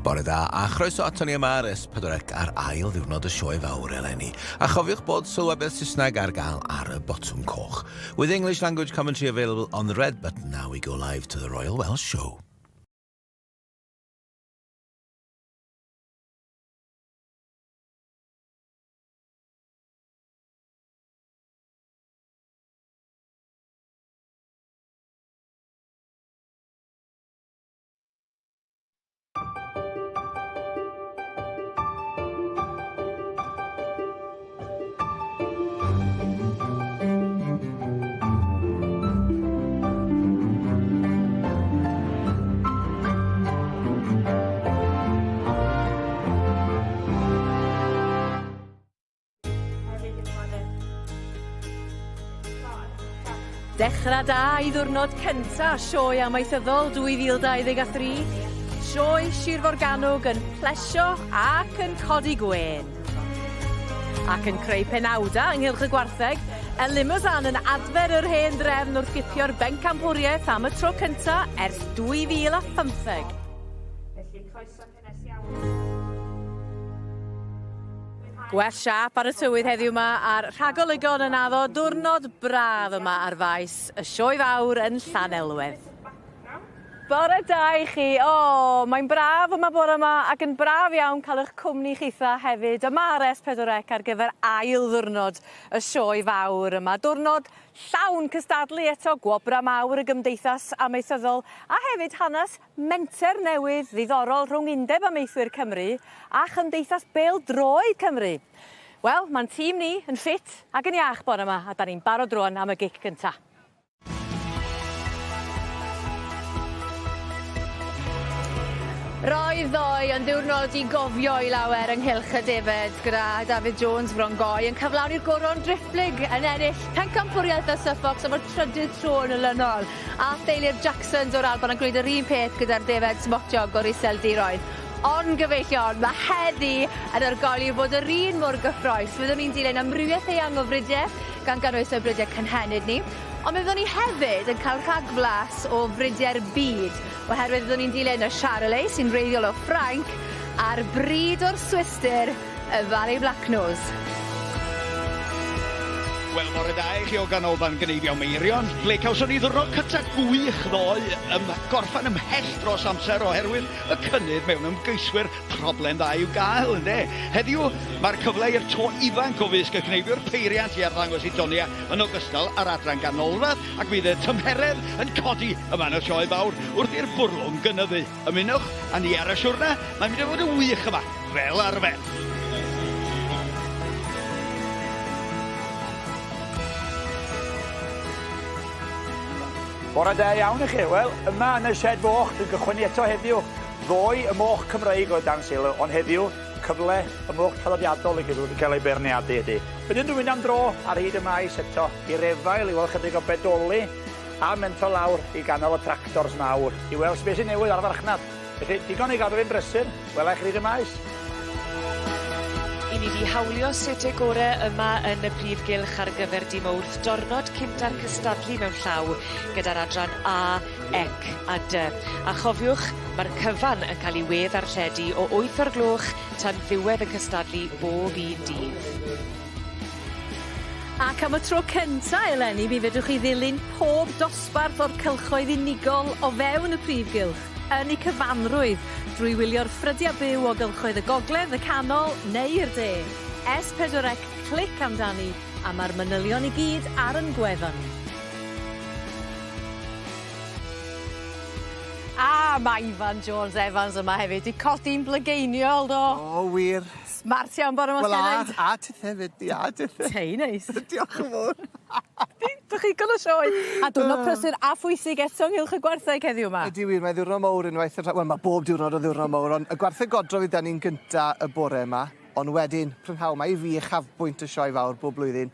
Bore da, a chroeso aton ni yma ar S4C ar ail ddiwrnod y sioe fawr eleni. A chofiwch bod sylwebaeth Saesneg ar gael ar y botwm coch. With English language commentary available on the red button now we go live to the Royal Welsh Show. Dechrau da i ddiwrnod cynta Sioe Amaethyddol 2023. Sioe Sir Forgannwg yn plesio ac yn codi gwên. Ac yn creu penawda ynghylch y gwartheg, y Limousin yn adfer yr hen drefn wrth gipio'r bencampwriaeth am y tro cynta ers 2015. Felly croeso cynnes iawn. Gwell siâp ar y tywydd heddiw 'ma a'r rhagolygon yn addo diwrnod braf yma ar faes y Sioe Fawr yn Llanelwedd. Bore da i chi. O, mae'n braf yma bore yma ac yn braf iawn cael eich cwmni chitha hefyd yma ar S4C ar gyfer ail ddiwrnod y Sioe Fawr yma. Diwrnod llawn cystadlu eto, gwobrau mawr y Gymdeithas Amaethyddol a hefyd hanes Menter newydd ddiddorol rhwng Undeb Amaethwyr Cymru a Chymdeithas Bêl-droed Cymru. Wel, ma'n tîm ni yn ffit ac yn iach bore 'ma a 'dan ni'n barod rŵan am y gic gynta. Roedd ddoe yn ddiwrnod i gofio i lawer ynghylch y defed gyda Dafydd Jones Fron Goi yn cyflawni'r goron driphlyg yn ennill pencampwriaeth y Suffolks am y trydydd tro yn olynol. A theulu'r Jacksons o'r Alban yn gwneud yr un peth gyda'r defaid smotiog o'r Iseldiroedd. Ond gyfeillion, mae heddi yn argoeli i fod yr un mor gyffrous. Fyddwn ni'n dilyn amrywiaeth eang o fridiau, gan gynnwys y bridiau cynhenid ni. Ond mi fyddwn ni hefyd yn cael rhagflas o fridiau'r byd, oherwydd fyddwn ni'n dilyn y Charolais sy'n wreiddiol o Ffrainc, a'r brid o'r Swistir, y Valais Blacknose. Wel, bore da i chi o Ganolfan Gneifio Meirion, ble cawson ni ddiwrnod cyntaf gwych ddoe, ym gorffen ymhell dros amser oherwydd y cynnydd mewn ymgeiswyr, problem dda i'w gael, ynde? Heddiw, mae'r cyfle i'r to ifanc o fysg y cneifiwr peiriant i arddangos i donia yn ogystal â'r adran ganolradd, ac fydd y tymheredd yn codi yma yn y Sioe Fawr wrth i'r bwrlwm gynyddu. Ymunwch â ni ar y siwrne, mae'n mynd i fod yn wych yma, fel arfer. Bore da iawn i chi. Wel, yma yn y shed foch, dwi'n gychwyn eto heddiw. Ddoe y moch Cymreig oedd dan sylw, ond heddiw, cyfle y moch traddodiadol i gael ei beirniadu ydy. Wedyn dwi'n mynd am dro ar hyd y maes eto, i'r efail i weld chydig o bedoli, A mentro lawr i ganol y tractors mawr i weld beth sy'n newydd ar y farchnad. Felly, digon i gadw fi'n brysur, wela i chi hyd y maes. I ni 'di hawlio sete gore yma yn y prif gylch ar gyfer dim Mawrth, diwrnod cynta'r cystadlu mewn llaw gyda'r adran A, Ec a Dy. A chofiwch, ma'r cyfan yn cael ei we-ddarlledu o wyth o'r gloch tan ddiwedd y cystadlu bob un dydd. Ac am y tro cynta eleni mi fedrwch chi ddilyn pob dosbarth o'r cylchoedd unigol o fewn y prif gylch, yn eu cyfanrwydd, drwy wylio'r ffrydiau byw o gylchoedd y gogledd, y canol neu'r de. S4C clic amdani a ma'r manylion i gyd ar 'yn gwefan ni. A mae Ifan Jones Evans yma hefyd 'di codi'n blygeiniol do? O wir. Smart iawn bore 'ma Wel a a tithe 'fyd di a tithe. Tei neis. Diolch yn fowr. Dych chi digon o sioe. A diwrnod prysur a phwysig eto ynghylch y gwartheg heddiw 'ma. Ydi wir mae ddiwrnod mowr unwaith yn rha- wel ma' bob diwrnod yn ddiwrnod mowr ond y gwartheg godro fydd 'da ni'n gynta y bore 'ma ond wedyn prynhawn 'ma i fi uchafbwynt y sioe fawr bob blwyddyn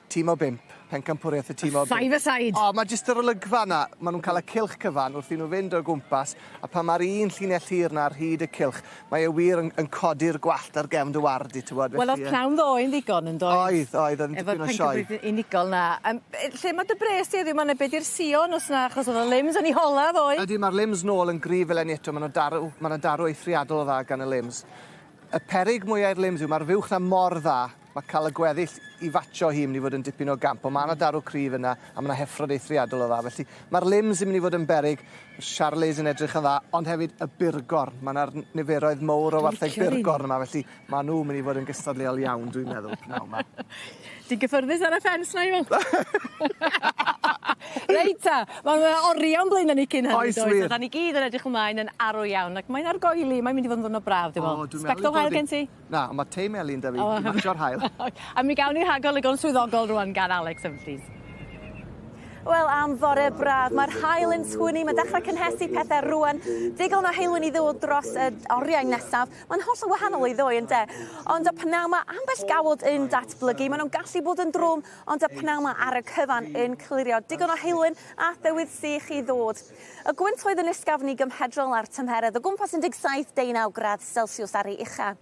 tîm o bump. Pencampwriaeth y tîm o... Five a side! O, mae jyst yr olygfa 'na, ma' nhw'n cael y cylch cyfan wrth i nhw fynd o gwmpas, a pan mae'r un llinell hir 'na ar hyd y cylch, mae e wir yn, yn codi'r gwallt ar gefn dy ward di, t'wod, felly... Wel, o'dd pnawn ddoe yn ddigon, yn doedd? Oedd, oedd, oedd yn dipyn o sioe. Efo'r pencampwriaeth unigol 'na. Yym, lle mae dy bres di heddiw 'ma, ne' be' 'di'r sïon os na, achos o'dd y limbs yn 'u hola ddoe? Ydy, mae'r limbs nôl yn gryf eleni eto, ma' 'na darw, ma' 'na darw eithriadol o dda gan y limbs. Y peryg mwya i'r limbs yw, mae'r fuwch 'na mor dda, Mae cael y gweddill i fatio hi yn mynd i fod yn dipyn o gamp, ond mae 'na darw cryf yna, a mae 'na heffrod eithriadol o dda, felly mae'r limbs yn mynd i fod yn beryg, Charolais yn edrych yn dda, ond hefyd y burgorn, mae 'na'r niferoedd mowr o wartheg burgorn yma, felly maen nhw'n mynd i fod yn gystadleuol iawn, dwi'n meddwl, pnawn 'ma. Ti'n gyffyrddus ar y ffens 'na Iwan? Reit ta, wel ma' oriau o'n blaena ni cyn hynny Oes wir. So 'dan ni gyd yn edrych ymlaen yn arw iawn ac mae'n argoeli, mae'n mynd i fod yn ddiwrnod braf dwi'n meddwl. O dwi'n meddwl Sbectol haul gen ti? Na, ond ma' te melyn 'da fi. I matsio'r haul. A mi gawn ni rhagolygon swyddogol rŵan gan Alex Humphreys. Wel, am fore braf. Mae'r haul yn twyni, mae'n dechrau cynhesu pethau rwan. Digon o heulwen i ddod dros y oriau nesaf. Mae'n hollol wahanol i ddoe, ynde? Ond y pnawn 'ma, ambell gawod yn datblygu. Maen nhw'n gallu bod yn drwm, ond y pnawn 'ma ar y cyfan yn clirio. Digon o heulwen a thywydd sych i ddod. Y gwyntoedd yn ysgafn i gymhedrol a'r tymheredd o gwmpas 17, 19 gradd Celsiws ar ei ucha.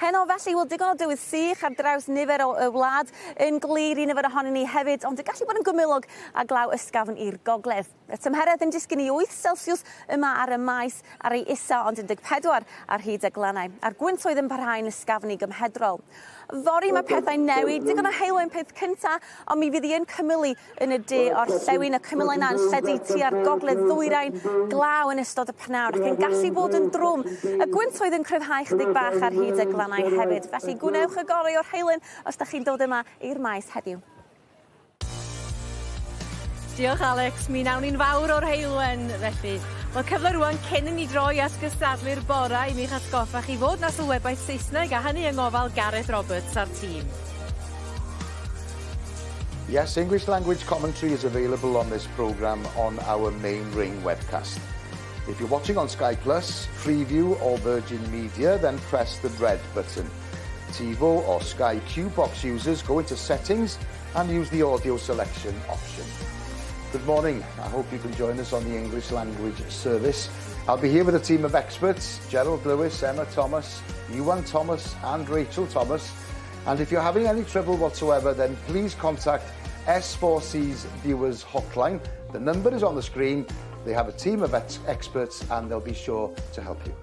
Heno felly, wel digon o dywydd sych ar draws nifer o y wlad, yn glir i nifer ohonyn ni hefyd, ond yn gallu bod yn gymylog a glaw ysgafn i'r gogledd. Y tymheredd yn disgyn i 8 Celsiws yma ar y maes ar ei isa, ond 14 ar hyd y glannau, a'r gwyntoedd yn parhau'n ysgafn i gymhedrol. Fory mae pethau'n newid, digon o heulwen peth cynta, ond mi fydd hi yn cymylu yn y de orllewin, y cymylau yna yn lledu tua'r gogledd ddwyrain, glaw yn ystod y pnawn ac yn gallu bod yn drwm. Y gwyntoedd yn cryfhau chydig bach ar hyd y glannau hefyd, felly gwnewch y gorau o'r heulwen os da chi'n dod yma i'r maes heddiw. Diolch Alex, mi nawn ni'n fawr o'r heulwen felly. Wel cyfle rŵan cyn i ni droi at gystadlu'r bora i mi'ch atgoffa chi fod 'na sylwebaeth Saesneg a hynny yng ngofal Gareth Roberts a'r tîm. Yes, English language commentary is available on this programme on our main ring webcast. If you're watching on Sky Plus, Freeview or Virgin Media, then press the red button. TiVo or Sky Q box users go into settings and use the audio selection option. Good morning. I hope you can join us on the English language service. I'll be here with a team of experts, Gerald Lewis, Emma Thomas, Ewan Thomas and Rachel Thomas. And if you're having any trouble whatsoever, then please contact S4C's Viewers Hotline. The number is on the screen. They have a team of ex experts and they'll be sure to help you.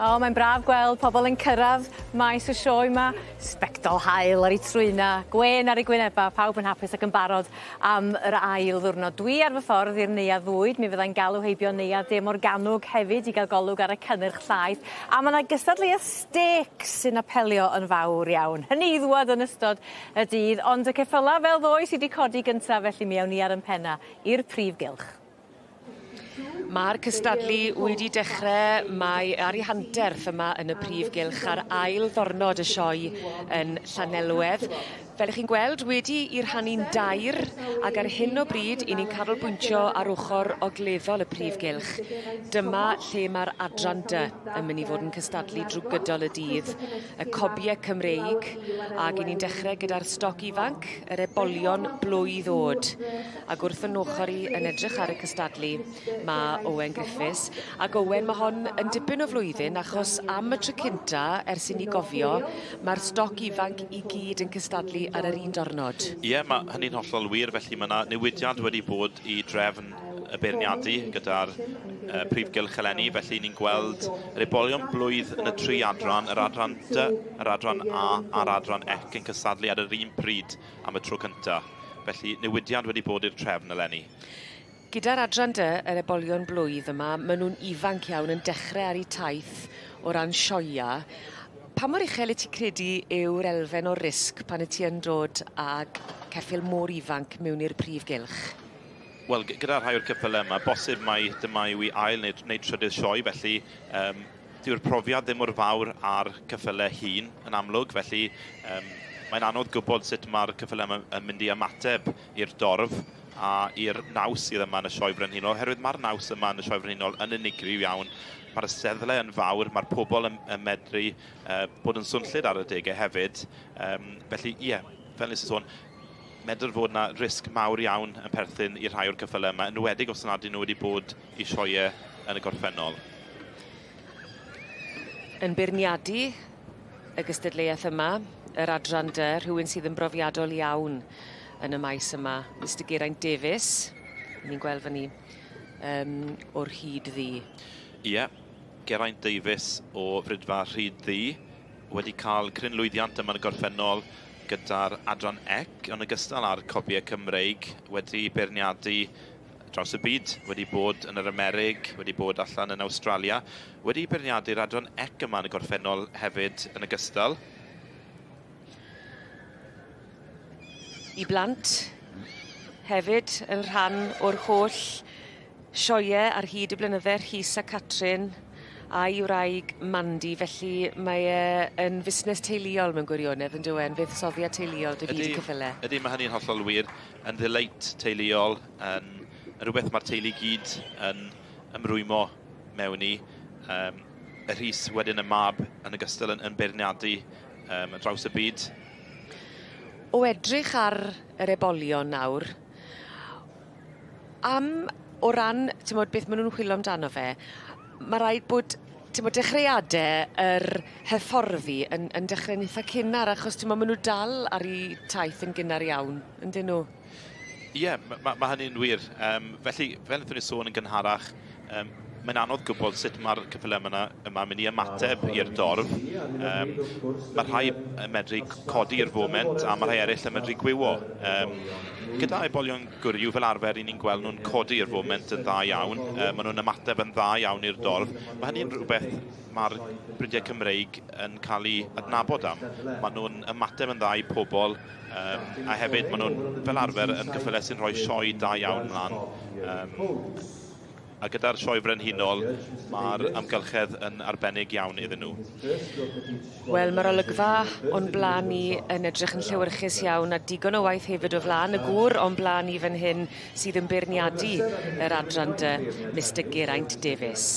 O, mae'n braf gweld pobl yn cyrraedd maes y sioe 'ma. Sbectol haul ar 'u trwyna, gwên ar 'u gwyneba, pawb yn hapus ac yn barod am yr ail ddiwrnod. Dwi ar fy ffordd i'r Neuadd Fwyd, mi fyddai'n galw heibio Neuadd De Morgannwg hefyd i gael golwg ar y cynnyrch llaeth. A ma' 'na gystadleuaeth stêcs sy'n apelio yn fawr iawn. Hynny i ddwad yn ystod y dydd, ond y ceffyla fel ddoe sy 'di codi gynta, felly mi awn ni ar 'yn penna i'r prif gylch. Mae'r cystadlu wedi dechrau, mae ar ei hanterth yma yn y prif gylch ar ail ddornod y sioe yn Llanelwedd. Fel 'ych chi'n gweld, wedi i rhannu'n dair, ac ar hyn o bryd 'yn ni'n canolbwyntio ar ochr ogleddol y prif gylch. Dyma lle mae'r adran dy yn mynd i fod yn cystadlu drwy gydol y dydd. Y cobie Cymreig, ac 'yn ni'n dechrau gyda'r stoc ifanc, yr ebolion blwydd o'd. Ac wrth fy nhochr i yn edrych ar y cystadlu mae Owen Griffiths. Ac Owen, mae hon yn dipyn o flwyddyn achos am y tro cynta ers i ni gofio, mae'r stoc ifanc i gyd yn cystadlu ar yr un diwrnod. Ie, yeah, mae hynny'n hollol wir, felly mae yna newidiad wedi bod i drefn y beirniadu gyda'r uh, prif gylch eleni, felly ni'n gweld yr ebolion blwydd yn y tri adran, yr adran D, yr adran A a'r adran C yn cystadlu ar yr un pryd am y tro cyntaf. Felly, newidiad wedi bod i'r trefn eleni. Gyda'r adran dy, yr ebolion blwydd yma, maen nhw'n ifanc iawn yn dechrau ar eu taith o ran sioia. Pa mor uchel wyt ti'n credu yw'r elfen o risg pan wyt ti yn dod ag ceffyl mor ifanc mewn i'r prif gylch? Wel, gyda rhai o'r ceffylau yma, bosib mai dyma yw ei ail neu, neu trydydd sioe, felly um, Dyw'r profiad ddim mor fawr â'r ceffylau hŷn yn amlwg, felly um, mae'n anodd gwybod sut mae'r ceffylau yma yn mynd i ymateb i'r dorf a i'r naws sydd yma yn y Sioe Frenhinol, oherwydd mae'r naws yma yn y Sioe Frenhinol yn unigryw iawn. Mae'r seddle yn fawr, mae'r pobl yn, yn medru uh, bod yn swnllyd ar y degau hefyd. Um, felly, ie, yeah, fel nes i sôn, Medr fod 'na risg mawr iawn yn perthyn i rhai o'r ceffylau yma, yn enwedig os nad ydyn nhw wedi bod i sioeau yn y gorffennol. Yn beirniadu y gystadleuaeth yma, yr adran dy, rhywun sydd yn brofiadol iawn yn y maes yma, Mister Geraint Davies. Ni'n gweld fyny um, o'r Rhyd Ddu. Ie, yeah, Geraint Davies o Fridfa Rhyd Ddu wedi cael cryn lwyddiant yma yn y gorffennol gyda'r adran ec, yn ogystal â'r cobiau Cymreig, wedi beirniadu draws y byd, wedi bod yn yr Amerig, wedi bod allan yn Awstralia, wedi beirniadu'r adran ec yma yn y gorffennol hefyd yn ogystal. I blant hefyd yn rhan o'r holl sioeau ar hyd y blynydde, Rhys a Catrin a'i wraig Mandy, felly mae e yn fusnes teuluol mewn gwirionedd yn dyw e, yn fuddsoddiad teuluol dy fyd y ceffyle. Ydy, mae hynny'n hollol wir, yn ddeleit teuluol, yn, yn rhywbeth mae'r teulu gyd yn ymrwymo mewn i. Um, y Rhys wedyn y mab yn ogystal yn, yn beirniadu um, draws y byd. O edrych ar yr ebolion nawr, am o ran t'mod beth ma' nw'n chwilo amdano fe ma' raid bod t'mod dechreuade yr hyfforddi yn yn dechre'n itha cynnar achos t'mo' ma' nw dal ar 'u taith yn gynnar iawn yndyn nw? Ie, ma' ma' hynny'n wir. Yym felly, fel wnaethon ni sôn yn gynharach, yym mae'n anodd gwybod sut mae'r ceffylau yma yma'n mynd i ymateb i'r dorf. Yym mae rhai yn medru codi i'r foment a mae rhai eraill yn medru gwywo. Yym gyda ebolion gwryw fel arfer, 'y ni'n gweld nhw'n codi i'r foment yn dda iawn. Yy maen nhw'n ymateb yn dda iawn i'r dorf. Mae hynny'n rhywbeth mae'r bridiau Cymreig yn cael eu adnabod am. Maen nhw'n ymateb yn dda i pobl. Um, a hefyd, maen nhw'n fel arfer yn gyffylau sy'n rhoi sioe da iawn mlaen. Um, a gyda'r sioe frenhinol, mae'r amgylchedd yn arbennig iawn iddyn nhw. Wel, mae'r olygfa o'n blaen ni yn edrych yn llewyrchus iawn a digon o waith hefyd o flaen y gŵr o'n blaen ni fan hyn sydd yn beirniadu yr adran dy Mister Geraint Davies.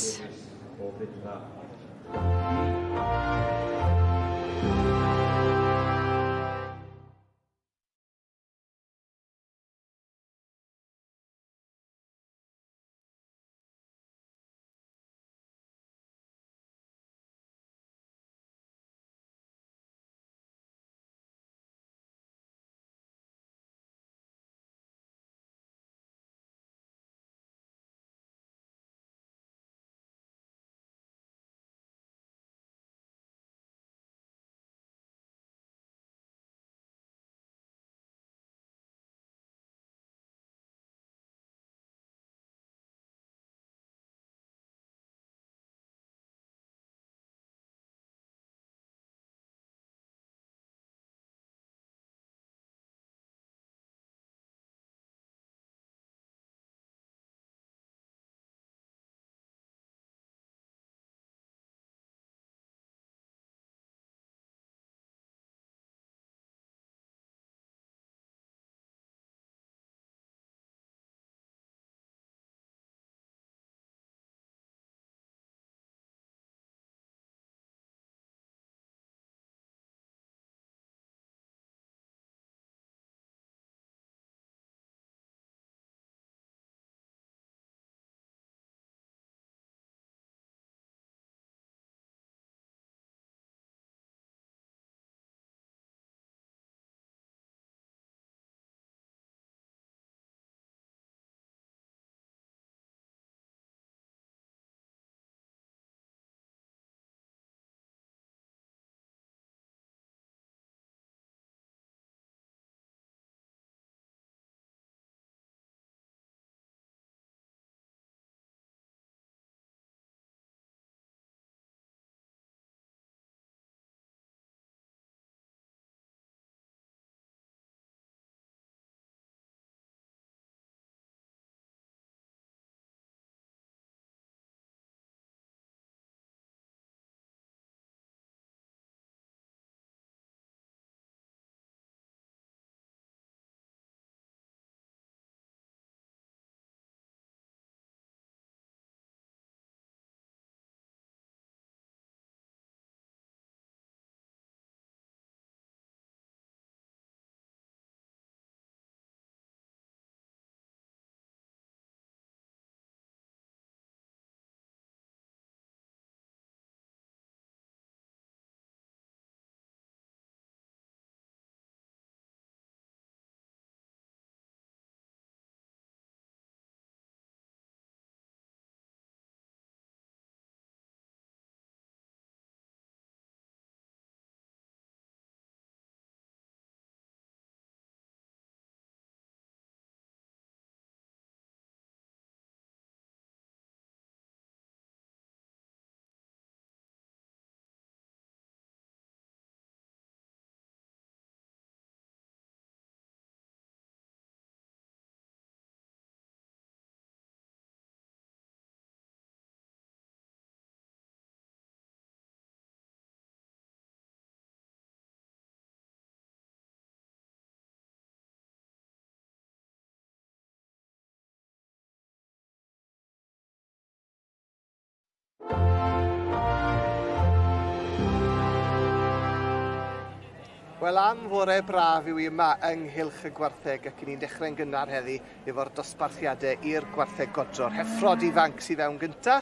Wel am fore braf yw hi yma yng Nghylch y Gwartheg ac 'y ni'n dechrau'n gynnar heddi efo'r dosbarthiadau i'r gwartheg godro'r heffrod ifanc sydd fewn gynta.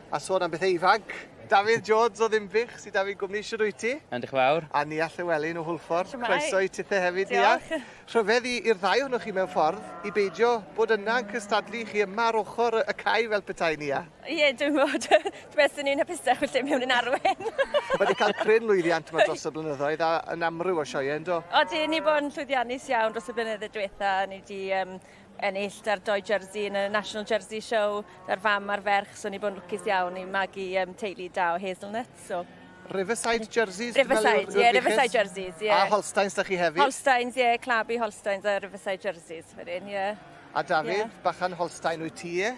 A sôn am bethau ifanc, Dafydd Jones o Ddinbych sydd 'da fi'n gwmni, shwd wyt ti? Iawn, diolch yn fawr. A Nia Llewelyn o Hwlffordd. Shwmae? Croeso i tithe hefyd, Nia. Diolch. Rhyfedd i i'r ddau ohonoch chi mewn ffordd i beidio bod yna yn cystadlu chi yma ar ochr y cae fel petai, Nia. Ie, dwi'n gwybod. Dwi'n meddwl 'swn i'n hapusach felly mewn yn arwen. Wedi cael cryn lwyddiant yma dros y blynyddoedd a yn amryw o sioeau, yndo? Odi, ni bod yn llwyddiannus iawn dros y blynyddoedd diwetha. Ni wedi um, ennill da'r doi jersey yn y National Jersey Show, da'r fam a'r ferch, so ni bod yn lwcus iawn i magu um, teulu da o hazelnuts. So. Riverside Jerseys? Riverside, ie, yeah, Riverside Jerseys, ie. Yeah. A Holsteins da chi hefyd? Holsteins, ie, yeah, Clabu Holsteins a Riverside Jerseys, wedyn, ie. Yeah. A Dafydd, yeah. bachan Holstein wyt ti, ie?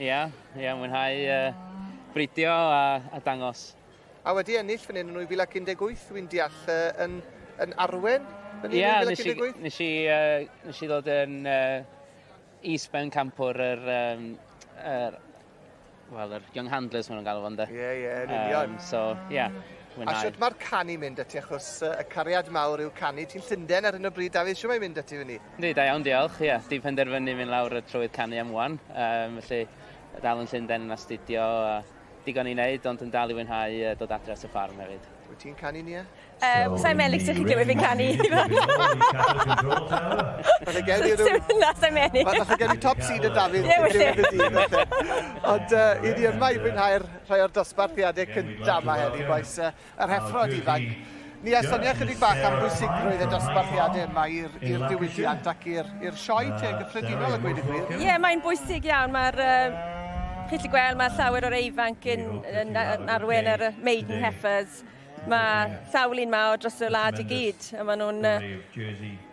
Ia, ia, mwynhau uh, bridio a, a dangos. A wedi ennill fan hyn yn 2018, wy'n deall, uh, yn, yn arwen fan hyn Ia, yn nes i, 2018? nes i, uh, nes i ddod yn uh, is-ben campwr yr, um, yr, wel, yr Young Handlers maen nhw'n galw fo, ynde? Ie, ie, yn union. Um, so, ie, yeah, A shwt mae'r canu mynd ati, achos uh, y cariad mawr yw canu. Ti'n Llundain ar hyn o bryd, Dafydd, shwt mae'n mynd ati fyny? Yndi, da iawn, diolch. Ie, yeah, di penderfynu mynd lawr y trywydd canu am wan. Um, felly, dal yn Llundain yn astudio a digon i wneud, ond yn dal i fwynhau uh, dod adre at y ffarm hefyd. Wyt ti'n canu, Nia? Um, Sa'n meddwl sut chi'n clywed fi'n canu. Falle gen i ryw... Na, sa'n meddwl. Falle gen i top seed y Dafydd. Ie, felly. Ond uh, i ni yma i fwynhau'r rhai o'r dosbarthiadau cyntaf yma heddi, boes, uh, yr heffrod ifanc. Ni a sonia chydig bach am bwysigrwydd y dosbarthiadau yma i'r diwydiant ac i'r sioe te yn gyffredinol a gweud y gwir. Ie, yeah, mae'n bwysig iawn. Mae'r uh, chi'n gallu gweld mae llawer o'r ifanc yn, yn, yn arwen yr maiden heifers. Mae sawl un 'ma o dros y wlad i gyd, a maen nhw'n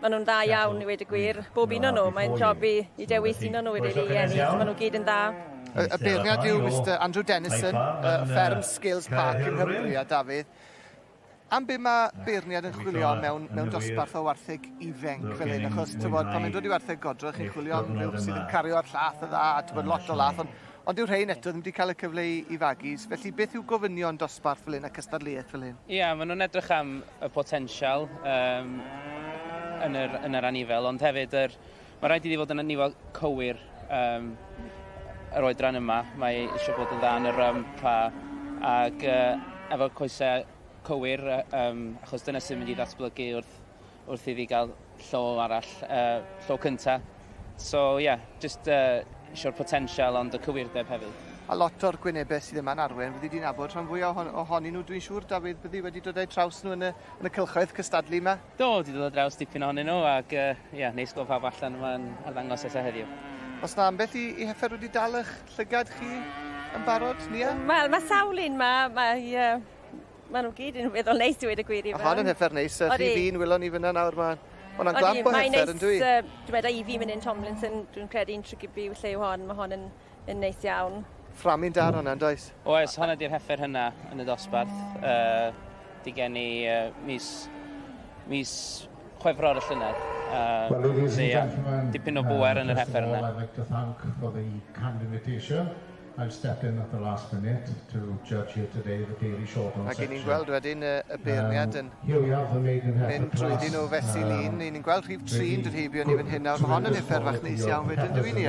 ma nhw'n dda iawn i weud y gwir. Bob un o'n nhw, mae'n job i, i dewis un o'n nhw wedi i ennill, maen nhw gyd yn dda. Y, y beirniad yw Mr Andrew Dennison, y fferm Skills Park yng Nghymru, a Dafydd. Am be mae beirniad yn chwilio mewn, mewn dosbarth o wartheg ifenc fel hyn, achos tybod, pan mae'n dod i wartheg godro, chi'n chwilio am rhywbeth sydd yn cario ar llath y dda, a tybod, lot o lath, ond Ond dyw rhein eto ddim wedi cael y cyfle i, i fagu, felly beth yw gofynion dosbarth fel hyn a cystadleuaeth fel hyn? Ie, yeah, maen nhw'n edrych am y potensial um, yn, yr, yn yr anifel, ond hefyd yr, mae rhaid iddi fod yn anifel cywir um, yr oedran yma. Mae eisiau bod yn dda yn y rump a, ag uh, efo coesau cywir, um, achos dyna sy'n mynd i ddatblygu wrth, wrth iddi gael llo arall, uh, llo cynta. So ie, yeah, just uh, eisiau'r potensial ond y cywirdeb hefyd. A lot o'r gwynebau sydd yma'n arwen, fyddi di'n nabod rhan fwyaf ohonyn nhw, dwi'n siŵr, Dafydd, byddi wedi dod â'u traws nhw yn y, yn y cylchoedd cystadlu yma? Do, wedi dod ar draws dipyn ohonyn nhw ac uh, yeah, neis gweld pawb allan yma'n arddangos eto heddiw. Os na ambell i, i heffer wedi dal eich llygad chi yn barod, Nia? Wel, mae sawl un ma, mae, uh, Maen nhw gyd yn weddol neis i weud y gwir i Hon yn heffer neis, a rhif un welon ni fyna nawr, mae hwnna'n glamp o heffer yn dwi? Dwi'n meddwl i fi mynd yn Tomlinson, dwi'n credu un Trygybi lle yw hon, mae hon yn, yn neis iawn. Fframyn da ar hwnna, yn does? Oes, honna di'r heffer hynna yn y dosbarth. Uh, di geni uh, mis, mis Chwefror y llynedd. Uh, well, ladies and gentlemen, dipyn o bwer yn yr heffer yna. I'd like to thank for the kind invitation. I've stepped in at the last minute to judge here today the Dairy Shorthorn Ac ni'n gweld wedyn y, y beirniad yn mynd trwyddyn nhw fesul un. Ni'n gweld rhif 3 yn dod heibio ni fan hyn nawr. Mae hon yn heffer fach neis iawn wedyn, dwi ni?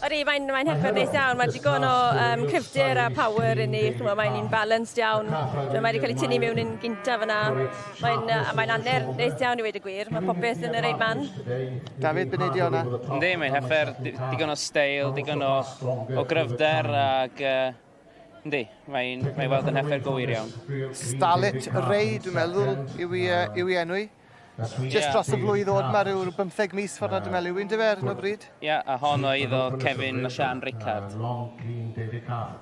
Odi, mae'n mae heffer neis iawn. Mae digon o um, cryfder a power yn ei. Mae'n un balanced iawn. Mae wedi cael ei tynnu mewn yn gyntaf yna. Mae'n uh, mae'n aner neis iawn i weud y gwir. Mae popeth yn y reit man. David, be di hwnna? Yndi, mae'n heffer digon o steil, digon o, o gryfder ac uh, yndi, mae'n mae weld yn heffer gywir iawn. Starlet Ray, dwi'n meddwl, yw i, yw i enw i. Just dros y flwydd oed mae rhyw 15 mis ffordd na dwi'n meddwl yw hi'n ar hyn o bryd. Ie, yeah, a hon o eiddo Kevin a Sian Rickard.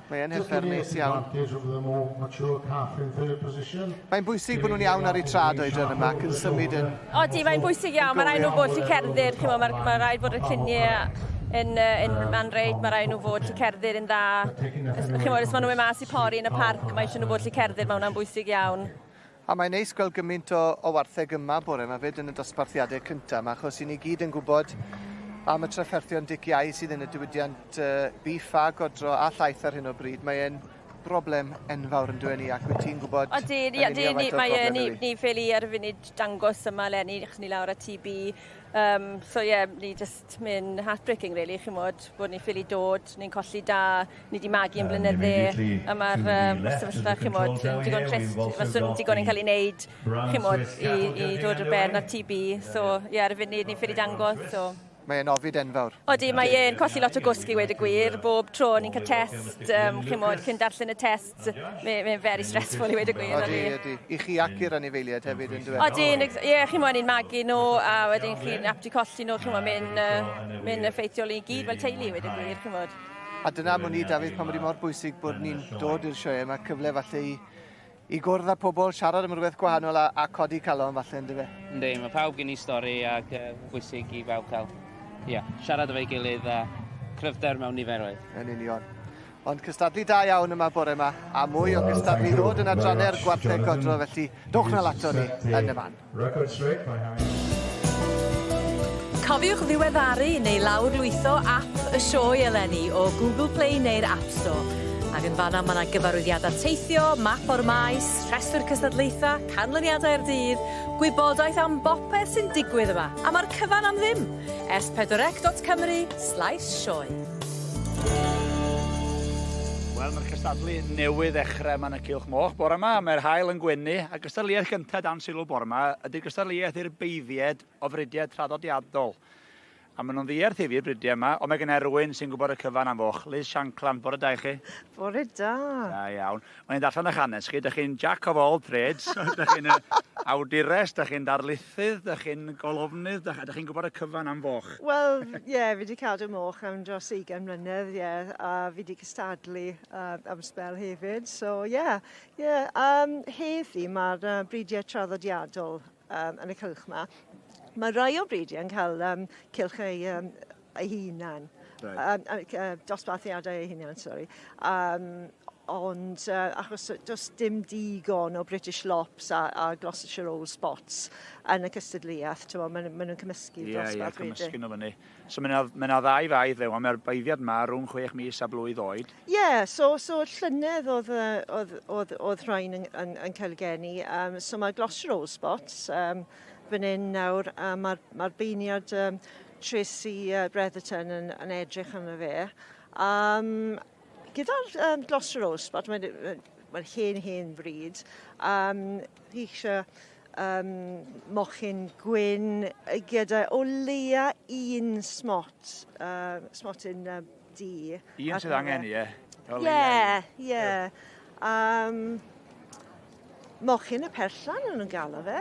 Mae e'n heffer neis iawn. Mae'n bwysig bod nhw'n iawn ar eu trad oedran yma ac yn symud yn... Odi, mae'n bwysig iawn. Mae rhaid nhw bod lle cerdded, chi'n mae, mae rhaid bod y lluniau yn, yn man reit, mae rhaid nhw fod lle cerdded yn dda. Chi'n os maen nhw'n mynd mas i pori yn y parc, mae eisiau nhw bod lle cerdded, mae hwnna'n bwysig iawn. A mae'n neis gweld gymaint o, o wartheg yma bore yma fyd yn y dosbarthiadau cyntaf yma, achos i ni gyd yn gwybod am y trafferthion diciau sydd yn y diwydiant uh, beef a godro a llaeth ar hyn o bryd. Mae'n broblem enfawr yn dweud ni, ac wyt ti'n gwybod... Odi, ni, ni, ni, mae e, ni, ni ffili ar y funud dangos yma eleni, achos ni lawr â TB. So ie, yeah, ni just mynd heartbreaking really, chi'n mod, bod ni ffili dod, ni'n colli da, ni di magu yn blynydde, a mae'r sefyllfa, chi'n mod, yn digon trist, faswn digon yn cael ei wneud, chi'n mod, i dod o ben ar TB, so ie, yeah, ar y funud ni'n ffili dangos, so... Mae e'n ofid enfawr. Odi, mae e'n colli lot o gwsg i weud y gwir. Bob tro ni'n cael test, chi'n mod, cyn darllen y test, mae'n very stressful i weud y gwir. Odi, odi. I chi ac i'r anifeiliaid hefyd yn dweud. Odi, ie, chi'n mod, ni'n magu nhw, a wedyn chi'n apt i colli nhw, chi'n mod, mae'n effeithiol i gyd fel teulu i weud y gwir, chi'n mod. A dyna am wn i, Dafydd, pan bod hi mor bwysig bod ni'n dod i'r sioe, mae cyfle falle i gwrdd â pobl, siarad am rhywbeth gwahanol a codi calon falle, yndyfe? Yndi, mae pawb gen i stori ac bwysig i bawb cael yeah, siarad efo'i gilydd a cryfder mewn niferoedd. Yn union. Ond cystadlu da iawn yma bore yma, a mwy o gystadlu ddod yn adrannau'r gwartheg godro, felly dowch nôl ato ni yn y man. Record straight by Harry. Cofiwch ddiweddaru neu lawrlwytho app y sioe eleni o Google Play neu'r App Store. Ac yn fanna mae yna gyfarwyddiadau teithio, map o'r maes, rhestr cystadlaethau, canlyniadau'r dydd, gwybodaeth am bopeth sy'n digwydd yma. A mae'r cyfan am ddim. s4c.cymru/sioe. Wel, mae'r cystadlu newydd ddechrau yma yn y Cylch Moch bore yma. Mae'r haul yn gwenu, a gystadleuaeth gyntaf dan sylw bore yma ydy'r gystadleuaeth i'r beiddied o fridiau traddodiadol. A maen nhw'n ddiarth i fi'r bridiau yma, ond mae gen i rywun sy'n gwybod y cyfan am foch. Liz Shankland, bore da i chi. Bore da. Da iawn. Mae'n darllen eich hanes chi, dych chi'n jack of all trades, dych chi'n awdures, dych chi'n darlithydd, dych chi'n golofnydd, dych chi'n gwybod y cyfan am foch. Wel, ie, yeah, fi wedi cadw moch am dros 20 mlynedd, ie, yeah, a fi wedi cystadlu am sbel hefyd. So, ie, yeah, yeah, heddi mae'r bridiau traddodiadol yn y cylch yma. Mae rai o bridiau yn cael cylch ei hunan. Right. Dosbarthiadau ei hunan, sorry. Ond achos does dim digon o British Lops a Gloucestershire Old Spots yn y cystadleuaeth, maen nhw'n cymysgu dosbarth. Ie, cymysgu nhw fyny. So mae yna ddau faedd fe, mae'r baeddiad yma rhwng 6 mis a blwydd oed. Ie, yeah, so llynedd oedd rhain yn cael geni. So mae Gloucestershire Old Spots fan hyn nawr, a mae'r beirniad Tracy Bretherton yn edrych arno fe. Gyda'r Gloucestershire Old Spot, mae'n hen bryd, chi eisiau mochyn gwyn gyda o leia un smot, smotyn du. Un sydd angen, ie. Ie. Mochyn y perllan yn nhw'n galw fe.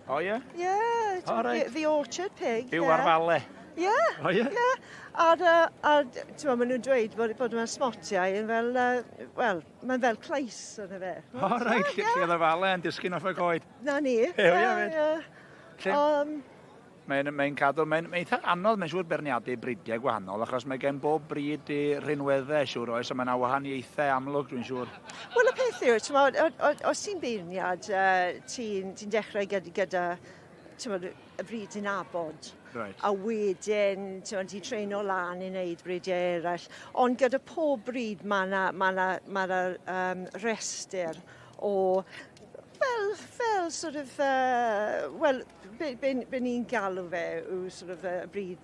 O, ie? Ie, the orchard pig. Byw ar fale. Ie. O, ie? Ie. A maen nhw'n dweud bod yma'n smotiau yn fel, wel, mae'n fel clais yn y fe. O, reit, lle oedd y fale yn disgyn off y coed. Na ni. Ie, ie. Mae'n cadw, mae'n eitha anodd, mae'n siŵr beirniadu bridiau gwahanol, achos mae gen bob brid i rinweddau, siŵr oes, a mae yna wahaniaethau amlwg, dwi'n siŵr. Wel, y peth yw, os ti'n beirniad, ti'n dechrau gyda y bryd ti'n nabod. Right. A wedyn, ti'n treino lan i wneud bridiau eraill. Ond gyda pob bryd mae yna restr o fel sort of, wel, be ni'n galw fe yw sort of breed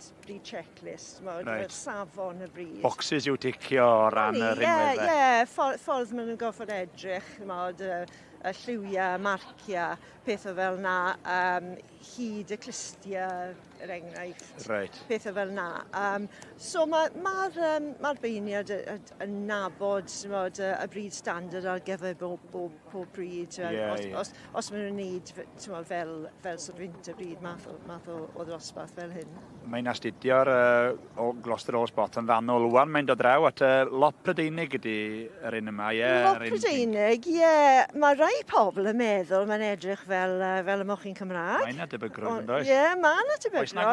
checklist, right. Safon y bryd. Boxes i'w ticio o ran y rhinweddau. Ie, ffordd maen nhw'n gorfod edrych, y lliwiau, marciau, pethau fel na, hyd y clustiau, er enghraifft, right. Pethau fel na. So mae'r beirniad yn nabod y bryd standard ar gyfer bob bryd. Os maen nhw'n neud fel sort of interbreed math o ddosbarth fel hyn. Mae'n astudio'r Gloucester Old Spot yn fanwl wan. Mae'n dod draw at y Lop Prydeinig ydy yr un yma, ie? Lop Prydeinig, ie. Mae rai pobl yn meddwl mae'n edrych fel y mochyn Cymraeg. Mae yna debygrwydd, yn does? Ie, mae yna debygrwydd. Oes yna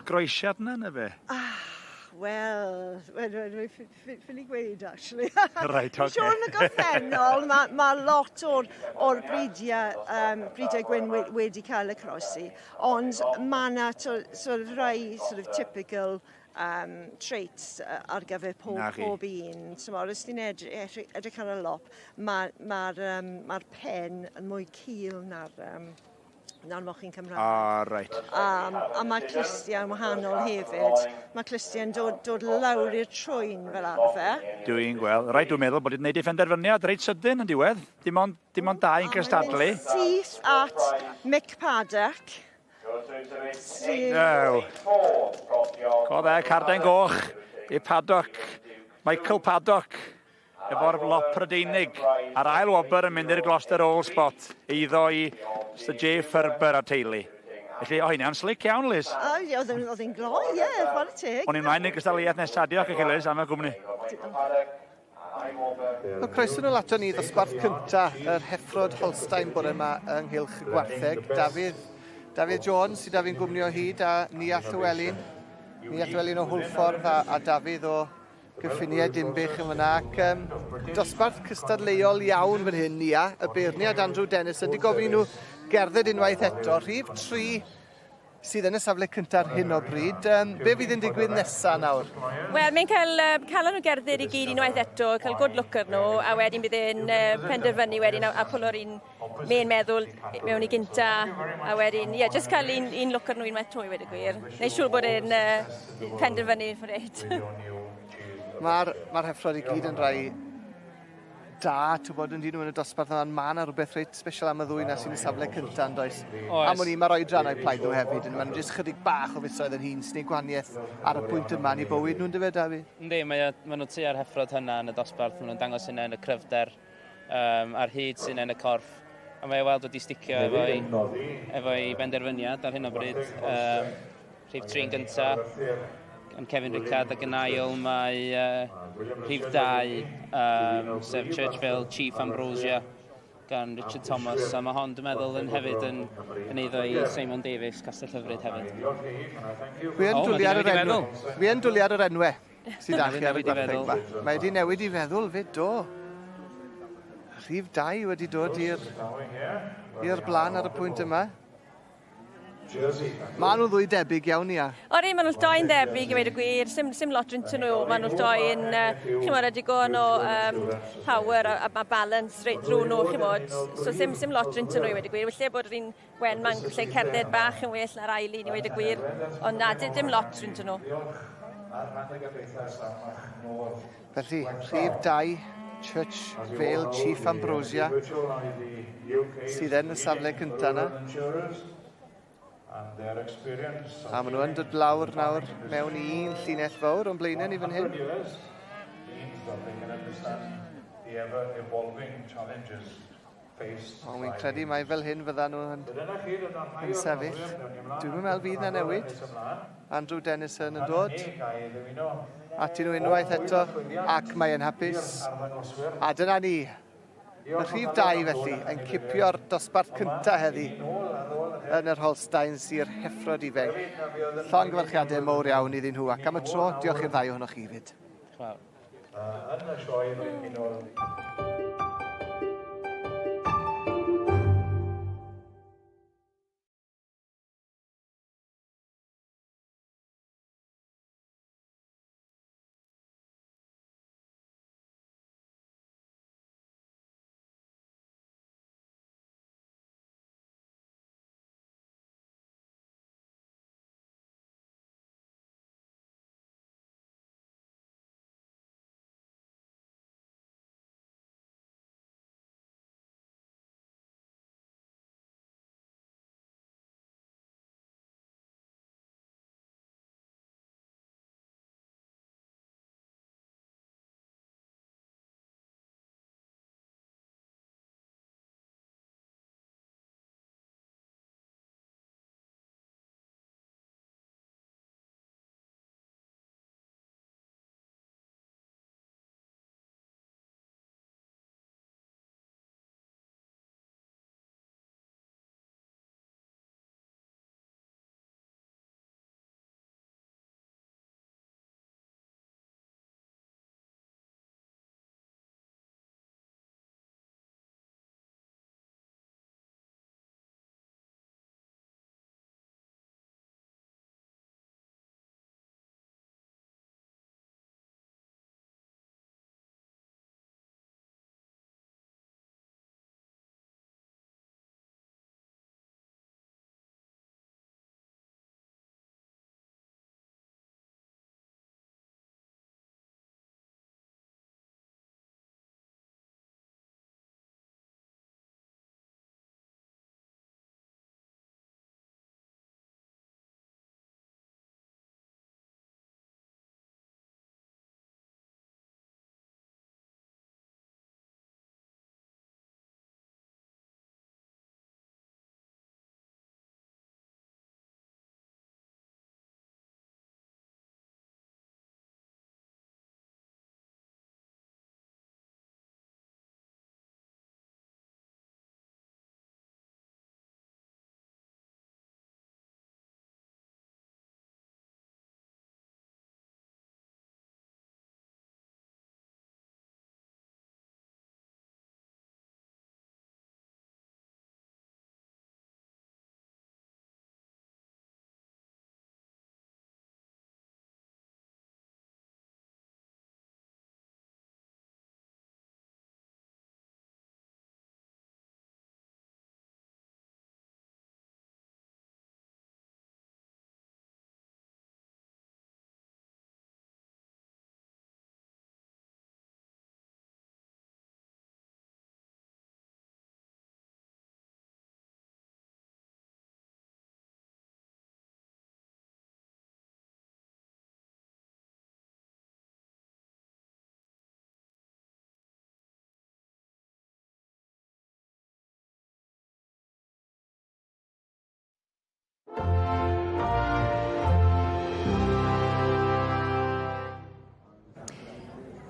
groesiad yna, neu be? Wel, ffili gweud, actually. Right, okay. Siŵr yn y gorffennol, mae lot o'r bridiau gwyn wedi cael y croesi, ond mae yna sort of rhai sort of typical traits ar gyfer pob, pob un. T'mod, os ti'n edrych ar y lop, mae'r ma, ma pen yn mwy cul na'r mochyn Cymraeg. Ah, reit. A mae clustiau'n wahanol hefyd. Mae clustiau'n dod lawr i'r trwyn fel arfer. Dwi'n gweld. Reit, dwi'n meddwl bod wedi gwneud ei phenderfyniad reit sydyn yn diwedd. Dim ond dau yn cystadlu. Syth at Mick Paddock. Ew. Co dde, carden goch i Paddock. Michael Paddock efo'r lop Prydeinig. A'r ail wobr yn mynd i'r Gloucester Old Spot. Eiddo i Sir J Furber a teulu. Felly, o, hynna'n slick iawn, Liz. O, ie, oedd hi'n gloi, ie, chwarae teg. O'n i'n mlaen i'r gystadleuaeth nesaf. Diolch i chi, Liz, am y gwmni. Wel, croeso nôl ato ni ddosbarth cynta yr Heffrod Holstein bore yma ynghylch y gwartheg. Dafydd Jones sydd â fi'n gwmni o hyd a Nia Llywelyn. Nia Llywelyn o Hwlffordd a Dafydd o gyffiniau Dinbych yn fyna. Ac dosbarth cystadleuol iawn fan hyn, Nia. Y beirniad Andrew Dennis ydy gofyn i nhw gerdded unwaith eto. Rhif 3 sydd yn y safle cyntaf ar hyn o bryd. Be fydd yn digwydd nesaf nawr? Wel, mae'n cael nhw gerdded i gyd unwaith eto, cael good look ar nhw, a wedyn bydd e'n penderfynu wedyn a pwlo'r un mae'n meddwl mewn i gynta, a wedyn, ie, yeah, just cael un look ar nhw unwaith to i weud y gwir. Neu siŵr bod e'n penderfynu reit. Mae'r ma heffrod i gyd yn rhai da, ti'n bod yn dyn nhw yn y dosbarth yma, mae yna rhywbeth reit special am y ddwy na sy'n y safle cyntaf yn does? Oes. Am wn i, mae'r oedran o'i plaid nhw hefyd, yn maen jyst chydig bach o fisoedd yn hŷn sy'n ei gwahaniaeth ar y pwynt yma yn eu bywyd nhw'n dyfe, Dafi? Yndi, mae nhw tua'r heffrod hynna yn y dosbarth, maen nhw'n dangos hynna yn y cryfder a'r hyd sy'n yn y corff. A mae o weld wedi sticio efo benderfyniad ar hyn o bryd. Rhif 3 gynta yn Kevin Rickard ac yn ail mae rhif 2, sef Churchville Chief Ambrosia gan Richard Thomas, a mae hon dwi'n meddwl yn hefyd yn eiddo i Simon Davies, Castell Hyfryd hefyd. Wi yn dwlu ar yr enw. Wi yn dwlu ar yr enwau sydd â chi ar y gwartheg ma. Mae wedi newid i feddwl fyd, do. Rhif 2 wedi dod i'r blaen ar y pwynt yma. Maen nhw'n ddwy debyg iawn, ia. Ori, maen nhw'n doi'n debyg i weud y gwir. Sim lot rhwng nhw. Maen nhw'n doi'n, chimod, digon o power a balance reit drwy nhw, chimod. So sim lot rhwng nhw i weud y gwir. Felly bod yr un wen ma'n lle cerdded bach yn well na'r ail un i weud y gwir. Ond na, dim lot rhwng nhw. Felly, rhif 2, Church Vale Chief Ambrosia, sydd yn y safle cyntaf yna. A maen nhw yn dod lawr nawr mewn i un llinell fawr o'n blaenau ni fan hyn. Ond wy'n credu mai fel hyn fyddan nhw yn sefyll. Dwi'n meddwl fydd na newid. Andrew Dennison yn dod atyn nhw unwaith eto, ac mae e'n hapus. A dyna ni. Y rhif 2 felly yn cipio'r dosbarth cyntaf heddi yn yr Holsteins i'r heffrod ifanc. Llongyfarchiadau mowr iawn iddyn nhw, ac am y tro, diolch i'r ddau ohonoch chi fyd. Yn y sioe frenhinol.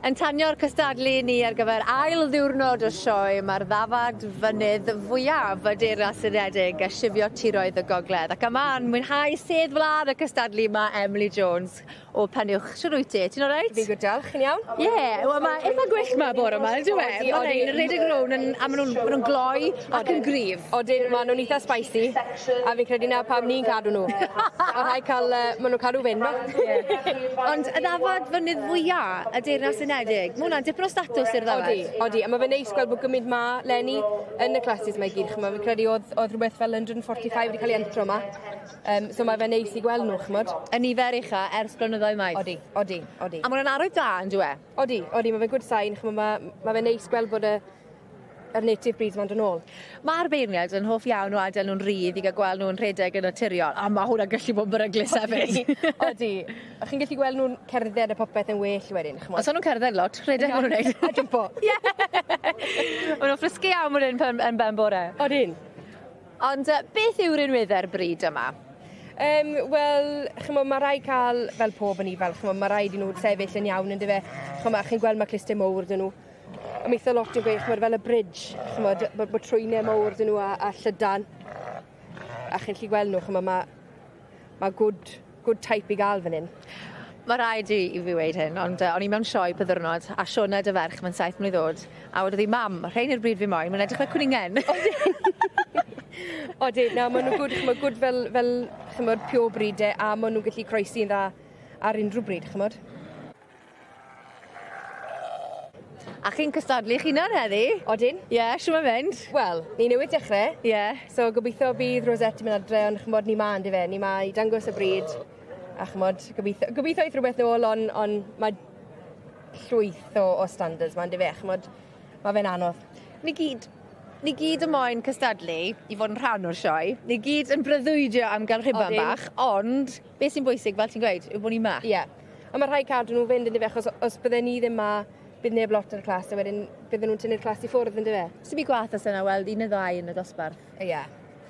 Yn tanio'r cystadlu ni ar gyfer ail ddiwrnod y sioe, mae'r ddafad fynydd fwyaf y Deyrnas Unedig a shifio tiroedd y gogledd. Ac yma yn mwynhau sedd wlad y cystadlu mae Emily Jones o Penuwch. Shwd wyt ti? Ti'n oreit? Fi'n gwd diolch, chi'n iawn? Ie, yeah, wel mae eitha gwyllt ma bore yma, yndyw e? Mae rhein yn rhedeg rownd yn, a maen nhw'n ma nhw gloi ac yn gryf. Odyn, maen nhw'n eitha spicy, a fi'n credu na pam ni'n cadw nhw. Ma rhaid cael, maen nhw'n cadw fynd, no? Ond y ddafad fynydd fwya y Deyrnas Unedig, mae hwnna'n dipyn o statws i'r ddafad. Odi, odi, a mae fe'n neis gweld bod gymaint ma leni yn y classes mae gyd, ch'mo', fi'n credu oedd, oedd rhywbeth fel 145 wedi cael ei entro ma. Um, so mae fe'n neis i gweld nhw, ch'mod. Y nifer ucha ers blynyddoedd maith. Odi, odi, odi. A mae hwnna'n arwydd da, yn dyw e? Odi, odi, mae fe'n good sign, ch'mo', mae, ma fe'n neis gweld bod y yr native breeds ma'n dod nôl. Ma'r beirniaid yn hoff iawn o adael nhw'n rhydd i gael gweld nhw'n rhedeg yn naturiol, a ma' hwnna'n gallu bod yn beryglus hefyd. Odi. A chi'n gallu gweld nhw'n cerdded a popeth yn well wedyn, ch'mod. Os o'n nhw'n cerdded lot, rhedeg ma' nhw'n neud. A jympo. Ie! Ma' nhw'n ffrysgu iawn fan 'yn pen- yn ben bore. Odyn. Ond yy beth yw'r rinwedde'r bryd yma? Yym wel, ch'mo' ma' rai' ca'l fel pob anifail ch'mo' ma' raid i nhw sefyll yn iawn on'd yfe? Ch'mo' a chi'n gweld ma' cluste mowr 'da nhw. A ma' itha lot yn gweud ch'mod fel y bridge ch'mod bo' bo' trwyne mowr 'da nhw a a llydan. A chi'n gallu gweld nhw ch'mo' ma' ma' good good type i ga'l fan 'yn. Ma' raid i i fi weud hyn ond yy o'n i mewn sioe pa ddiwrnod a Sioned y ferch mae'n saith mlwydd o'd a wedodd 'i mam rhein yw'r bryd fi moyn ma'n edrych fel cwningen. Odyn na ma' nw good ch'mo' good fel fel ch'mod pure breed 'de a ma' nw'n gallu croesi'n dda ar unrhyw bryd ch'mod? A chi'n cystadlu 'ych hunan heddi? Odyn. Ie, yeah, shw mae'n mynd? Wel, ni newydd dechre. Ie. Yeah. So gobeithio bydd Rosette yn mynd adre ond ch'mod ni 'ma on'd yfe? Ni 'ma i dangos y bryd a ch'mod gobeithio gobeithio eith rhywbeth nôl on' on' ma' llwyth o o standards 'ma on'd yfe? Ch'mod ma' fe'n anodd. Ni gyd ni gyd yn moyn cystadlu i fod yn rhan o'r sioe. Ni gyd yn breuddwydio am gael rhuban bach, ond beth sy'n bwysig, fel ti'n gweud, yw bod ni 'ma. Ie. Yeah. A ma' rhaid cadw nhw fynd yndyfe achos os bydden ni ddim 'ma bydd neb lot yn y clas a wedyn bydden nhw'n tynnu'r clas i ffwrdd yndyfe? Sdim byd gwath os yna weld un neu ddau yn y dosbarth. Ie.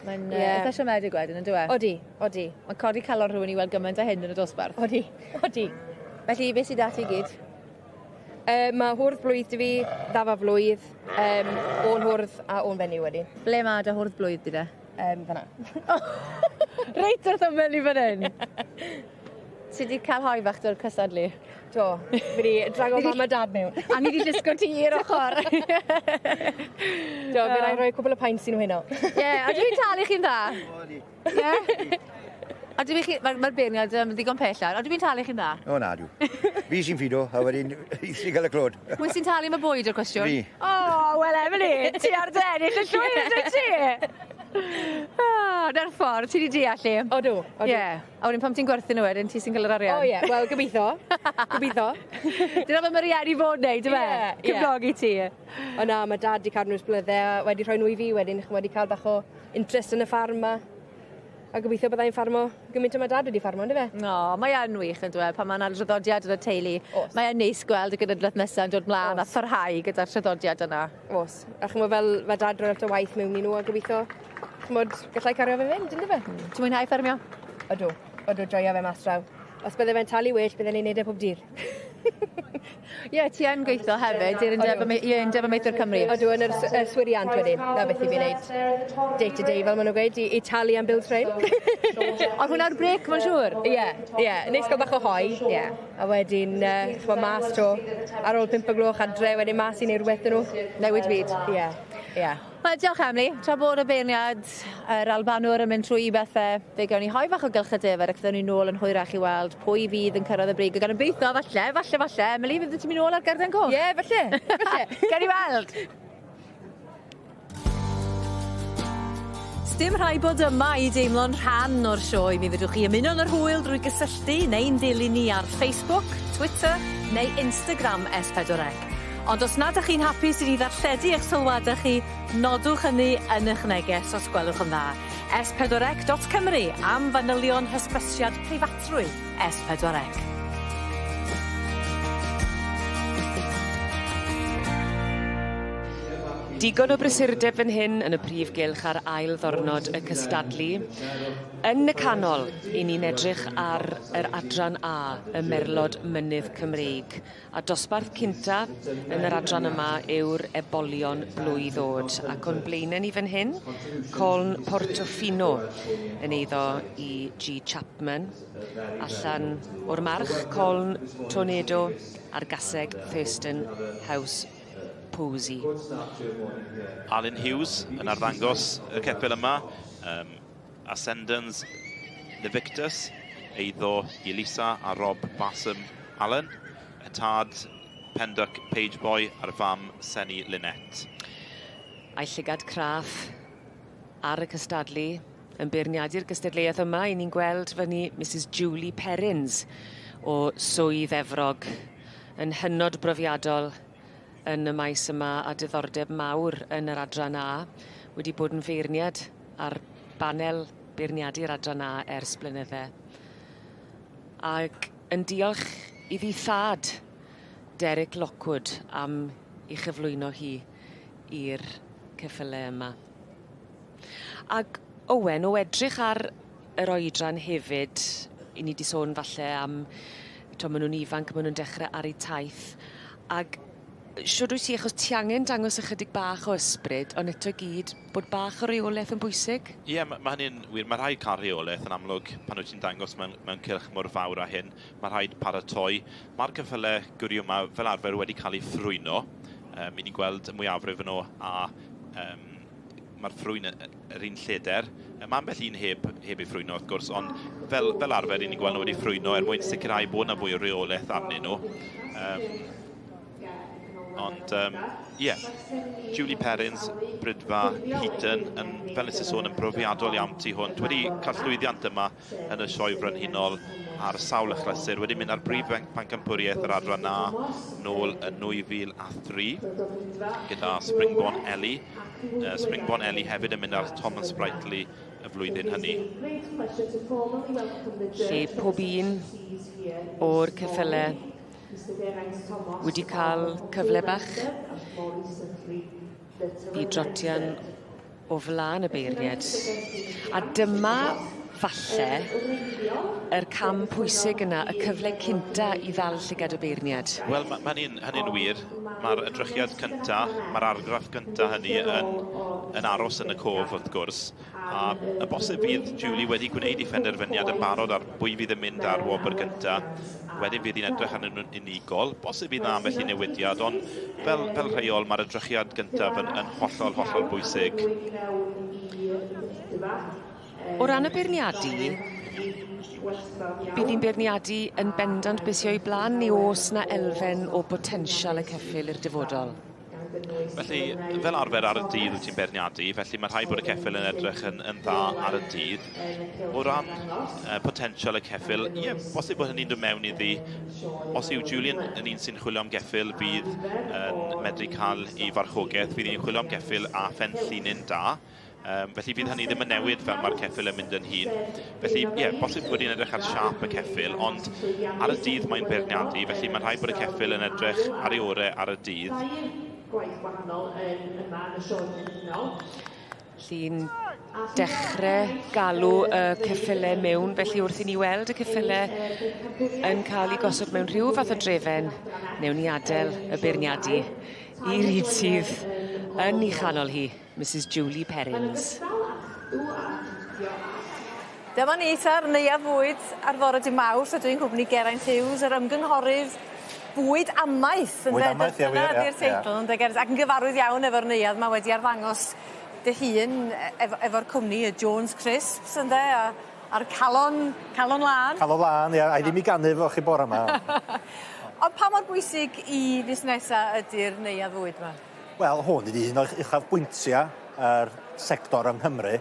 Mae'n yeah. eitha siomedig wedyn yndyw e? Odi, odi. Mae'n codi calon rhywun i weld gymaint o hyn yn y dosbarth. Odi, odi. Felly beth sydd 'da ti gyd? Mae hwrdd blwydd 'da fi, ddafa flwydd, um, o'n hwrdd a o'n fenyw wedyn. Ble mae dy hwrdd blwydd di de? Fan'na. Reit wrth ymyl i fan hyn. Ti 'di cael hoe fach do'r cystadlu? Do. Fi 'di drago mam a dad mewn. A ni 'di llusgo ti i'r ochor. Do, fe rai roi cwpl o pints i nhw heno. Ie, a dwi'n talu chi'n dda? Odi. Ie? A dwi chi, mae'r ma beirniad ddigon pell nawr, a dwi'n talu chi'n dda? O na, dw. Fi sy'n ffido, a wedyn i sy'n cael y clod. Pwy sy'n talu am y bwyd o'r cwestiwn? Fi. O, oh, wel Emily, ti ar dy ennill y llwyr, ydw ti? Oh, na'r ffordd, ti wedi deall i. Odw, odw. Ie. Yeah. A wedyn pam ti'n gwerthu nhw wedyn, ti sy'n cael yr arian. O ie, wel gobeithio. Gobeithio. Dyna be mae rieni fod wneud, dyfe? Ie, ie. Cyflogi ti. O na, mae dad 'di cadw nhw ers blynydde a wedi rhoi nhw i fi wedyn, ch'mod, i cael bach o interest yn y ffarm a a gobeithio byddai'n ffarmo gymaint â ma' dad wedi ffarmo on'd yfe? O, mae yn wych on'd yw e, pan ma' 'na draddodiad yn y teulu. O's. Mae yn neis gweld y genedlaeth nesa yn dod mlan a pharhau gyda'r traddodiad yna. O's. A ch'mo' fel ma' dad roi lot o waith mewn i nhw a gobeithio ch'mod gallai cario fe fynd on'd yfe? Ti'n mwynhau ffermio? Ydw, ydw, joio fe mas draw. Os bydde fe'n talu well bydden i'n neud e pob dydd. Ie, ti yn gweithio hefyd i'r Undeb Ama- ie, Undeb Amaethwyr Cymru. Ydw, yn yr s- y swiriant wedyn. 'Na beth i fi neud day to day fel ma' nw'n gweud i i talu am bills rhein. Ond hwnna'r brêc ma'n siŵr? Ie, ie. Neis ga'l bach o hoe. Ie. A wedyn yy ch'mo' mas 'to ar ôl pump o gloch adre wedyn mas i neud rwbeth 'da nw. Newid byd. Ie, ie. Wel, diolch Emily. Tra bod y beirniad yr Albanwr yn mynd trwy i bethe, fe gawn ni hoe fach o gylch y defaid ac fydden ni nôl yn hwyrach i weld pwy fydd yn cyrraedd y brig. Ac gan obeithio, falle, falle, falle, Emily, fydde ti'n mynd nôl ar Garden Coch? Ie, falle, falle. Gawn ni weld! Sdim rhaid bod yma i deimlo'n rhan o'r sioe. Mi fedrwch chi ymuno yn yr hwyl drwy gysylltu neu'n dilyn ni ar Facebook, Twitter neu Instagram S4C. Ond os nad 'ych chi'n hapus i ni ddarlledu eich sylwade chi, nodwch hynny yn 'ych neges os gwelwch yn dda. S4C.Cymru am fanylion hysbysiad preifatrwydd S4C. Digon o brysurdeb fan hyn yn y prif gylch ar ail ddornod y cystadlu. Yn y canol, 'yn ni'n edrych ar yr adran A, y Merlod Mynydd Cymreig. A dosbarth cynta yn yr adran yma yw'r ebolion blwydd o'd. Ac o'n blaene ni fan hyn, Coln Portofino yn eiddo i G Chapman. Allan o'r march, Coln Tornado a'r gaseg Thurston House Posey. Alun Hughes yn arddangos y ceffyl yma. Um, Ascendens Invictus, eiddo i Lisa a Rob Bassam Allen, y tad Penduck Pageboy a'r fam Senny Lynette. A'i llygad craff ar y cystadlu yn beirniadu'r gystadleuaeth yma, 'yn ni'n gweld fyny Misus Julie Perrins o Swydd Efrog yn hynod brofiadol yn y maes yma a diddordeb mawr yn yr adran A, wedi bod yn feirniad ar banel beirniadu'r adran A ers blynydde. Ac yn diolch iddi thad, Derek Lockwood, am ei chyflwyno hi i'r ceffyle yma. Ac Owen, o edrych ar yr oedran hefyd, 'yn ni 'di sôn falle am t'o' ma' nw'n ifanc, ma' nw'n dechre ar eu taith, ag shwd wyt ti achos ti angen dangos ychydig bach o ysbryd ond eto i gyd bod bach o reoleth yn bwysig? Ie ma' ma' hynny'n wir ma' rhaid ca'l rheoleth yn amlwg pan wyt ti'n dangos mewn mewn cylch mor fawr â hyn ma' rhaid paratoi. Ma'r ceffyle gwrio 'ma fel arfer wedi ca'l eu ffrwyno yym 'yn ni'n gweld y mwyafrif o nhw a yym ma'r ffrwyn yr un lleder. Mae ambell un heb, heb ei ffrwyno wrth gwrs, ond fel, fel arfer, i ni'n gweld nhw wedi ffrwyno er mwyn sicrhau bod yna fwy o reolaeth arnyn nhw. Um, ond, um, yeah, Julie Perrins, Brydfa Heaton, yn, fel nes i sôn, yn brofiadol iawn tu hwnt. Wedi cael llwyddiant yma yn y Sioe Frenhinol ar sawl achlysur, wedi mynd ar brif pencampwriaeth yr adran A nôl yn 2003 gyda Springborn Ellie. Uh, Springborn Ellie hefyd yn mynd ar Thomas Sprightly y flwyddyn hynny. Lle pob un o'r ceffylau wedi cael cyfle bach i drotian o flaen y beirnied. A dyma falle yr cam pwysig yna, y cyfle cynta i ddal llygad y beirniad. Wel, mae ma hynny'n hynny wir. Mae'r edrychiad cynta, mae'r argraff cynta hynny yn, yn aros yn y cof wrth gwrs. A y bosib fydd Julie wedi gwneud ei phenderfyniad yn barod ar bwy fydd yn mynd ar wobr gynta. Wedyn fydd hi'n edrych arnyn nhw'n unigol. Bosib fydd na ambell i newidiad, ond fel, fel rheol mae'r edrychiad gyntaf yn, yn hollol, hollol bwysig. O ran y beirniadu, bydd hi'n beirniadu yn bendant beth sy o'i blaen neu oes 'na elfen o botensial y ceffyl i'r dyfodol? Felly, fel arfer ar y dydd wyt ti'n beirniadu, felly mae rhaid bod y ceffyl yn edrych yn, yn dda ar y dydd. O ran uh, potensial y ceffyl, ie, yeah, bosib bod hynny'n dod mewn iddi. Os yw Julian yn un sy'n chwilio am geffyl, fydd yn medru cael ei farchogaeth, fydd hi'n chwilio am geffyl a phen llinyn da. Um, felly fydd hynny ddim yn newid fel mae'r ceffyl yn mynd yn hŷn. Felly, ie, yeah, bosib bod hi'n edrych ar siâp y ceffyl, ond ar y dydd mae'n beirniadu, felly mae'n rhaid bod y ceffyl yn edrych ar ei orau ar y dydd. Felly'n dechrau galw y ceffylau mewn, felly wrth i ni weld y ceffylau yn cael eu gosod mewn rhyw fath o drefen, newn ni adael y beirniadu i'r un sydd yn ei chanol hi. Misus Julie Perrins. Dyma ni ta'r Neuadd Fwyd ar fore dy' Mawrth a dwi'n nghwmni Geraint Hughes yr ymgynghorydd bwyd amaeth ynde? Bwyd amaeth ie wir ie. Dyna 'di'r teitl ynde Geraint ac yn gyfarwydd iawn efo'r neuadd 'ma wedi arddangos dy hun e- efo efo'r cwmni y Jones Crisps ynde a a'r calon calon lân. Calon lân ie ai ddim i ganu efo chi bore 'ma. Ond pa mor bwysig i fusnesa ydi'r neuadd fwyd 'ma? Wel, hwn ydi un o'r uchafbwyntia' yr sector yng Nghymru.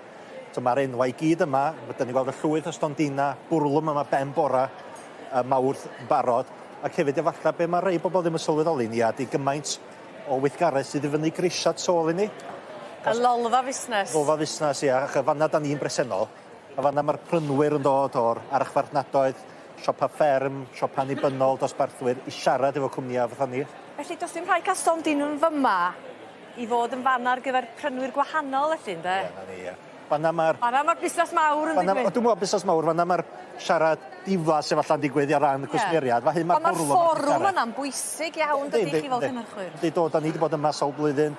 So ma'r enwa' i gyd yma, ma' 'dan ni'n gweld y llwyth o stondina, bwrlwm yma ben bora yy Mawrth yn barod, ac hefyd efalla be' ma' rei bobol ddim yn sylweddoli nia 'di gymaint o weithgaredd sydd i fyny grisia tu ôl i ni. Y lolfa fusnes. Lolfa fusnes ia, ach- fan 'na 'dan ni'n bresennol, a fan 'na ma'r prynwyr yn dod o'r archfarchnadoedd, siopa fferm, siopa annibynnol, dosbarthwyr i siarad efo cwmnia fatha ni. Felly do's dim rhaid ca'l stondin yn fyma i fod yn fanna ar gyfer prynwyr gwahanol felly, ynde? Ie, 'na ni, ie. Fanna ma'r... Fanna ma'r busnas mawr yn digwydd. Dwi'n meddwl busnas mawr, fanna ma'r siarad diflas efalla'n digwydd ar ran y cwsmeriad. Fa hyn ma'r bwrlwm. Ond ma'r fforwm yna'n bwysig iawn, dydy, chi fel cynhyrchwyr. Yndi, do, da ni wedi bod yma sawl blwyddyn.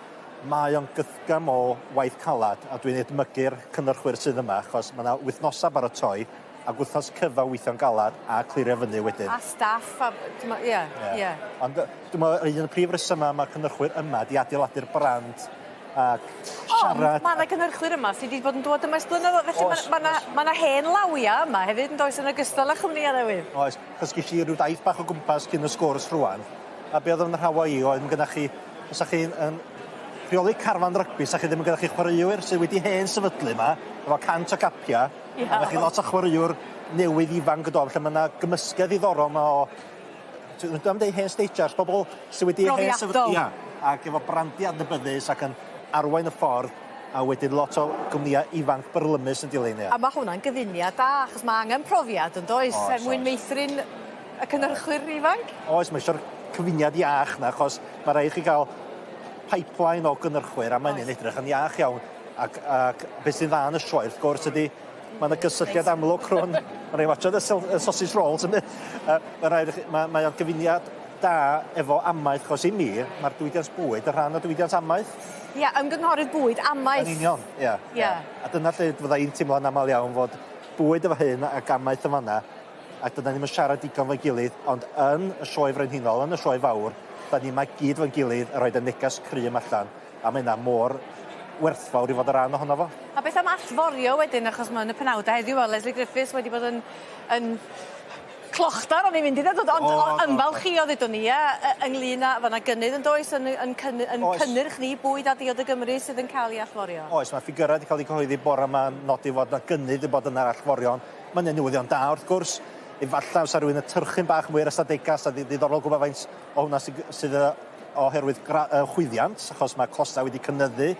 Mae o'n gythgam o waith calad, a dwi'n edmygu'r cynhyrchwyr sydd yma, achos mae yna wythnosau baratoi ac wythnos cyfa weithio'n galad a clirio fyny wedyn. A staff a... Ie, ie. Ond dwi'n meddwl un o'r prif resymau mae'r cynhyrchwyr yma di adeiladu'r brand ac siarad... Ond mae yna gynhyrchwyr yma sydd wedi bod yn dod yma ers blynyddoedd, felly mae yna ma ma hen lawia yma hefyd yn does yn ogystal â chwmnïau newydd. Oes, chos ges i ryw daith bach o gwmpas cyn y sgwrs rwan, a be oedd yn rhawa i oedd mae gennych chi, os ydych chi'n yn rheoli carfan rygbi, sa chi ddim yn gyda chi chwaraewyr sydd wedi hen sefydlu yma, efo 100 o gapiau, a mae chi lot o chwaraewr newydd ifanc yn dod, lle mae yna gymysgedd ddiddorol yma o Dwi'n am dweud hen stagers, bobl sydd wedi hen sefydlu... Ia, ac efo brandiau adnabyddus ac yn arwain y ffordd, a wedyn lot o gwmnïau ifanc byrlymus yn dilyn, ia. A mae hwnna'n gyfuniad da, achos mae angen profiad yn does, oes, er mwyn meithrin y cynhyrchwyr ifanc? Oes, mae eisiau'r cyfuniad iach na, achos mae rhaid chi gael pipeline o gynhyrchwyr, a mae'n edrych yn iach iawn. Ac, ac beth sy'n dda yn y sioe, wrth gwrs, ydy mae yna gysylltiad amlwg rhwng... Mae'n rhaid watchad y sausage rolls. Mae'n rhaid, mae, mae o'n gyfuniad da efo amaeth, chos i mi, mae'r diwydiant bwyd yn rhan o diwydiant amaeth. Ie, yeah, ymgynghorydd bwyd, amaeth. Yn union, ie. Yeah, yeah. A dyna lle fydda i'n teimlo'n aml iawn fod bwyd efo hyn ac amaeth yn fanna, ac dyna ni'n siarad digon fo'i gilydd, ond yn y sioe frenhinol, yn y sioe fawr, da ni yma gyd fo'n gilydd yn rhoi y negas cry' allan, a mae yna mor werthfawr i fod yn rhan ohono fo. A beth am allforio wedyn, achos mae yn y penawdau heddiw, a Lesley Griffiths wedi bod yn, yn clochdar o'n i'n mynd i ddweud, ond oh, ymfalchio ddudwn ni, ie, ynglyn â fanna gynnydd yn does yn, yn, yn, yn cynnyrch ni bwyd a diod y Gymru sydd yn cael ei allforio. Oes, mae ffigyrau wedi cael eu cyhoeddi bore yma nodi fod yna gynnydd wedi bod yn yr allforion. Mae'n newyddion da wrth gwrs. Efallai os rhywun yn tyrchu'n bach mwy ar ystadegau, sa ddiddorol gwybod faint o hwnna sydd, sydd oherwydd chwyddiant, achos mae costau wedi cynyddu.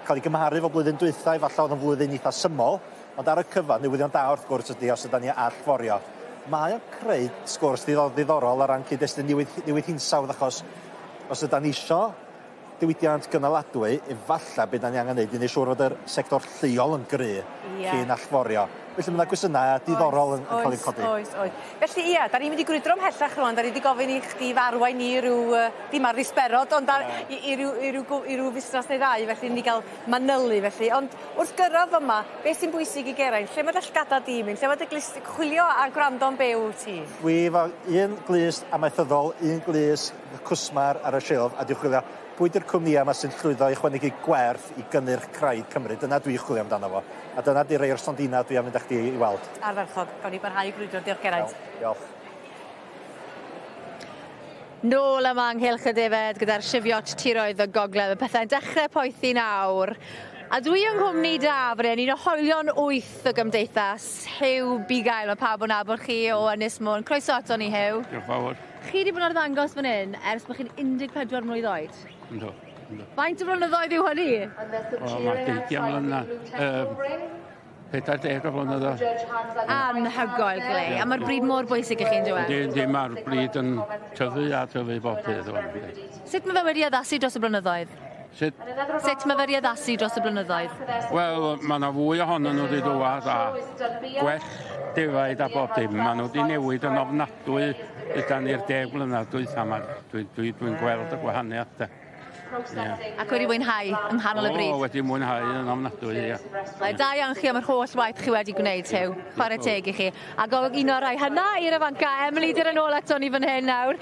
Cael ei gymharu efo blwyddyn dwytha, efallai oedd yn flwyddyn eitha syml, ond ar y cyfan, newyddion da wrth gwrs ydy os ydy ni allforio. Mae o'n creu sgwrs ddiddorol ar ran cyd-destun newid, newid hinsawdd, achos os ydy ni isio diwydiant gynaladwy, efallai beth da ni angen neud i wneud siŵr fod yr sector lleol yn gry yeah. cyn allforio. Felly mae yna gwestiynau diddorol yn, yn cael eu codi. Oes, oes. Felly ia, da ni'n mynd i grwydro ymhellach rwan, da ni wedi gofyn i chdi farwain ni ryw, dim ar ddisberod, ond ar, yeah. i, i, ryw, i, ryw, i ryw fusnes neu ddau, felly ni gael manylu felly. Ond wrth gyrraedd yma, beth sy'n bwysig i Geraint? Lle mae dy llgada di mynd? Lle mae dy glust chwilio a gwrando'n byw ti? Dwi efo un glust amaethyddol, un glust cwsmar ar y silff, a dwi'n chwilio pwy 'di'r cwmnïau yma sy'n llwyddo i chwanegu gwerth i gynnyrch craidd Cymru. Dyna dwi'n chwilio amdano fo. A dyna di rei o'r stondina dwi am fynd â chdi i weld. Ardderchog. Gawn ni barhau i grwydro. Diolch Geraint. Diolch. Nôl yma ynghylch y defed gyda'r Cheviot tiroedd y gogledd. Mae pethau'n dechrau poethi nawr. A dwi yng nghwmni da fan hyn, un o hoelion wyth y gymdeithas, Huw Bugail. Mae pawb yn nabod chi o Ynys Môn. Croeso ato ni, Huw. Diolch fawr. Chi wedi bod yn arddangos fan hyn ers bod chi'n 14 mlwydd oed? Yndw. Yndw. Faint o flynyddoedd yw hynny? O, mae 20 mlynedd. 40 o flynyddoedd. Anhygoel, Glei. A mae'r bryd mor bwysig i chi, yn dweud? Yndi, yndi, mae'r bryd yn tyfu a tyfu bob dydd. Sut mae fe wedi addasu dros y blynyddoedd? Sut? Sut mae fe wedi addasu dros y blynyddoedd? Wel, mae yna fwy ohonyn nhw wedi dŵad a gwell defaid a bob dim. Maen nhw wedi newid yn ofnadwy ydan ni'r 10 mlynedd dwytha yma. Dwi'n dwi, dwi gweld y gwahaniaeth de. Yeah. Ac wedi mwynhau yng nghanol y bryd? O, wedi mwynhau yn ofnadwy, ie. Mae da iawn chi am yr holl waith chi wedi gwneud, Huw. Chwarae teg i chi. Ac o un o'r rhai hynna i'r afanca, Emily, dyr yn ôl ato ni fan hyn nawr.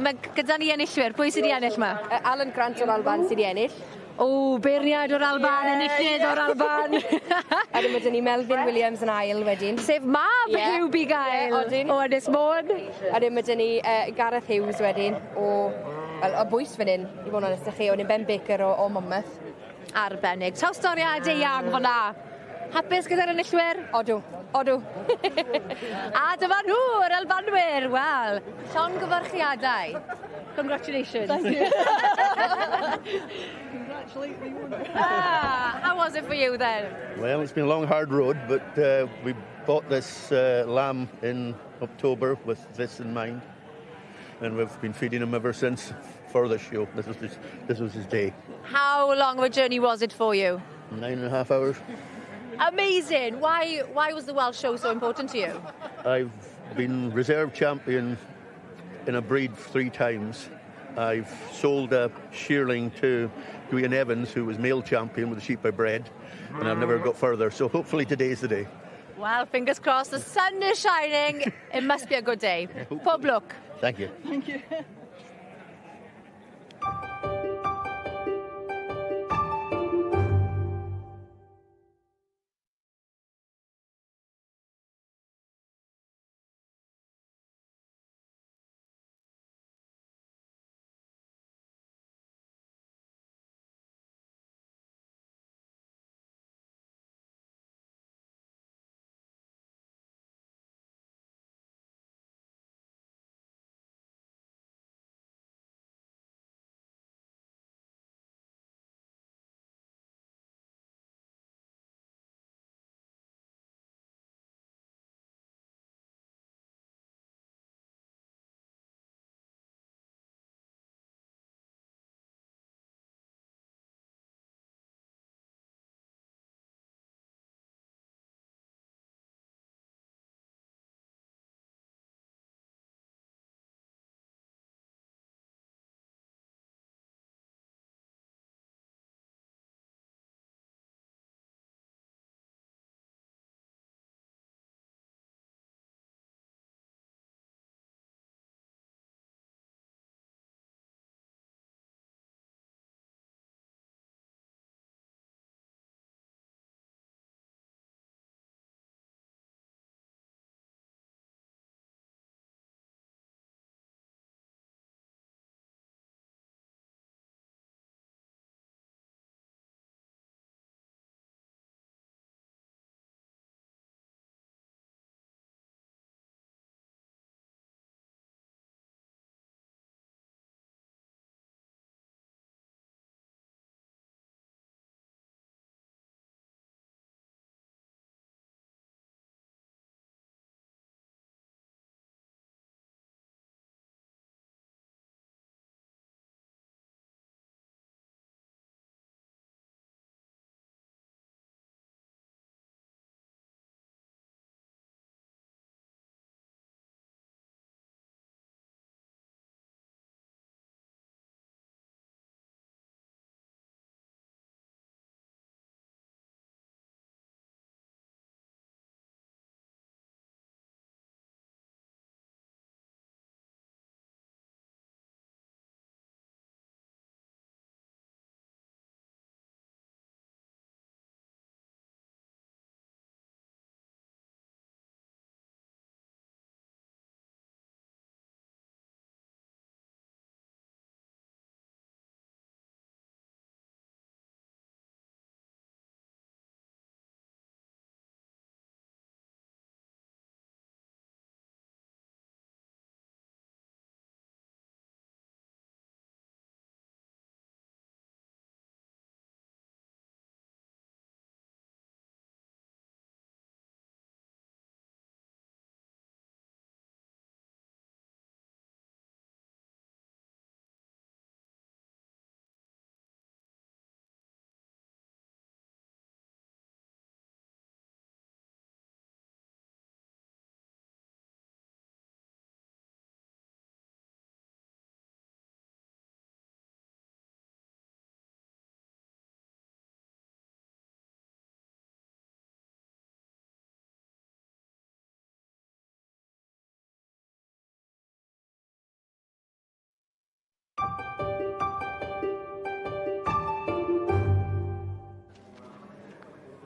Mae gyda ni enillwyr. Pwy sydd wedi ennill ma? Alan Grant o'r Alban sydd wedi ennill. O, beirniaid o'r Alban, yeah, enillydd o'r Alban. A wedyn mae 'da ni Melvyn Williams yn ail wedyn. Sef mab yeah. Huw Bugail yeah, o Ynys Môn. A wedyn mae 'da ni Gareth Hughes wedyn o, well, o bwys fan hyn, i fod yn onest â chi, wedyn Ben Baker o, o Monmouth. Arbennig. Trawstoriad eang fyna. Hapus gyda'r enillwyr? Odw, odw. A dyma nhw, yr Albanwyr. Wel, llongyfarchiadau. Congratulations. Thank you. Congratulate the owner. Ah, how was it for you then? Well, it's been a long, hard road, but we bought this lamb in October with this in mind. And we've been feeding him ever since for this show. This was his, this was his day. How long of a journey was it for you? 9.5 hours. Amazing. Why, why was the Welsh show so important to you? I've been reserve champion in a breed three times. I've sold a shearling to Gwion Evans, who was male champion with the sheep I bred, and I've never got further. So hopefully today's the day. Well, fingers crossed, the sun is shining. It must be a good day. Pob lwc. Thank you. Thank you.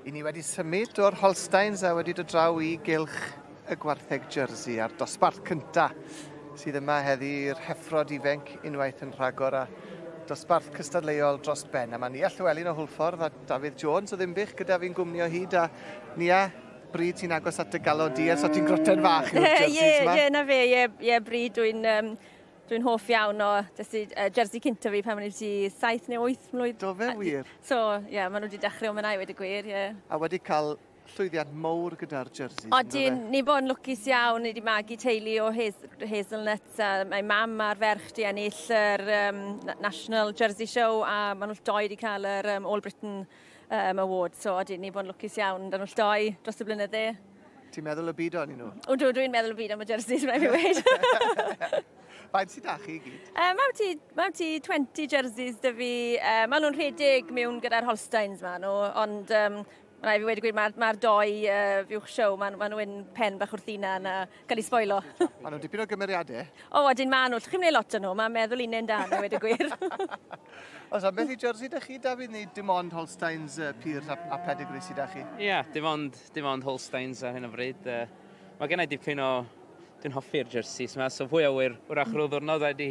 I ni wedi symud o'r Holsteins a wedi dod draw i gylch y gwartheg Jersey a'r dosbarth cynta sydd yma heddi i'r heffrod ifenc unwaith yn rhagor a dosbarth cystadleuol dros ben. A mae Nia Llywelyn o Hwlffordd a Dafydd Jones o Ddinbych gyda fi'n gwmni o hyd a Nia, bryd sy'n agos at dy galon di ers o ti'n groten fach yw'r jerseys yma. Ie, ie, na fe, ie, ie, bryd dwi'n um, Dwi'n hoff iawn o jyst uh, jersey cynta fi pan o'n i wedi 7 neu 8 mlwydd. Do fe wir? So, ie, yeah, maen nhw wedi dechrau o myna i wedi gwir, ie. Yeah. A wedi cael llwyddiant mowr gyda'r jerseys. Odyn, ni bod yn lwcus iawn, ni wedi magu teulu o hazelnuts a mae mam a'r ferch di ennill yr National Jersey Show a maen nhw'n doi wedi cael yr All Britain Award. So odyn, ni bod yn lwcus iawn, dan nhw'n doi dros y blynydde. Ti'n meddwl y byd o'n nhw? O, dwi, dwi'n meddwl y byd am y jerseys, rhaid fi weud. Faint sydd â chi i gyd? Mae ti, mae ti 20 jerseys dy fi. Maen nhw'n rhedeg mewn gyda'r Holsteins ma nhw, ond mae rhaid fi wedi gweud mae'r ma doi fuwch show, maen ma nhw'n pen bach wrth hunan a cael eu sboilo. Maen nhw'n dipyn o gymeriadau. O, wedyn maen nhw. Chi'n gwneud lot o nhw, mae'n meddwl unen da nhw, wedi gwir. Oes ambell i jersey da chi, Dafydd, neu dim ond Holsteins pur a pedigree sydd da chi? Ie, yeah, dim ond, dim ond Holsteins ar hyn o bryd. Mae gen i dipyn o... Dwi'n hoffi'r jerseys yma, so pwy a wyr, wrach rhyw ddwrnod wedi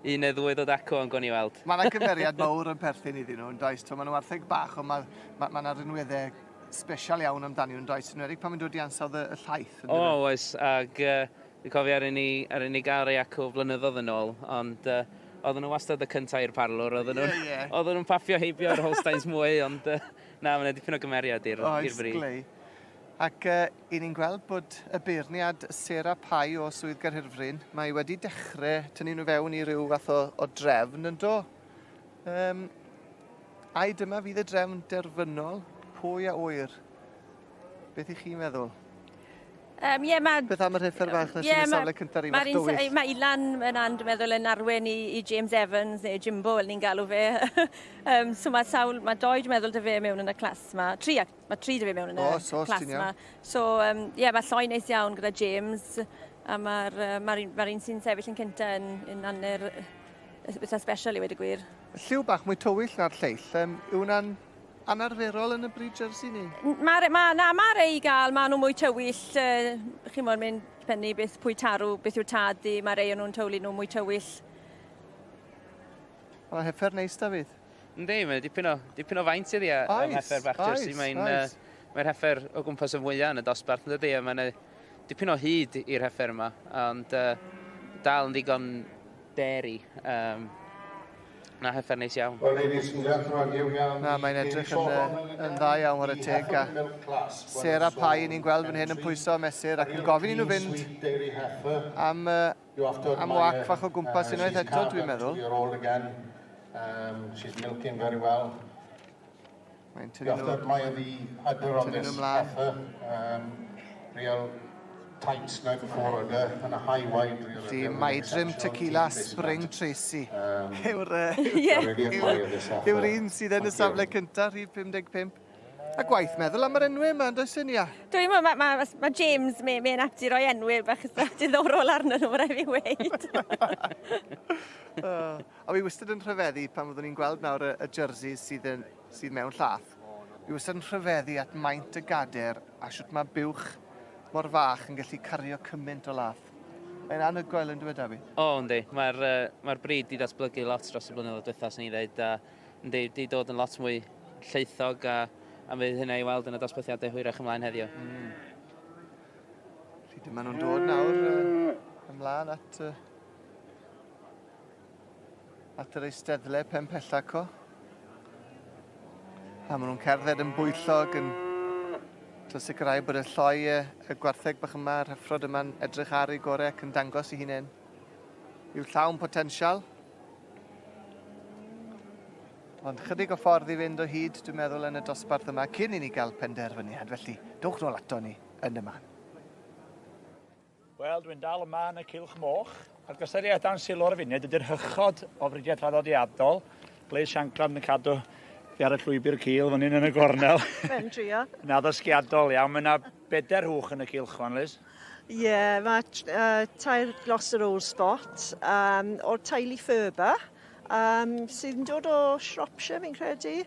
un neu ddwy ddod acw ond gwn i weld. Mae yna gymeriad mawr yn perthyn iddyn nhw, yn does? Mae nhw wartheg bach, ond mae ma, ma yna rinweddau special iawn amdanyn nhw, yn does? Yn enwedig pan mae'n dod i ansawdd y, y llaeth. O, oes, ag dwi'n cofio ar i ni, ar i ni gael rei acw flynyddoedd yn ôl, ond oedden nhw wastad y cyntaf i'r parlwr, oedden nhw'n yeah, yeah. Oedden nhw'n paffio heibio'r Holsteins mwy, ond na, mae'n dipyn o gymeriad i'r bryd. Oes, glei. Ac i ni'n gweld bod y beirniad Sarah Pye o Swydd Gaerhirfryn, mae wedi dechrau tynnu nhw fewn i ryw fath o, o drefn yn do. Ai dyma fydd y drefn derfynol? Pwy a ŵyr? Beth i chi'n meddwl? Yeah, ma, Beth am yr heffer fach na sy'n y safle cyntaf i fach dywyll? Mae Ilan yna'n, dwi'n meddwl, yn arwen i James Evans, neu Jimbo, fel ni'n galw fe. So mae sawl, mae doi, dwi'n meddwl, dy fe mewn yn y clas ma. Tri, mae tri dy fe mewn yn y Oes, oes, clas ma. So, ie, yeah, mae lloi neis iawn gyda James, a mae'r ma un, ma un sy'n sefyll yn cynta yn hanner eitha special i wedi gwir. Lliw bach mwy tywyll na'r lleill, yw hwnna'n anarferol yn y brid jersey ni? Mae, ma, na, mae rei i gael, maen nhw mwy tywyll, chi'n modd mynd pennu beth pwy tarw, beth yw'r tad di, mae rei o'n nhw'n tywlu nhw mwy tywyll. Mae'n heffer neis, Dafydd. Yndi, mae dipyn o, dipyn o faint iddi a oes, heffer bach jersey. Mae'n mae heffer o gwmpas y fwyaf yn y dosbarth, yn dydi, a mae'n dipyn o hyd i'r heffer yma, ond dal yn ddigon dairy. Na, heffer neis iawn. Well, ladies and gentlemen, here we are. Na, mae'n edrych yn, yn dda iawn ar y teg. A Sarah Pye ni'n gweld fan hyn yn pwyso mesur ac yn gofyn i nhw fynd am wac fach o gwmpas unwaith eto, dwi'n meddwl. She's milking very well. Mae'n tynnu nhw, tynnu nhw mlaen. Real tight snug fore and a high wide rear. Di Maidrim Tequila Spring Tracy yw'r yw'r un sydd yn y safle cyntaf, rhif 55. A gwaith meddwl am yr enwau yma, yn does yn ia? Dwi'n meddwl, mae ma, ma James, mae'n mae ati roi enwau bach diddorol arno nhw, mae rhaid fi weud. A fi wastad yn rhyfeddu pan fyddwn ni'n gweld nawr y jerseys sydd, yn, sydd mewn llath. Fi wastad yn rhyfeddu at maint y gader a sut mae buwch mor fach yn gallu cario cymaint o lath. Mae'n anhygoel yn dweud, David? O, yndi. Mae'r mae bryd di datblygu lot dros y blynyddoedd diwetha, swn i'n dweud. A yndi, di dod yn lot mwy lleithog a fydd hynna i weld yn y dosbarthiadau hwyrach ymlaen heddiw. Felly dyma nhw'n dod nawr ymlaen at yr eisteddle pen pellaco. A maen nhw'n cerdded yn bwyllog yn to sicrhau bod y lloi y gwartheg bach yma, yr heffrod yma'n edrych ar ei gorau ac yn dangos i hunain i'w llawn potensial. Ond chydig o ffordd i fynd o hyd, dwi'n meddwl, yn y dosbarth yma, cyn i ni gael penderfyniad. Felly, dowch nôl ato ni yn y man. Wel, dwi'n dal yma yn y cylch moch. A'r gystadleuaeth dan sylw ar y funud ydy'r hychod o fridiau traddodiadol. Blaze Shankland yn cadw fi ar y llwybr cul fan hyn yn y gornel. Fe'n trio. Yn addysgiadol iawn. Mae yna bedair hwch yn y cylch fan, Liz. Ie, yeah, mae tair Gloucester Old Spot o'r teulu Furber, sydd yn dod o Shropshire, fi'n credu.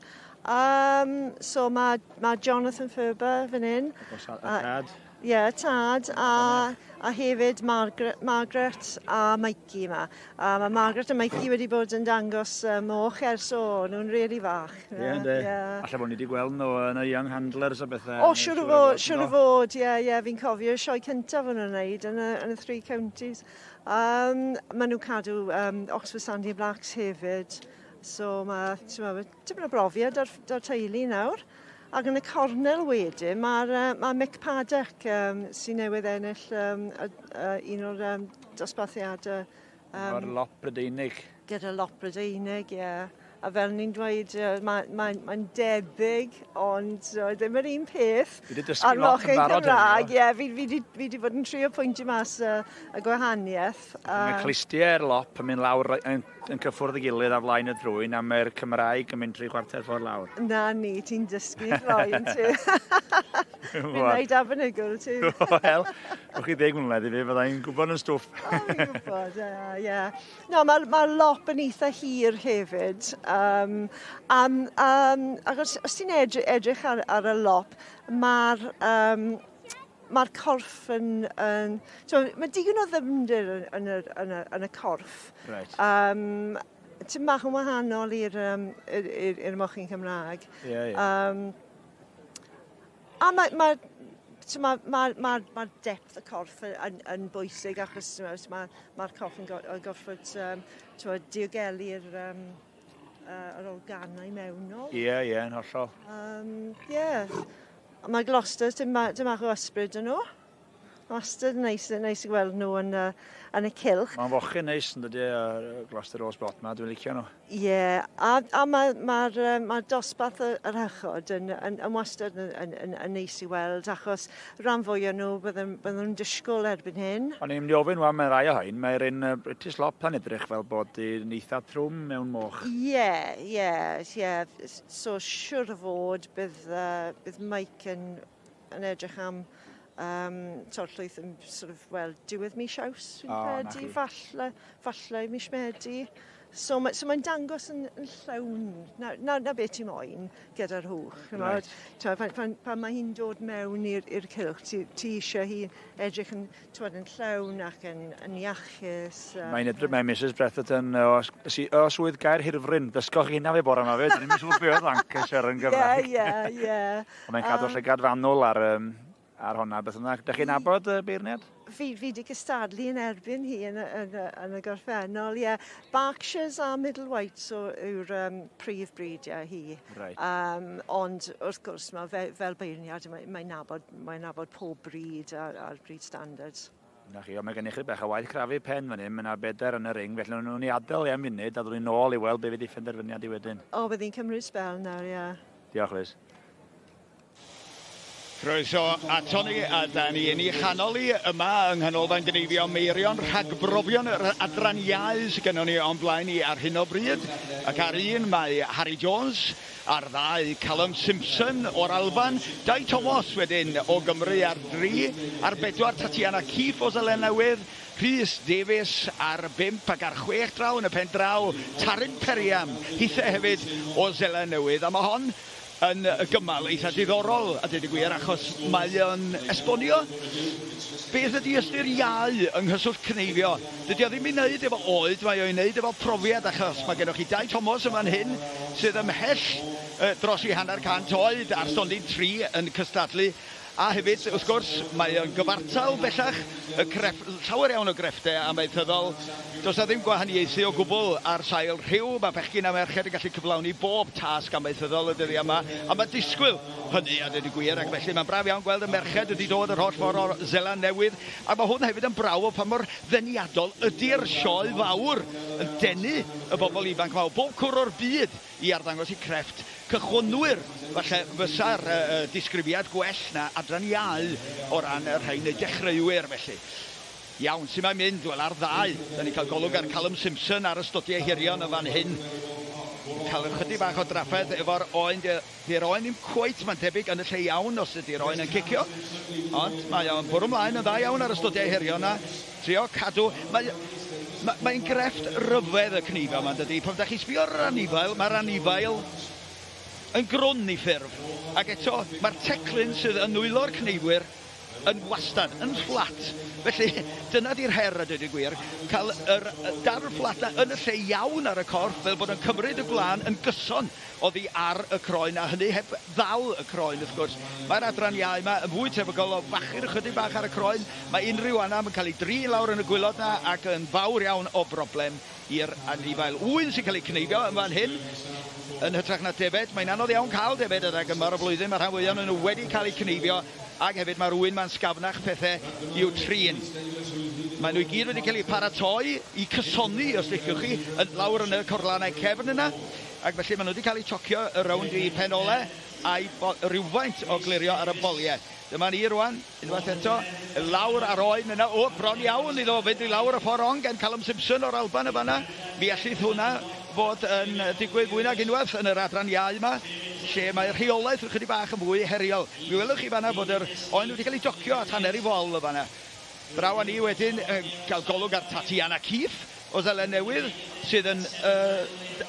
So mae Jonathan Furber fan hyn. Y tad. Ie, yeah, tad, a hefyd Margaret a Mikey yma. A mae Margaret a Mikey wedi bod yn dangos moch ers o, nhw'n really fach. Ie, yeah, ynddi. Yeah. Alla bod ni wedi gweld nhw yn y Young Handlers a bethau. O, siwr o fod, siwr o fod, ie, ie, fi'n cofio sioe cyntaf o'n nhw'n wneud yn y Three Counties. Maen nhw'n cadw Oxford Sandy Blacks hefyd, so mae, ti'n tipyn o brofiad ar teulu nawr. Ac yn y cornel wedyn mae'r uh, mae Mick Paddock um, sy'n newydd ennill um, un o'r um, dosbarthiadau. Efo'r lop Brydeinig. Gyda lop Brydeinig, ie. Yeah. A fel ni'n dweud, mae'n mae, mae debyg, ond ddim yr un peth. Fi wedi dysgu lot yn barod. Cymraeg, ie, fi, fi, di, fi di bod yn trio pwyntio mas y, y gwahaniaeth. Mae clustiau'r lop yn mynd lawr yn, yn cyffwrdd y gilydd ar flaen y drwyn, a mae'r Cymraeg yn mynd tri chwarter ffordd lawr. Na ni, ti'n dysgu roi yn ti. Fi'n gwneud arbenigwr ti. Wel, o'ch chi ddeg mlynedd i fi, fyddai'n gwybod yn stwff. O, fi'n gwybod, ie, ie. No, mae ma lop yn eitha hir hefyd. Um, um, um, achos os ti'n edrych, edrych ar, ar y lop, mae'r um, mae'r corff yn... yn so, mae digon o ddyfnder yn, yn, y, yn, y, yn y corff. Right. Um, Ti'n bach yn wahanol i'r um, i'r mochyn Cymraeg. Yeah, yeah. Um, a mae, mae mae ma, ma, ma depth y corff yn, yn, yn bwysig achos mae'r ma corff yn, go, yn gorfod um, diogelu'r um, yr organau mewnol. Ie, yeah, ie, yeah, yn hollol. Ie. Yeah. Mae Gloucester, dim, dim bach o ysbryd yn nhw. Wastad yn neis, neis i gweld nhw yn, uh, yn y cylch. Mae'n fochyn neis yn dydy, y Gloucester Rose Bot ma, dwi'n licio nhw. Ie, yeah, a, a mae'r ma, ma, ma dosbarth yr hychod yn, yn, yn wastad yn, yn, yn, yn neis i weld, achos rhan fwy o nhw bydden, bydden nhw'n disgwyl erbyn hyn. O'n i'n mynd i ofyn wan, mae rai o hain, mae'r un British Lop yn edrych fel bod yn eitha trwm mewn moch. Ie, ie, ie. So siwr o fod bydd, bydd Mike yn, yn edrych am um, torllwyth yn sort of, well, diwedd mis Awst, fi'n oh, credu, falle, falle mis Medi. So, ma, so mae'n dangos yn, yn llawn, na, na, na beth ti moyn gyda'r hwch. Right. Twa, pan, pan, pan mae hi'n dod mewn i'r cylch, ti, ti eisiau hi edrych yn, twad, yn llawn ac yn, yn iachus. Mae'n edrych, mae Mrs Bretherton o, o swydd Gaer Hirfryn. Ddysgoch chi hynna fe bore yma fe, dyn ni'n siŵr beth oedd Lancashire yn Gymraeg. Ie, ie, ie. Ond mae'n cadw llygad fanwl ar, um, ar honna beth yna. Dych chi'n nabod y beirniad? Fi, fi wedi cystadlu yn erbyn hi yn, yn, yn, yn y gorffennol, ie. Yeah. Berkshires a Middle Whites yw'r um, prif bridiau hi. Right. Um, ond wrth gwrs, mae fe, fel beirniad, mae'n mae nabod, mae nabod pob bryd a'r, ar breed standards. Na chi, ond mae gennych chi bach o waith crafu pen fan hyn, mae yna bedair yn y ring, felly nhw'n ni adael i am munud a ddod ni'n ôl i weld be fydd ei phenderfyniad i wedyn. O, bydd hi'n cymryd sbel nawr, ie. Yeah. Diolch, Liz. Croeso ato ni, a da ni yn ei chanol i yma yng Nghanolfan Gneifio Meirion, rhagbrofion yr adran iau sydd gennon ni o'n blaen ni ar hyn o bryd. Ac ar un mae Harry Jones, ar ddau Callum Simpson o'r Alban, Dai Thomas wedyn o Gymru ar dri, ar bedwar Tatiana Keefe o Seland Newydd, Rhys Davies ar bump ac ar chwech draw yn y pen draw, Taryn Perriam, hithe hefyd o Seland Newydd. A mae hon yn gymal eitha diddorol a deud y gwir achos mae o'n esbonio beth ydy ystyr iau yng nghyswllt cneifio. Dydy o ddim i wneud efo oed, mae o i wneud efo profiad achos mae gennych chi Dai Thomas yn fan hyn sydd ymhell dros i hanner cant oed ar stondin 3 yn cystadlu A hefyd, wrth gwrs, mae o'n gyfartal bellach, y crefft, llawer iawn o grefftau amaethyddol. Does 'na ddim gwahaniaethu o gwbl ar sail rhyw, mae bechgyn a merched yn gallu cyflawni bob tasg amaethyddol y dyddiau yma, a mae disgwyl hynny a dweud y gwir, ac felly mae'n braf iawn gweld y merched wedi dod yr holl ffordd o'r Seland Newydd, a mae hwn hefyd yn brawf o pa mor ddeniadol ydy'r sioe fawr yn denu y bobl ifanc 'ma o bob cwr o'r byd i arddangos eu crefft cychwynnwyr. Falle fysa'r disgrifiad gwell na adran iau o ran y rhain neu dechreuwyr felly. Iawn, sut mae'n mynd? Wel, ar ddau. Da ni'n cael golwg ar Callum Simpson ar y stodiau hirion yn fan hyn. Cael ychydig bach o drafferth efo'r oen. Di'r oen ddim cweit, mae'n tebyg, yn y lle iawn os ydy'r oen yn cicio. Ond mae o'n bwrw ymlaen yn dda iawn ar y stodiau hirion 'na. Trio cadw... Mae, mae, mae'n grefft ryfedd y cnifo yma, dydy? Pan da chi'n sbio ar yr anifail, mae'r anifail yn grwn i ffurf. Ac eto, mae'r teclyn sydd yn nwylo'r cneifwyr yn wastad, yn fflat. Felly, dyna di'r her a dweud y gwir, cael yr darn fflat 'na yn y lle iawn ar y corff fel bod o'n cymryd y gwlân yn gyson oddi ar y croen, a hynny heb ddal y croen wrth gwrs. Mae'r adran iau 'ma yn fwy tebygol o fachu'r ychydig bach ar y croen. Mae unrhyw anaf yn cael ei drin lawr yn y gwilod 'na ac yn fawr iawn o broblem i'r anifail. Ŵyn sy'n cael eu cneifio yn fan hyn. yn hytrach na defed. Mae'n anodd iawn cael defed adeg yma o'r flwyddyn, mae rhan fwyaf ohonyn nhw wedi cael eu cneifio ac hefyd mae'r ŵyn ma'n sgafnach pethau i'w trin. Maen nhw i gyd wedi cael eu paratoi i cysoni, os liciwch chi, yn lawr yn y corlannau cefn yna, ac felly maen nhw wedi cael eu tocio y rownd i pen ole a'i rywfaint o glirio ar y boliau. Dyma ni rwan, unwaith eto, lawr ar oen yna, o, bron iawn iddo fynd i lawr y ffordd rong gen Callum Simpson o'r Alban y fanna. Mi allith hwnna fod yn digwydd fwy nag unwaith yn yr adran iau yma, lle mae rheolaeth ychydig bach yn fwy heriol. Mi welwch chi fanna fod yr oen wedi cael ei docio at hanner ei fol y fanna. Draw â ni wedyn gael golwg ar Tatiana Keith o Seland Newydd sydd yn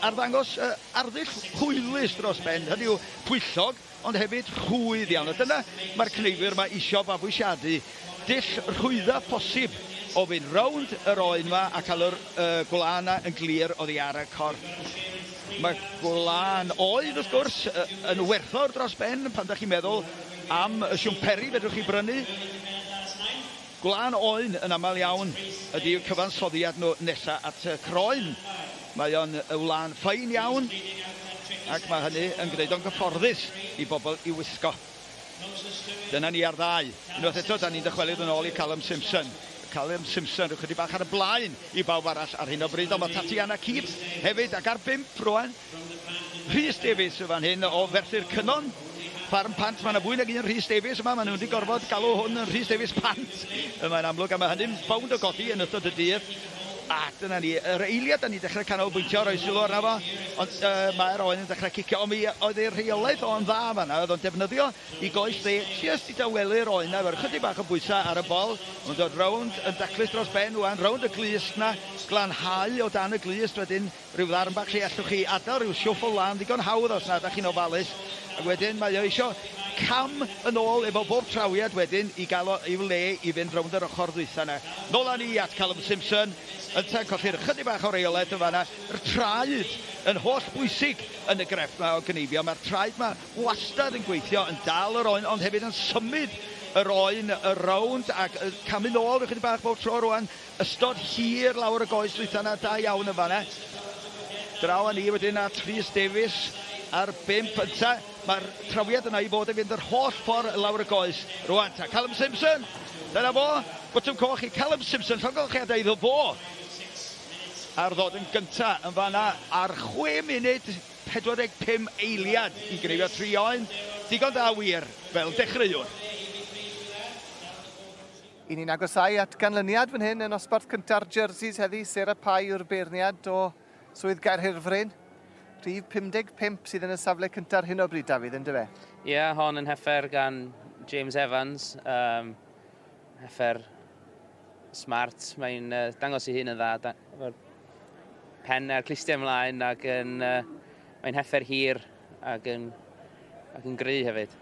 arddangos arddull hwylus dros ben, hynny yw pwyllog, ond hefyd rhwydd iawn. A dyna mae'r cneifwyr 'ma isio fabwysiadu, dull rhwydda posib o fynd rownd yr oen 'ma a cael yr gwlân 'na yn glir oddi ar y corff. Mae gwlân oen, wrth gwrs, yn werthfawr dros ben pan 'da chi'n meddwl am y siwmperi fedrwch chi brynu. Gwlân oen yn aml iawn ydy'u cyfansoddiad nhw nesa at y croen. Mae o'n wlân ffein iawn ac mae hynny yn gwneud o'n gyfforddus i bobl i'w wisgo. Dyna ni ar ddau. Unwaith eto, da ni'n dychwelyd yn ôl i Callum Simpson. Callum Simpson, rhyw chydig bach ar y blaen i bawb arall ar hyn o bryd, ond mae Tatiana Keith hefyd ac ar bump rwan. Rhys Davies yn fan hyn o Ferthyr Cynon. Ffarm Pant, mae yna fwy nag un Rhys Davies yma, maen nhw wedi gorfod galw hwn yn Rhys Davies Pant. Mae'n amlwg, a mae hynny'n bownd o godi yn ystod y dydd. A dyna ni, yr eiliad da ni'n dechrau canolbwyntio, rhoi sylw arno fo, ond mae'r oen yn dechrau cicio, ond mi oedd ei rheolaeth o'n dda fanna, oedd o'n defnyddio i goes dde jyst i dawelu'r oen 'na, efo'r chydig bach o bwysau ar y bol, mae'n dod rownd yn daclus dros ben ŵan, rownd y glust 'na, glanhau o dan y glust wedyn, rhyw ddarn bach lle allwch chi adael rhyw siwff o wlân ddigon hawdd os na ydach chi'n ofalus, ac wedyn mae o isio cam yn ôl efo bob trawiad wedyn i gael o i'w le i fynd rownd yr ochr ddwytha 'na. Nôl â ni at Callum Simpson, yntau'n colli'r ychydig bach o reolaeth yn fan'na. 'R traed yn holl bwysig yn y grefft 'ma o gneifio, mae'r traed 'ma wastad yn gweithio, yn dal yr oen ond hefyd yn symud yr oen y rownd ac camu nôl ychydig bach bob tro rwan. Ystod hir lawr y goes dwytha 'na, da iawn yn fan'na. Draw â ni wedyn at Rhys Davies ar bump ynta. Mae'r trawiad yna i fod yn fynd yr holl ffordd lawr y goes. Rwan ta, Callum Simpson! Dyna fo, botwm coch i Callum Simpson, llongyfarchiadau iddo fo ar ddod yn gynta yn fan'na ar 6 munud 45 eiliad i gneifio tri oen. Digon da wir fel dechreuwr. Y'n ni'n agosáu at ganlyniad fan hyn yn nosbarth cynta'r jerseys heddi. Sarah Pye yw'r beirniad o Swydd Gaerhirfryn. Rhif 55 sydd yn y safle cyntaf ar hyn o bryd, Dafydd, yndyfe? Ie, yeah, hon yn heffer gan James Evans. Heffer smart, mae'n dangos ei hun yn dda. Efo'r pen a'r clustiau ymlaen ac yn, mae'n heffer hir ac yn, ac yn gry hefyd.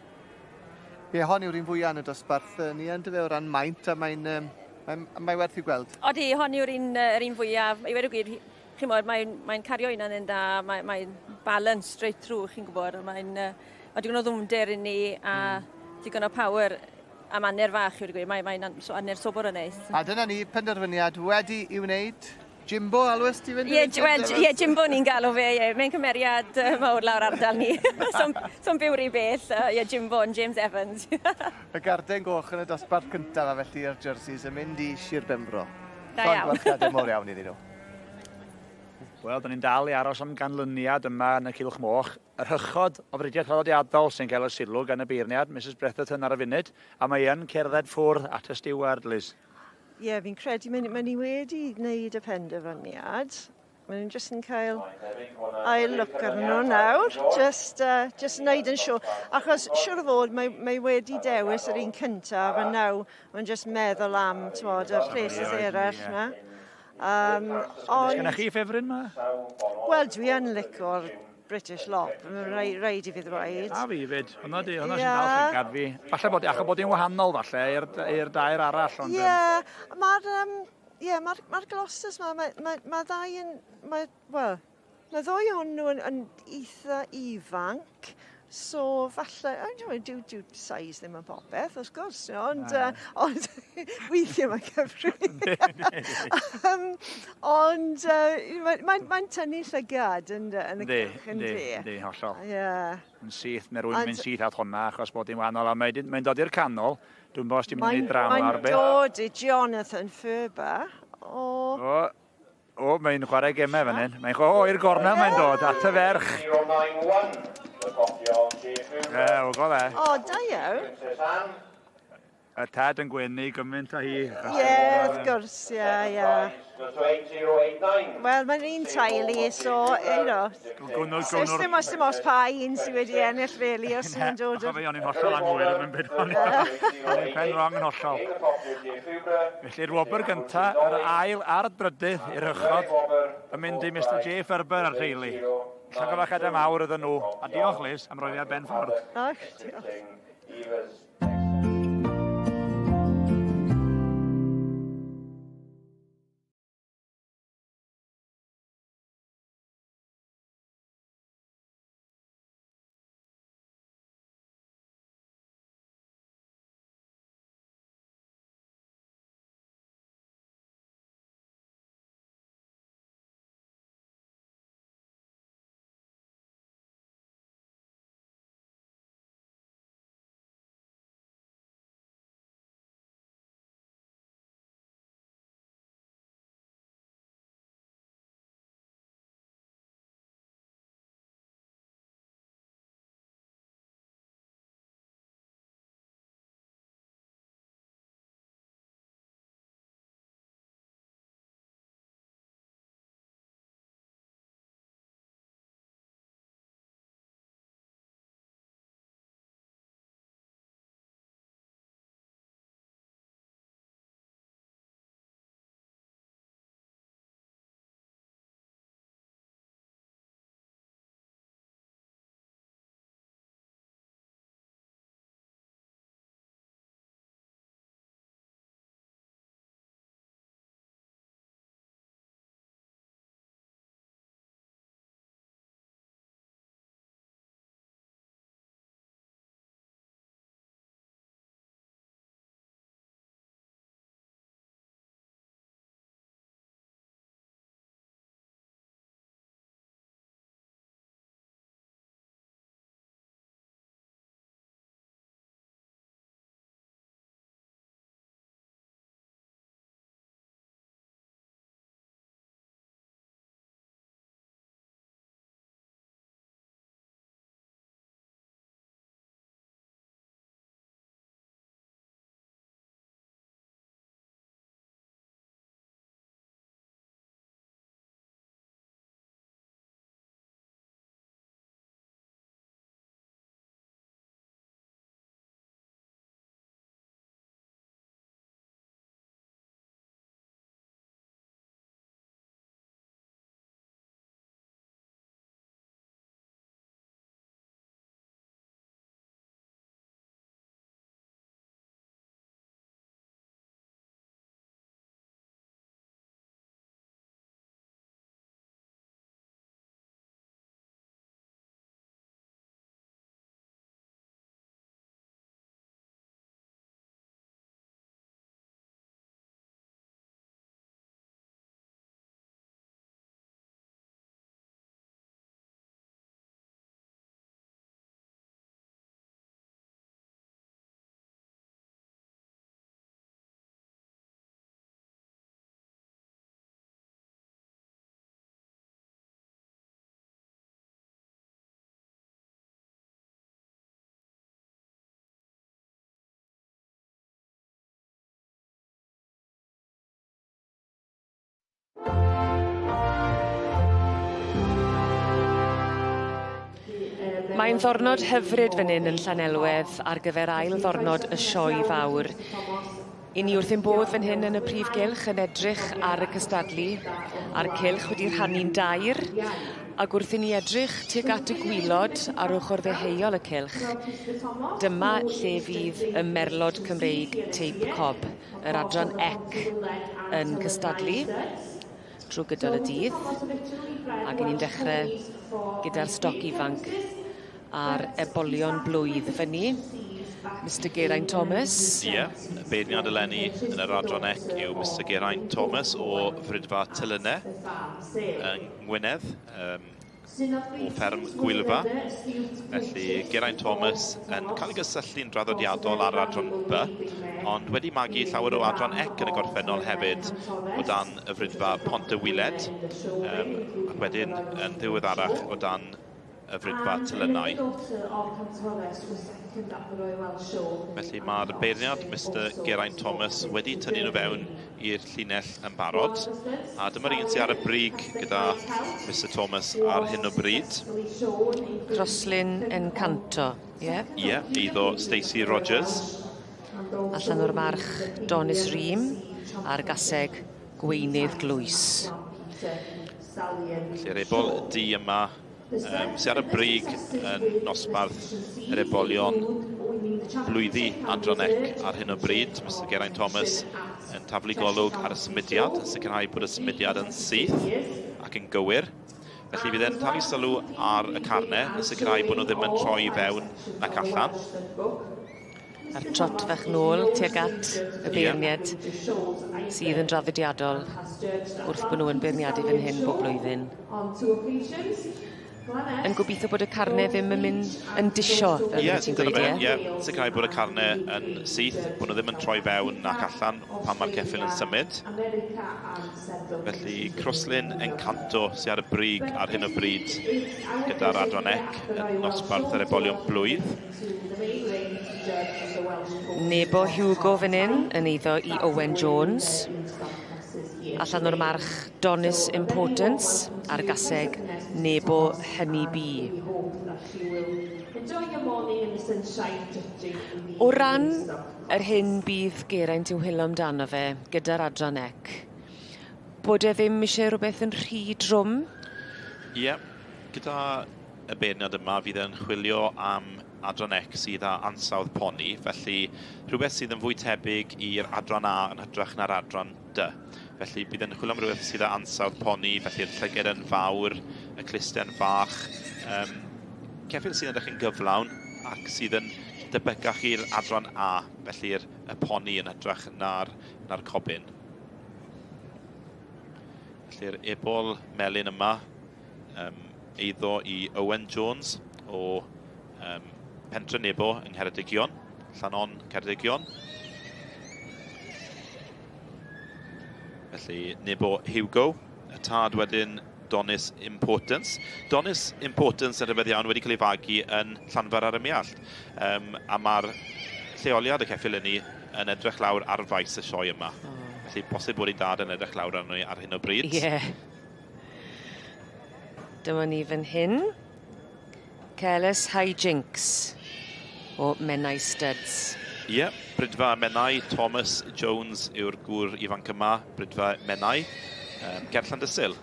Ie, hon yw'r un fwyaf yn y dosbarth ni yn dyfe o ran maint a mae'n um, mae, mae werth i'w gweld. Odi, hon yw'r un, yr un fwyaf. I weud y gwir, chi'n bod, mae'n mae cario hunan yn dda, mae'n mae balance straight through, chi'n gwybod. Mae'n mae digon o ddwmder i ni a digon o power am aner fach, i weud y gwir. Mae'n mae, so, aner sobor o neis. A dyna ni, penderfyniad wedi i wneud. Jimbo, alwys ti fynd? Ie, wel, ie, Jimbo ni'n galw fe, ie. Mae'n cymeriad mawr lawr ardal ni. So'n so byw rhy bell, ie, Jimbo yn James Evans. y garden goch yn y dosbarth cyntaf a felly i'r jerseys yn mynd i Sir Benfro. Da iawn. Llongyfarchiadau mawr iawn iddyn nhw. Wel, da ni'n dal i aros am ganlyniad yma yn y Cylch Moch. Yr hychod o fridiau traddodiadol sy'n cael y sylw gan y beirniad, Misus Bretherton ar y funud, a mae yn cerdded ffwrdd at y stiward, Liz. Ie, fi'n credu mae, mae ni wedi gwneud y penderfyniad. Mae nhw'n jyst yn cael ail look arnyn nhw nawr, just, just wneud yn siŵr. Achos siŵr o fod mae, mae wedi dewis yr un cyntaf a nawr mae'n just meddwl am, t'mod, y places eraill na. Ond... Oes gennych chi ffefryn ma? Wel, dwi yn lico'r British Lop, mae'n rhaid, rhaid i fi ddweud. A fi fyd, hwnna di, hwnna sy'n dal llygad fi. Falle bod, achos bod hi'n wahanol falle i'r dair arall. Ond, Ie, yeah, mae'r um, yeah, ma ma Gloucesters ma, mae ma, ma ddau yn, mae, wel, mae ddwy ohonyn nhw yn, yn eitha ifanc. So falle, I don't know, dyw, dyw size ddim yn popeth, wrth gwrs, ond, uh, ond weithiau mae'n cyfri. um, ond uh, mae'n mae, mae tynnu llygad yn, yn y cylch, yn di. Yndi, hollol. Yeah. Yn syth, mae rhywun mynd syth at honna achos bod hi'n wahanol, a mae'n mae dod i'r canol, dwi'n bod os ti'n mynd i drama ar beth. Mae'n dod i Jonathan Ferber. O, o O, mae'n chwarae gemau fan hyn. Mae'n chwarae... O, i'r gornel mae'n dod, at y ferch. Ie, o, go dde. O, da iawn. Y tad yn gwenu gymaint â hi. Ie, wrth gwrs, ie, ie. Wel, mae'n un teulu, so, you know. Gwnnwr, Dim os dim os pa un sydd wedi ennill, really, os nhw'n dod... Fe, o'n i'n hollol anghywir yn byd. O'n i'n pen wrong yn hollol. Felly'r wobr gynta, yr ail a'r drydydd i'r hychod, yn mynd i Mister J Ferber a'r teulu. Llongyfarchiadau mawr iddyn nhw, a diolch Liz am roi fi ar ben ffordd. O, diolch. Mae'n ddornod hyfryd fan hyn yn Llanelwedd ar gyfer ail ddornod y sioe fawr. I ni wrth ein bodd fan hyn yn y prif gylch yn edrych ar y cystadlu, a'r cylch wedi rhannu'n dair, ac wrth i ni edrych tuag at y gwylod ar ochr ddeheuol y cylch, dyma lle fydd y merlod Cymreig teip cob, yr adran ec yn cystadlu trwy gydol y dydd, ac i ni'n dechrau gyda'r stoc ifanc. a'r ebolion blwydd fyny. Mr Geraint Thomas. Ie, yeah, y beirniad eleni yn yr adran ec yw Mr Geraint Thomas o Fridfa Tylynau yng Ngwynedd, o fferm Gwylfa. Felly Geraint Thomas yn cael ei gysylltu'n draddodiadol ar adran B, ond wedi magu llawer o adran ec yn y gorffennol hefyd o dan y Fridfa Pont y Wyled, ac wedyn yn ddiweddarach o dan y Fridfa Telynau. Felly mae'r beirniad, Mr Geraint Thomas, wedi tynnu nhw fewn i'r llinell yn barod. A dyma'r un sydd ar y brig gyda Mr Thomas ar hyn o bryd. Croslin Encanto, ie? Yeah? Ie, yeah, eiddo Stacey Rogers. Allan o'r march Donis Ream a'r gaseg Gweinydd Glwys. Felly'r ebol du yma sydd ar y brig yn nosbarth yr ebolion blwyddi Adran Ec ar hyn o bryd. Mr Geraint Thomas yn taflu golwg ar y symudiad, yn sicrhau bod y symudiad yn syth ac yn gywir. Felly fydd e'n talu sylw ar y carnau, yn sicrhau bod nhw ddim yn troi fewn nac allan. A'r trot fach nôl tuag at y beirniad sydd yn draddodiadol wrth bod nhw yn beirniadu fan hyn bob blwyddyn. Yn gobeithio bod y carnau ddim yn mynd yn disio, fel yeah, ti'n gweud, ie? Ie, sicrhau bod y carnau yn syth, bod nhw ddim yn troi fewn nac allan pan mae'r ceffyl yn symud. Felly, Croslin Encanto sydd ar y brig ar hyn o bryd gyda'r adran ec yn nosbarth yr ebolion blwydd. Nebo Hugo fan hyn yn eiddo i Owen Jones. Allan o'r march Donis Importance a'r gaseg Nebo Honey Bee. O ran yr hyn bydd Geraint i'w helo amdano fe gyda'r adran ec, bod e ddim eisiau rhywbeth yn rhy drwm? Ie, yeah, gyda y beirniad yma fydd e'n chwilio am adran ec sydd â ansawdd poni, felly rhywbeth sydd yn fwy tebyg i'r adran A yn hytrach na'r adran D. Felly bydd e'n chwilio am rhywbeth sydd â ansawdd poni, felly'r llyged yn fawr, y clusten fach, ceffyl sydd yn edrych yn gyflawn ac sydd yn debycach i'r adran A, felly'r y poni yn hytrach na'r, na'r cobyn. Felly'r ebol melyn yma, eiddo i Owen Jones o Pentre Nebo yng Ngheredigion, Llanon Ceredigion. Felly Nebo Hugo, y tad wedyn Donis Importance. Donis Importance yn rhyfedd iawn wedi cael ei fagu yn Llanfair ar y Muallt. A mae'r lleoliad y ceffyl hynny yn edrych lawr ar faes y sioe yma. Oh. Felly posib bod ei dad yn edrych lawr arno ar hyn o bryd. Ie. Yeah. Dyma ni fan hyn. Careless Hijinks o Menai Studs. Ie, yeah, Brydfa Menai, Thomas Jones yw'r gŵr ifanc yma, Brydfa Menai, ger Llandysul.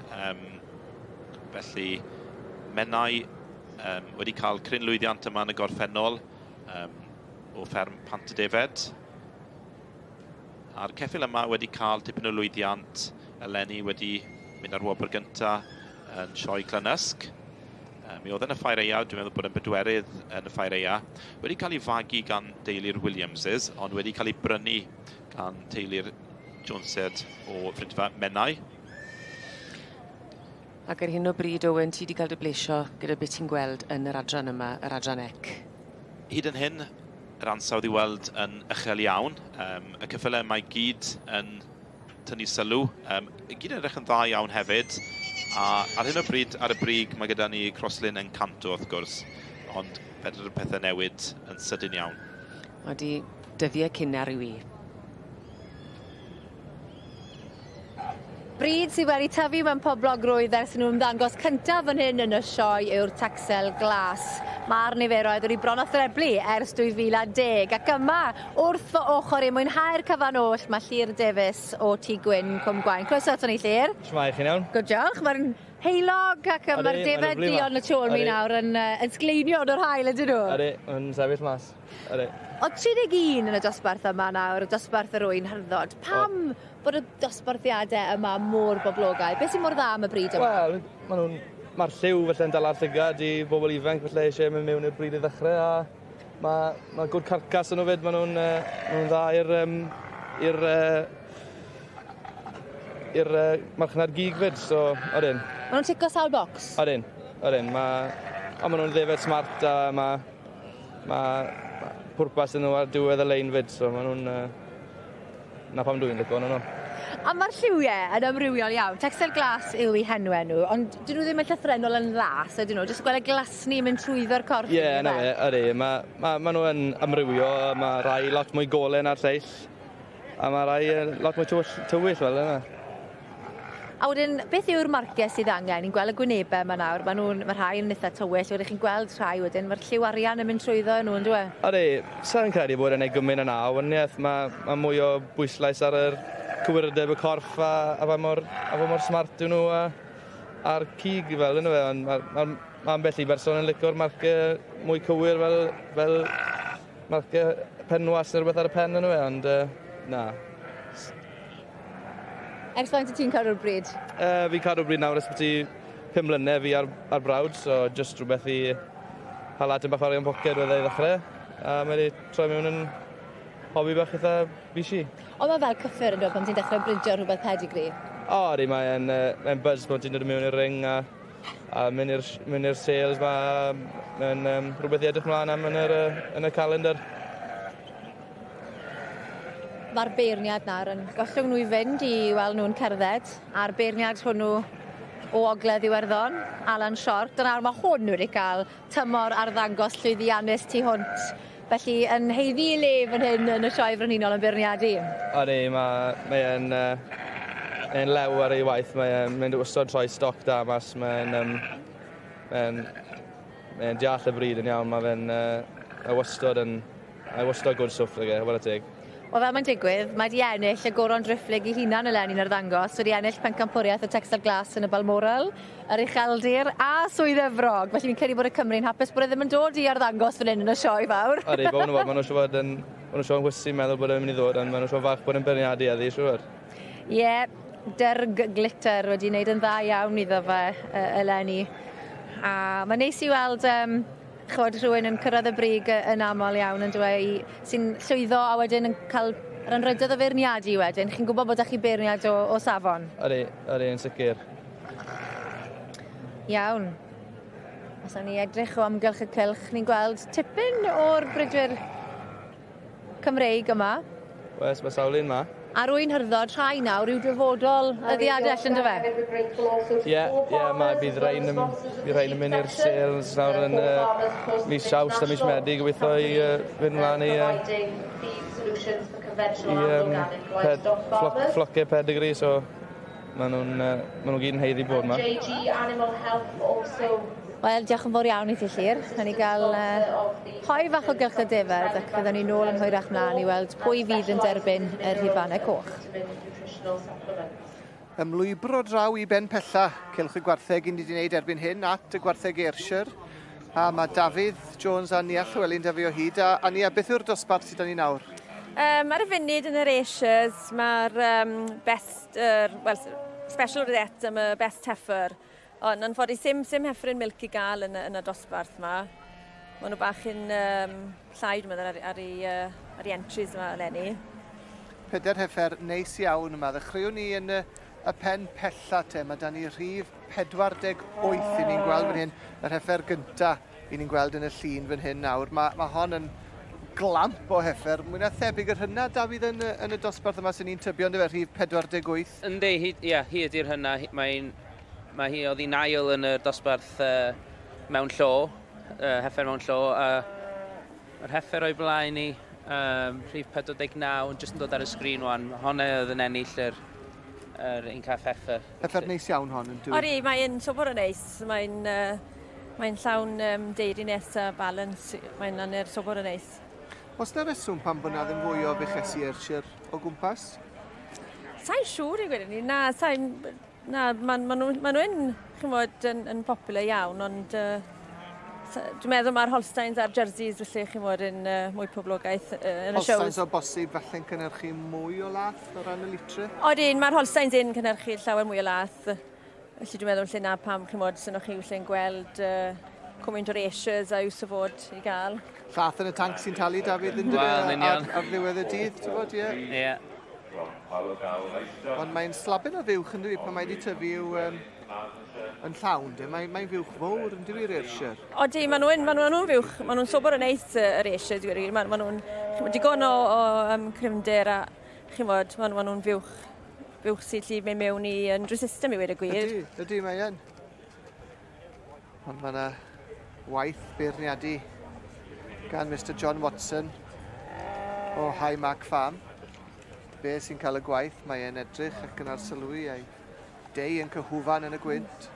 Felly, Menai wedi cael cryn lwyddiant yma yn y gorffennol o fferm Pant y Defed. A'r ceffyl yma wedi cael tipyn o lwyddiant eleni, wedi mynd ar wobr gynta yn sioe Clynysg. Mi oedd yn y Ffair Aeaf, dwi'n meddwl bod yn bedwerydd yn y Ffair Aeaf. Wedi cael ei fagu gan deulu'r Williamses, ond wedi cael ei brynu gan teulu'r Jonesiaid o Frydfa Menai. Ac ar hyn o bryd, Owen, ti wedi cael dy blesio gyda beth ti'n gweld yn yr adran yma, yr adran ec? Hyd yn hyn, yr ansawdd i weld yn uchel iawn. Y ceffylau yma i gyd yn tynnu sylw. I gyd yn edrych yn dda iawn hefyd. A ar hyn o bryd, ar y brig, mae gyda ni Croslin Encanto, wrth gwrs. Ond fedr y pethau newid yn sydyn iawn. Odi, dyddiau cynnar yw i. Bryd sydd wedi tyfu mewn poblogrwydd ers nhw ymddangos cyntaf fan hyn yn y sioe yw'r Texel Glas. Mae'r niferoedd wedi bron â threblu ers 2010 ac yma wrth fy ochr i mwynhau'r cyfan oll mae Llyr Davies o Tŷ Gwyn, Cwm Gwaun. Croeso ato ni, Llyr. Shwmae, chi'n iawn? Good, diolch. Mae'n heulog ac mae'r defaid duon y tu ôl mi nawr yn sgleinio yn yr haul, ydyn nhw? Ydy, yn sefyll mas. Ydy. Oedd 31 yn y dosbarth yma nawr, y dosbarth yr ŵyn hyrddod. Pam bod y dosbarthiadau yma mor boblogaidd? Beth sy'n mor dda am y bryd yma? Wel, maen nhw'n Mae'r lliw felly'n dala'r llygad i bobl ifanc felly eisiau mynd mewn i'r bryd i ddechrau a mae, ma good carcas yn nhw fyd, maen nhw'n uh, ma nhw dda i'r um, i'r uh, i'r uh, marchnad gig fyd, so odyn. Maen nhw'n tico sawl bocs? Odyn, odyn. Mae, ond maen nhw'n ddefed smart a mae ma, ma pwrpas yn nhw ar diwedd y lein fyd, so maen nhw'n uh, 'Na pam dw i'n lico arnyn nhw. A ma'r lliwie yn amrywiol iawn. Texel glas yw 'u henwe nhw, ond 'dyn nhw ddim yn llythrennol yn las ydyn nhw? Jyst gweld y glasni yn mynd trwyddo'r corff Ie, 'na fe, ydi. Ma' ma' ma' nhw yn amrywio, ma' rai lot mwy gole na'r lleill, a ma' rai yy lot mwy tywyll tywyll fel yna. A wedyn beth yw'r marcie sydd angen? Ni'n gweld y gwynebe 'ma nawr, ma' nw'n ma' rhai yn itha tywyll, wedyn chi'n gweld rhai wedyn ma'r lliw arian yn mynd trwyddo nhw on'd yw e? Odi, sai'n credu bod e'n neud gymaint â 'na o wanieth, ma' ma' mwy o bwyslais ar yr cywirdeb y corff a a faint mor a faint mor smart yw nhw a a'r cig fel yndyfe ond ma' ma' ma' ambell i berson yn lico'r marcie mwy cywir fel fel marcie penwas ne' rwbeth ar y pen on'd yw e ond yy na. Ers faint wyt ti'n cadw'r bryd? Uh, fi'n cadw'r bryd nawr ers byti 5 mlynedd fi ar, ar brawd, so just rhywbeth i hala tipyn bach o arian poced wedd e i ddechrau. A mae wedi troi mewn yn hobi bach eitha fishy. Ond mae fel cyffur yn dod pan ti'n dechrau bridio rhywbeth pedigree? O, ydy, mae'n uh, mae buzz pan ti'n dod mewn i'r ring a, a mynd i'r mynd i'r sales ma. Mae'n um, rhywbeth i edrych mlaen am yn yr, uh, yn y calendar. Mae'r beirniad nawr yn gollwng nhw i fynd i weld nhw'n cerdded, a'r beirniad hwnnw o Ogledd Iwerddon, Alan Short. A nawr mae hwn wedi cael tymor arddangos llwyddiannus tu hwnt. Felly yn haeddu ei le fan hyn yn y Sioe Frenhinol yn beirniadu. Odi, mae, mae e'n uh, mae lew ar ei waith, mae e'n mynd wastad troi stoc da mas, mae'n um, mae mae deall y bryd yn iawn, mae fe'n uh, wastad yn Mae wastad good stwff 'da fe, whare teg. Wel fel mae'n digwydd, mae 'di ennill y Goron Driphlyg 'i hunan eleni yn arddangos, wedi ennill pencampwriaeth y Texel Glas yn y Balmoral, yr Ucheldir a Swydd Efrog, felly fi'n credu bod y Cymry'n hapus bod e ddim yn dod i arddangos fan 'yn yn y sioe fawr. Odi, bo' nhw ma' nhw siŵr fod yn ma' nhw siŵr yn chwysu meddwl bod e'n mynd i ddod ond ma' nhw siŵr falch bod e'n beirniadu heddi siŵr fod. Ie, Dyrg Glitter wedi wneud yn dda iawn iddo fe yy eleni. A ma'n neis i weld yym ch'mod rhywun yn cyrraedd y brig yn aml iawn on'd yw e i sy'n llwyddo a wedyn yn ca'l yr anrhydedd o feirniadu wedyn. Chi'n gwbod bod 'dach chi beirniad o o safon. Odi, odi yn sicir. Iawn. Os awn ni edrych o amgylch y cylch, ni'n gweld tipyn o'r bridwyr Cymreig yma. Oes, mae sawl un 'ma. A rwy'n hyrddod rhai nawr yw dyfodol y ddiadell on'd yfe? Ie, ie, mae bydd rhain yn bydd rhain yn mynd i'r sales nawr yn uh, mis Awst a mis Medi gobeithio i uh, fynd mlaen i uh, i um, ped, floc, flociau pedigree, so Maen nhw'n uh, ma nhw gyd yn haeddu bod yma. Wel, diolch yn fawr iawn i ti, Llyr. Nawn ni gael uh, hoe fach o gylch y defed ac fyddwn ni nôl yn hwyrach mlaen i weld pwy fydd yn derbyn y rhubanau coch. Ymlwybro draw i ben pella, cylch y gwartheg i ni wedi gwneud erbyn hyn at y gwartheg Ayrshire. A mae Dafydd Jones a Nia Llywelyn 'da fi o hyd. A, a Nia, beth yw'r dosbarth sydd 'da ni nawr? Um, ar y funud yn yr Ayrshires, mae'r um, best yr, wel, special rosette am y best heifer. Ond anffodus, sim, sim hefferyn milk i gael yn, yn y dosbarth yma. Maen nhw bach yn um, llai, dwi'n meddwl, ar, ar, ei, uh, ar ei entries yma eleni. Pedair heffer neis iawn yma. Ddechreuwn ni yn y, y pen pella te. Mae da ni rhif 48 i ni'n gweld fan hyn, yr heffer gynta i ni'n gweld yn y llun fan hyn nawr. Mae, mae hon yn glamp o heffer, mwy na thebyg yr hynna Dafydd yn, yn y dosbarth yma sy'n ni'n tybio, ynddo fe, rhif 48? Yndi, hi, ia, hi ydy'r hynna. Mae'n, mae hi oedd hi'n ail yn y dosbarth uh, mewn llo, uh, heffer mewn llo, a mae'r heffer o'i blaen i, um, rhif 49, yn jyst yn dod ar y sgrin wan. Honna oedd yn ennill yr, yr un caff heffer. Heffer neis iawn hon, yn dwi? Odi, mae'n sobor o neis. Mae'n uh, Mae'n llawn um, deiriness a balance. Mae'n aner sobor o neis. Oes 'na reswm pam bod 'na ddim fwy o fuchesi Ayrshire o gwmpas? Sa'n siŵr i gweud ni. Na, sa'n... Na, maen ma nhw, ma nhw yn, chymod, yn, yn popular iawn, ond uh, dwi'n meddwl mae'r Holsteins a'r Jerseys felly, chymod, yn uh, mwy poblogaidd uh, yn y shows. Holsteins o bosib falle'n cynhyrchu mwy o lath o ran y litre? Odyn, mae'r Holsteins yn cynhyrchu llawer mwy o lath. Felly dwi'n meddwl lle na pam chimod sy'n chi lle'n gweld cwmynt o'r Ayrshires a iws o fod i gael. Llath yn y tanc sy'n talu Dafydd yn Wel, yn union. Ar, ar ddiwedd y dydd, ti'n bod, ie. Ie. Ond mae'n slabyn o fuwch yn dydi, pan mae wedi tyfu i'w um, yn llawn, de. Mae'n mae fuwch fawr yn dydi, yr Ayrshire. Odi, maen nhw'n ma nhw, fuwch, maen nhw'n sobor yn neis yr Ayrshire, dwi'n gwir. Maen ma nhw'n digon o, o um, cryfnder a chimod, maen ma nhw'n fuwch, fuwch sy'n lli mynd mewn i unrhyw system i weud y gwir. Ydy, ydy, mae yn. Ond mae yna waith beirniadu gan Mister John Watson o High Mark Farm. Fe sy'n cael y gwaith, mae e'n edrych ac yn arsylwi a'i dei yn cyhwfan yn y gwynt.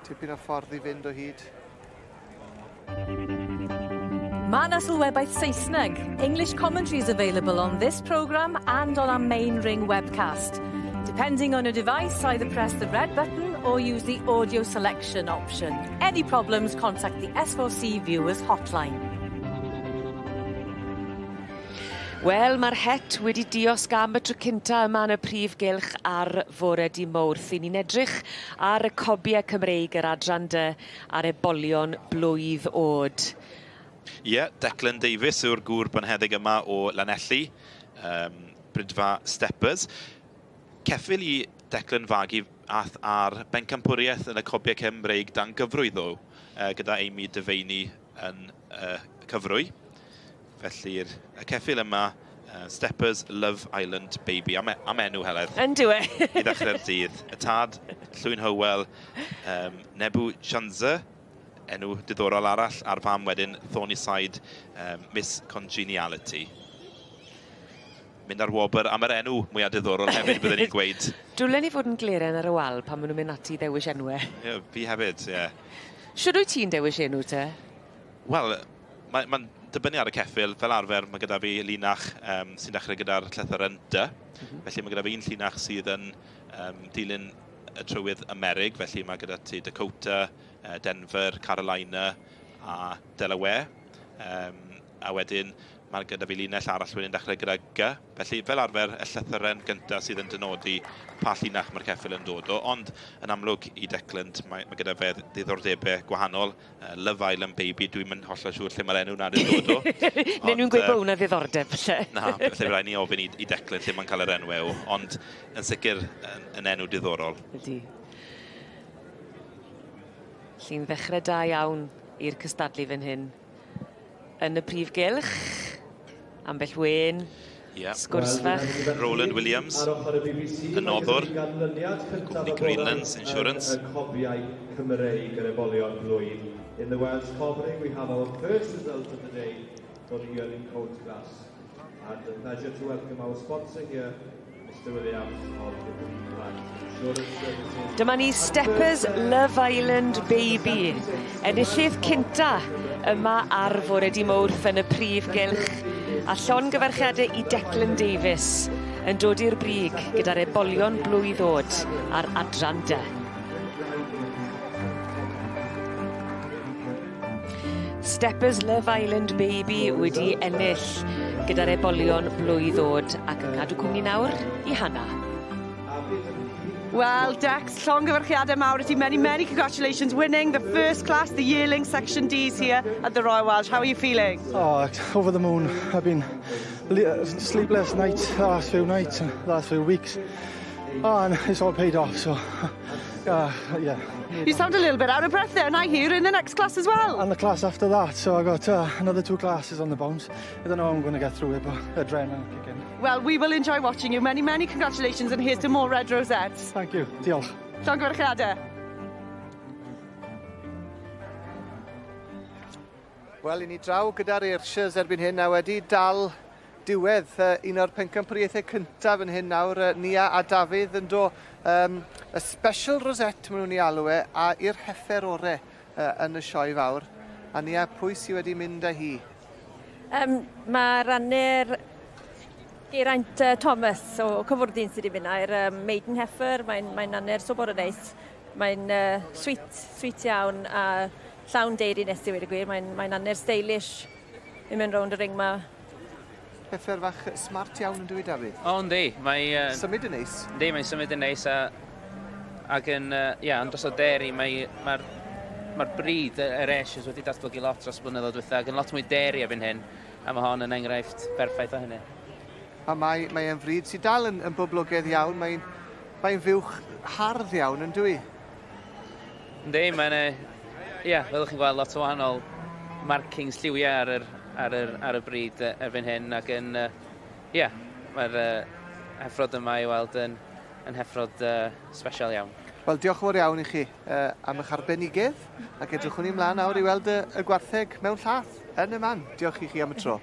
Tipyn o ffordd i fynd o hyd. Mae yna sylwebaeth Saesneg. English commentary is available on this programme and on our main ring webcast. Depending on your device, either press the red button or use the audio selection option. Any problems, contact the S4C Viewers Hotline. Wel, mae'r het wedi diosg am y tro cynta yma yn y prif gylch ar fore di Mawrth. I ni'n edrych ar y cobiau Cymreig yr adran dy a'r ebolion blwydd oed. Ie, yeah, Declan Davies yw'r gŵr bonheddig yma o Lanelli, um, Brydfa Steppers. Ceffyl i Declan fagu ath ar bencampwriaeth yn y cobiau Cymreig dan gyfrwy ddo, gyda Amy Devaney yn y cyfrwy. Felly'r y ceffyl yma, Steppers Love Island Baby, am, e, am enw Heledd. Yn dyw e. I ddechrau'r dydd. Y tad, Llwyn Hywel, um, Nebu Shanza, enw diddorol arall, a'r fam wedyn, Thornyside, um, Miss Congeniality. Mynd ar wobr am yr enw mwyaf diddorol hefyd, byddwn ni'n gweud. Dwlen i fod yn gleren ar y wal pan maen nhw'n mynd ati i ddewis enwau. Ie, yeah, fi hefyd, ie. Yeah. Shwd wyt ti'n dewis enw te? Wel, mae'n ma dibynnu ar y ceffyl. Fel arfer, mae gyda fi linach um, sy'n dechrau gyda'r llythyren D. Mm -hmm. Felly mae gyda fi un llinach sydd yn um, dilyn y trywydd Amerig, felly mae gyda ti Dakota, Denver, Carolina a Delaware. Um, a wedyn mae gyda fi linell arall wedyn dechrau gyda G. Felly, fel arfer, y llythyren gyntaf sydd yn dynodi pa llinach mae'r ceffyl yn dod o. Ond, yn amlwg, i Declan, mae, mae gyda fe ddiddordebau gwahanol. Love Island Baby, dwi'm yn hollol siŵr lle mae'r enw 'na 'di dod o. Neu nhw'n gweud bod hwnna ddiddordeb falle. Na, felly rhaid ni ofyn i, i Declan lle mae'n cael yr enw o, ond yn sicr yn, yn enw diddorol. Ydy. Lli'n ddechrau da iawn i'r cystadlu fan hyn. Yn y prif gylch, ambell wên. Ie. Sgwrs fach. Roland Williams, y noddwr, cwmni Greenlands Insurance. Y cobiau Cymreig yr ebolion blwydd. In the Welsh Covering we have our first result of the day for the yearling colt class. And a pleasure to welcome our sponsor here, Mr Williams of the Greenlands Insurance Services. Dyma ni Steppers Love Island Baby. Enillydd cynta yma ar fore di Mawrth yn y prif gylch. A llongyfarchiade i Declan Davies yn dod i'r brig gyda'r ebolion blwydd oed ar adran dy. Steppers Love Island Baby wedi ennill gyda'r ebolion blwydd oed ac yn cadw cwmni nawr i Hannah. Well, Dex, llongyfarchiadau mawr i ti. Many, many congratulations winning the first class, the yearling section Ds here at the Royal Welsh. How are you feeling? Oh, over the moon. I've been sleepless nights the last few nights and last few weeks. Oh, and it's all paid off, so yeah. You sound a little bit out of breath there, and I hear you're in the next class as well. And the class after that, so I got another two classes on the bounce. I don't know how I'm going to get through it, but adrenaline kick in. Well, we will enjoy watching you. Many, many congratulations, and here's to more red rosettes. Thank you. Diolch. Llongyfarchiadau. Wel, i ni draw gyda'r Ayrshires erbyn hyn a wedi dal diwedd uh, un o'r pencampwriaethau cyntaf yn hyn nawr, uh, Nia a Dafydd yn do um, y special rosette maen nhw'n ei alw e, a i'r heffer ore uh, yn y sioe fawr. A Nia, pwy sydd wedi mynd â hi? Um, mae rannu'r Geraint uh, Thomas o Cyfwrddyn sydd wedi mynd â'r um, Maiden Heifer. Mae'n mae anner so bod yn neis. Mae'n uh, sweet, sweet iawn a llawn deiri nes i weud y gwir. Mae'n mae anner stylish i mynd rownd y ring ma. Heffer fach smart iawn yn dwi, Dafydd? O, yndi. Mae... Uh, symud yn neis. Yndi, mae'n symud yn neis a, Ac yn, ie, ond dros o dairy, mae'r mae mae brîd yr Ayrshires wedi datblygu lot dros y blynyddoedd diwetha ac yn lot mwy dairy erbyn hyn, a mae hon yn enghraifft berffaith o hynny. A mae, mae e'n frîd sydd dal yn, yn boblogaidd iawn, mae'n mae fuwch hardd iawn yn dwi? Yndi, mae'n, ie, yeah, fel ydych chi'n gweld, lot o wahanol markings lliwiau ar yr, ar yr, ar y brîd erbyn hyn, ac yn, ie, yeah, mae'r heffrod yma i weld yn, yn heffrod special iawn. Wel, diolch yn fawr iawn i chi uh, am eich arbenigedd ac edrychwn ni mlaen nawr i weld y, y gwartheg mewn llath yn y man. Diolch i chi am y tro.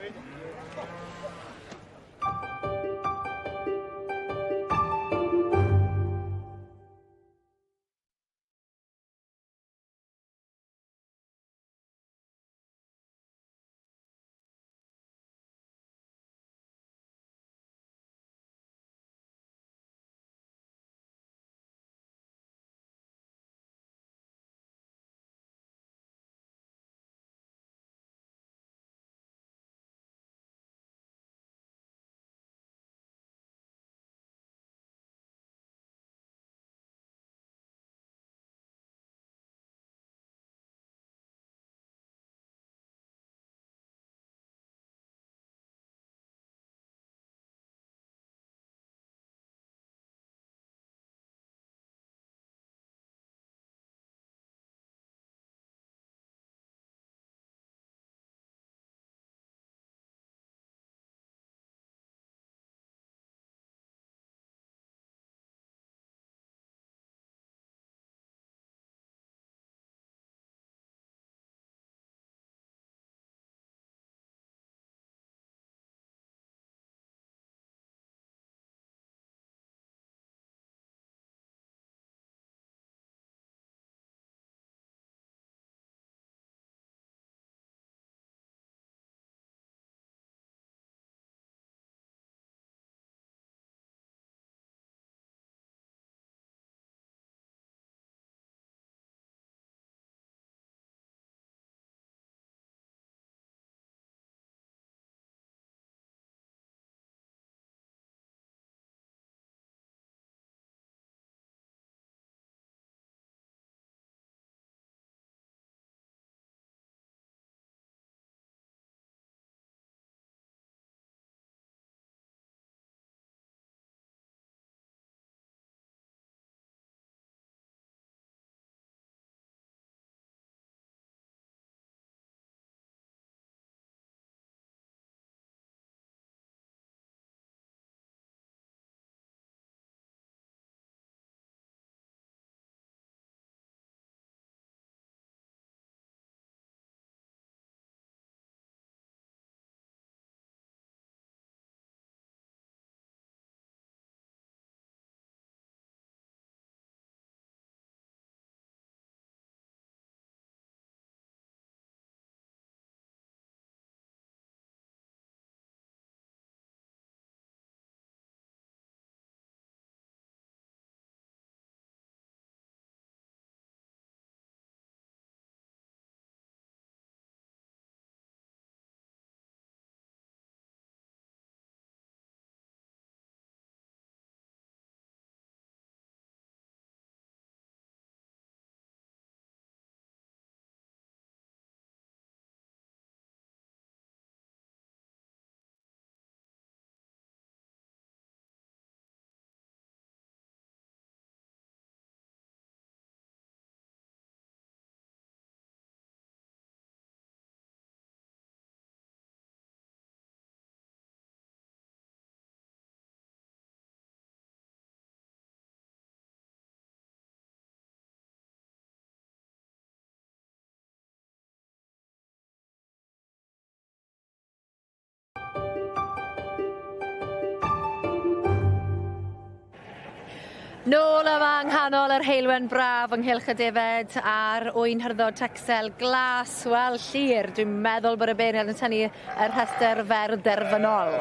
Nôl yma yng nghanol yr heulwen braf ynghylch y defed a'r ŵyn hyrddod Texel glas, wel Llŷr, dwi'n meddwl bod y beirniad yn tynnu y rhestr fer derfynol.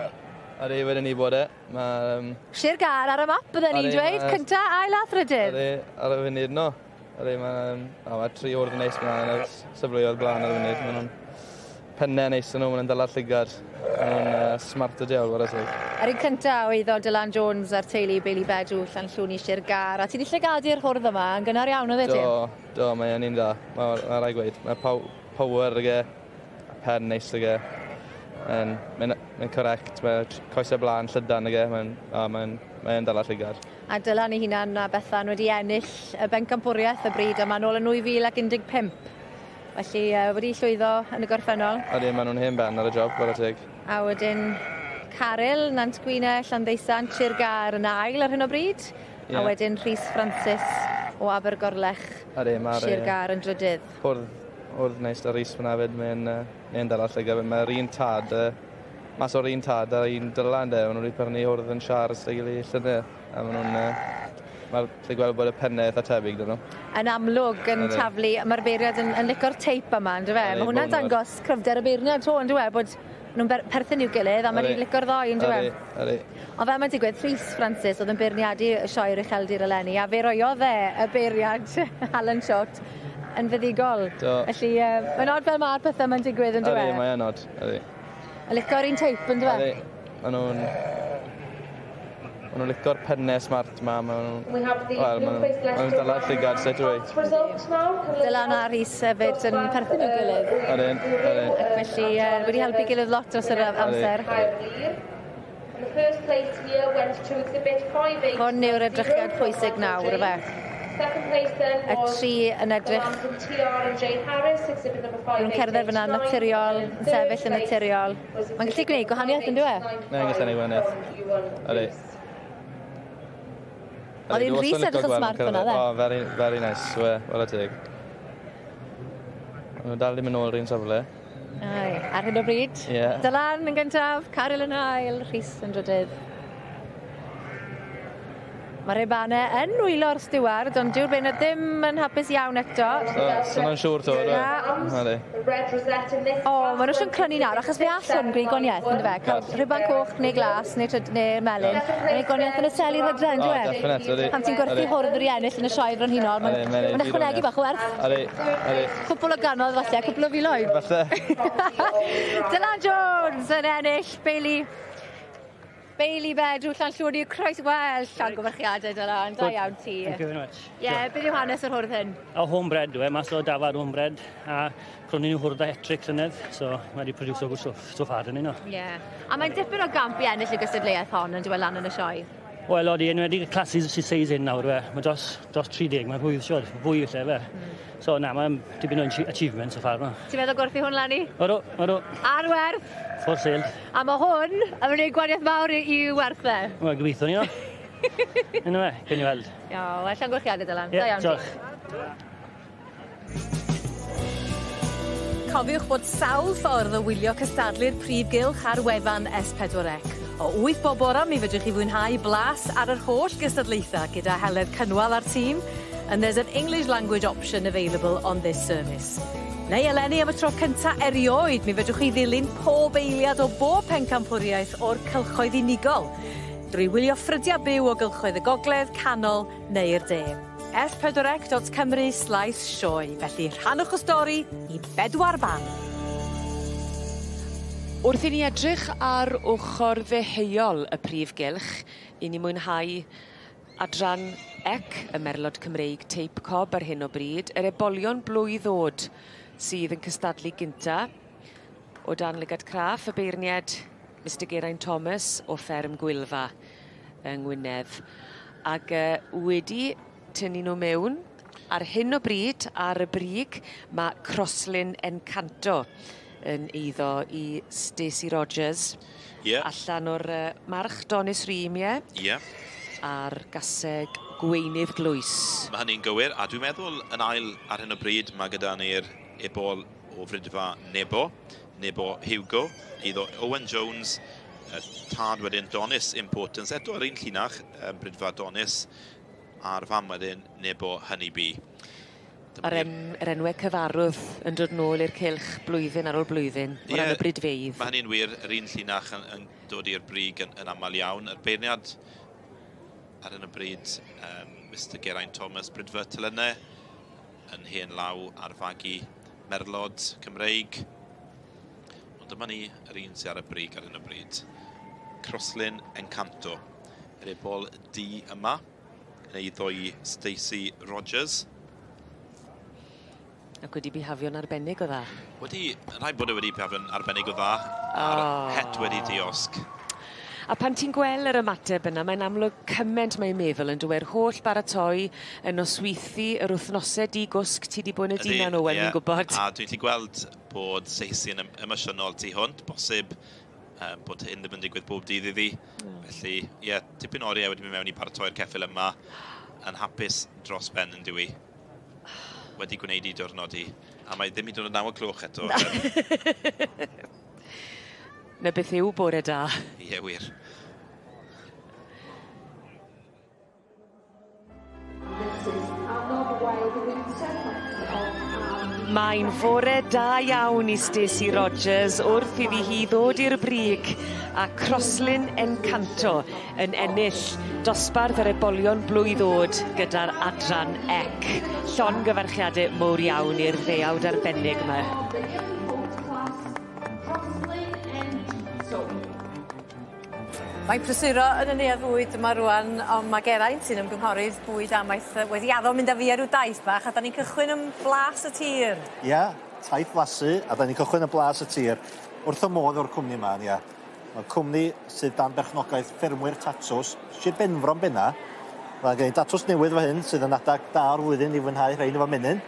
Ydy, wedyn ni bod e. Ma, um... Sir Gâr ar y map, bydden ni'n dweud, cynta, ail a thrydydd. Ydy, ar y funud no. Ydy, mae, um, oh, mae tri o'r neis yma yn y safleoedd blaen ar y funud. Maen nhw'n Pennau neis yn nhw, maen nhw'n dala'r llygad. Maen nhw'n smart y diawl, whare teg. Yr un cynta oedd o Dylan Jones a'r teulu Bailey Bedw, Llanllwni, Sir Gâr. A ti 'di llygadu'r hwrdd yma yn gynnar iawn oeddet ti? Do, do, mae e'n un dda. Mae ma rai gweud. Mae power ag e, pen neis ag e. Mae'n mae mae correct, mae coesau blaen llydan ag e, mae'n mae'n mae dala llygad. A Dylan ei hunan a Bethan wedi ennill y bencampwriaeth y bryd yma nôl yn 2015. Felly wedi llwyddo yn y gorffennol. Ydy, maen nhw'n hen ben ar y job, chwarae teg. A wedyn Caryl, Nant Gwynau, Llanddeusant, Sir Gâr yn ail ar hyn o bryd. Yeah. A wedyn Rhys Francis o Abergorlech, Ydy, mae'r... Sir Gâr yn drydydd. Hwrdd, hwrdd neis da Rhys fyna fyd, mae'n mae dal llygad. Mae'r un tad, mas o'r un tad a'r un Dylan de, maen nhw wedi prynu hwrdd yn siars â'i gilydd llynedd. A maen nhw'n... Mae'r lle gweld bod y pennau eitha tebyg dyn nhw. Yn amlwg yn taflu, mae'r beirniad yn, yn lico'r teip yma, yn dyfe? Mae hwnna'n dangos cryfder y beirniad to, yn dyfe? Bod nhw'n perthyn i'w gilydd a mae'n i'n lico'r ddoi, yn dyfe? Ydy. Ond fel mae'n digwydd, Rhys Francis oedd yn beirniadu y sioe'r ucheldir eleni, a fe roiodd e y beirniad Alan Short yn fuddugol. Do. Felly, mae'n od fel mae'r pethau mae'n digwydd, yn dyfe? Ydy, mae'n od, ydy. Yn lico'r un teip, yn dyfe? Ydy. Maen nhw'n... Maen nhw'n lico'r pennau smart ma. Maen nhw'n... Wel, maen nhw'n dala llygad straight away. Dylan a Rhys hefyd yn perthyn i'w gilydd. Ydyn, ydyn. Ac felly wedi helpu gilydd lot dros yr amser. Hwn yw'r edrychiad pwysig nawr, yfe? Y tri yn edrych... Maen nhw'n cerdded fyna naturiol, yn sefyll yn naturiol. Mae'n gallu gwneud gwahaniaeth, yn dyw e? Mae'n gallu gwneud gwahaniaeth. Ydy. Oedd hi'n rhys edrych yn smart fyna, dde? O, very, very nice, we, whare teg. Maen nhw dal i mynd nôl yr un safle. Ai, ar hyn o bryd. Yeah. Dylan yn gyntaf, Caryl yn ail, Rhys yn drydydd. Mae Rebane yn nwylo'r stiward, ond dyw'r beirniad ddim yn hapus iawn eto. So, so nhw'n siŵr to, Na. Ydy. O, maen nhw eisiau'n crynu nawr, achos fe all hwn gwneud gwaniaeth, yn dyfe? Cael rhuban coch neu glas neu, tryd, neu melyn. Neu gwaniaeth yn y sel i'r hydre, yn dyfe? O, definite, ydy. Pan ti'n gwerthu hwrdd yr i ennill yn y sioe frenhinol, mae'n ma ychwanegu bach o werth. Ydy, ydy. Cwpl o gannoedd falle, cwpl o filoedd. Falle. Dylan Jones yn ennill, Bailey. Bailey Bedw, Llanllwni, croes wel, llongyfarchiadau Dylan, da iawn ti. Thank you very much. Ie, yeah, beth yw hanes yr hwrdd hyn? O, homebred yw e, mas o dafad homebred, a prynu nhw hwrdd a hat-trick llynedd, so mae wedi produce o good so, so far dyn nhw. Ie. Yeah. A mae'n dipyn o gamp i ennill y gystadleuaeth hon yn dweud lan yn y sioe. Wel, odi, enwedig y classes sy'n seis hyn nawr, we. Mae dros, dros 30, mae'n rhwydd siwr, fwy felly, fe. So, na, mae'n dipyn o achievement so far, ma. Ti'n meddwl gwerthu hwn lani? Odw, odw. Ar werth. For sale. A mae hwn yn mynd i gwaniaeth mawr i, i werth e. Wel, gobeithio ni, o. Yna fe, gen i weld. O, wel, llongyfarchiadau Dylan. Ie, Da iawn ti. diolch. Cofiwch bod sawl ffordd o wylio cystadlu'r prif gylch ar wefan S4C. O 8 bob bora mi fedrwch chi fwynhau blas ar yr holl gystadlaethau gyda Heledd Cynwal a'r tîm, and there's an English language option available on this service. Neu eleni am y tro cynta erioed, mi fedrwch chi ddilyn pob eiliad o bob pencampwriaeth o'r cylchoedd unigol, drwy wylio ffrydiau byw o gylchoedd y gogledd, canol neu'r de. s4c.cymru slash sioe. Felly rhannwch y stori i bedwar ban. Wrth i ni edrych ar ochr ddeheuol y prif gylch, i ni mwynhau adran ec y Merlod Cymreig Teip Cob ar hyn o bryd, yr ebolion blwydd oed sydd yn cystadlu gynta. O dan lygad craff y beirniad Mr Geraint Thomas o fferm Gwylfa yng Ngwynedd. Ac wedi tynnu nhw mewn, ar hyn o bryd, ar y brig, mae Crosslin Encanto yn eiddo i Stacey Rogers. Allan o'r march Donis Rîm, ie? Ie. A'r gaseg gweinydd glwys. Mae hynny'n gywir, a dwi'n meddwl yn ail ar hyn o bryd mae gyda ni'r ebol o Fridfa Nebo, Nebo Hugo, eiddo Owen Jones, tad wedyn Donis Importance, eto yr un llinach, Bridfa Donis, a'r fam wedyn Nebo Honeybee. A'r yr enwau cyfarwydd yn dod nôl i'r cylch blwyddyn ar ôl blwyddyn, o ran y bridfeydd. Mae hynny'n wir, yr un llinach yn dod i'r brig yn aml iawn. Yr beirniad ar hyn o bryd, Mr Geraint Thomas, Bridfa Telynau, yn hen law ar fagu merlod Cymreig. Ond dyma ni yr un sydd ar y brig ar hyn o bryd. Croslin Encanto. Yr ebol D yma, yn eiddo i Stacey Rogers. Ac wedi bihafio'n arbennig o dda. Wedi, rhaid bod e wedi bihafio'n arbennig o dda. A'r oh. het wedi diosg. A pan ti'n gweld yr ymateb yna, mae'n amlwg cyment mae'n meddwl yn dweud holl baratoi, y nosweithi, yr wythnosau di gwsg ti di bod yn y dinan Owen, yeah. fi'n gwybod. A dwi'n gallu gweld bod Stacey yn emosiynol tu hwnt, bosib um, bod hyn ddim yn digwydd bob dydd iddi. Felly, ie, yeah, tipyn oriau wedi mynd mewn i paratoi'r ceffyl yma, yn hapus dros ben yn diwy. Wedi gwneud i diwrnod i. A mae ddim hyd yn oed 9 o gloch eto. Na beth yw bore da. Ie, wir. Mae'n fore da iawn i Stacey Rogers wrth iddi hi ddod i'r brig a Croslin Encanto yn ennill dosbarth yr ebolion blwydd o'd gyda'r adran ec. Llongyfarchiade mowr iawn i'r ddeuawd arbennig 'ma. Mae'n prysuro yn y neuadd fwyd yma rŵan on' ma' Geraint sy'n ymgynghorydd bwyd amaeth yy wedi addo mynd â fi ar ryw daith bach a 'dan ni'n cychwyn ym Blas y Tir. Ia, taith flasu a 'dan ni'n cychwyn yn Blas y Tir. Wrth 'y modd efo'r cwmni 'ma ia. Ma'n cwmni sydd dan berchnogaeth ffermwyr tatws, Sir Benfro'n benna. Ma' gen i datws newydd fa hyn sydd yn adag da o'r flwyddyn i fwynhau rhein efo menyn.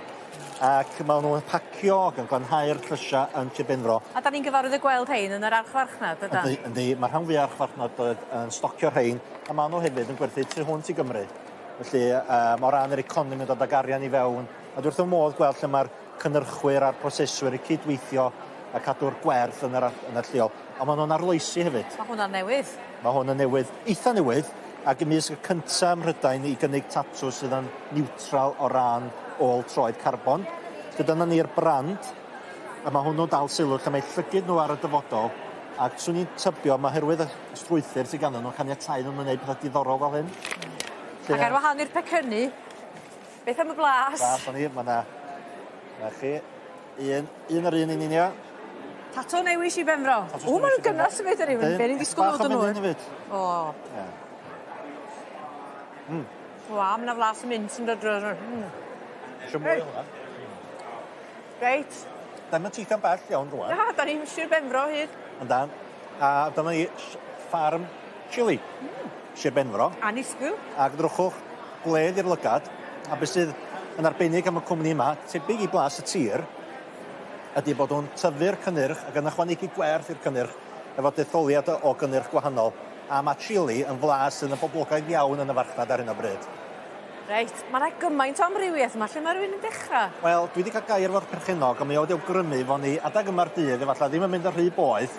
Ac ma' nhw'n pacio ac yn glanhau'r llysia yn Sir Benfro. A 'dan ni'n gyfarwydd â gweld rhein yn yr archfarchnad dydan? Yndi yndi ma' rhan fwya archfarchnadoedd yn stocio rhein a ma' nhw hefyd yn gwerthu tu hwnt i Gymru. Felly yym o ran yr economi yn dod ag arian i fewn a dwi wrth fy modd gweld lle ma'r cynyrchwyr a'r proseswyr yn cydweithio a cadw'r gwerth yn yr ar- yn y lleol. A ma' nhw'n arloesi hefyd. Ma' hwnna'n newydd. Ma' hwn yn newydd, eitha newydd, ac ymysg y cynta ym Mhrydain i gynnig tatws sydd yn niwtral o ran ôl troed carbon. Felly dyna ni'r brand, a ma' hwnnw'n dal sylw lle mae llygid nhw ar y dyfodol, ac swn i'n tybio ma' oherwydd y strwythur sydd ganddyn nhw'n caniatáu iddyn nhw wneud pethau diddorol fel hyn. Lle... Ac ar wahân i'r pecynnu, beth am y blas? Blas o'n i, ma' 'na, 'na chi. Un, un ar un i ni ia? Tato newi Sir Benfro. O, ma' nw'n gynnas hefyd ar rywun. Be' o'n i'n disgwl fod yn oer. Hefyd. O. Ie. Mm. Wa, ma' 'na flas y mint yn dod drw'r mm. Isio mwy o hwnna? Reit. 'Dan ni'm yn teithio'n bell iawn rŵan. Na, 'dan ni'n Sir Benfro o hyd. Yndan. A dyma ni ffarm chili. Mm. Sir Benfro. Annisgwyl. Ac drychwch, gwledd i'r lygad, a beth sydd yn arbennig am y cwmni yma, tebyg i Blas y Tir, ydy bod nhw'n tyfu'r cynnyrch ac yn ychwanegu gwerth i'r cynnyrch efo detholiad o gynnyrch gwahanol. A mae chili yn flas sydd yn boblogaidd iawn yn y farchnad ar hyn o bryd. Reit, mae 'na gymaint o amrywiaeth yma, lle mae rhywun yn dechrau? Wel, dwi wedi cael gair efo'r perchennog, a mae o wedi awgrymu fo ni adag yma'r dydd, efallai ddim yn mynd yn rhy boeth,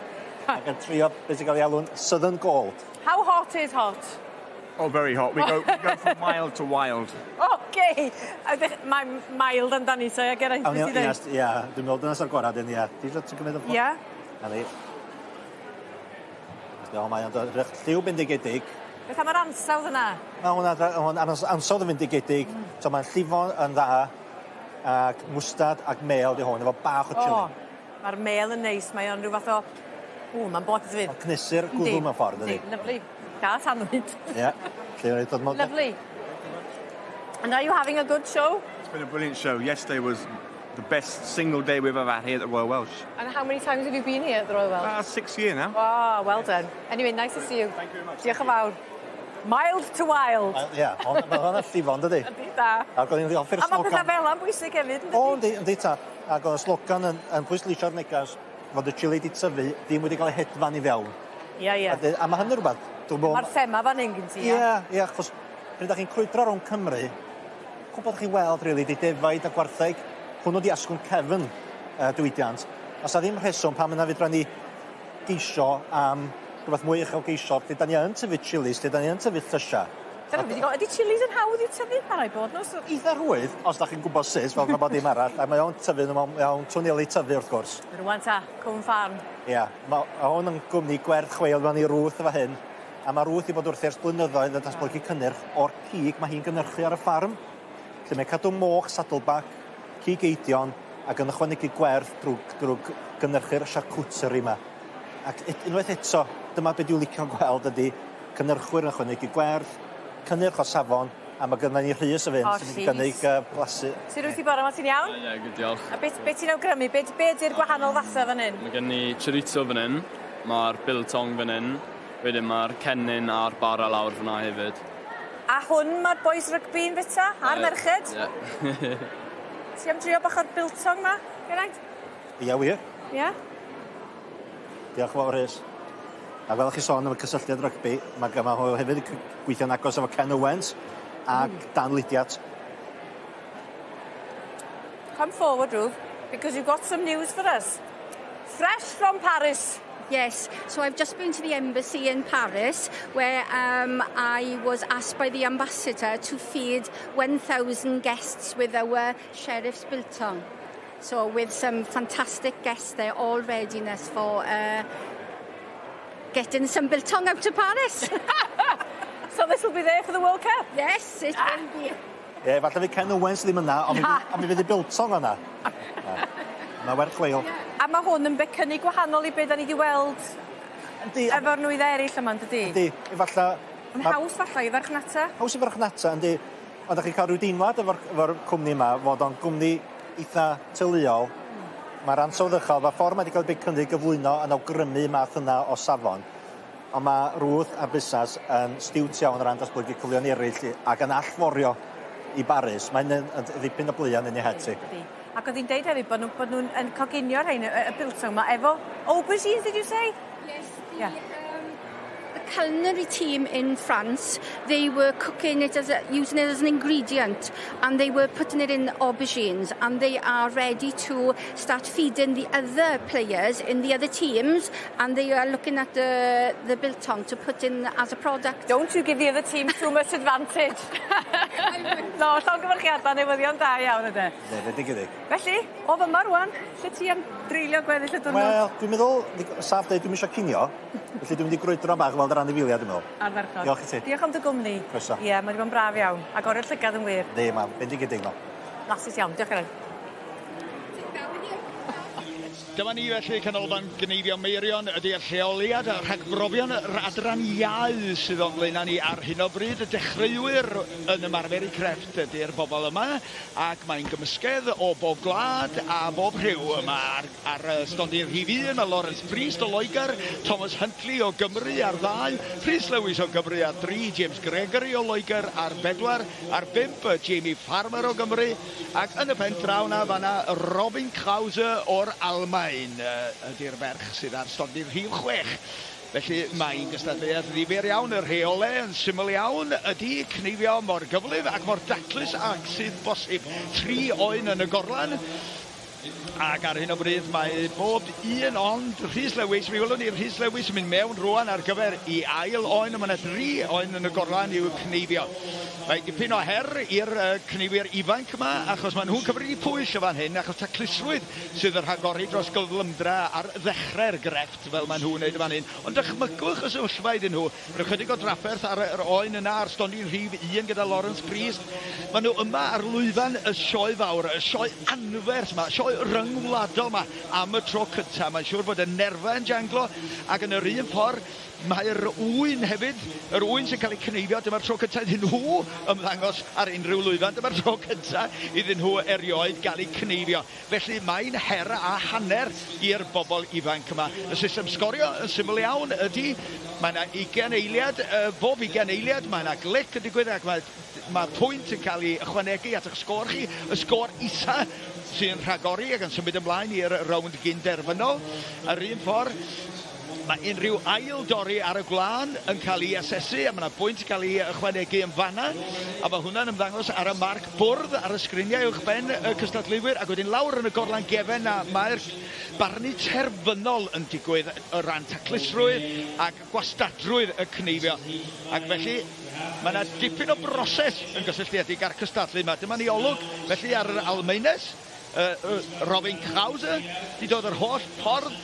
ac yn trio beth sy'n cael ei alw'n Southern Gold. How hot is hot? Oh, very hot. We go, we go from mild to wild. OK! Mae mild amdani, so ia, Geraint, beth i ddweud? Ia, dwi'n meddwl dyna sy'r gorau, dyn, ia. Ti eisiau ti'n cymryd y ffordd? Ia. Na ni. O, mae o'n dod lliw bendigedig. Beth am yr ansawdd yna? Mae hwnna, hwn ansawdd yn fendigedig. So mae'n llifo yn dda, ac mwstad ac mêl di hwn, efo bach o chili. O, mae'r mêl yn neis, mae o'n rhyw fath o... Ww, mae'n boeth fyd. Mae'n cnesu'r gwddw mewn ffordd, ydy? Yndi, lyfli. Da, sandwich. Ie. Lle o'n dod mor... Lovely. And are you having a good show? It's been a brilliant show. Yesterday was the best single day we've ever had here at the Royal Welsh. And how many times have you been here at the Royal Welsh? 6 year now. Wow, well done. Anyway, nice to see you. Thank you very much. Diolch yn fawr. Mild to wild. Ie, mae hwnna'n llifo, dydy? Yndi, da. Ac o'n i'n hoffi'r slogan. A mae pethau fel yna'n bwysig hefyd, yn dydy? O, yndi, yndi ta. Ac oedd y slogan yn, yn pwysleisio'r negas fod y chili di tyfu ddim wedi cael ei hedfan i fewn. Ie, ie. A, a mae hynny rhywbeth. Mae'r thema fan hyn gen ti, ie? Ie, ie, achos pryd ydych chi'n crwydro rownd Cymru, gwybod chi weld, rili, 'di defaid a gwartheg, hwnnw 'di asgwrn cefn y diwydiant. A 'sa ddim rheswm pam yna fedra ni geisio am rhywbeth mwy uchelgeisiol lle 'dan ni yn tyfu chilis, lle 'dan ni yn tyfu llysia. Dyna fi 'di go- ydi chilis yn hawdd i'w tyfu? Ma' raid bod nhw so... Eitha rhwydd, os 'dach chi'n gwbod sut, fel ma' bob dim arall, a mae o'n tyfu mewn mewn twneli tyfu wrth gwrs. Rŵan ta, Cwm Farm. Ia, ma' ma' hwn yn gwmni gwerth chweil, ma' ni Ruth y fa hyn. A mae Ruth 'di bod wrthi ers blynyddoedd yn datblygu cynnyrch o'r cig mae hi'n gynhyrchu ar y ffarm. Lle mae'n cadw moch saddleback, cig eidion ac yn ychwanegu gwerth drwy, drwy gynhyrchu'r charcuterie yma. Ac et, unwaith eto, dyma beth dwi'n licio gweld ydy cynhyrchwyr yn ychwanegu gwerth, cynnyrch o safon, a mae gynnon ni Rhys y fynd sy'n mynd i gynnig uh, blasu. Sut wyt ti bore 'ma, ti'n iawn? Ie, yeah, good, diolch. A beth, beth ti'n awgrymu? Be, be ydy'r gwahanol fathau fan hyn? Mae gen ni chorizo fan hyn, mae'r biltong fan hyn, wedyn mae'r cennin a'r bara lawr fyna hefyd. A hwn mae'r boys rygbi'n fita, a'r merched? Ie. Yeah. Ti am drio bach o'r biltong ma, Geraint? Ia, wir. Ia? Diolch yn fawr, Rhys. A fel chi sôn am y cysylltiad rygbi, mae ma hwyl hefyd yn gweithio'n agos efo Ken Owens ac mm. Dan Lydiat. Come forward, Ruth, because you've got some news for us. Fresh from Paris. Yes, so I've just been to the embassy in Paris where um, I was asked by the ambassador to feed 1,000 guests with our sheriff's biltong. So with some fantastic guests there all readiness for uh, getting some biltong out to Paris. so this will be there for the World Cup? Yes, it ah. will be. Ie, yeah, falle fydd Ken Owens ddim yna, ond mi, ond mi fydd y biltong yna. Mae werth chweil. A mae hwn yn becynnu gwahanol i beth da ni wedi weld efo'r nwyddau eraill yma, dydy? Yndi, efallai... Yn haws falle i farchnata? Haws i farchnata, yndi. Ond da chi'n cael rhyw deimlad efo'r efo cwmni yma fod o'n gwmni eitha teuluol. Mae'r ansawdd uchel, mae'r ffordd mae wedi cael ei becynnu gyflwyno yn awgrymu math yna o safon. Ond mae Ruth a busnes yn stiwt iawn o ran datblygu cyfleon eraill ac yn allforio i Baris. Mae'n yn, yn ddipyn o blian yn ei het i. Ac oedd hi'n deud hefyd bod nhw'n bod nhw yn coginio rhain, y, y biltong yma, efo aubergines, did you say? Yes, the, yeah. um, the culinary team in France, they were cooking it as a, using it as an ingredient and they were putting it in aubergines and they are ready to start feeding the other players in the other teams and they are looking at the, the biltong to put in as a product. Don't you give the other team too much advantage. no, llongyfarchiadau newyddion da iawn ydy. Ne, fendigedig. Felly, o fyma rwan, lle ti am dreulio gweddill y diwrnod? Wel, dwi'n meddwl, saff dweud, dwi'm eisiau cinio, felly dwi'n mynd i grwydro am bach weld yr anifeiliaid, dwi'n meddwl. Ardderchog. Diolch i ti. Diolch am dy gwmni. Croeso. Ie, mae wedi bod yn braf iawn. Agorio'r llygad yn wir. Yndi, mae'n bendigedig no. Blasus iawn. Diolch Geraint. Dyma ni felly Canolfan Gneifio Meirion ydy'r lleoliad a rhagbrofion yr adran iau sydd o'n blaenau ni ar hyn o bryd. Y dechreuwyr yn ymarfer eu crefft ydy'r bobl yma ac mae'n gymysgedd o bob gwlad a bob rhyw yma ar, ar stondin rhif 1 mae Lawrence Priest o Loegr, Thomas Huntley o Gymru ar ddau, Rhys Lewis o Gymru ar dri, James Gregory o Loegr ar bedwar, ar bump Jamie Farmer o Gymru Ac yn y pen draw 'na fan'na Robin Krause o'r Almaen ydy'r ferch sydd ar stondin rhif 6. Felly mae'n gystadleuaeth ddifyr iawn, y rheole yn syml iawn ydy cneifio mor gyflym ac mor daclus ag sydd bosib. Tri oen yn y gorlan. Ac ar hyn o bryd mae bob un ond Rhys Lewis, mi welwn ni Rhys Lewis yn mynd mewn rwan ar gyfer i ail oen, ond mae yna dri oen yn y gorlan i'w cneifio. Mae dipyn o her i'r cneifwyr ifanc yma, achos maen nhw'n cyfri pwyll y fan hyn, achos taclusrwydd sydd yn rhagori dros gyflymdra ar ddechrau'r grefft, fel maen nhw'n wneud y fan hyn. Ond dychmygwch y sefyllfa iddyn nhw, Rhyw chydig o drafferth ar yr oen yna ar stondin rhif 1 gyda Lawrence Priest. Maen nhw yma ar lwyfan y sioe fawr, y sioe anferth yma, sioe ryngwladol yma am y tro cyntaf. Mae'n siŵr bod y nerfau yn janglo ac yn yr un ffordd mae'r ŵyn hefyd, yr ŵyn sy'n cael eu cneifio, dyma'r tro cyntaf iddyn nhw ymddangos ar unrhyw lwyfan, dyma'r tro cyntaf iddyn nhw erioed gael eu cneifio. Felly mae'n her a hanner i'r bobl ifanc yma. Y system sgorio yn syml iawn ydy, mae yna ugain eiliad, bob ugain eiliad mae yna glic yn digwydd ac mae, mae pwynt yn cael ei ychwanegu at eich sgôr chi. Y sgôr isa sy'n rhagori ac yn symud ymlaen i'r rownd gyn-derfynol. Yr un ffordd, Mae unrhyw ail dorri ar y gwlân yn cael ei asesu a mae yna bwynt yn cael ei ychwanegu yn fanna a mae hwnna'n ymddangos ar y marc bwrdd ar y sgriniau uwchben y cystadleuwyr ac wedyn lawr yn y gorlan gefen a mae'r barnu terfynol yn digwydd o ran taclusrwydd ac gwastadrwydd y cneifio ac felly mae yna dipyn o broses yn gysylltiedig â'r cystadlu yma. Dyma ni olwg felly ar yr Almaenes. Robin Krause 'di dod yr holl ffordd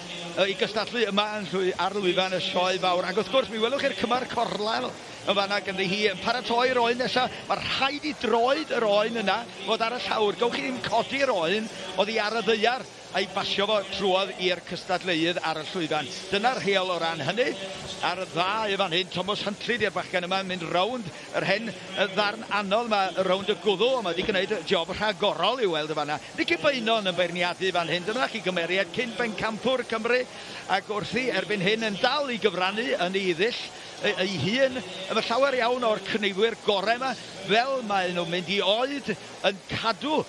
i gystadlu yma yn llwy ar lwyfan y sioe fawr. Ac wrth gwrs mi welwch chi'r cymar corlan yn fanna ganddi hi yn paratoi'r oen nesa. Mae rhaid i droed yr oen yna fod ar y llawr. Gowch chi ddim codi'r oen oddi ar y ddaear a'i basio fo trwodd i'r cystadleuydd ar y llwyfan. Dyna'r rheol o ran hynny. A'r ddau yn fan hyn, Tomos Huntley 'di'r bachgen yma yn mynd rownd yr hen ddarn anodd 'ma, rownd y gwddw, ond mae 'di gwneud job rhagorol i'w weld yn fan'na. Nicky Beynon yn beirniadu fan hyn. Dyma chi gymeriad cyn bencampwr Cymru ac wrthi erbyn hyn yn dal i gyfrannu yn ei ddull ei hun. Mae llawer iawn o'r cneifwyr gorau yma, fel maen nhw'n mynd i oed, yn cadw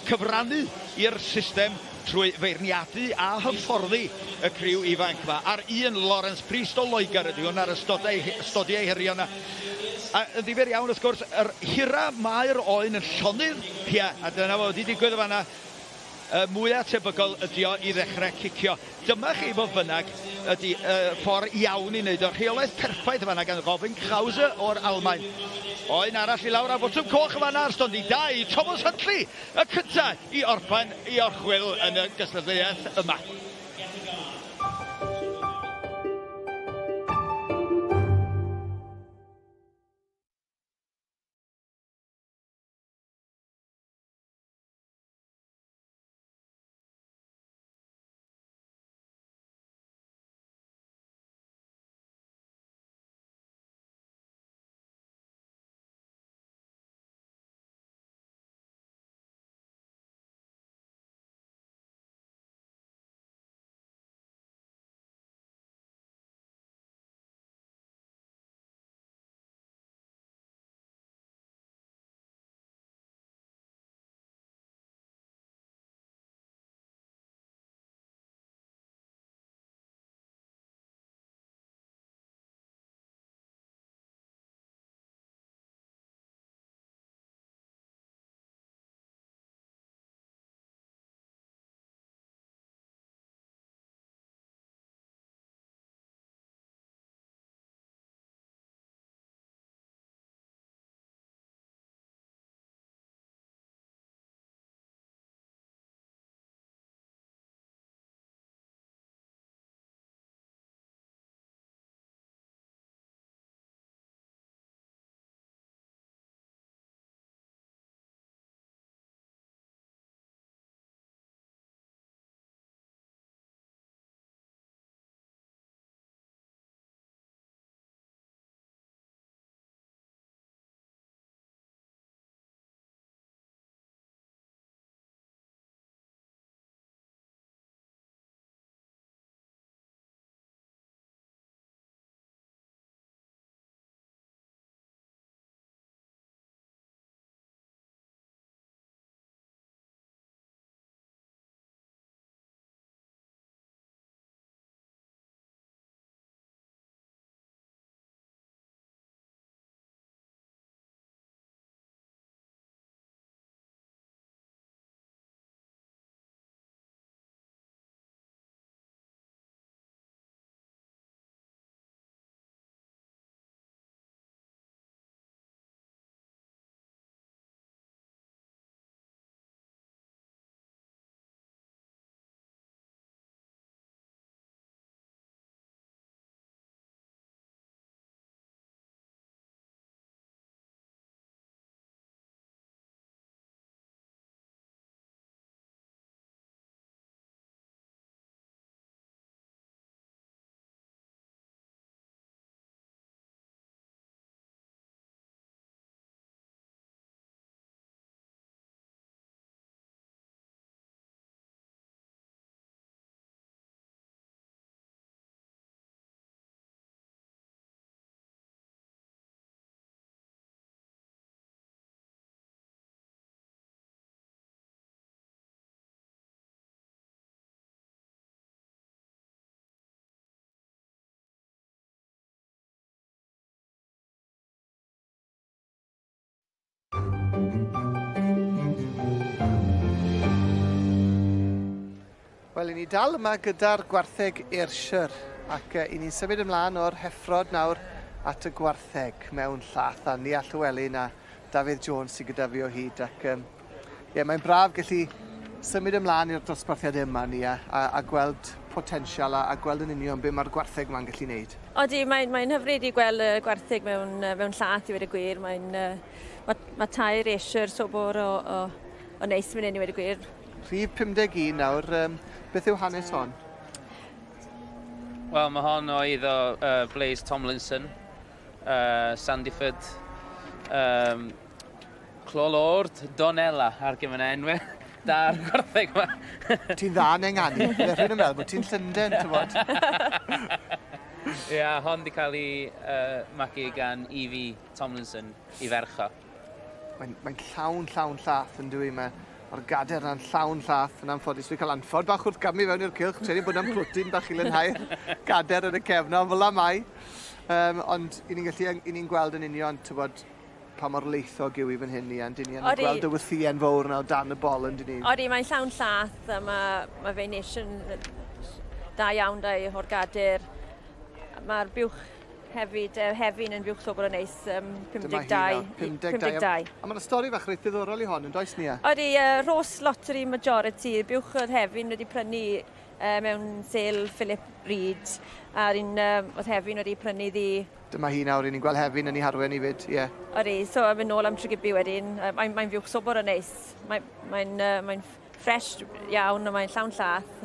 cyfrannu i'r system trwy feirniadu a hyfforddi y criw ifanc 'ma. A'r un Lawrence Priest o Loegr ydy hwn ar y stodiau hirion 'na. A yn ddifyr iawn wrth gwrs, yr hira mae'r oen yn llonydd, ia, a dyna fo wedi digwydd yn fan'na, y mwya tebygol ydy o i ddechrau cicio. Dyma chi, fodd bynnag, ydy y ffordd iawn i wneud o. Rheolaeth perffaith yn fan'na gan Robin Krause o'r Almaen. Oen arall i lawr ar botwm coch yn fan'na ar stondin 2, Thomas Huntley, y cyntaf i orffen ei orchwyl yn y gystadleuaeth yma. Wel, i ni dal yma gyda'r gwartheg Ayrshire ac i ni'n symud ymlaen o'r heffrod nawr at y gwartheg mewn llath a Nia Llewelyn a Dafydd Jones sydd gyda fi o hyd ac um, ie, mae'n braf gallu symud ymlaen i'r dosbarthiad yma Nia a, a gweld potensial a, a gweld yn union be mae'r gwartheg ma'n gallu neud. Odi, mae'n mae hyfryd i gweld y gwartheg mewn, mewn llath i weud y gwir. Mae'n, mae, mae tair Ayrshire sobor o, o, o neis mynd hyn i weud y gwir. Rhif 51 nawr, um, beth yw hanes hon? Wel, mae hon o eiddo Blaze Tomlinson, Sandyford, um, Clolord Donella, ar gyfer yna enwau da'r gwartheg yma. Ti'n dda yn enganu. Bydde rhywun yn meddwl bod ti'n Llundain, ti'n bod. Ia, yeah, hon di cael ei magu gan Evie Tomlinson i ferch o. Mae'n mae llawn, llawn llath yn dwi. Mae, Mae'r gader yna'n llawn llath yn anffodus. Dwi'n cael anffod bach wrth gamu fewn i'r cylch. Credu bod yna'n plwtyn bach i lynhau'r gader yn y cefn, ond fel la mai. Um, ond i ni'n gallu, i ni'n gweld yn union, tybod, pa mor leithog yw i fan hyn, Ian, dyn ni yn gweld y wythïen fawr yna o dan y bol yn dyn ni. Odi, mae'n llawn llath a mae, mae fe'n nation da iawn da i o'r gader. Mae'r buwch hefyd, hefyn yn fuwch sobor o neis, 52. 52. A mae'n stori fach reit ddiddorol i hon, yn does Nia? Odi, Rhos Lottery Majority, buwch oedd hefyn wedi prynu mewn sale Philip Reid, a'r un oedd hefyn wedi prynu ddi. Dyma hi nawr, ni'n gweld hefyn yn ei harwen i fyd, ie. Yeah. Odi, so yn mynd nôl am Tregibi wedyn, mae'n mae fuwch sobor o neis. Mae'n mae, mae, mae ffres iawn a mae'n llawn llath.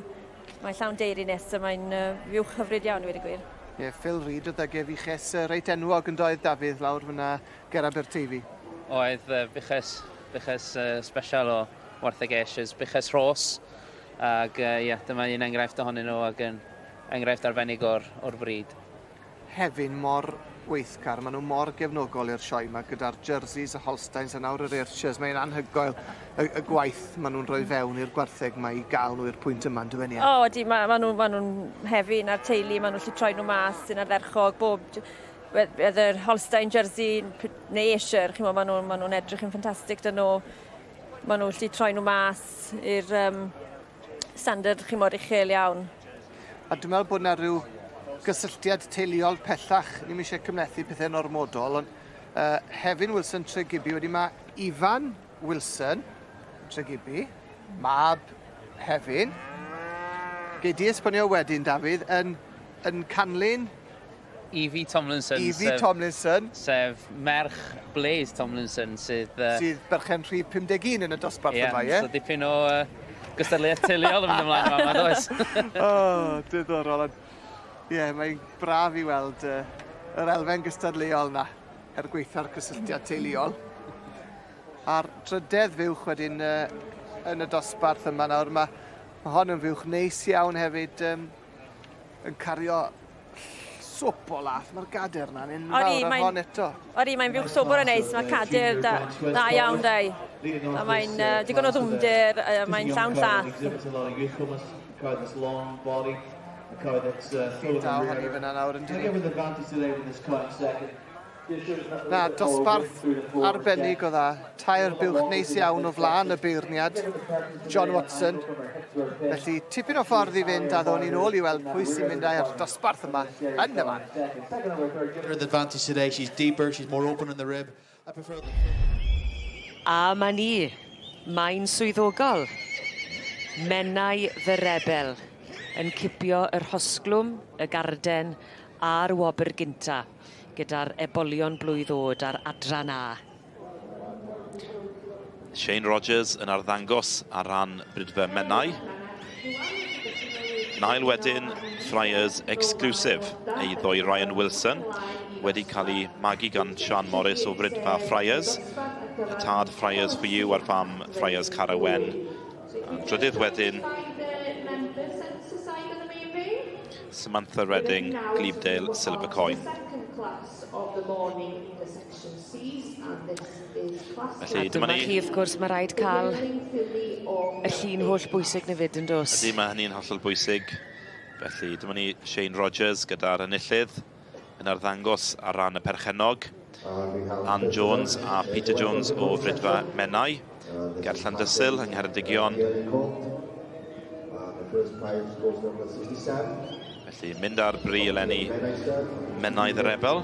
Mae'n llawn deiri nes a mae'n fuwch hyfryd iawn i weud y gwir. Ie, yeah, Phil Reid oedd ag e fuches reit enwog yn doedd Dafydd lawr fyna ger Aberteifi. Oedd buches, buches special o wartheg Ayrshires, buches rhos. Ac ie, yeah, dyma un enghraifft ohonyn nhw ac yn enghraifft arbennig o'r, or bryd. Hefin mor weithgar, maen nhw mor gefnogol i'r sioe 'ma gyda'r jerseys, y Holsteins a nawr yr Ayrshires. Mae'n anhygoel y, y gwaith maen nhw'n rhoi fewn i'r gwartheg 'ma i gael nhw i'r pwynt yma, yn dyfe ni? O, ydy, ma, ma nhw, ma nhw'n hefin a'r teulu, maen nhw'n gallu troi nhw mas yn ardderchog, bob whether Holstein jersey neu Ayrshire, chi'n maen nhw'n ma nhw edrych yn ffantastig dyn nhw. Maen nhw'n gallu troi nhw mas i'r um, standard chi'n mod uchel iawn. A dwi'n meddwl bod yna rhyw gysylltiad teuluol pellach. Ni'm eisiau cymhlethu pethau'n ormodol, ond uh, Hefin Wilson Tregibi, wedi mae Ifan Wilson Tregibi, mab Hefin, gei di esbonio wedyn, Dafydd, yn, yn canlyn Evie Tomlinson. Evie sef, Tomlinson. Sef merch Blaze Tomlinson sydd... Sydd berchen rhif 51 yn y dosbarth yeah, yma, ie? So dipyn o gystadleuaeth teuluol yn mynd ymlaen yma, does? O, oh, diddorol. Ie, yeah, mae'n braf i weld yr elfen gystadleuol na, er gweitha'r cysylltiad teuluol. A'r drydedd fuwch wedyn yn y dosbarth yma nawr, mae, mae hon yn fuwch neis iawn hefyd, yn cario swp o lath. Mae'r gader na'n enfawr ar hon eto. Odi, mae'n fuwch sobor o neis. Mae cader da, da iawn da i. A mae'n digon o ddwmder, mae'n llawn llath. Da ohoni fyna nawr yn dyn. Na, dosbarth arbennig o dda. Tair buwch neis iawn o flaen y beirniad, John Watson. Felly, tipyn o ffordd i fynd a ddown ni'n ôl i weld pwy sy'n mynd â'r dosbarth yma yn y man. The advantage today, she's deeper, she's more open in the rib. I prefer the... A ma ni, mae'n swyddogol. Menai the Rebel yn cipio yr hosglwm, y garden a'r wobr gynta gyda'r ebolion blwydd oed ar adran A. Shane Rogers yn arddangos ar ran Bridfa Menai. Yn ail wedyn, Friars Exclusive, eiddo i Ryan Wilson, wedi cael ei magu gan Sian Morris o Fridfa Friars, y tad Friars for You a'r fam Friars Cara Wen. A'n drydydd wedyn, Samantha Redding, Glebedale Silver Coin. Felly, dyma ni. Chi, wrth gwrs, mae rhaid cael y llun holl bwysig na fyd yn dos. Ydy, mae hynny'n hollol bwysig. Felly, dyma ni Shane Rogers gyda'r enillydd yn arddangos ar ran y perchennog. Ann Jones a Peter Jones o Fridfa Menai, ger Llandysul yng Ngheredigion. Felly, mynd ar bri eleni Menai the Rebel.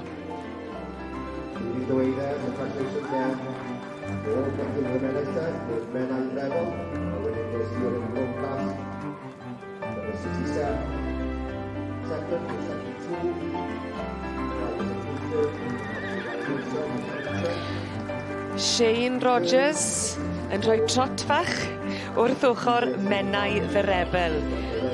Shane Rogers yn rhoi trot fach wrth ochor Menai the Rebel.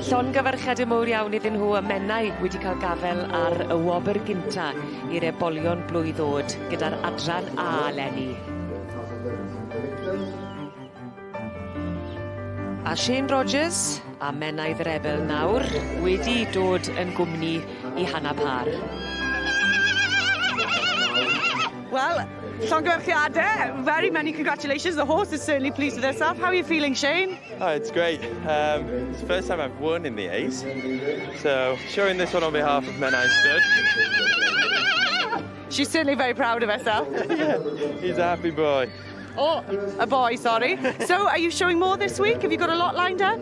Llongyfarchiade mowr iawn iddyn nhw a Menai wedi ca'l gafel ar y wobr gynta i'r ebolion blwydd o'd gyda'r adran A leni. A Shane Rogers a Menai the Rebel nawr wedi dod yn gwmni i Hannah Parr. Wel, llongyfarchiadau, very many congratulations. The horse is certainly pleased with herself. How are you feeling, Shane? Oh, it's great. It's the first time I've won in the Ace. So, showing this one on behalf of Menai Stud. She's certainly very proud of herself. Yeah, he's a happy boy. Oh, a boy, sorry. So, are you showing more this week? Have you got a lot lined up?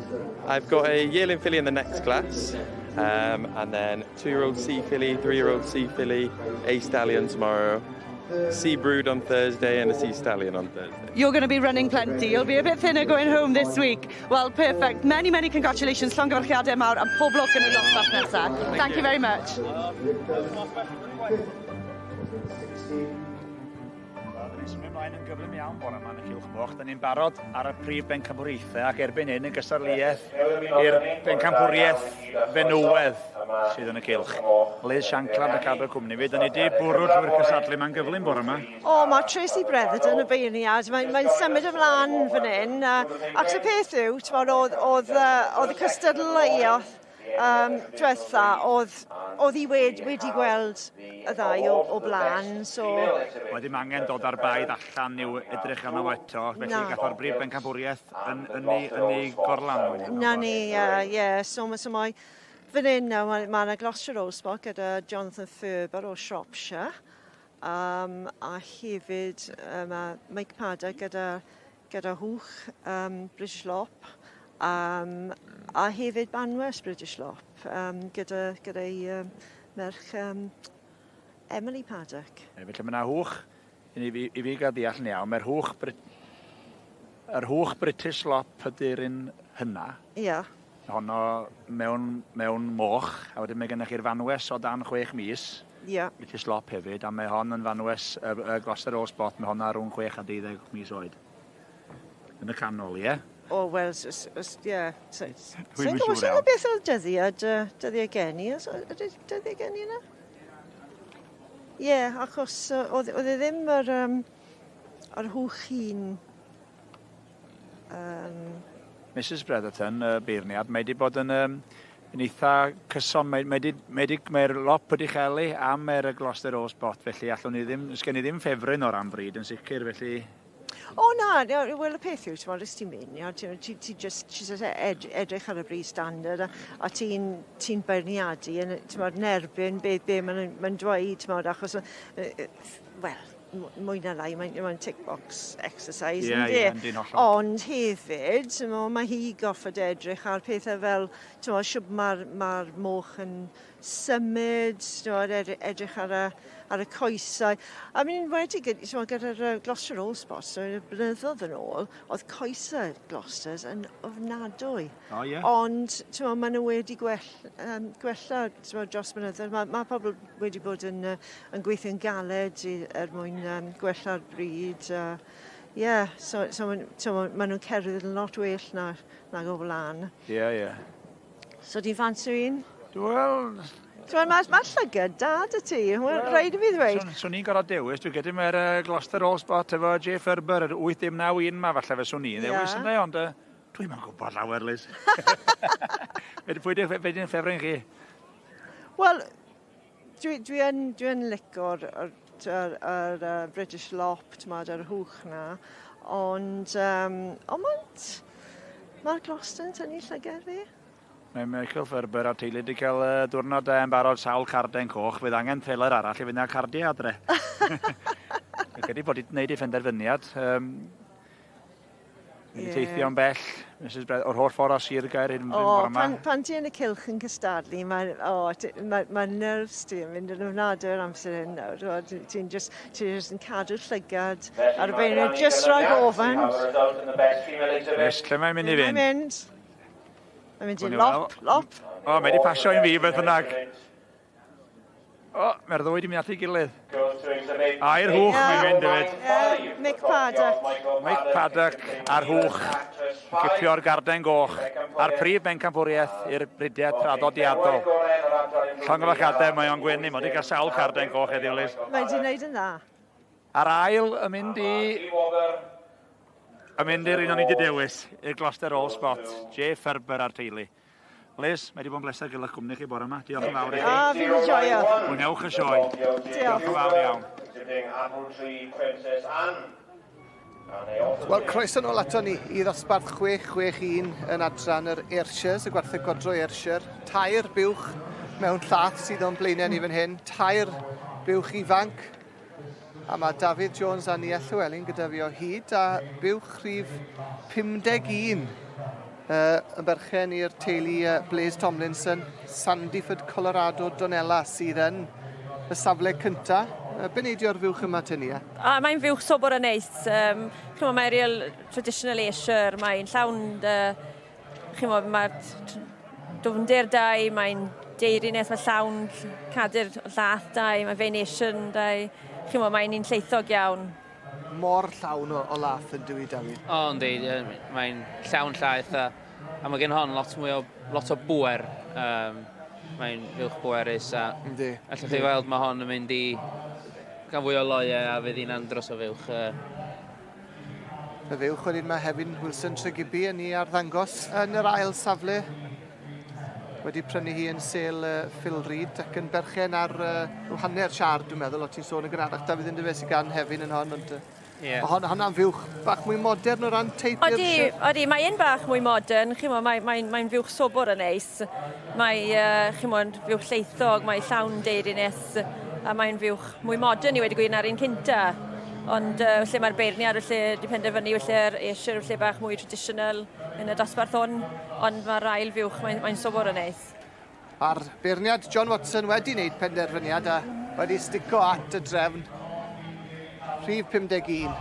I've got a yearling filly in the next class, and then 2-year-old C filly, 3-year-old C filly, a stallion tomorrow, sea brood on Thursday and a sea stallion on Thursday. You're going to be running plenty. You'll be a bit thinner going home this week. Well, perfect. Many, many congratulations. Llongyfarchiadau mawr and pob lwc yn y dosbarth nesaf. Thank you very much. Wel, ni'n symud ymlaen yn gyflym iawn bore yma yn y Cylch Moch. Da ni'n barod ar y prif bencampwriaethau ac erbyn hyn yn gystadleuaeth i'r bencampwriaeth fenywedd sydd yn y cylch. Liz Shankland y cadw cwmni fi. Da ni wedi bwrw trwy'r cystadlu ma'n gyflym bore yma. O, mae Tracy Bretherton y beirniad, mae'n mae symud ymlaen fan hyn. Ac y peth yw, t'mod, oedd y cystadleuaeth diwetha, oedd hi wedi gweld y ddau o blaen, so... Oedd ddim angen dod ar baedd allan i'w edrych arno fo eto, felly Na. gath o'r brif bencampwriaeth yn ei gorlan wedyn. Na ni, ie, so mae fan hyn nawr, mae yna Gloucester Old Spot gyda Jonathan Ferber o Shropshire, a hefyd mae Mike Paddock gyda hwch British Lop, a hefyd Banwes British Lop gyda'i merch Emily Paddock. Felly mae yna hwch, i fi gael deall yn iawn, mae'r hwch yr hwch British Lop ydy'r un hynna. Honno mewn moch, a wedyn mae gennych chi'r fanwes o dan 6 mis. British Lop hefyd, a mae hon yn fanwes, y Gloucester Old Spot, mae honna rhwng 6 a 12 mis oed. Yn y canol, ie? O, wel, ie. Dwi'm Sa'n yn gwybod, siŵr sa'n iawn. gwybod beth oedd dyddiad geni? Ydy dyddiad geni yna? Ie, achos oedd e ddim yr hwch hun. Mrs Bretherton, y beirniad, mae wedi bod yn eitha cyson. Mae'r lop wedi chelu am yr Gloucester Old Spot, felly allwn ni ddim, sgen i ddim ffefryn o ran bryd yn sicr, felly... O na, wel y peth yw, ti'n os ti'n mynd, ia, ti just, ti just edrych ar y bryd standard a ti beirniadu yn, ti'n bod, yn erbyn be mae'n dweud, ti'n bod, achos, wel, mwy na lai, mae'n tick box exercise, yndi? Ie, yndi, hollol. Ond hefyd, ti'n bod, mae hi goffod edrych ar pethau fel, ti'n bod, siwt mae'r moch yn symud, ti'n bod, edrych ar y coesau. I mean, wedi, ti'n bod, gyda'r Gloucester Old Spot, so blynyddoedd yn ôl, oedd coesau Gloucesters yn ofnadwy. O, ie. Ond, ti'n bod, maen nhw wedi gwella, ti'n bod, dros blynyddoedd. Mae pobl wedi bod yn gweithio'n galed er mwyn gwella'r bryd. Yeah, so maen nhw'n cerdded yn lot well nag o flaen. Ie, ie. So, ti'n ffansi un? Wel... Ti'n mae llygad da dy ti, wel, rhaid i fi ddweud. Swn i'n gorfod dewis, dwi'n credu mae'r Gloucester Old Spot efo J Ferber, yr 8091 ma, falle fe swn i'n ddewis ynddo, ond dwi'm yn gwybod lawer, Liz. Pwy di'n ffefryn chi? Wel, dwi yn lico'r British Lop, ti'n modd, yr hwch na, ond mae'r Gloucester yn tynnu llygad fi. Mae Michael Ferber a'r teulu wedi cael diwrnod yn barod sawl carden coch. Fydd angen trailer arall i fynd â cardiau adre. Dwi'n credu bod wedi gwneud ei phenderfyniad. Wedi teithio'n bell, Mrs Bredd, o'r holl ffordd o Sir Gaer hyn O, bore yma. pan ti yn y cylch yn cystadlu, mae nerves ti yn mynd yn ofnadwy o'r amser hyn nawr. Ti'n just yn cadw llygad ar y beirniad, just rhag ofn. Yes, lle mae'n mynd i Mae'n fynd? mynd. Mae'n mynd i Gawn ni lop, weld. lop. O, mae wedi pasio un fi beth bynnag. O, mae'r ddwy wedi mynd at ei gilydd. A i'r hwch mae'n mynd hefyd. Mick Paddock. Mick Paddock a'r hwch. Cipio'r garden goch. A'r prif bencampwriaeth i'r bridiau traddodiadol. Llongyfarchiadau mae o'n gwenu. Mae wedi cael sawl carden goch heddiw, Liz. Mae wedi gwneud yn dda. A'r ail yn mynd i... Yn mynd i'r un o'n i wedi dewis, i'r Gloucester All Spot, Jay Ferber a'r teulu. Liz, mae wedi bod yn bleser gael eich cwmni chi bore yma. Diolch yn fawr i chi. A, fi wedi joio. Mwynhewch y sioe. Diolch yn fawr iawn. Wel, croeso nôl ato ni i ddosbarth 661 yn adran yr Ayrshires, y gwartheg godro Ayrshire. Tair buwch mewn llath sydd o'n blaenau ni fan hyn. Tair buwch ifanc. A mae Dafydd Jones a Nia Llywelyn gyda fi o hyd a buwch rhif 51 yn berchen i'r teulu Blaise Tomlinson, Sandyford, Colorado, Donella sydd yn y safle cynta. Be neidio'r fuwch yma te Nia? A mae'n fuwch sobor a neis. Chimod, mae'n real traditional Ayrshire, mae'n llawn, chimod, mae dwfnder dau, mae'n deiriness, mae llawn cadur llath dau, mae venation dau. Chimod, mae'n un lleithog iawn. Mor llawn o, o lath yn dwi, Dafydd. O, yndi, mae'n llawn llaeth a, a mae gen hon lot mwy o, lot o bwer. Mae'n fuwch bwerus a yndi. Allwch chi weld mae hon yn mynd i gael fwy o loiau a fydd hi'n andros o fuwch. Y fuwch wedyn mae Hefin Wilson Tregibi yn ei arddangos yn yr ail safle. Wedi prynu hi yn sêl Phil Reid ac yn berchen ar uh, hanner siar, dwi'n meddwl, o ti'n sôn yn gynharach, Dafydd yn dyfe sydd gan Hefin yn hon, ond yeah. Hon, honna'n fuwch bach mwy modern o ran teip. Odi, odi, mae un bach mwy modern, chi'mo, mae'n mae, mae fuwch sobor yn neis. Mae, chi'mo, fuwch lleithog, mae llawn deiriness, a mae'n fuwch mwy modern i wedi gwir na'r un cynta. Ond lle mae'r beirniad felly di penderfynu felly'r Ayrshire felly bach mwy traditional yn y dosbarth hwn, ond mae'r ail fuwch, mae'n mae sobor o neis. A'r beirniad John Watson wedi wneud penderfyniad a wedi stico at y drefn. Rhif 51,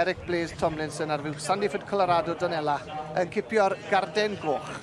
Eric Blaise Tomlinson ar fuwch Sandyford Colorado Donella yn cipio'r garden goch.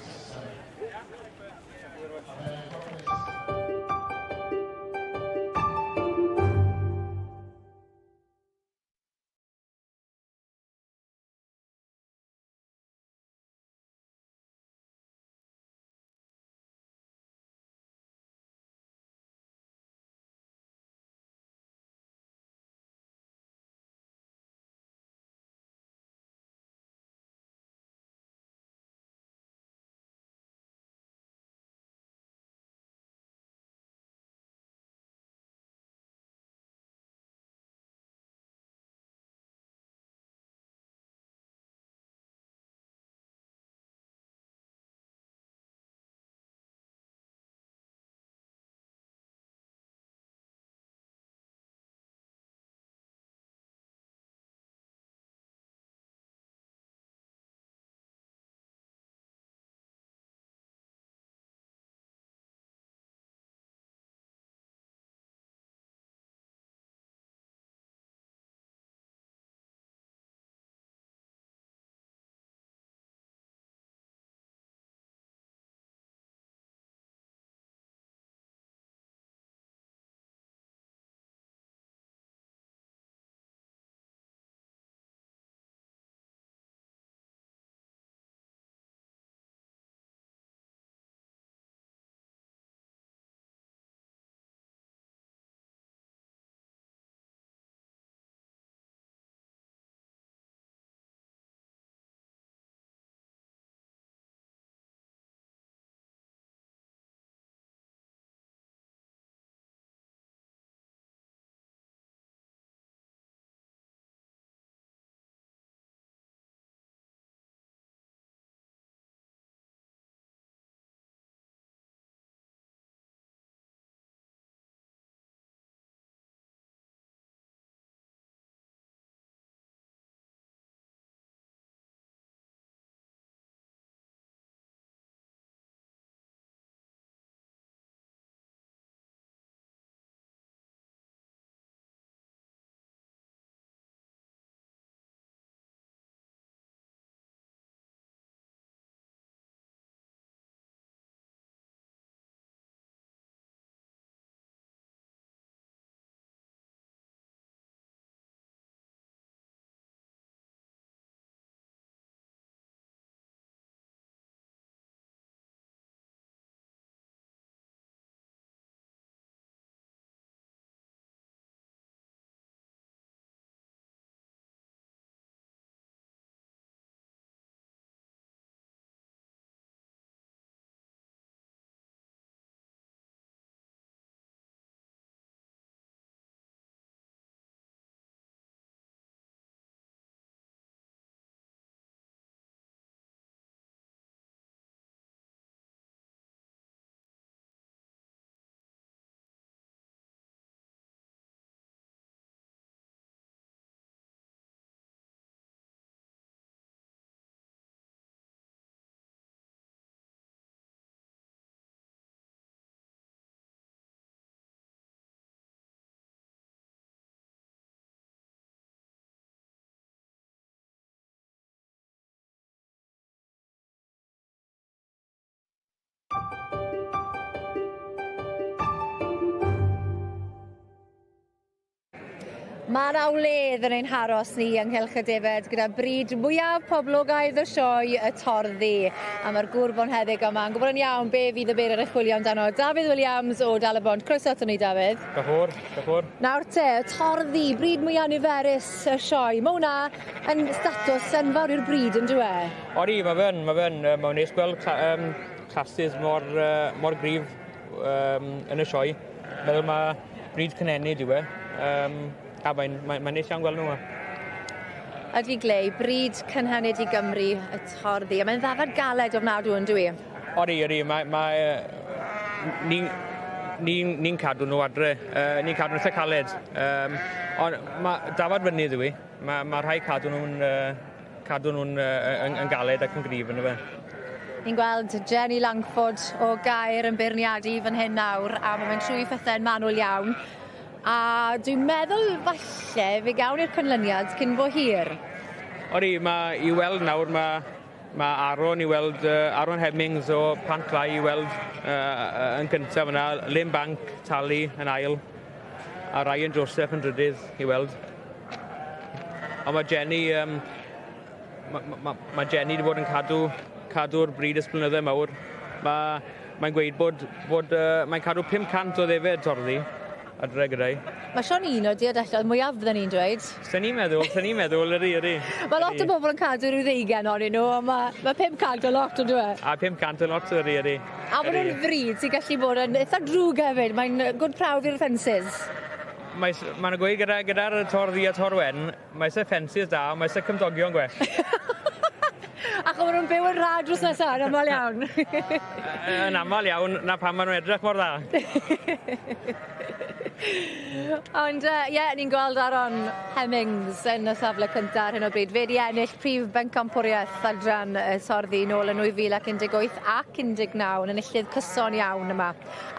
Mae 'na wledd yn ein haros ni yng Nghylch y Defaid gyda bryd mwyaf poblogaidd y sioe, y Torddu. A mae'r gŵr bonheddig yma yn gwybod yn iawn be fydd y beirniad yn chwilio amdano. Dafydd Williams o Dal-y-bont. Croeso aton ni, Dafydd. Diolch yn fawr, diolch yn fawr. Nawr te, y Torddu, bryd mwyaf niferus y sioe. Mae hwnna yn statws enfawr i'r bryd, yn dyw e? Odi, mae fe'n, mae fe'n, mae'n neis gweld um, classes mor, uh, mor gryf um, yn y sioe. Meddwl mae bryd cynhenid yw e. Um, a mae'n mae, mae neis iawn gweld nhw yma. Ydy Glei, bryd cynhenid i Gymru y torddi. A mae'n ddafad galed ofnadw yn dwi? Odi, odi. Mae, mae, ni'n ni, ni cadw nhw adre. Uh, ni'n cadw nhw eitha caled. Um, ond mae dafad fynydd yw i. Mae, mae rhai cadw nhw'n uh, cadw nhw'n uh, yn, yn galed ac yn gryf yn y fe. Ni'n gweld Jenny Langford o Gaer yn beirniadu fan hyn nawr a mae'n mynd trwy phethau'n manwl iawn. A dwi'n meddwl falle fe gawn ni'r canlyniad cyn bo hir. Odi, mae i weld nawr, mae, mae Aaron i weld, uh, Aaron Hemmings o Pant Clai i weld uh, yn gyntaf yna, Lynn Bank, Tali yn ail, a Ryan Joseph yn drydydd i weld. Ond mae Jenny, um, mae ma, ma, ma Jenny wedi bod yn cadw, cadw'r bryd ys blynydde mawr. Mae, mae'n gweud bod, bod uh, mae'n cadw 500 o ddefed torddi adre gyda'i. Mae Sean un o'r diadelloedd mwyaf fydden ni'n dweud. Sen ni'n meddwl, sen ni'n meddwl, ydy, ydy. Mae lot o bobl yn cadw rhyw ddeugain ohonyn nhw, ond mae, mae 500 o lot on'd yw e? A 500 yn lot, ydy, ydy. A maen nhw'n fryd sy'n gallu bod yn eitha drwg hefyd, mae'n good prawf i'r ffensys. Mae ma nhw'n gweud gyda, gyda'r tor ddu a tor wen, mae eisiau ffensys da, ond mae eisiau cymdogion gwell. Ac maen nhw'n byw yn rhad drws nesaf, yn aml iawn. yn aml iawn, na pam maen nhw'n edrych mor dda. Ond ie, uh, yeah, ni'n gweld Aaron Hemmings yn y safle cyntaf ar hyn o bryd. Fe 'di ennill prif bencampwriaeth adran y Sorddi nôl yn 2018 ac 19 yn enillydd cyson iawn yma.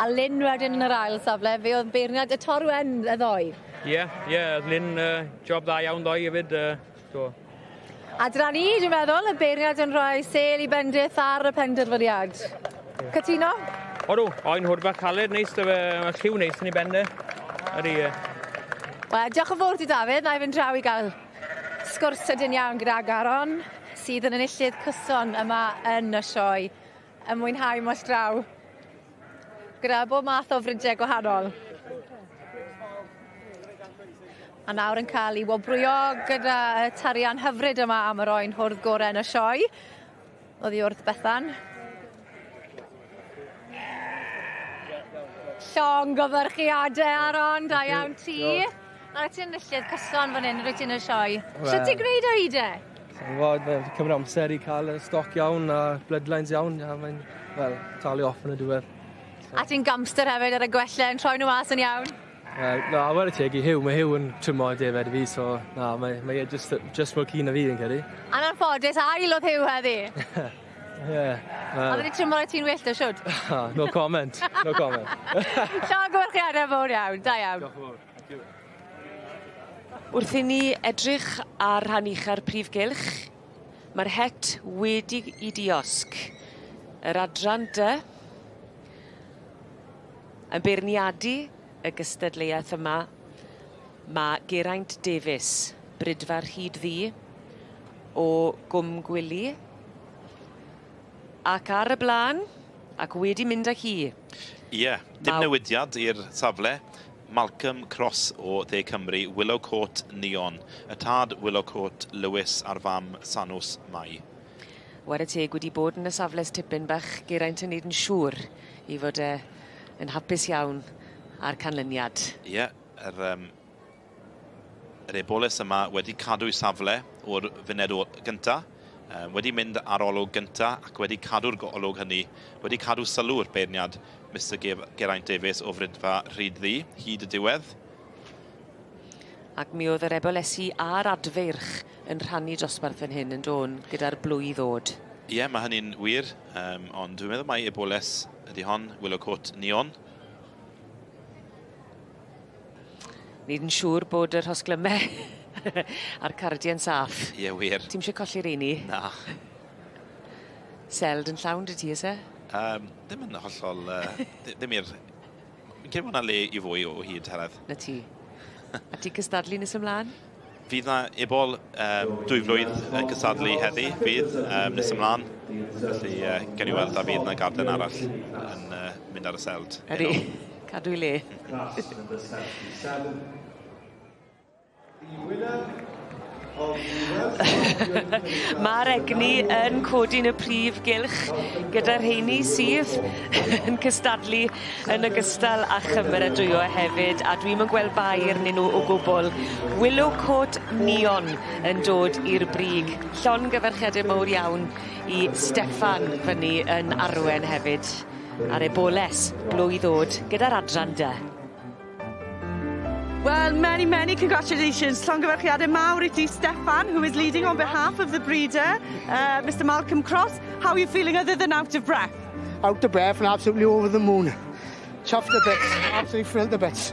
A Lynn wedyn yn yr ail safle, fe oedd beirniad y Torwen y ddoe. Ie, yeah, ie, yeah, Lynn, uh, job dda iawn ddoe hefyd. Uh, so. A dyna ni, dwi'n meddwl, y beirniad yn rhoi sêl i bendith ar y penderfyniad. Yeah. Cytuno? Odw, oen hwr bach caled neis, dy fe, mae lliw neis yn ei ben de. Ydy, ie. Wel, diolch yn fawr ti Dafydd, na i fynd draw i gael sgwrs sydyn iawn gyda Garon, sydd yn enillydd cyson yma yn y sioe, yn mwynhau mas draw gyda bob math o fridiau gwahanol. A nawr yn cael ei wobrwyo gyda y tarian hyfryd yma am yr oen hwrdd gorau yn y sioe. Oddi wrth Bethan. Llongyfarchiadau Aaron, da iawn ti. Nawr ti'n enillydd cyson fan hyn, rwyt ti'n y sioe. Well, Sut ti'n gwneud o hyd e? Sa'n gwybod, mae'n cymryd amser i cael y stoc iawn a bloodlines iawn, a mae'n, wel, talu off yn y diwedd. So. A ti'n gamster hefyd ar y gwella yn troi nhw mas yn iawn? Wel, na, ware teg i Huw, mae Huw yn trymo defaid i fi, so na, mae, mae e just, just mor keen na fi, fi'n credu. Yn anffodus, ail oedd Huw heddi. Ie. Yeah, well. Oedd wedi trymo ti'n wyllt o siwt? no comment, no comment. Llongyfarchiadau fawr iawn, da iawn. Diolch yn fawr. Thank you. Wrth i ni edrych ar rhan ucha'r prif gylch, mae'r het wedi i diosg. Yr adran dy yn beirniadu y gystadleuaeth yma, mae Geraint Davies, Brydfa Rhyd Ddu o Gwm Gwili, ac ar y blaen, ac wedi mynd â hi. Ie, dim newidiad i'r safle. Malcolm Cross o Dde Cymru, Willow Court Neon. Y tad Willow Court Lewis a'r fam Sanws Mai. Ware teg wedi bod yn y safle ers tipyn bach, Geraint yn neud yn siŵr i fod e yn hapus iawn â'r canlyniad. Ie, yr, um, yr eboles yma wedi cadw'i safle o'r funed o gynta, um, wedi mynd ar olwg gynta ac wedi cadw'r golwg hynny, wedi cadw sylw'r beirniad Mister Geraint Davies o Fridfa Rhyd Ddu hyd y diwedd. Ac mi oedd yr ebolesi a'r adfeirch yn rhannu dosbarth fan hyn yn dôn gyda'r blwy ddod. Ie, mae hynny'n wir, um, ond dwi'n meddwl mai eboles ydy hon, Willow Court Neon. Nid yn siŵr bod y rhosglymau a'r cardiau'n saff. Ie, wir. Ti'm eisiau colli reini? Na. Seld yn llawn dy ti, oes e? Um, ddim yn hollol... Uh, ddim i'r... Fi'n credu bod 'na le i fwy o hyd, Heledd. 'Na ti. A ti'n cystadlu nes ymlaen? Fydd na ebol um, dwyflwydd yn cystadlu heddi, fydd, um, nes ymlaen. Felly, uh, gen i weld a fydd na garden arall yn uh, mynd ar y seld. Ydy, cadw i le. Mae'r egni yn codi'n y prif gylch gyda'r rheini sydd yn cystadlu yn ogystal â chymeradwyo hefyd a dwi'm yn gweld bai arnyn nw o gwbwl. Willow Court Neon yn dod i'r brig. Llongyfarchiade mowr iawn i Steffan fyny yn Arwen hefyd ar eboles blwydd o'd gyda'r adran dy. Well, many, many congratulations. Llongyfarchiadau mawr i ti, Steffan, who is leading on behalf of the breeder, Mr Malcolm Cross. How are you feeling other than out of breath? Out of breath and absolutely over the moon. Chuffed to bits, absolutely thrilled to bits.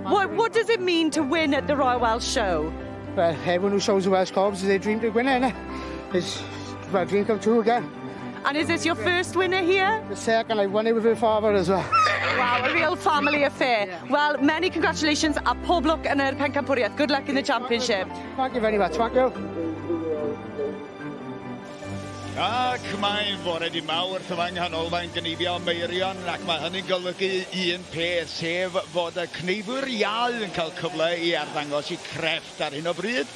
What, what does it mean to win at the Royal Welsh Show? Well, everyone who shows the Welsh Cobs is their dream to win it, It's my dream come true again. And is this your first winner here? The second, I won it with her father as well. Wow, a real family affair. Yeah. Well, many congratulations a pob lwc yn yr pencampwriaeth. Good luck in the championship. Thank you very much, thank you. Ac mae'n fore di Mawrth yma yng Nghanolfan Gneifio Meirion ac mae hynny'n golygu un peth, sef fod y cneifwyr iau yn cael cyfle i arddangos i crefft ar hyn o bryd.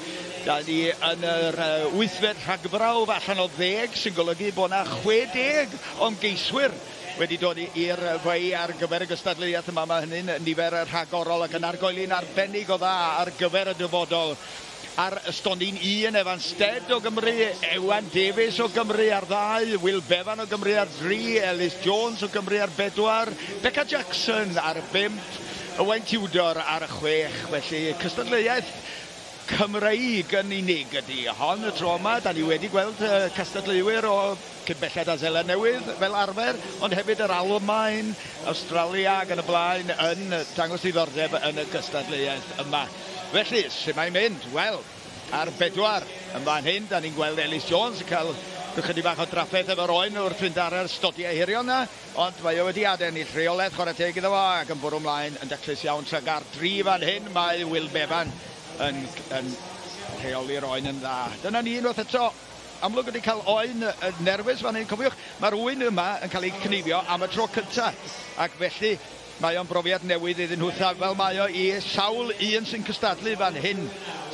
Da ni yn yr wythfed rhagbrawf allan o ddeg, sy'n golygu bod 'na 60 o ymgeiswyr wedi dod i'r fei ar gyfer y gystadleuaeth yma. Mae hynny'n nifer rhagorol ac yn argoeli'n arbennig o dda ar gyfer y dyfodol. Ar stondin un, Evan Stead o Gymru, Ewan Davies o Gymru ar ddau, Will Bevan o Gymru ar dri, Ellis Jones o Gymru ar bedwar, Beca Jackson ar bump, Owain Tudor ar chwech. Felly cystadleuaeth Cymreig yn unig ydy hon y tro yma. Da ni wedi gweld cystadleuwyr o cyn belled â Seland Newydd fel arfer, ond hefyd yr Almaen, Awstralia ac yn y blaen yn dangos diddordeb yn y gystadleuaeth yma. Felly, sut mae'n mynd? Wel, ar bedwar yn fan hyn, da ni'n gweld Ellis Jones yn cael ychydig bach o drafferth efo'r oen wrth fynd ar yr stodiau hirion 'na. Ond mae o wedi adennill rheolaeth, chwarae teg iddo fo, ac yn bwrw ymlaen yn daclus iawn tuag ar dri fan hyn. Mae Will Bevan yn, yn rheoli'r oen yn dda. Dyna ni unwaith eto. Amlwg wedi cael oen nerfus fan hyn. Cofiwch, mae'r ŵyn yma yn cael ei cneifio am y tro cyntaf, ac felly mae o'n brofiad newydd iddyn nhw, fel mae o i sawl un sy'n cystadlu fan hyn,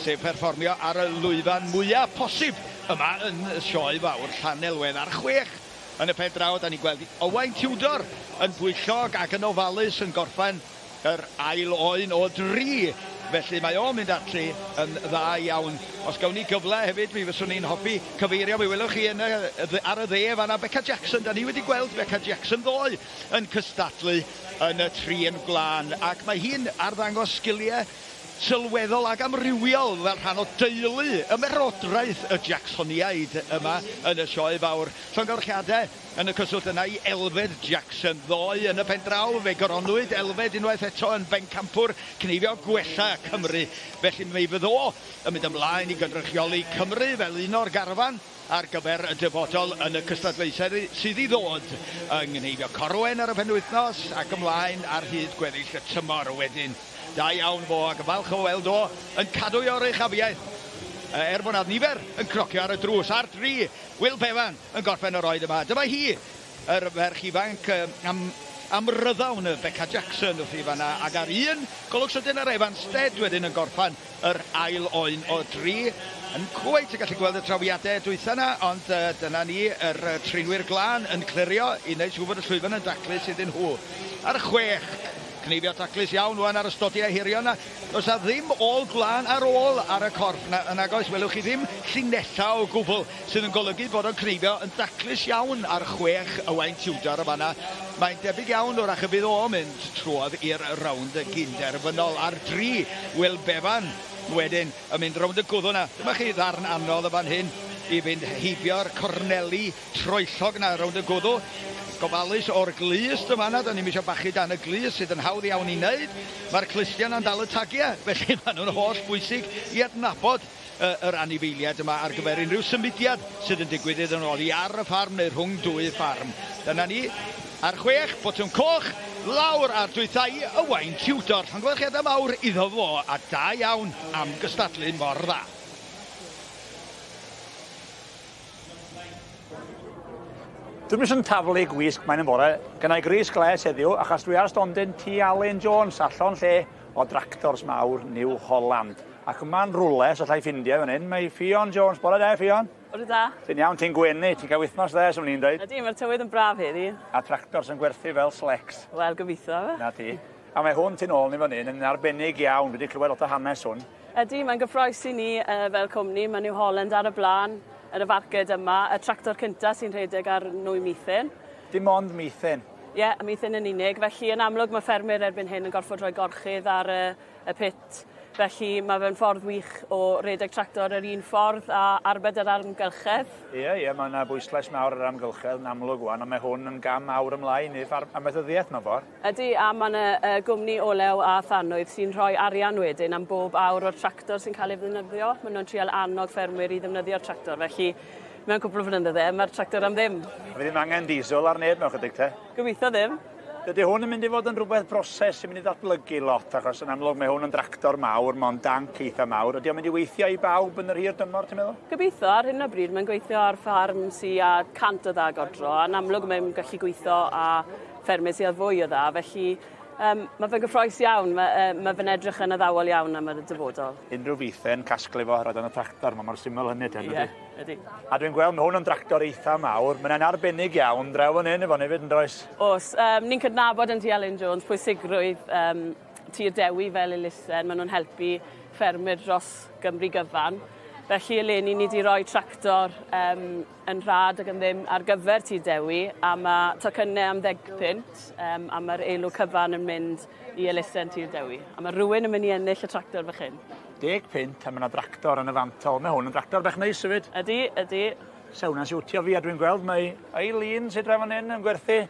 sef perfformio ar y lwyfan mwyaf posib yma yn Sioe Fawr Llanelwedd ar chwech. Yn y pen draw, da ni'n gweld Owain Tudor yn bwyllog ac yn ofalus yn gorffen yr ail oen o dri. Felly mae o'n mynd ati yn dda iawn. Os gawn ni gyfle hefyd, mi fyswn i'n hoffi cyfeirio, mi welwch chi yn y, ar y dde fan'na Beca Jackson. Da ni wedi gweld Beca Jackson ddoe yn cystadlu yn y trin gwlân, ac mae hi'n arddangos sgiliau sylweddol ac amrywiol fel rhan o deulu ymerodraeth y Jacksoniaid yma yn y Sioe Fawr. Llongyfarchiadau yn y cyswllt yna i Elfed Jackson ddoe yn y pen draw. Fe goronwyd Elfed unwaith eto yn bencampwr cneifio gwella Cymru, felly mi fydd o yn mynd ymlaen i gynrychioli Cymru fel un o'r garfan ar gyfer y dyfodol yn y cystadlaethau sydd i ddod yng Nghneifio Corwen ar y penwythnos ac ymlaen ar hyd gweddill y tymor wedyn. Da iawn fo ac yn falch o weld o yn cadw'i oruchafiaeth er bod 'na nifer yn cnocio ar y drws. Ar dri, Wil Bevan yn gorffen yr oed yma. Dyma hi, yr ferch ifanc am amryddawn Beca Jackson wrthi fan'na ac ar un golwg sydyn ar Evan Stead wedyn yn gorffen yr ail oen o dri. Yn cweit yn gallu gweld y trawiadau dwytha 'na, ond dyna ni, yr trinwyr glân yn clirio i wneud siŵr fod y llwyfan yn daclus iddyn nhw. Ar chwech, cneifio taclus iawn ŵan ar y stodiau hirion 'na. Does 'na ddim ôl gwlân ar ôl ar y corff 'na, nag oes, welwch chi ddim llinellau o gwbl, sydd yn golygu bod o'n cneifio yn daclus iawn ar chwech Owain Tudor yn fan'na. Mae'n debyg iawn wrach y bydd o'n mynd trwodd i'r rownd gynderfynol. Ar dri, Wil Bevan wedyn yn mynd rownd y gwddw 'na. Dyma chi ddarn anodd yn fan hyn i fynd heibio'r corneli troellog 'na rownd y gwddw. Gofalus o'r glust yn fan'na, 'dan ni'm isio bachu dan y glust, sydd yn hawdd iawn i wneud. Mae'r clustiau 'na'n dal y tagiau, felly maen nhw'n holl bwysig i adnabod yr anifeiliaid yma ar gyfer unrhyw symudiad sydd yn digwydd iddyn nhw oddi ar y ffarm neu rhwng dwy ffarm. Dyna ni. Ar chwech, botwm coch. Lawr ar dwythau Owain Tudor. Llongyfarchiadau mawr iddo fo a da iawn am gystadlu mor dda. Dwi'm eisiau'n taflu gwisg mae'n yn bore. Gynna i grys gles heddiw, achos dwi ar stondin T. Alun Jones, allan lle o dractors mawr New Holland. Ac yma'n rwle, os allai ffindio fan hyn, mae Ffion Jones. Bore da, Ffion. Bore da. Ti'n iawn, ti'n gwenu, ti'n cael wythnos dde, swn i'n dweud. Ydy, mae'r tywydd yn braf heddi. A tractors yn gwerthu fel slecs. Wel, gobeithio. Na ti. A mae hwn tu nôl ni fan hyn yn arbennig iawn. Dwi wedi clywed lot o hanes hwn. Ydy, mae'n gyffroes i ni fel cwmni. Mae New Holland ar y blaen yn y farced yma. Y tractor cyntaf sy'n rhedeg ar nwy methane. Dim ond methane? Ie, yeah, methane yn unig. Felly, yn amlwg, mae ffermwyr erbyn hyn yn gorfod rhoi gorchudd ar y, y pit. Felly, mae fe'n ffordd wych o redeg tractor yr un ffordd a arbed yr amgylchedd. Ie, ie, mae yna bwyslais mawr ar amgylchedd yn amlwg wan, ond mae hwn yn gam mawr ymlaen i amaethyddiaeth mewn ffordd. Ydy, a mae yna uh, gwmni olew a thanwydd sy'n rhoi arian wedyn am bob awr o'r tractor sy'n cael ei ddefnyddio. Maen nhw'n trial annog ffermwyr i ddefnyddio'r tractor, felly mewn cwpl o flynydde mae'r tractor am ddim. Fydd ddim angen diesel ar neb mewn chydig te? Gobeithio ddim. Dydy hwn yn mynd i fod yn rhywbeth broses sy'n mynd i ddatblygu lot, achos yn amlwg mae hwn yn dractor mawr, mae'n danc eitha mawr. Ydy o'n mynd i weithio i bawb yn yr hir dymor, ti'n meddwl? Gobeithio, ar hyn o bryd mae'n gweithio ar ffarm sy â 100 o dda godro, a'n amlwg mae'n gallu gweithio â ffermydd sydd â fwy o dda, felly um, mae fe'n gyffroes iawn, mae, mae fe'n edrych yn addawol iawn am y dyfodol. Unrhyw fethen, casglu fo, rhaid yn y tractor, mae mor syml hynny, ten, Ie, ydy. A dwi'n gweld mae hwn yn dractor eitha mawr, mae'n arbennig iawn draw fan hyn efo ni fyd, yn does? Os, ni'n cydnabod yn T. Alun Jones pwysigrwydd Tir Dewi fel elusen, maen nhw'n helpu ffermwyr dros Gymru gyfan. Felly eleni ni wedi rhoi tractor um, yn rhad ac yn ddim ar gyfer Tir Dewi a mae tocynnau am ddeg punt um, a mae'r elw cyfan yn mynd i elusen Tir Dewi. A mae rhywun yn mynd i ennill y tractor fach hyn. Deg punt a mae yna dractor yn y fantol. Mae hwn yn dractor bach neis hefyd. Ydy, ydy. Se hwnna'n siwtio fi a dwi'n gweld mae Eileen sydd draw fan hyn yn gwerthu.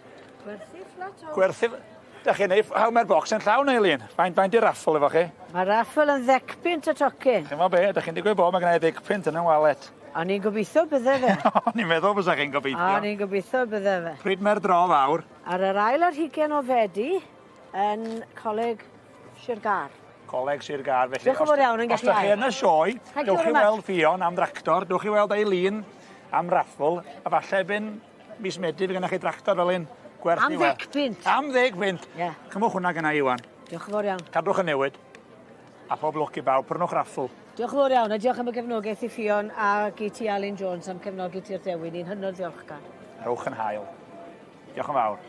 Gwerthu flat out. Gwerthu... Da chi'n neud... How mae'r bocs yn llawn, Eileen? Faint, faint i'r raffle efo chi? Mae'r raffle yn ddecpunt y tocyn. Chi'n meddwl be? Da chi'n digwydd bod, mae gennau ddeg punt yn y wallet. O'n i'n gobeithio bydde fe. O'n i'n meddwl bysa chi'n gobeithio. O'n i'n gobeithio bydde fe. Pryd mae'r dro fawr? Ar yr ail ar hugen o Fedi yn Coleg Sir Gâr. Coleg Sir Gâr, felly. Diolch yn fawr iawn yn gallu Os da chi yn y sioe, dewch i weld Ffion am dractor, dewch i weld Eileen am raffl, a falle erbyn mis Medi fydd gennych chi dractor fel un gwerth Am ddeg punt. Am ddeg punt. Ie. Yeah. Cymwch hwnna gynna i wan. Diolch yn fawr iawn. Cadwch y newid. A phob lwc i bawb, prynwch raffl. Diolch yn fawr iawn, a diolch am y gefnogaeth i Ffion ac i ti Alun Jones am cefnogi Tir Dewi. Ni'n hynod ddiolchgar. Rhowch yn hael. Diolch yn fawr.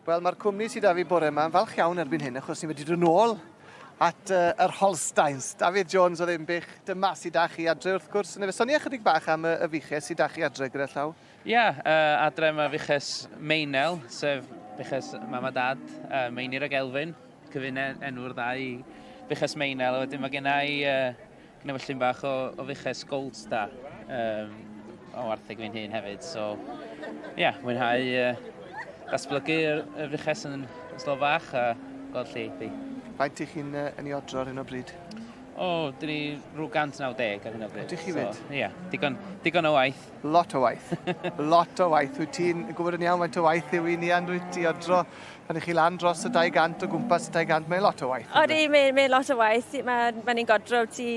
Wel, mae'r cwmni sydd 'da fi bore yma yn falch iawn erbyn hyn, achos ni wedi dod nôl at uh, yr Holsteins. Dafydd Jones o Ddinbych, dyma sydd 'da chi adre wrth gwrs. Yn sonia chydig bach am y, y fuches sydd 'da chi adre gyda llaw. Ie, yeah, uh, adre mae fuches Meinel, sef fuches mam a dad, uh, Meinir ac Elfyn, cyfune enw'r ddau fuches Meinel, a wedyn mae gen i uh, gnewyllyn bach o, o fuches Gold Star um, o wartheg fi'n hun hefyd. So, ie, yeah, mwynhau uh, datblygu'r y fuches yn slo fach a gweld lle i. Faint ych chi'n uh, yn ei odro ar hyn o bryd? O, oh, dyn ni rhyw 190 ar hyn o bryd. Ydych chi fyd? Ie, yeah, digon, digon o waith. Lot o waith. Lot o waith. Wyt ti'n gwybod yn iawn faint o waith yw i ni, Ann? Wyt ti odro Pan ych chi lan dros y 200 o gwmpas y 200, mae'n lot o waith. Odi, mae'n mae lot o waith. Mae, mae ni'n godro ti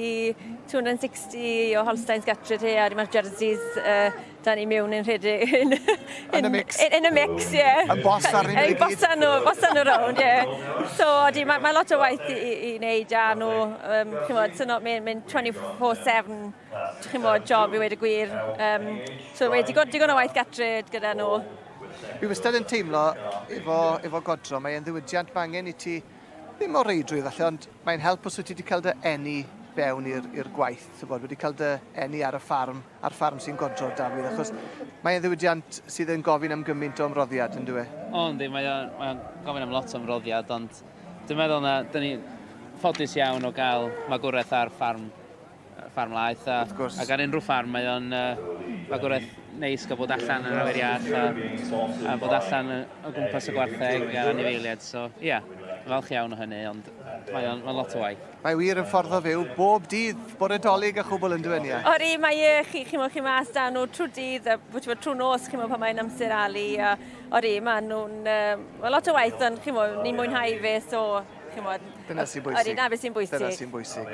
260 o Holsteins gatre te, a mae'r jerseys uh, da ni mewn yn rhedeg. In, in, y mix. In, in y mix, ie. Yeah. Y bos ar nhw i gyd. Bosa nhw, bosa nhw rownd, ie. Yeah. So, odi, mae, mae lot o waith i, i, i wneud a nhw, um, chymod, so mae'n mynd 24-7, chymod, job i wedi gwir. Um, so, wedi digon o waith gatre gyda nhw. Fi wastad yn teimlo efo, efo godro, mae e'n ddiwydiant, mae angen i ti, ddim o reidrwydd falle, ond mae'n help os wyt ti wedi cael dy eni fewn i'r gwaith, tybod, wedi cael dy eni ar y ffarm, ar ffarm sy'n godro, Dafydd, achos mae'n ddiwydiant sydd yn gofyn am gymaint o ymroddiad, yn dyw e? O, yndi, mae o'n mae gofyn am lot o ymroddiad, ond dwi'n meddwl na, dyn ni ffodus iawn o gael magwraeth ar ffarm ffarm laeth a, ac ar unrhyw ffarm mae o'n uh, fagwraeth neis gael bod allan yn awyr iach a, a bod allan o gwmpas y gwartheg a'r anifeiliaid. So, ie, yeah, falch iawn o hynny, ond mae o'n mae lot o waith. Mae wir yn ffordd o fyw bob dydd, bore dolyg a chwbl yn dweud ni. Ori, mae e, chi, chi, chi mas da nhw trwy dydd, a trwy nos, chi'n pan mae'n amser ali, a ori, mae nhw'n, uh, mae lot o waith, ond chi'n ni'n mwynhau fe, so chimod... Dyna sy'n bwysig. Odi, na beth sy'n bwysig. Dyna sy'n bwysig.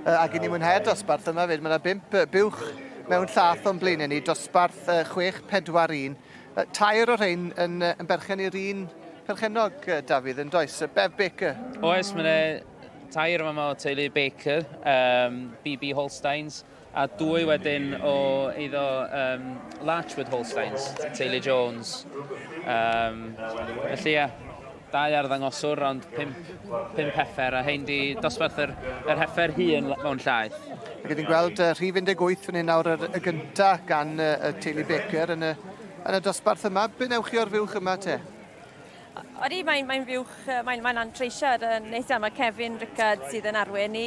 Uh, ac i ni mwynhau'r dosbarth yma fyd, mae yna bimp buwch mewn llath o'n blaenau ni, dosbarth 6, 4, 1. Tair o'r rhain yn, yn berchen i'r un perchennog, Dafydd, yn does? Bev Baker. Oes, mae yna tair yma o teulu Baker, um, BB Holsteins, a dwy wedyn o eiddo um, Larchwood Holsteins, teulu Jones. Um, felly ie, dau arddangoswr, ond pump, pump heffer, a hein di dosbarth yr, yr heffer hun mewn llaeth. Ac ydyn gweld uh, rhif 18 fan hyn nawr yr, y gynta gan uh, y teulu Baker yn y, yn y dosbarth yma. Be newch chi o'r fuwch yma te? Odi, mae'n mae fuwch, mae'n mae antreisiad yn neis iawn. Mae Kevin Rickard sydd yn arwain ni.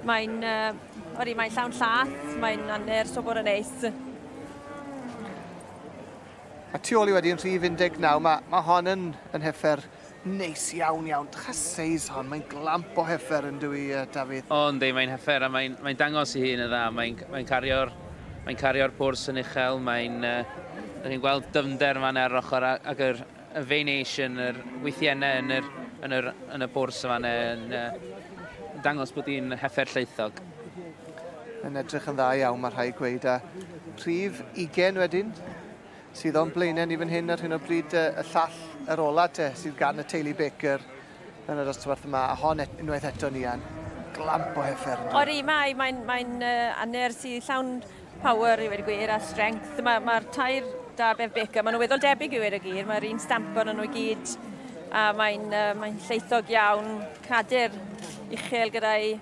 Mae'n, uh, odi, mae'n llawn llath, mae'n aner sobor yn neis. A tu ôl i wedi yn rhif 19, mae, mae hon yn, yn heffer neis iawn iawn. Dycha seis hon, mae'n glamp o heffer yn dwi, uh, Dafydd. O, yndi, mae'n heffer a mae'n mae dangos i hun yn dda. Mae'n mae cario'r mae cario'r pwrs yn uchel, mae'n... Uh, ni'n gweld dyfnder fan ar ochr ac yr y veination, yr wythiennau yn yr, yn yr, yn y pwrs yma yn uh, dangos bod hi'n heffer llaethog. Yn edrych yn dda iawn, mae rhaid gweud. A rhif 20 wedyn, sydd o'n blaenau ni fan hyn ar hyn o bryd, y, y llall yr ola te, sydd gan y teulu Baker yn y dosbarth yma, a hon et, unwaith eto ni an glamp o heffer. Ori, mae, mae'n mae uh, aner sydd llawn power i wedi gwir a strength. Mae'r mae tair da Bev Baker, maen nhw weddol debyg i wedi gwir, mae'r un stamp arnyn nhw i gyd a mae'n uh, mae lleithog iawn, cader uchel gyda'i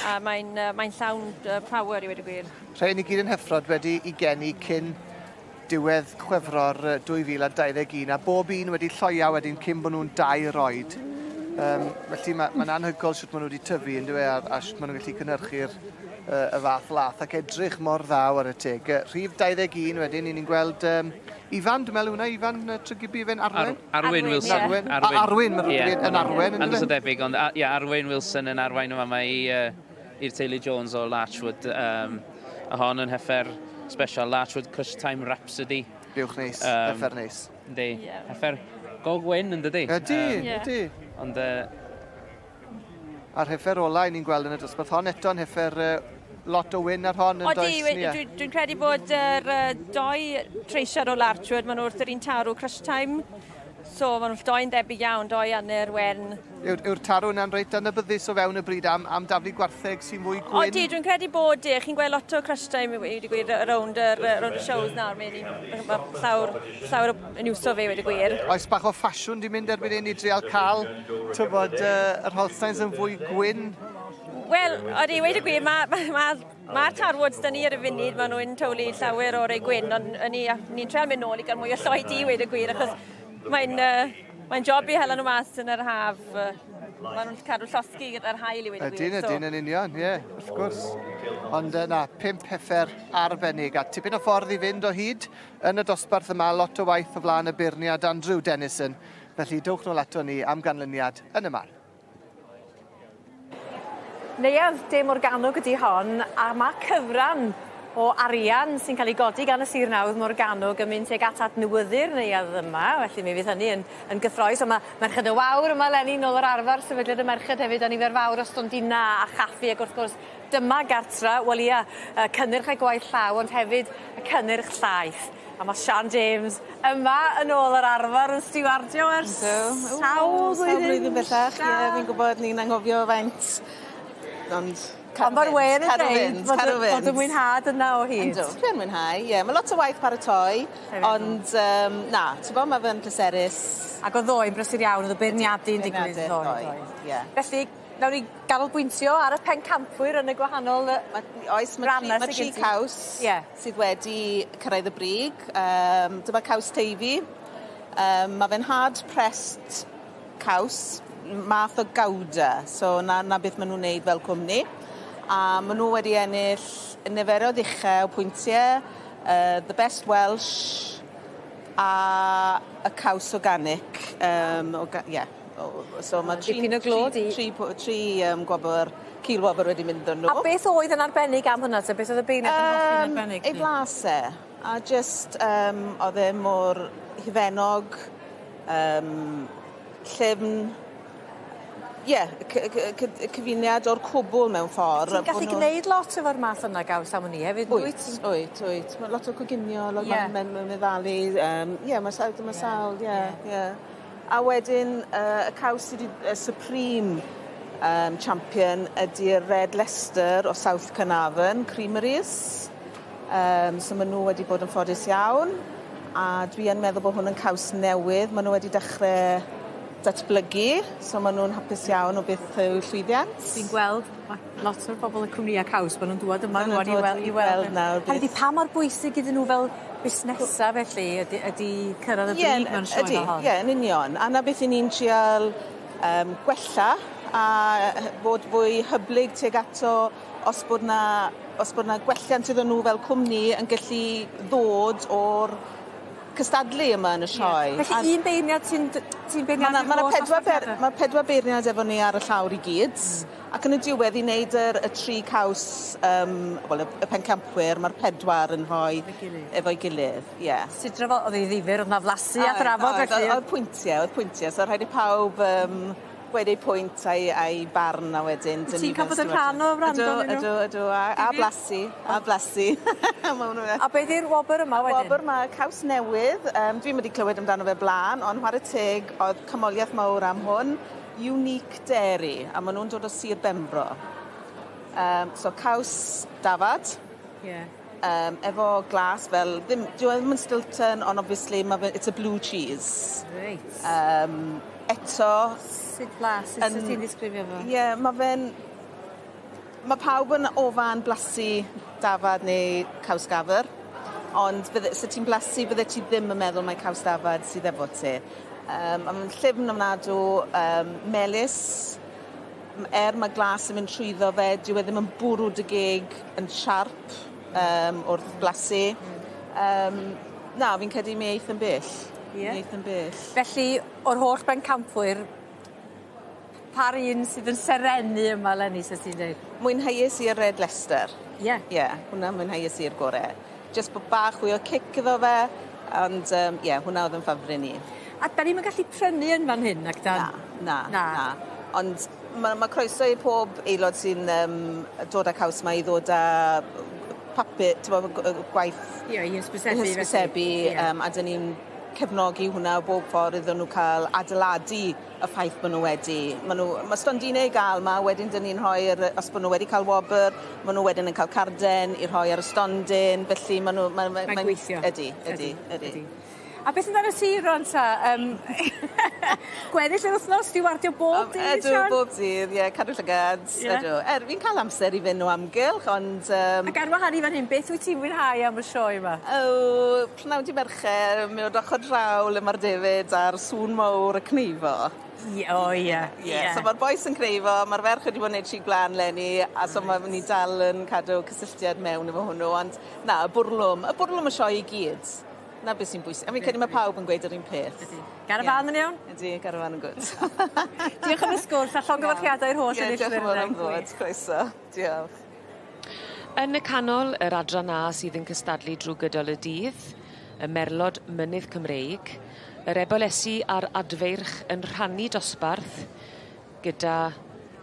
a mae'n uh, mae llawn uh, power i wedi gwir. Rhain i gyd yn heffrod wedi i geni cyn diwedd Chwefror 2021 a bob un wedi lloia wedyn cyn bod nhw'n dair oed. Um, felly mae'n ma anhygoel sut maen nhw wedi tyfu yn dywe a, a sut maen nhw'n gallu cynhyrchu'r uh, y fath lath ac edrych mor dda ar y teg. Rhif 21 wedyn, ni'n gweld um, Ifan, dwi'n meddwl hwnna, Ifan Trygibi, fe'n Arwen? Ar, Arwyn Wilson. Arwen, Arwyn, A, Arwyn, mae'n yeah. yn Arwen. Yn so debyg, ond ia, Arwyn Wilson yn arwain yma mae uh, i'r teulu Jones o Larchwood. Um, a hon yn heffer special Larchwood Crush Time Rhapsody. Buwch neis, um, heffer neis. Yndi, yeah. heffer go gwyn yn dydi? Ydy, um, yeah. ydy. Ond... Uh, A'r heffer ola i ni'n gweld yn y dosbarth hon eto'n heffer uh, lot o wyn ar hon yn does? Odi, dwi'n dwi credu bod yr uh, doi treisiad o Larchwood, maen nhw wrth yr un tarw Crush Time. So maen nhw'n doi'n debyg iawn, doi anner wen. Yw'r yw tarw yna'n reit anabyddus o fewn y bryd am, am daflu gwartheg sy'n fwy gwyn? Odi, dwi'n credu bod e. Chi'n gweld lot o crush time wedi gwir rownd yr, rownd y shows nawr. Mae ma llawr, llawer yn iwso fe wedi gwir. Oes bach o ffasiwn di mynd erbyn hyn i drial cael tyfod uh, yr Holsteins yn fwy gwyn? Wel, odi, wedi gwir, mae ma, ma, ma tarwods da ni ar y funud, maen nhw'n towlu llawer o'r ei gwyn, ond ni'n ni trial mynd nôl i gael mwy o lloi di, wedi gwir, achos mae'n uh, mae job i hela nhw mas yn yr haf. Maen nhw'n cadw llosgi gyda'r haul i wedi gwir. Ydyn, ydyn, yn union, ie, yeah, wrth gwrs. Ond na, pump heffer arbennig a tipyn o ffordd i fynd o hyd yn y dosbarth yma, lot o waith o flaen y beirniad Andrew Dennison. Felly dowch nôl ato ni am ganlyniad yn y man. Neuadd De Morgannwg ydi hon a ma' cyfran o arian sy'n ca'l 'i godi gan y Sir Nawdd Morgannwg yn mynd tuag at adnewyddu'r neuadd yma felly mi fydd hynny yn yn gyffrous on' ma' Merched y Wawr yma leni nôl yr arfer sefydliad y merched hefyd a nifer fawr o stondina a chaffi ag wrth gwrs dyma gartra wel ia y cynnyrch a gwaith llaw ond hefyd y cynnyrch llaeth. A ma' Sian James yma yn ôl yr arfer yn stiwardio ers sawl blwyddyn. Sawl blwyddyn bellach ie fi'n gwbod ni'n anghofio faint ond Ond ma'r wên yn deud fod y fod y mwynhad yna o hyd. Yndw dwi yn mwynhau ie ma' lot o waith paratoi ond yym na t'bo' ma' fe'n pleserus. Ag o'dd ddoe'n brysur iawn o'dd y beirniadu'n digwydd ddoe on'd oedd? Ie. Felly nawn ni ganolbwyntio ar y pencampwyr yn y gwahanol yy Ma' oes ma' tri ma' tri caws. Ie. Sydd wedi cyrraedd y brig. Yym dyma caws Teifi. Yym ma' fe'n hard pressed caws, math o gouda, so 'na 'na beth ma' nw'n neud fel cwmni. A ma' nw wedi ennill niferoedd uche o pwyntie, yy the best Welsh a y caws organic yym o ga- ie. So ma' tri... Dipyn o glod i... Tri pw- tri yym gwobr cil wobr wedi mynd â nhw. A beth oedd yn arbennig am hwnna te? Beth oedd y beirniad yn hoffi'n arbennig? Ei flas e. A jyst yym o'dd e mor hufennog yym llyfn. Ie cy- cy- cy- cyfuniad o'r cwbwl mewn ffor. Ti'n gallu gneud lot efo'r math yna gaws am wn i hefyd yndwyt? Wyt wyt wyt. Ma' lot o coginio lot ma' ma' ma' meddalu yym ie ma' sawl ma' sawl ie ie. A wedyn yy y caws sy 'di y Supreme yym Champion ydi'r Red Leicester o South Carnarvon Creameries. Yym so ma' nw wedi bod yn ffodus iawn a dwi yn meddwl bo' hwn yn caws newydd ma' nw wedi dechre datblygu so ma' nw'n hapus iawn o beth yw llwyddiant. Fi'n gweld ma' lot o'r bobol y cwmnïa caws ma' nw'n dŵad yma rŵan i wel- i weld nawr beth... Hynny 'di pa mor bwysig iddyn nhw fel busnesa felly ydi ydi cyrradd y brig mewn sioe fel hon? Ie yn union a 'na beth 'yn ni'n trial yym gwella a bod fwy hyblyg tuag ato os bod 'na os bod 'na gwelliant iddon nhw fel cwmni yn gellu ddod o'r cystadlu yma yn y sioe. Ie. Felly un beirniad sy'n d- sy'n beirniadu'r Ma' 'na ma' 'na pedwar ber- ma' pedwar beirniad efo ni ar y llawr i gyd. Ac yn y diwedd i neud yr y tri caws yym wel y y pencampwyr ma'r pedwar yn rhoi efo'i gilydd ie. Sut drafo- o'dd 'i ddifyr o'dd 'na flasu a thrafod felly? Oedd o'dd pwyntie o'dd pwyntie so rhaid i pawb yym gweud eu pwynt a'i a'i barn a wedyn Wyt ti'n ca'l bod yn rhan o wrando arnyn nhw? Ydw ydw ydw a a blasu a blasu. Ma' wnna A be' 'di'r wobr yma wedyn? Wobr 'ma caws newydd yym dwi'm wedi clywed amdano fe bla'n on' whare teg o'dd canmoliaeth mowr am hwn. Unique Dairy a ma' nw'n dod o Sir Benfro. Yym so caws dafad. Ie. Yym efo glas fel ddim dyw e ddim yn Stilton on' obviously ma' fe it's a blue cheese. Reit. Yym eto Sut blas sut sut ti'n ddisgrifio fo? Ie ma' fe'n ma' pawb yn ofan blasu dafad neu caws gafr ond fydde se ti'n blasu byddet ti ddim yn meddwl mai caws dafad sydd efo ti. Yym a ma'n llyfn ofnadw yym melys. Er ma' glas yn mynd trwyddo fe dyw e ddim yn bwrw dy geg yn siarp yym wrth blasu. Yym na fi'n credu mi eith yn bell. Ie? Mi eith yn bell. Felly o'r holl bencampwyr pa'r un sydd yn serennu yma leni se ti'n deud? Mwynheues i'r Red Leicester. Ie? Ie hwnna mwynheues i'r gore. Jyst bo' bach fwy o cic iddo fe ond yym ie hwnna o'dd 'yn ffefryn i. A 'dan ni'm yn gallu prynu yn fan hyn nac 'dan? Na na na. Ond ma' ma' croeso i pob aelod sy'n yym dod â caws 'ma i ddod â papur t'mo' gwaith... Ie i hysbysebu I hysbysebu yym a 'dyn ni'n cefnogi hwnna o bob ffordd iddyn nhw cael adeiladu y ffaith bod nhw wedi. Ma' nhw, ma' stondinau i gael 'ma, wedyn 'dyn ni'n rhoi'r, os bod nhw wedi cael wobr, ma' nhw wedyn yn cael carden i rhoi ar y stondin, felly ma' nhw... Mae'n ma, Mae'n gweithio. Ydy, ydy, ydy. ydy. A beth amdano ti rwan ta? Um, gweddill yr wythnos, stiwardio bob dydd, Ydw, bob dydd, ie, cadw llygad, yeah. ydw. Er, fi'n cael amser i fynd o amgylch, ond... Um, Ac ar wahân i fan hyn, beth wyt ti'n mwynhau am y sioe yma? O, pnawn di Mercher, mi o'r ochr draw le mae'r defaid a'r sŵn mowr y cneifo. Ie, o ie. Ie, so mae'r bois yn cneifo, mae'r ferch wedi bod yn neud tri gwlân leni, a so mae ni dal yn cadw cysylltiad mewn efo hwnnw, ond na, y bwrlwm, y bwrlwm y sioe i gyd. 'Na beth sy'n bwysig. A fi'n credu mae pawb yn gweud yr un peth. Ydy. Garafan yn iawn? Ydy, garafan yn gwd. Diolch am y sgwrs a llongyfarchiadau i'r holl enillwyr. Ie, diolch yn fawr am ddod. Croeso. Diolch. Yn y canol, yr adran A sydd yn cystadlu drwy gydol y dydd, y Merlod Mynydd Cymreig, yr Ebolesi a'r Adfeirch yn rhannu dosbarth gyda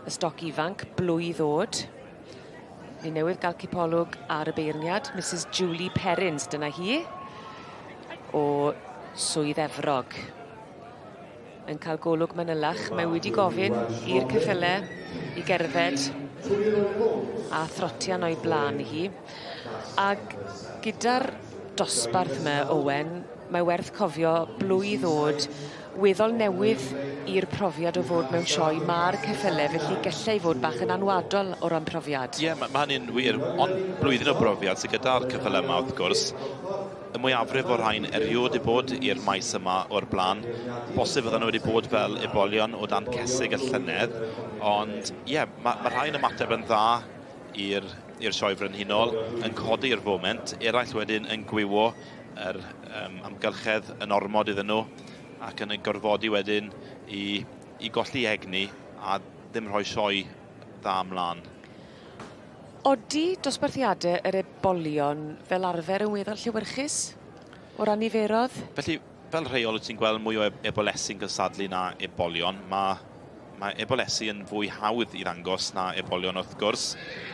y stoc ifanc, blwydd o'd. Ni newydd gael cipolwg ar y beirniad, Mrs Julie Perrins, dyna hi, o Swydd Efrog. Yn cael golwg manylach, mae wedi gofyn i'r ceffyle i gerdded a throtian o'i blaen hi. Ag gyda'r dosbarth yma, Owen, mae werth cofio blwydd o'd weddol newydd i'r profiad o fod mewn sioe ma'r ceffyle felly gelle i fod bach yn anwadol o ran profiad. Ie ma' ma' hynny'n wir ond blwyddyn o brofiad sy gyda'r ceffyle yma wrth gwrs. Y mwyafrif o'r rhain erioed 'di bod i'r maes yma o'r bla'n. Bosib fydden nhw wedi bod fel ebolion o dan cesig y llynedd ond ie ma' ma' rhai yn ymateb yn dda i'r i'r Sioe Frenhinol yn codi i'r foment, eraill wedyn yn gwywo yr um, amgylchedd yn ormod iddyn nhw ac yn eu gorfodi wedyn i, i golli egni a ddim rhoi sioe dda ymlaen. Odi dosbarthiadau yr ebolion fel arfer yn weddol llewyrchus o ran niferodd? Felly, fel rheol, wyt ti'n gweld mwy o ebolesi'n cystadlu na ebolion. Mae mae ebolesi yn fwy hawdd i ddangos na ebolion wrth gwrs.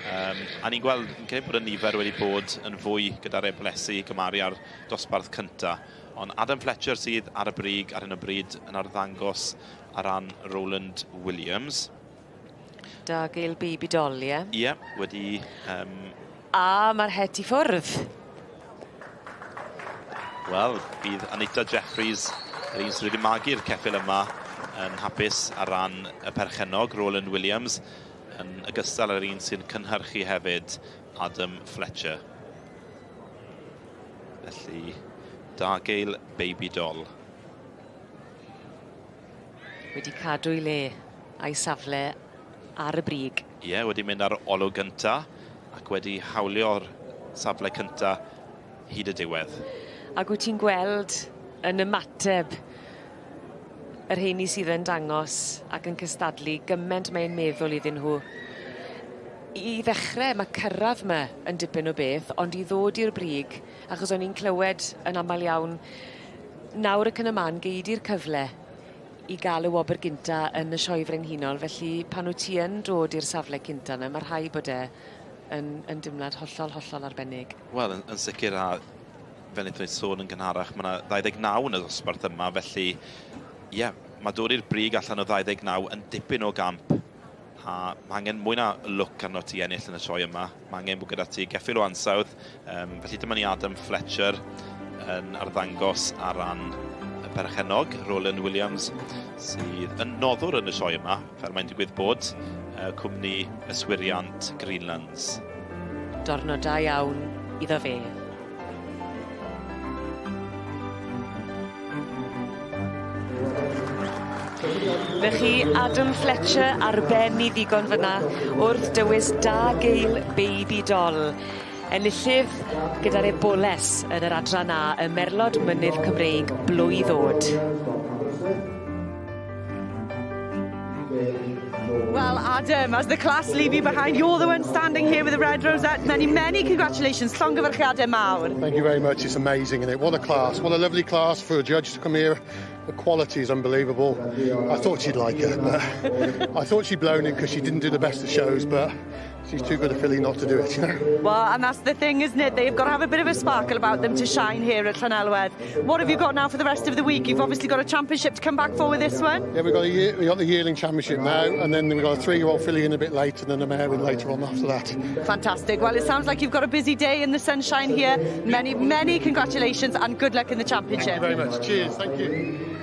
Um, a ni'n gweld, yn credu bod y nifer wedi bod yn fwy gyda'r ebolesi i gymaru ar dosbarth cynta. Ond Adam Fletcher sydd ar y brig ar hyn o bryd yn arddangos ar ran Roland Williams. Da gael baby doll, ie? Yeah? Ie, yeah, wedi... Um, a mae'r het i ffwrdd. Wel, bydd Anita Jeffries, yr un sydd wedi magu'r ceffyl yma, yn hapus ar ran y perchennog, Roland Williams, yn ogystal â'r un sy'n cynhyrchu hefyd, Adam Fletcher. Felly, da gael baby doll. Wedi cadw'i le a'i safle ar y brig. Ie, yeah, wedi mynd ar olwg gynta ac wedi hawlio'r safle cynta hyd y diwedd. Ac wyt ti'n gweld yn ymateb y rheini sydd yn dangos ac yn cystadlu gyment mae'n meddwl iddyn nhw. I ddechrau, mae cyrraedd yma yn dipyn o beth, ond i ddod i'r brig, achos o'n i'n clywed yn aml iawn, nawr ac yn y man, gei di'r cyfle i gael y wobr gynta yn y Sioe Frenhinol, felly pan wyt ti yn dod i'r safle cynta yna, mae rhaid bod e yn, yn dimlad hollol, hollol arbennig. Wel, yn, yn sicr, a fel wnaethon ni sôn yn gynharach, mae yna 29 yn y dosbarth yma, felly ie, yeah, mae dod i'r brig allan o 29 yn dipyn o gamp a mae angen mwy na lwc arno ti ennill yn y sioe yma. Mae angen bod gyda ti geffyl o ansawdd. Um, felly dyma ni Adam Fletcher yn arddangos ar ran y perchennog, Roland Williams, sydd yn noddwr yn y sioe yma, fel mae'n digwydd bod, uh, cwmni yswiriant Greenlands. Dornod da iawn iddo fe. Felly Adam Fletcher ar ben i ddigon fyna wrth dywys da geil baby doll. Enillydd gyda'r eboles yn yr adran A y Merlod Mynydd Cymreig blwydd o'd. Well, Adam, as the class leave you behind, you're the one standing here with the red rosette. Many, many congratulations. Llongyfarchiadau mawr. Thank you very much. It's amazing, isn't it? What a class. What a lovely class for a judge to come here. The quality is unbelievable. I thought she'd like her, but I thought she'd blown it because she didn't do the best of shows, but She's too good a filly not to do it, you know. Well, and that's the thing, isn't it? They've got to have a bit of a sparkle about them to shine here at Llanelwedd. What have you got now for the rest of the week? You've obviously got a championship to come back for with this one. Yeah, we've got, a year, we got the yearling championship now, and then we've got a three-year-old filly in a bit later, and then a mare in later on after that. Fantastic. Well, it sounds like you've got a busy day in the sunshine here. Many, many congratulations and good luck in the championship. Thank you very much. Cheers. Thank you.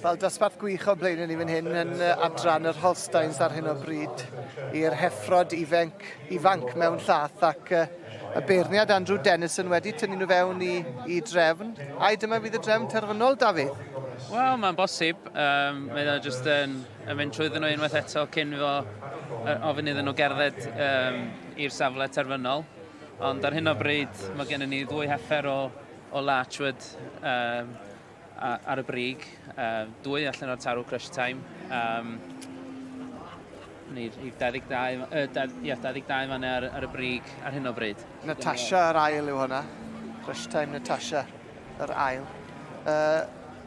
Wel, dosbarth gwych o blaenau ni fan hyn yn adran yr Holsteins ar hyn o bryd i'r heffrod ifanc, ifanc mewn llath ac y beirniad Andrew Dennison wedi tynnu nhw fewn i, i drefn. Ai dyma fydd y drefn terfynol, Dafydd? Wel, mae'n bosib. Um, mae o jyst yn, yn mynd trwyddyn nhw unwaith eto cyn fo ofyn iddyn nhw gerdded um, i'r safle terfynol. Ond ar hyn o bryd, mae gennym ni ddwy heffer o, o Larchwood um, ar y brig, dwy allan o'r tarw Crush Time. Um, ni rhif 22, uh, yeah, 22 fan ar, ar y brig ar hyn o bryd. Natasha yr ail yw hwnna. Crush Time Natasha yr ail. Uh,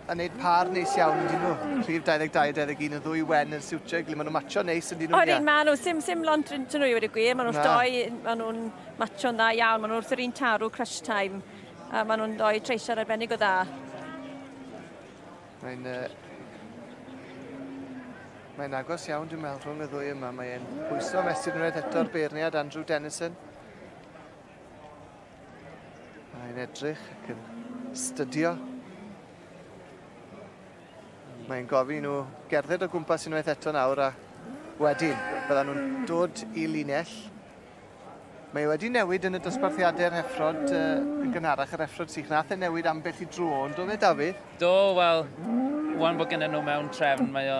yn neud par neis iawn yn dyn nhw. Rhif 22 a 21 yn ddwy wen yn siwtio ei gilydd. Maen nhw'n matcho neis yn dyn nhw. Oedden, maen nhw, sim, sim lont rhwng nhw i wedi gwir. Maen nhw'n doi, maen nhw'n matcho'n dda iawn. Maen nhw wrth yr un tarw crush time. A maen nhw'n doi treisiad arbennig o dda. Mae'n uh, Mae'n agos iawn, dwi'n meddwl, rhwng y ddwy yma. Mae'n pwyso mesur unwaith eto'r beirniad Andrew Dennison. Mae'n edrych ac yn stydio. Mae'n gofyn i nhw gerdded o gwmpas unwaith eto nawr a wedyn byddan nhw'n dod i linell. Mae wedi newid yn y dosbarthiadau'r heffrod uh, yn gynharach, yr heffrod sych. Nath e newid ambell i dro, ond do fe, Dafydd? Do, wel, wan bod gennym nhw mewn trefn, mae o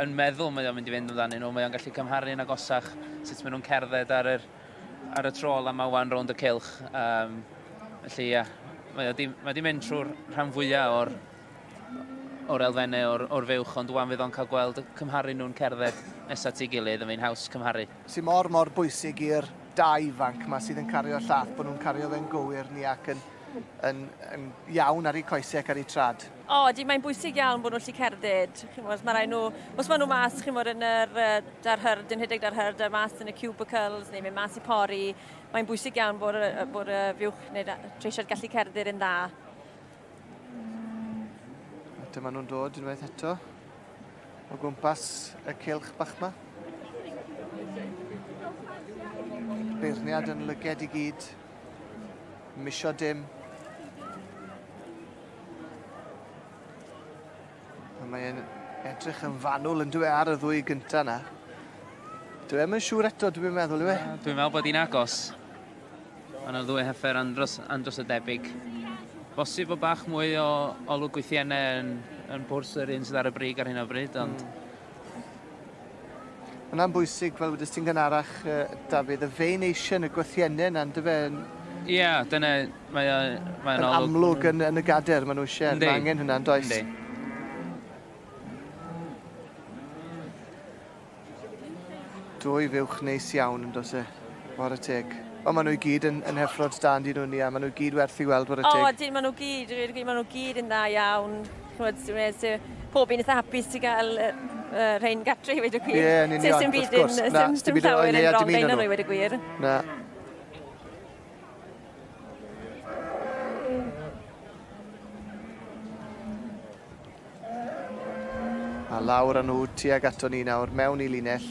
yn meddwl mae o'n mynd i fynd amdanyn nhw. Mae o'n gallu cymharu'n agosach sut maen nhw'n cerdded ar yr ar y tro ola 'ma wan rownd y cylch. Um, felly ie, yeah, mae o di, mae di mynd trwy'r rhan fwyaf o'r, o'r elfennau o'r, or fuwch, ond wan fydd o'n cael gweld cymharu nhw'n cerdded nesaf at ei gilydd, yn fe'n haws cymharu. Sy'n mor, mor bwysig i'r da ifanc ma sydd yn cario llath, bod nhw'n cario fe'n gywir ni ac yn, yn, yn iawn ar eu coesau ac ar eu trad. O, ydy, mae'n bwysig iawn bod nhw'n gallu cerdded. Chimod, mae rai nhw, os maen nhw mas, chimod, yn yr, da'r hyrd, yn rhedeg da'r hyrd, a mas yn y cubicles, neu mynd mas i pori, mae'n bwysig iawn bod, bod y fuwch neu treisiad gallu cerdded yn dda. A dyma nhw'n dod unwaith eto o gwmpas y cylch bach ma. Beirniad yn lyged i gyd. Misio dim. A mae'n edrych yn fanwl yn dwi e ar y ddwy gynta na. Dwi ddim yn siŵr eto, dwi'n meddwl, yw e? Dwi'n meddwl bod hi'n agos. Mae yna ddwy heffer andros, andros o debyg. Bosib bod bach mwy o olwg gwythiennau yn, yn bwrs yr un sydd ar y brig ar hyn o bryd, ond... Hwnna'n bwysig, fel wedys ti'n gynharach, Dafydd, y veination, y gwythiennau yna, yndyfe? Ie, yeah, dyna, mae o, mae o'n olwg... amlwg yn, yn y gader, maen nhw eisiau, mae angen hwnna, yn does? Yndi. Dwy fuwch neis iawn, yn does e? Whare teg. Ond maen nhw i gyd yn, yn heffrod da yn dyn nhw, Nia. Maen nhw i gyd werth i weld, whare teg. O, dyn, maen nhw gyd, maen nhw gyd yn dda iawn. Ch'mod pob un eitha hapus i gael yy yy rhein gatre i weud y gwir. Ie yn union, wrth gwrs. Na, sdim byd llawer yn wrong 'da un o nhw i weud y gwir. Na. A lawr â nhw tuag ato ni nawr, mewn i linell.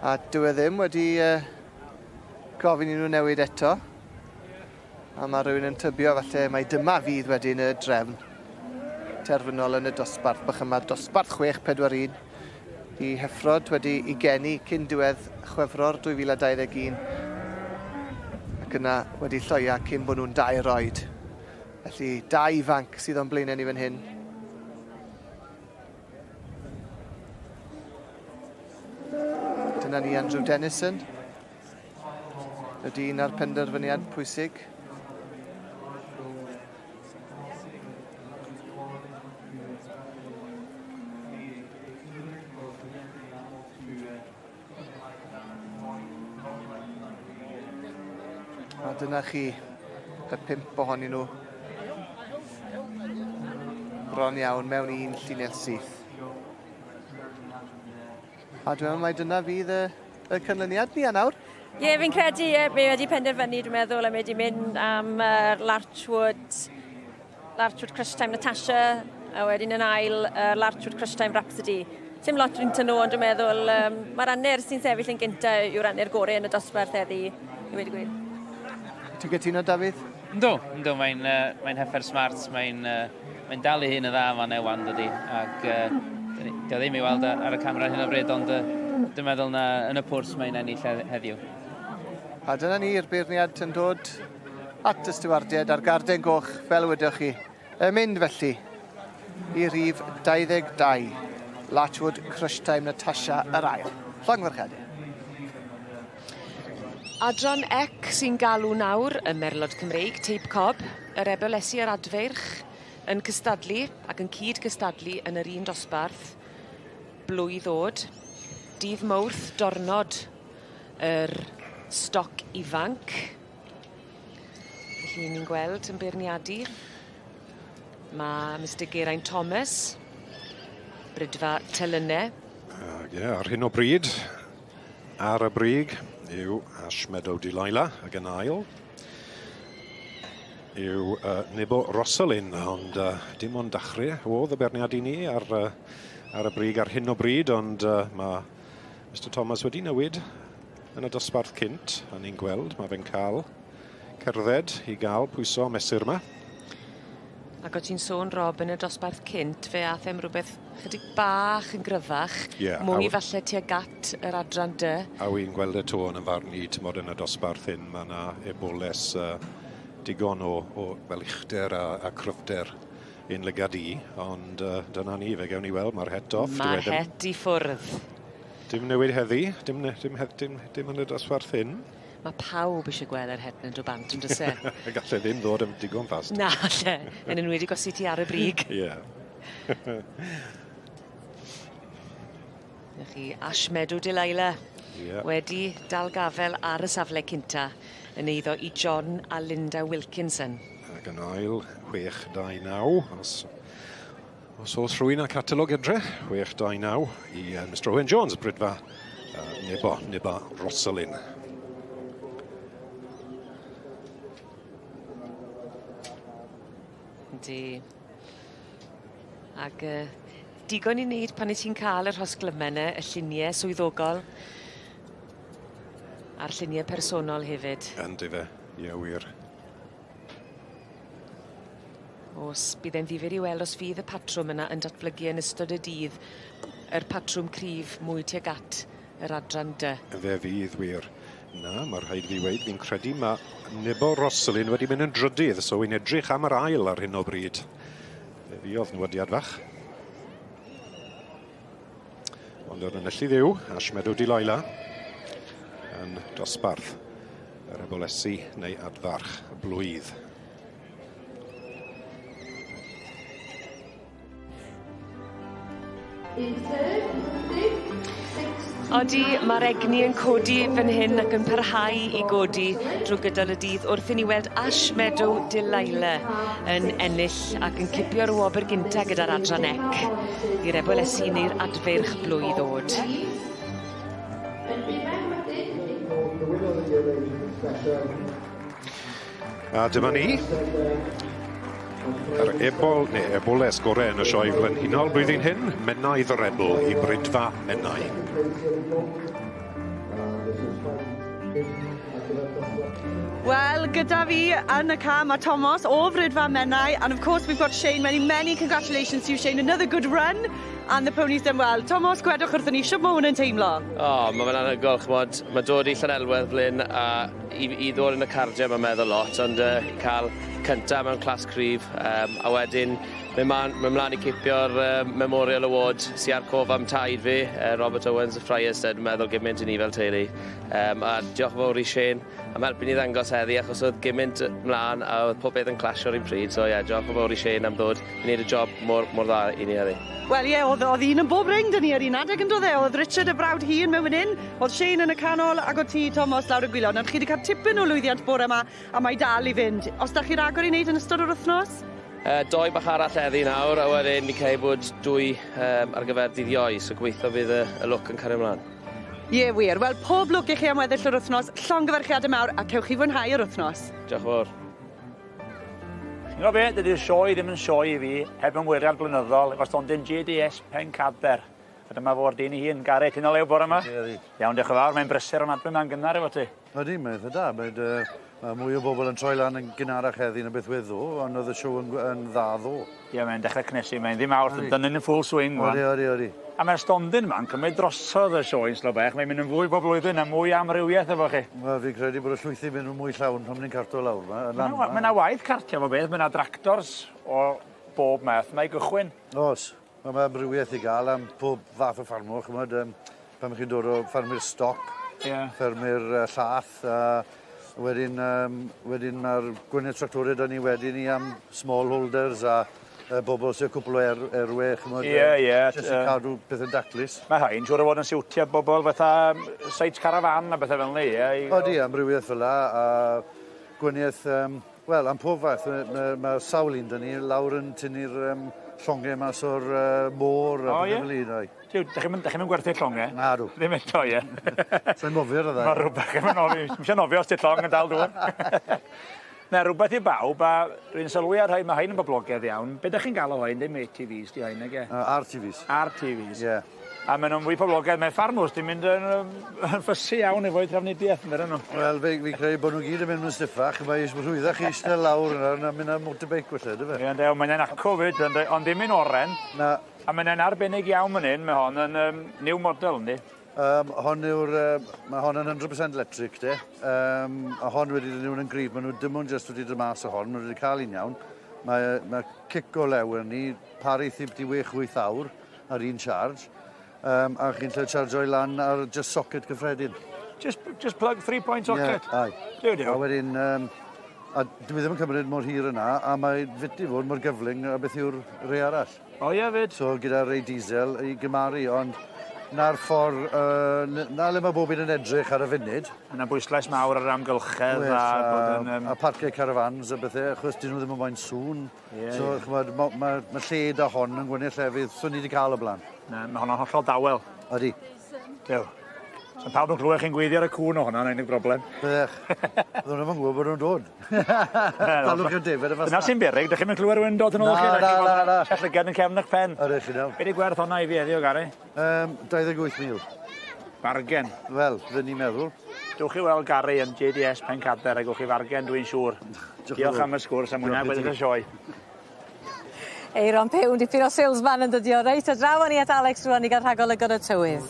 A dyw e ddim wedi uh, gofyn i nhw newid eto. A mae rhywun yn tybio falle mai dyma fydd wedyn y drefn terfynol yn y dosbarth bach yma, dosbarth 641 i Heffrod wedi i geni cyn diwedd Chwefror 2021 ac yna wedi lloia cyn bod nhw'n dair oed. Felly, da ifanc sydd o'n blaenau ni fan hyn. Dyna ni Andrew Dennison. Y dyn a'r penderfyniad pwysig. A dyna chi, y pump ohonyn nhw. Bron iawn mewn un llinell syth. A dwi'n meddwl mai dyna fydd y, y canlyniad ni a nawr. Ie, yeah, fi'n credu, ie, mae wedi penderfynu, dwi'n meddwl, a mae wedi mynd am uh, Larchwood, Larchwood Crush Time Natasha, a wedyn yn ail uh, Larchwood Crush Time Rhapsody. Sim lot rhwng nhw, ond dwi'n meddwl, um, mae'r anner sy'n sefyll yn gyntaf yw'r anner gorau yn y dosbarth heddi, i wedi gwir. Ti'n cytuno, Dafydd? Yndw, yndw, mae'n uh, mae heffer smart, mae'n uh, mae dal ei hun yn dda fan ewan, dydy, ac uh, dio ddim i weld ar, ar y camera hyn o bryd, ond uh, dwi'n meddwl na yn y pwrs mae'n ennill heddiw. A dyna ni'r beirniad yn dod at y stiwardiaid a'r garden goch, fel wyddoch chi. Yn mynd felly i rhif 22, Larchwood Crush Time Natasha yr ail. Llongyfarchiadau. Adran Ec sy'n galw nawr y Merlod Cymreig, Teip Cob, yr Ebelesi a'r Adfeirch yn cystadlu ac yn cyd-gystadlu yn yr un dosbarth blwydd ddod. Dydd Mawrth, dornod yr stoc ifanc. Felly ni'n gweld yn beirniadu. Mae Mr Geraint Thomas, Brydfa Telynne. Ie, yeah, ar hyn o bryd, ar y brig yw Ash Meadow Delilah ac yn ail yw Nebo Rosalind, ond dim ond dachrau oedd y berniad i ni ar, ar y brig ar hyn o bryd, ond mae Mr Thomas wedi newid yn y dosbarth cynt, a ni'n gweld mae fe'n cael cerdded i gael pwyso mesur yma. Ac o ti'n sôn, Rob, yn y dosbarth cynt, fe ath e'm rhywbeth chydig bach yn gryfach, yeah, mwy falle tuag at yr adran dy. A wy'n gweld y to yn y farn i, tymod, yn y dosbarth hyn, mae yna eboles digon o, o fel uchder a, a cryfder un lygad i, ond dyna ni, fe gewn ni weld, mae'r het off. Mae'r het i ffwrdd. Dim newid heddi, dim, dim, dim, dim yn y dosbarth hyn. Mae pawb eisiau gweld yr het yn dod bant, yn does e? Gallai ddim ddod yn digon fast. Na, lle. Yn enwedig os ti ar y brig. Ie. Na chi, Ash Meadow Delilah. Yeah. Wedi dal gafel ar y safle cynta yn eiddo i John a Linda Wilkinson. Ac yn ail, 629, os, os oes rhywun â catalog edre, 629 i Mr Owen Jones, Brydfa Nebo, Neba Rosalind. Yndi. Ag digon i wneud pan wyt ti'n cael y rhosglymau 'na, y llunie swyddogol a'r llunie personol hefyd. Yndyfe, ie wir. Os bydd e'n ddifyr i weld os fydd y patrwm yna yn datblygu yn ystod y dydd, yr patrwm cryf mwy tuag at yr adran dy. Fe fydd wir. Na, mae rhaid fi weud, fi'n credu mae Nebo Rosalind wedi mynd yn drydydd, so wy'n edrych am yr ail ar hyn o bryd. Fe fuodd newyddiad fach. Ond yr enillydd yw Ash Meadow Delilah yn dosbarth yr ebolesi neu adfarch blwydd. Odi, mae'r egni yn codi fan hyn ac yn parhau i godi drwy gydol y dydd wrth i ni weld Ash Meadow Delilah yn ennill ac yn cipio'r wobr gynta gyda'r adran ec i'r ebolesi neu'r adfeirch blwydd o'd. A dyma ni. Yr ebol, neu eboles gorau yn y sioe frenhinol blwyddyn hyn, Menai the Rebel i Brydfa Menai. Wel, gyda fi yn y car mae Tomos o Frydfa Menai, and of course we've got Shane. Many, many congratulations to you, Shane. Another good run, and the pony's done well. Tomos, gwedwch wrthon ni, shwt ma' hwn yn teimlo? O, ma' fe'n anhygoel, ch'mod, ma' dod i Llanelwedd flyn a i i ddod yn y cardiau ma'n meddwl lot ond yy ca'l cynta mewn class cryf yym a wedyn myn' man myn' mlan i cipio'r yy Memorial Award sy ar cof am taid fi yy Robert Owens y Friar Stud yn meddwl gymint i ni fel teulu. Yym a diolch yn fowr i Shane am helpu ni ddangos heddi achos o'dd gymint mlan a o'dd pob peth yn clasho'r un pryd so ie diolch yn fowr i Shane am ddod i neud y job mor mor dda i ni heddi. Wel ie o'dd o'dd un yn bob ring 'da ni ar un adeg on'd o'dd e? O'dd Richard y brawd hŷn mewn fan 'yn, o'dd Shane yn y canol ag o'dd ti Tomos lawr y gwilod. Nawr chi 'di ca'l tipyn o lwyddiant bore 'ma a mae dal i fynd. O's 'da chi ragor i neud yn ystod yr wthnos? Yy doi bach arall heddi nawr a wedyn ni'n credu bod dwy yym ar gyfer dydd Iau so gobeithio bydd y y lwc yn cario mlan. Ie wir. Wel pob lwc i chi am weddill yr wythnos, llongyfarchiade mawr a cewch chi fwynhau yr wythnos. Diolch yn fawr. Ti'n gwybod be, dydy'r sioe ddim yn sioe i fi heb ymweliad blynyddol efo stondin JDS Pencader. A dyma fo'r dyn ei hun, Gary, ti'n o lew bore yma? Ydi. Iawn, diolch yn fawr, mae'n brysur ofnadwy 'ma'n gynnar efo ti. Ydy, mae'n eitha da. Mae'n, uh, mae mwy o bobl yn troi lan yn gynharach heddi na beth wedd ddo, ond oedd y siow yn, yn dda ddo. Ie, mae'n dechrau cnesu, mae'n ddim awr, dyn yn full swing. Odi, odi, odi. A mae'r stondin yma'n cymryd drosodd y sioe yn slo bech, mae'n mynd yn fwy bob blwyddyn a mwy amrywiaeth efo chi. Wel, fi'n credu bod y llwythi mynd yn mwy llawn pan ni'n carto lawr. Mae yna waith cartio efo beth, mae yna dractors o bob math, mae gychwyn. Oes, mae amrywiaeth i gael am pob fath o ffarmwr, ch'mod, um, pan chi'n dod o ffarmwyr stoc, yeah. ffermwyr llath, a wedyn, um, wedyn mae'r gwynedd tractoriau da ni wedyn i am smallholders a bobl sy'n cwpl o er, erwe, ch'mod. Ie, ie. Jyst i cadw pethau'n daclus. Mae rhain siŵr o fod yn siwtio bobl fatha site caravan a bethau fel 'ny, ie? Odi, amrywiaeth fel 'a, a gwaniaeth um, Wel, am pob fath, mae ma sawl un dyn ni lawr yn tynnu'r llongau mas o'r môr a O, ie? pethau fel un, oi. Duw, dych chi'm yn gwerthu llongau? Na, dw. Ddim eto, ie. Sa'n nofio ar y ddau. Mae rhywbeth, chi'm yn nofio, ddim eisiau nofio os di'r llong yn dal dŵr. Na, rhywbeth i bawb, a dwi'n sylwi ar rhai, mae rhain yn boblogaidd iawn. Be ydych chi'n galw rhain? Dim ATVs, di rhain, nage? RTVs. RTVs. Ie. A maen nhw'n fwy poblogaidd. Mae ffarmwrs di mynd yn fussy iawn efo'u trafnidiaeth, yn dydyn nhw? Wel, fi credu bod nhw gyd yn mynd yn stiffach. Mae rhwyddach i eistedd lawr yna na mynd ar motorbike felly, dy fe? Ie, ynde, ond mae'n acw fyd, ynde, ond ddim yn oren. Na. A mae'n arbennig iawn fan hyn, mae hon yn new model, yndi? Hon yw'r, mae hon yn 100% electric, de. A hon wedi dod yn gryf. Maen nhw dim ond jyst wedi dod mas o hon, maen nhw wedi cael un iawn. Mae cic o lew yn ni, paru thib di 6-8 awr ar un charge. A chi'n lle charge o'i lan ar just socket gyffredin. Just plug 3-point socket? Ie, aye. Duw, duw. A wedyn, a dwi ddim yn cymryd mor hir yna, a mae fyt i fod mor gyflym a beth yw'r rei arall. O ie, fyd. So gyda rei diesel i gymaru, ond na'r ffordd, na le mae bob un yn edrych ar y funud. Yna bwyslais mawr ar yr amgylchedd Well, a bod yn... a parciau carafans a bethau, achos dyn nhw ddim yn moyn sŵn. Ie, so, ie. ch'mod, ma lle da hon yn gwneud llefydd, so ni wedi cael o blaen. Na, mae honno'n hollol dawel. Ydy. Duw. So pawb yn clywed chi'n gweiddi ar y cŵn o hwnna, yna unig broblem. Byddech. Byddwn nhw'n gwybod bod nhw'n dod. Dalwch i'r defaid y Dyna sy'n beryg, dych chi'n mynd clywed rhywun dod yn ôl Na, chi? na, na, na. Siall lygad yn cefn eich pen. Ydych chi'n iawn. Be di gwerth hwnna i fi heddiw, Gary? 28,000. Bargen. Wel, fydden ni'n meddwl. Dewch chi weld Gary yn JDS Pencader a gewch chi fargen, dwi'n siŵr. Diolch am y sgwrs a mwynhau Diolch i gweddill ti. y sioe. Eiron Pewn, dipyn o salesman yn dydi o. Reit, a draw ni at Alex rwan i gael rhagolygon y tywydd.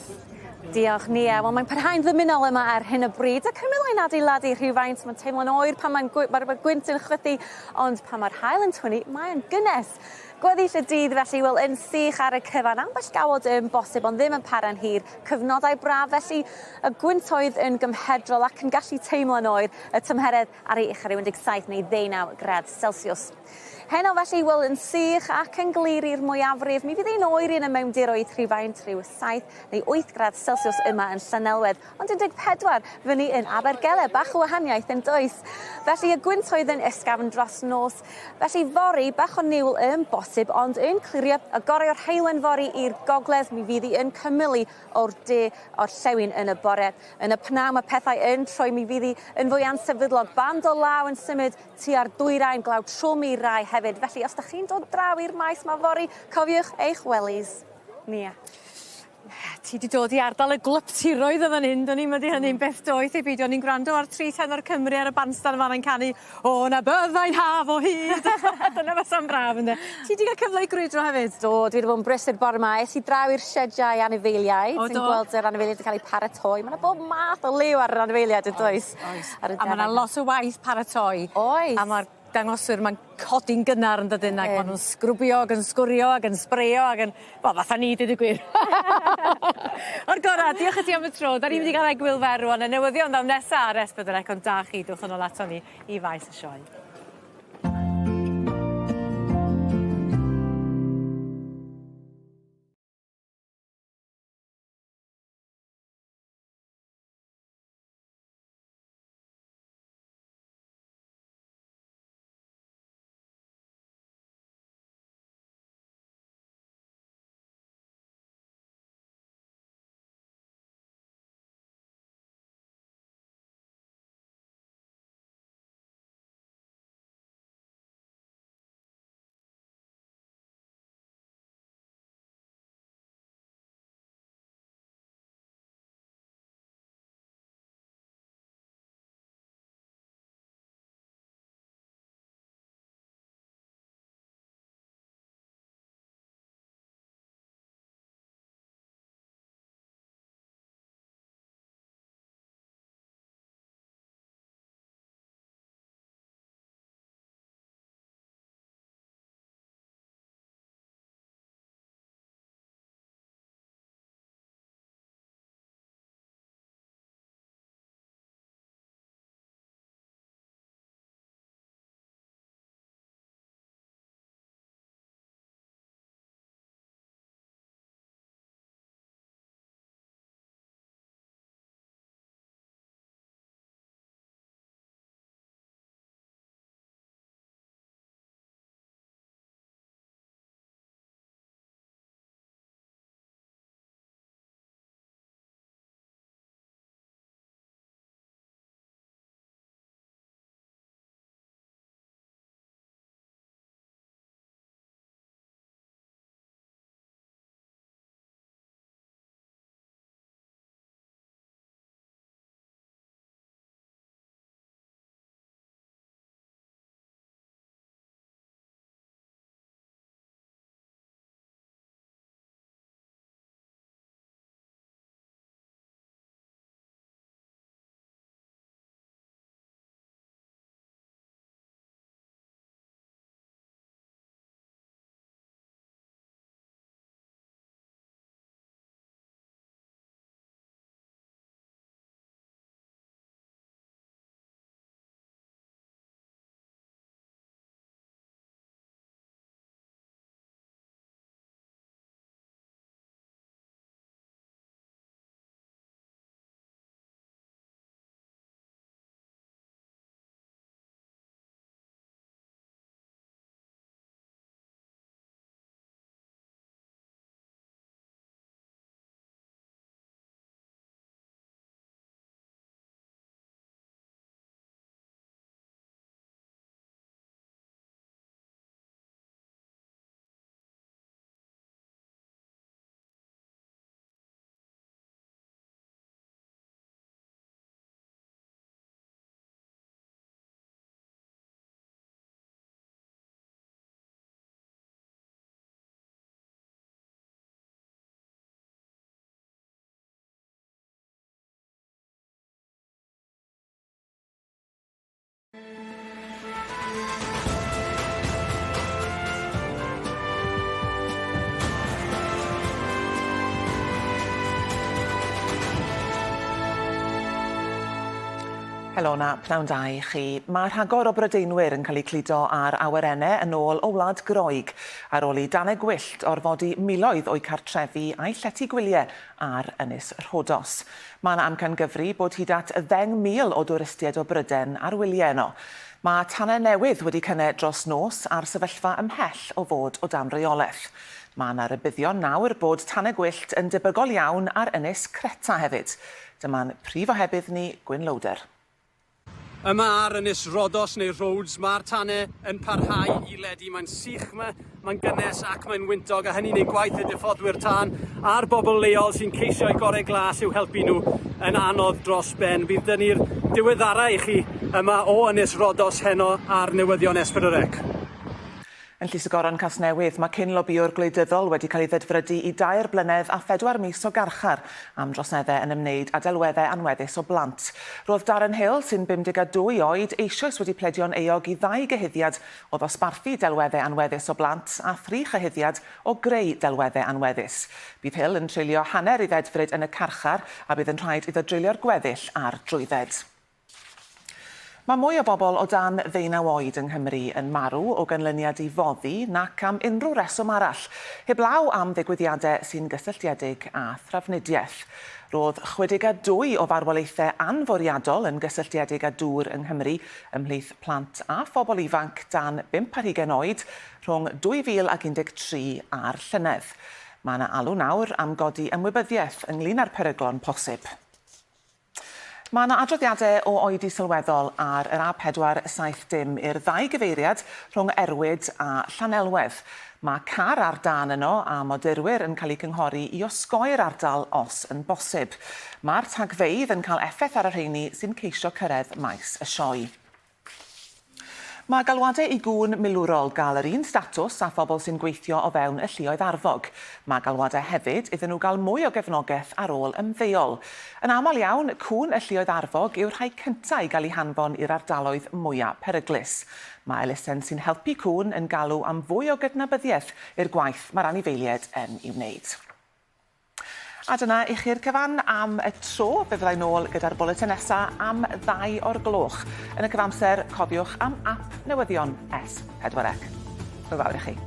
Diolch, Nia. Wel, mae'n parhau'n ddymunol yma ar hyn o bryd. Y cymylau'n adeiladu rhywfaint, mae'n teimlo'n oer pan mae'n mae'r gwynt yn chwythu, ond pan mae'r haul yn twynnu, mae'n gynnes. Gweddill y dydd felly, wel, yn sych ar y cyfan, ambell gawod yn bosib, ond ddim yn para'n hir. Cyfnodau braf felly, y gwyntoedd yn gymhedrol ac yn gallu teimlo'n oer, y tymheredd ar ei uchel ryw 17 neu 19 gradd Celsius. Heno felly, wel, yn sych ac yn glir i'r mwyafrif, mi fydd hi'n oer yn y mewndiroedd rhywfaint rhyw 7 neu 8 gradd Celsius yma yn Llanelwedd, ond 14 fyny yn Abergele, bach o wahaniaeth yn does. Felly y gwyntoedd yn ysgafn dros nos. Felly fory, bach o niwl yn bosib, ond yn clirio y gorau o'r heulwen fory i'r gogledd, mi fydd hi yn cymylu o'r de orllewin yn y bore. Yn y pnawn mae pethau yn troi, mi fydd hi yn fwy ansefydlog, band o law yn symud tua'r dwyrain, glaw trwm i rai hefyd. Felly, os da chi'n dod draw i'r maes ma fory, cofiwch eich wellies. Nia. Ti 'di dod i ardal y gwlyptiroedd yn fan hyn, do'n i'm ydi hynny'n beth doeth i beidio. O'n i'n gwrando ar Tri Tenor Cymru ar y bandstand fan 'na'n canu O na byddai'n haf o hyd. Dyna fysa'n braf ynde? Ti 'di gael cyfle i grwydro hefyd? Do, dwi wedi bod yn brysur bore 'ma. Es i draw i'r siediau anifeiliaid. O, Ti'n do? gweld yr anifeiliaid yn cael eu paratoi. Mae 'na bob math o liw ar yr anifeiliaid yn does? Oes. Ar y A ma' 'na defaid. lot o waith paratoi. Oes. A ma'r dangoswyr ma'n codi'n gynnar yn dydyn ac Ydyn. ma' nhw'n sgrwbio ag yn sgwrio ag yn sbreio ag yn wel fatha ni deud y gwir. O'r gora, diolch i ti am y tro. Da ni'n mynd i gael egwyl fer rŵan. Y newyddion ddaw nesa ar S4C ond da chi, dwch yn ôl aton ni i faes y sioe. Helo 'na, pnawn da i chi. Mae rhagor o Brydeinwyr yn cael eu cludo ar awyrennau yn ôl o Wlad Groeg ar ôl i danau gwyllt orfodi miloedd o'u cartrefi a'u llety gwyliau ar Ynys Rhodos. Mae 'na amcangyfri bod hyd at 10,000 o dwristiaid o Bryden ar wyliau yno. Mae tanau newydd wedi cynnau dros nos a'r sefyllfa ymhell o fod o dan reolaeth. Mae 'na rybuddion nawr bod tanau gwyllt yn debygol iawn ar ynys Creta hefyd. Dyma'n prif ohebydd ni, Gwyn Loader. Yma ar ynys Rhodos neu Rhodes mae'r tanau yn parhau i ledu. Mae'n sych yma, mae'n gynnes ac mae'n wyntog a hynny'n neud gwaith y diffoddwyr tân a'r bobl leol sy'n ceisio'u gorau glas i'w helpu nhw yn anodd dros ben. Bydd 'da ni'r diweddara i chi yma o ynys Rhodos heno ar Newyddion S4C. Yn Llys y Goron Casnewydd, mae cyn-lobïwr gwleidyddol wedi cael ei ddedfrydu i dair blynedd a phedwar mis o garchar am droseddau yn ymwneud â delweddau anweddus o blant. Roedd Darren Hill, sy'n 52 oed, eisoes wedi pledio'n euog i ddau gyhuddiad o ddosbarthu delweddau anweddus o blant a thri chyhuddiad o greu delweddau anweddus. Bydd Hill yn treulio hanner ei ddedfryd yn y carchar a bydd yn rhaid iddo dreulio'r gweddill ar drwydded. Mae mwy o bobl o dan ddeunaw oed yng Nghymru yn marw o ganlyniad i foddi nac am unrhyw reswm arall, heblaw am ddigwyddiadau sy'n gysylltiedig â thrafnidiaeth. Roedd 62 o farwolaethau anfwriadol yn gysylltiedig â dŵr yng Nghymru ymhlith plant a phobl ifanc dan bump ar hugain oed rhwng 2013 a'r llynedd. Mae yna alw nawr am godi ymwybyddiaeth ynglŷn â'r peryglon posib. Mae yna adroddiadau o oedi sylweddol ar yr A470 i'r ddau gyfeiriad rhwng Erwyd a Llanelwedd. Mae car ar dân yno a modurwyr yn cael eu cynghori i osgoi'r ardal os yn bosib. Mae'r tagfeydd yn cael effaith ar y rheini sy'n ceisio cyrraedd maes y sioe. Mae galwadau i gŵn milwrol gael yr un statws â phobl sy'n gweithio o fewn y lluoedd arfog. Mae galwadau hefyd iddyn nhw gael mwy o gefnogaeth ar ôl ymddeol. Yn aml iawn, cŵn y lluoedd arfog yw'r rhai cyntaf i gael eu hanfon i'r ardaloedd mwya' peryglus. Mae elusen sy'n helpu cŵn yn galw am fwy o gydnabyddiaeth i'r gwaith mae'r anifeiliaid yn ei wneud. A dyna i chi'r cyfan am y tro. Fe fyddai nôl gyda'r bwletin nesa am ddau o'r gloch. Yn y cyfamser, cofiwch am ap newyddion S4C. Hwyl fawr i chi.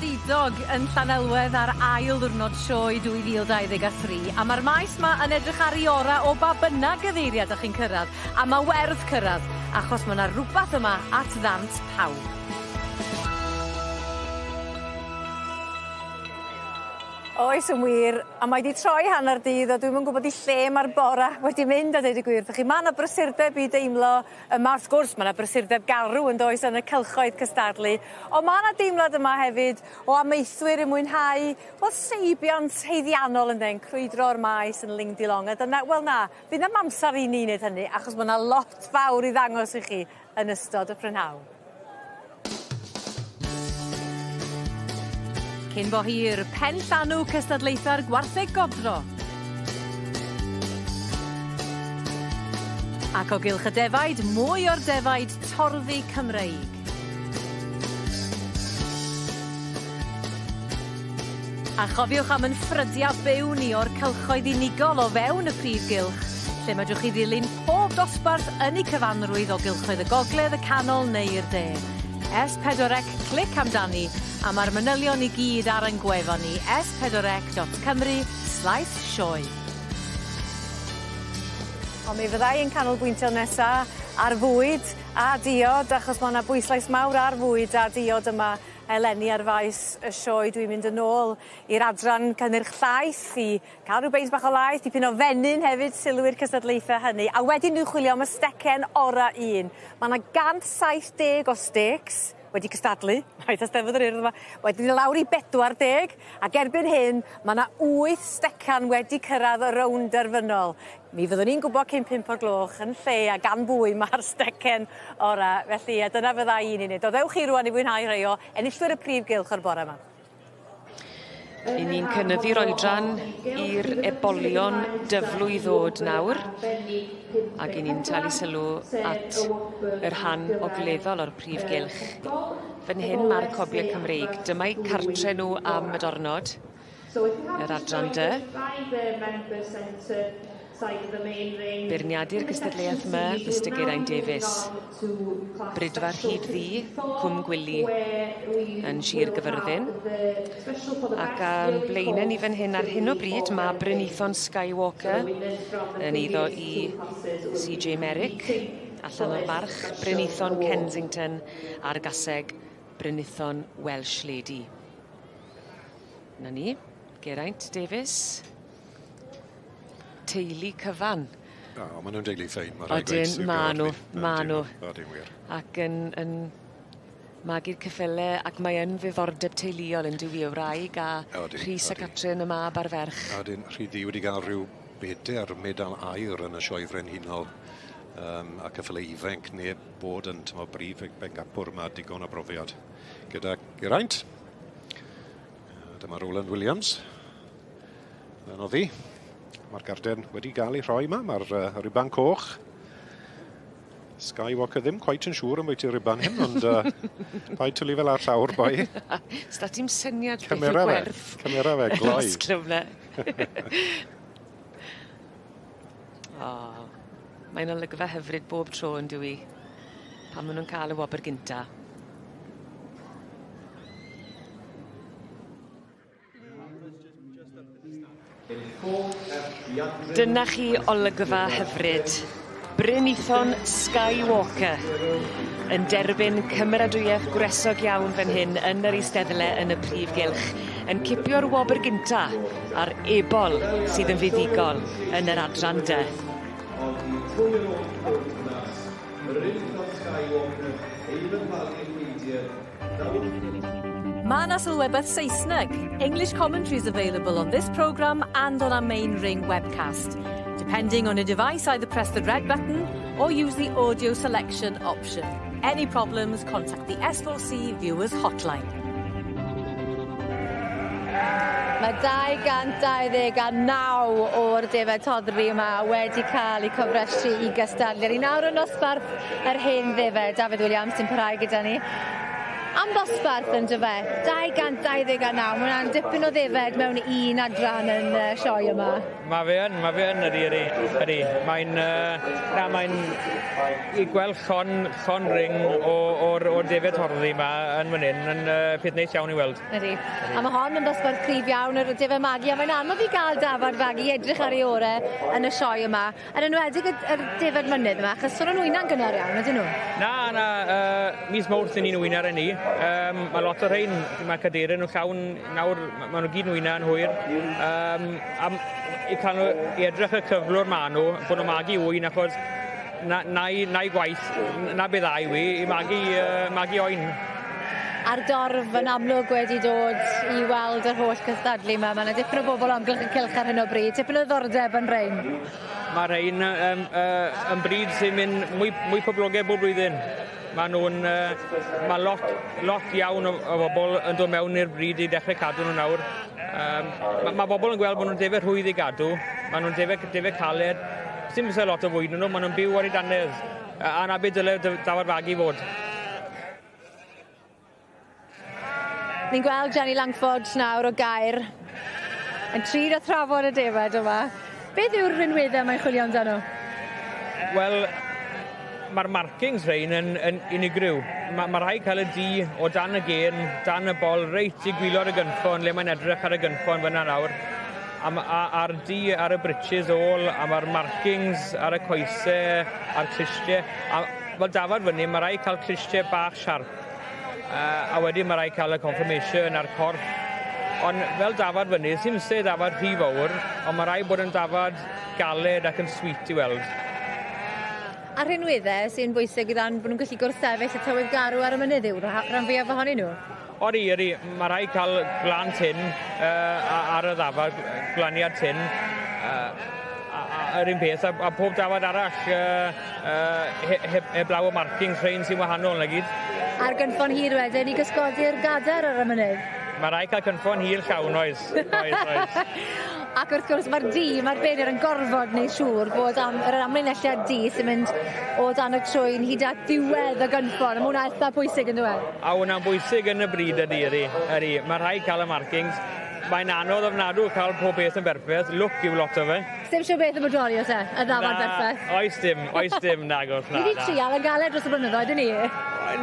godidog yn Llanelwedd ar ail ddiwrnod sioe 2023 a ma'r maes 'ma yn edrych ar 'i ora' o ba bynnag gyfeiriad 'dach chi'n cyrradd a ma' werth cyrradd achos ma' 'na rwbath yma at ddant pawb. Oes yn wir, a mae 'di troi hanner dydd a dwi'm yn gwbod i lle ma'r bora wedi mynd a deud y gwir wrthych chi. Ma' 'na brysurdeb i deimlo yma wrth gwrs ma' 'na brysurdeb garw yndoes yn y cylchoedd cystadlu on' ma' 'na deimlad yma hefyd o amaethwyr yn mwynhau wel seibiant haeddiannol ynde yn crwydro'r maes yn ling-di-long a dyna wel na fydd na'm amsar i ni neud hynny achos ma' 'na lot fawr i ddangos i chi yn ystod y prynhawn. Cyn bo hir, pen llanw cystadlaethau'r gwartheg godro. Ac o gylch y defaid, mwy o'r defaid torddi Cymreig. A chofiwch am yn ffrydiau byw ni o'r cylchoedd unigol o fewn y prif gylch, lle medrwch chi ddilyn pob dosbarth yn eu cyfanrwydd o gylchoedd y gogledd, y canol neu'r de. S4C, clic amdani, a mae'r manylion i gyd ar ein gwefan ni, s4c.cymru slaes sioe. Ond mi fydda i'n canolbwyntio nesa ar fwyd a diod, achos ma' 'na bwyslais mawr ar fwyd a diod yma eleni ar faes y sioe dwi'n mynd yn ôl i'r adran cynnyrch llaeth i ca'l ryw beint bach o laeth, dipyn o fenyn hefyd, sylw i'r cystadlaethe hynny, a wedyn dwi'n chwilio am y stecen ora un. Ma' 'na 170 o stecs wedi cystadlu, rhaid Eisteddfod yr Urdd yma, wedyn i lawr i 40, ac erbyn hyn ma' 'na wyth stecan wedi cyrradd y rownd derfynol. Mi fyddwn ni'n gwbo cyn pump o'r gloch yn lle a gan bwy ma'r stecen ora felly ie dyna fydda i'n 'i neud. O ddewch chi rŵan i fwynhau rhei o enillwyr y prif gylch o'r bore 'ma. 'Yn ni'n cynyddu'r oedran i'r ebolion dyflwy ddod nawr ac 'yn ni'n talu sylw at y rhan ogleddol o'r prif gylch. Fan hyn ma'r cobie Cymreig. Dyma'u cartre nhw am y dornod. Yr adran dy. Beirniadu'r gystadleuaeth yma, Mister Geraint Davies. Bridfa Rhyd Ddu, Cwm Gwili yn Sir Gyfyrddin. Ac a'n blaenau ni fan hyn ar hyn o bryd mae Brynithon Skywalker yn eiddo i CJ Merrick allan o'r march Brynithon Kensington a'r gaseg Brynithon Welsh Lady. 'Na ni. Geraint Davies. Teulu cyfan. O, ma' nw'n deulu ffein, ma' raid gweud. Odyn, ma' nw, ma' nw. Odyn wir. Ac yn yn magu'r ceffyle ac mae yn ddiddordeb teuluol on'd yw 'i y wraig a Odyn. Rhys a Catrin y mab a'r ferch. Odyn, Rhyd Ddu wedi ga'l rhyw beder medal aur yn y Sioe Frenhinol yym a ceffyle ifenc neb bod yn t'mo' brif bencampwr ma' digon o brofiad gyda Geraint. Dyma Roland Williams. Yn oddi. Mae'r garden wedi gael ei rhoi yma. Mae'r riban coch. Skywalker ddim quite yn siŵr am bwyty riban hyn, ond paid twli fel ar llawr, boi. Sda ti'n syniad beth yw'r gwerth. Cymera fe, gloi. Clwb oh, mae'n olygfa hyfryd bob tro yn dyw 'i. Pan ma' nw'n ca'l y wobr gynta. Dyna chi olygfa hyfryd. Bryn Ithon Skywalker yn derbyn cymeradwyaeth gwresog iawn fan hyn yn yr eisteddle yn y prif gylch yn cipio'r wobr gynta a'r ebol sydd yn fuddugol yn yr adran dy. Mae 'na sylwebaeth Saesneg. English commentary is available on this programme and on our main ring webcast. Depending on your device, either press the red button or use the audio selection option. Any problems, contact the S4C Viewers Hotline. Mae 229 o'r defaid toddi yma wedi cael eu cofrestru i gystadlu. Ni nawr yn nosbarth yr hen ddefed, Dafydd Williams sy'n parhau gyda ni. Am ddosbarth yn dyfe? 229, mae hwnna'n dipyn o ddefed mewn un adran yn uh, sioe yma. Mae fe yn, mae fe yn, ydy, ydy, ydy. Mae'n, uh, na, mae'n i gweld llon, llon ring o'r, or defed horddi yma yn fan hyn, yn uh, peth neis iawn i weld. Ydy. A mae hon yn ddosbarth cryf iawn, yr defed magu, a mae'n anodd i gael dafad fagu i edrych ar ei ore yn y sioe yma. Yn enwedig y, yr defaid mynydd yma, achos sôn nhw'n wyna'n gynnar iawn, ydyn nhw? Na, na, uh, mis Mawrth yn ni'n wyna ar ni. Um, mae lot o rhain, mae cadeiriau nhw llawn nawr, mae nhw gyd yn wyna yn hwyr. Um, am, i cael nhw, i edrych y cyflwr ma nhw, bod nhw'n magu wyn, achos na, na, na i gwaith, na beth dda i wi, i magu, uh, magu oen. A'r dorf yn amlwg wedi dod i weld yr holl cystadlu 'ma. Ma' 'na dipyn o bobl o amgylch y cylch ar hyn o bryd. Tipyn o ddiddordeb yn rhein. Mae rhein um, uh, yn bryd sy'n mynd mwy, mwy poblogaidd bob blwyddyn. Mae nhw'n... Uh, mae lot, lot iawn o, o bobl yn dod mewn i'r bryd i dechrau cadw nhw nawr. Um, mae, mae bobl yn gweld bod nhw'n defed rhwydd i gadw, mae nhw'n defed, defed caled, Sim isie lot o fwyd nhw, maen nhw'n byw ar eu dannedd. A na beth dyle dafad fagu fod. Ni'n gweld Jenny Langford nawr o Gaer yn trin a thrafod y defaid yma. Beth yw'r rhinweddau mae'n chwilio amdano? Wel, mae'r markings rhain yn, yn unigryw. Mae ma rhai cael y du o dan y gen, dan y bol, reit i gwylod y gynffon, le mae'n edrych ar y gynffon fyna nawr. A, a, a'r du ar y britches ôl, a mae'r markings ar y coesau, a'r clustiau. A fel dafad fyny, mae rhaid cael clustiau bach siarp. Uh, a wedyn mae rhaid cael y confirmation a'r corff. Ond fel dafad fyny, sy'n se dafad rhy fawr, ond mae rhaid bod yn dafad galed ac yn sweet i weld. A rhinweddau sy'n bwysig o ran bod nhw'n gallu gwrthsefyll y tywydd garw ar y mynydd yw rhan fwyaf ohonyn nhw? Odi, odi. Mae rhaid cael gwlan tyn uh, ar y ddafad, gwlaniad tyn. Uh, a, a, yr un peth, a, a pob dafad arall, uh, uh, he, he, heblaw y markings rhain sy'n wahanol na gyd. A'r gynffon hir wedyn i gysgodi'r gadair ar y mynydd? Mae rhaid cael cynffon hir llawn, oes. Oes, oes. Ac wrth gwrs mae'r du, mae'r beirniaid yn gorfod wneud siŵr bod am, yr amlinelliad du sy'n mynd o dan y trwyn hyd at ddiwedd y gynffon. A mae hwnna eitha pwysig yn dweud. A hwnna'n bwysig yn y bryd ydy, ydy. Ydy. Mae rhaid cael y markings. Mae'n anodd ofnadw cael pob beth yn berffaith. Lwc yw lot o fe. Dim siŵr beth yn bodoli oes e? Y ddafad berffaith. Oes dim, oes dim, nagos, na. Ni wedi trial yn galed dros y blynyddoedd, dyn ni?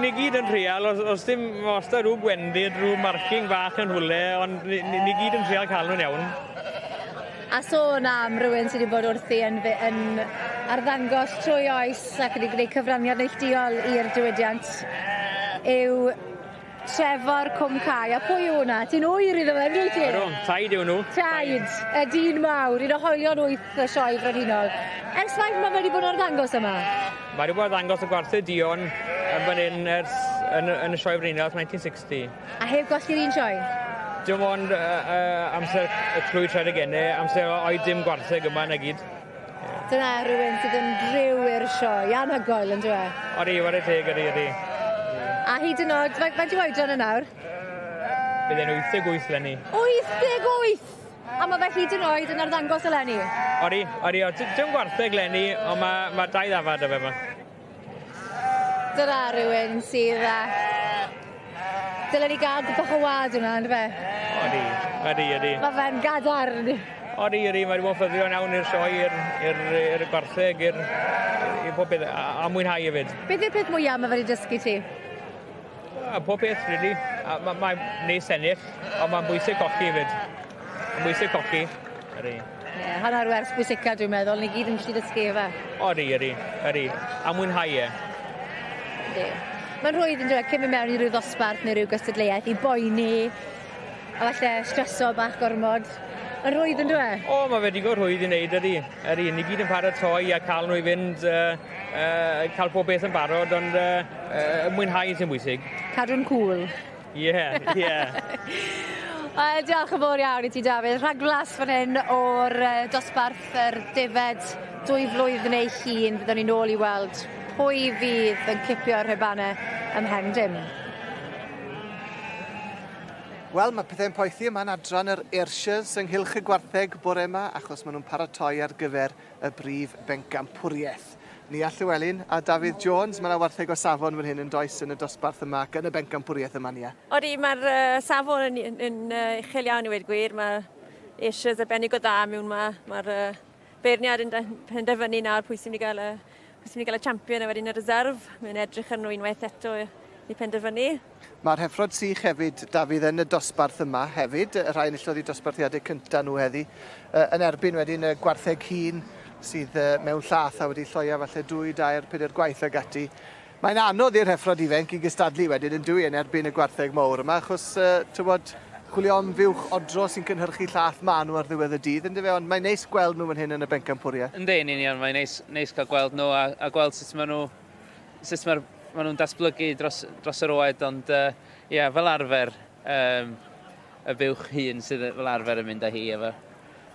Ni gyd yn trial, os, os dim, os da rhyw gwendid, rhyw marking bach yn rhywle, ond ni, ni, ni gyd yn trial cael nhw'n iawn. A sôn am rhywun sydd wedi bod wrthi yn, yn arddangos trwy oes ac wedi gwneud cyfraniad neilltuol i'r diwydiant yw Trefor Cwm Cae. A pwy yw hwnna? Ti'n ŵyr iddo fe, yndwyt ti? Ydw, taid yw nhw. Taid, y dyn mawr, un o hoelion wyth y sioe frenhinol. Ers faint mae wedi bod yn arddangos yma? Mae wedi bod yn arddangos y gwartheg duon yn fan hyn ers yn, yn y sioe frenhinol ers 1960. A heb golli'r un sioe? Dim ond uh, uh, amser y clwy Tredegenau, amser oedd dim gwartheg yma na gyd. Dyna rhywun sydd yn driw i'r sioe, anhygoel yn dyw e? Odi, ware teg, odi, odi. A hyd yn oed, faint yw oedran e nawr? Bydd e'n 88 leni. 88! A mae fe hyd yn oed yn arddangos eleni? Odi, odi, dim gwartheg leni, ond mae, mae dau ddafad o fe yma. Dyna rhywun sydd â... Dylen ni gael bach o wad hwnna, ynddo fe? Odi, odi, odi. Mae fe'n gadarn. Odi, odi, mae wedi bod yn ffyddion iawn i'r sioe, i'r i'r gwartheg, i'r i pob peth, a, a mwynhau hefyd. Beth yw'r peth mwyaf mae fe wedi dysgu ti? A pob peth, really. A mae ma neis ennill, ond mae'n bwysig colli hefyd. Mae'n bwysig colli. Ydy. Ie, yeah, hanner wers bwysica dwi'n meddwl, ni gyd yn gallu dysgu efe. Odi, ydy, ydy. A mwynhau e. Ydy. Mae'n rhwydd yn dweud cyn mynd mewn i ryw ddosbarth neu ryw gystadleuaeth i boeni a falle streso bach gormod. Mae'n rhwydd yn dweud? O, mae fe digon rhwydd i wneud, ydy. Ydy, ni gyd yn paratoi a cael nhw i fynd, uh, uh, cael pob beth yn barod, ond uh, uh, mwynhau sy'n bwysig. Cadw'n cool. Ie, ie. Wel, diolch yn fawr iawn i ti, Dafydd. Rhagflas fan hyn o'r dosbarth yr defed dwy flwydd neu hun. Byddwn ni'n ôl i weld pwy fydd yn cipio'r rhubanau ym mhen dim. Wel, mae pethau'n poethi yma'n adran yr Ayrshires ynghylch y gwartheg bore yma, achos maen nhw'n paratoi ar gyfer y brif bencampwriaeth. Nia Llywelyn a Dafydd Jones. Mae yna wartheg o safon fan hyn yn does yn y dosbarth yma ac yn y bencampwriaeth yma, Nia. Odi, mae'r uh, safon yn, yn, yn uh, uchel iawn i weud gwir. Mae Asia's arbennig o dda mewn yma. Mae'r uh, beirniad yn penderfynu nawr pwy sy'n mynd i gael y, pwy sy'n mynd i gael y champion a wedyn y reserve. Mae'n edrych ar nhw unwaith eto i penderfynu. Mae'r heffrod sych hefyd, Dafydd, yn y dosbarth yma hefyd, y rhai enillodd eu dosbarthiadau cyntaf nhw heddi, yn erbyn wedyn y gwartheg hŷn sydd mewn llath a wedi lloia falle dwy, dair, pedair gwaith ag ati. Mae'n anodd i'r heffrod ifainc i gystadlu wedyn yn dyw e yn erbyn y gwartheg mawr yma, achos, tywod, chwilio am fuwch odro sy'n cynhyrchu llath maen nhw ar ddiwedd y dydd, yndyfe? Ond mae'n neis gweld nhw fan hyn yn y bencampwriaeth. Yndi, yn union, mae'n neis, neis cael gweld nhw a, a gweld sut maen nhw sut mae'r maen nhw'n datblygu dros, dros yr oed, ond ie, uh, yeah, fel arfer, um, y fuwch hŷn sydd fel arfer yn mynd â hi efo,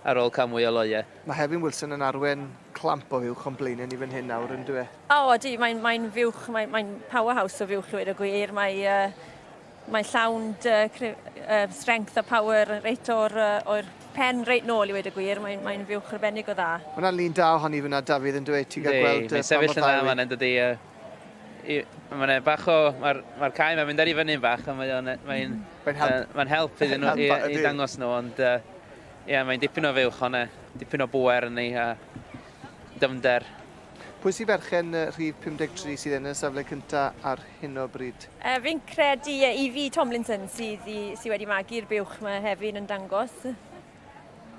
ar ôl cael mwy o loiau. Mae Hefin Wilson yn arwen clamp o fuwch o'n blaenau ni fan hyn nawr, yn dyw e? O, ydy, mae'n mae fuwch, mae'n mae powerhouse o fuwch i weud y gwir. Mae, uh, Mae llawn uh, strength a power reit o'r, uh, or pen reit nôl i weud y gwir. Mae'n mae fuwch arbennig o dda. Mae yna lun da ohoni fyna, Dafydd, yn dweud ti'n cael gweld uh, pa mor dda yw hi. Mae'n dydi, uh, mae'n bach o, mae'r mae cae mae'n mynd ar i fyny'n bach, ond mae'n mae mae'n help, mae help iddyn nhw i, i dangos nhw, ond ie, uh, yeah, mae'n dipyn o fuwch hwnna, dipyn o bwer yn ei a dyfnder. Pwy sy'n berchen rhif 53 sydd yn y safle cyntaf ar hyn o bryd? Uh, fi'n credu uh, Evie Tomlinson sydd, i, sydd wedi magu'r buwch mae hefyd yn dangos.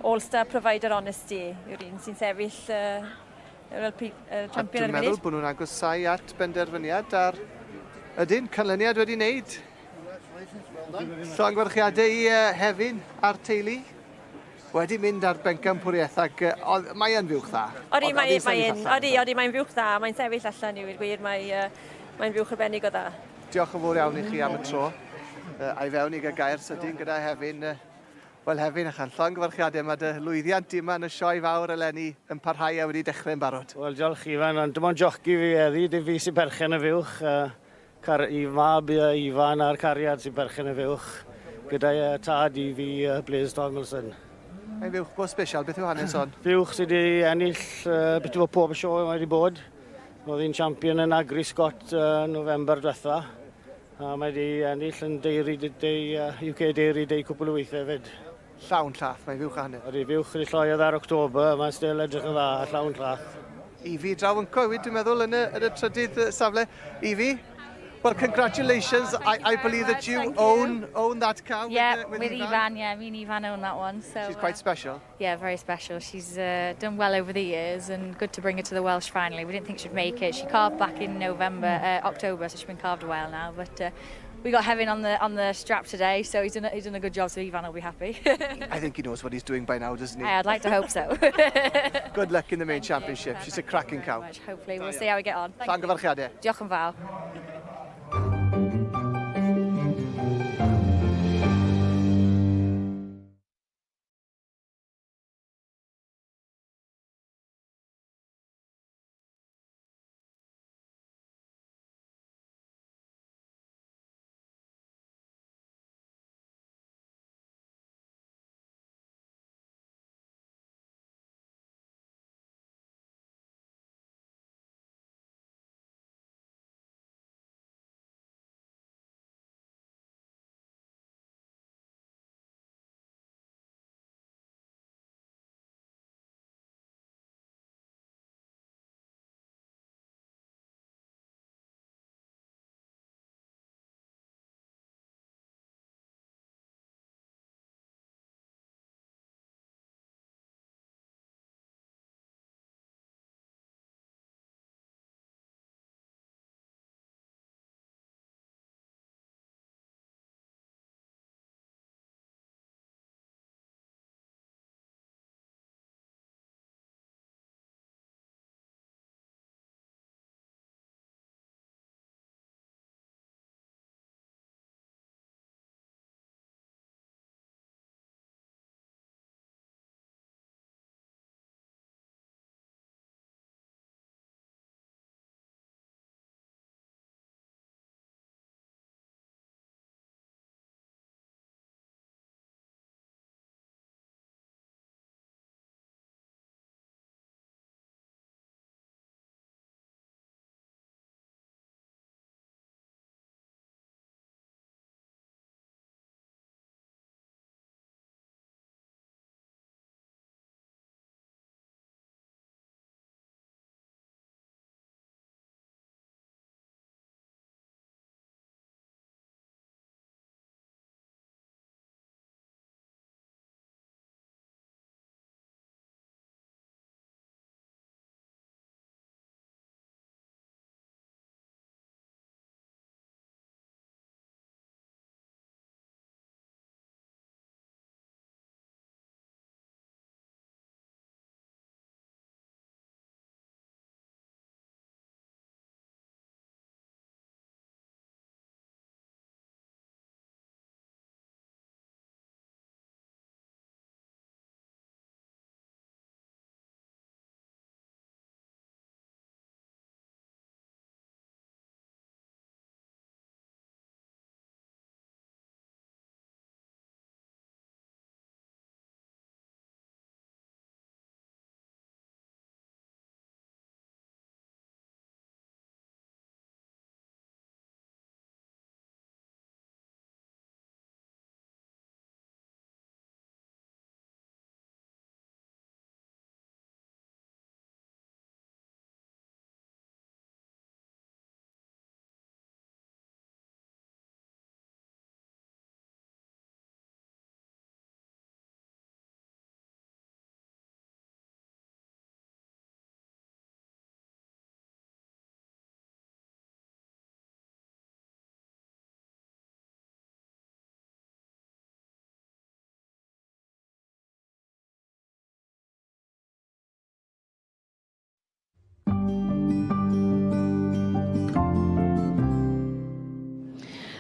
All Star Provider Honesty yw'r un sy'n sefyll uh, fel uh, champion ar y funud. Dwi'n meddwl bod nhw'n agosau at benderfyniad ar ydyn, canlyniad wedi wneud. Llongyfarchiadau i uh, Hefin a'r teulu. Wedi mynd ar bencampwriaeth ac uh, mae yn fuwch dda. Odi, mae, mae yn, odi, odi, mae'n fuwch dda, mae'n sefyll allan i wir gwir, mae, uh, mae'n fuwch arbennig o dda. Diolch yn fawr iawn i chi am y tro. Uh, a'i fewn i gael gair sydyn gyda Hefin. Uh, Wel Hefin, achan llongyfarchiadau, mae dy lwyddiant di yma yn y sioe fawr eleni yn parhau a wedi dechrau'n barod. Wel, diolch Ifan, ond dim ond joci fi heddi, dim fi sy'n berchen y fuwch. Uh, Car, i mab Ifan a'r cariad sy'n berchen y fuwch, gyda'i tad i fi, Blaise Donaldson. Mae'n fuwch go special, beth yw hanes hon? Fuwch sydd wedi ennill uh, beth yw pob sioe mae wedi bod. Roedd hi'n champion yn Agri Scott uh, November diwetha. A mae wedi ennill yn Dairy Day, uh, UK Dairy Day cwpl o weithiau hefyd. Llawn llath, mae'n fuwch a hanner. Ydy, fuwch wedi lloi ar October, mae'n still edrych yn dda, llawn llath. Evie draw yn Coed, dwi'n meddwl, yn y, yn y trydydd safle. Evie, well, congratulations. I, I believe that you own you. own that cow. Yeah, with, with, with Ivan. Yeah, me and Ivan own that one. So she's quite special. Yeah, very special. She's uh, done well over the years, and good to bring her to the Welsh finally. We didn't think she'd make it. She carved back in November, uh, October, so she's been carved a while now. But uh, we got Hefin on the on the strap today, so he's done a, he's done a good job. So Ivan will be happy. I think he knows what he's doing by now, doesn't he? I'd like to hope so. good luck in the main championship. She's a cracking cow. Much. Hopefully, we'll see how we get on. Llongyfarchiadau. Diolch yn fawr.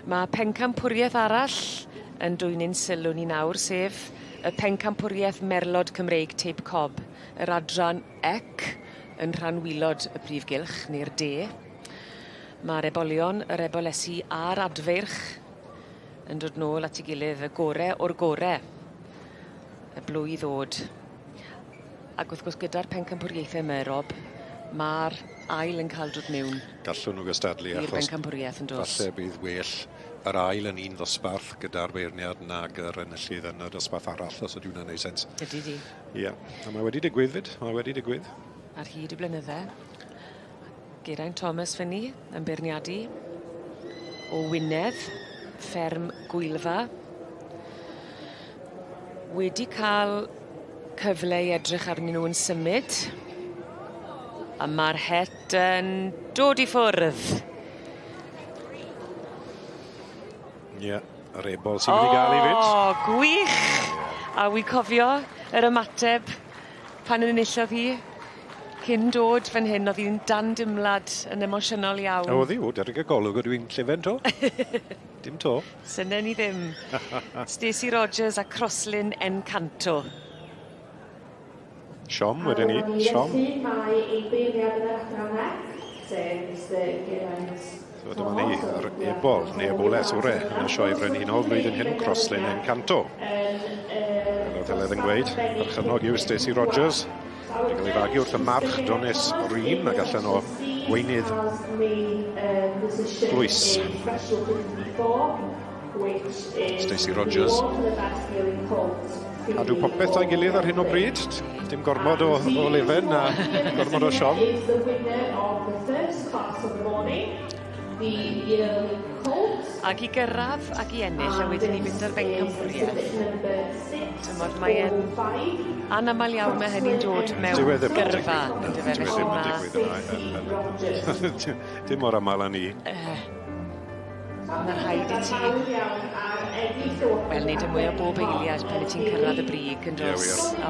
Mae pencampwriaeth arall yn dwyn ein sylw ni nawr, sef y pencampwriaeth Merlod Cymreig Teip Cob, yr adran ec yn rhan wylod y prif gylch, neu'r de. Mae'r ebolion, yr ebolesi a'r adfeirch yn dod nôl at ei gilydd, y gore o'r gore, y blwydd ddod. Ac wrth gwrs gyda'r pencampwriaethau yma, Rob, mae'r ail yn cael dod mewn. Gallwn nhw gystadlu achos bencampwriaeth yn dos. Falle bydd well yr ail yn un ddosbarth gyda'r beirniad nag yr enillydd yn y dosbarth arall, os ydy hwnna'n neud sens. Ydy di. Ie, a mae wedi digwydd fyd, mae wedi digwydd. Ar hyd y blynydde. Geraint Thomas fyny yn beirniadu o Wynedd, fferm Gwylfa. Wedi cael cyfle i edrych arnyn nhw yn symud. A mae'r het yn dod i ffwrdd. Ie, yeah, yr ebol sy'n mynd i gael ei fyd. O, gwych! A wi cofio yr ymateb pan enillodd hi cyn dod fan hyn, oedd hi'n dan dimlad yn emosiynol iawn. Oedd hi, o, deryg y golwg ydw i'n llefen to. Dim to. Synen ni ddim. Stacey Rogers a Crosslyn Encanto. Siom wedyn ni, siom. Felly mae ein beirniad yn yr adran C, sef Mr Geraint So dyma ni, yr ebol, neu eboles ore, yn y sioe frenhinol flwyddyn hyn, Crosslyn Encanto. Fel oedd Heledd yn gweud, perchennog yw Stacey Rogers. Mae'n cael ei fagu wrth y march Donis Reen ac allan o gweinydd Glwys. Stacey Rogers. Cadw popeth a'i gilydd ar hyn o bryd. Dim gormod o, o lefen a gormod o siom. Ac i gyrraedd ac i ennill a wedyn i fynd ar bencampwriaeth. Tymod, mae e'n anaml iawn mae hynny'n dod mewn e gyrfa. Dyw e ddim yn digwydd yna. Dim mor aml â ni. Mae rhaid i ti, wel, neud y mwya o bob eiliad pan wyt ti'n cyrraedd y brig, yn does? Ie, wir. O,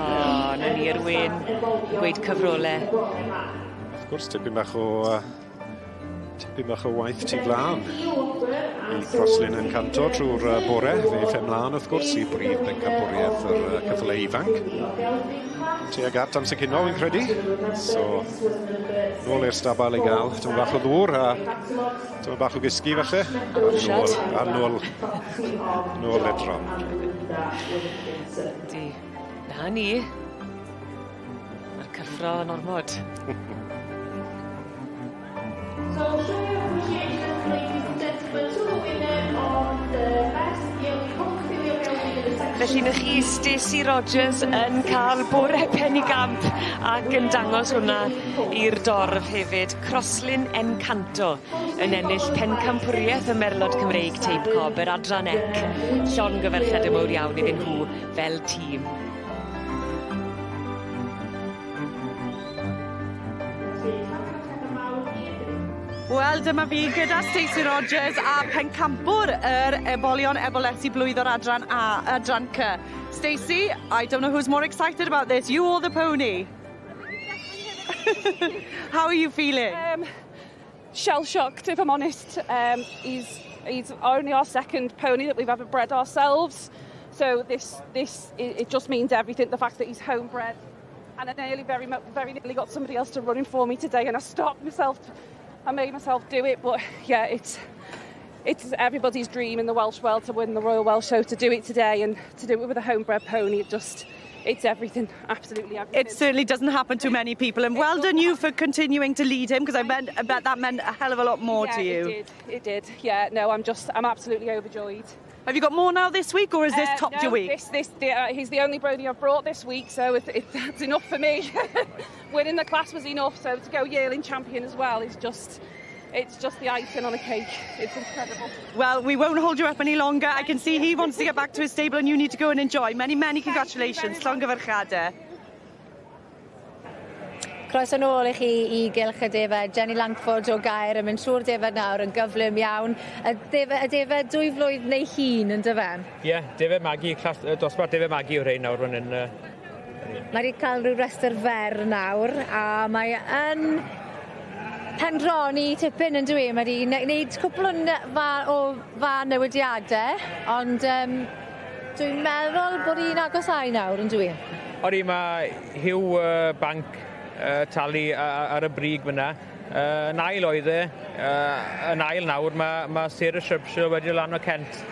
'na ni yr wên yn gweud cyfrole. Wrth gwrs, tipyn bach o uh, tipyn bach o waith tu flan i Croslin yn canto trwy'r uh, bore. Fe eff mlaen, wrth gwrs, i brif bencampwriaeth yr uh, cyffyle ifanc. Tuag at amser cinio, fi'n credu. So, nôl i'r stabal i gael tipyn bach o ddŵr a Tyma bach o gysgu falle. A nôl, a nôl, nôl i'r drom. Di. Na ni. Mae'r cyffro yn ormod. So show your appreciation, ladies and gentlemen, to the winner of the best yearly Felly 'na chi Stacey Rogers yn ca'l bore penigamp ac yn dangos hwnna i'r dorf hefyd. Crosslyn Encanto yn ennill pencampwrieth y Merlod Cymreig Teip Cob yr adran ec. Llongyfarchiade mowr iawn iddyn nhw fel tîm. Wel, dyma fi gyda Stacey Rogers a pencampwr yr ebolion ebolesi blwydd o'r adran A, adran C. Stacey, I don't know who's more excited about this, you or the pony? How are you feeling? Um, shell-shocked, if I'm honest. Um, he's, he's only our second pony that we've ever bred ourselves. So this, this it, it just means everything, the fact that he's homebred. And I nearly, very, very nearly got somebody else to run him for me today, and I stopped myself. I made myself do it, but yeah, it's it's everybody's dream in the Welsh world to win the Royal Welsh Show, to do it today and to do it with a homebred pony, it just, it's everything, absolutely everything. It certainly doesn't happen to many people, and well done you for continuing to lead him, because I, bet, I bet that meant a hell of a lot more yeah, to you. it did, it did. Yeah, no, I'm just, I'm absolutely overjoyed. Have you got more now this week, or is this topped no, your week? This, this, the, he's the only Brody I've brought this week, so it, it, that's enough for me. Winning the class was enough, so to go yearling champion as well is just, it's just the icing on a cake. It's incredible. Well, we won't hold you up any longer. I can see he wants to get back to his stable and you need to go and enjoy. Many, many congratulations. Llongyfarchiadau. Croeso nôl i chi i Gylch y Defed. Jenny Langford o Gaer yn mynd trwy'r defed nawr yn gyflym iawn. Y defed, y defed dwy flwydd neu hun yn dyfe? Ie, yeah, defed magu, clas, dosbarth defed magu yw'r rhain nawr fan hyn. Mae wedi cael rhyw restr fer nawr a mae yn pendroni tipyn yn dyw e? Mae 'di neud cwpwl o ne- o fân newidiade ond yym dwi'n meddwl bod hi'n agosáu nawr on'd yw 'i? Odi ma' Huw yy Banc yy Tally ar y brig fyn 'na. Yy yn ail oedd e yy yn ail nawr ma' ma' Sarah Shrubshire wedi do' lan o Kent.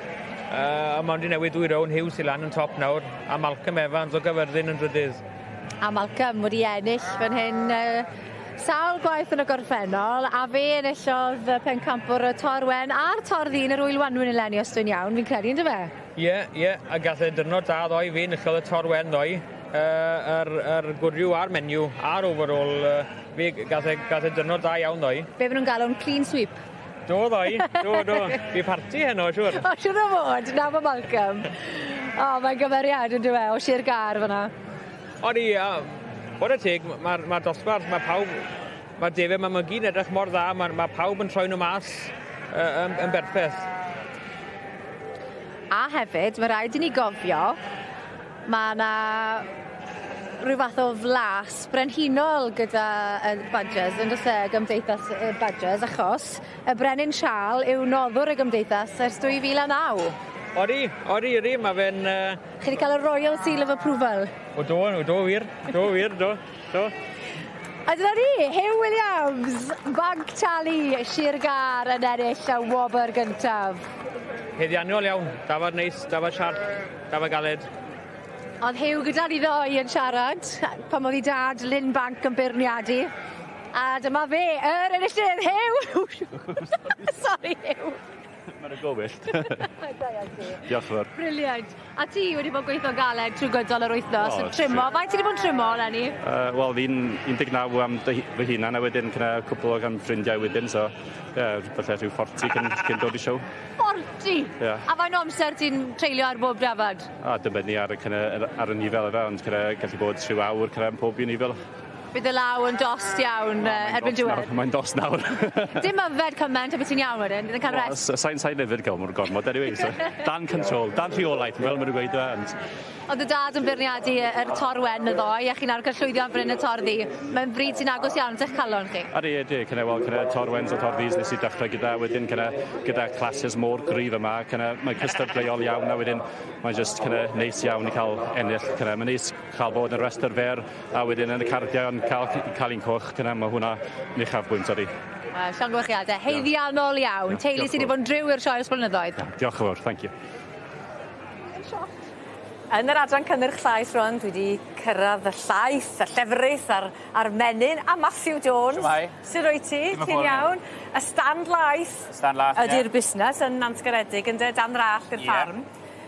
Yy a ma' 'di newid dwy rownd Huw sy lan yn top nawr a Malcolm Evans o Gyfyrddin yn drydydd. A Malcolm wedi ennill fan hyn yy sawl gwaith yn y gorffennol a fe enillodd y pencampwr y Tor Wen a'r Tor Ddu yn yr Ŵyl Wanwyn eleni os dwi'n iawn fi'n credu on'd yfe? Ie ie a gath e dyrnod da ddoe fe enillodd y Tor Wen ddoe. Yy yr yr gwryw a'r menyw a'r overall yy fe gath e gath e dyrnod da iawn ddoe. Be' ma' nw'n galw'n clean sweep. Do ddoe do do. Bu parti heno siŵr. O siŵr o fod na ma' Malcolm. O mae'n gymeriad on'd yw e o Shir Gâr fan 'na. Odi a 'ware teg ma'r ma'r dosbarth ma' pawb ma'r defaid 'ma ma' gyd yn edrych mor dda ma' ma' pawb yn troi n'w mas yy yn yn berffeth. A hefyd ma' raid i ni gofio Ma' 'na rhyw fath o flas brenhinol gyda y Badgers on'd o's e y gymdeithas y Badgers achos y Brenin Siâl yw noddwr y gymdeithas ers 2009. Odi odi ydi ma' fe'n yy... Chi 'di ca'l y Royal Seal of Approval. O do o do wir do wir do do. A dyna ni, Huw Williams, Banc Tally Shir Gâr yn ennill y wobr gyntaf. Haeddiannol iawn, dafad neis, dafad siarp, dafad galed. O'dd Huw gyda ni ddoe yn siarad pan o'dd 'i dad Lyn Banc yn beirniadu. A dyma fe, yr enillydd, Huw! Sori Huw. Ma'n go wyllt. Da iawn ti. Diolch yn fawr. Brilliant. A ti wedi bod gweithio'n galed trwy gydol yr wythnos yn trimmo. Faint ti 'di bod yn trimmo eleni? Yy wel fi'n 19 am dy hu- fy hunan a wedyn cyna cwpwl o gan ffrindiau wedyn so ie falle rhyw forty cyn cyn dod i show. Forty? Ie. A faint o amser ti'n treulio ar bob dafad? A dibynnu ar y kinda yr ar y nifel yfe ond kinda gallu bod rhyw awr kinda am pob un nifel. Bydd y law yn dost iawn yy erbyn diwedd. Mae'n dost nawr. Dim yfed cyment a bydd ti'n iawn wedyn, bydd yn cael rest. Wel sai'n sai'n yfed gormod gormod anyway so dan control, dan rheolaeth fel ma' nw'n gweud yfe ond O'dd dy dad yn beirniadu yy yr Tor Wen y ddoe a chi nawr ca'l llwyddiant fan 'yn y Tor Ddu. Mae'n fryd sy'n agos iawn at 'ych calon chi. Ydi ydi kinda wel kinda Tor Wens a Tor Ddus nes i dechre gyda wedyn kinda gyda classes mor gryf yma kinda mae'n cystadleuol iawn a wedyn mae jyst kinda neis iawn i ca'l ennill kinda ma'n neis ca'l bod yn restr fer A wedyn yn y cardiau yn cael, cael un coch, dyna mae hwnna yn uchafbwynt odi. Wel, llongyfarchiadau, haeddiannol iawn. Teulu sydd wedi bod yn driw i'r sioe ers blynyddoedd. Diolch yn fawr, thank you. Yn yr adran cynnyrch llaeth rwan, dwi wedi cyrraedd y llaeth, y llefrith a'r, a'r menyn, a Matthew Jones. Shwmae? Sut wyt ti? Ti'n iawn? Y stand laeth. Stand laeth, ie. Ydi'r busnes yn Nantgaredig ynde, dan rallt i'r ffarm.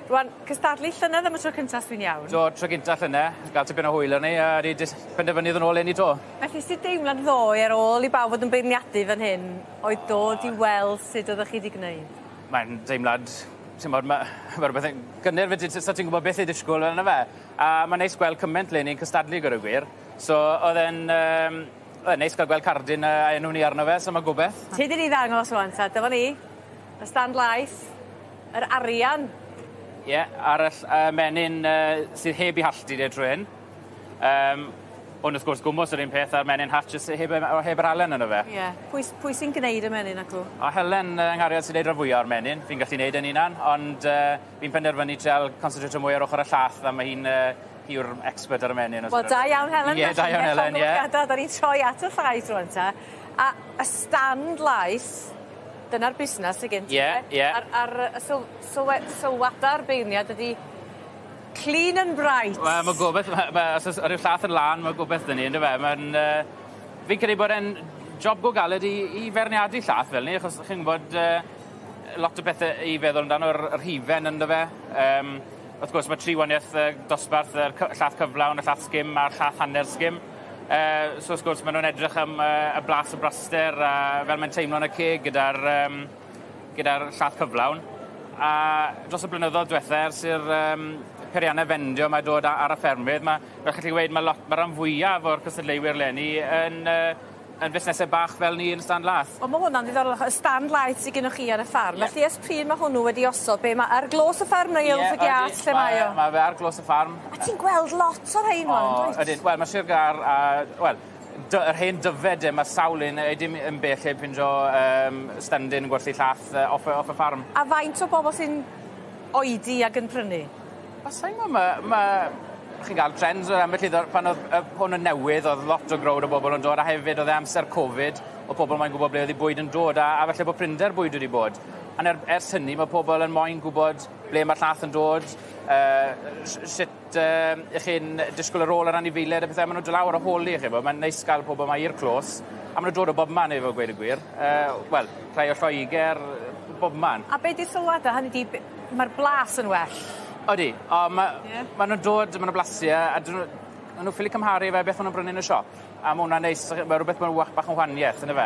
Rwan, cystadlu llynedd am y tro cynta os dwi'n iawn? Do, tro gynta llynedd, gael tipyn o hwyl arni a 'di jyst penderfynu ddod nôl leni 'to. Felly sut deimlad ddoe ar ôl i bawb fod yn beirniadu fan hyn oedd dod i weld sut oeddech chi 'di gneud? Mae'n deimlad, t'mod ma' ma' rwbeth yn gynnyr fyd so ti'n gwbod beth i disgwl on' yfe? A ma'n neis gweld cyment leni yn cystadlu gweud y gwir. So o'dd e'n yym o'dd e'n neis ga'l gweld cardyn yy a enw ni arno fe so ma' gobeth. Ti 'di ni ddangos rŵan ta, dyma ni, y stand laeth. Yr arian. Ie, ar y ll- y menyn yy sydd heb 'i halltu de trw 'yn. Yym ond wrth gwrs gwmws yr un peth a'r menyn hatch sy heb y o heb yr halen yno fe. Ie. Pwy s- pwy sy'n gneud y menyn acw? O Helen yy 'nghariad sy'n neud ran fwya o'r menyn. Fi'n gallu neud e'n 'unan ond yy fi'n penderfynu trial concentrato mwy ar ochor y llath a ma' hi'n yy hi yw'r expert ar y menyn os Wel da iawn Helen. Ie da iawn Helen ie. 'Dan ni'n troi at y llaeth rŵan 'te. A y stand laeth Dyna'r busnes sy gen ti. Ie, ie. A'r a'r y syl- sylwe- sylwada'r beirniad ydi clean and bright. Wel ma' gobeth ma' ma' os o's yr yw llath yn lân ma' gobeth 'da ni on'd yfe? Ma'n yy fi'n credu bod e'n job go galed i i feirniadu llath fel 'ny achos chi'n gwbod yy lot o bethe i feddwl amdano yr yr hufen ynddo fe yym wrth gwrs ma' tri wanieth yy dosbarth yr cy- llath cyflawn y llath sgim a'r llath hanner sgim. Yy so wrth gwrs ma' nw'n edrych am yy y blas y braster a fel mae'n teimlo yn y ceg gyda'r yym gyda'r llath cyflawn. A dros y blynyddodd dwetha ers i'r yym peirianne fendio 'ma dod a- ar y ffermydd ma' fel chi 'llu weud ma' lot ma' ran fwyaf o'r cystadleuwyr leni yn yy yn fusnese bach fel ni yn stand lath. Wel ma' hwnna'n ddiddorol acho- y stand laeth sy gennoch chi ar y ffarm. Felly ers pryd ma' hwnnw wedi osod be' ma' ar glos y ffarm neu wrth y giât lle mae o? Ma' fe ar glos y ffarm. A ti'n gweld lot o rhein ŵan yndwyt? O ydyn wel ma' Sir Gâr a wel Yr hen Dyfed e, mae sawl un, dim yn bell heb ffindo stondin yn gwerthu llath off y ffarm. A faint o bobl sy'n oedi ac yn prynu? O, sa'n gwybod, ma chi'n cael trends o ambell i pan oedd hwn yn newydd, oedd lot o crowd o bobl yn dod, a hefyd oedd e amser Covid, oedd pobl moyn gwybod ble oedd eu bwyd yn dod, a falle bod prinder bwyd wedi bod. A ers hynny, mae pobl yn moyn gwybod ble mae'r llath yn dod, sut ych chi'n disgwyl ar ôl yr anifeiliaid a pethau, maen nhw'n dod lawr a holi chi, mae'n neis gael pobl yma i'r clos, a maen nhw'n dod o bob man efo gweud y gwir. Wel, rhai o Lloegr, bob man. A be di'r sylwadau? Hynny di, mae'r blas yn well? Odi, o, ma nhw'n dod, ma nhw'n blasu, a ma nhw'n ffili cymharu fe beth ma nhw'n brynu yn y siop. A ma hwnna'n neis, mae rhywbeth ma'n bach yn wahaniaeth, yn y fe.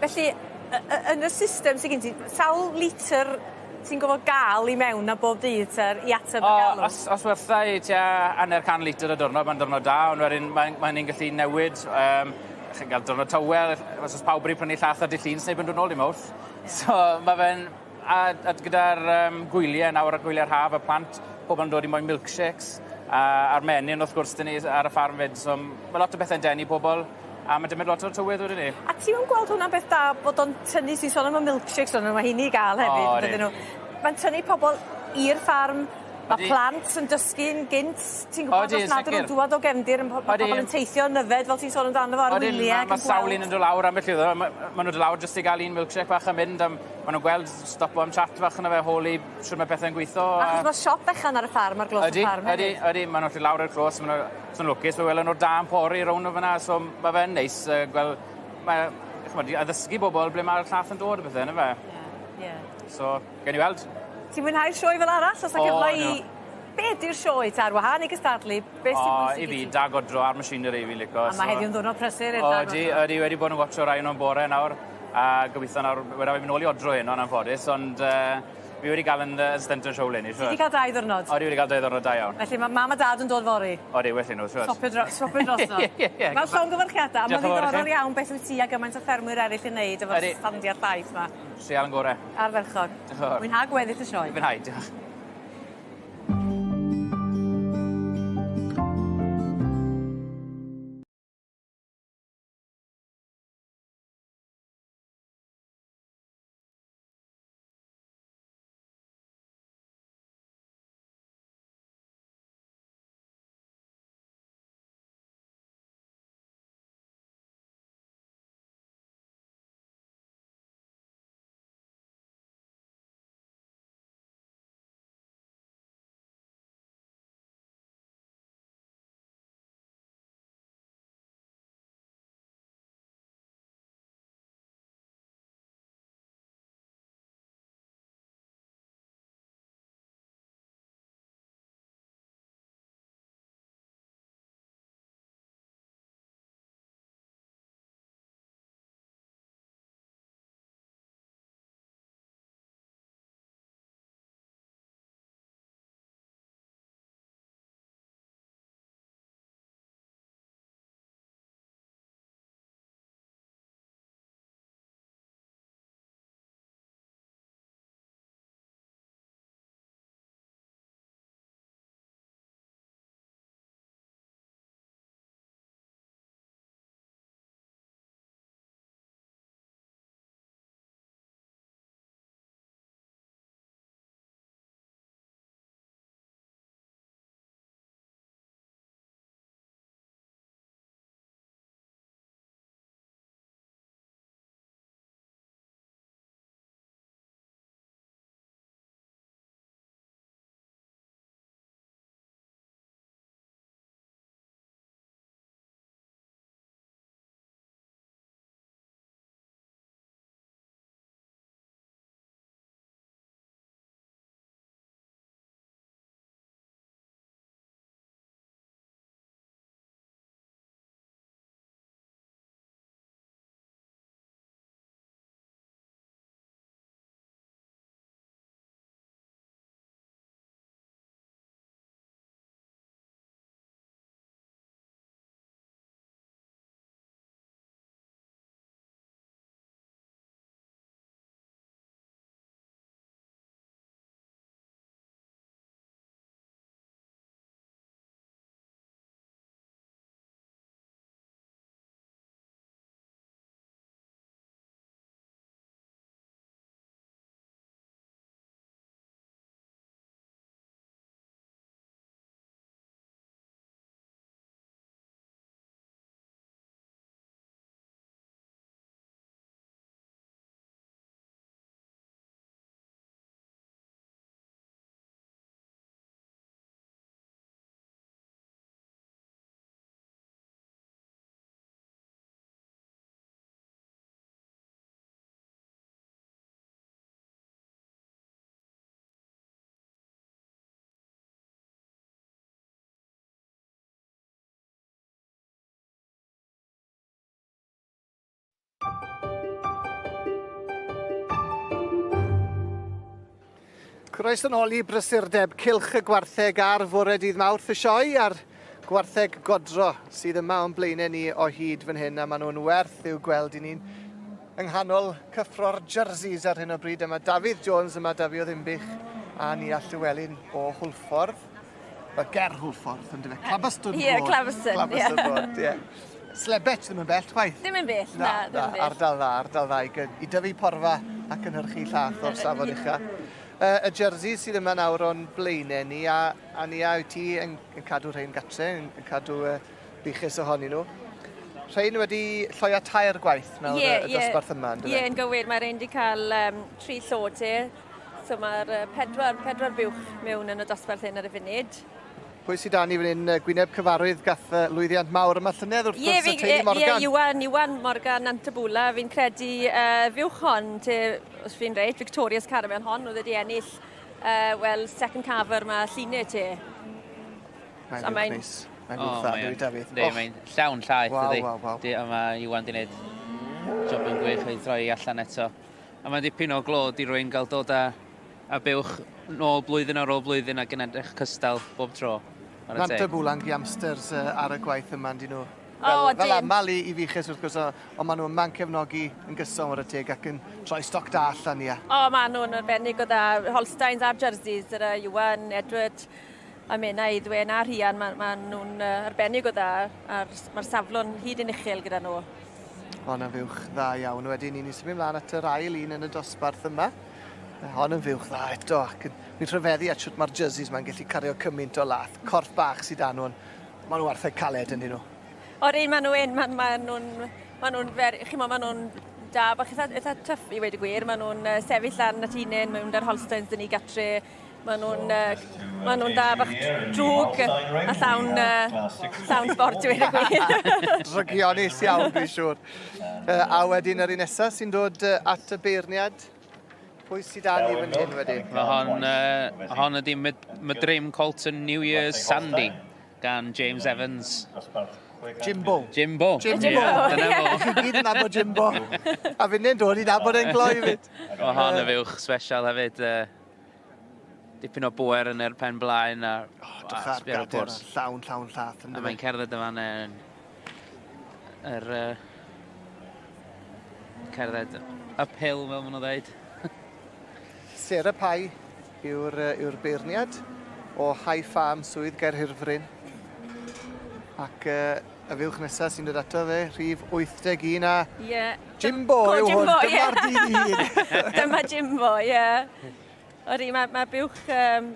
Felly, yn y system sydd gen ti, sawl litr ti'n gorfod gael i mewn na bob dydd ter i ateb y galw? Os wertha i tua 50 litr y diwrnod, mae'n diwrnod da, ond wedyn mae'n ni'n gallu newid. Chi'n cael diwrnod tywel, os oes pawb wedi prynu llath ar dydd Llun, sneb yn dod nôl i Mawrth. So mae fe'n... A gyda'r gwyliau nawr, y gwyliau'r haf, y plant, pobl yn dod i moyn milkshakes, a'r menyn wrth gwrs dyn ni ar y ffarm fyd, so mae lot o bethau'n denu pobl, a mae'n dymud lot o'r tywydd wedyn ni. A ti'n gweld hwnna'n beth da bod o'n tynnu, ti'n sôn am y milkshakes, ond mae hynny i gael hefyd. O, ydyn nhw. Mae'n tynnu pobl i'r ffarm, mae plant yn dysgu'n gynt, ti'n gwybod os nad ydyn nhw'n dŵad o gefndir, mae pobl yn teithio yn yfed fel ti'n sôn amdano fo ar wyliau. Mae sawl un yn dod lawr ambell i ma nhw'n dod lawr jyst i gael un milkshake bach a mynd, a maen nhw'n gweld stopo am chat fach yna fe, holi shwt mae pethau'n gweithio. Achos mae siop fechan ar y ffarm, ar glos y ffarm hefyd. Ydy, ydy, maen nhw'n lawr i'r clos, maen nhw'n lwcus, fe welen nhw'r da yn pori rownd o fyna, so mae fe'n neis gweld, mae, ch'mod, addysgu bobl ble mae'r llath yn dod a bethau, yna fe. Ie, ie. So, gen i weld. Ti'n mwynhau'r sioe fel arall? Os cyfle i... Be di'r sioe ta ar wahân i gystadlu? Be sy'n bwysig i fi, da godro a'r machinery fi'n licio. A mae heddiw'n ddwrnod prysur i'r da godro. Ydy, wedi bod yn watcho rai nhw'n bore nawr, a gobeithio nawr, wedi fi mynd nôl i odro heno yn anffodus, ond fi wedi cael yn Stenton Show leni, Ti wedi cael 2 ddiwrnod? Odi, wedi cael 2 ddiwrnod da iawn. Felly mae mam a dad yn dod fory? Odi, well i nhw, siwr. Swopio drosodd. Ie. Wel, llongyfarchiadau, a mae'n ddiddorol iawn beth wyt ti a gymaint o ffermwyr eraill yn neud efo'r standiau llaeth 'ma. Treial yn gore. Ardderchog. Diolch yn fawr. Mwynha gweddill y sioe. Mwynhau, diolch. Croeso nôl i brysurdeb cylch y gwartheg ar fore dydd Mawrth y sioe a'r gwartheg godro sydd yma o'n blaenau ni o hyd fan hyn a maen nhw'n werth i'w gweld i ni'n yng nghanol cyffro'r jerseys ar hyn o bryd. A mae Dafydd Jones yma, Dafydd o Ddinbych, a Nia Llywelyn o Hwlffordd. Wel, ger Hwlffordd, yn dyfe? Clabaston Road. Ie, Clabaston, ie. Clabaston Road, ie. Slebet ddim yn bell, chwaith. Ddim yn bell, na, ddim yn bell. Ardal dda, ardal dda i, i dyfu porfa a cynhyrchu llath o'r safon ucha. Y jerseys sydd yma nawr o'n blaenau ni, a, a ni a wyt ti yn, yn cadw rhain gatre, yn, yn cadw buchus ohonyn nhw. Rhain wedi lloia tair gwaith nawr yeah, y dosbarth yma, ynddo? Ie, yeah, yn gywir. Mae rhain wedi cael tri llo te. So mae'r pedwar, pedwar buwch mewn yn y dosbarth hyn ar y funud. Pwy sydd 'da ni fan hyn? Gwyneb cyfarwydd gath lwyddiant mawr yma llynedd wrth gwrs, y teulu Morgan. Ie, Iwan, Iwan Morgan Nantabula, fi'n credu fuwch hon, te, os fi'n reit, Victorious Caramel hon, oedd wedi ennill, wel, second carver ma llunau te. Mae'n fuwch neis. Mae'n fuwch dda, dwi Dafydd. Yndi, mae'n llawn llaeth, ydi. Waw, waw, waw. A mae Iwan di wneud job yn gwych o'i droi allan eto. A mae'n dipyn o glod i rwy'n gael dod â a buwch nôl blwyddyn ar ôl blwyddyn ac yn edrych cystal bob tro. Nant y Bwlan Giamsters ar y gwaith yma, yndyn nhw? Fel, oh, fel aml i, i fuches wrth gwrs, ond maen nhw yma'n cefnogi yn gyson wrth y teg ac yn troi stoc da allan, ia. O, oh, maen nhw'n arbennig o dda. Holsteins a'r Jerseys, gyda Iwan, Edward a Mena Eiddwen a Rhian, maen ma nhw'n arbennig o dda a'r mae'r saflon hyd yn uchel gyda nhw. O, na fuwch dda iawn. Wedyn, ni'n symud ymlaen at yr ail un yn y dosbarth yma. Mae hon yn fuwch dda eto, ac yn, fi'n rhyfeddu at shwt mae'r jerseys ma'n gallu cario cymaint o lath. Corff bach sydd 'da nhw, ond maen nhw wartheg caled ynddyn nhw. O'r un maen nhw yn, maen, maen nhw'n, maen nhw'n fer, chi'n maen nhw'n da, bach eitha, eitha tough i weud y gwir. Maen nhw'n sefyll lan at hunain, maen nhw'n da'r Holsteins dyn ni gatre. Maen nhw'n maen nhw'n dda bach drwg a llawn, llawn sport i weud y gwir. Drygionus iawn, dwi'n siŵr. A wedyn yr un nesaf sy'n dod at y beirniad, Pwy sydd â ni fan hyn wedyn? Mae hon, hon ydy Mydrim Colton New Year's Sandy gan James Evans. Jimbo. Jimbo. Jimbo. Yeah, dyna fo. Chi gyd yn nabod Jimbo. A finne'n dod i nabod e'n gloi fyd. Mae hon y fuwch special hefyd. Dipyn o bwer yn yr pen blaen a oh, drych ar gader, llawn, llawn llath. A mae'n cerdded yma yn yr cerdded uphill, fel maen nhw'n dweud. Sarah Pye yw'r yw beirniad o High Farm, Swydd Gaerhirfryn. Ac y fuwch nesaf sy'n dod ato fe, rhif 81 a... Yeah. Jimbo yw hwn, dyma'r dyn ei hun. Dyma Jimbo, ie. Yeah. Odi, mae, mae buwch,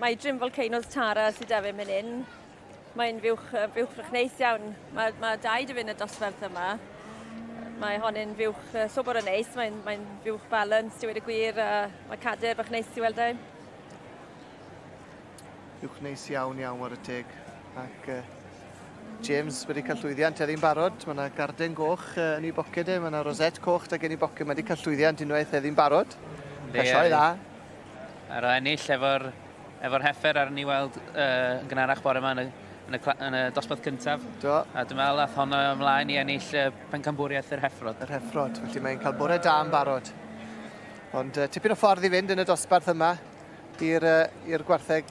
mae Dream Volcanoes Tara sydd da fe mynd hyn. Mae'n fuwch, fuwch frych neis iawn. Mae, mae dau dy fynd y dosbarth yma. Mae hon yn fuwch sobor o neis, mae'n mae fuwch balance, dweud y gwir, a mae cader bach neis i weld e. Fuwch neis iawn iawn war y teg. Ac James wedi cael llwyddiant heddi'n barod. Mae yna garden goch yn ei boced e, mae yna rosette coch da gen i boced. Mae wedi cael llwyddiant unwaith heddi'n barod. Cael sioe dda. Ar ennill efo'r efo'r heffer ar ni weld yn gynharach bore yma yn y, yn y, yn y dosbarth cyntaf. Do. A dwi'n meddwl ath honno ymlaen i ennill pencampwriaeth yr heffrod. Yr heffrod, felly mae'n cael bore da yn barod. Ond tipyn o ffordd i fynd yn y dosbarth yma i'r uh, gwartheg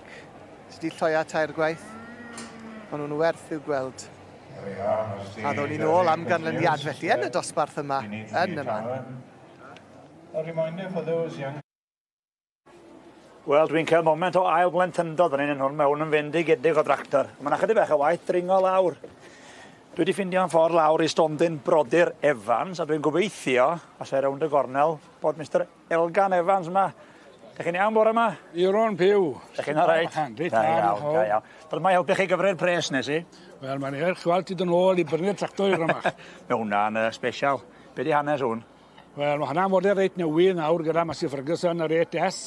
sydd wedi lloia tair gwaith. Maen nhw'n werth i'w gweld. A ddown ni nôl am ganlyniad felly yn y dosbarth yma, yn y man. A reminder for those young Wel, dwi'n cael moment o ail blentyndod fan hyn yn hwn. Mae hwn yn fendigedig o dractor. Mae yna chydig bach o waith dringo lawr. Dwi wedi ffindio'n ffordd lawr i stondin brodyr Evans, a dwi'n gobeithio, os ei rownd y gornel, bod Mr Elgan Evans yma. Dych chi'n iawn bore yma? Euron Pugh. Dych chi'n alright? Da iawn, da iawn. Dod yma i helpu chi gyfri'r pres nes i. Wel, mae'n eich gweld ti dod nôl i brynu'r tractor i'r yma. Mae hwnna'n special. Be di hanes hwn? Wel, mae hwnna'n model reit newydd nawr gyda Massey Ferguson yr 8S.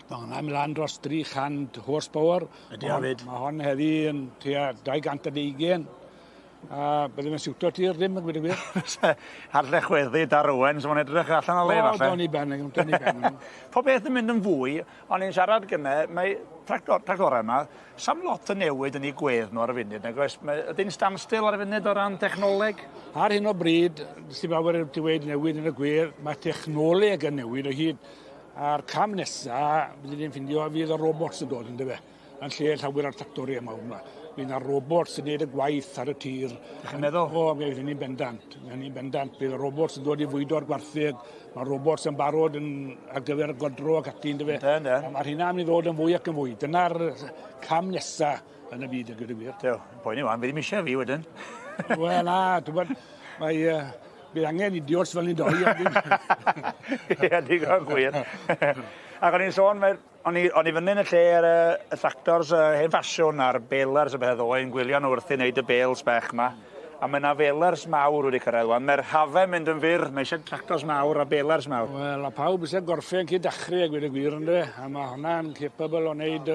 Mae hwnna'n mynd lan dros 300 horsepower. Ydy hefyd. Mae hon heddi yn tua 220. A bydde fe'n siwto ti'r ddim yn gweud y gwir. Harlle chweddu dar Owen, so mae'n edrych allan o le falle. O, do'n i ben, do'n i ben. Pob beth yn mynd yn fwy, o'n i'n siarad gynne, mae tractor, tractorau yma, Sa'm lot yn newid yn 'u gwedd nhw ar y funud nag oes? Mae ydy'n standstill ar y funud o ran technoleg? Ar hyn o bryd, sdim lawer i dweud newid yn y gwedd, mae technoleg yn newid o hyd. A'r cam nesa, byddwn ni'n ffindio, fydd y robots yn dod, yndyfe? Yn lle llawer o'r tractoriau mawr yma. Fydd yna robots yn neud y gwaith ar y tir. Ydych chi'n meddwl? O, mi fydd hynny'n bendant. Mae hynny'n bendant. Bydd y robots yn dod i fwydo'r gwartheg. Mae robots yn barod yn, ar gyfer godro ac ati, yndyfe? Ynde, ynde. A mae'r hynna'n mynd i ddod yn fwy ac yn fwy. Dyna'r cam nesa yn y byd, a gweud y gwir. Dew, poeni wan, fi ddim eisiau fi wedyn. Wel, na, dwi'n bod, mae, bydd angen idiots fel ni'n doi. Ie, digon gwir. Ac o'n i'n sôn, mae'r O'n i, o'n i fyny yn y lle ar y, y tractors hen ffasiwn a'r balers a bethau ddoe yn gwylio nhw wrth i wneud y bales bech 'ma. A mae 'na felers mawr wedi cyrraedd wan. Mae'r hafau'n mynd yn fyr. Mae eisiau tractors mawr a belers mawr. Wel, a pawb eisiau gorffen cyn dachrau, a gweud y gwir, yndyfe? A mae hwnna'n capable o wneud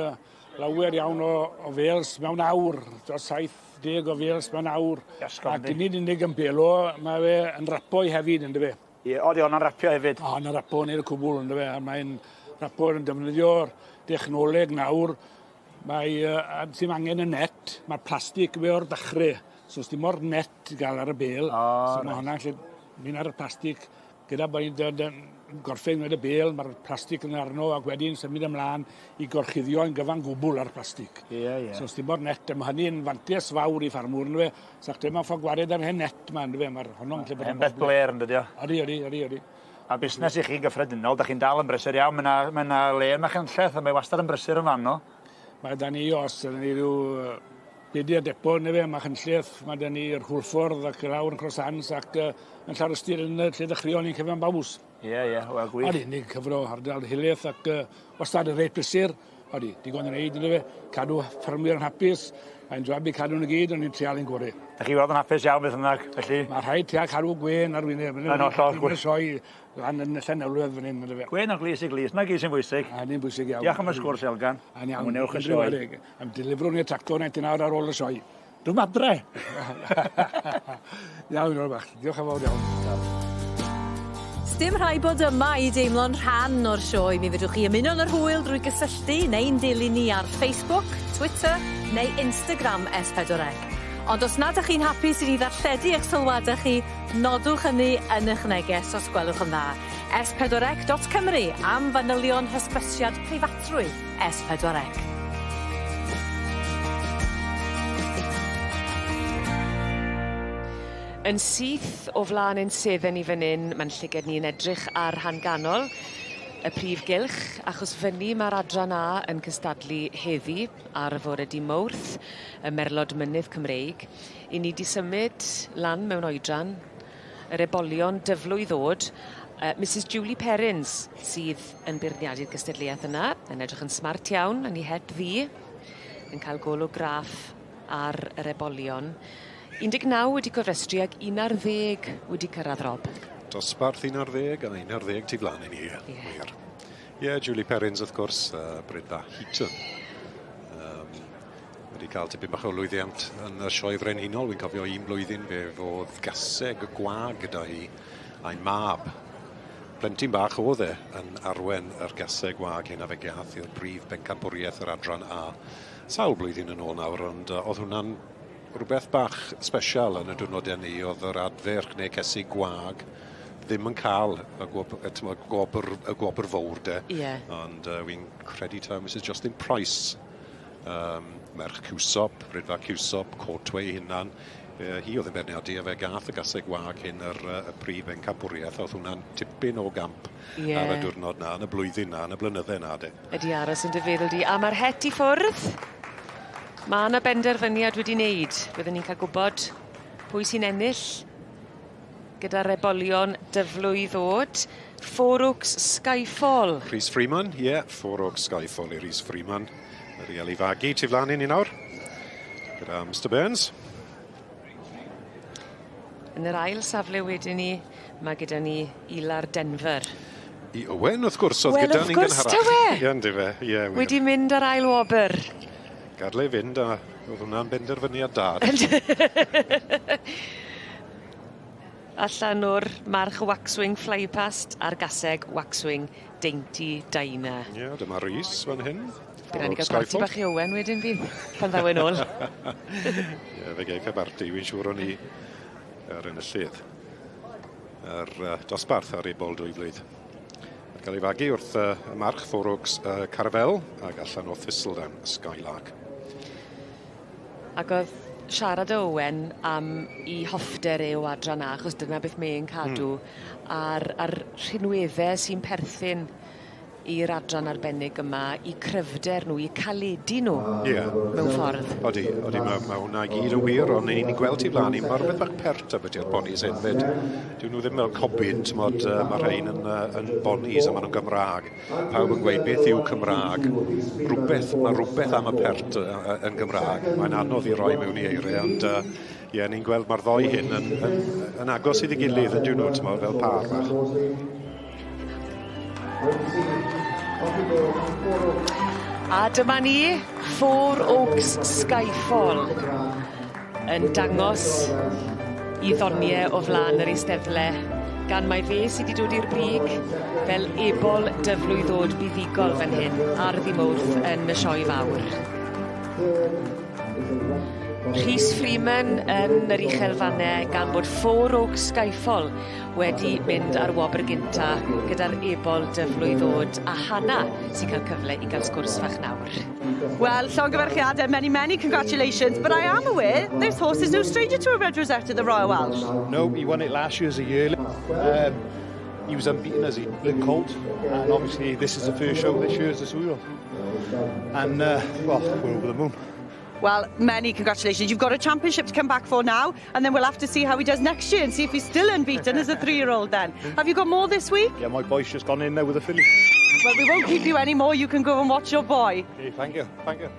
lawer iawn o, o fêls mewn awr, dros 70 o fêls mewn awr. Iasgob, Ac nid unig yn belo, mae fe yn rapoi hefyd, yndyfe? Ie, o, 'di honna'n rapio hefyd. O, hwnna'n rapo wneud y cwbl, yndyfe? A mae'n rapo yn defnyddio'r dechnoleg nawr. Mae, uh, sy'n angen y net, mae'r plastig fe o'r dachrau. So, dim o'r net i gael ar y bel. Oh, so, mae hwnna'n lle mynd ar y plastig gyda bod ni'n gorffen gwneud y bel, mae'r plastig yn arno ac wedyn symud ymlaen i gorchuddio yn gyfan gwbl ar plastig. Ie, ie. So, dim o'r net, a mae hynny'n fantes fawr i ffarmwr, yndyfe? Sa chdi mewn ffordd gwared ar hen net 'ma yndyfe ma'r honno'n gallu bod yn beth blêr yndydi o? Odi odi odi odi. A busnes i chi gyffredinol, 'dach chi'n dal yn brysur iawn, ma' 'na ma' 'na le ym Machynlleth a mae wastad yn brysur yn fanno. Mae 'da ni os 'da ni ryw yy bedair depo yndyfe ym Machynlleth, ma' 'da ni'r Hwlffordd ac lawr yn Cross Hands ac yy yn Llanrhystud yn y lle ddechreuon ni'n Cefn Baws. Ie ie, wel gwych. Odi, ni'n cyfro ardal helaeth ac yy wastad yn reit brysur. Odi, digon i wneud yndyfe? Cadw ffermwyr yn hapus. Mae'n job i cadw nhw gyd, ond ni'n trial ein gore. Da chi weld yn hapus iawn beth bynnag, felly... Mae rhaid trial cadw gwên ar wyneb. Yn hollol. Yn y sioe lan yn y Llanelwedd fan hyn, yndyfe? Gwên o glust i glust, 'na gyd sy'n bwysig. A ni'n bwysig iawn. Diolch am y sgwrs, Elgan. A'n iawn. Mwynewch y sioe. Am delifrwn ni'r tractor 19 awr ar ôl y sioe. Dwi'm adre! Iawn, Iolo bach. Diolch yn fawr iawn. Sdim rhaid bod yma i deimlo'n rhan o'r sioe. Mi fedrwch chi ymuno yn yr hwyl drwy gysylltu neu'n dilyn ni ar Facebook, Twitter neu Instagram S4C. Ond os nad 'ych chi'n hapus i ni ddarlledu eich sylwadau chi, nodwch hynny yn 'ych neges os gwelwch yn dda. S4C dot Cymru am fanylion hysbysiad preifatrwydd S4C. Yn syth o flaen ein sedde ni fan 'yn, ma'n llyged ni yn edrych ar rhan ganol y prif gylch, achos fyny ma'r adran A yn cystadlu heddi ar y fore dy' Mowrth, y Merlod Mynydd Cymreig. 'Yn ni 'di symud lan mewn oedran, yr ebolion dyflwydd ddod, yy Misus Julie Perrins sydd yn beirniadu'r gystadleuaeth yna, yn edrych yn smart iawn yn 'i het ddu, yn cael golwg graff ar yr ebolion. 19 wedi cofrestru ag 11 wedi cyrraedd Rob. Dosbarth 11 a 11 tu flaen i ni. Ie. Wir. Ie, yeah, Julie Perrins wrth gwrs, Brydfa Heaton. Um, wedi cael tipyn bach o lwyddiant yn y sioe frenhinol. Wi'n cofio un blwyddyn fe fodd gaseg gwag gyda hi a'i mab. Plentyn bach oedd e yn arwen yr gaseg wag hyn a fe gath i'r brif bencampwriaeth yr adran A sawl blwyddyn yn ôl nawr, ond oedd hwnna'n rhywbeth bach sbesial yn y diwrnodau ni, oedd yr adferch neu cesig gwag ddim yn cael y, gwob, y, tymod, gwobr, y gwobr fawr de. Yeah. Ond wi'n credu taw Mrs Justin Price, merch Cwsop, Rydfa Cwsop, Courtway hunan, hi oedd yn beirniadu a fe gath y gaseg wag hyn yr, y prif bencampwriaeth, oedd hwnna'n tipyn o gamp yeah. ar y diwrnod na, yn y blwyddyn na, yn y blynydde na de. Ydi aros yn dy feddwl di. A mae'r het i ffwrdd. Mae yna benderfyniad wedi wneud. Byddwn ni'n cael gwybod pwy sy'n ennill gyda'r ebolion dyflwy ddod. Four Oaks Skyfall. Rhys Freeman, ie, yeah, Four Oaks Skyfall i Rhys Freeman. Wedi cael ei fagu tu flaen i ni nawr. Gyda Mr Burns. Yn yr ail safle wedyn ni, mae gyda ni Ilar Denver. I Owen, wrth gwrs, oedd Wel, gyda wrth ni'n gwrs, gynharach. taw e! Ie, yndyfe, ie, wir. Wedi mynd ar ail wobr. Gadle i fynd, a oedd hwnna'n benderfyniad da. Allan o'r march Waxwing Flypast a'r gaseg Waxwing Dainty Dinah. Ie, dyma Rhys fan hyn. Bydd rhaid ni gael parti bach i Owen wedyn fydd, pan ddaw e'n ôl. Ie, fe geiff e barti, wy'n siŵr o'n i ar enillydd. Yr dosbarth ar ebol dwy flwydd. Wedi cael ei fagu wrth y march Four Oaks Caravel ac allan o Thistledown Skylark. Ac oedd siarad o Owen am 'i hoffter e o adran A achos dyna beth mae'n cadw a'r rhinwedde sy'n perthyn i'r adran arbennig yma, 'u cryfder nhw, 'u caledu nhw. Ie. Mewn ffordd. Odi, odi, ma' hwnna i gyd yn wir, ond ni'n gweld tu flan ni, ma' rhywbeth bach pert ambiti'r ponis hyn 'fyd. Dyw nhw ddim fel cobyn, t'mod, ma' rhein yn bonis a ma' nhw'n Gymraeg. Pawb yn gweud beth yw Cymraeg? Rhywbeth, ma' rhywbeth am y pert yn Gymraeg. Mae'n anodd i roi mewn i eiriau, ond ie, ni'n gweld mae'r ddoi hyn yn agos iddi gilydd yn dyn nhw, t'mod, fel pâr bach. A dyma ni, Four Oaks Skyfall yn dangos 'i ddonie o flan yr eisteddle, gan mai fe sy 'di dod i'r brig fel ebol dyflwydd o'd buddugol fan hyn ar ddy' Mowrth yn y sioe fawr. Rhys Freeman yn yr uchelfanne gan bod Four Oaks Skyfall wedi mynd ar wobr gynta gyda'r ebol dyflwydd o'd a Hannah sy'n cael cyfle i ga'l sgwrs fach nawr. Wel, llongyfarchiadau, many, many congratulations, but I am aware this horse is no stranger to a red rosette at the Royal Welsh. No, he won it last year as a yearling. He was unbeaten as a colt, and obviously this is the first show this year as a two-year-old. And, well, we're over the moon. Well, many congratulations. You've got a championship to come back for now, and then we'll have to see how he does next year and see if he's still unbeaten as a three-year-old then. Have you got more this week? Yeah, my boy's just gone in there with a filly. Well, we won't keep you any more. You can go and watch your boy. Okay, thank you. Thank you.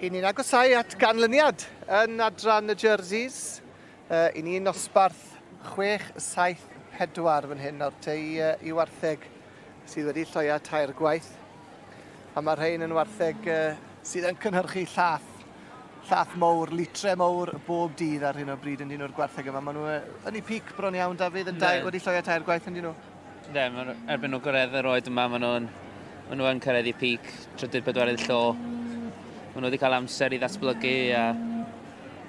I ni'n agosau at ganlyniad yn adran y jerseys. Uh, I ni'n nosbarth 6, 7, 4 fan hyn nawr te i, uh, i wartheg sydd wedi lloia tair gwaith. A mae rhain yn wartheg uh, sydd yn cynhyrchu llath, llath mowr, litre mowr bob dydd ar hyn o bryd yn dyn nhw'r gwartheg yma. Maen nhw yn eu pic bron iawn, Dafydd, yn dau, wedi lloia tair gwaith yn dyn nhw. Ynde, ma' nhw, erbyn nhw gyrraedd yr oed yma, maen nhw'n ma nhw yn cyrraedd eu peak, trydydd, pedwerydd llo. Maen nhw wedi cael amser i ddatblygu a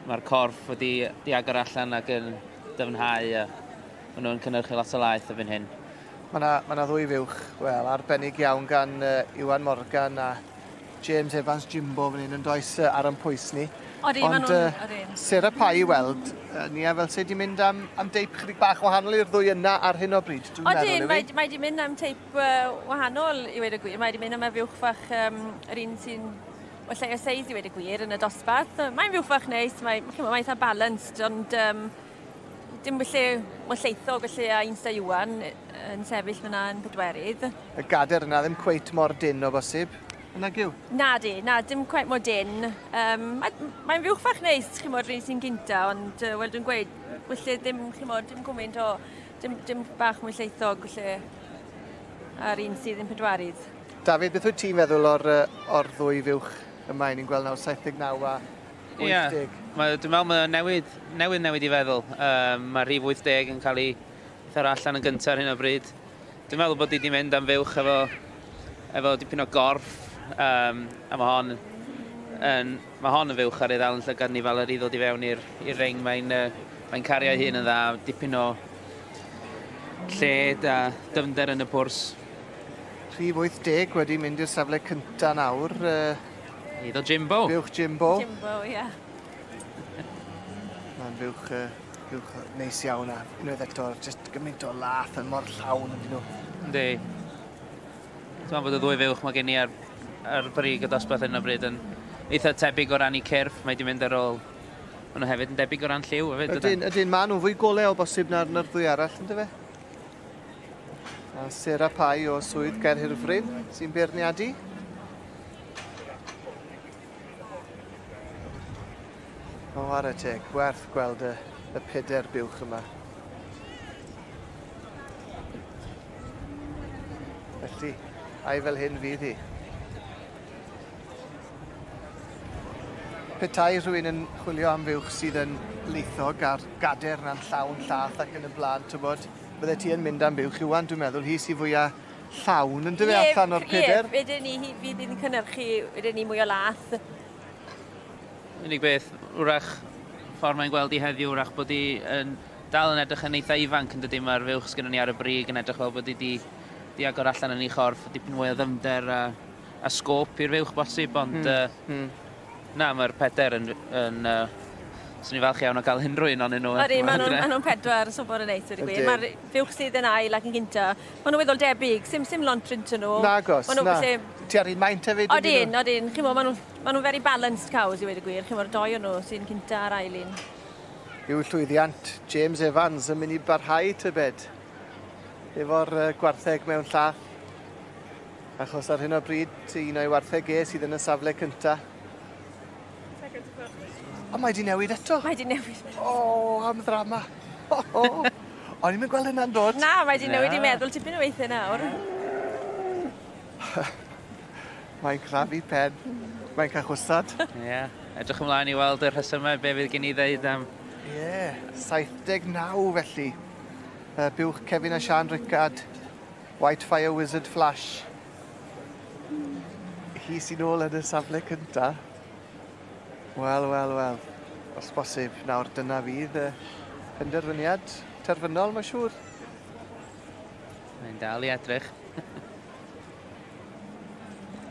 mae'r corff wedi di agor allan ac yn dyfnhau a maen nhw'n cynhyrchu lot o laeth erbyn hyn. Mae yna ma ddwy fuwch, wel, arbennig iawn gan uh, Iwan Morgan a James Evans Jimbo fan hyn yn does ar yn pwys ni. Odi, maen nhw'n... Odyn. Sarah Pye i weld, Nia, fel se di mynd am, am deip chydig bach wahanol i'r ddwy yna ar hyn o bryd, dwi'n meddwl. Odyn, mae, mae di mynd am teip uh, wahanol i weud y gwir. Mae di mynd am y fuwch fach, um, yr un sy'n well, llai o seis i weud y gwir yn y dosbarth. Mae'n fuwch fach neis, mae'n mae eitha balanced, ond um, dim felly mor lleithog felly a Insta Iwan yn sefyll fyna yn pedwerydd. Y gader yna ddim cweit mor dynn o bosib. Nag yw? Na di, na, dim cweit mor dynn. Um, Mae'n mae fuwch fach neis, chi'n modd, rhywun sy'n gynta, ond uh, wel dwi'n gweud, felly ddim, chi'n modd, dim gwmynt o, dim, dim bach mwy lleithog, felly, a'r un sydd yn pedwerydd. Dafydd, beth wyt ti'n feddwl o'r, or ddwy fuwch yma ni'n gweld nawr, 79 a 80? Ie, mae, dwi'n meddwl mae newid, newid newid i feddwl. Um, mae rhif 80 yn cael ei tharo allan yn gyntaf ar hyn o bryd. Dwi'n meddwl bod hi wedi mynd am fuwch efo, efo dipyn o gorff, um, a mae hon yn, mae hon yn fuwch ar ei ddal yn llygad ni fel yr i ddod i fewn i'r ring. Mae'n uh, mae cario ei hun yn dda, dipyn o lled a dyfnder yn y pwrs. Rhif 80 wedi mynd i'r safle cynta nawr. Uh, Iddo Jimbo. Fuwch Jimbo. Jimbo, ie. Yeah. Mae'n fuwch, uh, fuwch neis iawn a unwaith eto, jyst gymaint o lath yn mor llawn yn nhw. Yndi. Dwi'n meddwl bod y ddwy fuwch mae gen i ar, ar brig y dosbarth hyn o bryd yn eitha tebyg o ran i cyrff. Mae di mynd ar ôl... Maen nhw hefyd yn debyg o ran lliw hefyd. Ydyn, ydyn, maen nhw'n fwy golau o bosib na'r, na ddwy arall, ynddo fe? A Sarah Pye o Swydd Gaerhirfryn sy'n beirniadu. O, ar y teg, werth gweld y, y peder buwch yma. Felly, ai fel hyn fydd hi. Petai rhywun yn chwilio am fuwch sydd yn leithog a'r gader na'n llawn llath ac yn y blaen, tybod, bydde ti yn mynd am fuwch Iwan, dwi'n meddwl, hi sydd fwya llawn yn dyfe allan o'r peder? Ie, wedyn ni, hi fydd yn cynnyrchu wedyn ni mwy o lath. Unig beth, wrach, ffordd mae'n gweld i heddiw, wrach bod hi yn dal yn edrych yn eitha ifanc yn dydy, mae'r fuwch sgynnon ni ar y brig yn edrych fel bod hi di, di agor allan yn ei chorff, dipyn mwy o ddyfnder a, a sgôp i'r fuwch bosib, ond mm. uh, mm. na, mae'r peder yn, yn uh, Swn i'n falch iawn o gael unrhyw un onyn nhw. Odi, maen nhw'n ma nhw pedwar, so bod yn neis, wedi gwir. Mae'r fuwch sydd yn ail ac yn gynta, maen nhw'n weddol debyg, sim, sim lont rhynt nhw. Nagos, na. Felly... Ti ar un maint hefyd? Odyn, odyn. Chi'n maen nhw'n ma nhw very balanced cows i weud y gwir. Chi'n doi o'n nhw sy'n cynta a'r ail un. Yw llwyddiant James Evans yn mynd i barhau tybed efo'r gwartheg mewn llath? Achos ar hyn o bryd, un o'i wartheg e sydd yn y safle cynta. O, mae di newid eto. Mae di newid. O, oh, am ddrama. O, oh, O'n i'n gweld hynna'n dod. Na, mae di newid i meddwl tipyn o weithiau nawr. Mae'n crafu pen. Mae'n cael chwsad. Ie. Yeah. Edrych ymlaen i weld y rhesymau be fydd gen i ddeud am... Ie, yeah, 79 felly. Uh, buwch Kevin a Sian Rickard. White Fire Wizard Flash. Hi sy'n ôl yn y safle cynta. Wel, wel, wel. Os bosib, nawr dyna fydd y penderfyniad terfynol, mae'n siŵr. Mae'n dal i edrych.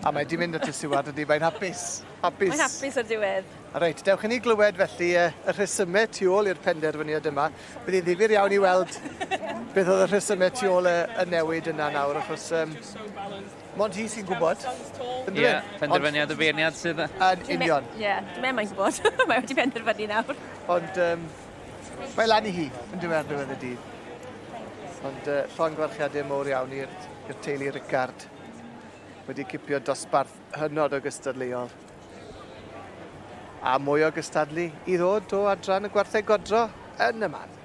A mae di mynd at y siwad ydy, mae'n hapus. Hapus. Mae'n hapus o'r diwedd. Reit, dewch i ni glywed felly y, y rhesymau tu ôl i'r penderfyniad yma. Bydd hi'n ddifyr iawn i weld beth oedd y rhesymau tu ôl y, y newid yna nawr, achos um, mond hi sy'n gwybod. Ie, yeah, penderfyniad y beirniad sydd... Yn union. Ie, yeah, dwi'n meddwl mae'n gwybod. Mae wedi penderfynu nawr. Ond um, mae lan i hi yn diwedd diwedd y dydd. Ond uh, llongyfarchiadau mowr iawn i'r teulu Rickard. Wedi cipio dosbarth hynod o gystadleuol. A mwy o gystadlu i ddod o adran y gwartheg godro yn y man.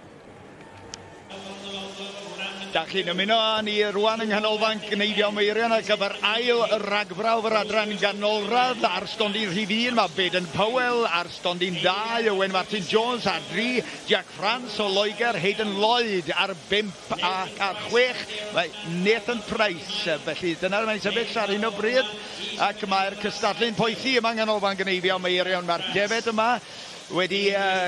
Da chi'n ymuno â ni rwan yng Nghanolfan Gneifio Meirion ar gyfer ail ragbrawf yr adran ganolradd. Ar stondin rhif 1 mae Baden Powell, ar stondin 2 Owen Martin Jones, ar 3 Jack France o Loegr, Hayden Lloyd ar 5 ac ar 6 mae Nathan Price. Felly dyna'r mae'n sefyll ar hyn o bryd ac mae'r cystadlu'n poethi yma yng Nghanolfan Gneifio Meirion. Mae'r defed yma wedi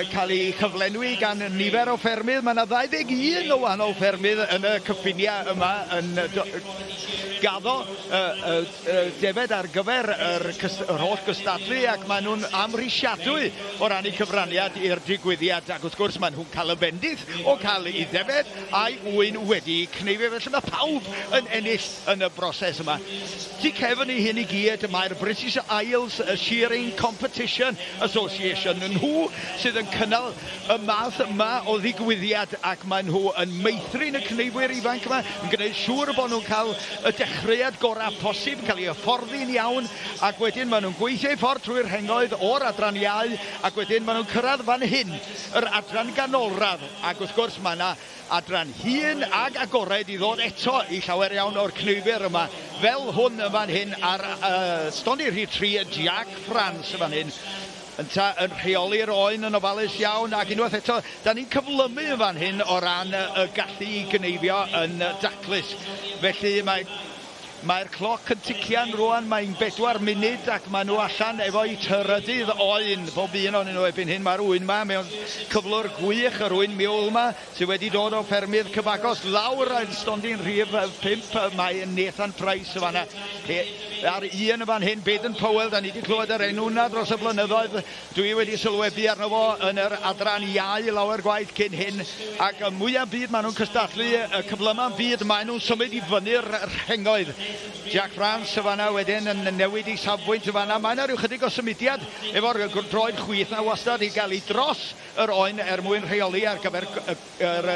cael ei chyflenwi gan nifer o ffermydd. Mae yna 21 o wahanol ffermydd yn y cyffiniau yma yn gaddo defed ar gyfer yr, yr holl gystadlu ac maen nhw'n amhrisiadwy o ran eu cyfraniad i'r digwyddiad ac wrth gwrs maen nhw'n cael y fendith o cael eu defed a'i ŵyn wedi cneifio felly mae pawb yn ennill yn y broses yma. Tu cefn i hyn i gyd mae'r British Isles Shearing Competition Association, nhw sydd yn cynnal y math yma o ddigwyddiad ac maen nhw yn meithrin y cneifwyr ifanc yma, yn gwneud siŵr bod nhw'n cael y dechreuad gorau posib, yn cael eu hyfforddi'n iawn ac wedyn maen nhw'n gweithio eu ffordd trwy'r rhengoedd o'r adran iau ac wedyn maen nhw'n cyrraedd fan hyn, yr adran ganolradd ac wrth gwrs mae yna adran hŷn ag agored i ddod eto i llawer iawn o'r cneifwyr yma, fel hwn yn fan hyn ar uh, stondin rhif 3 Jack France yn fan hyn. Ynta yn rheoli'r oen yn ofalus iawn ac unwaith eto, da ni'n cyflymu yn fan hyn o ran y gallu i gneifio yn daclus. Felly mae Mae'r cloc yn tician rwan, mae'n bedwar munud ac maen nhw allan efo'u trydydd oen, bob un ohonyn nhw erbyn hyn. Mae'r ŵyn 'ma mewn cyflwr gwych, yr ŵyn miwl 'ma sydd wedi dod o ffermydd cyfagos lawr ar stondin rhif 5, mae Nathan Price yn fan'na. Ar un yn fan hyn, Baden Powell, da ni wedi clywed yr enw 'na dros y blynyddoedd, Dwi wedi sylwebu arno fo yn yr adran iau lawer gwaith cyn hyn, ac y mwya'n byd maen nhw'n cystadlu, y cyflyma'n byd maen nhw'n symud i fyny'r rhengoedd. Jack France yn fan'na wedyn yn newid ei safbwynt yn fan'na. Mae yna rhyw chydig o symudiad efo'r droed chwith 'na wastad i gael ei dros yr oen er mwyn rheoli ar gyfer yr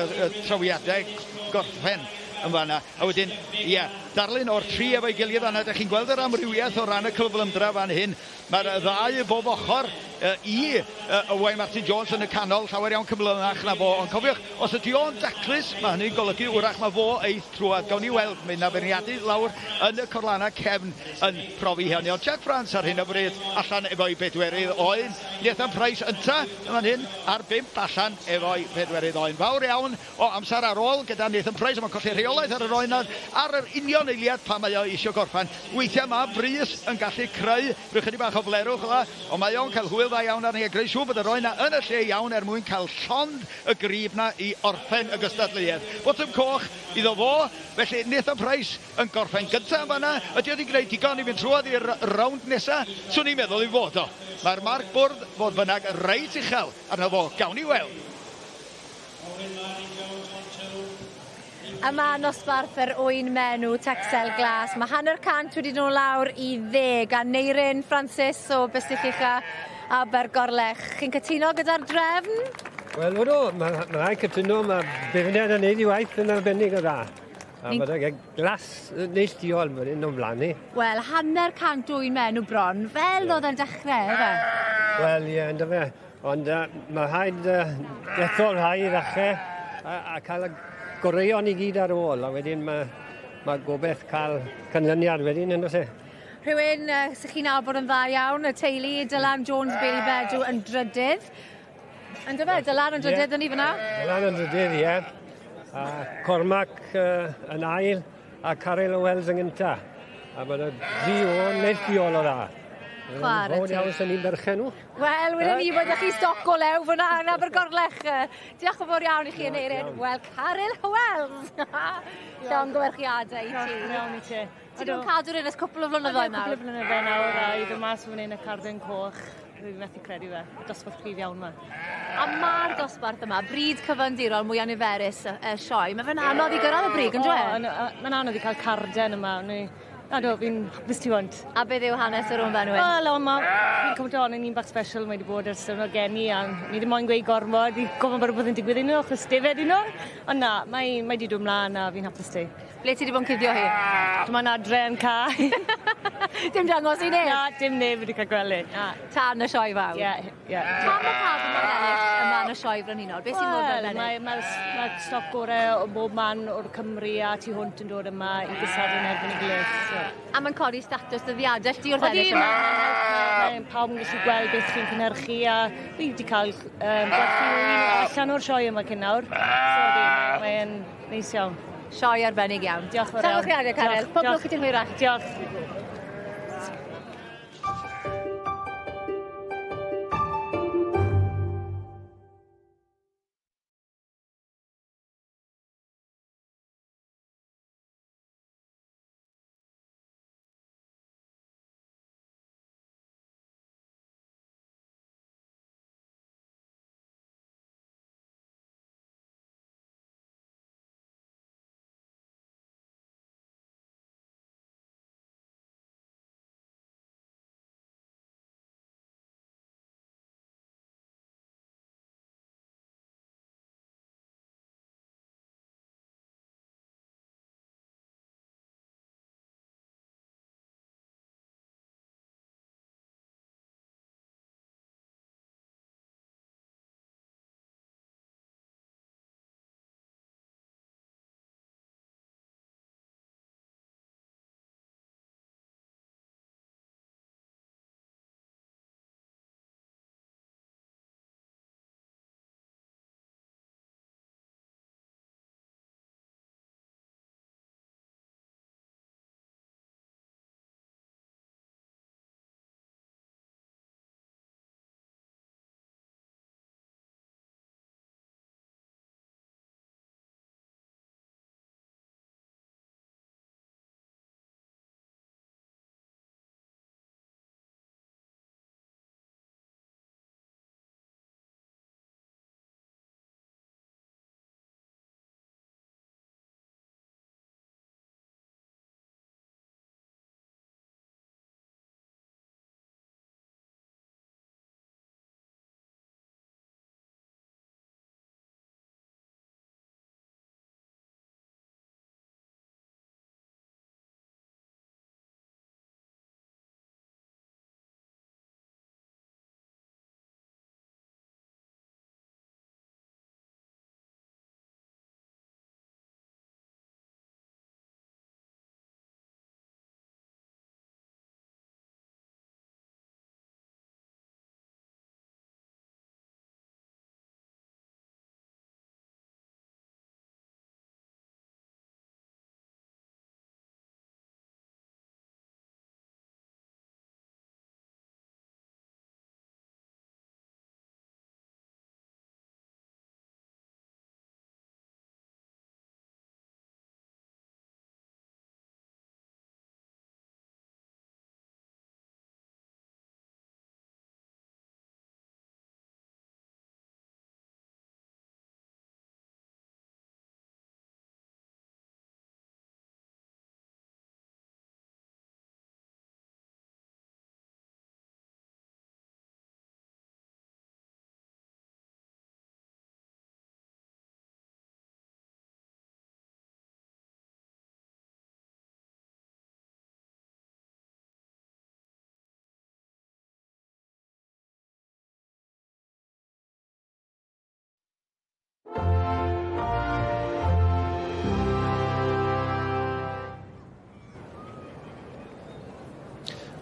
trawiadau gorffen yn fan'na. A wedyn, ie, darlun o'r tri efo'i gilydd fan'na. Dach chi'n gweld yr amrywiaeth o ran y cyflymdra fan hyn. Mae'r ddau bob ochr i Owain Martin Jones yn y canol, llawer iawn cyflymach na fo. Ond cofiwch, os ydy o'n daclus, mae hynny'n golygu wrach mae fo eith trwodd. Gawn ni weld, mae yna feirniadu lawr yn y corlannau cefn yn profi hynny. Ond Jack France ar hyn o bryd allan efo'i bedwerydd oen. Nathan Price ynta yn fan hyn ar bump allan efo'i bedwerydd oen. Fawr iawn o amser ar ôl gyda Nathan Price, ond mae'n colli rheolaeth ar yr oen ar yr union eiliad pan mae o eisiau gorffen. Weithiau mae brys yn gallu creu rhyw chydig bach o flerwch yma, ond mae o'n cael hwyl dda iawn arni a gwneud siŵr bod yr oen 'na yn y lle iawn er mwyn cael llond y grib 'na i orffen y gystadleuaeth. Botwm coch iddo fo, felly Nathan Price yn gorffen gyntaf yn fan'na. Ydy o 'di gwneud digon i fynd trwodd i'r rownd nesa? Swn i'n meddwl ei fod o. Mae'r marc bwrdd, fodd bynnag, reit uchel arno fo. Gawn ni weld. Yma yn nosbarth yr ŵyn menw Texel Glas ma' 1/2 wedi dod lawr i ddeg a Neirin Francis o Bustill Ucha Abergorlech. Chi'n cytuno gyda'r drefn? Wel ydw, ma' ma' rhaid cytuno ma' beirniad yn neud 'i waith yn arbennig o dda. A ma' 'da glas neilltuol fan 'yn o'n flan i. Wel 1/2 ŵyn menw bron fel o'dd e'n dechre yfe? Wel ie on'd yfe? Ond uh, mae rhaid uh, dethol rhai i ddechrau a, a cael y goreuon i gyd ar ôl, a wedyn mae, mae gobeith cael canlyniad wedyn, yn oes e? Rhywun uh, sy'ch chi'n nabod yn dda iawn, y teulu Dylan Jones Bailey Bedw yn drydydd. Yn dyfe, Dylan yn drydydd yeah. yn i fyna? Dylan yn drydydd, ie. Yeah. A Cormac uh, yn ail, A Caryl Owells yn gynta. A ma' 'na dri o neilltuol o dda. Chware teg. Iawn swn i'n berchen nhw. Wel, welen ni bod 'da chi stoc go lew fyn 'na yn Abergorlech. Diolch yn fawr iawn i chi Aneurin. Wel, Caryl Howells! Llongyfarchiadau i ti. Diolch iawn i ti. Ti 'di bod yn cadw'r un ers cwpwl o flynyddoedd nawr? Cwpwl o flynyddoedd nawr a i ddod mas fan 'yn y carden coch. Rwy methu credu fe. Y dosbarth cryf iawn 'ma. A ma'r dosbarth yma, brîd cyfandirol mwya niferus y y sioe, ma' fe'n anodd i gyrradd y brig on'd yw e? O ma'n anodd i ca'l carden yma o'n i nadw fi'n hapus tu hwnt. A beth yw hanes yr Rhondda Anwen? Wel o ma' fi'n cymryd on yn un bach special mae 'di bod ers diwrnod geni a ni ddim moyn gweud gormod i gofon bo' rwbeth yn digwydd i n'w achos defed i n'w. Ond na mae mae 'di dod mlan a fi'n hapus 'ti. Ble ti 'di bod yn cuddio hi? Dwi moyn adre yn ca. Dim dangos i neb? Na, dim neb wedi cael gweld e. Na. Tan y sioe fawr? Ie, ie. Pam ma' pawb yn moyn ennill yma yn y sioe frenhinol? Beth sy'n mor Wel, mae mae'r s- mae'r stoc gore o bob man o'r Cymru a tu hwnt yn dod yma i gystadlu yn erbyn ei gilydd. So. A mae'n codi statws dyddiadau ti wrth Odi, ennill yma. Mae mae pawb yn gallu gweld beth chi'n cynhyrchu a fi wedi cael um, gwerthu ŵyn allan o'r sioe yma cyn nawr. So, odi, mae'n neis iawn. Sioe arbennig iawn. Diolch yn fawr iawn. Llongyfarchiadau, Caryl. Pob lwc i ti'n hwyrach. Diolch.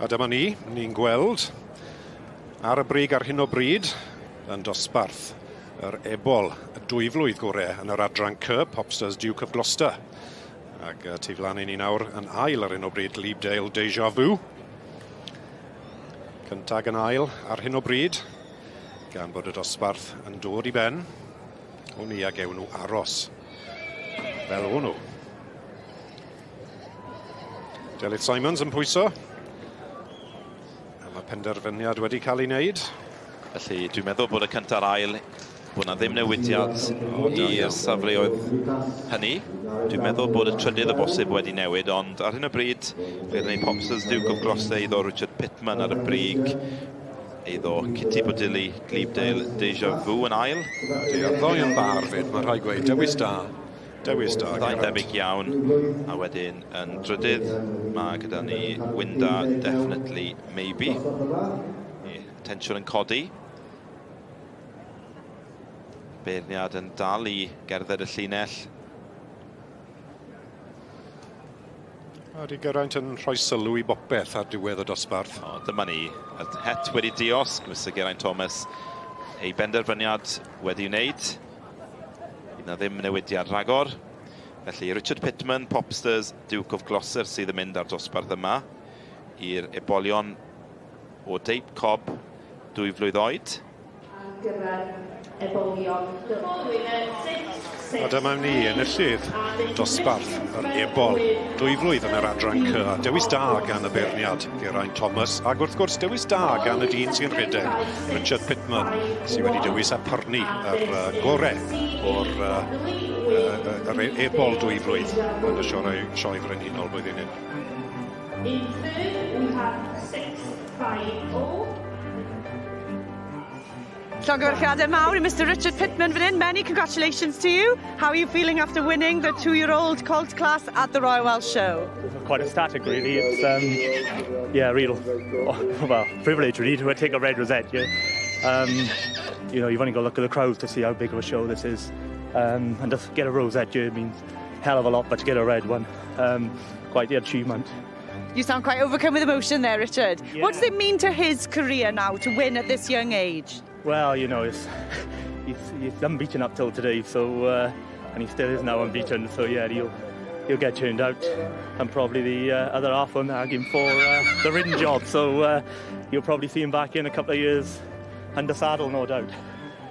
A dyma ni, ni'n gweld ar y brig ar hyn o bryd yn dosbarth yr ebol y dwyflwydd gore yn yr adran C, Popsters Duke of Gloucester. Ac tu flan i ni nawr yn ail ar hyn o bryd, Leapdale Deja Vu. Cyntag yn ail ar hyn o bryd, gan bod y dosbarth yn dod i ben. O'n i a gewn nhw aros fel o'n nhw. Delyth Simons yn pwyso. A mae penderfyniad wedi cael ei wneud. Felly dwi'n meddwl bod y cyntaf a'r ail, bod na ddim newidiad i'r safleoedd hynny. Dwi'n meddwl bod y trydydd o bosib wedi newid, ond ar hyn o bryd, fe ni Popsters Duke of Gloucester iddo Richard Pittman ar y brig, eiddo Kitty Bodilly, Glebedale, Deja Vu yn ail. Ydy, a'r ddoi yn bar fyd, mae rhaid gweud, dewis da. Dewis da. Ddau'n debyg iawn, a wedyn yn drydydd, mae gyda ni Winda Definitely Maybe. Tensiwn yn codi. Beirniad yn dal i gerdded y llinell. A di Geraint yn rhoi sylw i bopeth ar diwedd y dosbarth. O, dyma ni. Y het wedi diosg, Mr Geraint Thomas. Ei benderfyniad wedi wneud. Bydd na ddim newidiad rhagor. Felly Richard Pittman, Popsters, Duke of Gloucester sydd yn mynd ar dosbarth yma i'r ebolion o deip cob dwy flwydd oed. Ar gyfer ebolion. A dyma ni enillydd dosbarth yr ebol dwyflwydd yn yr adran C. Dewis da gan y beirniad Geraint Thomas, ac wrth gwrs dewis da gan y dyn sy'n rhedeg, Richard Pittman, sydd wedi dewis a pyrnu yr uh, gore o'r uh, uh, yr ebol dwyflwydd yn y sioe, sioe frenhinol blwyddyn hyn. In third, we have 650. Llongyfarchiadau mawr i Mr Richard Pittman fan hyn. Many congratulations to you. How are you feeling after winning the two-year-old colt class at the Royal Welsh Show? Quite ecstatic, really. It's, yeah, real, oh, well, privilege, really, to take a red rosette, yeah. You've only got to look at the crowd to see how big of a show this is. And to get a rosette here means hell of a lot, but to get a red one, quite the achievement. You sound quite overcome with emotion there, Richard. Yeah. What does it mean to his career now to win at this young age? Well, he's unbeaten up till today, so and he still is now unbeaten. So yeah, he'll get turned out, and probably the other half will nag him for the ridden job. So you'll probably see him back in a couple of years under saddle, no doubt.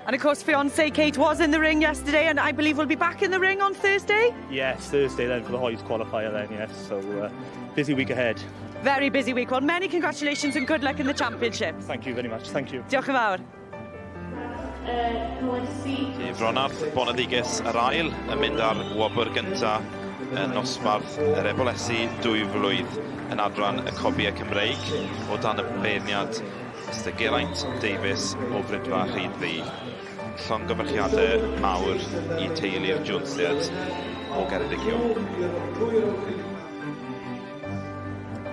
And of course, fiancée Kate was in the ring yesterday, and I believe will be back in the ring on Thursday? Yes, Thursday then for the Hoys qualifier then, yes. So busy week ahead. Very busy week. Well, many congratulations and good luck in the championship. Thank you very much. Thank you. Diolch yn fawr. Fronarth Boneddiges yr ail yn mynd ar wobr gynta yn nosbarth yr ebolesi dwy flwydd yn adran y Cobiau Cymreig o dan y beirniad Mr Geraint Davies o Fridfa Rhyd-ddu. Llongyfarchiadau mawr i teulu'r Jonesiad o Geredigion.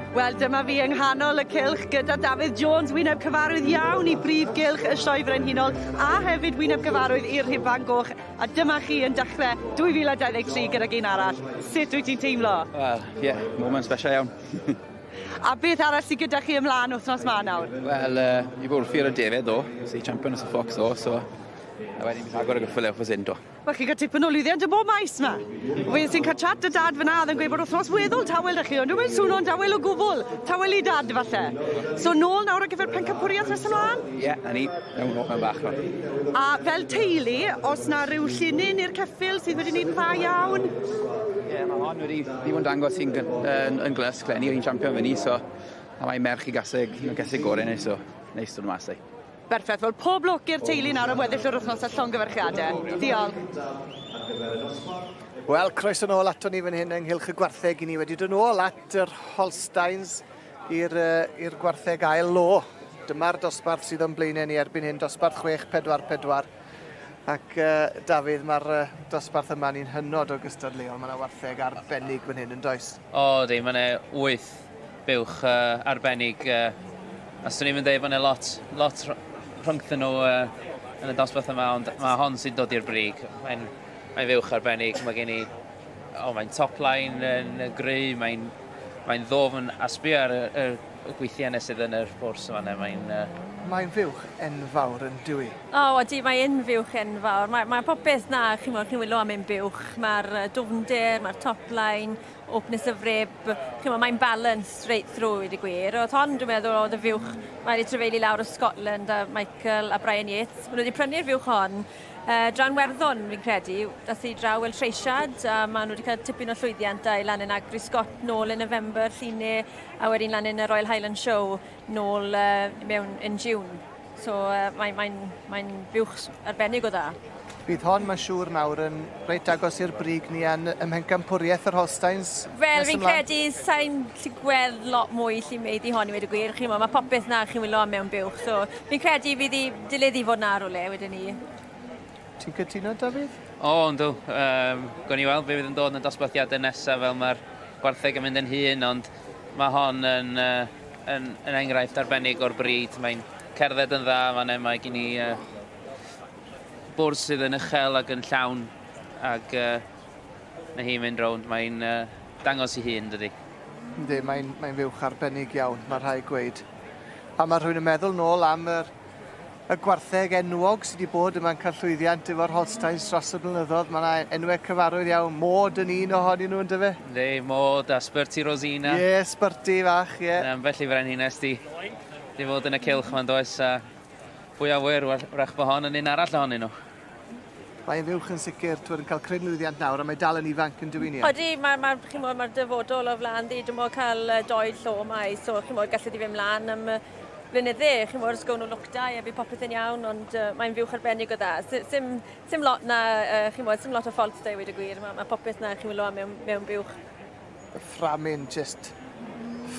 Wel, dyma fi yng nghanol y cylch gyda Dafydd Jones, wyneb cyfarwydd iawn i brif gylch y Sioe Frenhinol a hefyd wyneb cyfarwydd i'r Rhuban Goch. A dyma chi yn dechrau 2023 gydag un arall. Sut wyt ti'n teimlo? Wel, ie, yeah, moment special iawn. A beth arall sydd gyda chi ymlaen wythnos ma nawr? Wel, i fod wrthi ar y defed ddo, sy'n champion os y Fox ddo, so a wedyn bydd agor y gyffyle wrth hyn do. Wel, chi'n cael tipyn o lwyddiant yn bob maes yma. Fe sy'n cael chat â dad fyna, oedd yn gweud bod wythnos weddol tawel da chi, ond dwi'n swnio'n dawel o gwbl. Tawel i dad, falle. So, nôl nawr ar gyfer pencampwriaeth nes ymlaen? Ie, yeah, na ni, mewn mewn bach no. A fel teulu, os na rhyw llinyn i'r ceffyl sydd wedi gwneud yn dda iawn? Ie, yeah, mae hon wedi ddim ond dangos hi'n yn glysg, lenni, hi'n champion fyny, so a mae merch i gaseg, un o gaseg gorau ni, so neis dod mas ei. Berffaith. Wel, pob lwc i'r teulu nawr am weddill yr wythnos a llongyfarchiadau. Diolch. Wel, croeso nôl ato ni fan hyn ynghylch y gwartheg. I ni wedi dod nôl at yr Holsteins i'r uh, gwartheg ail lo. Dyma'r dosbarth sydd o'n blaenau ni erbyn hyn, dosbarth 644. Ac uh, Dafydd, mae'r uh, dosbarth yma ni'n hynod o gystadleuol. Mae yna wartheg arbennig fan hyn, yn does? O, di, mae yna wyth buwch arbennig. A swn i'n dweud bod yna lot, lot rhyngthyn nhw yn y dosbarth yma, ond mae hon sy'n dod i'r brig. Mae'n mae fuwch arbennig, mae gen i... O, mae'n top line yn gry, mae'n mae ddofn a sbio ar y, y, y gweithiannau sydd yn yr bwrs yma. Mae'n Mae'n fuwch enfawr yn dywi. O, oh, ydi, mae'n fuwch enfawr. Mae, mae popeth na, chi'n mwyn, chi'n wylo am un buwch. Mae'r dwfnder, mae'r top line, openness of rib. Chi'n mwyn, mae'n balance straight through i gwir. Oedd hon, dwi'n meddwl, oedd y fuwch, mae wedi trefeili lawr o Scotland a Michael a Brian Yates. Maen nhw wedi prynu'r fuwch hon dra'n Werddon, fi'n credu. Dath hi draw fel treisiad, a maen nhw wedi cael tipyn o llwyddiant da i lan yn Agri Scott nôl yn November, llune, a wedyn lan yn y Royal Highland Show nôl mewn yn June. So mae'n mae, mae fuwch arbennig o dda. Bydd hon, mae'n siŵr nawr, yn reit agos i'r brig ni yn ym mhencampwriaeth yr Holsteins. Wel, fi'n credu sa'n gallu gweld lot mwy lle meiddi hon i wedi gwir. Chi'n mae popeth na chi'n wylo am mewn buwch. So fi'n credu fydd i dilydd i fod na rhywle wedyn ni. Ti'n cytuno, Dafydd? O, yndw. Um, Gwn i weld be fydd yn dod yn y dosbarthiadau nesaf fel mae'r gwartheg yn mynd yn hŷn, ond mae hon yn, uh, yn, yn enghraifft arbennig o'r bryd. Mae'n cerdded yn dda, mae'n mae gen i uh, bwrdd sydd yn uchel ac yn llawn, ac uh, na hi'n mynd rownd. Mae'n uh, dangos i hun, dydy. Yndi, mae'n mae fuwch arbennig iawn, mae rhaid gweud. A mae rhywun yn meddwl nôl am yr y gwartheg enwog sy 'di bod yma'n cael llwyddiant efo'r Holsteins dros y blynyddoedd. Mae 'na enwau cyfarwydd iawn. Maud yn un ohonyn nhw, yndyfe? Yndi, Maud a Spurty Rosina. Ie, yeah, Spurty fach, ie. Yeah. Ambell i frenhines di, di fod yn y cylch ma'n does, a pwy a wyr, wrach bod hon yn un arall ohonyn nhw. Mae'n fuwch yn sicr, twyd, yn cael cryn lwyddiant nawr, a mae dal yn ifanc yn dyw'n Odi, mae, ma, chimod, mae'r dyfodol o flaen ddi, dwi'n meddwl cael doi llo mai, so chimod, gallu di fynd mlaen am flynydde, chimod, os gawn nhw lwc da, ie, bydd popeth yn iawn, ond uh, mae'n fuwch arbennig o dda. Sim, sim lot na, uh, chimod, sim lot o ffault da i weud y gwir, mae, mae popeth na chi'n wylo am mewn, mewn buwch. Y fframyn, just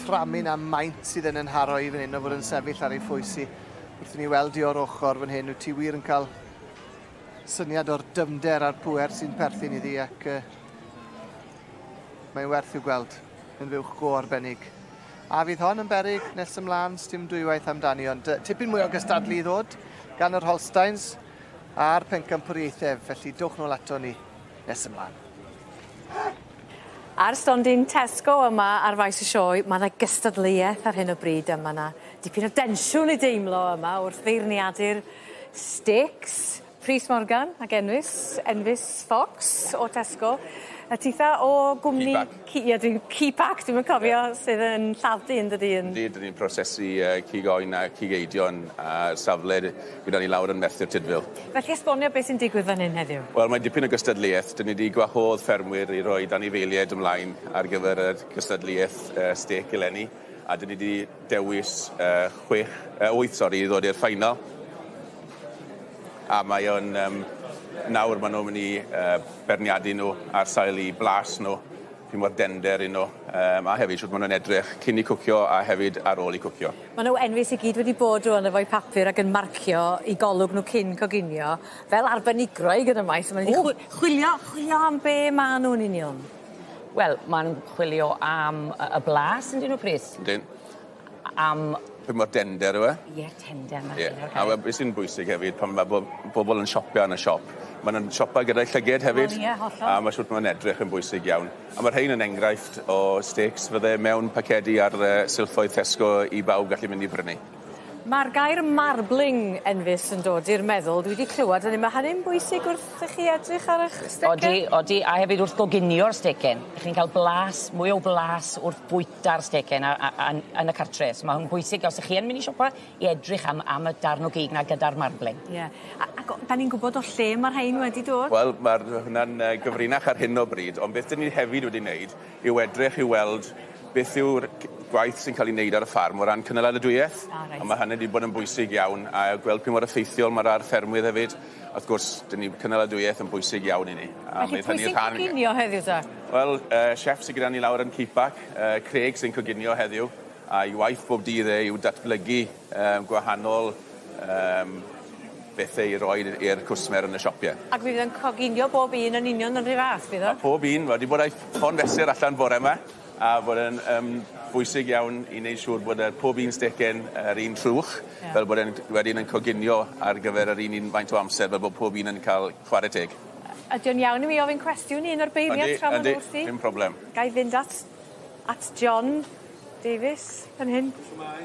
fframyn a maint sydd yn yn haro i fan hyn o fod yn sefyll ar ei phwys i. Wrth i ni weld i o'r ochr fan hyn, wyt ti wir yn cael syniad o'r dyfnder a'r pŵer sy'n perthyn iddi ac uh, mae'n werth i'w gweld yn fuwch go arbennig. A fydd hon yn beryg nes ymlaen, sdim dwywaith amdani, ond uh, tipyn mwy o gystadlu i ddod gan yr Holsteins a'r pencampwriaethau, felly dowch nôl ato ni nes ymlaen. Ar stondin Tesco yma ar faes y sioe, mae 'na gystadleuaeth ar hyn o bryd a ma' 'na dipyn o densiwn i deimlo yma wrth feirniadu'r steaks. Prys Morgan ac Envis, Enfys Fox o Tesco. A titha o gwmni... Keepak. Ci- ie dwi'n Keepak dwi'm yn cofio sydd yn lladd-dy yndydi yn... Yndi, 'dyn ni'n prosesu yy cig oen a cig eidion ar safle gyda ni lawr yn Merthyr Tudful. Felly esbonio beth sy'n digwydd fan hyn heddiw. Wel mae dipyn o gystadleuaeth. 'Dyn ni 'di gwahodd ffermwyr i roid anifeiliaid ymlaen ar gyfer y gystadleuaeth yy stêc eleni a 'dyn ni 'di dewis yy chwech yy wyth sori i ddod i'r final. A mae o'n yym nawr ma' nhw'n mynd i yy beirniadu nhw ar sail 'u blas nhw, pryd mor dender 'yn nhw, yym a hefyd shwt ma' nhw'n edrych cyn 'u cwcio a hefyd ar ôl 'u cwcio. Ma' nhw enfys i gyd wedi bod rŵan efo'u papur ac yn marcio 'u golwg nhw cyn coginio, fel arbenigrwyg yn y maes ma' n'w 'di chwilio chwilio am be' ma' nhw yn union. Wel ma' nw'n chwilio am y y blas yndyn nhw Prys? Yndyn. Am... Pryd mor dender yw e. Ie tender 'na Ie. A wel be' sy'n bwysig hefyd pan ma' bo- bobol yn siopio yn y siop ma' nw'n siopa gyda'u llyged hefyd. Wel ie hollol. A ma' shwt ma'n edrych yn bwysig iawn. A ma' rhein yn enghraifft o steaks fydde mewn pacedi ar yy silffoedd Tesco i bawb gallu mynd i brynu. Ma'r gair marbling enfys yn dod i'r meddwl dwi 'di clywed hynny ma' hynny'n bwysig wrth i chi edrych ar 'ych stecen? Odi odi a hefyd wrth goginio'r stecen 'ych chi'n ca'l blas mwy o flas wrth bwyta'r stecen a a a yn yn y cartre so ma' hwn bwysig os 'ych chi yn myn' i siopa i edrych am am y darn o gig 'na gyda'r marbling. Ie. A ac o- 'dan ni'n gwbod o lle ma' rhein wedi dod? Wel ma'r hwnna'n yy gyfrinach ar hyn o bryd ond beth 'dyn ni hefyd wedi neud yw edrych i weld beth yw'r gwaith sy'n cael ei wneud ar y ffarm o ran cynaladwyeth. Ah, reit. A ma' hynny 'di bod yn bwysig iawn a gweld pa mor effeithiol ma'r ar ffermwydd hefyd. Wrth gwrs, 'dyn ni cynaladwyeth yn bwysig iawn i ni. A Felly pwy sy'n coginio heddiw ta? Wel, yy chef sy gyda ni lawr yn Keepak, yy Craig sy'n coginio heddiw, a'i waith bob dydd e yw datblygu yym gwahanol yym bethe i roi i'r cwsmer yn y siopie. Ac mi fydd o'n coginio bob un yn union yr un fath, bydd o? Ma' pob un wedi bod â'i ffon fesur allan bore 'ma a bod e'n yym bwysig iawn i neud siŵr bod y pob un stecen yr un trwch Ie. fel bod e'n wedyn yn coginio ar gyfer yr un un faint o amser fel bod pob un yn ca'l chware teg. Ydi o'n iawn i mi ofyn cwestiwn i un o'r beirniaid tra ma' nw wrthi? Yndi, dim problem. Gai fynd at at John Davies fan hyn? Shwmai?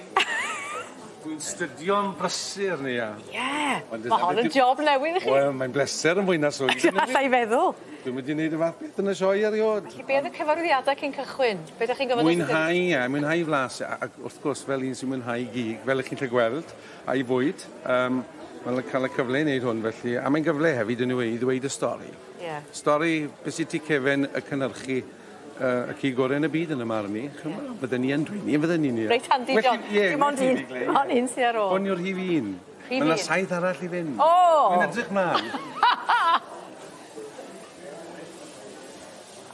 Dwi'n stydio'n brysur Nia. Ie! Ma' hon yn job newydd i chi. Wel mae'n bleser yn fwy na swydd. Alla i feddwl. Dwi'm wedi neud y fath beth yn y sioe eriôd. Felly be' o'dd y cyfarwyddiada cyn cychwyn? Be' 'dach chi'n gofod Mwynhau ie mwynhau flas a ac wrth gwrs fel un sy'n mwynhau gig fel 'ych chi'n gallu gweld a'i fwyd yym wel yn ca'l y cyfle i neud hwn felly a mae'n gyfle hefyd yn yw e i ddweud y stori. Ie. Stori be' sy tu cefen y cynhyrchu yy y cig gore yn y byd yn 'y marn i. Ch'mo' bydden ni yn dweud 'ny yn fydden ni Nia? Reit handi John. Dim ond un dim ond un sy ar ôl. Hwn yw'r rhif un. Rhif un. Ma' 'na saith arall i fynd. O! Dwi'n edrych mlan.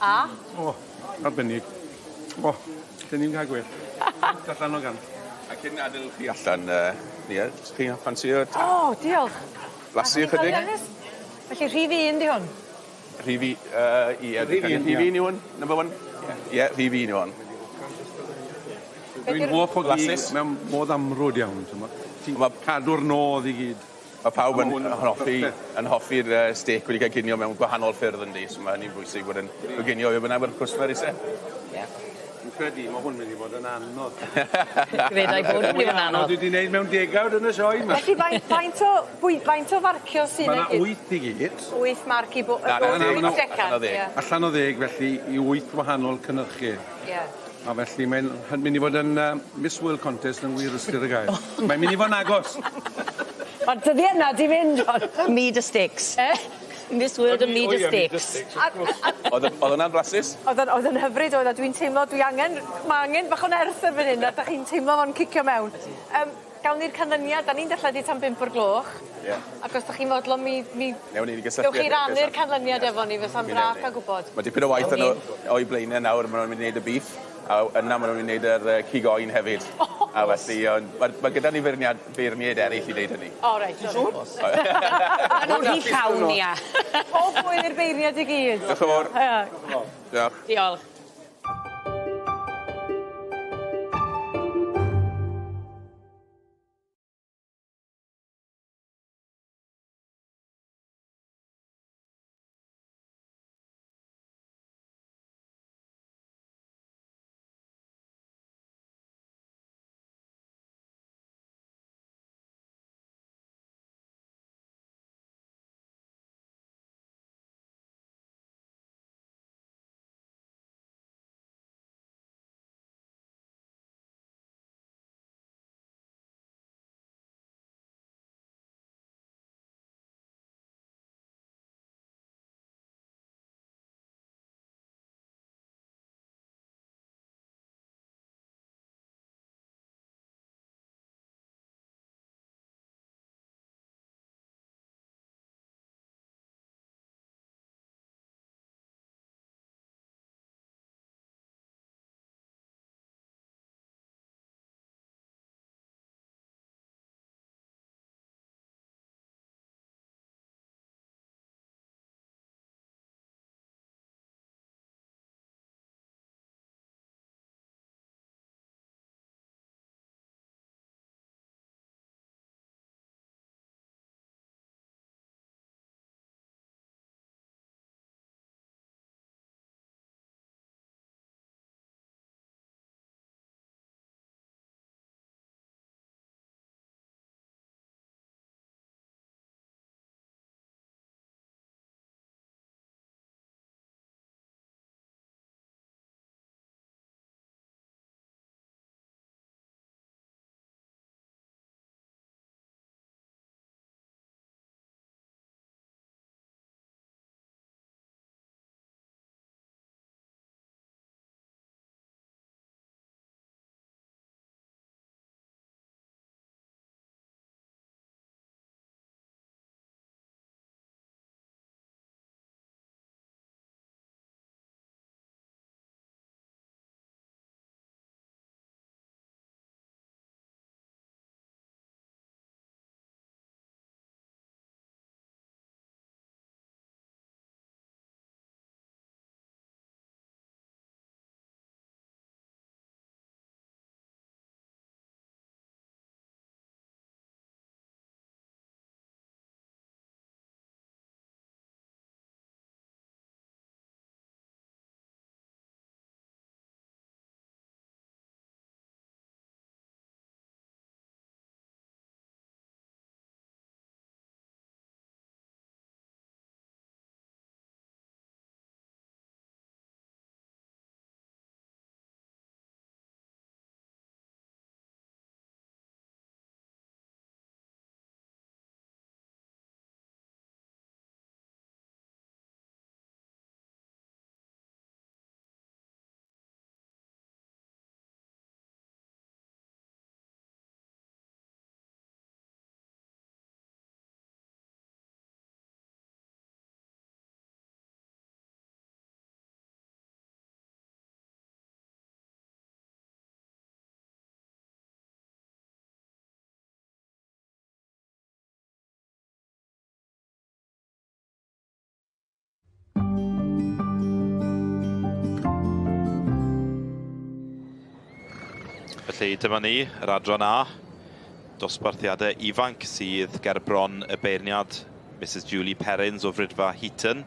A? O, arbennig. O, 'llen i'm ca'l gwell. Allan o gant. A cyn adel chi allan yy Nia, 'dych chi ffansio O, diolch. Blasu ychydig? Felly rhif un 'di hwn? Rhif i, ie, Rhif un, rhif ie. un yw hwn, number one? Ie, rhif un yw hwn. Dwi'n hoff o gig Blasus. mewn modd amrwd iawn, t'mo'. Ti'n cadw'r nodd i gyd. Mae pawb A yn ma' hwn yn hoffi, berffeth. yn hoffi'r stêc wedi cael ginio mewn gwahanol ffyrdd yndi, so mae hynny'n bwysig bod yn coginio i bynnag mae'r cwsmer isie. Ie. Dwi'n credu mae hwn mynd i fod yn anodd. Credai bod yn mynd i fod yn anodd. Dwi wedi gwneud mewn degawd yn y sioe yma. Felly faint, faint, o, bwy, faint o farcio sy'n Mae yna wyth i gyd. Wyth marc i bo... Na, na, na, wyth na, decan, ie. Allan o ddeg, felly, i wyth wahanol cynhyrchu. Ie. A felly mae'n mynd i fod yn Miss World Contest yn wir ystyr y gair. Mae'n mynd i fod yn agos. Mae'r dyddiau yna di fynd, John. Mead y sticks. Miss World and Mead y sticks. Oedd oedd hwnna'n blasus? Oedd yn, oedd yn hyfryd oedd a dwi'n teimlo dwi angen, mae angen bach o nerth ar fan hyn a da chi'n teimlo fo'n cicio mewn. Gawn ni'r canlyniad, da ni'n darlledu tan 5 o'r gloch. Ie. Ac os da chi'n fodlon mi, mi Newn ni gysylltu. gewch chi rannu'r canlyniad efo ni, fysa'n Mi braf newn ni. cael gwybod. Mae dipyn o waith yn o'i blaenau nawr, maen nhw'n mynd i wneud y beef, a yna maen nhw'n mynd i wneud yr cig oen hefyd. A felly, ond ma' ma' gyda ni feirniad, feirniaid eraill i wneud hynny. O, reit. Ti'n siŵr? Ma' nhw'n rhy llawn, ia. Pob hwyl i'r beirniad i gyd. Diolch yn fawr. Ie. Diolch. Diolch. Felly dyma ni, yr adran A, dosbarthiadau ifanc sydd ger bron y beirniad Mrs Julie Perrins o Fridfa Heaton.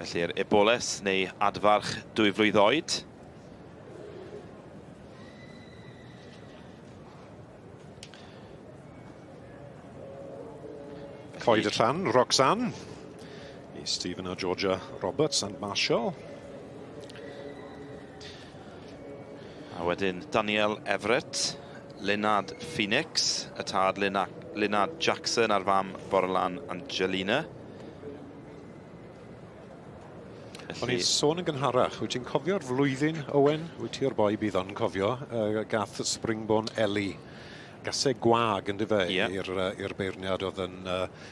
Felly'r eboles neu adfarch 2 flwydd oed. Coed y Llan, Roxanne, i Stephen a Georgia Roberts and Marshall. A wedyn Daniel Everett, Leonard Phoenix, y tad Leonard Jackson a'r fam Borlan Angelina. O'n i'n sôn yn gynharach, wyt ti'n cofio'r flwyddyn, Owen? Wyt ti o'r boi bydd o'n cofio, gath Springborn Ellie. Gaseg gwag yn dyfe yeah. i'r beirniad oedd yn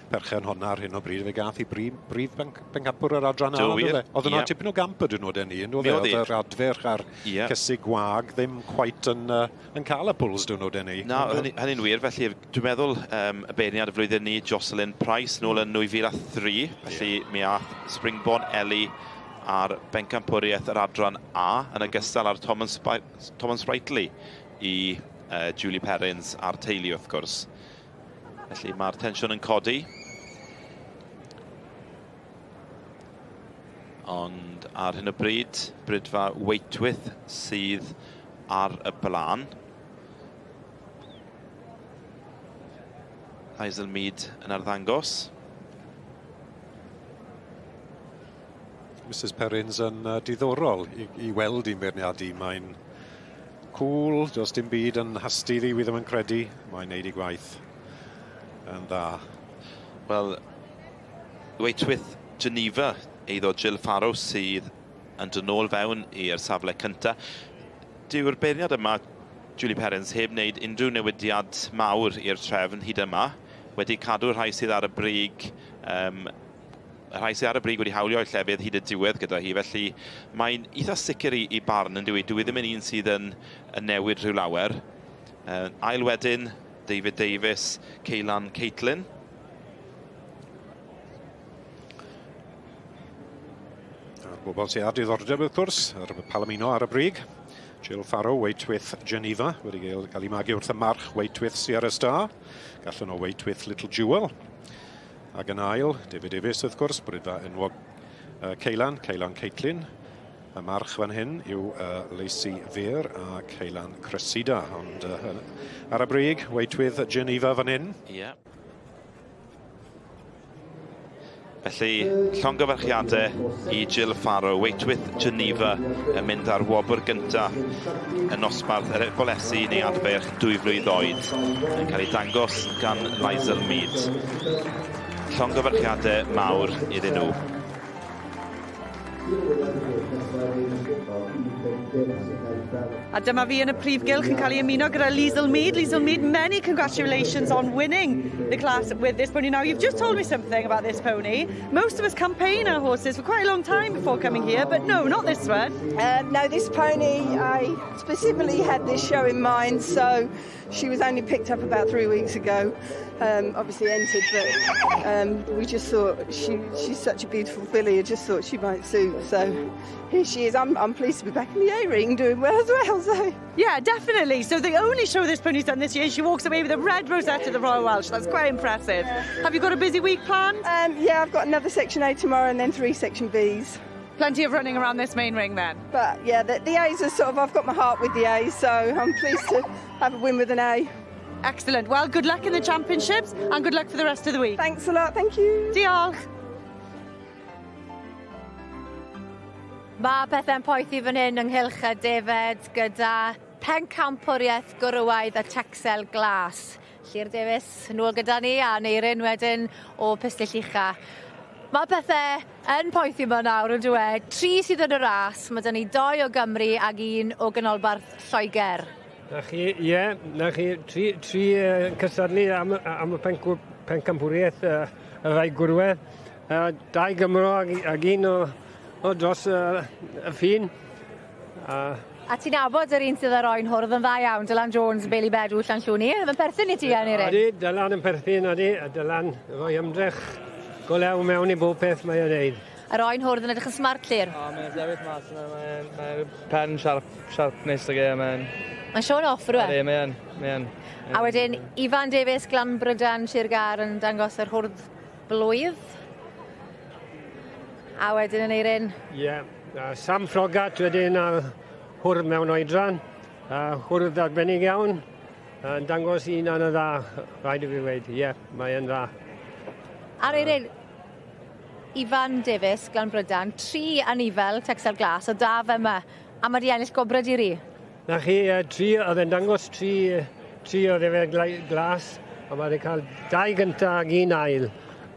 perchen honna ar hyn o bryd. Fe gath i brif, brif bencampwr yr adran A. Oedd yna yeah. tipyn o gamp ydyn nhw den ni, yn dod Oedd yr adferch a'r yeah. cysig gwag ddim quite yn, yn cael y pwls dyn nhw den ni. Na, hynny'n wir. Felly dwi'n meddwl y beirniad y flwyddyn ni, Jocelyn Price, nôl yn 2003. Felly yeah. mi ath Springborn Ellie ar bencampwriaeth yr adran A yn ogystal â'r Thomas, Thomas Sprightly i Julie Perrins a'r teulu wrth gwrs. Felly mae'r tensiwn yn codi. Ond ar hyn o bryd, Brydfa Waitwith sydd ar y blaen. Hazel Mead yn arddangos. Mrs Perrins yn diddorol i, i weld i'n beirniadu. Mae'n cool, does dim byd yn hasti ddi, wi ddim yn credu. Mae'n neud ei gwaith yn dda. Wel, Waitwith Geneva, eiddo Jill Farrow sydd yn dod nôl fewn i'r safle cynta. Dyw'r beirniad yma, Julie Perrins, heb wneud unrhyw newidiad mawr i'r trefn hyd yma. Wedi cadw'r rhai sydd ar y brig, y rhai sydd ar y brig wedi hawlio eu llefydd hyd y diwedd gyda hi, felly mae'n eitha sicr i, i barn yn dyw i. Dwi ddim yn un sydd yn, yn newid rhyw lawer. Ail wedyn, David Davies, Ceylan Caitlin. A'r bobl sydd â diddordeb wrth gwrs, yr Palomino ar y brig. Jill Farrow, Waitwith Geneva, wedi gael, gael ei magu wrth y march Waitwith Sierra Star. Gallen o Waitwith Little Jewel. Ac yn ail, David Davies wrth gwrs, brydfa enwog Ceylan, Ceylan Caitlin. Y march fan hyn yw Lacey Veer a Ceylan Cressida, ond ar y brig, Waitwith Geneva fan hyn. Ie. Yeah. Felly, llongyfarchiadau i Jill Farrow, Waitwith Geneva yn mynd ar wobr gyntaf yn nosbarth yr ebolesi neu adferch 2 flwydd oed yn cael ei dangos gan Lizel Mead. Llongyfarchiadau mawr iddyn nhw. A dyma fi yn y prif gylch yn cael ei ymuno gyda Liesl Mead. Liesl Mead, many congratulations on winning the class with this pony. Now, you've just told me something about this pony. Most of us campaign our horses for quite a long time before coming here, but no, not this one. No, this pony, I specifically had this show in mind, so she was only picked up about 3 weeks ago. Obviously entered, but we just thought she's such a beautiful filly, I just thought she might suit. So here she is. I'm pleased to be back in the A ring doing well as well. So yeah, definitely. So the only show this pony's done this year, she walks away with a red rosette at the Royal Welsh. That's quite impressive. Yeah. Have you got a busy week planned? Yeah, I've got another Section A tomorrow and then 3 Section Bs. Plenty of running around this main ring then. But yeah, the A's are sort of, I've got my heart with the A's, so I'm pleased to have a win with an A. Excellent. Well, good luck in the championships and good luck for the rest of the week. Thanks a lot, thank you. Diolch. Mae pethau'n poethi fan hyn ynghylch y defed gyda pencampwriaeth gwrywaidd y Texel Glas. Llyr Davies nôl gyda ni a Neirin wedyn o Pistyll Ucha. Mae pethau yn poethi yma nawr yn dweud. 3 sydd yn y ras, mae 'da ni 2 o Gymru ag 1 o Ganolbarth Lloegr. Na chi, ie, na chi, tri cystadlu am y pencampwriaeth y ddau gwrwedd. 2 Gymro ag un o dros y ffin. A ti'n nabod yr un sydd ar oen hwrdd yn dda iawn, Dylan Jones, Bailey Bedw, Llanllwni. Yn perthyn i ti, Aneurin? Ydy, Dylan yn perthyn, ydy, a Dylan rhoi ymdrech go lew mewn i bob peth mae o'n neud. Yr oen hwrdd yn edrych yn smart, Llyr. O, mae'n sefyll mas yna, mae'n mae pen siarp, siarp neis ag e, mae'n... Mae'n showing off, rwy'n? Ydy, mae'n, mae'n. A wedyn, Ifan Davies, Glanbrydan, Sir Gâr yn dangos yr hwrdd blwydd. A wedyn yn eirin... Ie, yeah. Sam Frogat wedyn a hwrdd mewn oedran. A hwrdd arbennig iawn. Yn dangos un yn y dda, rhaid i fi weud. Ie, yeah, mae yn dda. Ar eirin, Ifan Davies, Glanbrydan, 3 anifel Texel Glas o da fe yma. A mae di ennill gwobrau di-ri. Na chi, 3, oedd e'n dangos 3 o ddefed glas, a mae wedi cael 2 gyntaf ac 1 ail.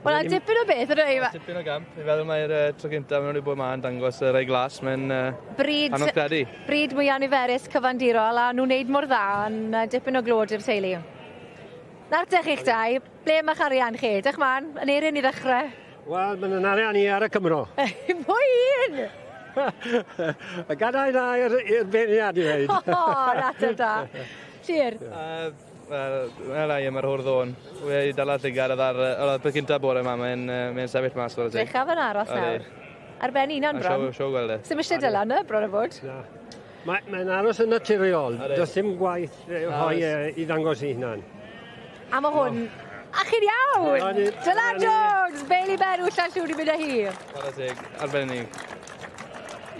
Wel, na dipyn o beth, ydw i? Dipyn o gamp. Fi'n feddwl mai'r tro gyntaf maen nhw wedi bod yma yn dangos y rhai glas. Mae'n anodd credu. Bryd mwyaf niferus cyfandirol, a nhw'n neud mor dda yn dipyn o glod i'r teulu. Nawr te chi'ch dau, ble mae'ch arian chi? Dych man, yn eirin i ddechrau. Wel, mae'n arian i ar y Cymro. Pwy un? Y gadael na i'r beirniad i ddweud. O, na, da. Llyr. Wel, wel, ai, mae'r hwrdd o'n. Wedi dala llygad ar y peth cyntaf bore yma, mae'n mae sefyll mas o'r teg. Drychaf yn aros nawr. Ar ben unan bron. Siw gweld e. Sim eisiau Dylan, na, bron o fod. Na. Mae'n aros yn naturiol. Does dim gwaith rhoi i ddangos ei hunan. A mae hwn... A chi'n iawn! Dylan Jones, Bailey Berw, Llanllwyd i mynd â hi. Chwarae teg, arbennig.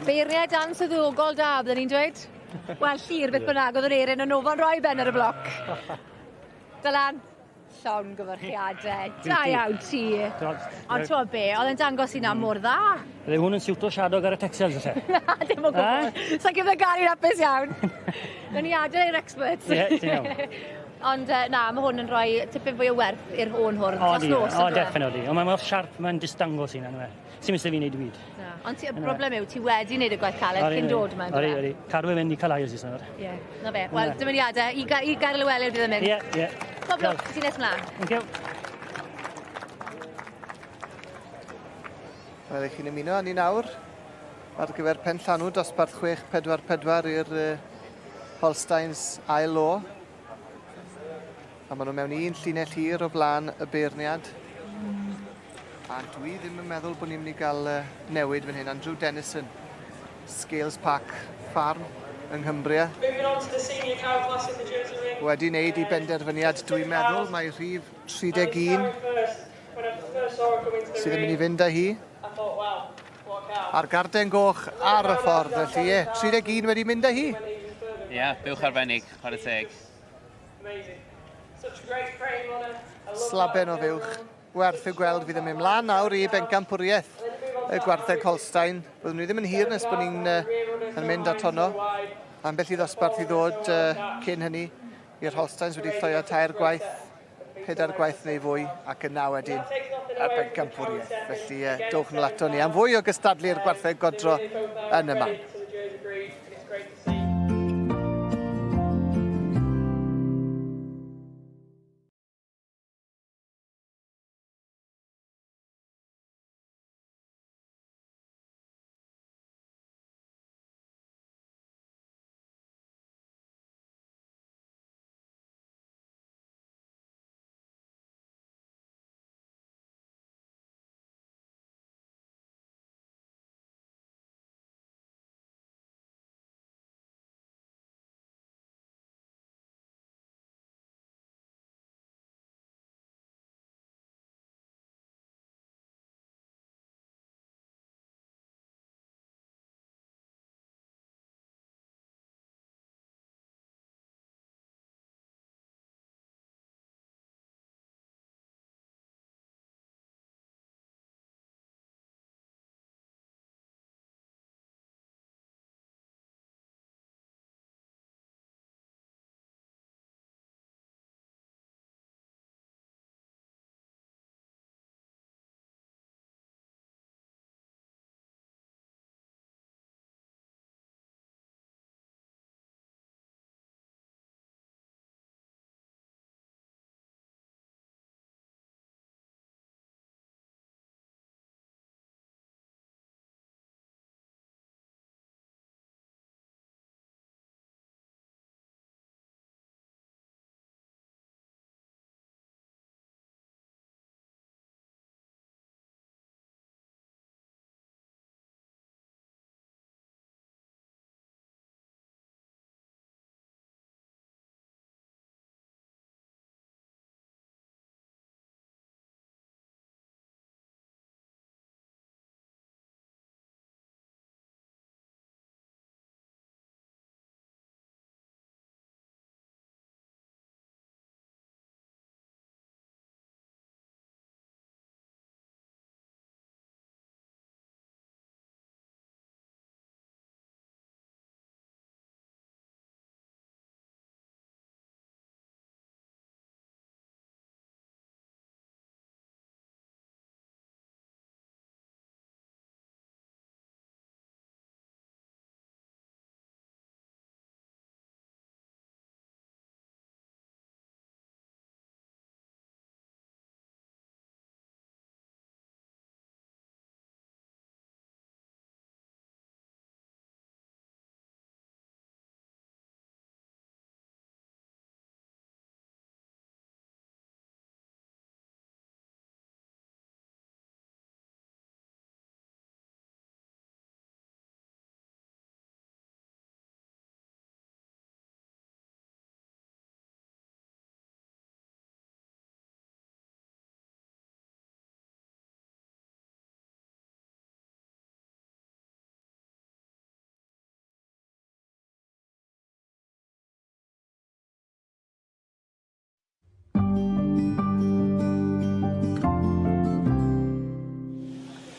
Beirniad answyddogol da, byddwn ni'n dweud. Wel, Llyr, beth bynnag, oedd yr eirin yn ofan roi ben ar y bloc. Dylan, llongyfarchiadau. Da iawn ti. Ond ti'n be, oedd e'n dangos i na mor dda. Bydde hwn yn siwto siadog ar y Texels, felly. Na, dim o gwbl. Sa'n gyda Gary'n hapus iawn. Nawn ni adael i'r experts. Ie, ti'n iawn. Ond na, mae hwn yn rhoi tipyn fwy o werth i'r hwn hwrdd. Dros nos. O, definitely. Ond mae'n mor siarp, mae'n distangos i na. Sy'n mysau fi wneud i byd. Ond y broblem yw, ti wedi wneud y gwaith caled cyn dod yma. Ori, ori. Cadw e fynd i Calais nawr. Ie, na fe. Wel, dymuniadau i Gaer Llewelyn bydd yn mynd. Ie, ie. Pob lwc, ti'n nes mlaen. Thank you. Wel, chi'n ymuno â ni nawr ar gyfer penllanw dosbarth 6-4-4 i'r Holsteins ail law. A maen nhw mewn un llinell hir o flaen y beirniad. A dwi ddim yn meddwl bod ni'n mynd i gael newid fan hyn. Andrew Dennison, Scales Park Farm yng Nghymbria. Wedi wneud i benderfyniad, dwi'n meddwl, mae rhif 31 sydd yn mynd i fynd â hi. A'r garden goch ar y ffordd, felly ie, 31 wedi mynd â hi. Ie, yeah, buwch arbennig, chwarae teg. Slaben o fuwch, werth i'w gweld fydd yn mynd mlaen nawr i bencampwriaeth y gwartheg Holstein. Byddwn ni ddim yn hir nes bod ni'n yn mynd at honno. Ambell i ddosbarth i ddod cyn hynny i'r Holsteins wedi lloio 3 gwaith, 4 gwaith neu fwy, ac yna wedyn y bencampwriaeth. Felly dowch nôl ato ni am fwy o gystadlu'r gwartheg godro yn y man.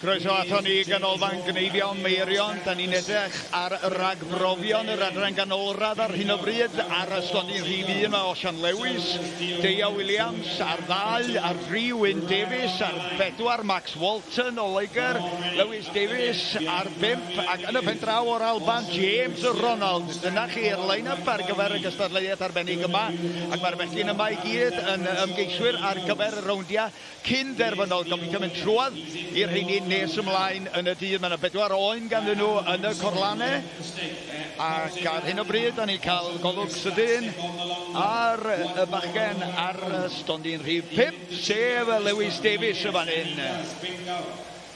Croeso aton ni i Ganolfan Gneifio Meirion. Da ni'n edrych ar ragbrofion yr adran ganolradd ar hyn o bryd. Ar y stondin rhif 1 mae Osian Lewis, Deio Williams ar ddau, ar dri Wyn Davies, ar bedwar Max Walton o Loegr, Lewis Davies ar bump, ac yn y pen draw o'r Alban, James Ronald. Dyna chi'r line-up ar gyfer y gystadleuaeth arbennig yma, ac mae'r bechgyn yma i gyd yn ymgeiswyr ar gyfer y rowndiau Cyn derfynol, gobeithio mynd trwodd i'r rheini nes ymlaen yn y dydd. Mae yna bedwar oen ganddyn nhw yn y corlanne, ac ar hyn o bryd, da ni'n cael golwg sydyn ar y bachgen ar stondin rhif 5, sef Lewis Davies y fan hyn.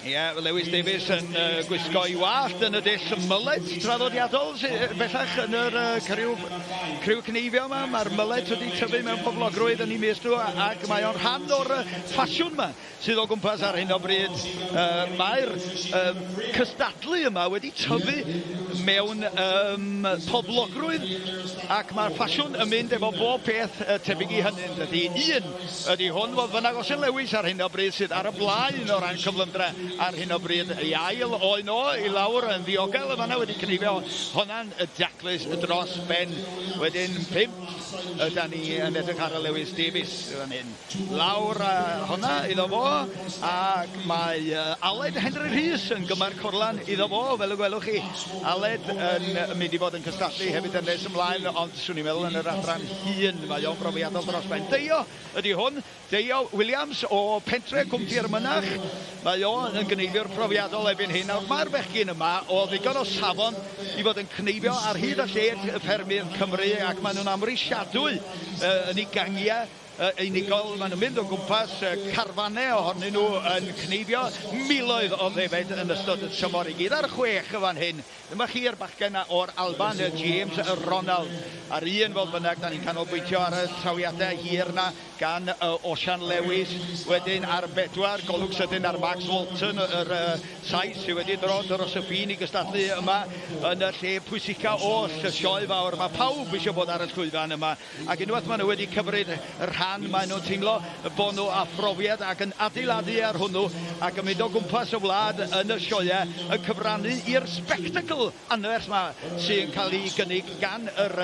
Ie, yeah, Lewis Davies yn uh, gwisgo i wallt yn y dull mullet traddodiadol sy, bellach yn yr uh, criw, criw cneifio yma. Mae'r mullet wedi tyfu mewn poblogrwydd yn ei mysg nhw ac mae o'n rhan o'r ffasiwn yma sydd o gwmpas ar hyn o bryd. Uh, Mae'r uh, cystadlu yma wedi tyfu mewn um, poblogrwydd ac mae'r ffasiwn yn mynd efo bob peth uh, tebyg i hynny. Dydy un Ydy hwn, fodd bynnag, Osian Lewis ar hyn o bryd sydd ar y blaen o ran cyflymdra ar hyn o bryd. Ei ail oen o i lawr yn ddiogel yn fanna wedi cneifio honna'n daclus dros ben. Wedyn 5 yda ni yn edrych ar y Lewis Davies fan hyn. Lawr a honna iddo fo ac mae Aled Henry Rhys yn gymar corlan iddo fo fel y gwelwch chi. Aled yn mynd i fod yn cystadlu hefyd yn nes ymlaen ond swn i'n meddwl yn yr adran hŷn, mae o'n brofiadol dros ben. Deio ydy hwn, Deio Williams o Pentre Cwmtir Mynach. Mae o yn gneifiwr profiadol erbyn hyn. Nawr mae'r bechgyn yma o ddigon o safon i fod yn cneifio ar hyd a lled ffermydd Cymru ac maen nhw'n amhrisiadwy yn eu gangiau unigol. Maen nhw'n mynd o gwmpas carfannau ohonyn nhw yn cneifio miloedd o ddefaid yn ystod y tymor i gyd. Ar chwech y fan hyn Dyma chi'r bachgen 'na o'r Alban, James Ronald. A'r un, fodd bynnag, da ni'n canolbwyntio ar y trawiadau hir 'na gan Osian Lewis. Wedyn ar bedwar, golwg sydyn ar Max Walton, yr Sais sydd wedi dod dros y ffin i gystadlu yma yn y lle pwysica oll, y sioe fawr. Mae pawb eisiau bod ar y llwyfan yma. Ac unwaith maen nhw wedi cymryd rhan, maen nhw'n teimlo bod nhw â phrofiad ac yn adeiladu ar hwnnw ac yn mynd o gwmpas y wlad yn y sioeau yn cyfrannu i'r sbectacl anferth 'ma sy'n cael ei gynnig gan yr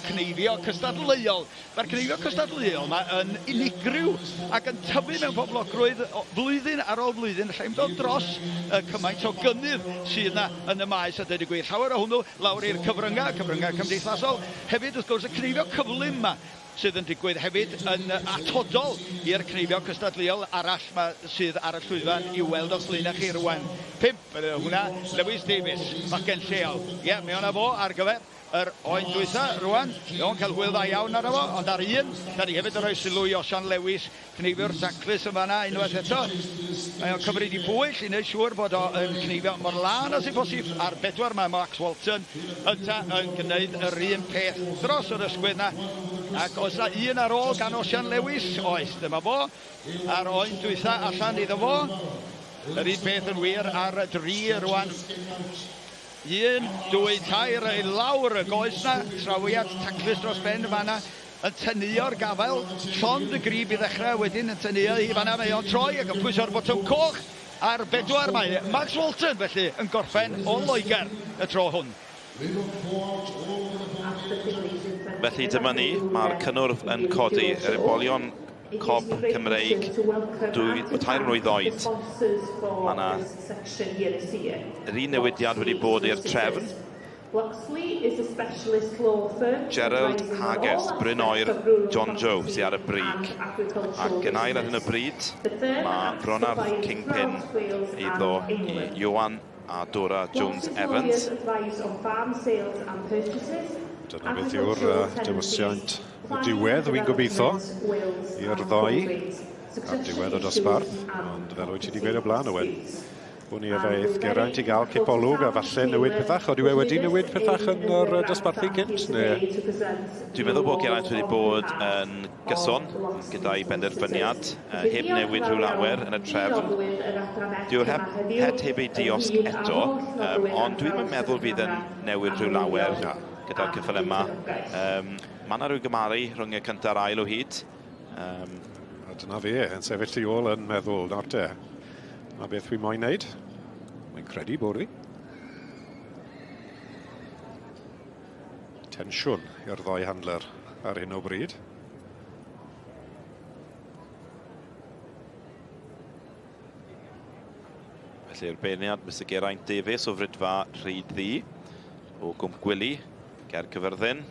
cneifio cystadleuol. Mae'r cneifio cystadleuol 'ma yn unigryw ac yn tyfu mewn poblogrwydd flwyddyn ar ôl flwyddyn. Alla i'm dod dros y cymaint o gynnydd sydd 'na yn y maes a deud y gwir. Llawer o hwnnw lawr i'r cyfryngau, cyfryngau cymdeithasol. Hefyd, wrth gwrs, y cneifio cyflym 'ma sydd yn digwydd hefyd yn atodol i'r cneifio cystadleuol arall 'ma sydd ar y llwyfan i'w weld o'ch blaenau chi rwan. Pump, hwnna, Lewis Davies, bachgen lleol. Ie, mae o'na fo ar gyfer yr oen dwytha rwan. Mae o'n cael hwyl dda iawn arno fo, ond ar un, da ni hefyd yn rhoi sylw i Osian Lewis, Cneifiwr taclus yn fan'na unwaith eto. Mae o'n cymryd i bwyll i wneud siŵr bod o yn cneifio mor lân â sy'n posib. Ar bedwar mae Max Walton ynta yn gwneud yr un peth dros yr ysgwydd 'na. Ac oes 'na un ar ôl gan Osian Lewis? Oes, dyma fo. A'r oen dwytha allan iddo fo. Yr un peth yn wir ar dri rwan. Un, dwy, tair, i lawr y goes 'na. Trawiad taclus dros ben yn fan'na. Yn teneuo'r gafael, llond y grib i ddechrau, wedyn yn teneuo hi fan'na, mae o'n troi ac yn pwyso'r botwm coch ar bedwar. Mae Max Walton felly yn gorffen o Loegr y tro hwn. Felly dyma ni, mae'r cynnwrf yn codi, yr ebolion cob Cymreig, dwy, tair mlwydd oed. Mae yna yr un newidiad wedi bod i'r trefn. Gerald Hages, Bryn Oer, John Joe sydd ar y brig. Ac yn ail ar hyn o bryd, mae Bronarth Kingpin eiddo i Ioan a Dora Jones Evans. Dyna beth yw'r dewisiant y diwedd, wy'n gobeithio, i'r ddoi ar diwedd y dosbarth. Ond fel wyt ti wedi gweud o blaen, Owen, Wn i efe eith Geraint i gael cipolwg a falle newid pethach. Oeddi we wedi newid pethach yn yr dosbarthu cynt? Neu? Dwi'n meddwl bod Geraint wedi bod yn gyson gyda'i benderfyniad, heb newid rhyw lawer yn y trefn. Dyw'r heb, het heb ei diosg eto, um, ond dwi'n meddwl fydd yn newid rhyw lawer gyda'r ceffyl yma. Um, mae yna rhyw gymaru rhwng y cyntaf a'r ail o hyd. Um, a dyna fe, yn sefyll tu ôl yn meddwl, nawr te. Dyma beth wi moyn neud. Mae'n credu bod fi. Tensiwn i'r ddoi handler ar hyn o bryd. Felly'r beirniad Mr Geraint Davies o Fridfa Rhyd Ddu o Gwmgwili ger Cyfyrddin.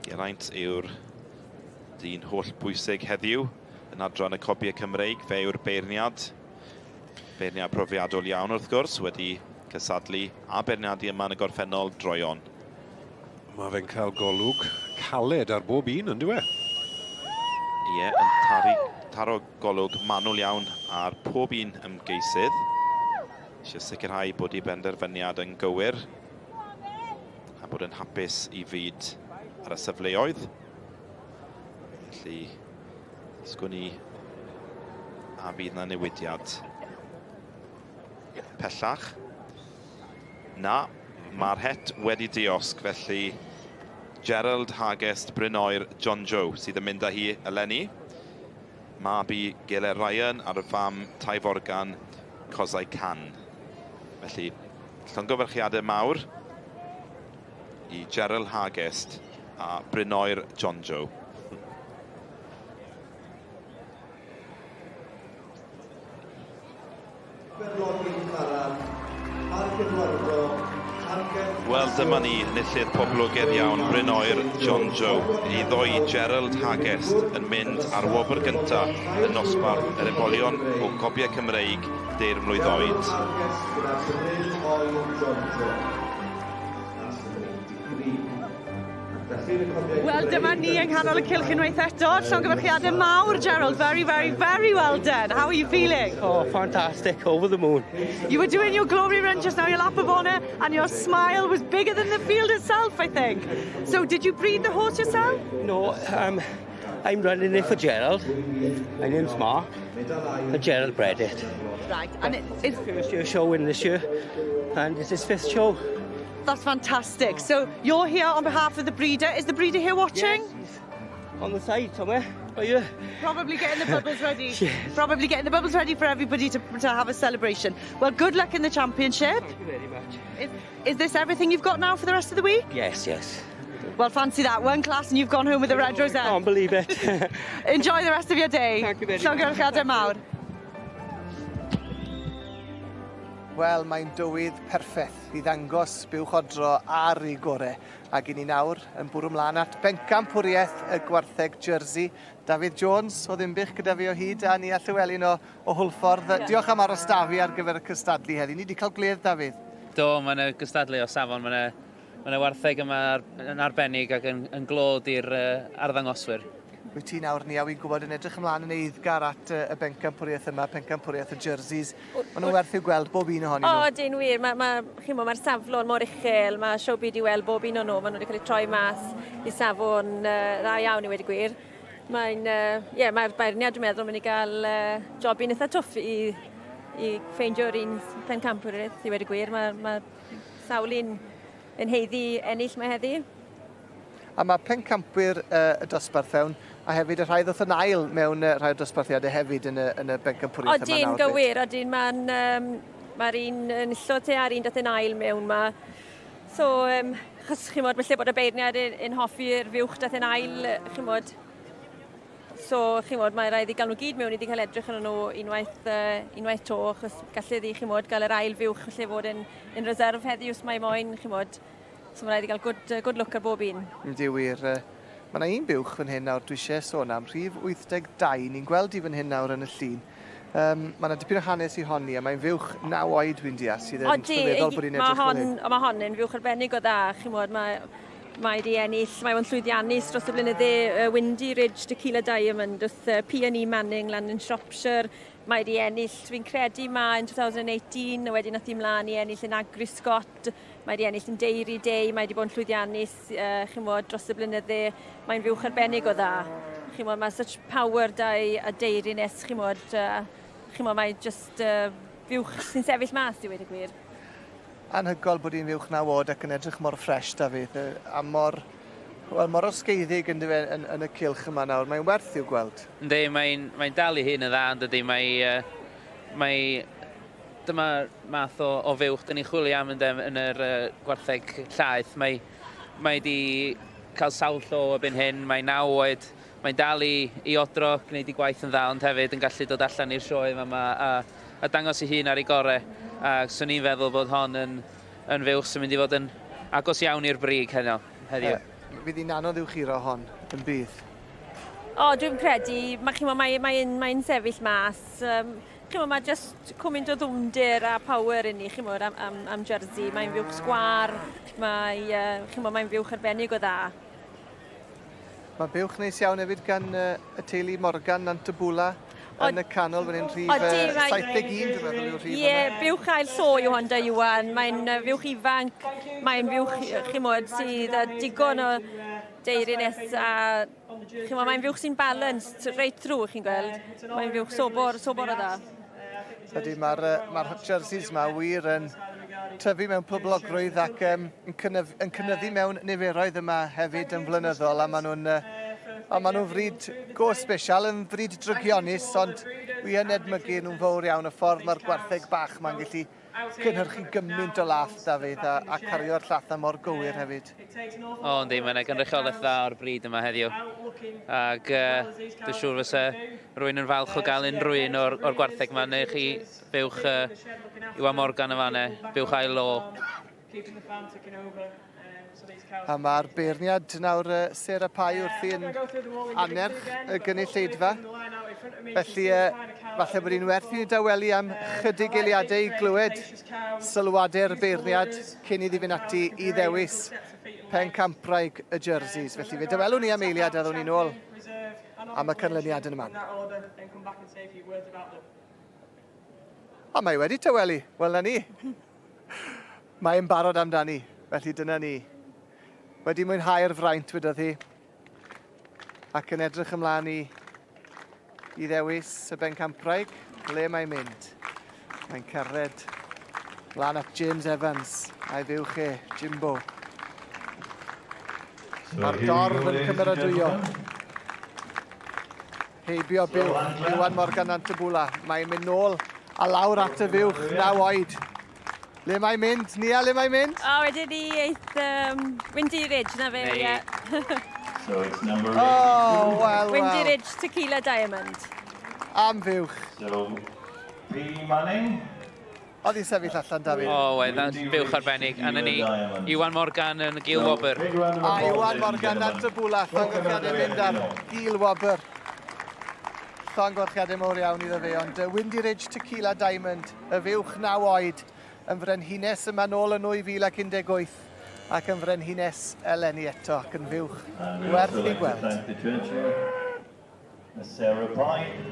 Geraint yw'r dyn holl bwysig heddiw yn adran y Cobiau Cymreig. Fe yw'r beirniad. Beirniad profiadol iawn wrth gwrs, wedi cysadlu a beirniadu yma yn y gorffennol droeon. Mae fe'n cael golwg caled ar bob un, yn dyw e? Ie, yn taru, taro golwg manwl iawn ar pob un ymgeisydd. Eisiau sicrhau bod ei benderfyniad yn gywir a bod yn hapus i fyd ar y safleoedd. Felly, sgwn i a fydd na newidiad pellach. Na, mae'r het wedi diosg, felly Gerald Hargest Bryn Oer John Joe sydd yn mynd â hi eleni. Mab i Gele Ryan a'r fam Ty Forgan Cosau Can. Felly, llongyfarchiadau mawr i Gerald Hargest a Bryn Oer John Joe. Wel, dyma ni, enillydd poblogaidd iawn, Bryn Oer, John Joe. Ei ddoi Gerald Hagest yn mynd ar wobr gynta yn nosbarth yr ebolion o Gobiau Cymreig deir mlwydd oed. Wel, dyma ni yng nghanol y cylch unwaith eto. Llongyfarchiadau mawr, Gerald. Very, very, very well done. How are you feeling? Oh, fantastic. Over the moon. You were doing your glory run just now, your lap of honour, and your smile was bigger than the field itself, I think. So, did you breed the horse yourself? No, um, I'm running it for Gerald. My name's Mark. And Gerald bred it. Right, and it, it's... First year show in this year, and it's his fifth show. That's fantastic. So you're here on behalf of the breeder. Is the breeder here watching? Yes, on the side somewhere. Are you? Probably getting the bubbles ready. yes. Probably getting the bubbles ready for everybody to, to have a celebration. Well, good luck in the championship. Thank you very much. Is, is this everything you've got now for the rest of the week? Yes, yes. Well, fancy that. One class and you've gone home with a red rosette. Can't believe it. Enjoy the rest of your day. Thank you very much. Llongyfarchiadau mawr. Wel, mae'n dywydd perffeth i ddangos buwch odro ar ei gore. Ac i ni nawr yn bwrw mlaen at bencampwriaeth y gwartheg Jersey. Dafydd Jones o Ddinbych gyda fi o hyd a Nia Llywelyn o, o Hwlffordd. Yeah. Diolch am aros da fi ar gyfer y cystadlu heddi. Ni wedi cael gwledd, Dafydd. Do, mae'n gystadlu o safon. Mae'n Mae yna wartheg yma yn arbennig ac yn, yn glod i'r uh, arddangoswyr. Wyt ti nawr, Nia, wy'n gwybod yn edrych ymlaen yn eiddgar at y bencampwriaeth yma, pencampwriaeth y jerseys. Maen nhw'n werth i'w gweld bob un ohonyn nhw. O, dyn wir. Mae'r ma, ma, ma saflon mor uchel, mae siw byd i weld bob un o'n nhw. Maen nhw wedi cael eu troi mas i safon uh, dda iawn i wedi gwir. Mae'n, uh, yeah, mae'r beirniad, dwi'n meddwl, mynd i gael uh, jobyn eitha twff i, i ffeindio'r un pencampwriaeth i wedi gwir. Mae, mae sawl un yn haeddu ennill mae heddi. A mae pencampwyr uh, y dosbarth fewn, a hefyd y rhai ddoth yn ail mewn uh, rhai o'r dosbarthiadau hefyd yn y, yn y bencampwriaeth yma nawr. Odyn, gywir, odyn, mae'n um, mae'r un enillodd te a'r un dath yn ail mewn ma. So, um, chos chi'n modd, falle bod y beirniad yn, yn hoffi'r fuwch dath yn ail, chi'n modd, So, chi'n modd, mae rhaid i gael nhw gyd mewn iddi cael edrych arnyn nhw unwaith, uh, unwaith to, achos gallu iddi, chi'n modd, gael yr ail fuwch lle fod yn, yn reserve heddi os mae moyn, chi'n modd. So mae rhaid i gael good, uh, good look ar bob un. Yndi wir. Uh, mae yna un buwch fan hyn nawr dwi eisiau sôn am, rhif 82, ni'n gweld i fan hyn nawr yn y llun. Um, mae yna dipyn o hanes i honni, a mae'n fuwch naw oed dwi'n deall, sydd yn rhyfeddol bod hi'n edrych fel hyn. Mae hon yn fuwch arbennig o dda, chi'n modd, mae Mae wedi ennill, mae o'n llwyddiannus dros y blynydde uh, Windy Ridge Tequila Diamond wrth uh, P&E Manning lan yn Shropshire. Mae wedi ennill, fi'n credu ma yn 2018, a wedyn nath i mlaen i ennill yn Agri Scott, mae wedi ennill yn Dairy Day, mae wedi bod yn llwyddiannus uh, chymod, dros y blynydde. Mae'n fuwch arbennig o dda. Chymod, mae such power da i a dairiness, chymod, uh, chymod, mae just uh, fuwch sy'n sefyll mas i wedi gwir. Anhygoel bod hi'n fuwch naw oed ac yn edrych mor ffresh, Dafydd, a mor Wel, mor osgeiddig yn, yn, yn y cylch yma nawr. Mae'n werth i'w gweld. Yndi, mae'n mae dal i hun yn dda, yn dydy. Mae, mae dyma math o, o fuwch dyn ni'n chwilio am yn, yn yr gwartheg llaeth. Mae, mae di cael sawl llo erbyn hyn, mae naw oed, mae'n dal i, i odro, gwneud ei gwaith yn dda, ond hefyd yn gallu dod allan i'r sioe yma a, a dangos ei hun ar ei gorau. A swn i'n feddwl bod hon yn, yn fuwch sy'n mynd i fod yn agos iawn i'r brig heno, heddiw. Fydd hi'n anodd i'w churo hon, yn bydd? O, dwi'n credu, mae, chi'n mae, mae, mae sefyll mas. Um, chi'n mae just cwmynt o ddwmdir a power inni, chi'n mwyn, am, am, am Jersey. Mae'n fuwch sgwar, mae, uh, chi'n mae'n fuwch arbennig o dda. Mae buwch neis iawn hefyd gan uh, y teulu Morgan Nantybwla yn y canol fan hyn rhif uh, 71 dwi'n meddwl yw'r rhif. Ie, yeah, buwch ail llo yw hon da Iwan. Mae'n uh, fuwch ifanc, mae'n fuwch, chi'n modd, sydd â digon o deyrines a chi'n modd, mae'n fuwch sy'n balanced reit trwy, chi'n gweld. Mae'n fuwch sobor, sobor o dda. Ydy, mae'r ma jerseys yma wir yn tyfu mewn poblogrwydd ac um, yn, cynyf, yn cynyddu mewn niferoedd yma hefyd yn flynyddol a maen nhw'n uh, a maen nhw'n fryd go special, yn fryd drygionus, ond wi yn edmygu nhw'n fawr iawn y ffordd mae'r gwartheg bach ma'n gallu cynhyrchu gymaint o lath, Dafydd, a, a cario'r llath mor gywir hefyd. O, yndi, mae yna gynrychiolaeth dda o'r bryd yma heddiw. Ac uh, dwi'n siŵr fysa rwy'n yn falch o gael unrhyw un o'r, or gwartheg yma, neu chi buwch uh, Iwan Morgan y fanne, buwch ail lo. A mae'r beirniad nawr Sarah Pye wrthi yn annerch y gynulleidfa. Felly, falle bod hi'n werth i ni dawelu am chydig eiliadau i glywed sylwadau'r beirniad cyn iddi fynd ati i ddewis pencampwraig y jerseys. Felly fe dawelwn ni am eiliad a ddown ni'n ôl am y canlyniad yn y man. A mae wedi tawelu. Wel, na ni. Mae'n barod amdani, felly dyna ni. Wedi mwynhau'r fraint, wedodd hi. Ac yn edrych ymlaen i, i ddewis y bencampwraig, le mae'n mynd. Mae'n cerdded lan at James Evans a'i fuwch e, Jimbo. Mae'r dorf yn cymeradwyo. Heibio buwch Iwan Morgan Nantybwla. Mae'n mynd nôl a lawr at y fuwch, naw oed. Le mae'n mynd? Nia, le mae'n mynd? O, wedyn ni eith um, Windy Ridge, na fe, ie. So it's number Oh, well, well. Windy Ridge Tequila Diamond. Am fuwch. So, P Manning. Oedd hi'n sefyll allan, David. O, oh, oedd buwch arbennig. A na ni, Iwan Morgan yn Gil Wobr. A Iwan Morgan Nant y Bwla, llongyfarchiadau mynd ar Gil Wobr. Llongyfarchiadau mawr iawn iddo fe, ond Windy Ridge Tequila Diamond, y fuwch naw oed, yn frenhines yma nôl yn 2018 ac yn frenhines eleni eto ac yn fuwch werth ei gweld. Sarah Pine.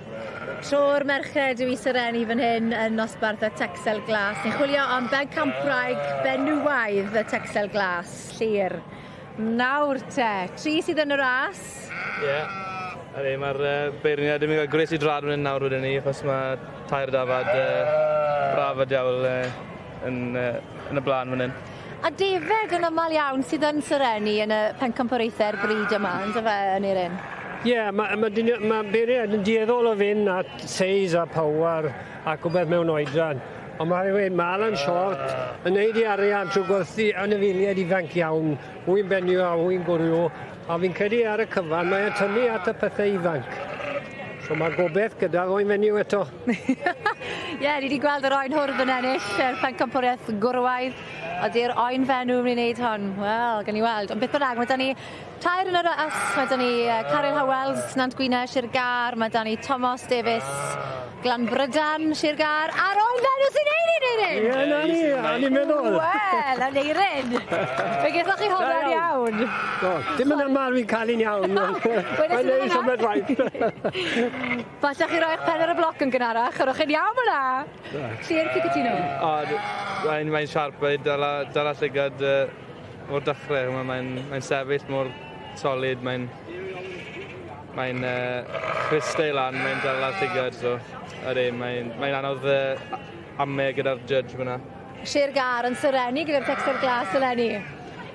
Tro'r merched yw i Sereni fan hyn yn nosbarth y Texel Glas. Ni'n chwilio am bencampwraig benywaidd y Texel Glas, Llyr. Nawr te, tri sydd yn y ras. Ie. Yeah. Ydy, mae'r uh, beirniad ddim yn cael gwres i drad fan hyn nawr wedyn ni, achos mae tair dafad uh, braf a diawl uh, yn, uh, yn y blaen fan hyn. A defed yn aml iawn sydd yn serennu yn y pencampwriaethau'r bryd yma, yn dyfe, yn i'r un? Ie, yeah, mae ma, ma, ma beirniad yn dueddol o fynd at seis a power ac wbeth mewn oedran. Ond mae rhaid i weud, mae Alan Short yn neud ei arian trwy gwerthu anifeiliaid ifanc iawn, hwy'n benyw a hwy'n gwryw, a fi'n credu ar y cyfan mae e'n tynnu at y pethau ifanc. So mae gobeith gyda'r oen fenyw eto. Ie, yeah, ni wedi gweld yr oen hwrdd yn ennill yr pencampwriaeth gwrywaidd. Ydy'r oen fenyw yn mynd i wneud hon? Wel, gan i weld. Ond beth bynnag, mae da ni tair yn y ras. Mae da ni Caryl Howells, Nant Gwynau, Sir Gâr. Mae da ni Thomas Davies, Glanbrydan, Sir Gâr. A'r oen fenyw sy'n neud i Aneurin! Ie, na ni, a ni'n meddwl. Wel, Aneurin! Fe gethoch chi hwnna'n iawn. Do, dim yn aml fi'n cael un iawn. Mae'n neis am y waith. Falle chi roi'ch pen ar y bloc yn gynharach, yr o'ch chi'n iawn fyna. Llyr, ti'n cytuno? O, mae'n mae siarp, mae'n dala, dala llygad uh, o'r dechrau. Mae'n mae sefyll mor solid, mae'n mae'n uh, cristau lan, mae'n dala llygad, so ydy, mae'n mae anodd uh, ame gyda'r judge fyna. Sir Gâr yn serennu gyda'r texter glas eleni.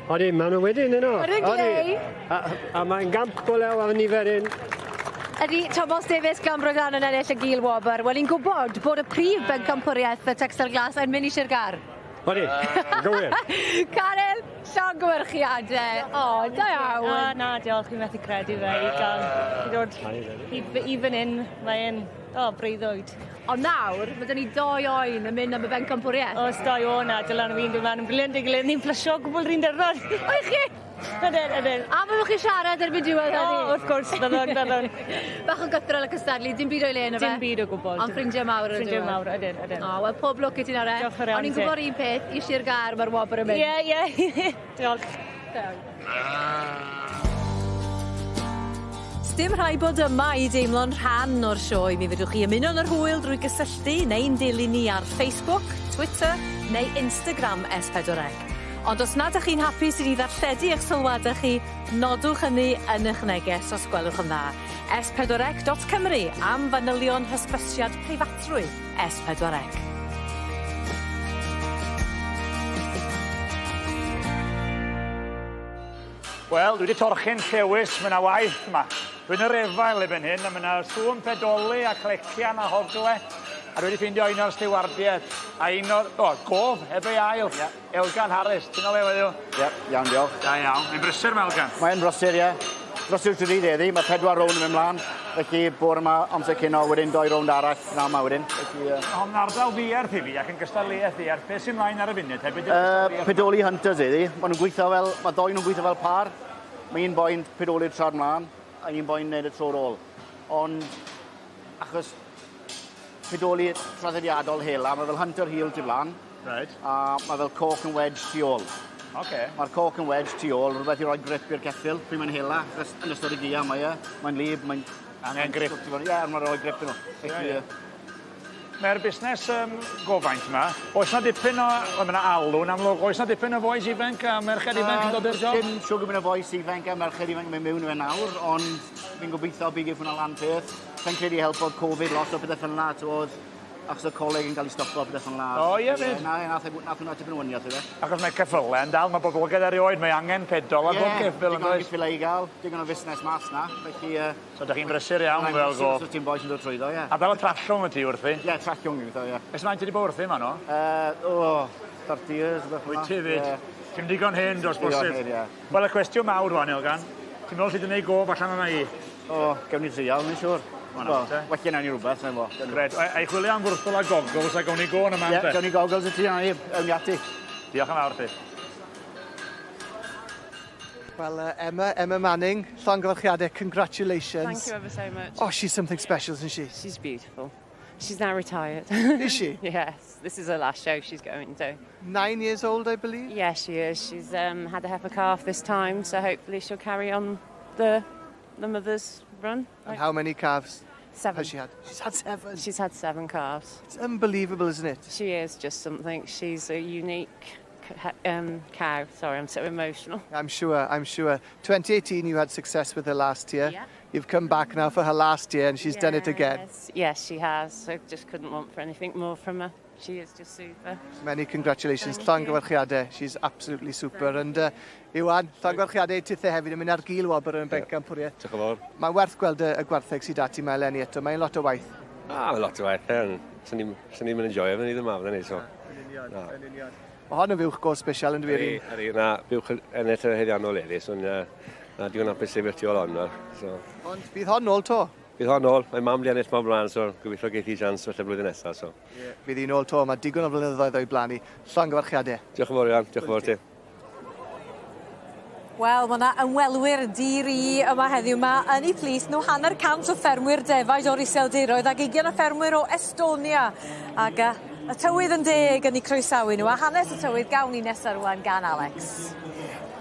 Odi, maen nhw wedi yn yno. Ydyn glei. A, a mae'n gamp go lew ar nifer un. Ydy Tomos Davies Glanbrogan yn ennill y gil wobr. Wel, ni'n gwybod bod y prif bencampwriaeth y Texel Glas yn mynd i Sir Gâr. Odi, gywir. Caryl, llongyfarchiadau. O, da iawn. O, na, diolch, fi'n methu credu fe i gael i ddod i, i fan hyn. Mae'n, o, breuddwyd. Ond nawr, mae 'da ni doi oen yn mynd am y bencampwriaeth. Oes, doi o na, Dylan a fi'n dod lan yn briliant ei gilydd, ni'n plysio gwbl rhywun dyrnod. Wych chi? Ydyn, ydyn. A byddwch chi'n siarad erbyn diwedd heddi? O, wrth gwrs, byddwn, byddwn. Bach o gythrol y cystadlu, dim byd o'i le yna fe? Dim byd o gwbl. Ond ffrindiau mawr yn y Ffrindiau mawr, ydyn, ydyn. O, wel pob lwc i ti nawr e. Diolch yn fawr O'n i'n gwybod un peth, i Sir Gâr mae'r wobr yn mynd. Ie, ie. Diolch. Da iawn. Sdim rhaid bod yma i deimlo'n rhan o'r sioe. Mi fedrwch chi ymuno yn yr hwyl drwy gysylltu neu'n dilyn ni ar Facebook, Twitter neu Instagram S4C. Ond os nad 'ych chi'n hapus i ni ddarlledu eich sylwade chi, nodwch hynny yn 'ych neges os gwelwch yn dda. S4C dot Cymru am fanylion hysbysiad preifatrwydd S4C. Wel, dwi 'di torchi'n llewys, ma' 'na waith 'ma. Dwi'n yr efail erbyn hyn a ma' 'na sŵn pedoli a clecian a hogle a dwi 'di ffeindio un o'r stiwardied a un o'r o gof heb ei ail. Ie. Elgan Harris, ti'n o lew heddiw? Ie, iawn diolch. Da iawn. Mae'n brysur 'ma Elgan. Mae'n brysur ie. Brysur trwy dydd heddi, mae pedwar rownd yn mynd mlaen. Felly bore 'ma amser cino, wedyn doi rownd arall pnawn 'ma wedyn. Felly yy... Ond ardal ddiarth i fi ac yn gystadleuaeth ddiarth, beth sy'n mlaen ar y funud te? Be' 'di'r gystadleuaeth? Yy pedoli hunters heddi. Ma' nw'n gweitho fel, ma' ddoi nw'n gweitho fel pâr. Ma' un boi'n pedoli'r trad mlan a un boi'n neud y tro rôl. Ond achos pedoli traddodiadol hela, ma' fel hunter heel tu flan. Reit. A ma' fel cork and wedge tu ôl. Oce. Ma'r cork and wedge tu ôl, rwbeth i roi grip i'r ceffyl pryd mae'n hela, achos yn ystod y gia mae e, mae'n wlyb, mae'n... Angen grip. Ie, mae'n rhoi grip i nhw. Ie, ie. Mae'r busnes yym gofaint 'ma, oes 'na dipyn o, wel ma' 'na alw'n amlwg, oes 'na dipyn o fois ifanc a merched ifanc yn dod i'r job? Dim shwd gymaint o fois ifanc a merched ifanc yn mynd mewn i fe nawr, ond fi'n gobeithio bydd geith hwnna lan peth. Fi'n credu helpodd Covid lot o pethe fel 'na, t'wod, achos y coleg yn cael ei stopo a pethe fel 'na. O ie 'fyd? Ie, na, nath e nath hwnna tipyn o waniath i fe. Achos mae ceffyle yn dal, mae boblogaidd erioed, mae angen pedol ar bob ceffyl yndoes? Ie, digon o geffyle i ga'l, digon o fusnes mas 'na, felly yy... So 'dach chi'n brysur iawn fel go. Os ti'n bois yn dod trwyddo, ie. Ardal y Trallwng wyt ti wrthi? Ie, Trallwng yw ie. Ers faint ti 'di bod wrthi ma' no? Yy, o, 30 years, rwbeth fel 'na. Wyt ti 'fyd? Ie. Ti'm digon hen dros bosib. Digon hen, ie. Wel y cwestiwn mawr rŵan Elgan, ti'n meddwl alli di neud gof allan o'na i? O, gewn ni trial, fi'n siŵr. Wel, te. Well genna ni rwbeth, sai mo. Gret. Ai chwilio am fwrthwl a goggles a gawn ni go yn y man te. Ie, gawn ni goggles i ti a ni, ewn ni ati. Diolch yn fawr ti. Well, uh, Emma, Emma Manning, llongyfarchiadau, congratulations. Thank you ever so much. Oh, she's something special, isn't she? She's beautiful. She's now retired. Is she? yes. This is her last show she's going to. Nine years old, I believe? Yes, she is. She's um, had a heifer calf this time, so hopefully she'll carry on the, the mother's run. And how many calves? Seven. Has she had? She's had seven. She's had seven calves. It's unbelievable, isn't it? She is just something. She's a unique um, cow. Sorry, I'm so emotional. I'm sure, I'm sure. 2018, you had success with her last year. Yeah. You've come back now for her last year and she's yes. done it again. Yes, she has. I just couldn't want for anything more from her. She is just super. Many congratulations. Llongyfarchiadau. She's absolutely super. And uh, Iwan, llongyfarchiadau tithe hefyd yn mynd ar gil wobr yn bencampwriaeth. Diolch yn fawr. Mae'n werth gweld y, y gwartheg sydd dati mae eleni eto. Mae'n lot o waith. Ah, mae'n lot o waith. Eh? Swn i'n mynd enjoy efo ni ddim afon ni, so. Yn union, yn union. Mae hon yn fuwch go special yn dwi Yri, yri, na, fuwch ennill yr haeddiannol heddi, so na, na digon hapus sefyll tu ôl hon, nawr, so. Ond bydd hon nôl to? Bydd hon nôl, mae mam di ennill mor blaen, so gobeithio geith hi chance falle blwyddyn nesaf, so. Ie, bydd hi nôl to, mae digon o flynyddoedd o'i blaen hi. Llongyfarchiadau. Diolch yn fawr Iwan, diolch yn fawr ti. Wel, ma' 'na ymwelwyr di-ri yma heddiw 'ma yn 'u plith nhw hanner cant o ffermwyr defaid o'r Iseldiroedd ag ugian o ffermwyr o Estonia. Ag yy y tywydd yn deg yn 'u croesawu nhw a hanes y tywydd gawn ni nesa rŵan gan Alex.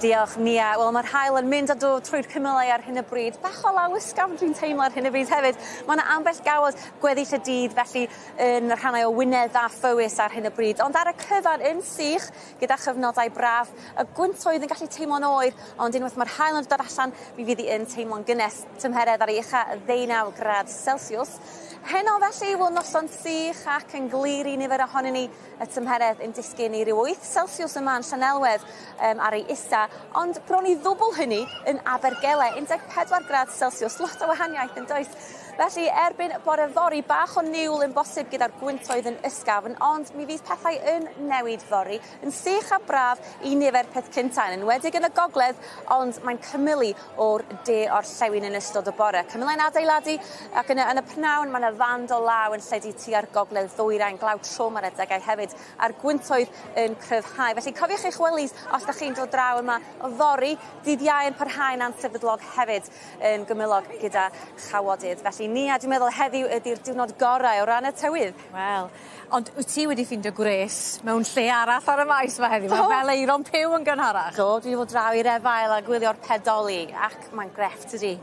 Diolch Nia. Wel ma'r haul yn mynd a dod trwy'r cymylau ar hyn o bryd. Bach o law ysgafn dwi'n teimlo ar hyn o bryd hefyd. Ma' 'na ambell gawod gweddill y dydd felly yn rhannau o Wynedd a Phowys ar hyn o bryd. Ond ar y cyfan yn sych gyda chyfnodau braf, y gwyntoedd yn gallu teimlo'n oer, ond unwaith mae'r haul yn dod allan, mi fydd hi yn teimlo'n gynnes. Tymheredd ar ei ucha ddeunaw gradd Celsiws. Heno felly, wel noson sych ac yn glir i nifer ohonyn ni, y tymheredd yn disgyn i ryw 8 Celsiws yma yn Llanelwedd um, ar ei isa. ond bron i ddwbl hynny yn Abergele, 14 gradd Celsius, lot o wahaniaeth yn does? Felly erbyn bore fory, bach o niwl yn bosib gyda'r gwyntoedd yn ysgafn, ond mi fydd pethau yn newid fory, yn sych a braf i nifer peth cynta, yn enwedig yn y gogledd, ond mae'n cymylu o'r de orllewin yn ystod y bore. Cymylau'n adeiladu ac yn y, yn y pnawn mae yna fand o law yn lledu tua'r gogledd ddwyrain, glaw trwm ar adegau hefyd, a'r gwyntoedd yn cryfhau. Felly cofiwch eich wellies os da chi'n dod draw yma fory, dydd Iau yn parhau'n ansefydlog hefyd yn gymylog gyda chawodydd. Felly Nia, dwi'n meddwl heddiw ydy'r diwrnod gorau o ran y tywydd. Wel, ond wyt ti wedi ffindio gwres mewn lle arall ar y maes 'ma heddiw? Ma' fel Aeron Pugh yn gynharach. Do, dwi 'di bod draw i'r efail a gwylio'r pedoli ac mae'n grefft tydi?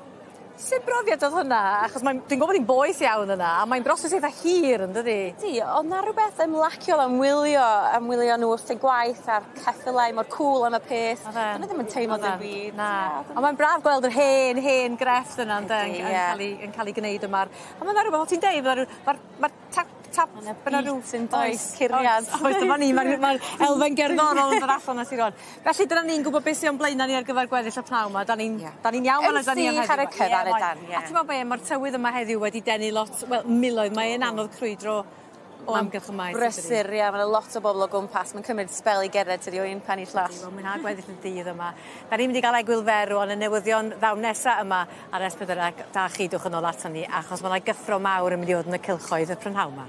Sut brofiad o'dd hwnna? Achos mae'n dwi'n gwbo bod 'i'n boeth iawn yna a mae'n broses eitha hir yndydi? Ydi o'dd 'na rwbeth ymlaciol am wylio am wylio n'w wrth eu gwaith a'r ceffylau mor cŵl am y peth. O'dd e? 'Dyn n'w ddim yn teimlo dim byd. Na. On' mae'n braf gweld yr hen hen grefft yna ynde? Ydi yn ie. yn ca'l 'i yn ca'l 'i gneud yma a'r a ma' 'na rwbeth fel ti'n deud ma' ryw ma'r ma'r tap tap Ma' 'na ma' 'na ryw beat yndoes? Oes Curiad. Oes oes dyma ni ma'r ma'r elfen gerddorol yn dod allan na ti rŵan. Felly dyna ni'n gwbod beth sy o'n blaena' ni ar gyfer gweddill y pnawn 'ma. 'Dan ni'n 'dan ni'n iawn fan 'na 'dan ni am Yn heddiw. sych ar y cyfan ydan ie. A t'mo' be' ma'r tywydd yma heddiw wedi denu lot wel miloedd mae e'n anodd crwydro o amgylch y maes yndydi? Brysur ia ma' 'na lot o bobl o gwmpas ma'n cymryd sbel i gerdded tydi o un pen i'r llall. Wel mwynha gweddill y dydd yma. 'Dan ni'n mynd i ga'l egwyl fer rŵan y newyddion ddaw nesa yma ar Es Pedwar Ec da chi dwch yn ôl aton ni achos ma' 'na gyffro mawr yn mynd i fod yn y cylchoedd y prynhawn 'ma.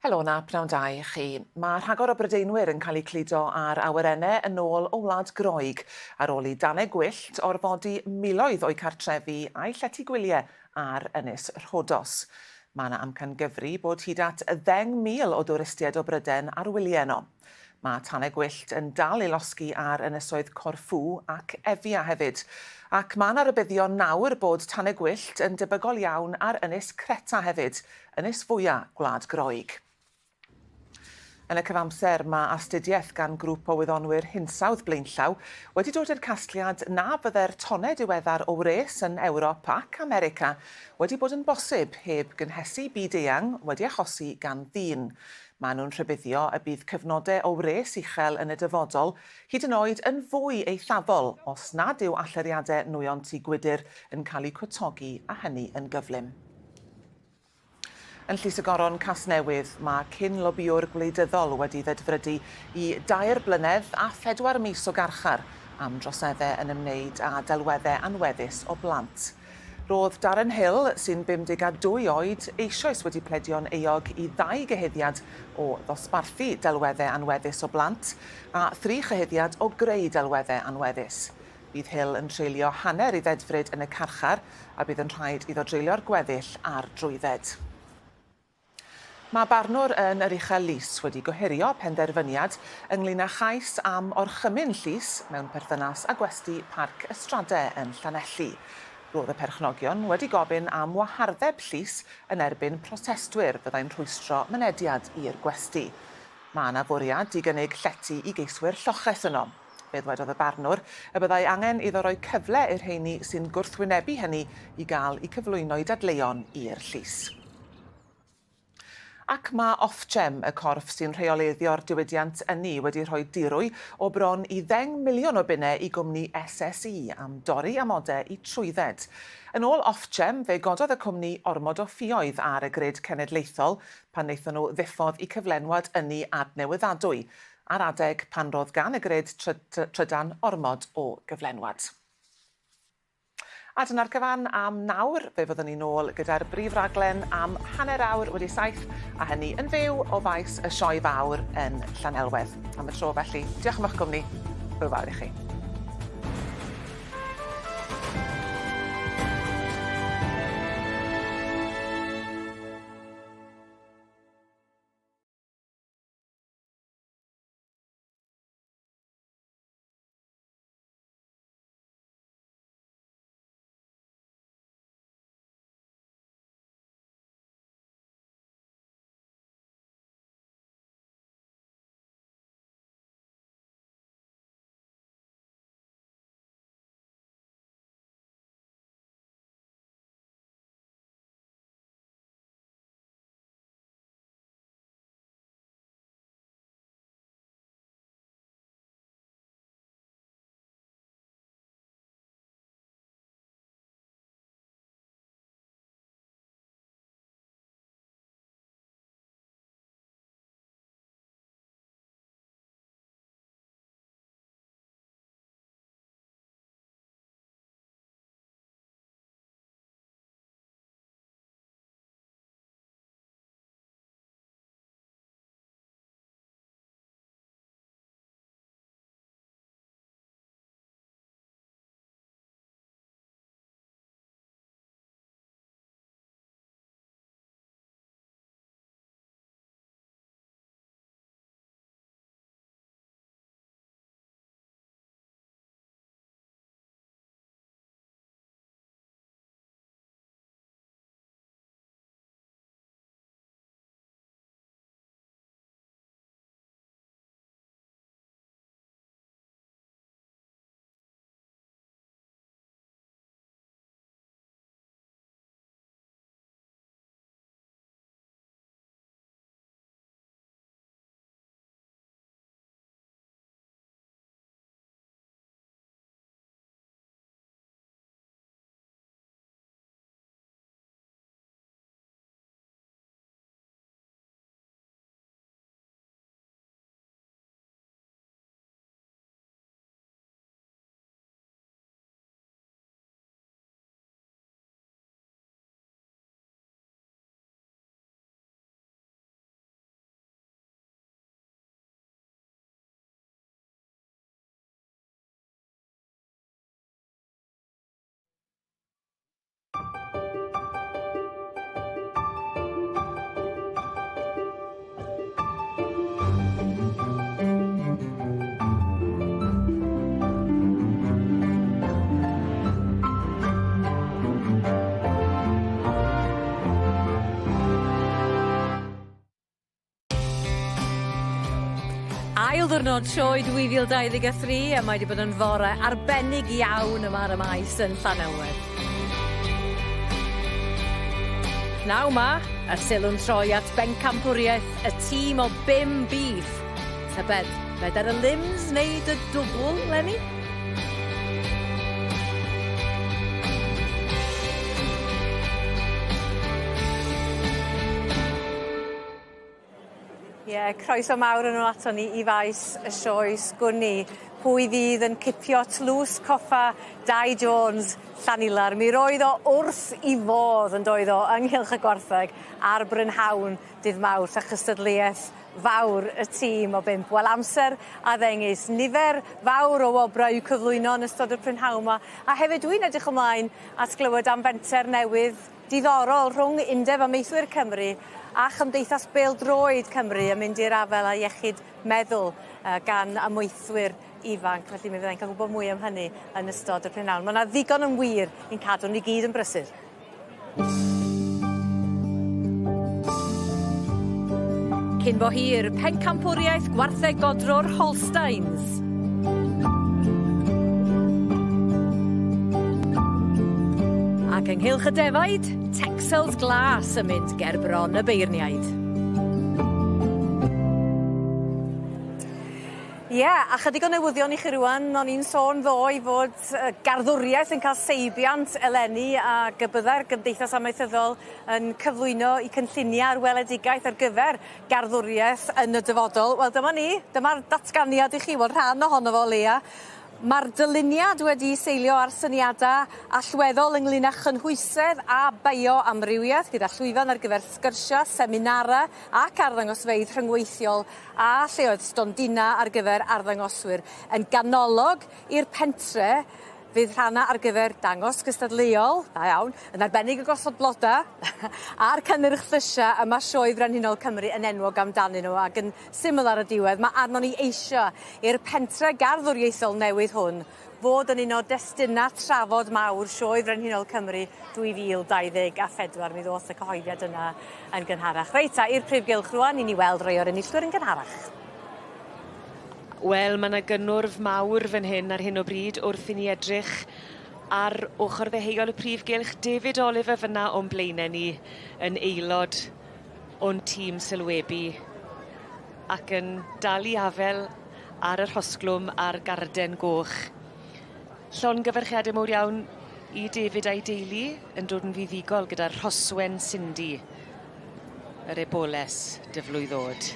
Helo 'na, pnawn da i chi. Mae rhagor o Brydeinwyr yn cael eu cludo ar awyrennau yn ôl o Wlad Groeg ar ôl i danau gwyllt orfodi miloedd o'u cartrefi a'u llety gwyliau ar Ynys Rhodos. Mae yna amcangyfri bod hyd at 10,000 o dwristiaid o Bryden ar wyliau yno. Mae tanau gwyllt yn dal i losgi ar ynysoedd Corfu ac Evia hefyd. Ac mae yna rybuddion nawr bod tanau gwyllt yn debygol iawn ar ynys Creta hefyd, ynys fwya' Gwlad Groeg. Yn y cyfamser, mae astudiaeth gan grŵp o wyddonwyr hinsawdd blaenllaw wedi dod i'r casgliad na fydde'r tonnau diweddar o wres yn Ewrop ac America wedi bod yn bosib heb gynhesu byd-eang wedi achosi gan ddyn. Maen nhw'n rhybuddio y bydd cyfnodau o wres uchel yn y dyfodol hyd yn oed yn fwy eithafol os nad yw allyriadau nwyon tŷ gwydr yn cael eu cwtogi a hynny yn gyflym. Yn Llys y Goron Casnewydd, mae cyn-lobïwr gwleidyddol wedi ddedfrydu i dair blynedd a phedwar mis o garchar am droseddau yn ymwneud â delweddau anweddus o blant. Roedd Darren Hill, sy'n 52 oed, eisoes wedi pledio'n euog i ddau gyhuddiad o ddosbarthu delweddau anweddus o blant a thri chyhuddiad o greu delweddau anweddus. Bydd Hill yn treulio hanner ei ddedfryd yn y carchar a bydd yn rhaid iddo dreulio'r gweddill ar drwydded. Mae barnwr yn yr Uchel Lys wedi gohirio penderfyniad ynglŷn â chais am orchymyn llys mewn perthynas â gwesty Parc y Strade yn Llanelli. Roedd y perchnogion wedi gofyn am waharddeb llys yn erbyn protestwyr fyddai'n rhwystro mynediad i'r gwesty. Mae yna fwriad i gynnig llety i geiswyr lloches yno. Fe ddwedodd y barnwr y byddai angen iddo roi cyfle i'r rheini sy'n gwrthwynebu hynny i gael eu cyflwyno'u dadleuon i'r llys. Ac mae Ofgem, y corff sy'n rheoleiddio'r diwydiant ynni, wedi rhoi dirwy o bron i ddeng miliwn o bunnau i gwmni SSE am dorri amodau i trwydded. Yn ôl Ofgem, fe gododd y cwmni ormod o ffioedd ar y grid cenedlaethol pan wnaethon nhw ddiffodd i cyflenwad ynni adnewyddadwy, ar adeg pan roedd gan y grid trydan ormod o gyflenwad. A dyna'r cyfan am nawr. Fe fyddwn ni nôl gyda'r brif raglen am 7:30, a hynny yn fyw o faes y Sioe Fawr yn Llanelwedd. Am y tro felly, diolch am eich cwmni. Hwyl fawr i chi. Ail ddiwrnod sioe 2023 a mae wedi bod yn fore arbennig iawn yma ar y maes yn Llanelwedd. Pnawn 'ma, y sylw'n troi at bencampwriaeth y tîm o bum bîff. Tybed, fedar y Lims wneud y dwbl, 'leni? Ie, yeah, croeso mawr yn ôl ato ni i faes y sioe sgwn i pwy fydd yn cipio tlws coffa Dai Jones Llanilar. Mi roedd o wrth 'i fodd yn doedd o ynghylch y gwartheg ar brynhawn dydd Mawrth a chystadleuaeth fawr y tîm o bump. Wel amser a ddengys. Nifer fawr o wobrau i'w cyflwyno yn ystod y prynhawn 'ma a hefyd dwi'n edrych ymlaen at glywed am fenter newydd diddorol rhwng Undeb Amaethwyr Cymru a Chymdeithas Bêl-droed Cymru yn mynd i'r afael â iechyd meddwl gan amaethwyr ifanc, felly mi fyddai'n cael gwybod mwy am hynny yn ystod y prynhawn. Mae 'na ddigon yn wir i'n cadw ni gyd yn brysur. Cyn bo hir, pencampwriaeth gwartheg godro'r Holsteins. Ac ynghylch y defaid, Texels glas yn mynd ger bron y beirniaid. Ie, yeah, a chydig o newyddion i chi rwan. O'n i'n sôn ddoe fod garddwriaeth yn cael seibiant eleni ac y byddai'r Gymdeithas Amaethyddol yn cyflwyno 'u cynllunia' a'r weledigaeth ar gyfer garddwriaeth yn y dyfodol. Wel dyma ni, dyma'r datganiad i chi, wel rhan ohono fo o leia. Ma'r dyluniad wedi'i seilio ar syniada allweddol ynglŷn â chynhwysedd a bioamrywiaeth gyda llwyfan ar gyfer sgyrsia, seminara ac arddangosfeydd rhyngweithiol a lleoedd stondina ar gyfer arddangoswyr. Yn ganolog i'r pentre Fydd rhanna ar gyfer dangos gystadleuol, da iawn, yn arbennig y gosod bloda, a'r cynnyrch llysia y ma' Sioe Frenhinol Cymru yn enwog amdanyn nhw ac yn syml ar y diwedd ma' arnon ni eisio i'r pentre garddwriaethol newydd hwn fod yn un o destuna trafod mawr Sioe Frenhinol Cymru 2024. Mi ddoth y cyhoeddiad yna yn gynharach. Reit ta, i'r prif gylch rŵan i ni weld rhai o'r enillwyr yn gynharach. Wel, ma' 'na gynnwrf mawr fan hyn ar hyn o bryd wrth i ni edrych ar ochor ddeheuol y prif gylch. David Oliver fyn 'na o'n blaene ni yn aelod o'n tîm sylwebu ac yn dal i afel ar y rhosglwm a'r garden goch. Llongyfarchiade mowr iawn i David a'i deulu yn dod yn fuddugol gyda'r Rhoswen Cindy, yr eboles dyflwydd o'd.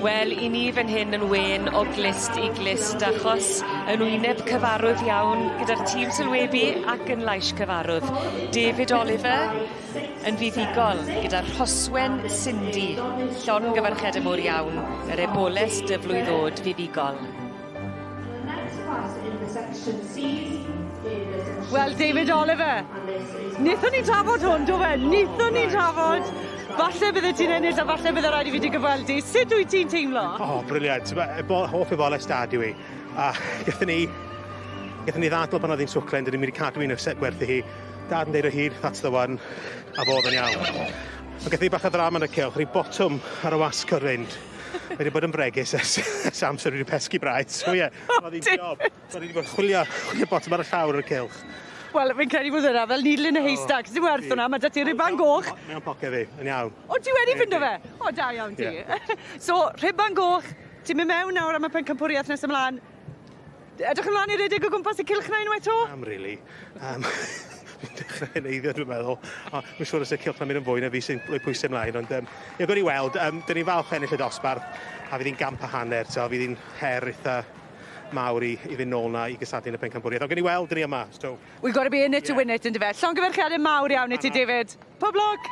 Wel, i ni fan hyn yn wên o glust i glust achos yn wyneb cyfarwydd iawn gyda'r tîm sylwebu ac yn lais cyfarwydd. David Oliver yn fuddugol gyda'r Rhoswen Cindy. Llongyfarchiade mowr iawn, yr eboles dyflwydd o'd fuddugol. Wel, David Oliver, nethon ni drafod hwn, do fe? Nethon ni drafod falle bydde ti'n ennill a falle bydde raid i fi dy gyfweld di. Sut wyt ti'n teimlo? O, oh, brilliant. Hoff eboles dad yw i. A gathon ni, gathon ni ddadl pan oedd hi'n swclen, dyn ni'n mynd i cadw un o'r set gwerthu hi. Dad yn deud o hyd, that's the one, a fo oedd yn iawn. Ond gathon ni bach o ddrama yn y cylch, rhi botwm ar y wasg o'r fynd. Mae wedi bod yn bregus ers, ers amser wedi pesgi braidd, so ie, yeah, oedd hi'n job. Oedd hi wedi bod yn chwilio, chwilio botwm ar y llawr o'r cylch. Wel, fi'n credu bod hwnna fel needle in a haystack. Dim werth hwnna, mae 'da ti ruban goch. Mewn poced fi, yn iawn. O, ti wedi ffindo fe? O, da iawn ti. So, rhuban goch, ti'n mynd mewn nawr am y pencampwriaeth nes ymlaen. Edrych ymlaen i redeg o gwmpas y cylch 'na unwaith 'to? Am really. Um, fi'n dechrau heneiddio dwi'n meddwl. O, dwi'n siŵr os y cylch 'na'n mynd yn fwy na fi sy'n rhoi pwysau ymlaen, ond um, ie, gwni weld. Um, dyn ni'n falch ennill y dosbarth, a fydd hi'n gamp a hanner, so fydd hi'n her eitha mawr i, i fynd nôl na i gystadlu yn y pencampwriaeth. Ond gwni weld, dyn ni yma, so... We've got to be in it to win it, yndyfe? Llongyfarchiadau mawr iawn i ti, David. Pob lwc!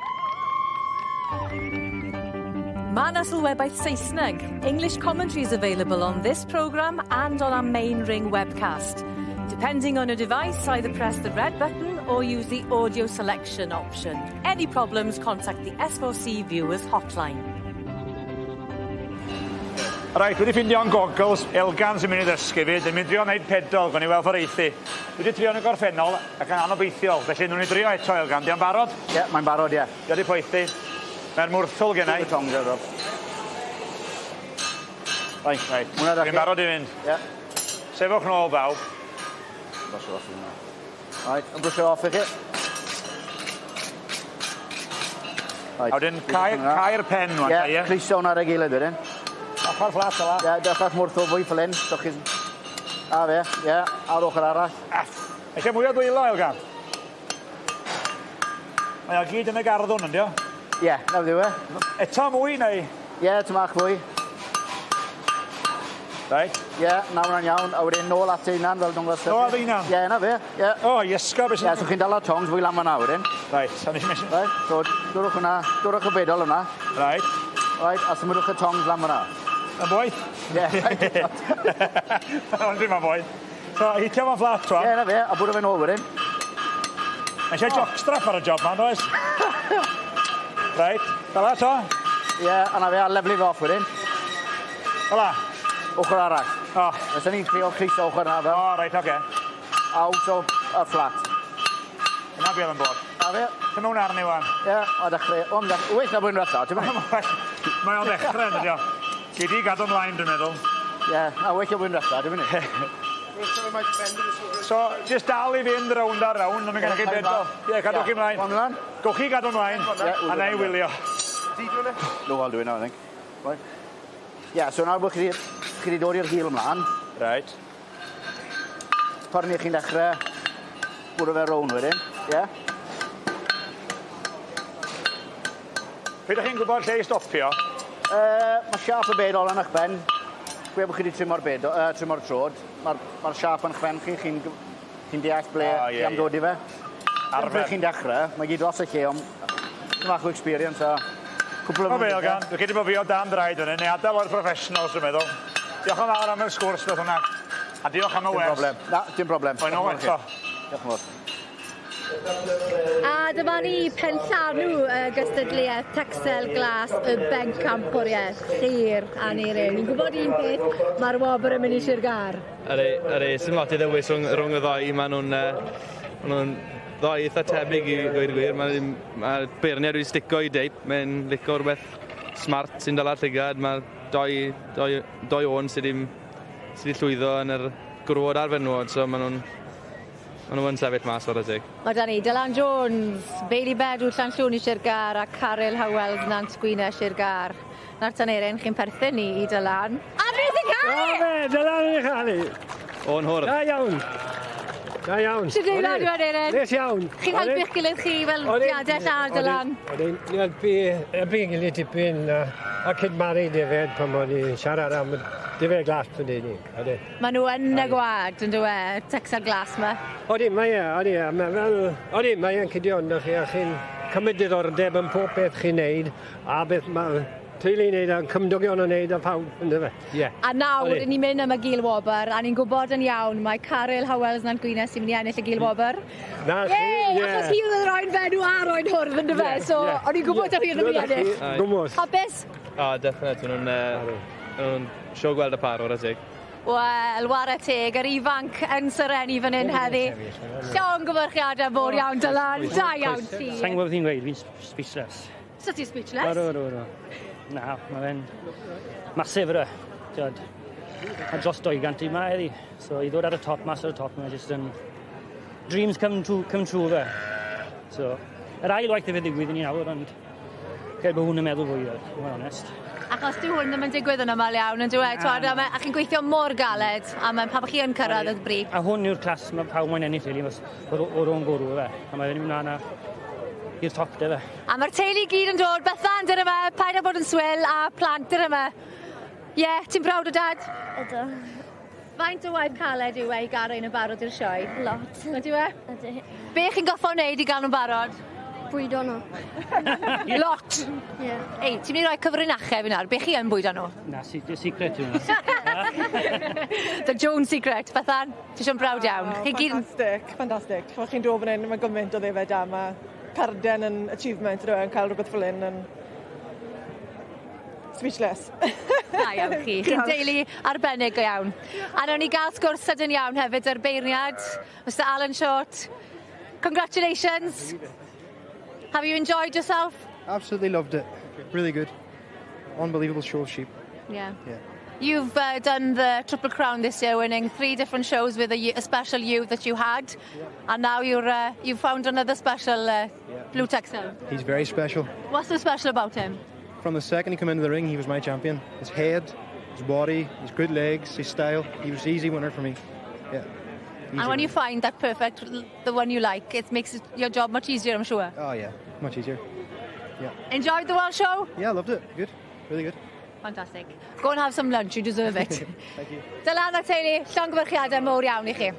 Mae 'na sylwebaeth Saesneg. English commentary is available on this programme and on our main ring webcast. Depending on your device, either press the red button or use the audio selection option. Any problems, contact the S4C Viewers Hotline. Reit, wedi ffindio'n goggles, Elgan sy'n mynd i ddysgu fi, dwi'n mynd drio wneud pedol, gwn i weld ffordd eithi. Dwi wedi trio yn y gorffennol ac yn anobeithiol, felly nhw'n i drio eto, Elgan. Di o'n barod? Ie, yeah, mae'n barod, ie. Yeah. Di wedi poethi. Mae'r mwrthwl gennau. Dwi'n tongs ar Right. Right. Dwi'n barod i fynd. Ie. Yeah. Sefwch nôl, bawb. Brwsio off hwnna. Right, yn brwsio off i chi. Right. A wedyn cau'r pen wan, ie? Ie, cluso hwnna ar ei gilydd wedyn. Ochr fflat ola. Ie, dechrau mwrthwl fwy fel hyn. So chi'n... A fe, ie, a'r ochr arall. Eisiau mwy o ddwylo, Elgan? Mae o gyd yn y garddwn, yndi o? Ie, na fydd e. Eto mwy neu? Ie, yeah, mach fwy. Reit. Ie, yeah, na hwnna'n iawn. A wedyn nôl at ei hunan fel dongos. Nôl at ei hunan? Ie, yeah, na fe. Ie. Yeah. O, iesgo, beth sy'n... Ie, so chi'n dal ar tongs fwy lan fan'na wedyn. Reit, a nes i... Reit, so dwrwch hwnna, dwrwch y bedol hwnna. Reit. Reit, a symudwch y tongs lan fan'na. Yn boeth? Ie. Ond ddim yn boeth. So, hitio fo'n fflat, twa? Ie, na fe, a bwrw fe nôl wedyn. Mae eisiau jockstrap ar y job ma'n does? Reit, fel to? Ie, a na fe, a leflu fe off wedyn. Fel Ochr arall. O. Fysa ni'n trio cluso ochr na fel. O, reit, oce. Out o y fflat. Yna be oedd yn bod. A fe. Ti'n mewn arni wan. Ie, o dechrau. O, well na blwyddyn diwetha, ti'n mynd? Mae o'n ddechrau, yn dydi o. Gei di gadw ymlaen, dwi'n meddwl. Ie, a well na blwyddyn diwetha, ti'n mynd? So, just dal i fynd rownd a rownd, ond mae'n chi bedol. Ie, cadwch chi ymlaen. Ymlaen. Gowch chi gadw ymlaen, a na i wylio. No, I'll do it now, I think. Right. Yeah, so nawr bod chi wedi dod i'r heel ymlaen. Right. Ffordd ni chi'n dechrau bwrw fe rown wedyn, ie? Yeah. Pryd ydych chi'n gwybod lle i stopio? Mae siâp y bedol yn eich ben. Gwe bod chi wedi trimo'r bedol, trimo'r trod. Mae'r ma siâp yn eich ben chi, chi'n chi deall ble oh, yeah, chi am dod i fe. Arfer. Pryd chi'n dechrau, mae gyd dros y lle, ond bach o experience a cwpl o... O fe, Elgan, dwi'n credu bod fi o dan draed fan hyn, neu adael o'r professionals, dwi'n meddwl. Diolch yn fawr am y sgwrs beth hwnna. A diolch am y wers. Dim problem. Na, dim problem. Mae'n ôl eto. Diolch yn fawr. A dyma ni penllanw y gystadleuaeth Texel Glas y Bencampwriaeth. Llyr a Neirin. Ni'n gwybod un peth, mae'r wobr yn mynd i Sir Gâr. Ydy, ydy, sy'n lot i ddewis rhwng y ddau. Maen nhw'n ddau eitha tebyg i ddweud y gwir. Mae beirniad wedi stico i deip. Mae'n licio rhywbeth smart sy'n dal ar llygad. Mae doi o'n sydd wedi llwyddo yn yr gwrwod a'r fenwod, so maen nhw'n sefyll mas o'r teg. Mae da ni Dylan Jones, Bailey Bedw, Llanllwn i Sir Gâr a Caryl Howells, Nant Gwynedd, Sir Gâr. Nawr Aneirin, chi'n perthyn ni i Dylan. A dwi sy'n cael! O fe, Dylan yn ei chael i. O'n hwrdd. Da iawn. Da iawn. Shwt deimlad yw Aneirin? Nes iawn. Chi'n helpu'ch gilydd chi fel diadell ar Dylan? O'n i'n helpu gilydd tipyn a cydmaru defed pan o'n i'n siarad am defed glas yn unig. Maen nhw yn y gwad, yn dywe, Texel Glas yma. Odi, mae e, odi. Odi, mae e'n cydio ynddo chi, a chi'n cymryd diddordeb yn pob beth chi'n neud, a beth mae teulu'n neud, a'n cymdogion yn neud, a pawb, ynddo fe. Ie. A nawr, ni'n mynd am y gil wobr, a ni'n gwybod yn iawn, mae Caryl Howells Nant Gwynedd sy'n mynd i ennill y gil wobr. Na chi, ie. Achos hi oedd yn rhoi'n fenw a roi'n hwrdd, ynddo fe, so o'n i'n gwybod hi oedd yn mynd i ennill. Gwmws. Hapus? O, definite, nhw'n sio gweld y par o'r teg. Wel, ware teg, yr ifanc yn serennu fan hyn heddi. Llongyfarchiadau fawr iawn, Dylan. Da iawn ti. Sa'n gwybod beth i'n gweud, fi'n speechless. So ti'n speechless? Ro. Na, mae fe'n masif yw e. A dros 200 i ma heddi. So i ddod ar y top, mas ar y top, mae'n just yn... Dreams come true fe. So, yr ail waith i fe ddigwydd i ni nawr, ond credu bod hwn yn meddwl fwy, i fod yn onest. Achos dyw hwn ddim yn digwydd yn aml iawn, yn dyw e, a chi'n gweithio mor galed, a mae'n pan chi yn cyrraedd y brig. A hwn yw'r clas mae pawb moyn ennill, really, o'r o'n gwrw, fe. A mae'n mynd mlaen i'r top, de fe. A mae'r teulu gyd yn dod, Bethan, dyna yma, paid â bod yn swil, a plant, dyna yma. Ie, ti'n browd o dad? Ydw. Faint o waith caled yw e i gael ein yn barod i'r sioe? Lot. Ydy e? Ydy. Be chi'n goffo wneud i gael nhw'n barod? Bwydo nhw. Lot? Ie. Yeah. Ei, ti'n mynd i roi cyfrinachau fi nawr? Be chi yn bwydo nhw? Na, secret yw hwnna. The Jones secret. Bethan, ti eisiau'n browd iawn. Oh, ffantastig, ffantastig. Chimod, chi'n dod fan hyn, mae gymaint o ddefed da, mae carden yn achievement, ydw e, yn cael rhywbeth fel hyn yn speechless. Da iawn chi. Chi'n deulu arbennig go iawn. A nawn ni ga'l sgwrs sydyn iawn hefyd â'r beirniad, Mr Alan Short. Congratulations. Have you enjoyed yourself? Absolutely loved it. Really good. Unbelievable show of sheep. Yeah. Yeah. You've uh, done the Triple Crown this year, winning three different shows with a, a special ewe that you had, yeah. and now you're uh, you've found another special uh, yeah. blue Texel. He's very special. What's so special about him? From the second he came into the ring, he was my champion. His head, his body, his good legs, his style. He was easy winner for me. Yeah. Easy and when you find that perfect, the one you like, it makes it, your job much easier, I'm sure. Oh yeah, much easier. Yeah. Enjoyed the World Show? Yeah, loved it. Good. Really good. Fantastic. Go and have some lunch, you deserve it. Thank you. Dylan a teulu, llongyfarchiadau mowr iawn i chi.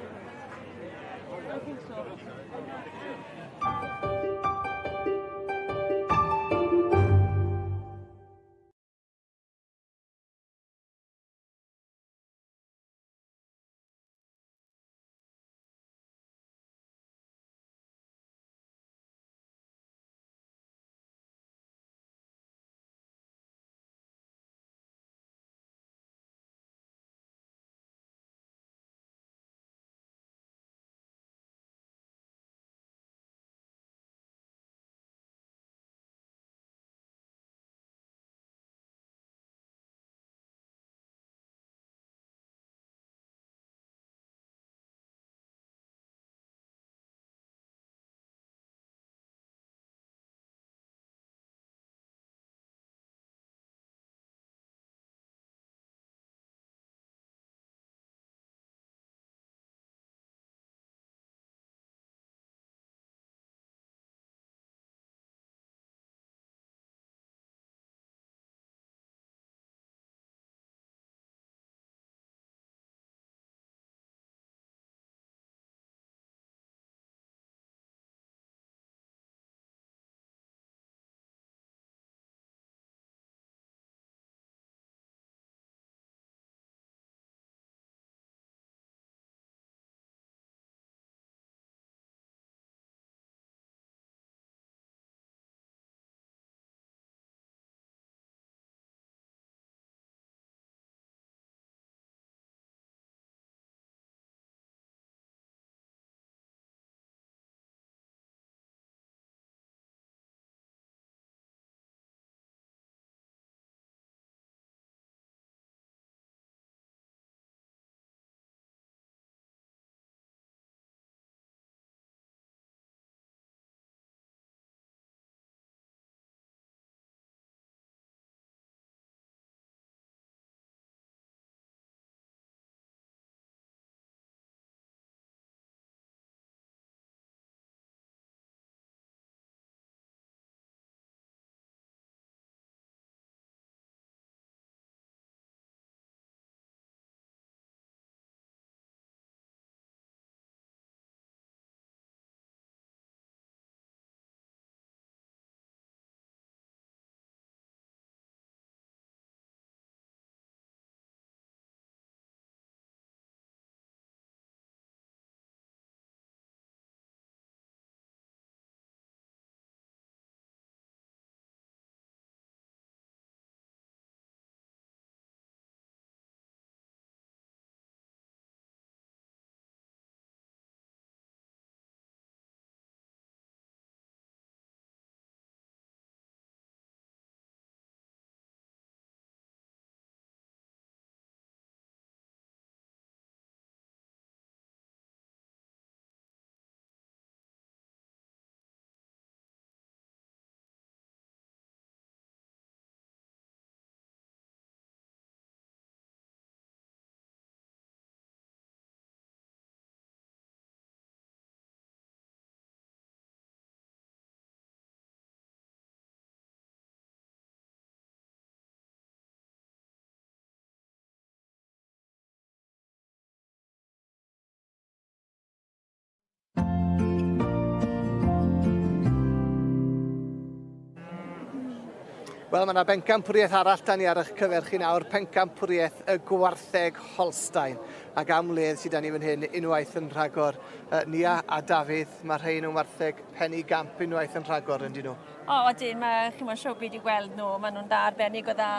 Wel, mae yna bencampwriaeth arall da ni ar eich cyfer chi nawr, pencampwriaeth y gwartheg Holstein. Ac am wledd sydd da ni fan hyn unwaith yn rhagor. Uh, Nia a Dafydd, mae rhain yn wartheg pen i gamp unwaith yn rhagor, yndyn nhw? O, odyn, mae, chi'n mwyn, siwr byd i gweld nhw, maen nhw'n dda arbennig o dda.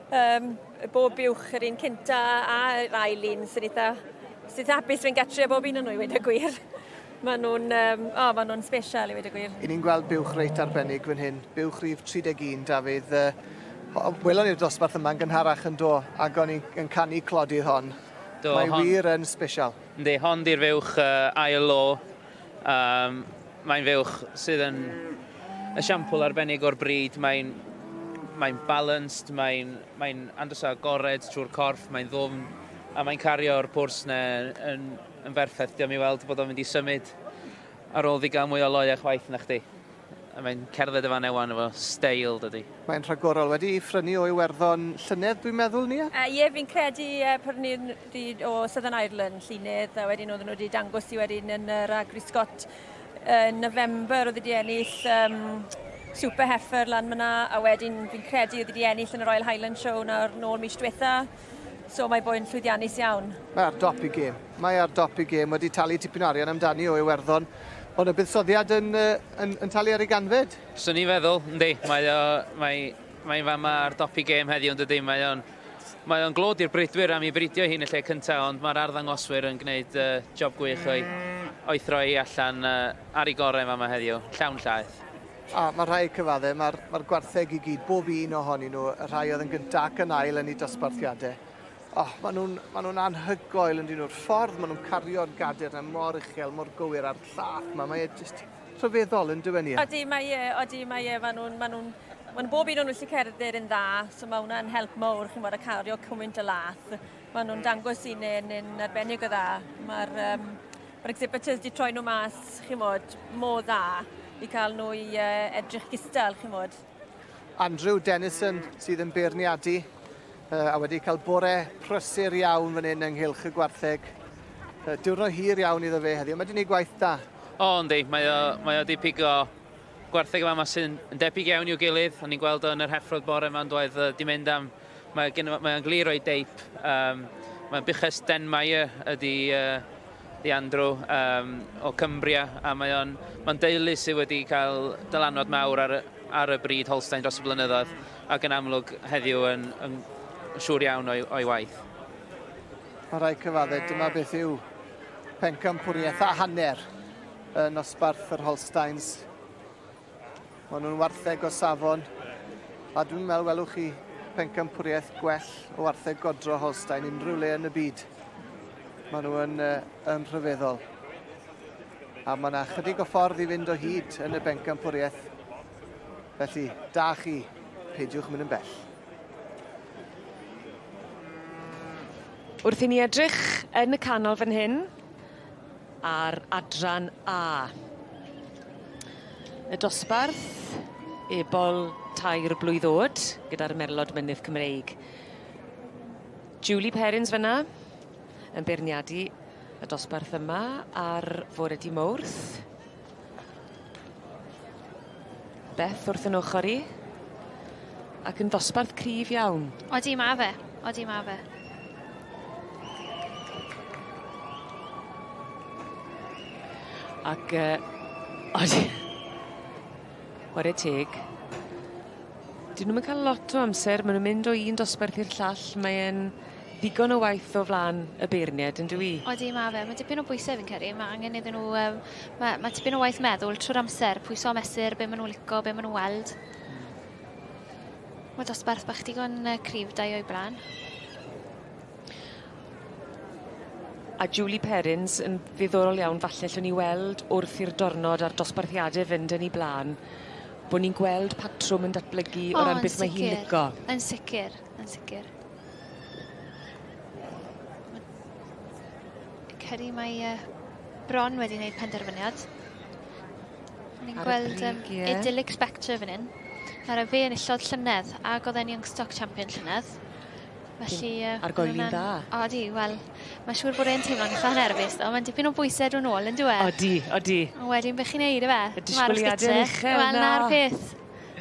Um, bob buwch yr un cynta a'r ail un sy'n eitha, sy'n eitha hapus fe'n gatre bob un o'n nhw i weud y gwir. Maen nhw'n um, oh, maen nhw'n special i weud y gwir. I ni'n gweld buwch reit arbennig fan hyn. Buwch rhif 31, Dafydd. Uh, welon ni'r dosbarth yma'n gynharach yn do, ac o'n i'n canu clodydd hon. Do, Mae hon, wir yn special. Yndi, hon di'r fuwch uh, ail lo. Um, mae'n fuwch sydd yn esiampl arbennig o'r bryd. Mae'n mae balanced, mae'n mae andros o agored trwy'r corff, mae'n ddwfn, a mae'n cario'r pwrs ne yn, yn berffaith. Diolch i weld bod o'n mynd i symud ar ôl ddi gael mwy o loiau chwaith na chdi. A mae'n cerdded y fan ewan efo steil, dydy. Mae'n rhagorol. Wedi ei phrynu o Iwerddon llynedd, dwi'n meddwl, Nia? Ie, fi'n credu prynu di o Southern Ireland llynedd, a wedyn oedden nhw wedi dangos i wedyn yn yr Agri Scott yn November, oedd wedi ennill um, Super Heifer lan myna, a wedyn fi'n credu oedd wedi ennill yn y Royal Highland Show nawr nôl mis diwetha. So mae boi'n llwyddiannus iawn. Mae ar dop i gêm. Mae ar dop i gêm. Wedi talu tipyn o arian amdani o Iwerddon. Ond y buddsoddiad yn, yn, yn talu ar ei ganfed. Swn i'n feddwl, yndi. Mae o, mae, mae'n fama ar dop i gêm heddiw yn dydy. Mae o'n, mae o'n glod i'r bridwyr am ei bridio hi'n y lle cyntaf, ond mae'r arddangoswyr yn gwneud uh, job gwych o'i, o'i throi allan uh, ar ei gorau fama heddiw. Llawn llaeth. A mae rhaid cyfadde, mae'r mae gwartheg i gyd, bob un ohonyn nhw, y rhai oedd yn gyntaf ac yn ail yn eu dosbarthiadau, oh, maen nhw'n ma nhw anhygoel yn dyn nhw'r ffordd maen nhw'n cario'r gader yna mor uchel, mor gywir a'r llath yma, mae e jyst rhyfeddol yn dyw e, Nia? Odi, mae e, odi, mae e, maen nhw'n, maen nhw'n, maen bob un o'n nhw gallu cerdded yn dda, so mae hwnna'n help mawr, chi'n bod, a cario cymaint o lath. Maen nhw'n dangos i ni yn arbennig o dda. Mae'r um, Mae'r exhibitors 'di troi nhw mas, chimod, mor dda i cael nhw i uh, edrych gystal, chimod. Andrew Dennison sydd yn beirniadu uh, a wedi cael bore prysur iawn fan hyn ynghylch y gwartheg. Uh, diwrnod hir iawn iddo fe heddiw. Mae wedi gwneud gwaith da. O, yndi. Mae o, mae o wedi pigo gwartheg yma sy'n debyg iawn i'w gilydd. O'n i'n gweld o yn yr heffrod bore yma yn dweud, di mynd am... Mae, gen, mae o'n glir o'i deip. Um, mae buches Denmire ydy uh, di Andrew um, o Cumbria a mae o'n mae deulu sydd wedi cael dylanwad mawr ar, ar y bryd Holstein dros y blynyddoedd ac yn amlwg heddiw yn, yn siŵr iawn o'i, o'i waith. Mae rhaid cyfadde, dyma beth yw pencampwriaeth a hanner yn nosbarth yr Holsteins. Maen nhw'n wartheg o safon, a dwi'n meddwl welwch chi pencampwriaeth gwell o wartheg godro Holstein unrhyw le yn y byd. Maen nhw yn, yn rhyfeddol. A mae yna chydig o ffordd i fynd o hyd yn y bencampwriaeth. Felly, da chi, peidiwch mynd yn bell. Wrth i ni edrych yn y canol fan hyn, ar adran A. Y dosbarth ebol tair blwydd o'd gyda'r Merlod Mynydd Cymreig. Julie Perrins fyna yn beirniadu y dosbarth yma ar fore di Mowrth. Beth wrth yn ochr i. Ac yn ddosbarth cryf iawn. Odi ma' fe. Odi ma' fe. Ac yy odi. Ware teg. 'Dyn nw'm yn ca'l lot o amser ma' nw'n mynd o un dosbarth i'r llall mae e'n ddigon o waith o flan y beirnied yndyw 'i? Odi ma' fe ma' dipyn o bwyse fi'n credu ma' angen iddyn nhw yym ma' ma' tipyn o waith meddwl trw'r amser pwyso a mesur be' ma' nw lico be' ma' nw weld. Ma' dosbarth bach digon yy cryf 'da 'i o'i bla'n. A Julie Perrins yn ddiddorol iawn falle 'llwn ni weld wrth i'r dornod a'r dosbarthiade fynd yn 'u bla'n bo' ni'n gweld patrwm yn datblygu o ran beth mae hi'n lico. Yn sicir, yn sicir. Credu mae yy bron wedi wneud penderfyniad. Ni'n gweld um, yeah. Idyllic Spectre fan hyn. Nawr fe enillodd llynedd ac oedd e'n Young Stock Champion llynedd. Felly... Uh, Argoeli'n dda. Odi, wel, mae'n siŵr bod e'n teimlo'n eitha nerfus. Ond mae'n dipyn o bwysau dod nôl, yn dyw e? Odi, odi. Ond wedyn, beth chi'n neud, efe? Y disgwyliadau'n uchel, Wel, na'r peth.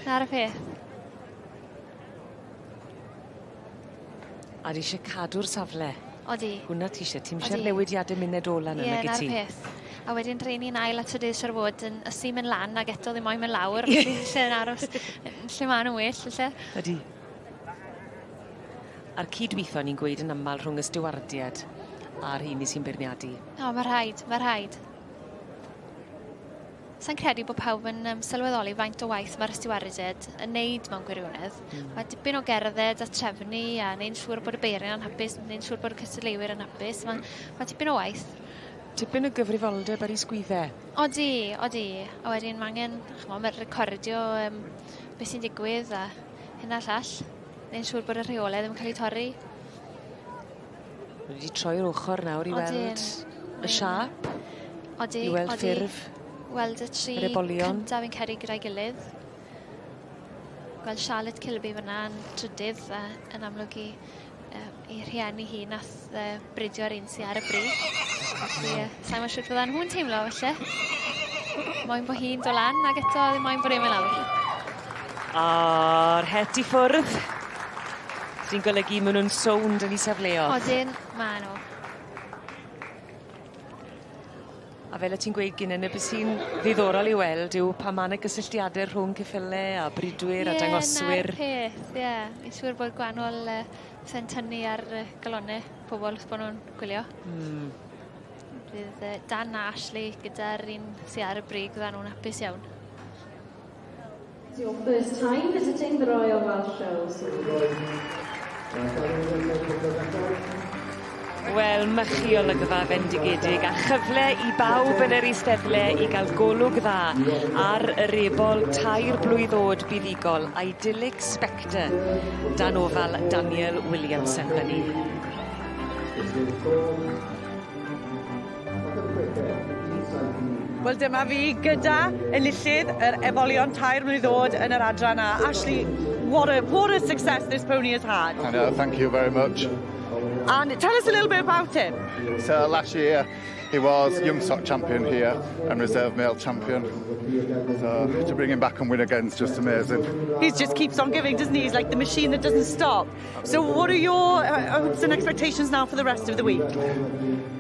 Na'r peth. A di eisiau cadw'r safle. Odi. Hwnna ti eisiau. Ti'm eisiau'r newidiadau munud ola 'na nag wyt ti? Ie, 'na'r peth. A wedyn rheini'n ail a trydydd siŵr o fod yn ysu mynd lan ag eto ddim moyn mynd lawr. Felly lle'n aros lle ma' nhw'n well falle. Ydi. A'r cydwitho ni'n gweud yn aml rhwng y stiwardiad a'r rheini sy'n beirniadu. O, mae rhaid, mae rhaid. Sa'n credu bod pawb yn um, sylweddoli faint o waith mae'r stiwardiaid yn neud mewn gwirionedd. Mm. Mae dipyn o gerdded a trefnu a neud siŵr bod y beirian yn hapus, neud siŵr bod y cystadleuwyr yn hapus. Mae, mae tipyn o waith. Tipyn o gyfrifoldeb ar ei sgwydde. Odi, odi. A wedyn mae angen, ch'mo, mae recordio um, beth sy'n digwydd a hyn a llall. Neu'n siŵr bod y rheolau ddim yn cael eu torri. Mae wedi troi'r ochr nawr i weld y siâp. Odi, I weld odi. ffurf. Weld y tri cyntaf fi'n credu gyda'i gilydd. Gweld Charlotte Kilby fyna yn trydydd a yn amlwg i uh, ei rhieni hi nath uh, bridio'r un sy ar y brig. Felly, uh, sa'n meddwl sut fyddan nhw'n teimlo felly. Moyn bod hi'n dod lan ac eto ddim moyn bod e'n mynd lawr. A'r het i ffwrdd. Sy'n golygu maen nhw'n sownd yn eu safleodd. Odyn, ma' nhw. A fel o' ti'n gweud gynne 'na be' sy'n ddiddorol i weld yw pa ma' 'na gysylltiade rhwng ceffyle a bridwyr a dangoswyr. Ie, 'na'r peth, ie. Fi'n siŵr bod gwanol yy se'n tynnu ar yy galonne pobol wrth bo' nw'n gwylio. Hmm. Bydd yy Dan a Ashley gyda'r un sy ar y brig fyddan nw'n hapus iawn. It's your first time visiting the Royal Welsh Show, so... Wel, mychu olygfa fendigedig a chyfle i bawb yn yr eisteddle i ga'l golwg dda ar yr ebol tair blwydd o'd buddugol Idyllic Spectre dan ofal Daniel Williamson fan 'yn. Wel dyma fi gyda enillydd yr ebolion tair mlwydd o'd yn yr adran A. Ashley, what a what a success this pony has had. I know, thank you very much. And tell us a little bit about him. So last year he was young stock champion here and reserve male champion. So to bring him back and win again is just amazing. He just keeps on giving, doesn't he? He's like the machine that doesn't stop. So what are your uh, hopes and expectations now for the rest of the week?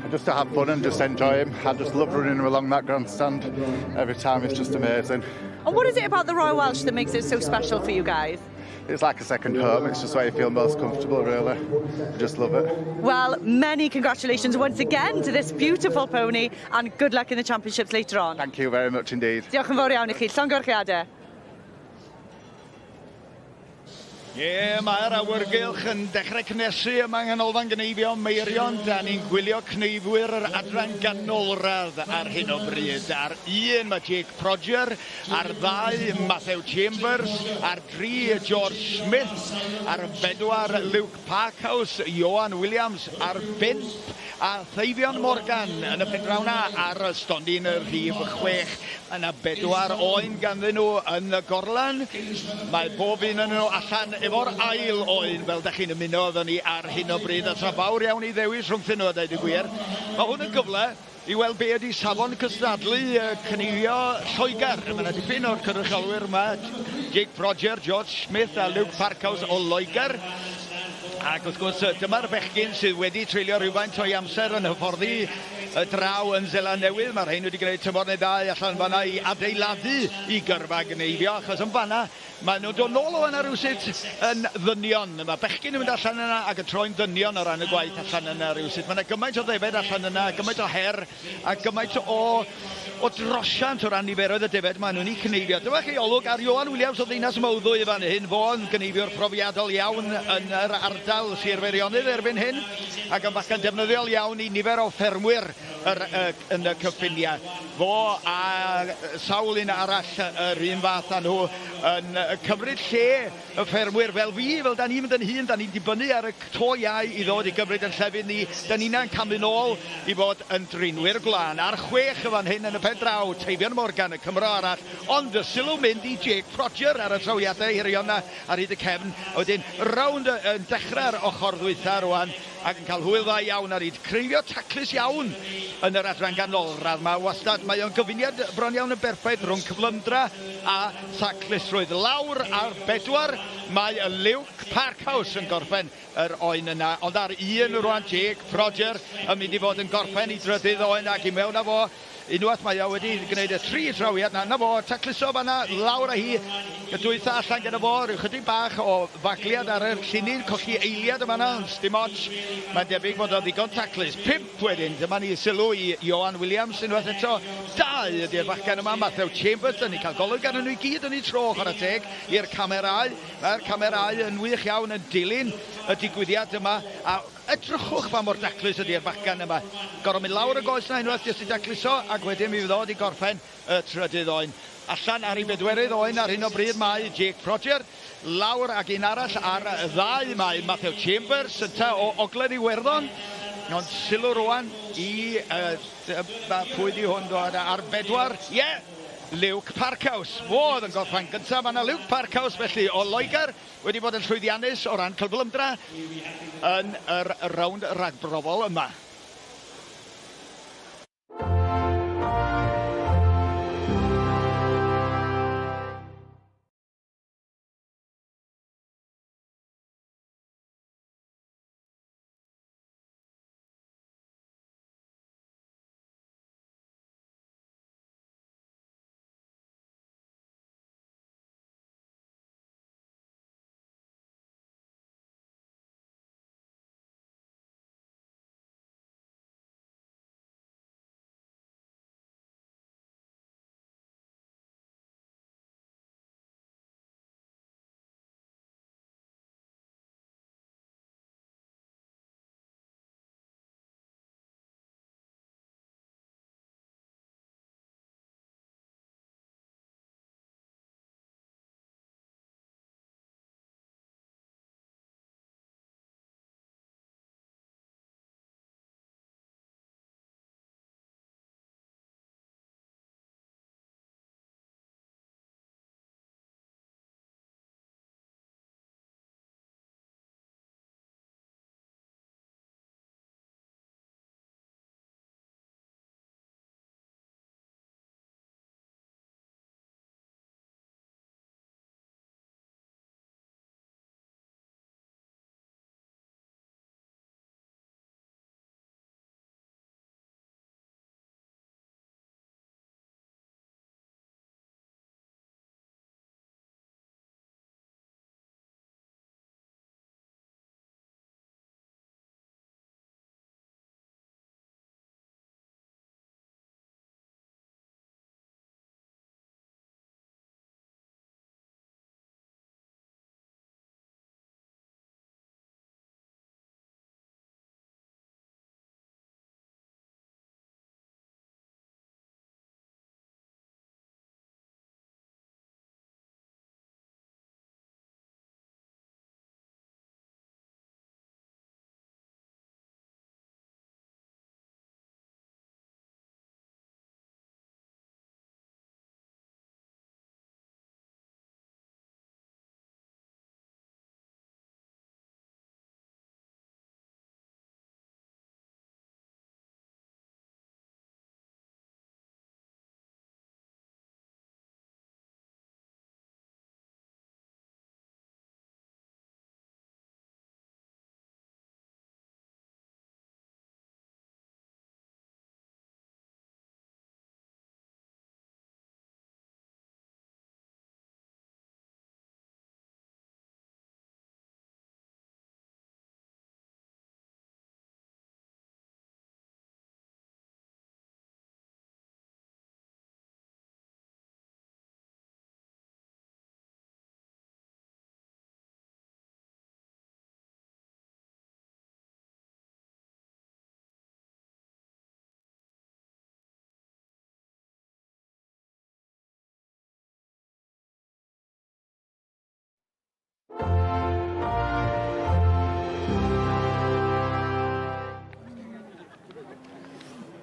Just to have fun and just enjoy him. I just love running him along that grandstand every time. It's just amazing. And what is it about the Royal Welsh that makes it so special for you guys? It's like a second home. It's just where you feel most comfortable, really. I just love it. Well, many congratulations once again to this beautiful pony and good luck in the championships later on. Thank you very much indeed. Diolch yn fawr iawn i chi. Llongyfarchiadau. Ie, mae'r awyrgylch yn dechrau cnesu yma yng Nghanolfan Gneifio Meirion. Da ni'n gwylio cneifwyr yr adran ganolradd ar hyn o bryd. Ar un mae Jake Prodger, ar ddau Matthew Chambers, ar dri George Smith, ar bedwar Luke Parkhouse, Ioan Williams, ar bump a Theifion Morgan yn y pen draw 'na ar stondin y rhif chwech. Mae yna bedwar oen ganddyn nhw yn y gorlan. Mae bob un yn nhw allan efo'r ail oen fel da chi'n ymuno efo ni ar hyn o bryd. A tra fawr iawn i ddewis rhwngthyn nhw a dweud y gwir. Mae hwn yn gyfle i weld be ydy safon cystadlu cneifio Lloegr. Mae yna dipyn o'r cynrychiolwyr yma, Jake Prodger, George Smith a Luke Parkhouse o Loegr. Ac wrth gwrs, dyma'r bechgyn sydd wedi treulio rhywfaint o'i amser yn hyfforddi y draw yn Seland Newydd. Mae'r rhain wedi gwneud tymor neu ddau allan fanna i adeiladu i gyrfa gneifio, achos yn fanna maen nhw'n dod nôl o fanna rywsut yn ddynion. Mae bechgyn yn mynd allan yna ac yn troi'n ddynion o ran y gwaith allan yna rywsut. Mae yna gymaint o ddefed allan yna, gymaint o her a gymaint o o drosiant o ran niferoedd y defaid maen nhw'n eu cneifio. Dyma chi olwg ar Ioan Williams o Ddinas Mawddwy fan hyn, fo'n gneifiwr profiadol iawn yn yr ardal Sir Feirionnydd erbyn hyn, ac yn fachgen defnyddiol iawn i nifer o ffermwyr yr, uh, yn y cyffiniau. Fo a sawl un arall yr un fath â nhw yn cymryd lle y ffermwyr fel fi, fel da ni'n mynd yn hŷn, da ni'n dibynnu ar y to iau i ddod i gymryd yn llefydd ni, da ni'na'n camu nôl i fod yn drinwyr gwlân. Ar chwech y fan hyn yn y pen draw, Teifion Morgan, y Cymro arall, ond y sylw mynd i Jake Prodger ar y trawiadau hirion 'na ar hyd y cefn, a wedyn rownd yn dechrau'r ochr ddwytha rwan, ac yn cael hwyl dda iawn ar hyd creifio taclus iawn yn yr adran ganolradd. Mae wastad, mae o'n gyfuniad bron iawn yn berffaith rhwng cyflymdra a thaclusrwydd. Lawr ar bedwar mae y Luke Parkhouse yn gorffen yr oen yna, ond ar un rwan Jake Prodger yn mynd i fod yn gorffen i drydydd oen ac i mewn â fo. Unwaith mae o wedi gwneud y tri trawiad 'na, 'na fo, tacluso fan'na, lawr â hi, gydweitha allan gyda fo, rhyw chydig bach o fagliad ar y llinyn, colli eiliad yn fan'na, ond sdim ots, mae'n debyg fod o ddigon taclus. Pump wedyn, dyma ni sylw i Ioan Williams unwaith eto, dau ydy'r bachgen yma, Matthew Chambers, dyn ni'n cael golwg arnyn nhw i gyd yn eu tro, chwarae teg i'r camerâu, mae'r camerâu yn wych iawn yn dilyn y digwyddiad yma, a Edrychwch pa mor daclus ydi'r bachgen yma. Gorfod mynd lawr y goes 'na unwaith jyst i dacluso ac wedyn mi fydd o 'di gorffen y trydydd oen. Allan ar ei bedwerydd oen ar hyn o bryd mae Jake Prodger. Lawr ag un arall ar ddau mae Matthew Chambers ynta o Ogledd Iwerddon. Ond sylw rwan i uh, pwy di hwn ar bedwar. Ie! Yeah! Luke Parkhouse. Fo oedd yn gorffen gyntaf fanna. Luke Parkhouse felly o Loegr. Wedi bod yn llwyddiannus o ran cyflymdra yn yr rownd ragbrofol yma.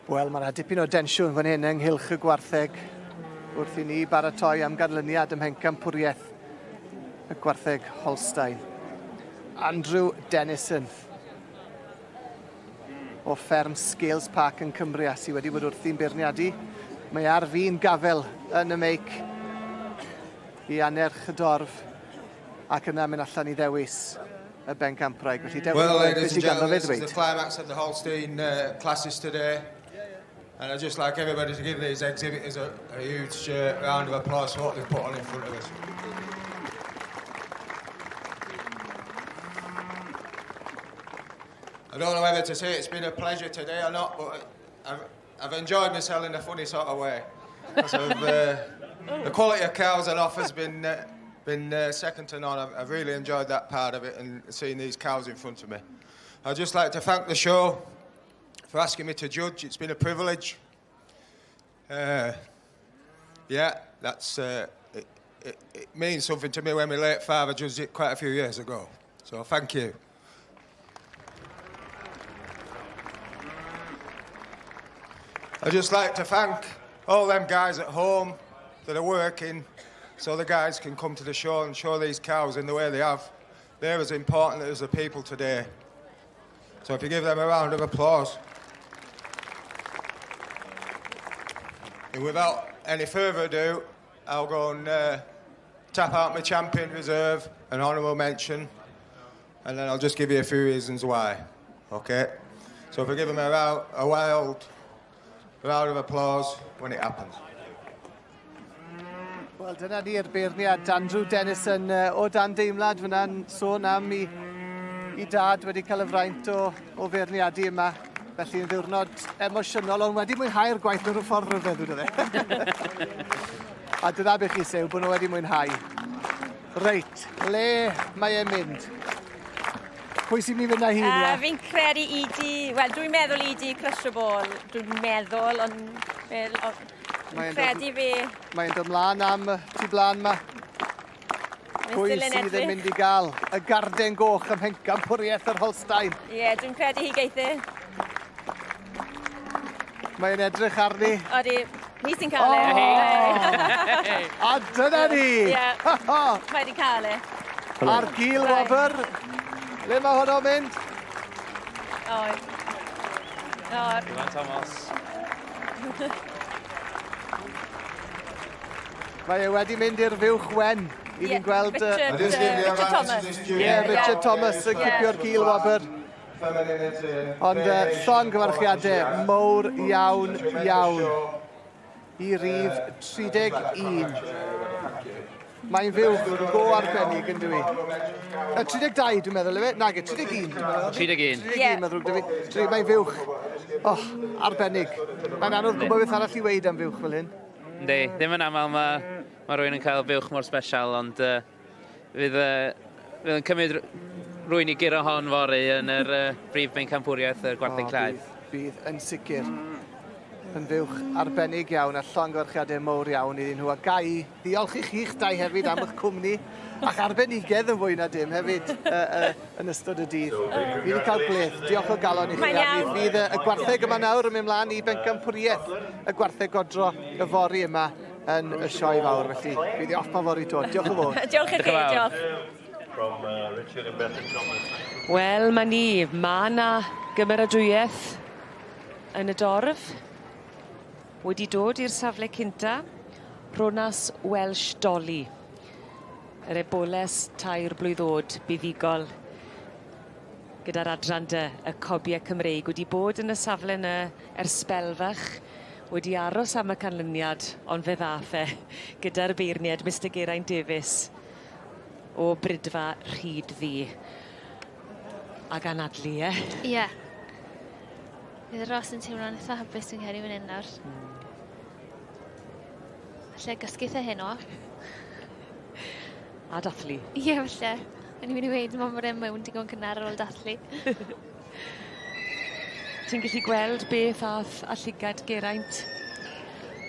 Wel, mae yna dipyn o densiwn fan hyn ynghylch y gwartheg wrth i ni baratoi am ganlyniad ym mhencampwriaeth y gwartheg Holstein. Andrew Dennison o fferm Scales Park yn Cumbria sydd wedi bod wrthi'n beirniadu. Mae ar fin gafel yn y meic i annerch y dorf ac yna mynd allan i ddewis y bencampwraig. Felly dewch well, i weld beth sydd ganddo fe ddweud. This is the climax of the Holstein classes today. And I'd just like everybody to give these exhibitors a, a huge round of applause for what they've put on in front of us. I don't know whether to say it's been a pleasure today or not, but I've, I've enjoyed myself in a funny sort of way. Because of, the quality of cows on offer has been, been second to none. I've, I've really enjoyed that part of it and seeing these cows in front of me. I'd just like to thank the show for asking me to judge. It's been a privilege. Yeah, that's it, it, it means something to me when my late father judged it quite a few years ago. So thank you. I'd just like to thank all them guys at home that are working so the guys can come to the show and show these cows in the way they have. They're as important as the people today. So if you give them a round of applause. And without any further ado, I'll go and tap out my champion reserve and honourable mention, and then I'll just give you a few reasons why. Okay? So if we give them a, round, a wild round of applause when it happens. Wel, dyna ni'r beirniad Andrew Dennison o dan deimlad fyna'n sôn am i, i dad wedi cael y fraint o, o feirniadu yma. Felly yn ddiwrnod emosiynol, ond wedi mwynhau'r gwaith mewn rhyw ffordd rhyfedd, dwi'n e. A dyna beth chi sew, bod nhw wedi mwynhau. Reit, le mae e'n mynd? Pwy sy'n mynd i fynd â hi? Fi'n credu i di... Wel, dwi'n meddwl i di Crushable. Dwi'n meddwl, ond... Dwi'n credu fi... Mae'n dod mlaen am y tu blaen ma. Pwy sydd yn mynd i gael y garden goch ym mhencampwriaeth yr Holstein? Ie, yeah, dwi'n credu hi geithi. Mae'n edrych arni. Odi, hi sy'n cael e. Oh! A dyna ni! Ie, mae wedi cael e. A'r gil wobr. Le mae honno'n mynd? Oed. Oed. Iwan Thomas. Mae e wedi mynd i'r fuwch wen. I ni'n gweld... Richard, Richard Thomas. Ie, yeah, Richard Thomas yn cipio'r gil wobr. Ond llongyfarchiadau mowr iawn, iawn i rif 31. Mae'n fuwch go arbennig yn dwi. Y 32 dwi'n meddwl, efe? Nage, 31 dwi'n meddwl. 31. 31, mae'n ddrwg 'da fi. Tri, mae'n fuwch. Oh, arbennig. Mae'n anodd gwybod beth arall i weud am fuwch fel hyn. Yndi, ddim yn aml mae, mae rhywun yn cael buwch mor special, ond fydd, fydd yn cymryd rwy'n i guro hon fory yn yr brif bencampwriaeth y gwartheg oh, llaeth. Bydd, bydd yn sicr yn fuwch arbennig iawn a llongyfarchiadau mowr iawn iddyn nhw. A ga i ddiolch i chi'ch dau hefyd am eich cwmni a'ch arbenigedd yn fwy na dim hefyd yn ystod y dydd. Fi wedi cael gwledd. Diolch o galon i chi. A mi fydd y, y gwartheg yma nawr yn mynd mlaen i bencampwriaeth y gwartheg godro yfory yma yn y sioe fawr. Felly, fydd i off ma fory to. Diolch yn fawr. Diolch i chi, diolch. From Richard and Bethan Thomas. Wel, ma' ni, ma' 'na gymeradwyaeth yn y dorf wedi dod i'r safle cynta, Rhonas Welsh Dolly. Yr eboles tair blwydd o'd buddugol gyda'r adran dy y Cobie Cymreig wedi bod yn y safle 'ny ers sbel fach wedi aros am y canlyniad ond fe ddath e gyda'r beirnied Mister Geraint Davies o Bridfa Rhyd Ddu. Ag anadlu ie? Ie. Bydd Ross yn teimlo'n itha hapus dwi'n credu fan 'yn nawr. Falle gysgu 'the heno. A dathlu. Ie falle. O'n i myn' i weud ma' bod e'n mewn digon cynnar ar ôl dathlu. Ti'n gallu gweld beth ath â llygad Geraint?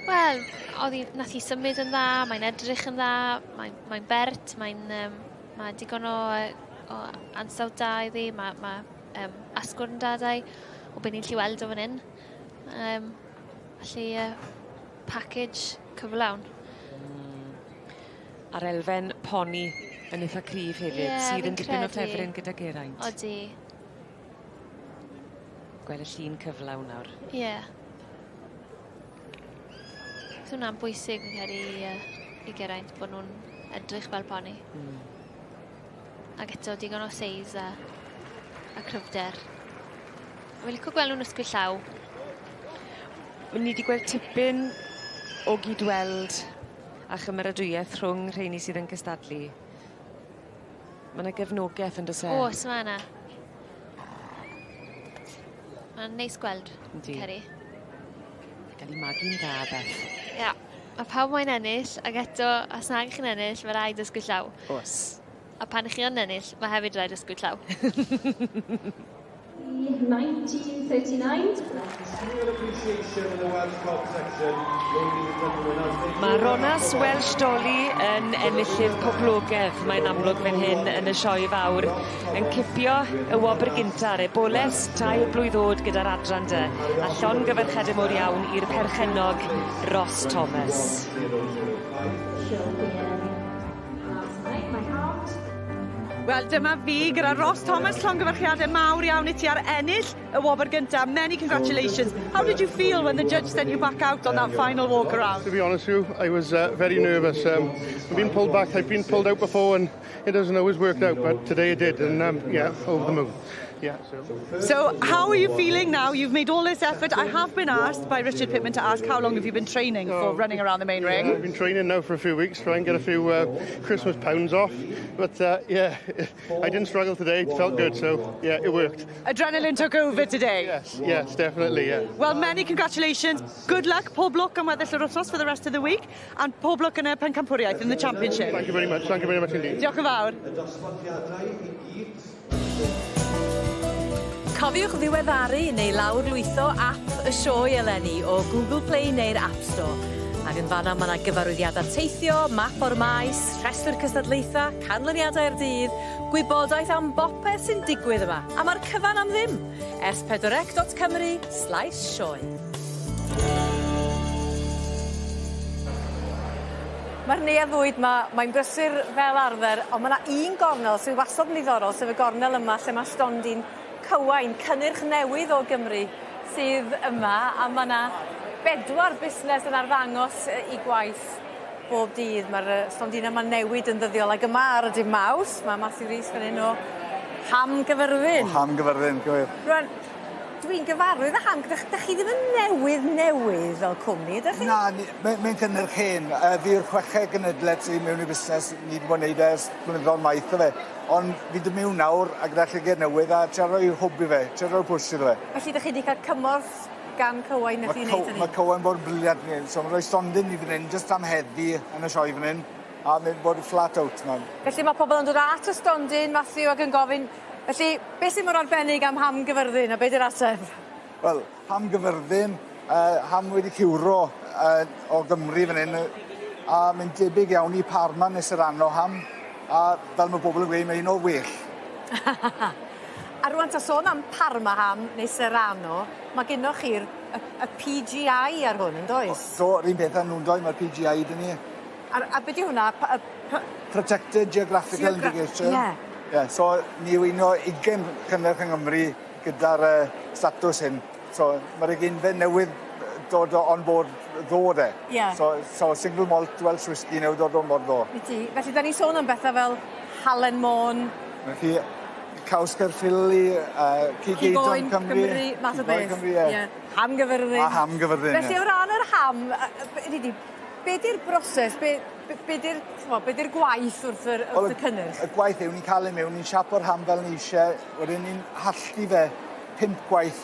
Wel o'dd 'i nath hi symud yn dda mae'n edrych yn dda mae'n mae'n bert mae'n yym ma' digon o yy o ansawdd da iddi ma' ma' yym asgwrn da 'da 'i o be' ni'n 'llu weld o fan 'yn. Yym felly yy package cyflawn. A'r elfen poni yn itha cryf hefyd... Ie ...sydd yn fi'n dipyn o credu. ffefryn gyda Geraint. Odi. Gwel y llun cyflawn nawr. Ie. Bydd hwnna'n bwysig fi'n credu i yy i Geraint bo' nw'n edrych fel poni. Hmm. Ag eto digon o seis a a cryfder. Fi lico gweld nw'n ysgwyd llaw. Ni 'di gweld tipyn o gydweld a chymeradwyaeth rhwng rheini sydd yn cystadlu. Ma' 'na gefnogeth on'd o's e? O's ma' 'na. Ma'n neis gweld. Yndi. Ceri. Ga'l 'i magu'n dda Beth. Ia. Ma' pawb moyn ennill ag eto os nag 'ych chi'n ennill ma' raid ysgwyd llaw. O's. A pan 'ych chi yn ennill ma' hefyd raid ysgwyd llaw. 1939. Mae Ronas Welsh Dolly yn enillydd poblogedd, mae'n amlwg fan hyn yn y sioe fawr, yn cipio y wobr gynta ar eboles tair blwydd o'd gyda'r adran dy, a llongyfarchiade mowr iawn i'r perchennog Ross Thomas. Wel dyma fi gyda Ross Thomas, llongyfarchiade mawr iawn i ti ar ennill y wobr gynta. Many congratulations. How did you feel when the judge sent you back out on that final walk around? To be honest with you, I was uh, very nervous. Um, I've been pulled back, I've been pulled out before and it doesn't always work out, but today it did and um, yeah, over the moon. Yeah, so. so how are you feeling now? You've made all this effort. I have been asked by Richard Pittman to ask how long have you been training for oh, running around the main yeah, ring? I've been training now for a few weeks, try and get a few uh, Christmas pounds off. But uh, yeah, I didn't struggle today. It felt good, so yeah, it worked. Adrenaline took over today. Yes, yes, definitely, yeah. Well, many congratulations. Good luck. Pob lwc am weddill yr wythnos for the rest of the week. And pob lwc yn y pencampwriaeth in the championship. Thank you very much. Thank you very much indeed. Diolch yn fawr. Cofiwch ddiweddaru neu lawrlwytho app y sioe eleni o Google Play neu'r App Store. Ac yn fanna ma' 'na gyfarwyddiada teithio, map o'r maes, rhestr cystadlaetha, canlyniadau'r dydd, gwybodaeth am bopeth sy'n digwydd yma. A ma'r cyfan am ddim. s4c.cymru/sioe. Ma'r neuadd fwyd 'ma, mae'n brysur fel arfer, on' ma' 'na un gornel sydd wastod yn ddiddorol, sef y gornel yma lle ma' stondin Cywain, cynnyrch newydd o Gymru sydd yma, a ma' 'na bedwar busnes yn arddangos yy 'u gwaith bob dydd. Ma'r yy stondina 'ma'n newid yn ddyddiol ag yma ar y dydd Mawrth, ma' Matthew Rhys fan 'yn o Ham Gyfyrddin. O Ham Gyfyrddin, gywir. Rŵan, Dwi'n gyfarwydd â ham, dych, dych chi ddim yn newydd newydd fel cwmni, ydych chi? Na, mae'n mae cynnyrch hen. Uh, fi yw'r chweched genedlaeth sy'n mewn i busnes, ni wedi bod yn neud e ers blynyddoedd maith o fe. Ond fi dod mewn nawr a gyda llyged newydd a trio rhoi hwb i fe, trio rhoi pwsh iddo fe. Felly dych chi wedi cael cymorth gan Cywain wrth i wneud hynny? Mae Cywain bod yn briliant, so mae'n rhoi stondin i fan hyn, jyst am heddi yn y sioe fan hyn, a mae'n bod flat out man. Felly mae pobl yn dod at y stondin, Matthew, ac yn gofyn, Felly, beth sydd mor arbennig am ham Gyfyrddin a be di'r ateb? Wel, ham Gyfyrddin, uh, ham wedi curo uh, o Gymru fan hyn, a mae'n debyg iawn i Parma neu Serrano ham, a fel mae bobl yn gweud, mae un o'r well. a rwan ta sôn am Parma ham neu Serrano, mae gennoch chi'r y, y PGI ar hwn, yn does? So, yr un peth â nhw'n doi, mae'r PGI dyn ni. A, a beth yw hwnna? P P Protected Geographical Geogra Indication. Ie. Yeah. Yeah, so ni yw un o 20 cynnyrch yng Nghymru gyda'r uh, statws hyn. So mae'r ugeinfed newydd dod on board ddo de. Yeah. So, so single malt Welsh whisky newydd dod on board ddo. Ti. Felly da ni'n sôn am bethau fel Halen Môn. Na chi Caws Caerffili, uh, Cig Eidon Cymru. Cymru, math o beth. Cymru, ie. Yeah. Ham Gyfyrddin. A Ham Gyfyrddin, Felly o ran yr ham, uh, Be' 'di'r broses? Be' be' be' 'di'r t'mo' be' 'di'r gwaith wrth yr wrth y cynnyrch? Y gwaith yw ni'n ca'l e mewn, ni'n siapo'r ham fel ni isie, wedyn ni'n halltu fe pump gwaith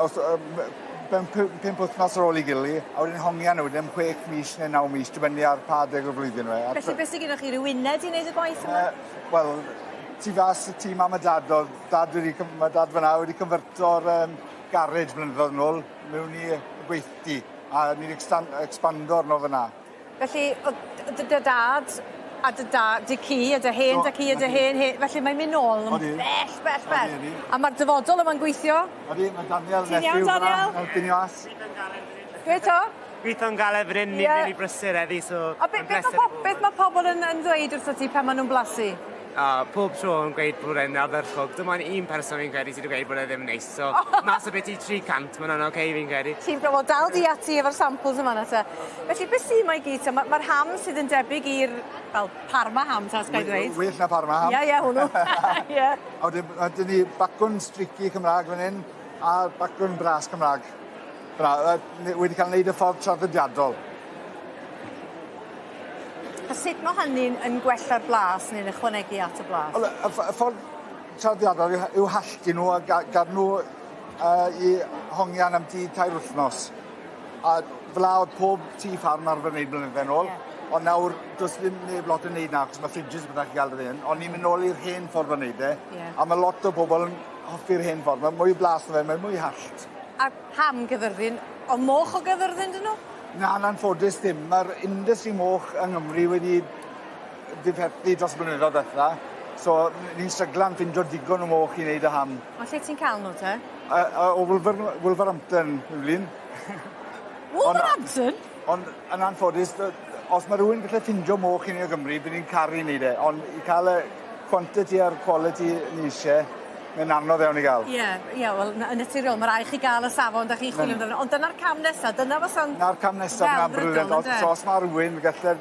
os yym mewn pum pump wythnos ar ôl 'i gily, a wedyn hongian e wedyn am chwech mis ne' naw mis, dibynnu ar pa adeg o'r flwyddyn yw e. A Felly be' sy gennoch chi, ryw uned i neud y gwaith yma? Yy wel, tu fas y tŷ mam a dad o'dd dad wedi cyn- ma' dad fan 'na wedi cynfyrto'r yym garej blynyddoedd nôl mewn i gweithdy. A ni 'di expando arno fyna. Felly o'dd dy dy dad a dy da- dy cu a dy hen da cu a dy hen hen felly mae'n mynd nôl yn bell bell bell. Odi odi. A ma'r dyfodol yma'n gweithio. Odi ma' Daniel Ti'n iawn Daniel? Helpu ni mas. Dweud 'to? Gwitho'n galed fan 'yn, ni'n rili brysur heddi so A be' beth ma' pob- beth ma' pobol yn yn ddweud wrthot ti pan ma' nw'n blasu? A pob tro yn gweud bod e'n ardderchog. Dim ond un person fi'n credu sy 'di gweud bod e ddim yn neis so mas o byti 300 ma' wnna'n oce fi'n credu. Ti'n wel dal di ati efo'r samples yma nawr te. Felly be' sy 'ma i gyd te? Ma' ma'r ham sydd yn debyg i'r fel Parma ham ta os gai ddweud. Well na Parma ham. Ie ie hwnnw. Ie. A wedyn ma' 'dyn ni bacwn streaky Cymra'g fan 'yn a bacwn bras Cymra'g. Fyna, wedi cael wneud y ffordd traddodiadol. A sut mae hynny'n yn gwella'r blas neu'n ychwanegu at y blas? Wel, y ffordd traddodiadol yw halltu nhw a gad nhw i hongian am 3 wythnos. A fel 'a o'dd pob tŷ ffarm arfer wneud blynydde nôl. Ie. Ond nawr, does ddim neb lot yn neud 'na, achos ma' fridges a pethe chi ga'l 'da hyn, ond ni'n mynd nôl i'r hen ffordd o neud e. Ie. A ma' lot o bobl yn hoffi'r hen ffordd, ma' mwy o blas 'da fe, mae mwy hallt. A pam Gyfyrddin? O moch o Gyfyrddin 'dyn nhw? Na, yn anffodus ddim. Mae'r industry moch yng Nghymru wedi difethu dros y blynyddoedd diwetha. So, ni'n stryglan ffindo digon o moch i wneud y ham. Ond lle ti'n cael nhw te? O Wolverhampton, Evelyn. Wolverhampton? Ond yn anffodus, os mae rhywun gallu ffindo moch i ni o Gymru, bydd ni'n caru wneud e. Ond i cael y quantity a'r quality ni eisiau, mae'n anodd iawn i gael. Ie, ie, wel, yn naturiol, mae rhaid chi gael y safon da chi'n chwilio amdano. Ond dyna'r cam nesaf, dyna fysa'n Na'r cam nesaf, na'n brilliant. Os mae rhywun gallu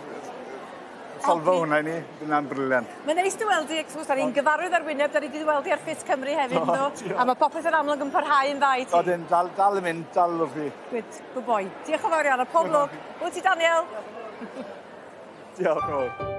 solfo hwnna i ni, dyna'n brilliant. Mae'n neis dy weld di, achos da ni'n gyfarwydd ar wyneb, da ni wedi weld di ar Ffit Cymru hefyd, do? A mae popeth yn amlwg yn parhau yn dda i ti. Odyn, dal yn mynd, dal wrthi. Good, good boy. Diolch yn fawr iawn, a pob lwc. Wyt ti, Daniel? Diolch yn fawr.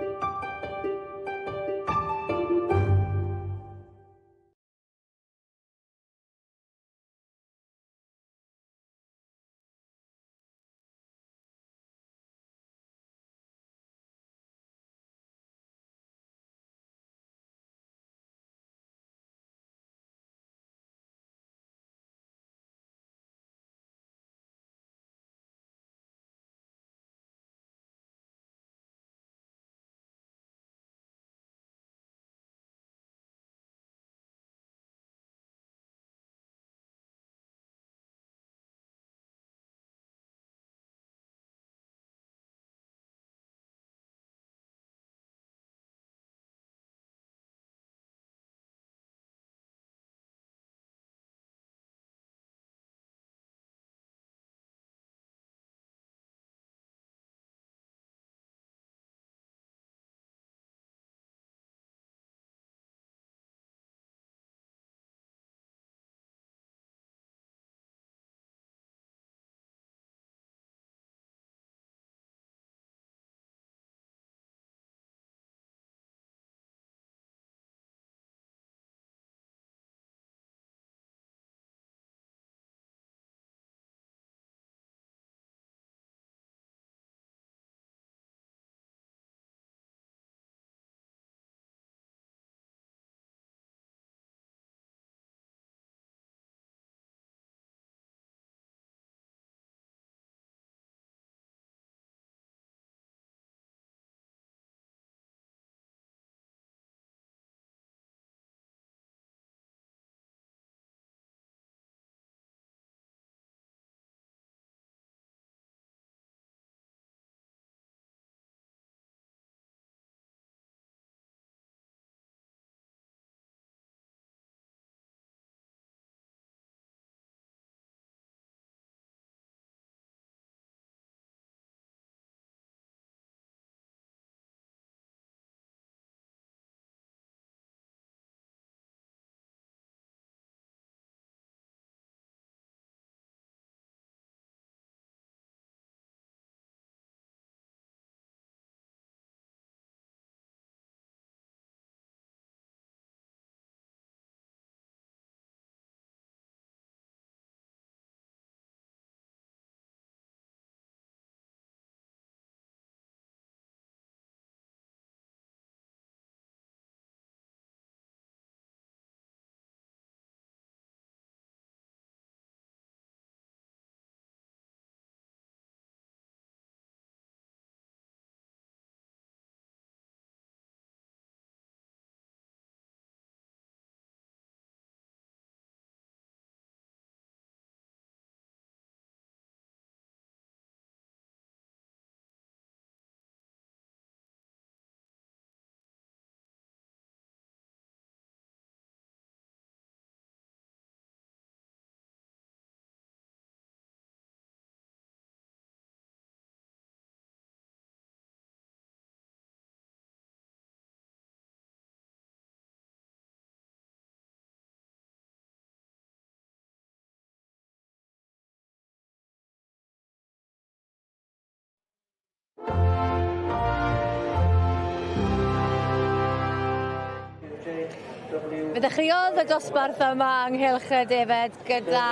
Fe ddechreuodd y dosbarth yma ynghylch y defed gyda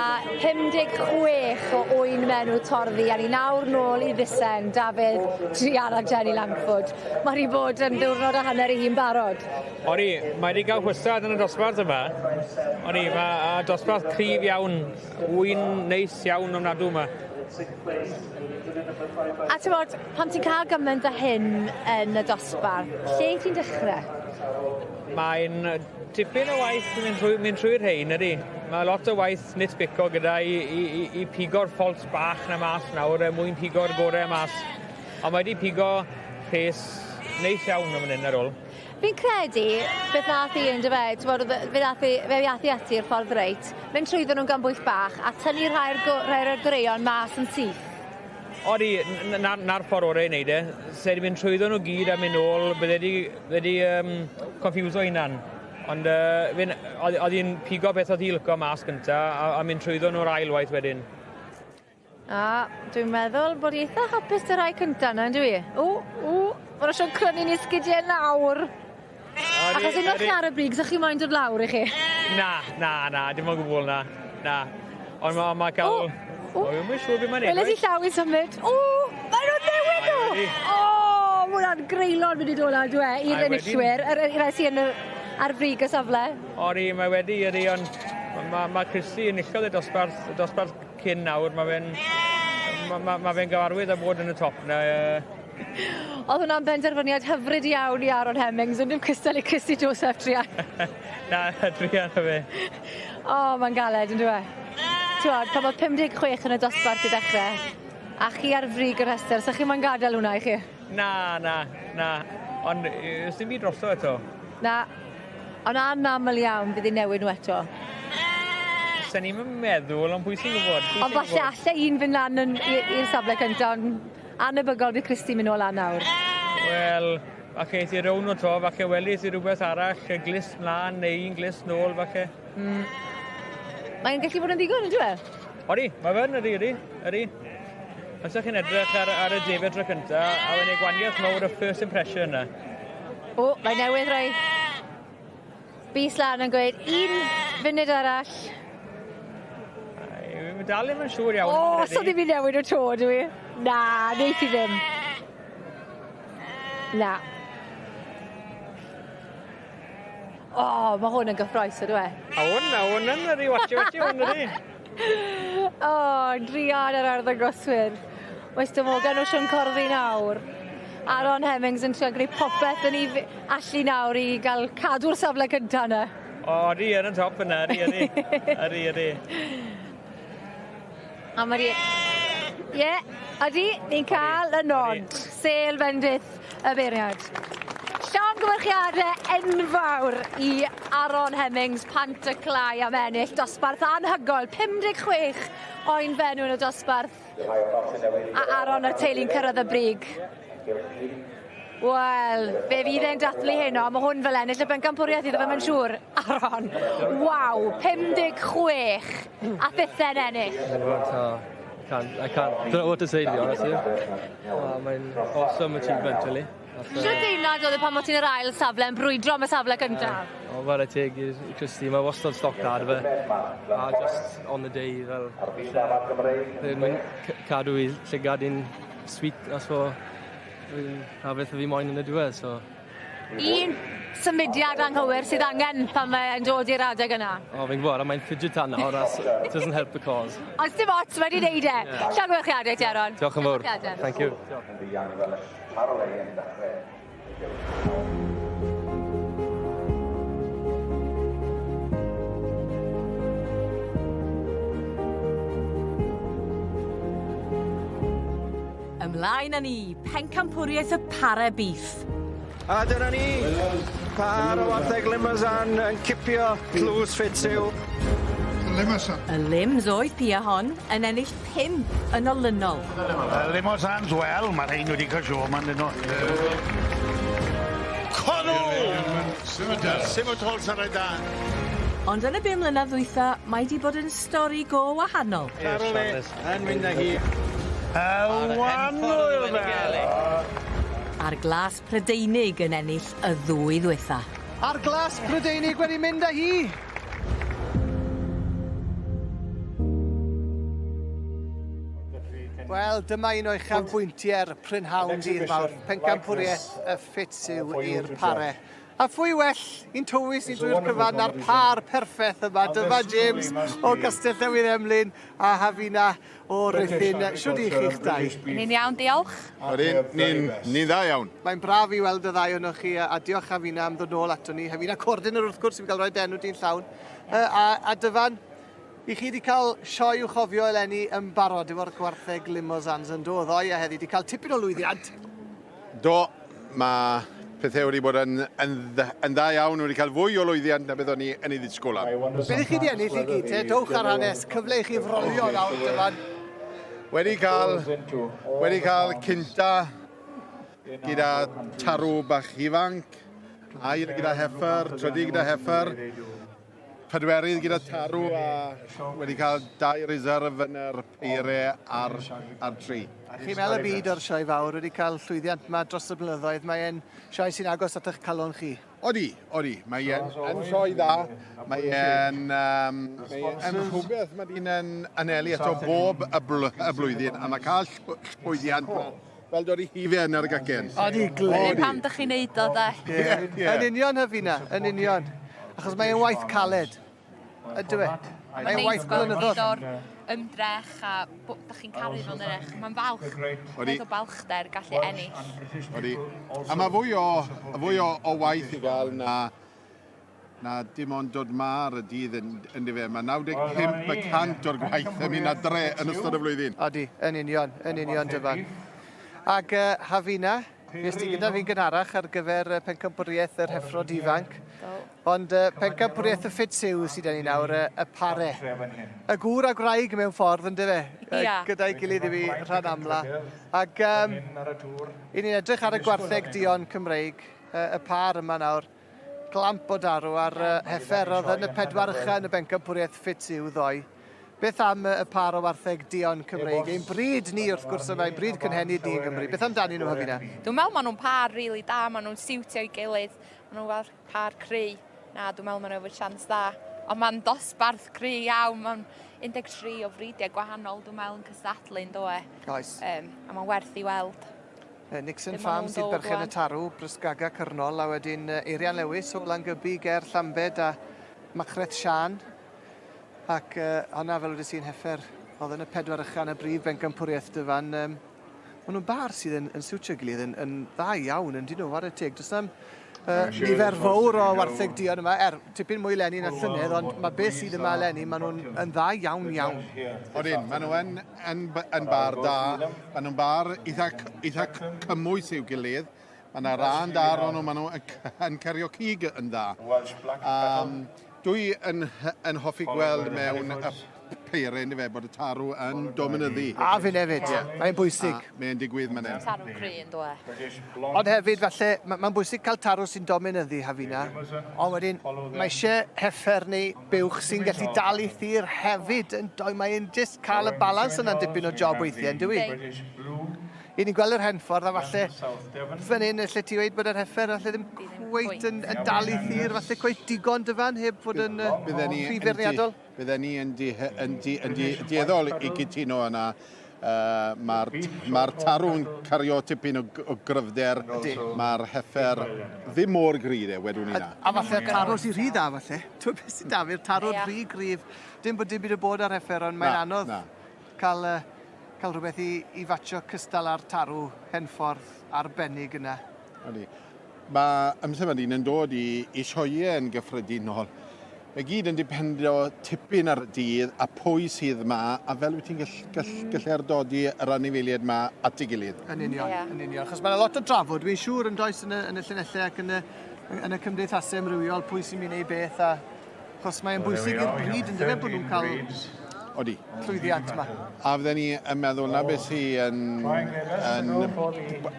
56 o ŵyn menw torddi a ni nawr nôl i Ddisen, Dafydd, Druan a Jenny Langford. Mae 'di bod yn ddiwrnod a hanner i hi'n barod. Odi, mae 'di ga'l chwystad yn y dosbarth yma. Odi, ma' a dosbarth cryf iawn, ŵyn neis iawn ofnadw 'ma. A t'mod, pan ti'n ca'l gyment â hyn yn y dosbarth, lle ti'n dechre? Mae'n tipyn o waith yn mynd trwy mynd trwy'r rhein ydi. Mae lot o waith nitpico gyda i i i i pigo'r faults bach 'na mas nawr er mwyn pigo'r gore mas. Ond mae 'di pigo rhes neis iawn yn fan 'yn ar ôl. Fi'n credu beth nath hi on'd yfe t'mod o'dd yy fe nath 'i fe ath 'i ati i'r ffordd reit, mynd trwyddo nw'n gan bwyll bach a tynnu rhai o'r go- rhai o'r goreuon mas yn syth. Odi, 'na'r 'na'r ffordd ore i neud e. Se 'di mynd trwyddo nhw gyd a mynd nôl, bydde 'di bydde 'di yym confuso hunan. Ond yy fe'n o'dd o'dd 'i'n pigo beth o'dd hi lico mas gynta a a mynd trwyddo nw'r ail waith wedyn. A dwi'n meddwl bod 'i itha hapus 'da rhai cynta 'na on'd yw 'i? O o ma' nw isio crynu'n 'u sgidie nawr. Achos unwaith chi ar y brig, 'sach chi moyn dod lawr 'ych chi? Na, na, na, dim o gwbwl na. Na. Ond ma' ma' ca'l... O! O! O dwi'm yn siŵr be' mae'n neud. Weles i llaw i symud. O! Ma' nw'n newid nw! O! Ma' wnna'n greulon mynd i dod lan on'd yw e i'r enillwyr yr y rhai sy yn y ar frig y safle. Odi mae wedi ydi ond ma' ma' ma' Christy enillodd y dosbarth y dosbarth cyn nawr ma' fe'n ma' ma' ma' fe'n gyfarwydd â bod yn y top 'na yy O'dd hwnna'n benderfyniad hyfryd iawn i Aaron Hemmings ond dim cystal i Christy Joseph druan. Na druan o fe. O ma'n galed on'd yw e? T'wod pan o'dd 56 yn y dosbarth i ddechre a chi ar frig y rhester 'sach chi moyn gadel hwnna 'ych chi? Na na na ond yy sdim byd drosto eto. Na. On' anaml iawn bydd 'i'n newid nw eto. Sen i'm yn meddwl ond pwy sy'n gwbod? Pwy Ond falle alle un fynd lan yn i i'r safle cynta on' Anebygol bydd Christy mynd nôl lan nawr. Wel, falle eith 'i rownd o 'to, falle welis i rwbeth arall, y glust mlan neu un glust nôl falle. Hmm. Mae'n gallu bod yn ddigon on'd yw e? Odi, ma' fe yn ydi ydi, ydi. Os ydych chi'n edrych ar, ar y defaid tro cynta, a mae'n ei gwaniaeth mawr y first impression 'na. O, mae newydd roi bys lan yn gweud un funud arall. Fi dal ddim yn siŵr iawn. O, so ddim i newid y to, dwi. Na, neith i ddim. Na. O, ma' hwn yn gyffrous on'd yw e? A hwn, a hwn yn ydi, watcha watcha hwn ydi. O, druan yr arddangoswyr. Oes dim Morgan o Siôn Cordd i nawr. Aaron Hemmings yn trio gwneud popeth yn 'i allu nawr i ga'l cadw'r safle cynta 'na. O odi yn y top yna ydi ydi. Ydi ydi. A ma' 'di ie odi ni'n ca'l y nod. Sêl fendith y beirniad. Llongyfarchiade enfawr i Aaron Hemmings Pant y Clai am ennill dosbarth anhygoel 56 oen fenyw yn y dosbarth. A Aaron a'r teulu'n cyrraedd y brig. Wel, fe fydd e'n dathlu heno, ma' hwn fel ennill y bencampwriaeth iddo fe mae'n siŵr. Aaron, waw, 56 a thithe'n ennill. Can't, I can't, don't know what to say to be honest with you. Oh, mae'n awesome achievement, really. Shwt deimlad oedd e pan o' ti'n yr ail safle yn brwydro am y safle cynta? O whare teg i Christy, mae wastad stoc da 'da fe. A just on the day fel ddim yn cadw i llygad i'n sweet as for a beth fi moyn yn y diwedd so. Un symudiad anghywir sydd angen pan mae'n dod i'r adeg yna. O fi'n gwybod a mae'n fidgetan nawr a it doesn't help the cause. Ond sdim ots mae 'di neud e. Llongyfarchiade ti Aron. Diolch yn fowr. Thank you. Ymlaen â ni, pencampwriaeth y pare beef. A dyna ni, pâr o wartheg Limousin yn cipio tlws Fitzhugh. Limousin. Y Lims oedd pia hon, yn ennill 5 yn olynol. Y Limousins, wel, mae rhain wedi cael sio man dyn nhw. Connell! Simmental sy'n rhaid da. Ond yn y bum mlynedd ddwytha, mae 'di bod yn stori go wahanol. Charlie yn mynd â hi. A'r glas Prydeinig yn ennill y ddwy ddwytha. A'r glas Prydeinig wedi mynd â hi! Wel, dyma un o uchafbwyntiau'r prynhawn dydd Mawrth, pencampwriaeth y ffits yw i'r pare. A phwy well i'n tywys ni drwy'r cyfan na'r pâr perffeth yma, Dyfan James o Gastell Newydd Emlyn a Hafina o Ruthun. Shwd i chi'ch dau? Ni'n iawn, diolch. Odyn, ni'n ni dda iawn. Mae'n braf i weld y ddau ohonoch chi, a, a diolch Hafina am ddod nôl ato ni. Hafina Cordiner wrth gwrs, i fi gael rhoi dy enw di'n llawn. Uh, a, a Dyfan, i chi wedi cael sioe i'w chofio eleni yn barod efo'r gwartheg limosans yn do, ddoe a heddi, wedi cael tipyn o lwyddiant. Do, mae pethau wedi bod yn, yn, yn dda iawn, wedi cael fwy o lwyddiant na beth o'n i yn ei ddisgwyl am. Beth ych chi wedi ennill i gyd te? Dowch ar hanes, cyfle i chi frolio nawr, Dyfan. Wedi cael, wedi cael cynta gyda tarw bach ifanc, ail gyda heffer, trydydd gyda heffer, Pedwerydd gyda tarw a wedi cael dau reserve yn yr peire a'r, a'r tri. Chi'n meddwl y byd o'r sioe fawr wedi cael llwyddiant yma dros y blynyddoedd. Mae e'n sioe sy'n agos at eich calon chi. Odi, odi. Mae e'n yn sioe dda. Mae e'n um, mae e'n rhywbeth mae dyn yn anelu ato bob y, bl y blwyddyn a mae cael llwyddiant fel dod i hufen ar y gacen. Odi, glei. Pam dych chi'n neud o, de? Yeah. Yeah. Yn union, Hefina, yn union. Achos mae'n waith caled. Ydyw e? Mae'n waith blynyddoedd. ymdrech a dych chi'n caru fo'n ymdrech. Mae'n falch. Odi. o balchder gallu ennill. Odi. A mae fwy o, fwy o, o waith i gael na Na, dim ond dod 'ma ar y dydd yn, yndyfe. Mae 95 y cant o'r gwaith yn mynd adre yn ystod y flwyddyn. Odi, yn union, yn union, Dyfan. Ac uh, Hafina, fues ti gyda fi'n gynharach ar gyfer uh, pencampwriaeth yr heffrod ifanc. Ond uh, pencampwriaeth y ffit siw sydd gen i nawr, uh, y pare. Y gŵr a gwraig mewn ffordd, yndyfe? Ia. Gyda'i gilydd i fi rhan amla. Ac um, i ni'n edrych ar y gwartheg duon Cymreig, uh, y par yma nawr. Glamp o darw ar heffer oedd yn y pedwar ucha yn y bencampwriaeth ffit yw ddoe. Beth am y pâr o wartheg duon Cymreig? Ein bryd ni wrth gwrs yma, ein bryd cynhenid ni yng Nghymru. Beth amdanyn nhw, Hafina? Dwi'n meddwl maen nhw'n pâr rili da, maen nhw'n siwtio'i gilydd, maen nhw'n fel pâr cry. Na, dwi'n meddwl maen nhw efo chance da. Ond mae'n dosbarth cry iawn, mae'n 13 o fridiau gwahanol dwi'n meddwl yn cystadlu yn doe. Oes. Um, a mae'n werth i weld. Nixon Farm sydd berchen y tarw, Brysgaga Cyrnol, a wedyn Eirian Lewis o Langybi ger Llambed a Machreth Siân. Ac uh, honna, fel wedi sy'n heffer, oedd yn y pedwar ycha yn y brif bencampwriaeth dyfan. Um, maen nhw'n bar sydd yn, yn siwtio gilydd yn, yn dda iawn, yn dyn nhw, ware teg. Does na'm nifer fawr o wartheg duon yma, er, tipyn mwy leni na llynedd, ond mae beth sydd yma eleni, maen nhw'n yn dda iawn iawn. Odyn, maen nhw yn, yn, yn bar da, maen nhw'n bar eitha, eitha cymwys i'w gilydd, mae yna ran da arno nhw, maen nhw yn, yn cario cig yn dda. Um, dwi yn, yn hoffi gweld mewn y peire, yndyfe, bod y tarw yn dominyddu. A fin hefyd, yeah. Mae'n bwysig. A mae'n digwydd man hyn. Tarw cry yn dwe. Ond hefyd, falle, mae'n ma bwysig cael tarw sy'n dominyddu, Hafina. Ond wedyn, mae eisiau heffer neu buwch sy'n gallu dal i thir hefyd. Yn doi, mae'n just cael y balans yna'n dipyn o job weithiau, yn dywi? I ni'n gweld yr henffordd a falle fan hyn, lle ti weid bod yr heffer falle ddim cweit yn, yn dal i thir, falle cweit digon dyfan heb fod yn uh, rhy feirniadol. Bydden ni yn, di, yn, di, yn di, dueddol i gytuno yna. Uh, Mae'r ma tarw'n cario tipyn o, o gryfder. Mae'r heffer ddim mor gryf e, wedwn ni na. A, a falle tarw sy'n rhy dda, falle. Ti'n beth sy'n dafydd, tarw'n yeah. rhy gryf. Dim bod dim byd o bod ar heffer, ond mae'n anodd na. cael, uh, cael rhywbeth i, i fatio cystal â'r tarw henffordd arbennig yna. Ydy. Mae amser mae dyn yn dod i, i sioeau yn gyffredinol. Mae gyd yn dipendio tipyn ar y dydd a pwy sydd yma a fel wyt ti'n gall, gall, gallu ardodi yr anifeiliaid yma at ei gilydd. Yn union, yeah. yn union. Achos mae'n lot o drafod, dwi'n siŵr yn does yn y, yn y llinellau ac yn y, yn y cymdeithasau amrywiol pwy sy'n mynd i wneud beth a Achos mae'n bwysig i'r bryd yn dyfe bod nhw'n cael Odi. llwyddiant yma. A fydden ni yn meddwl na beth sy'n yn, yn,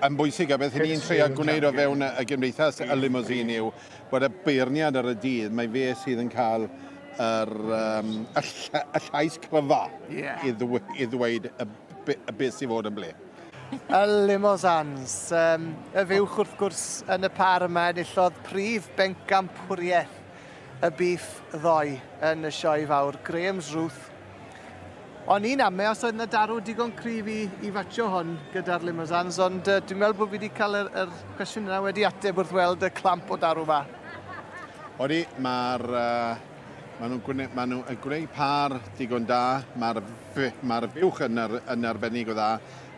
yn bwysig a beth ni'n trio gwneud o fewn y gymdeithas y limousine yw bod y beirniad ar y dydd, mae fe sydd yn cael yr, um, y, y llais cryfa yeah. i, ddwe, i ddweud y, y beth sydd fod yn ble. Y Limosans. Y fuwch wrth gwrs yn y par yma enillodd prif bencampwriaeth y bîff ddoe yn y sioe fawr. Graham's Ruth. O'n i'n ame os oedd 'na darw digon cryf i, i fatio hon gyda'r Limosans, ond dwi'n meddwl bod fi wedi cael yr, yr cwestiwn yna wedi ateb wrth weld y clamp o darw ma. Odi, mae'r uh, Maen nhw'n gwneud, maen nhw yn gwneud pâr digon da, mae'r mae fuwch yn, ar, yn arbennig o dda.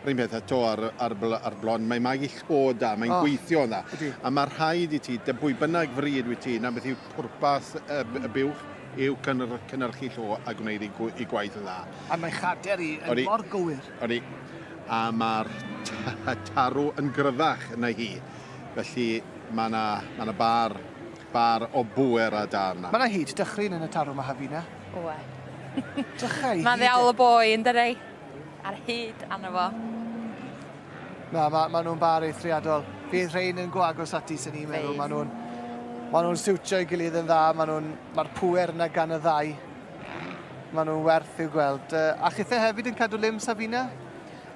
Yr un peth eto ar, ar, ar blond, mae'n magu llo da, mae'n oh, gweithio yn dda. Ydy. A mae rhaid i ti, dy bwy bynnag fryd wyt ti, na beth yw pwrpas y, y buwch, yw cynhyrchu llo a gwneud ei, ei gwaith yn dda. A mae chader i yn mor gywir. Odi. A mae'r tarw yn gryfach na hi. Felly mae yna ma 'na bar Bar o bŵer a da yna. Mae 'na hyd dychryn yn y tarw 'ma Hafina. Oe. Drycha i Mae'n ddiawl o boi yn dydi? Ar hyd arno fo. Na, ma' ma' nhw'n bar eithriadol. Fydd rhein yn go agos ati, sy'n ni'n meddwl. Maen nhw'n ma nhw'n siwtio ei gilydd yn dda, maen nhw'n mae'r pŵer yna gan y ddau. Maen nhw'n werth i'w gweld. A chithe hefyd yn cadw lim, Safina?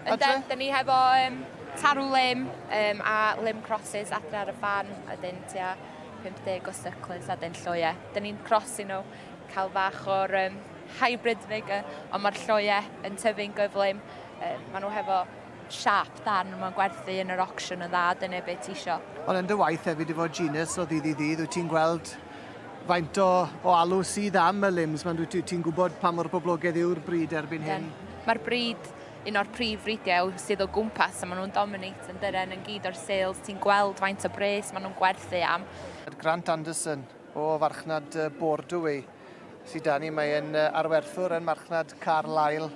Yndyn, da ni hefo tarw lim a lim crosses adre ar y ffarm, a dyn tua 50 o sucklers a dyn lloiau. Da ni'n crosi nhw, cael fach o'r hybrid figure, ond mae'r lloiau yn tyfu'n gyflym. Maen nhw hefo siâp da, nhw'n gwerthu yn yr auction yn dda, dyna beth ti isio. Ond yn dy waith hefyd efo Genus o ddydd i ddydd, wyt ti'n gweld faint o, o alw sydd am y limbs? Mae'n dwi, ti'n gwybod pa mor boblogaidd yw'r bryd erbyn hyn? Mae'r bryd un o'r prif fridiau sydd o gwmpas a maen nhw'n dominate yn dyren yn gyd o'r sales. Ti'n gweld faint o bres maen nhw'n gwerthu am. Grant Anderson o farchnad Bordeaux sydd 'da ni. Mae e'n arwerthwr yn marchnad Carlisle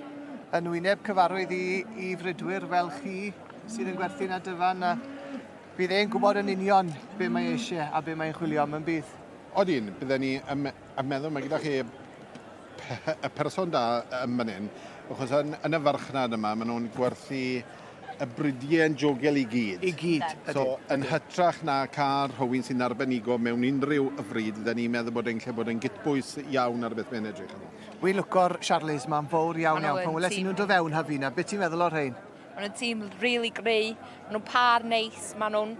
yn wyneb cyfarwydd i, i fridwyr fel chi sydd yn gwerthu na dyfan a bydd e'n gwybod yn union be mae eisiau a be mae'n chwilio am yn bydd. Odyn, bydden ni yn, yn meddwl mae gyda chi y person da yn fan hyn, achos yn, yn y farchnad yma, maen nhw'n gwerthu y bridiau yn jogel i gyd. I gyd, ydyn. So, yn hytrach na cael rhywun sy'n arbenigo mewn unrhyw fryd, dyn ni'n meddwl bod e'n lle bod e'n gytbwys iawn ar beth mae'n edrych arno. Wi'n lwco'r Charlies ma'n fowr iawn iawn. Pan weles i nhw'n dod fewn Hafina, beth ti'n meddwl o'r rhein? Maen nhw'n tîm really gry, maen nhw'n par neis, maen nhw'n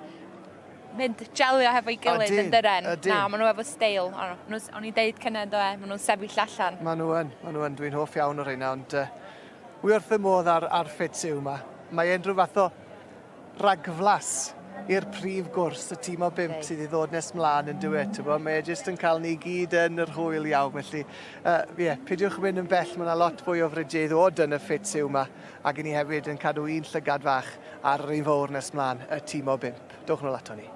mynd jelio hefo'i gilydd yn dyren. Ydyn. Na, maen nhw efo steil. O'n i'n deud cynne, do e, maen nhw'n sefyll allan. Maen nhw yn, maen nhw yn. Dwi'n hoff iawn o'r rheina, ond wi wrth fy modd ar, ar ffit yw ma. Mae e'n rhyw fath o ragflas i'r prif gwrs, y tîm o bump sydd i ddod nes mlaen yn dyw e, ti'n Mae e jyst yn cael ni gyd yn yr hwyl iawn, felly, ie, yeah, pidiwch mynd yn bell, mae yna lot fwy o fridiau i ddod yn y ffit yw ma, ac i ni hefyd yn cadw un llygad fach ar yr un fawr nes mlaen, y tîm o bump. Dowch nôl ato ni.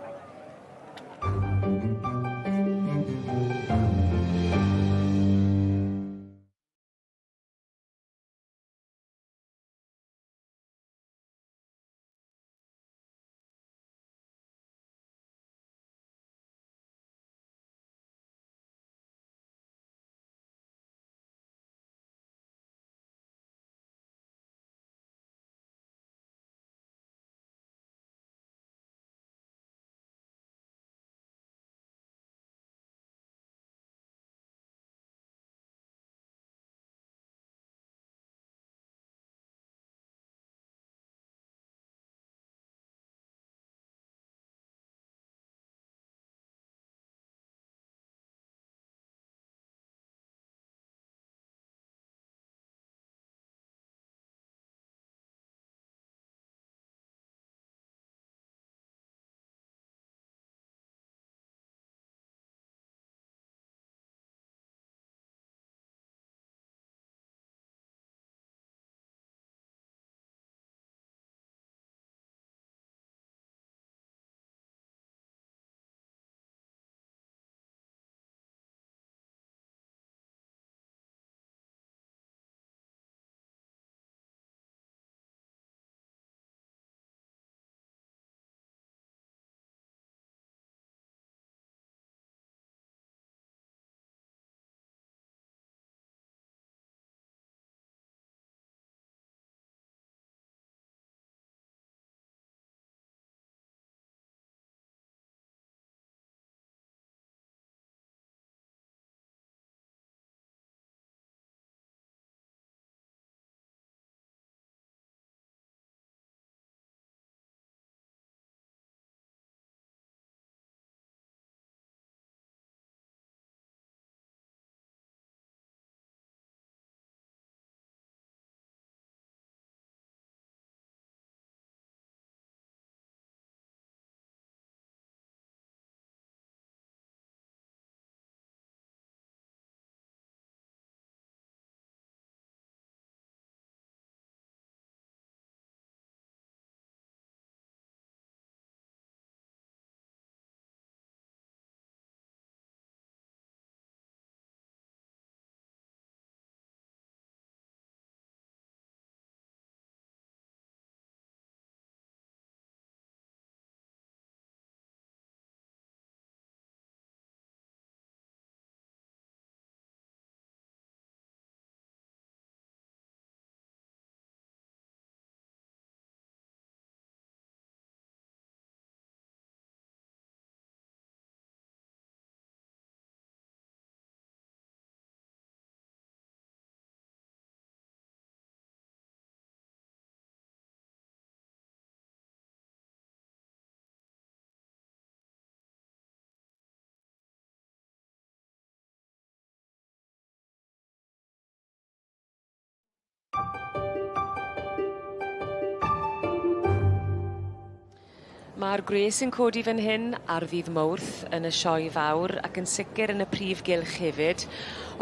Ma'r gwres yn codi fan hyn ar ddydd Mowrth yn y sioe fawr ac yn sicir yn y prif gylch hefyd.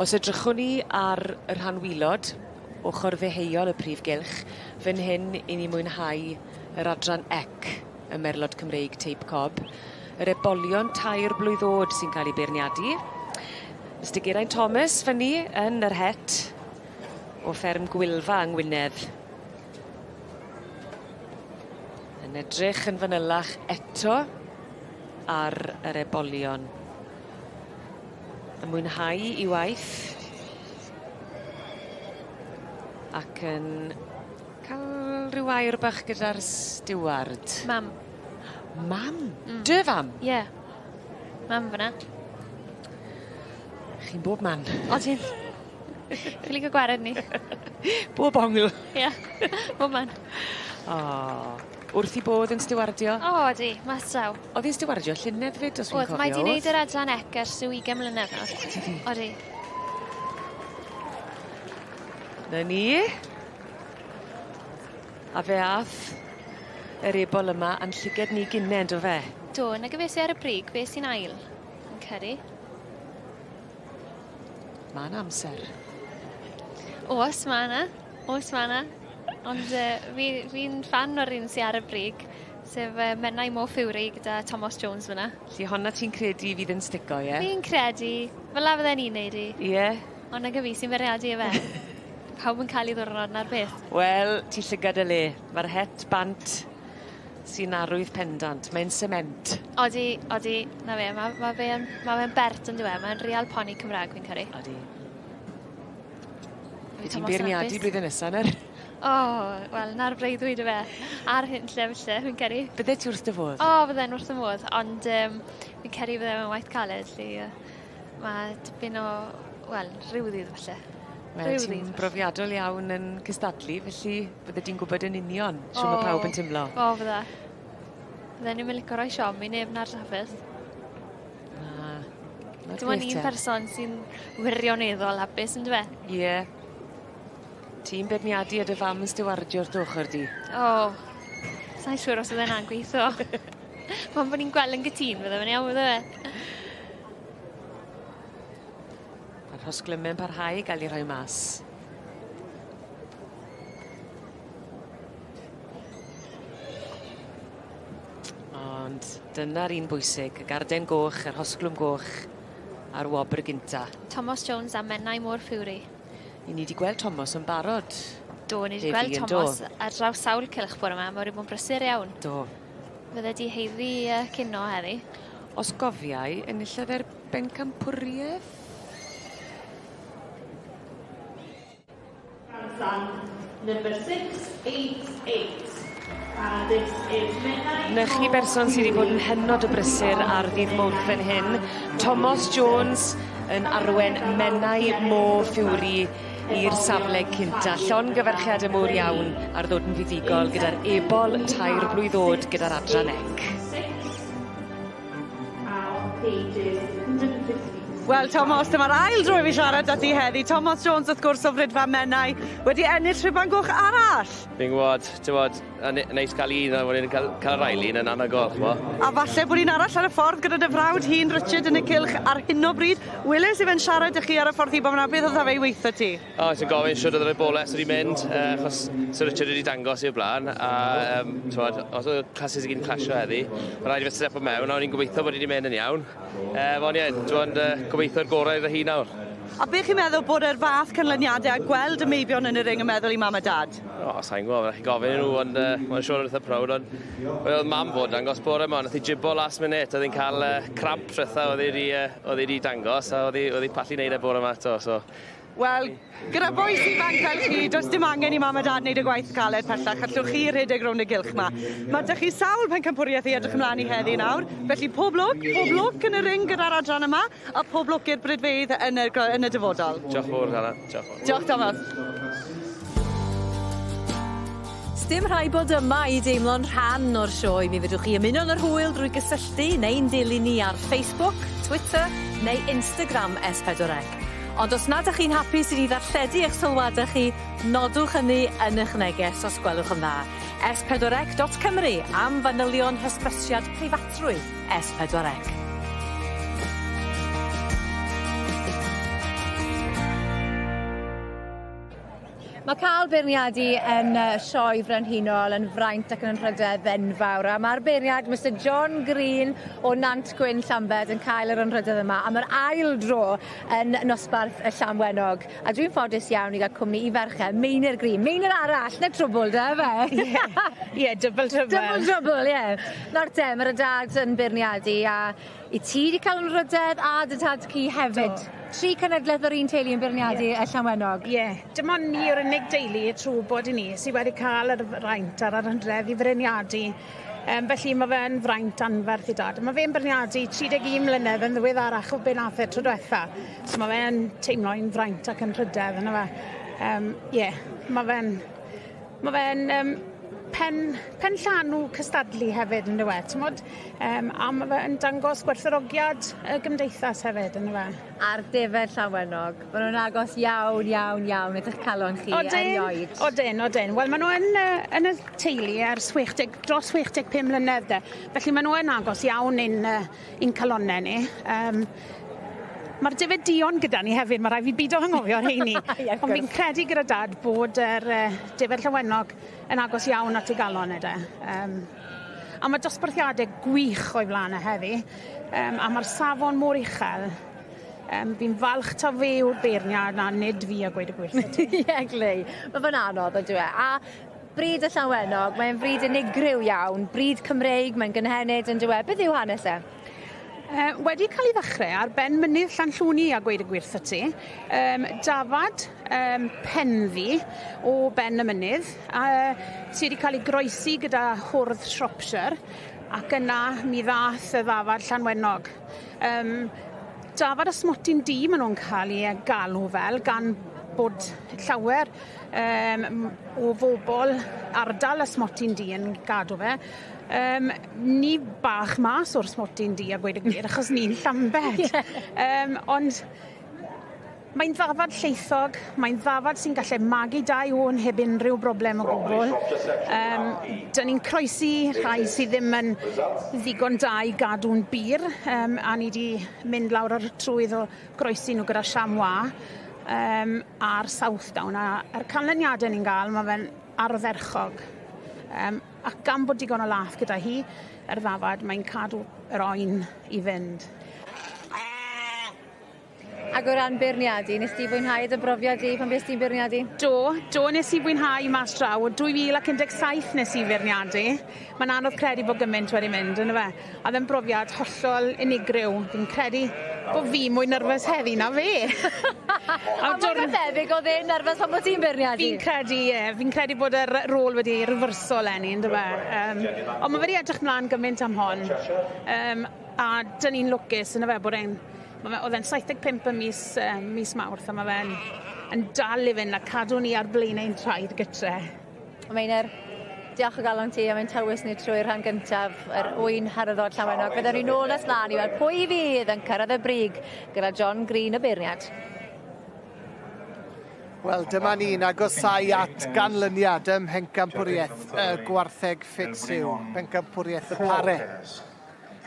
Os edrychwn ni ar y rhan wilod, ochor ddeheuol y prif gylch, fan hyn 'yn ni mwynhau yr adran ec y Merlod Cymreig Teip Cob. Yr ebolion tair blwydd o'd sy'n cael 'u beirniadu. Mister Geraint Thomas fyn 'ny yn yr het o fferm Gwylfa yng Ngwynedd. Yn edrych yn fanylach eto ar yr ebolion. Yn mwynhau 'i waith. Ac yn ca'l rhyw air bach gyda'r stiward. Mam. Mam? Mm. Dy fam? Ie. Mam fyna. Chi'n bob man. Odyn. Ffili ga'l gwared ni. Bob ongl. Ia. Bob man. O. Wrth 'i bodd yn stiwardio? O ydi, mas draw. O'dd 'i'n stiwardio llynedd 'fyd os fi'n cofio. O'dd, mae 'di neud yr adran ec ers ryw ugen mlynedd nawr. Ydi? Odi. 'Na ni. A fe ath yr ebol yma a'n llyged ni gynne on'd do fe? Do, nage fe sy ar y brig, fe sy'n ail, fi'n credu. Ma' 'na amser. O's ma' 'na. O's ma' 'na. Ond yy fi fi'n ffan o'r un sy ar y brig sef yy Menai Mo Fury gyda Tomos Jones fyn 'na. 'Lly honna ti'n credu fydd yn stico ie? Fi'n credu. Fel 'a fydden i'n neud 'i. Ie? Ond nage fi sy'n beirniadu yfe? Pawb yn ca'l 'i ddiwrnod 'na'r peth. Wel, ti llygad y le. Ma'r het bant sy'n arwydd pendant. Mae'n sement. Odi, odi, 'na fe, ma' ma' fe yn ma' fe'n bert on'd yw e? Mae'n real poni Cymra'g fi'n credu. Odi. Fi ti'n beirniadu blwyddyn nesa nawr. O, wel, 'na'r breuddwyd yfe? Ar hunllef falle, fi'n credu. Byddet ti wrth dy fodd? O, fydden wrth 'y modd, ond yym fi'n credu bydde fe'n waith caled 'lly yy ma' tipyn o wel, rhyw ddydd falle. Wel, ti'n brofiadol iawn yn cystadlu, felly bydde di'n gwybod yn union shwd ma' pawb yn timlo. O, fydda. Fydden i'm yn lico roi siom i neb 'na'r trafferth. Na. 'Na'r Dim ond peth un te. person sy'n wirioneddol hapus on'd yfe? Ie. Ti'n beirniadu a dy fam yn stiwardio wrth dy ochor di. O! Sai'n siŵr os fydde 'na'n gweitho. Pam bo' ni'n gweld yn gytûn fydde fe'n iawn bydde fe? Ma'r rhosglyme'n parhau i ga'l 'u rhoi mas. Ond dyna'r un bwysig, y garden goch, yr hosglwm goch a'r wobr gynta. Tomos Jones a Menai Môr Fury. I ni 'di gweld Tomos yn barod. Do, ni 'di gweld Tomos ar draws sawl cylch bore 'ma, ma' wedi bod yn brysur iawn. Do. Fydde di haeddu yy cino heddi. Os gofiai, enillodd e'r bencampwrieth? Grandstand number 688. And this is Menai 'Na chi berson sy 'di bod yn hynod o brysur ar ddydd Mowrth fan hyn. Tomos Jones yn arwen Menai Mo Fury i'r safle cynta. Llongyfarchiade mowr iawn ar ddod yn fuddugol gyda'r ebol tair blwydd o'd gyda'r adran ec. Wel, Tomos, dyma'r ail dro i fi siarad â ti heddi. Tomos Jones, wrth gwrs, o Fridfa Menai, wedi ennill rhuban goch arall. Fi'n gwybod, ti'n a neis cael un a wedyn cael, cael yr ail un yn anhygoel, ch'mo'. A falle bod un arall ar y ffordd gyda dy frawd hŷn Richard yn y cylch ar hyn o bryd. Weles i fe'n siarad â chi ar y ffordd heibio fan'na, beth oedd fe i weitho ti? O, es i'n gofyn shwd oedd yr eboles wedi mynd, uh, achos Sir Richard wedi dangos i'r blaen, a um, t'mod, os oedd y classes i gyd yn clasio heddi, ma' raid i fe stepo mewn, a o'n i'n gobeithio bod hi wedi mynd yn iawn. Um, ond ie, t'mod, uh, gobeithio'r gorau iddo hi nawr. A be chi'n meddwl bod yr fath canlyniadau a gweld y meibion yn y ring yn meddwl i mam a dad? O, sa i'n gwybod, ma' raid chi gofyn i nhw, ond uh, mae'n siŵr yn eitha proud, ond wel, oedd mam fod dangos bore yma, nath hi jibo last minute, oedd hi'n cael uh, cramp tretha oedd hi wedi, uh, oedd hi wedi dangos, a oedd hi, oedd hi pallu neud e bore yma eto, so... Wel, gyda bois ifanc fel chi, does dim angen i mam a dad wneud y gwaith caled pellach, allwch chi rhedeg rownd y gylch 'ma. Mae 'da chi sawl pencampwriaeth i edrych ymlaen i heddi nawr, felly pob lwc, pob lwc yn y ring gyda'r adran yma, a pob lwc i'r bridfeydd yn y, yn y dyfodol. Diolch fawr, Hana. Diolch fawr. Diolch, Tomos. Sdim rhaid bod yma i deimlo'n rhan o'r sioe. Mi fedrwch chi ymuno yn yr hwyl drwy gysylltu neu'n dilyn ni ar Facebook, Twitter neu Instagram S4C. Ond os nad 'ych chi'n hapus i ni ddarlledu eich sylwade chi, nodwch hynny yn 'ych neges os gwelwch yn dda. S4C.Cymru am fanylion hysbysiad preifatrwydd S4C. Mae cael beirniadu yn y Sioe Frenhinol yn fraint ac yn anrhydedd enfawr a ma'r beirniad Mister John Green o Nant Gwyn Llambed yn cael yr anrhydedd yma am yr ail dro yn nosbarth y Llanwenog. A dwi'n ffodus iawn i ga'l cwmni 'i ferch e, Meinir Green. Meinir arall, 'na trwbwl 'da yfe? Ie. Ie, double trouble. Double trouble, ie. Nawr te, ma' dy dad yn beirniadu a 'yt ti 'di ca'l anrhydedd a dy tad cu hefyd. Do. Tri cenedleth o'r un teulu yn beirniadu y Llanwenog. Ie. Dim ond ni yw'r unig deulu trw bod i ni sy wedi ca'l yr fraint a'r anrhydedd i feirniadu. Yym felly ma' fe yn fraint anferth i dad. Ma' fe'n beirniadu 31 mlynedd yn ddiweddarach o be' nath e tro dwetha. So ma' fe yn teimlo un fraint ac yn rhydedd on' yfe? Yym ie, ma' fe'n ma' fe'n yym pen pen llanw cystadlu hefyd on'd yw e t'mod? Yym a ma' fe yn dangos gwerthfawrogiad y gymdeithas hefyd on'd yw e? A'r defed Llanwenog, ma' nw'n agos iawn iawn iawn at 'ych calon chi erioed. Odyn odyn. Wel ma' nw yn yy yn y teulu ers 60 dros 65 mlynedd 'de. Felly ma' nw yn agos iawn i'n yy i'n calonne ni. Yym ma'r defed duon gyda ni hefyd ma' rai' fi bido anghofio rheini. Ie Ond fi'n credu gyda dad bod yr yy defed Llanwenog yn agos iawn at ei galon e de. Yym a ma' dosbarthiade gwych o'i flan e heddi yym a ma'r safon mor uchel. Yym fi'n falch taw fe yw'r beirniad a nid fi a gweud y gwir 'tho ti. Ie glei. Ma' fe'n anodd on'd yw e? A bryd y Llanwenog mae'n fryd unigryw iawn, bryd Cymreig, mae'n gynhenid on'd yw e? Beth yw hanes e? Yy wedi ca'l 'i ddechre ar ben mynydd Llanllwni a gweud y gwir 'tho ti. Yym dafad yym penddu o ben y mynydd a yy sy 'di ca'l 'i groesi gyda hwrdd Shropshire ac yna mi ddath y ddafad Llanwenog. Yym dafad y smotyn du ma' nw'n ca'l 'u yy galw fel gan bod llawer yym m- o fobol ardal y smotyn du yn gadw fe. Yym ni bach mas o'r smotyn du a gweud y gwir achos ni'n Llambed. Ie. Yym ond mae'n ddafad llaethog, mae'n ddafad sy'n gallu magu dau ôn heb unrhyw broblem o gwbwl. Yym 'dyn ni'n croesi rhai sy ddim yn ddigon da i gadw'n bur yym a ni 'di mynd lawr ar y trywydd o groesi nw gyda chamois yym a'r Southdown a a'r canlyniade ni'n ga'l ma' fe'n ardderchog. Yym ac gan bod digon o lath gyda hi yr ddafad mae'n cadw yr oen i fynd. Ag o ran beirniadu, nes di fwynhau dy brofiad di pan fuest ti'n beirniadu? Do, do nes i fwynhau mas draw. O 2017 nes i feirniadu. Ma'n anodd credu bod gyment wedi mynd on' yfe? A o'dd e'n brofiad hollol unigryw. Fi'n credu bo' fi mwy nyrfys heddi na fe. A mwy na thebyg o'dd e'n nyrfys pan bo' ti'n beirniadu. Fi'n credu ie fi'n credu bod yr rôl wedi rifyrso leni on'd yfe? Yym on' ma' fe 'di edrych mlan gyment am hon. Yym a 'dyn ni'n lwcus on' yfe bod e'n Ma' fe o'dd e'n 75 ym mis yy mis Mawrth a ma' fe'n yn dal i fynd a cadw ni ar blaen ein traed gytre. Meinir, diolch o galon ti am ein tywys ni trwy'r rhan gyntaf yr ŵyn harddod Llanwenog. Fydden ni nôl nes mlan i weld pwy fydd yn cyrraedd y brig gyda John Green y beirniad. Wel, dyma ni'n agosáu at ganlyniad ym Mhencampwriaeth y Gwartheg Fitzhugh, Pencampwriaeth y Pare.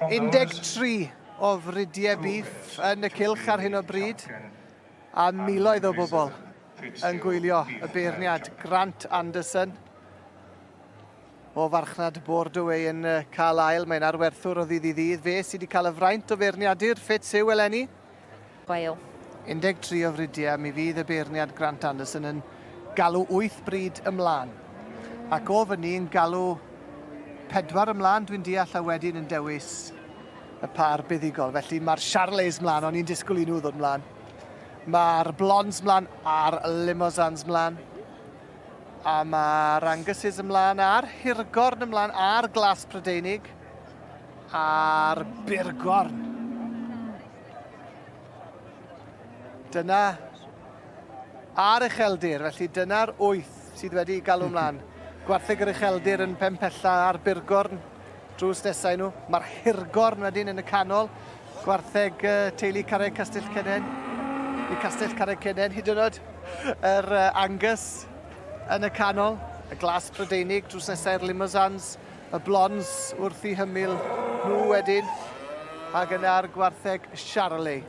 13 o fridiau bîff yn y cylch ar hyn o bryd, a miloedd o bobl yn gwylio y beirniad Grant Anderson o farchnad Bordeaux yn cael ail. Mae'n arwerthwr o ddydd i ddydd. Fe sydd wedi cael y fraint o feirniadu'r Fitzhugh eleni. Gwael. 13 o fridiau, mi fydd y beirniad Grant Anderson yn galw 8 bryd ymlaen. Ac o fyny yn galw pedwar ymlaen, dwi'n deall, a wedyn yn dewis y pâr buddugol. Felly mae'r Charolais mlaen, o'n i'n disgwyl i nhw ddod mlaen. Mae'r Blondes mlaen a'r Limousins mlaen. A mae'r Anguses ymlaen a'r Hirgorn ymlaen a'r Glas Prydeinig a'r Burgorn. Dyna a'r ucheldir, felly dyna'r wyth sydd wedi galw mlaen. Gwartheg yr ucheldir yn pen pella a'r Burgorn drws nesau nhw. Mae'r Hirgorn wedyn yn y canol. Gwartheg uh, teulu Carreg Castell Cennen. I Castell Carreg Cennen, hyd yn oed yr uh, Angus yn y canol. Y glas Prydeinig drws nesaf i'r Limousins, y blonds wrth i hymyl nhw wedyn, ac yna'r gwartheg Charolais.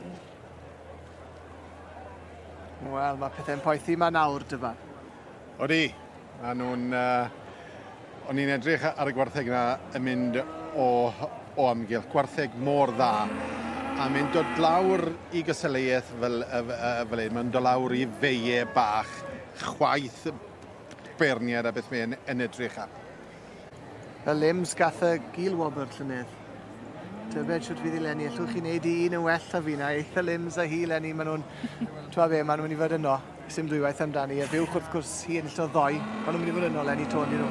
Wel, mae pethau'n poethi ma nawr, Dyfan. Odi, ma' nhw'n... Uh, o'n i'n edrych ar y gwartheg yna yn mynd o, o amgylch, gwartheg mor dda, a mynd dod lawr i gystadleuaeth fel, fel hyn, mae'n dod lawr i feie bach, chwaith beirniad a beth mae'n yn edrych ar. Y limbs gath y gil wobr llynedd. Tybed shwt fydd hi leni, allwch chi wneud un yn well na fi na, eitha limbs a hi leni, maen nhw'n, t'wa be, maen nhw'n mynd i fod yno, sim dwywaith amdani, a fuwch wrth gwrs hi enillodd ddoe, maen nhw'n mynd i fod yno leni to, on'd 'yn nhw?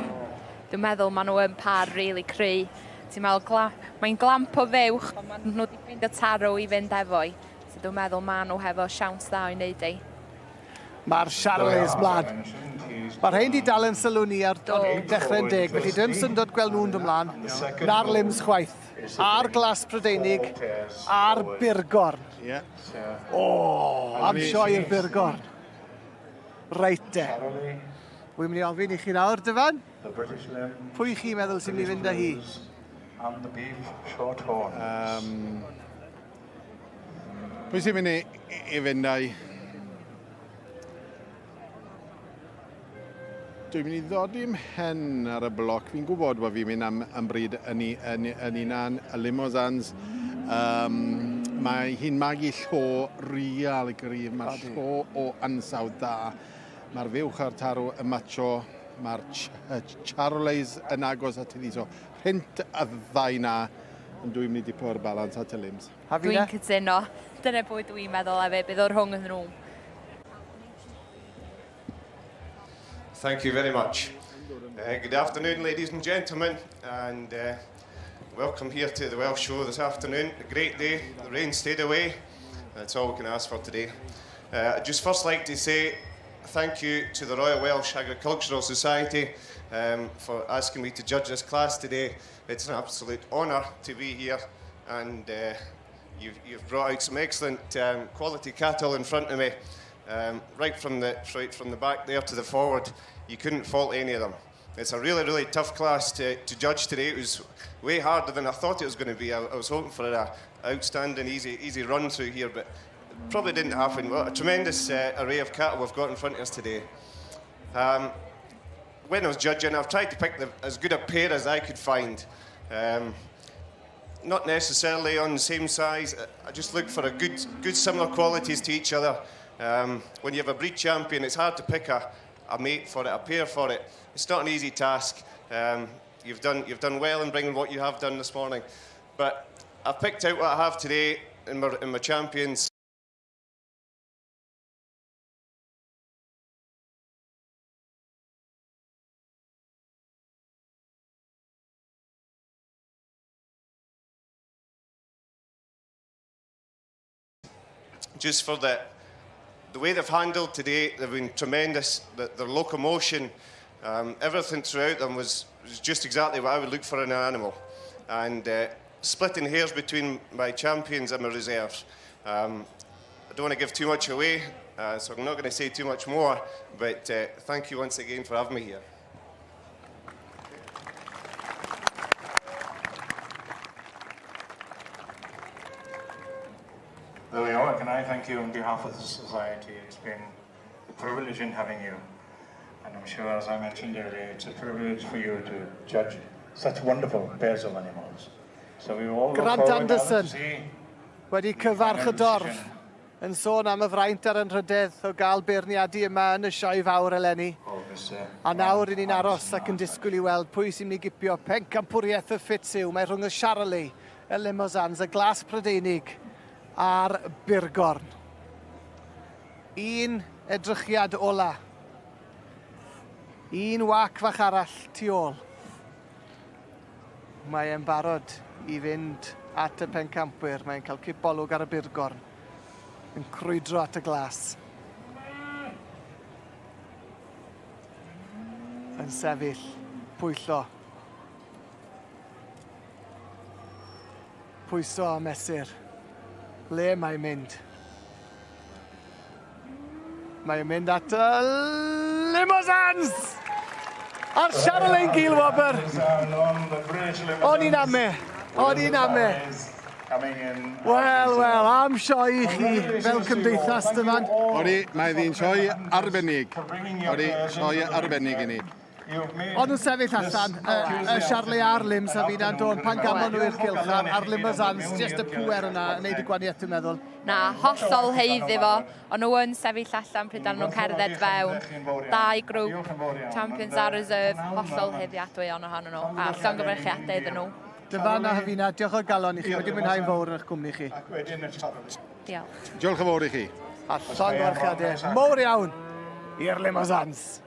Dwi'n meddwl maen nhw yn par rili cry. Ti'n meddwl, gla mae'n glamp o fuwch, ond maen nhw wedi ffeindio tarw i fynd efo'i. So dwi'n meddwl maen nhw hefo siawns dda o'i wneud ei. Mae'r Charolais mlaen. Mae'r rhain di dal yn sylw ni ar dechrau'n deg, felly dwi'n syndod gweld nhw'n dod mlaen. Na'r limbs chwaith. A'r glas Prydeinig, a'r burgorn. Yeah. O, oh, am sioe i'r burgorn. Reit de. Wy'n mynd i ofyn i chi nawr, Dyfan. Pwy chi'n meddwl sy'n mynd i fynd â hi? Um, Pwy sy'n mynd i, i fynd â'i? Dwi'n mynd i ddodi mhen ar y bloc. Fi'n gwybod bod fi'n mynd am, am bryd yn, yn, yn unan, y Limousins. Um, mae hi'n magu llo real gryf. Mae'r llo o ansawdd da. Mae'r fuwch a'r tarw yn macho. Mae'r ch Charolais yn agos at iddi. So, rhynt y ddau na yn dwi'n mynd i dipo'r balans at y limbs. Dwi'n cytuno. Dyna pwy dwi'n meddwl hefyd, bydd o rhwng nhw. Thank you very much. Uh, good afternoon, ladies and gentlemen, and uh, welcome here to the Welsh Show this afternoon. A great day, the rain stayed away. That's all we can ask for today. Uh, I'd just first like to say thank you to the Royal Welsh Agricultural Society um, for asking me to judge this class today. It's an absolute honour to be here and uh, you've, you've brought out some excellent um, quality cattle in front of me. Um, right, from the, right from the back there to the forward, you couldn't fault any of them. It's a really, really tough class to, to judge today. It was way harder than I thought it was going to be. I, I was hoping for an outstanding, easy, easy run through here, but probably didn't happen. Well, a tremendous uh, array of cattle we've got in front of us today. Um, when I was judging, I've tried to pick the, as good a pair as I could find. Um, not necessarily on the same size. I just look for a good, good similar qualities to each other. Um, when you have a breed champion, it's hard to pick a, a mate for it, a pair for it. It's not an easy task. Um, you've, done, you've done well in bringing what you have done this morning. But I've picked out what I have today in my, in my champions. Just for the, the way they've handled today, they've been tremendous. The, their locomotion, um, everything throughout them was, was just exactly what I would look for in an animal. And uh, splitting hairs between my champions and my reserves. Um, I don't want to give too much away, uh, so I'm not going to say too much more, but uh, thank you once again for having me here. There we are. Can I thank you on behalf of the Society? It's been a privilege in having you. And I'm sure, as I mentioned earlier, it's a privilege for you to judge such wonderful pairs of animals. So we all look Grant forward Anderson to see wedi cyfarch y dorf yn sôn am y fraint a'r anrhydedd o gael beirniadu yma yn y sioe fawr eleni. A nawr i ni'n aros ac yn disgwyl i weld pwy sy'n mynd i gipio pencampwriaeth y ffit yw. Mae rhwng y Charolais, y Limousins, y Glas Prydeinig a'r Burgorn. Un edrychiad ola. Un wac fach arall tu ôl. Mae e'n barod i fynd at y pencampwyr. Mae'n cael cipolwg ar y burgorn. Yn crwydro at y glas. Yn sefyll, pwyllo. Pwyso a mesur. Le mae'n mynd? Mae'n mynd at y Limousins! A'r Charolaine Gilwobr. O'n i'n ame. O'n i'n ame. Wel, wel, am sioe i chi fel cymdeithas, Dyfan. Odi, mae ddi'n sioe arbennig. Odi, sioe arbennig i ni. O'n nhw'n sefyll allan, y Charlie a'r Lims a fi'n dod, pan gamon nhw i'r cylch a'r Limosans, just y pŵer yna yn neud y gwaniaeth dwi'n meddwl. Na, hollol haeddu fo. O'n nhw yn sefyll allan pryd o'n nhw'n cerdded fewn. Dau grŵp, Champions a Reserve, hollol haeddiadwy o'n ohonyn nhw. A llongyfarchiadau iddyn nhw. Dyfan a Hefina, diolch o galon i chi, wedi mwynhau'n fawr yn eich cwmni chi. Diolch. Diolch yn fawr i chi. A llongyfarchiadau mowr iawn i'r Limosans.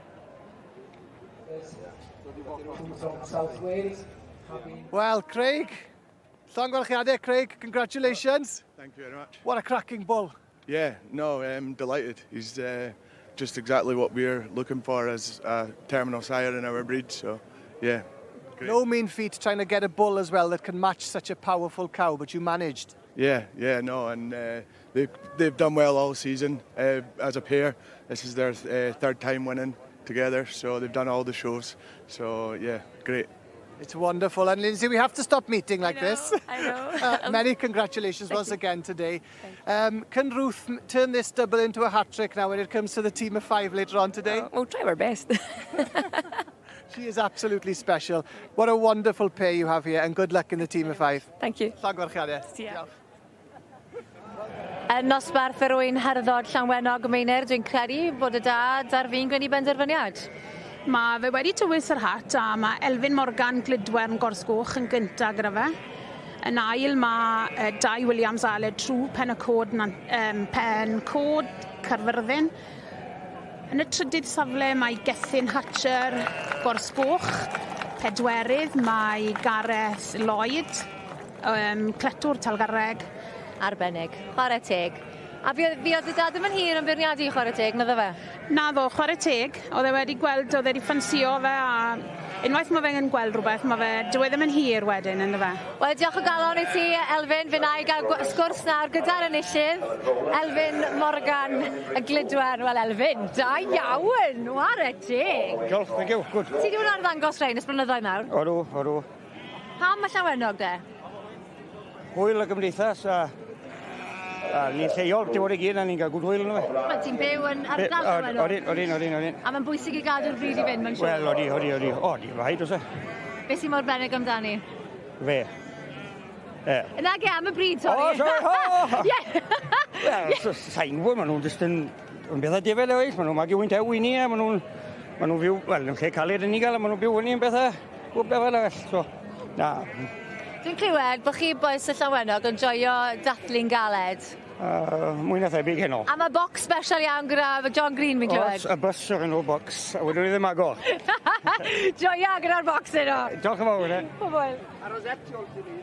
Wel, Craig, llongyfarchiadau, Craig, congratulations. Thank you very much. What a cracking bull. Yeah, no, I'm delighted. He's just exactly what we're looking for as a terminal sire in our breed, so yeah. Great. No mean feat trying to get a bull as well that can match such a powerful cow, but you managed. Yeah, no, and they've done well all season as a pair. This is their third time winning together, so they've done all the shows. So yeah, great. It's wonderful. And Lindsay, we have to stop meeting like this. I know. Many congratulations Thank once you. again today. Can Ruth turn this double into a hat trick now when it comes to the team of five later on today? We'll try our best. She is absolutely special. What a wonderful pair you have here, and good luck in the team of five. Thank you. Llongyfarchiadau. See ya. Yn nosbarth yr ŵyn hyrddod Llanwenog Meinir, dwi'n credu bod y dad ar fin gwneud benderfyniad. Mae fe wedi tywys yr hat a mae Elfyn Morgan Glydwern Gorsgoch yn gynta gyda fe. Yn ail mae Dai Williams Aled True Pen y Cod, Pen Cod Caerfyrddin. Yn y trydydd safle mae Gethin Hatcher Gorsgoch. Pedwerydd mae Gareth Lloyd, Cletwr Talgarreg. Arbennig. Chwarae teg. A fi oedd dy dad ddim yn hir yn beirniadu, chwarae teg, naddo fe? Naddo, chwarae teg. Oedd e wedi gweld, oedd e wedi ffansio fe a unwaith mae fe'n gweld rhywbeth, mae fe, dyw e ddim yn hir wedyn, ynddo fe. Wel, diolch o galon i ti, Elfyn. Fe na i gael sgwrs nawr gyda'r enillydd, Elfyn Morgan y Glydwern. Wel, Elfyn, da iawn, whare teg. Diolch, thank you, good. Ti wedi bod yn arddangos rhain ers blynyddoedd nawr? Odw, odw. Pam mae Llanwenog de? Hwyl y gymdeithas a ni'n lleol, dim ond i gyd, a ni'n cael gwd hwyl yno fe. Wel, ti'n byw yn ardal Llanwenog. Odyn, odyn, odyn, odyn. A mae'n bwysig i gadw'r bryd i fynd, mae'n siŵr. Wel, odi, odi, odi. Odi, rhaid, oes e? Beth sy'n mor benig amdani? Fe. E. Nage, am y bryd, sori. O, sorry, o! Ie. Wel, sa'n gwybod, maen nhw'n just yn bethau defel oes, maen nhw'n magu wynt ew i ni, a maen nhw'n fyw, wel, yn lle caled yn ni gael, a maen nhw'n byw fyny yn bethau, bob bethau arall, so, na. Dwi'n clywed bod chi bois y Llanwenog yn joio dathlu'n galed. Mwy na thebyg heno. A mae box special iawn gyda John Green, fi'n clywed. Oes, y bus o'r enw box, a wedyn ni ddim agor. Joia gyda'r box heno. Diolch yn fawr, e. Pob hwyl. A rosette o'r ti.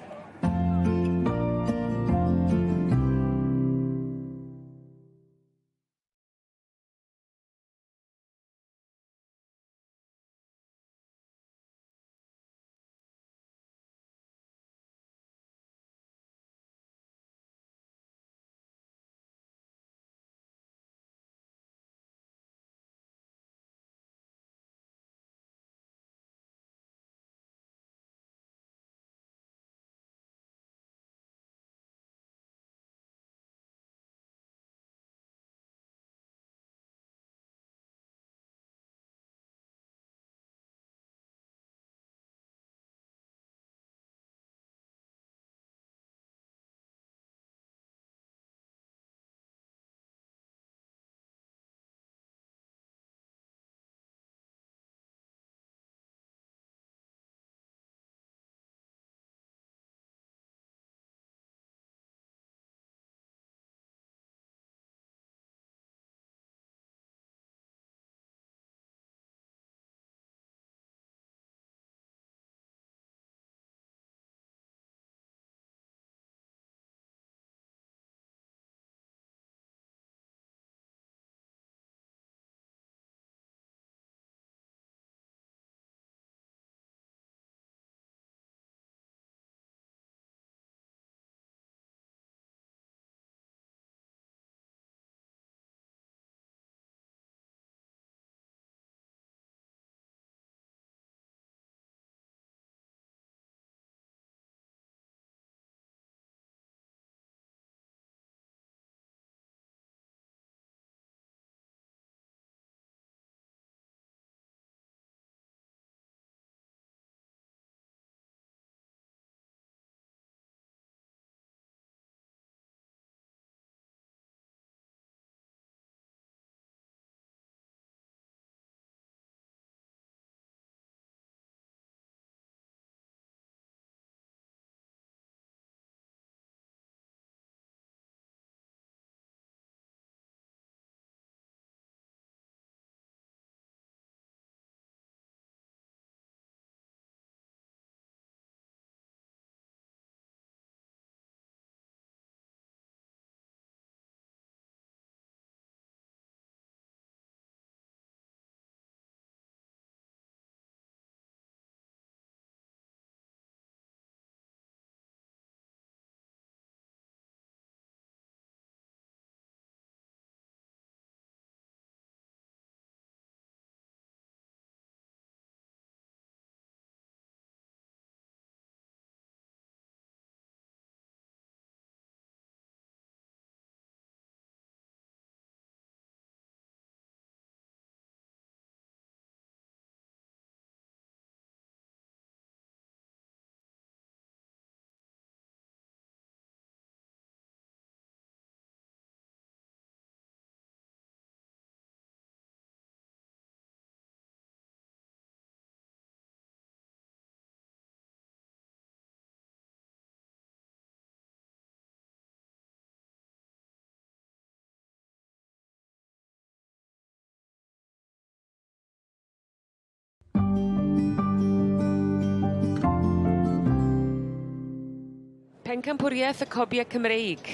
Pencampwriaeth y Cobiau Cymreig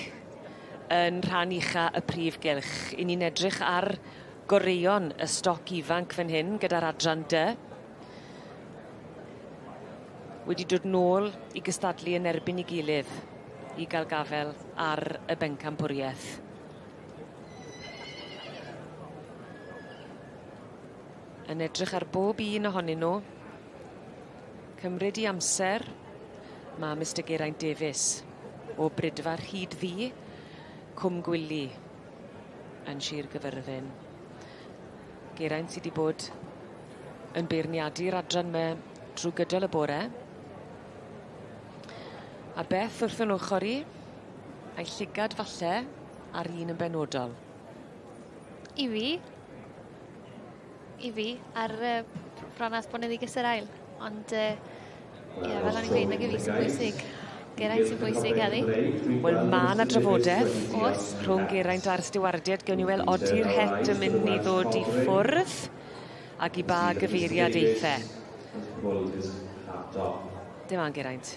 yn rhan ucha y prif gylch. 'Yn ni'n edrych ar goreuon y stoc ifanc fan hyn gyda'r adran dy. Wedi dod nôl i gystadlu yn erbyn 'i gilydd i ga'l gafel ar y bencampwriaeth. Yn edrych ar bob un ohonyn nhw. Cymryd 'i amser ma' Mister Geraint Davies o Bridfa Rhyd Ddu, Cwm Gwili yn Shir Gyfyrddin. Geraint sy 'di bod yn beirniadu'r adran 'ma trw gydol y bore. A Beth wrth 'yn ochor i, a'i llygad falle ar un yn benodol. I fi, i fi ar yy Bronarth Boneddiges yr Ail ond yy ie fel o'n i'n gweud nag i fi sy'n bwysig. Geraint sy'n bwysig heddi. Wel ma' 'na drafodeth. O's. Rhwng Geraint a'r stiwardied gewn ni wel' odi'r het yn mynd i ddod i ffwrdd ag i ba gyfeiriad eith e. Dim on Geraint.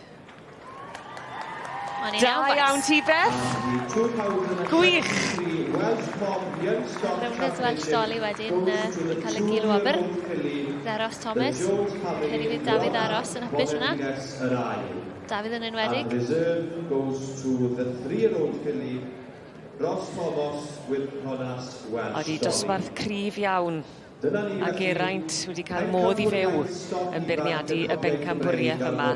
Da iawn ti Beth. Gwych. Rowners Welsh Dolly wedyn yn cael y gil wobr. Ddaros Thomas. Credu fydd Dafydd Aros yn hapus fyna. Dafydd yn enwedig. Odi, dosbarth cryf iawn. A Geraint wedi cael modd i fyw yn beirniadu y bencampwriaeth yma.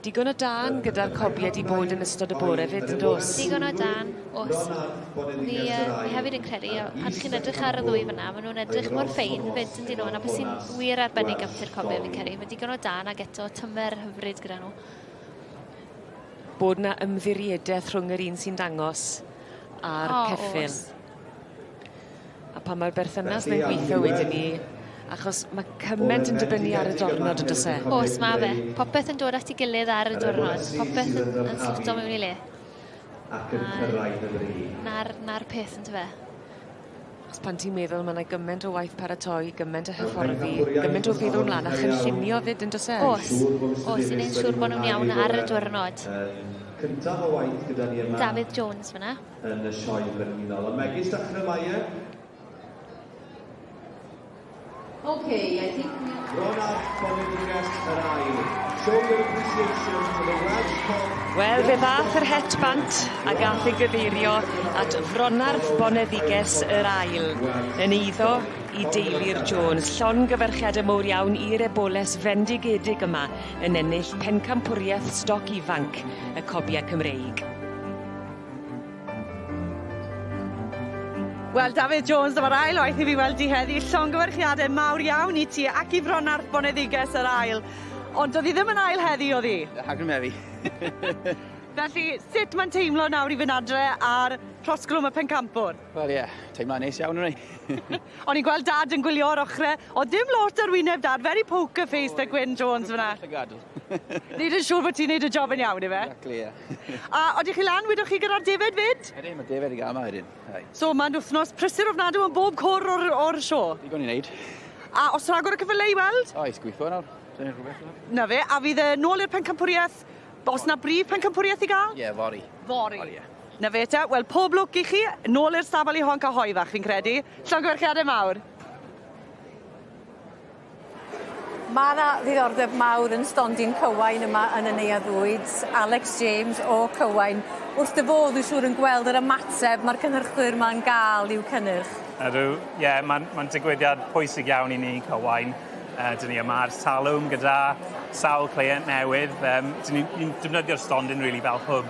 Digon o dân gyda'r cobie 'di bod yn ystod y bore 'fyd yn do's? Digon o dân, o's. Fi yy fi hefyd yn credu yy pan chi'n edrych ar y ddwy fyna ma' nw'n edrych mor ffein 'fyd yndyn nw a 'na beth sy'n wir arbennig am Sir Cobie fi'n credu ma' digon o dân ag eto tymer hyfryd gyda nhw. Bod 'na ymddiriedeth rhwng yr un sy'n dangos a'r O ceffyl. o's. A pan mae'r berthynas 'na'n gweitho wedyn 'ny achos ma' cyment yn dibynnu ar y diwrnod on'd o's e? O's ma' fe. Popeth yn dod at 'i gilydd ar y diwrnod. Popeth yn yn sloto mewn i le. A 'na'r 'na'r peth yndyfe? Achos pan ti'n meddwl ma' 'na gyment o waith paratoi, gyment o hyfforddi, gyment o feddwl mlan a chynllunio 'fyd on'd o's e? O's. O's i neud siŵr bo' nw'n iawn ar y diwrnod. Dafydd Jones fyn 'na. yn y Sioe Frenhinol. Ond megis dechrau mae e. Okay, I think we... Ronald Boneddiges yr ail. Show your appreciation to the Welsh Cob. Wel, fe ddath yr het bant a gath ei gyfeirio at Fronarth Boneddiges yr ail yn eiddo i deulu'r Jones. Llongyfarchiade mowr iawn i'r eboles fendigedig yma yn ennill pencampwriaeth stoc ifanc y Cobiau Cymreig. Wel Dafydd Jones dyma'r ail waith i fi weld di heddi. Llongyfarchiade mawr iawn i ti ac i Fronarth Boneddiges yr ail. Ond do'dd 'i ddim yn ail heddi o'dd 'i? Rhagfyr Meri. Felly sut ma'n teimlo nawr i fynd adre ar Rhosglwm y Pencampwr? Wel ie, teimlo'n neis iawn yni. O'n i'n gweld dad yn gwylio o'r ochre. O'dd dim lot ar wyneb dad, very poker face 'da Gwyn Jones fyna. Llygad. Neud yn siŵr bo' ti'n neud y job yn iawn yfe? Exactly ie. A odych chi lan wedoch chi gyda'r defed 'fyd? Ydyn ma' defed i ga'l 'ma wedyn. Aye. So ma'n wthnos prysur ofnadw yn bob cwr o'r o'r sio. Digon i neud. A o's rhagor o cyffyle i weld? Oes, gwitho nawr. Dyna rhywbeth nawr. 'Na fe, a fydd e nôl i'r pencampwrieth o's 'na brif pencampwrieth i ga'l? Ie, fory. Fory. Fory ie. 'Na fe te, wel pob lwc i chi, nôl i'r stabl i honc a hoe fach fi'n credu. Llongyfarchiade mawr. Ma' 'na ddiddordeb mawr yn stondin Cywain yma yn y Neuadd Fwyd. Alex James o Cywain. Wrth dy fodd dwi siŵr yn gweld yr ymateb ma'r cynhyrchwyr 'ma'n ga'l i'w cynnyrch. Ydw, ie, ma'n ma'n digwyddiad pwysig iawn i ni Cywain. Yy 'dyn ni yma ers talwm gyda sawl cleient newydd yym 'dyn ni'n ni'n defnyddio'r stondin rili fel hwb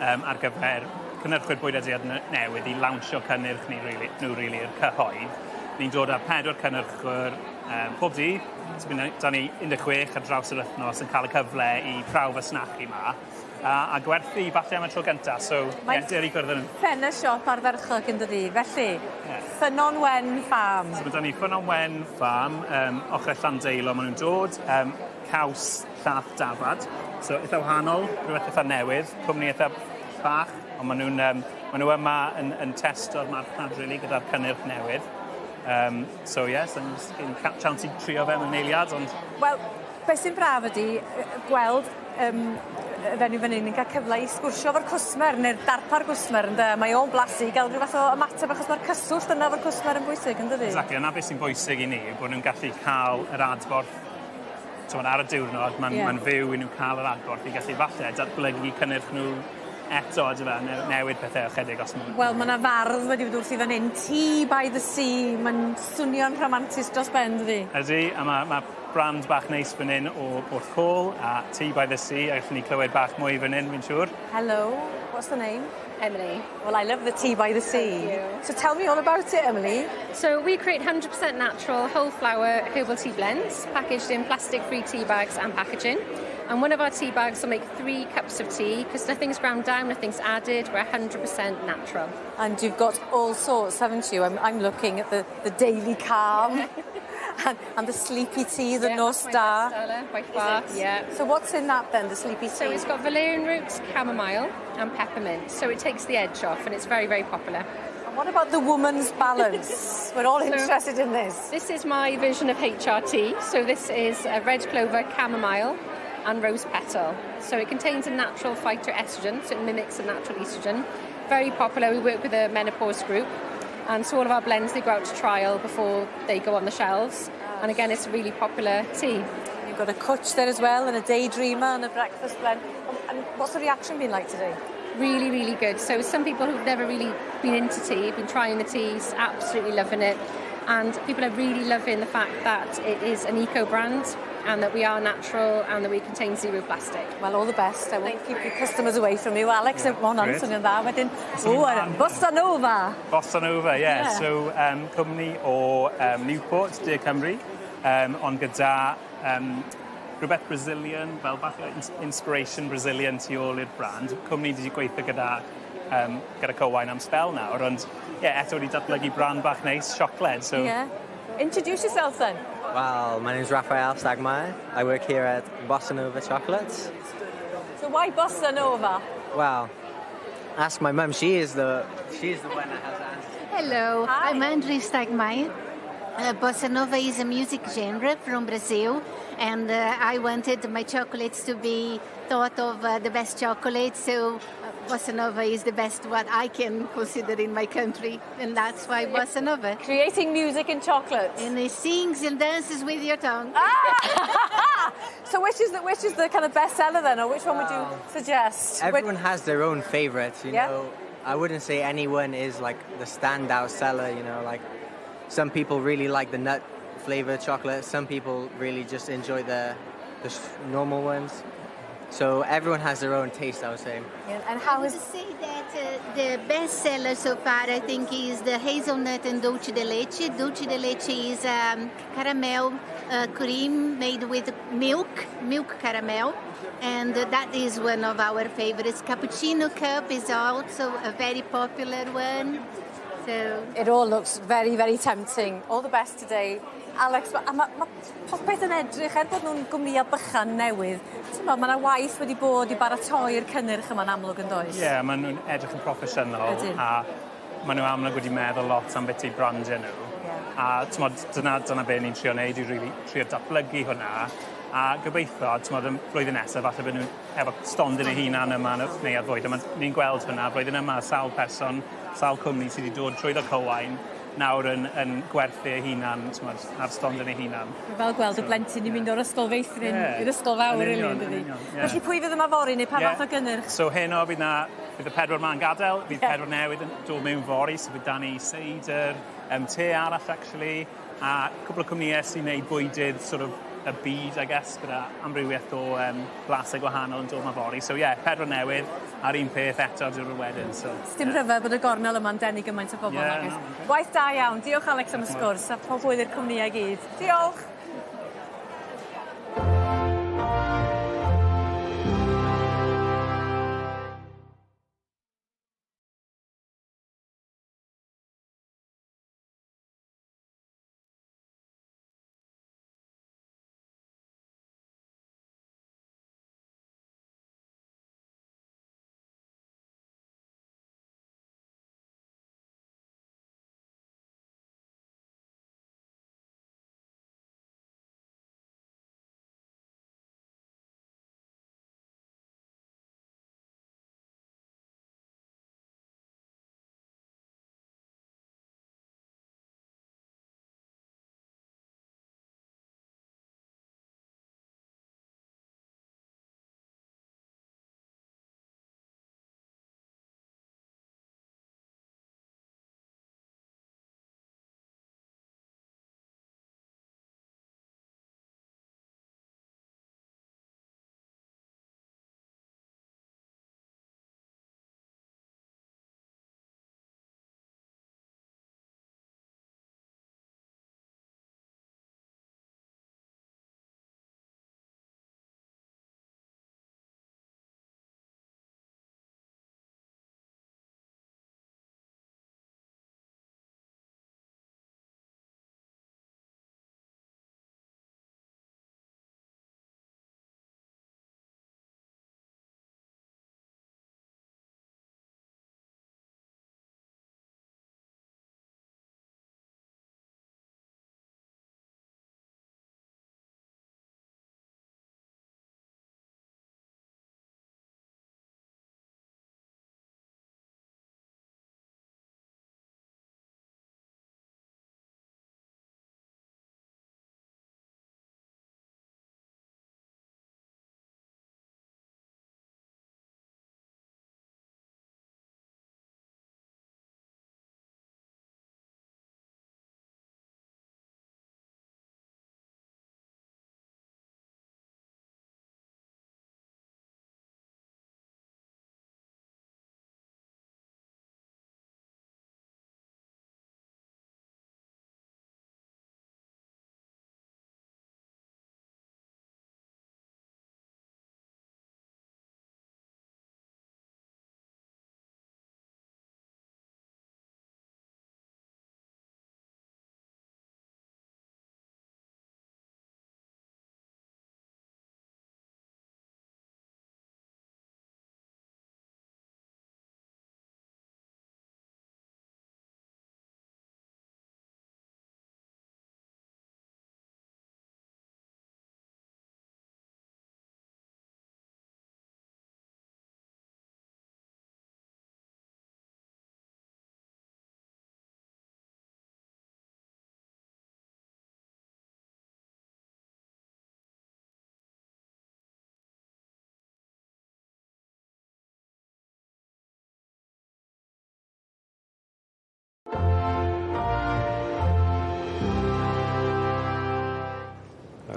yym ar gyfer cynhyrchwyr bwyd a diod ne- newydd i lawnsio cynnyrch ni rili nhw rili i'r cyhoedd. Ni'n dod â pedwar cynhyrchwr yym pob dydd, so by' 'na 'da ni 16 ar draws yr ythnos yn ca'l y cyfle i prawf fasnachu 'ma a a gwerthu falle am y tro gynta so ie dere i gwrdd â nhw. Ffenest siop ardderchog yndydi? Felly, Ie. Ffynnon Wen Farm. So ma' 'da ni Ffynnon Wen Farm yym ochre Llandeilo ma' nw'n dod yym caws llath dafad so itha wahanol, rwbeth itha newydd, cwmni itha bach on' ma' nw'n yym ma' nw yma yn yn testo'r marchnad rili gyda'r cynnyrch newydd. Yym so ie so ni'n jyst ca'l chance i trio fe am eiliad ond... Wel, beth sy'n braf ydi gweld yym y fenyw fan 'yn yn ca'l cyfle i sgwrsio efo'r cwsmer ne'r darpar gwsmer ynde? Mae o'n blasu i ga'l rhyw fath o ymateb achos ma'r cyswllt yna efo'r cwsmer yn bwysig yndydi? Exactly, a 'na beth sy'n bwysig i ni, bod nhw'n gallu cael yr adborth t'mod ar y diwrnod, ma'n yeah. ma fyw i nhw cael yr adborth i gallu falle datblygu cynnyrch nhw eto on'd yfe, newid pethe ychydig os ma' Wel ma' 'na fardd wedi bod wrthi fan 'yn, tea by the sea, ma'n swnio'n rhamantus dros ben dydi? Ydi, a ma' ma' brand bach neis fan 'yn o Porthcawl a Tea by the Sea a gallwn ni clywed bach mwy fan 'yn fi'n siŵr. Hello, what's the name? Emily. Well, I love the tea by the sea. Thank you. So tell me all about it, Emily. So we create 100% natural whole flower herbal tea blends packaged in plastic-free tea bags and packaging. And one of our tea bags will make three cups of tea because nothing's ground down, nothing's added. We're 100% natural. And you've got all sorts, haven't you? I'm, I'm looking at the, the Daily Calm and, and the Sleepy Tea, the yeah, North Star. Bestseller by far, yeah. So what's in that then, the Sleepy Tea? So it's got valerian roots, chamomile and peppermint. So it takes the edge off and it's very, very popular. And what about the woman's balance? We're all So- interested in this. This is my version of HRT. So this is a red clover, chamomile and rose petal. So it contains a natural phytoestrogen, so it mimics a natural estrogen. Very popular. We work with a menopause group. And so all of our blends, they go out to trial before they go on the shelves. And again, it's a really popular tea. You've got a cwtch there as well and a daydreamer and a breakfast blend. And what's the reaction been like today? Really, really good. So some people who've never really been into tea, have been trying the teas, absolutely loving it. And people are really loving the fact that it is an eco brand and that we are natural and that we contain zero plastic. Well, all the best. I won't keep your customers away from you. Alex, yeah, ma hwnna'n swnio'n dda. Wedyn, o, Bossa Nova. Bossa Nova, yeah. yeah. So, um, cwmni o um, Newport, De Cymru, um, ond gyda um, rhywbeth Brazilian, fel bach o inspiration Brazilian tu ôl i'r brand. Cwmni wedi gweithio gyda, um, gyda Cywain am sbel nawr, ond yeah, eto wedi datblygu brand bach neis, siocled. So... Yeah. Introduce yourself then. Well, my name is Rafael Stagmeyer. I work here at Bossa Nova Chocolates. So why Bossa Nova? Well, ask my mum. She is the she is the one that has the answers. Hello, Hi. I'm Andrew Stagmeyer. Bossa Nova is a music genre from Brazil, and I wanted my chocolates to be thought of the best chocolate, so Bossa Nova is the best what I can consider in my country, and that's why Bossa Nova. Creating music and chocolate. And it sings and dances with your tongue. Ah! so which is the which is the kind of bestseller then, or which one would you suggest? Everyone has their own favorites, you yeah? know. I wouldn't say anyone is like the standout seller, you know, like some people really like the nut flavored chocolate, some people really just enjoy the the normal ones. So everyone has their own taste, I would say. Yeah, and how I would say that the best seller so far, I think, is the hazelnut and dulce de leche. Dulce de leche is caramel cream made with milk, milk caramel, and that is one of our favorites. Cappuccino cup is also a very popular one. So it all looks very, very tempting. All the best today. Alex, a mae ma popeth yn edrych, er bod nhw'n gwmnïau bychan newydd, ti'n mae yna waith wedi bod i baratoi'r cynnyrch yma'n amlwg yn does? Ie, yeah, maen nhw'n edrych yn proffesiynol a maen nhw amlwg wedi meddwl lot am beth i brandio nhw. Yeah. A t'mod, dyna, dyna be ni'n trio wneud i really trio datblygu hwnna. A gobeithio, t'mod, y flwyddyn nesaf, falle bod nhw efo stondin eu hunan yma yn y neuadd fwyd. A ni'n gweld hwnna flwyddyn yma, sawl person, sawl cwmni sydd wedi dod trwyddo Cywain nawr yn, yn gwerthu ei hunan, t'mod, ar stondin ei hunan. Fel gweld y blentyn i mynd o'r ysgol feithrin yeah. i'r ysgol fawr, rili, yn dydi? Yeah. Felly pwy fydd yma fory, neu pa yeah. fath o gynnyrch? So heno fydd na, fydd y pedwar ma'n gadael, fydd yeah. pedwar newydd yn dod mewn fory, so fydd Danny Seider, um, te arall actually, a cwpl o cwmnïau sy'n neud bwydydd sort of y byd, I guess, gyda amrywiaeth o um, blasau gwahanol yn dod ma fory. So ie, yeah, pedwar newydd, a'r un peth eto diwrnod wedyn. So, Dim yeah. rhyfedd bod y gornel yma'n denu gymaint o bobl. Yeah, no, okay. Gwaith da iawn. Diolch Alex am y sgwrs a pob hwyl i'r cwmnïau gyd. Diolch!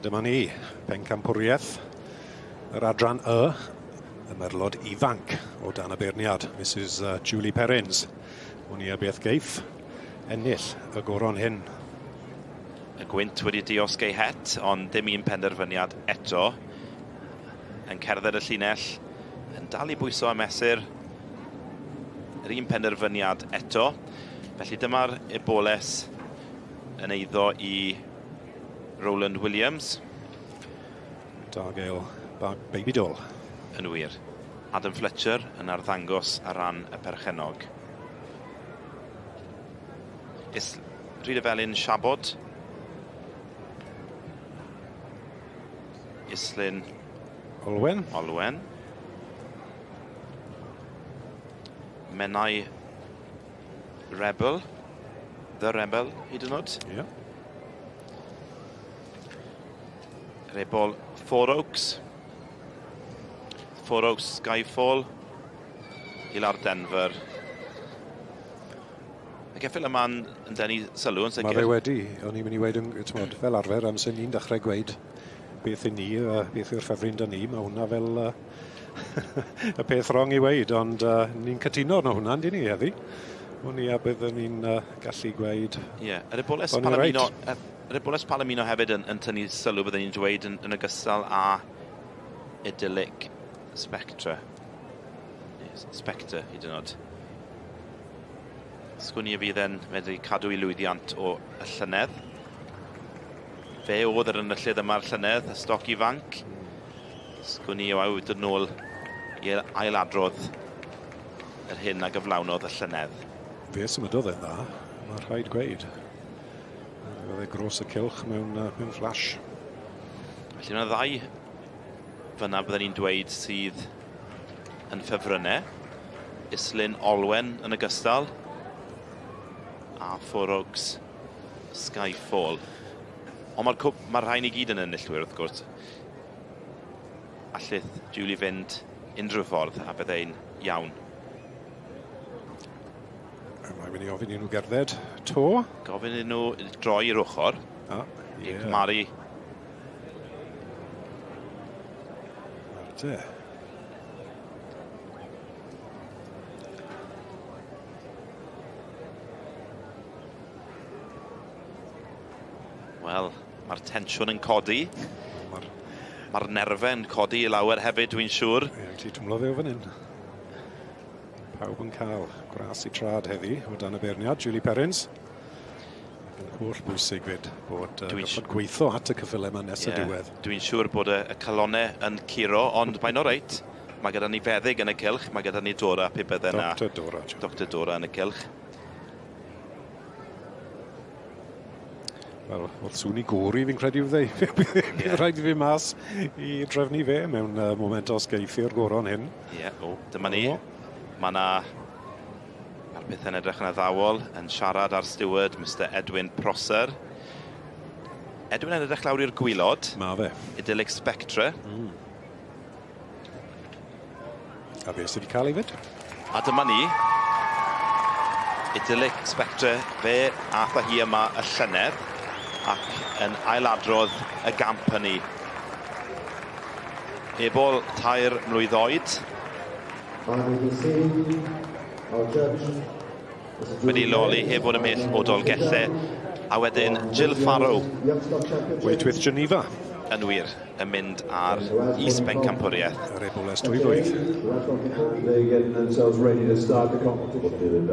A dyma ni, pencampwriaeth yr adran Y, y merlod ifanc o dan y beirniad, Mrs Julie Perrins. Wn i a beth geiff ennill y goron hyn. Y gwynt wedi diosg ei het, ond dim un penderfyniad eto. Yn cerdded y llinell, yn dal i bwyso a mesur. Yr un penderfyniad eto. Felly dyma'r eboles yn eiddo i Roland Williams. Dargale Baby Doll. Yn wir. Adam Fletcher yn arddangos ar ran y perchennog. Is Rhyd y Felin Siabod. Islyn Olwen. Olwen. Menai Rebel. The Rebel, hyd yn oed. Ie. Yeah. Rebol Four Oaks. Four Oaks Skyfall. Ilar Denver. Y ceffyl yma'n yn denu sylw yn sicr. Mae fe wedi, o'n i'n mynd i weud, t'mod, fel arfer, amser ni'n dechrau gweud beth i ni, beth yw'r ffefryn da ni, mae hwnna fel y peth wrong i weud, ond ni'n cytuno arno hwnna, yndyn ni, heddi? O'n i a byddwn ni'n gallu gweud... Ie, yeah. yr eboles Palomino, right. yr eboles Palomino hefyd yn, yn tynnu sylw, byddwn ni'n dweud, yn, yn ogystal â Idyllic Spectre. Spectre, hyd yn oed. Sgwn i y fydd e'n medru cadw ei lwyddiant o y llynedd. Fe oedd yr enillydd yma'r llynedd, y stoc ifanc. Sgwn i o awyd dod nôl i ailadrodd yr hyn a gyflawnodd y llynedd. Fe symudodd e'n dda, mae rhaid gweud. Roedd e gros y cylch mewn, mewn flash. Felly yna ddau fyna byddwn ni'n dweud sydd yn ffefrynnau. Islyn Olwen yn ogystal. A Four Oaks Skyfall. Ond mae'r cwp, mae'r rhain i gyd yn enillwyr wrth gwrs. Allith Julie fynd unrhyw ffordd a byddai'n iawn. Mae'n mynd i ofyn i nhw gerdded to. Gofyn i nhw droi i'r ochr. Ah, yeah. I cymharu te. Wel, mae'r tensiwn yn codi. Mae'r mae nerfau'n codi i lawer hefyd, dwi'n siŵr. Ie, ti twmlo fe o fan hyn. Pawb yn cael gras i trad heddi o dan y beirniad, Julie Perrins. Ac yn holl bwysig fyd bod uh, gorfod gweithio at y cyffyle yma nes yeah, y diwedd. Dwi'n siŵr bod y, y calonau yn curo, ond mae'n oreit. Mae gyda ni feddyg yn y cylch, mae gyda ni Dora pe bydde yna. Dr Dora. Dr Dora yn y cylch. Wel, wrth sŵn i gori fi'n credu fyddai. Bydd yeah. rhaid i fi mas i drefnu fe mewn uh, moment os geiffi'r goron hyn. Ie, yeah, o, dyma ni. Mae yna Mae'r pethau'n edrych yn addawol, yn siarad â'r steward, Mister Edwin Prosser. Edwin yn edrych lawr i'r gwylod. Ma fe. Idyllic Spectre. A fe sydd wedi cael ei fyd. A dyma ni. Idyllic Spectre, fe ath â hi yma y llynedd ac yn ailadrodd y gamp hynny. Ebol tair mlwydd oed. Wedi leoli heb fod ymhell o Dolgellau. A wedyn Jill Farrow. Wait with Geneva. Yn wir, yn mynd ar is-bencampwriaeth. Yr eboles dwy flwydd.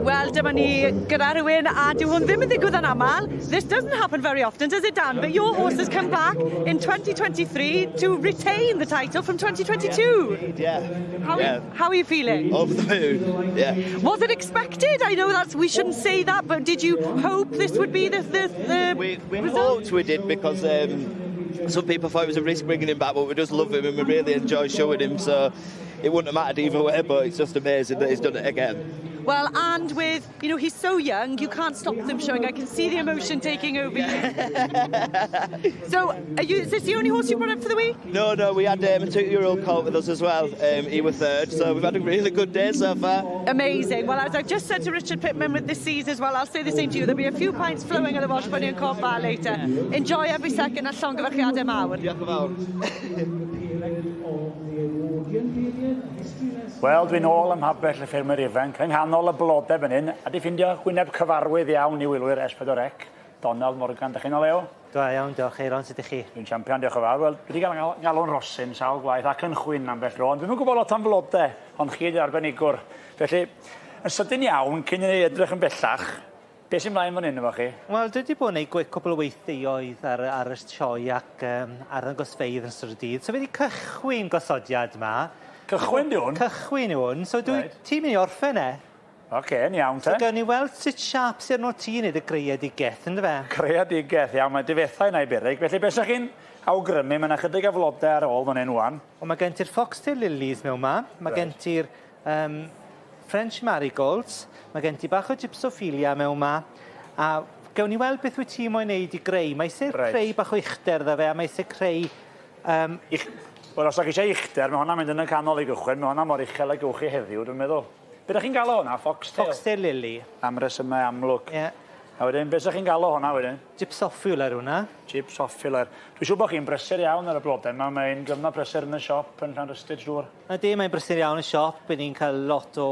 Wel, dyma ni gyda rhywun, a dyw hwn ddim yn ddigwydd yn aml. This doesn't happen very often, does it, Dan? But your horse has come back in 2023 to retain the title from 2022. Yeah, yeah. How, yeah. how are you feeling? Over the moon, yeah. Was it expected? I know that's we shouldn't say that, but did you hope this would be the the, the We, we result? hoped we did because some people thought it was a risk bringing him back, but we just love him and we really enjoy showing him. So it wouldn't have mattered either way, but it's just amazing that he's done it again. Well, and with, you know, he's so young, you can't stop them showing. I can see the emotion taking over you. So, are you, is this the only horse you brought up for the week? No, no, we had a 2-year-old colt with us as well. He was third, so we've had a really good day so far. Amazing. Well, as I've just said to Richard Pittman with the C's as well, I'll say the same to you. There'll be a few pints flowing at the Welsh Bunny and Cob Bar later. Enjoy every second a llongyfarchiadau mawr. Diolch yn fawr. Wel, dwi'n ôl ym mhabell y ffermwyr ifanc, yng nghanol y blodau fan hyn, a di ffindio gwyneb cyfarwydd iawn i wylwyr S4C, Donald Morgan. Dach chi'n o lew? Da iawn, diolch Eiron, sut ydych chi? Dwi'n champion, diolch yn fawr. Wel, dwi wedi cael ngalw'n rosyn sawl gwaith ac yn chwyn ambell dro, ond dwi'm yn gwybod lot am flodau, ond chi ydy'r arbenigwr. Felly, yn sydyn iawn, cyn i ni edrych yn bellach, beth sy'n mlaen fan hyn efo chi? Wel, dwi wedi bod yn gwneud cwpl o weithioedd ar, ar y sioe ac arddangosfeydd yn ystod y dydd. So fi wedi cychwyn gosodiad yma. Cychwyn di hwn? Cychwyn yw hwn. So dwi, Reit. ti'n mynd i orffen e? Oce, yn iawn te. So gawn ni weld sut siâp sy'n arno ti wneud y greadigaeth, ynddo fe? Creadigaeth, iawn, mae difethau yna i beryg. Felly, beth sa'ch chi'n awgrymu? Mae yna chydig o flodau ar ôl fan hyn wan. Wel, mae gen ti'r foxtail lilies mewn ma. Mae gen ti'r French marigolds. Mae gen ti bach o gypsophilia mewn ma. A gawn ni weld beth wyt ti moyn neud i greu. Mae eisiau creu bach o uchder dda fe, a mae eisiau creu... Wel, os ydych chi eisiau uchder, mae hwnna'n mynd yn y canol i gychwyn. Mae hwnna mor uchel ag gewch chi heddiw, dwi'n meddwl. Be ydych chi'n galw hwnna? Foxtail? Foxtail lily. Am resymau amlwg. Ie. A wedyn, beth ydych chi'n galw hwnna wedyn? Gypsophila hwnna. Gypsophila. Dwi'n siŵr bod chi'n brysur iawn ar y blodau yma. Mae'n gyfnod brysur yn y siop yn Llanrhystud, siŵr. Ydy, mae'n brysur iawn y siop. Bydd ni'n cael lot o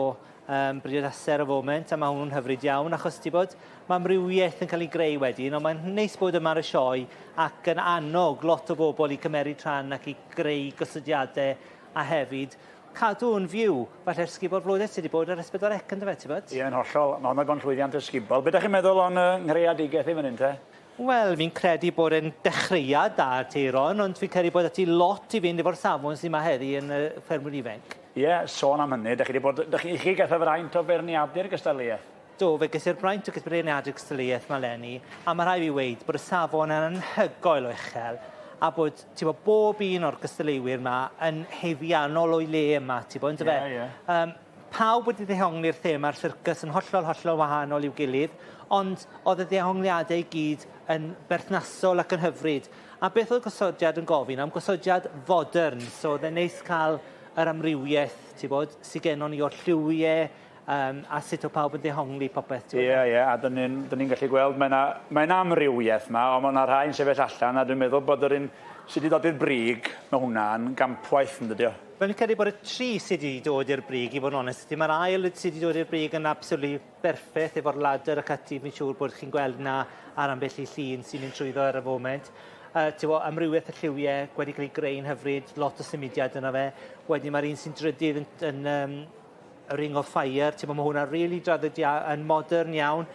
briodasau ar y foment, a mae hwnnw'n hyfryd iawn, achos ti'n bod, mae amrywiaeth yn cael ei greu wedyn, ond mae'n neis bod yma ar y sioe ac yn annog lot o bobl i cymeryd rhan ac i greu gosodiadau a hefyd cadw yn fyw, falle ysgubor flodau sydd wedi bod ar S4C, ynddo fe, ti'n bod? Ie, yn hollol. Mae hwnna bod yn llwyddiant ysgubol. Be ydych chi'n meddwl o'n nghreadigaeth i fan hyn, te? Wel, fi'n credu bod e'n dechreuad da, Teiron, ond fi'n credu bod ati lot i fynd efo'r safon sydd yma heddi yn y ffermwyr ifanc. Ie, sôn am hynny, dych chi wedi bod, dych chi, chi gath y fraint o feirniadu'r gystadleuaeth. Do, fe ges i'r braint o beirniadu'r gystadleuaeth 'ma leni, a mae rhaid fi weud bod y safon yn anhygoel o uchel, a bod, ti'n bod, bob un o'r gystadleuwyr 'ma yn haeddiannol o'i le yma, ti'n bod, yndyfe? Ie, ie. Pawb wedi ddehongli'r thema'r syrcas yn hollol, hollol wahanol i'w gilydd, ond oedd y ddehongliadau i gyd yn berthnasol ac yn hyfryd. A beth oedd gosodiad yn gofyn am? Gosodiad fodern, so oedd e'n neis cael yr amrywiaeth, ti'n bod, sydd gennon ni o'r lliwiau, a sut o pawb yn dehongli popeth. Ie, ie, a dyn ni'n ni gallu gweld, mae yna mae amrywiaeth yma, ond mae yna rhai'n sefyll allan, a dwi'n meddwl bod yr un sydd wedi dod i'r brig, mae hwnna'n gampwaith, yn dydi o? Fi'n credu bod y tri sydd wedi dod i'r brig, i fod yn onest, mae'r ail sydd wedi dod i'r brig yn absolutely berffaith efo'r ladder ac ati, fi'n siŵr bod chi'n gweld na ar ambell i llun sy'n mynd trwyddo ar y foment. Ti'n bo, amrywiaeth y lliwiau wedi cael ei greu'n hyfryd, lot o symudiad yna fe. Wedyn mae'r un sy'n drydydd yn y Ring of Fire, ti'n bo, mae hwnna really draddodiad yn modern iawn,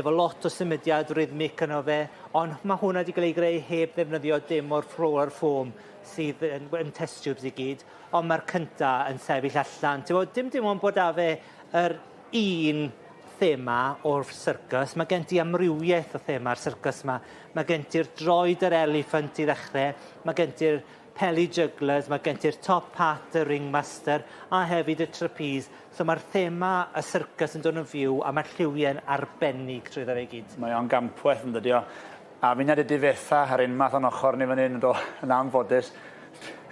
efo lot o symudiad rhythmic yno fe, ond mae hwnna wedi cael ei greu heb ddefnyddio dim o'r floor foam sydd yn test tubes i gyd, ond mae'r cynta yn sefyll allan. Ti'n bo, dim ond bod â fe yr un thema o'r syrcus, mae gen ti amrywiaeth o thema'r syrcus yma. Mae gen ti'r droed yr elephant i ddechrau, mae gen ti'r peli jugglers, mae gen ti'r top hat, y ringmaster, a hefyd y trapeze. So mae'r thema y syrcus yn dod yn fyw a mae'r lliwiau'n arbennig trwyddo fe i gyd. Mae o'n gampwaith yn dydi o. A fi'n wedi difetha ar un math o'n ochr ni fan hyn, do, yn anffodus.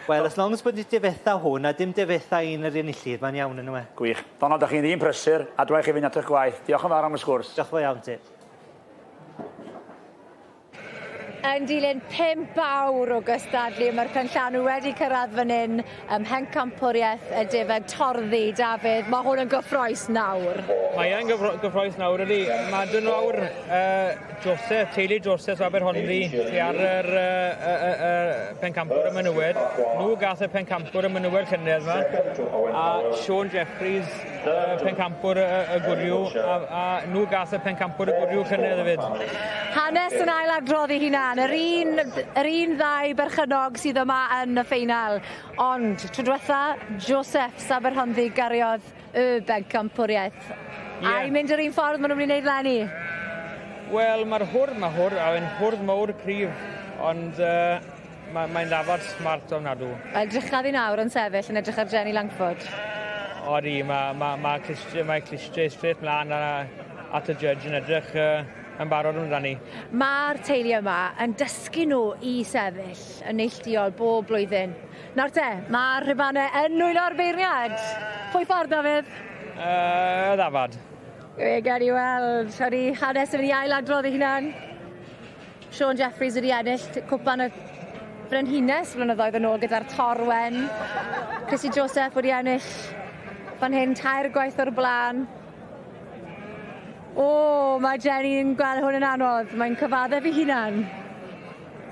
Wel, as long as bod ni difetha hwn a dim difetha un yr enillydd, mae'n iawn yn yw e. Gwych. Donald, da chi'n ddyn prysur, a dwi chi fynd at eich gwaith. Diolch yn fawr am y sgwrs. Diolch yn fawr iawn ti. Yn dilyn 5 awr o gystadlu, mae'r penllanw wedi cyrraedd fan hyn ym Mhencampwriaeth y Defaid Torddu. Dafydd, mae hwn yn gyffrous nawr. Mae e'n gyffrous nawr, ydy. Mae dyn nawr Joseph, teulu Joseph o Aberhonddu, sy ar yr pencampwr y menywod. Nhw gath y pencampwr y menywod llynedd yma. A Sean Jeffries, pencampwr y gwryw, a nhw gath y pencampwr y gwryw llynedd hefyd. Hanes yn ailadrodd ei hunan. Yr un ddau berchennog sydd yma yn y ffeinal. Ond tro diwetha, Joseph Aberhonddu gariodd y bencampwriaeth. Yeah. A i mynd yr un ffordd maen nhw'n mynd i wneud leni? Wel, mae'r hwrdd, mae hwrdd, a fe'n hwrdd mawr cryf, ond mae'n ddafad smart ofnadw. Wel, drychaf i nawr yn sefyll yn edrych ar Jenny Langford. Odi, mae ma, ma clustiau, mae clustiau straight mlaen a, at y judge yn edrych yn barod amdani. Mae'r teulu yma yn dysgu nhw i sefyll yn neilltuol bob blwyddyn. Nawr te, mae'r rhubanau yn nwylo'r beirniad. Pwy ffordd, Dafydd? Y ddafad. We gawn ni weld. Ydy hanes yn mynd i ailadrodd ei hunan. Sean Jeffries wedi ennill cwpan y Frenhines flynyddoedd yn ôl gyda'r Torwen. Chrissy Joseph wedi ennill fan hyn tair gwaith o'r blaen. O, mae Jenny'n gweld hwn yn anodd. Mae'n cyfaddef ei hunan.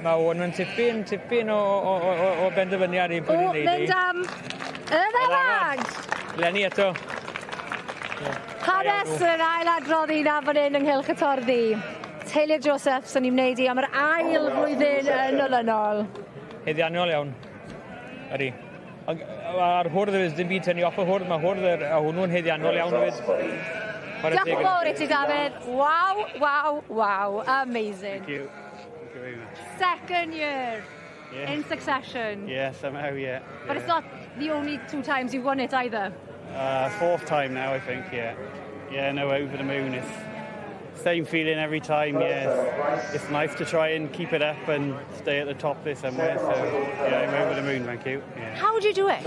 Mae hwn yn tipyn, tipyn o, o, o, o, o benderfyniad i pwy O, ni'n neud i. mynd am y ddafad! Lenny eto. Hanes yn ailadrodd un fan hyn ynghylch y torddi. Taylor Josephs yn ei wneud i am yr ail flwyddyn yn olynol. Haeddiannol iawn. Ydy. Ond a'r hwrdd hefyd, dim byd tynnu off y hwrdd, mae hwrdd yr, a hwnnw'n haeddiannol iawn hefyd. Chwarae Diolch teg yn iddo. fawr i ti, Dafydd. Waw, waw, waw. Amazing. Thank you. Thank you very much. Second year Yeah. in succession. Yeah, somehow, yeah. But it's not the only two times you've won it either. Fourth time now, I think, yeah. Yeah, no, over the moon. It's same feeling every time, yeah. It's nice to try and keep it up and stay at the top there somewhere. So, yeah, I'm over the moon, thank you. Yeah. How do you do it?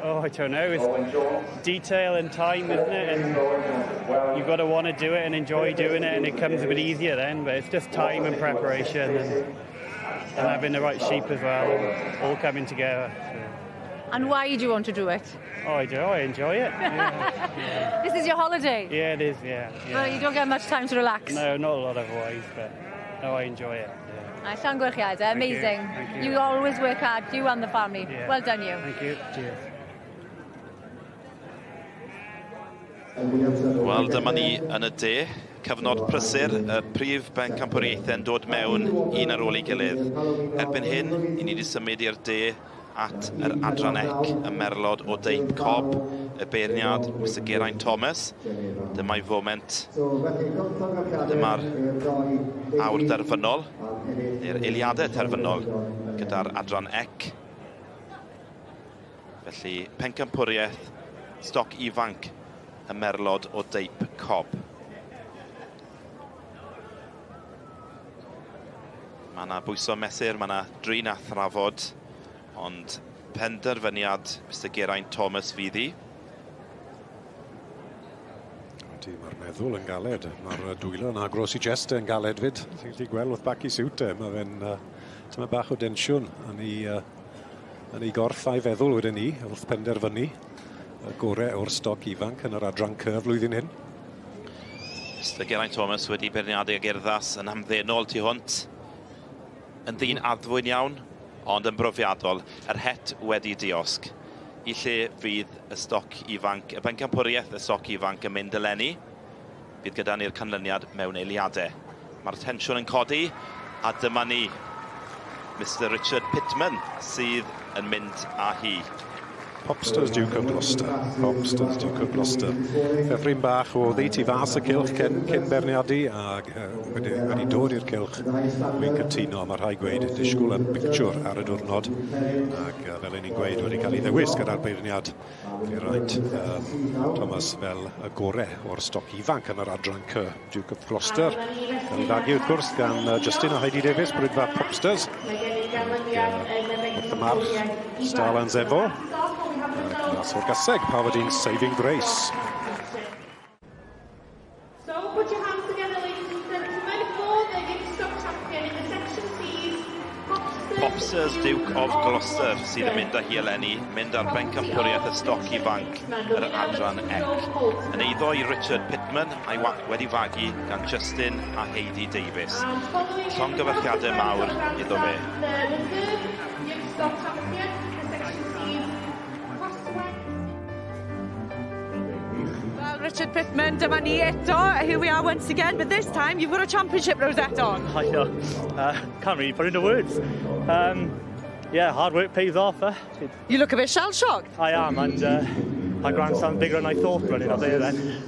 Oh, I don't know. It's detail and time, isn't it? And you've got to want to do it and enjoy doing it, and it comes a bit easier then. But it's just time and preparation and having the right sheep as well, and all coming together. So. And why do you want to do it? Oh, I do. I enjoy it. Yeah, This is your holiday. yeah it is. Yeah. Yeah. Well, you don't get much time to relax. No, not a lot otherwise, but no, I enjoy it. Yeah. A Llongyfarchiadau, amazing. Thank you. You always work hard, you and the family. Yeah. Well done you. Thank you. Cheers. Wel, dyma ni yn y de. Cyfnod prysur, y prif bencampwriaethau'n dod mewn un ar ôl ei gilydd. Erbyn hyn, i ni wedi symud i'r de at yr adran ec, y merlod o deip cob, y beirniad, Mr Geraint Thomas. Dyma'i foment. Dyma'r awr derfynol, neu'r eiliadau terfynol gyda'r adran ec. Felly, pencampwriaeth, stoc ifanc, y merlod o deip cob. Mae yna bwyso mesur, mae yna drin a thrafod, ond penderfyniad Mr Geraint Thomas fydd hi. Ydy, mae'r meddwl yn galed. Mae'r dwylo yn agros i chest yn galed fyd. Ti'n gallu gweld wrth bac i siwt e. Mae fe'n tyma bach o densiwn yn ei, yn ei gorff a'i feddwl wedyn ni wrth penderfynu y gorau o'r stoc ifanc yn yr adran C flwyddyn hyn. Mr Geraint Thomas wedi beirniadu ag urddas yn hamddenol tu hwnt. Yn ddyn addfwyn iawn, ond yn brofiadol. Yr het wedi diosg. I lle fydd y stoc ifanc, y bencampwriaeth y stoc ifanc yn mynd eleni? Bydd gyda ni'r canlyniad mewn eiliadau. Mae'r tensiwn yn codi, a dyma ni, Mr Richard Pittman sydd yn mynd â hi. Popsters Duke of Gloucester. Popsters Duke of Gloucester. Ffefryn bach o ddeutu fas y cylch cyn, cyn beirniadu ac wedi, wedi dod i'r cylch. Wy'n cytuno, mae rhai gweud disgwyl am bictiwr ar y diwrnod. Ac fel ni'n gweud, wedi cael ei ddewis gyda'r beirniad Geraint Thomas fel y gore o'r stoc ifanc yn yr adran C, Duke of Gloucester. Cael ei fagu wrth gwrs gan Justin a Heidi Davies, Brydfa Popsters. Wrth y march, Starlands Efo. Ac mas o'r gaseg, Parvardine Saving Grace. So put your hands together, ladies and gentlemen, for the Youngstock champion in the section C's, Popsters, Popsters Duke of Gloucester sydd yn mynd â hi eleni, mynd ar bencampwriaeth y stoc ifanc yr adran ec. Yn eiddo i Richard Pittman a'i wedi fagu gan Justin a Heidi Davies. Llongyfarchiadau mawr iddo fe. The reserve Youngstock champion in the section C's, Crossway. Well, Richard Pittman, dyma ni eto. Here we are once again, but this time you've got a championship rosette on. I know. Can't really put into words. Yeah, hard work pays off. Eh? You look a bit shell-shocked. I am, and my grandstand's bigger than I thought running up there then.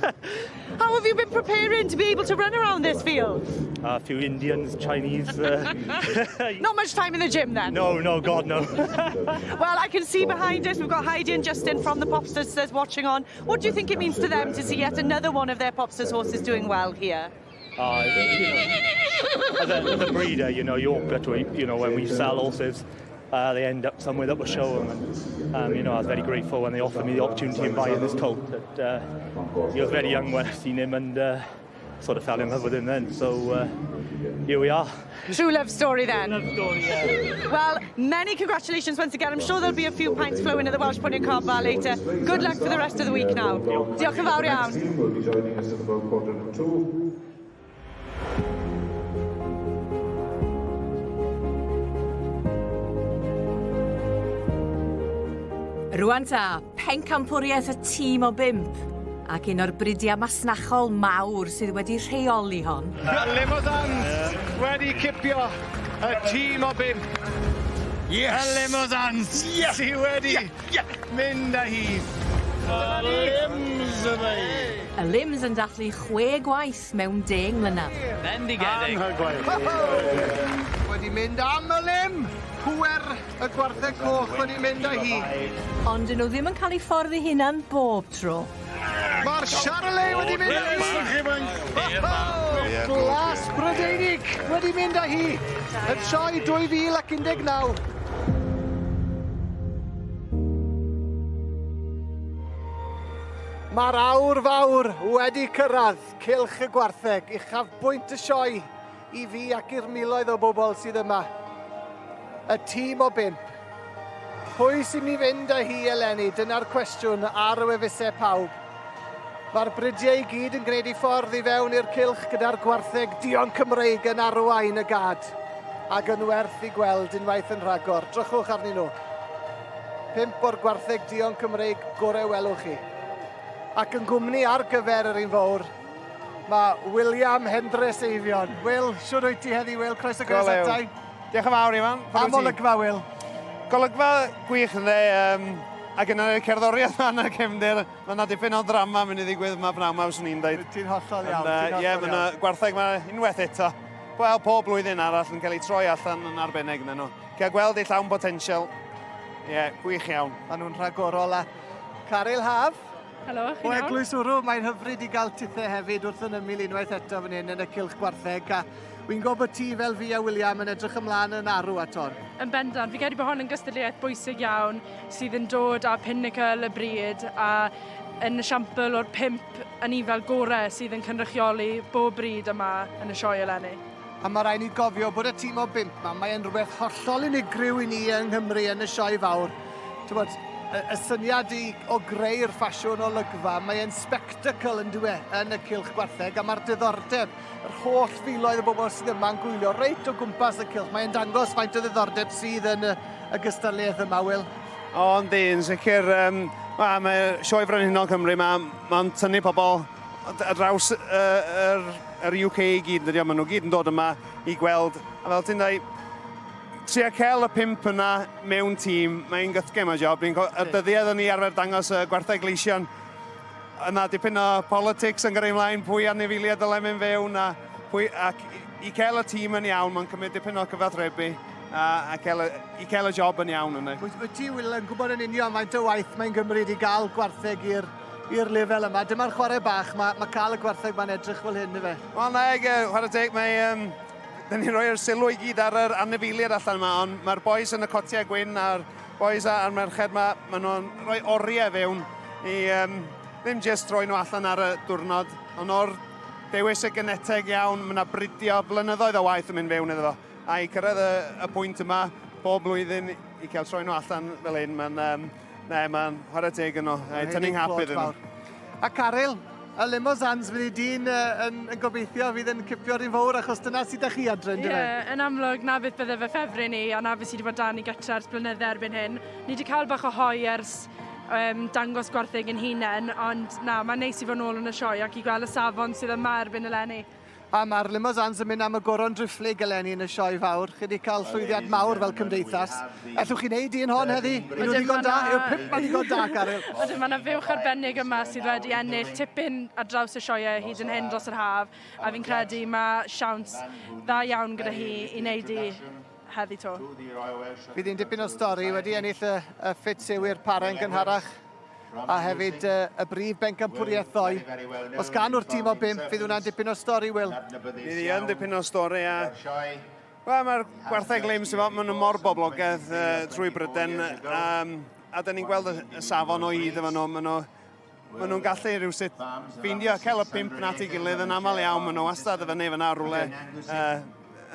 How have you been preparing to be able to run around this field? A few Indians, Chinese. Uh... Not much time in the gym then? No, no, God, no. well, I can see behind us we've got Heidi and Justin from the Popsters watching on. What do you think it means to them to see yet another one of their Popsters horses doing well here? Uh, you know, as, a, as a breeder, you know, you hope that we, you know, when we sell horses, uh, they end up somewhere that will show them. And, um, you know, I was very grateful when they offered me the opportunity in buying this colt. That, uh, he was very young when I seen him and uh, sort of fell in love with him then. So uh, here we are. True love story then. True love story, yeah. Well, many congratulations once again. I'm sure there'll be a few pints flowing at the Welsh Pony Car Bar later. Good luck for the rest of the week now. Diolch yn fawr iawn. Will be joining us at about quarter to two. Rwan ta, pencampwriaeth y tîm o bump, ac un o'r bridiau masnachol mawr sydd wedi rheoli hon. Limosans wedi cipio y tîm o bump. Yes! Y Limosans yes! sydd wedi yeah. Yeah. mynd â hi. Y Lims yma hi. Y Lims yn dathlu chwe gwaith mewn deng mlynedd. Bendigedig. Anhygoel. Wedi mynd am y lim. Pŵer y gwartheg coch wedi mynd â hi. Ond 'dyn nhw ddim yn cael eu ffordd eu hunan bob tro. Mae'r Charolais wedi mynd â hi. Glas Brydeinig wedi mynd â hi. Y sioe 2019. Mae'r awr fawr wedi cyrraedd cylch y gwartheg, uchafbwynt y sioe i fi ac i'r miloedd o bobl sydd yma. Y tîm o bump. Pwy sy'n mynd i fynd â hi eleni? Dyna'r cwestiwn ar y wefusau pawb. Mae'r bridiau i gyd yn gwneud eu ffordd i fewn i'r cylch gyda'r gwartheg duon Cymreig yn arwain y gad ac yn werth i gweld unwaith yn rhagor. Drychwch arnyn nhw. Pump o'r gwartheg duon Cymreig gorau welwch chi. Ac yn gwmni ar gyfer yr un fawr, mae William Hendres Eifion. Will, siwr wyt ti heddi, Will? Croeso cynnes atai. Diolch yn fawr, Ifan. Am olygfa, Will? Golygfa gwych ynddo, um, ac yna y cerddoriaeth yma yn y cefndir, mae yna dipyn o ddrama mynd i ddigwydd yma pnawn yma, fyswn i'n dweud. Ti'n hollol iawn. Ie, mae yna gwartheg yma unwaith eto. Wel, pob blwyddyn arall yn cael ei troi allan yn arbennig yn nhw. Cael gweld eu llawn potensial. Ie, yeah, gwych iawn. Maen nhw'n rhagorol a Caryl Haf. Helo, chi'n O iawn? Eglwys Wrw, mae'n hyfryd i gael tithe hefyd wrth yn ymyl unwaith eto fan hyn yn y cylch gwartheg. A wy'n gwybod bod ti fel fi a William yn edrych ymlaen yn arw at hon. Yn bendant, fi credu bod hon yn gystadleuaeth bwysig iawn sydd yn dod â pinnacle y bryd a yn esiampl o'r pump anifail gorau sydd yn cynrychioli bob bryd yma yn y sioe eleni. A mae rhaid ni gofio bod y tîm o bump 'ma, mae e'n rhywbeth hollol unigryw i ni yng Nghymru yn y sioe fawr. T'mod, y, y syniad i, o greu'r ffasiwn olygfa, mae e'n spectacle yn dyw e, yn y cylch gwartheg, a mae'r diddordeb, yr holl filoedd o bobl sydd yma'n gwylio reit o gwmpas y cylch, mae'n dangos faint o ddiddordeb sydd yn y, y gystadleuaeth yma, Will. O, yndi, yn sicr. Um, mae Sioe Frenhinol Cymru, mae'n ma tynnu pobl ar draws yr, yr UK i gyd, dydy o. Maen nhw gyd yn dod yma i gweld. A fel ti'n dweud, trio cael y pump yna mewn tîm, mae'n gythgem o job. Fi'n y dyddiau oedden ni arfer dangos y gwartheg gleision, yna dipyn o politics yn gyrru ymlaen, pwy anifeiliaid dylai mynd fewn, a pwy, ac i cael y tîm yn iawn, mae'n cymryd dipyn o cyfathrebu, a, a cael y, i cael y job yn iawn yna. Wyt, wyt ti, Will, yn gwybod yn union faint o waith mae'n gymryd i gael gwartheg i'r i'r lefel yma. Dyma'r chwarae bach, mae, mae cael y gwartheg ma'n edrych fel hyn, ife? Wel, na, ag, chwarae teg, mae... Um, dyn ni'n rhoi'r sylw i gyd ar yr anifeiliaid allan yma, ond mae'r boys yn y cotiau gwyn a'r boys a'r merched yma, maen nhw'n rhoi oriau fewn i um, ddim jyst rhoi nhw allan ar y diwrnod, ond o'r dewis y geneteg iawn, mae yna bridio blynyddoedd o waith yn mynd fewn iddo fo. A i cyrraedd y, y pwynt yma, bob blwyddyn i cael troi nhw allan fel hyn, mae'n um, Ne, mae'n chwarae teg yno. Mae'n tynnu'n hap iddyn nhw. A Caryl, y Limousins fydd di'n uh, yn, yn gobeithio fydd yn cipio'r un fawr achos dyna sydd â chi adre, yn Ie, yeah, yn amlwg, na beth bydde fy ffefryn i a na beth sydd wedi bod dan i gytre ers blynydde erbyn hyn. Ni wedi cael bach o hoi ers um, dangos gwartheg yn hunain, ond na, mae'n neis i fod nôl yn y sioe ac i gweld y safon sydd yma erbyn eleni. A mae'r Limosans yn mynd am y goron driphlyg eleni yn y sioe fawr. Chi wedi cael llwyddiant mawr fel cymdeithas. Ellwch chi wneud un hon heddi? Ydyn nhw ddigon da? Yw'r pump 'ma ddigon da, Caryl? Ydyn, mae yna fuwch arbennig yma sydd wedi ennill tipyn ar draws y sioeau hyd yn hyn dros yr haf, a fi'n credu mae siawns dda iawn gyda hi i wneud i heddi 'to. Fydd hi'n dipyn o stori, wedi ennill y, y ffit yw i'r parau'n gynharach a hefyd y brif bencampwriaeth ddoe. Os gan nhw'r tîm o bump, fydd hwnna'n dipyn o stori, Will. Fydd hi yn dipyn o stori, a... Wel, mae'r gwartheg lims, maen nhw mor boblogaidd uh, trwy Bryden, um, a da ni'n gweld y, y safon o hyd efo nhw. Maen nhw maen nhw'n gallu rhywsut ffeindio cael y pump na at ei gilydd yn aml iawn. Maen nhw wastad y fyny fyna rhywle uh,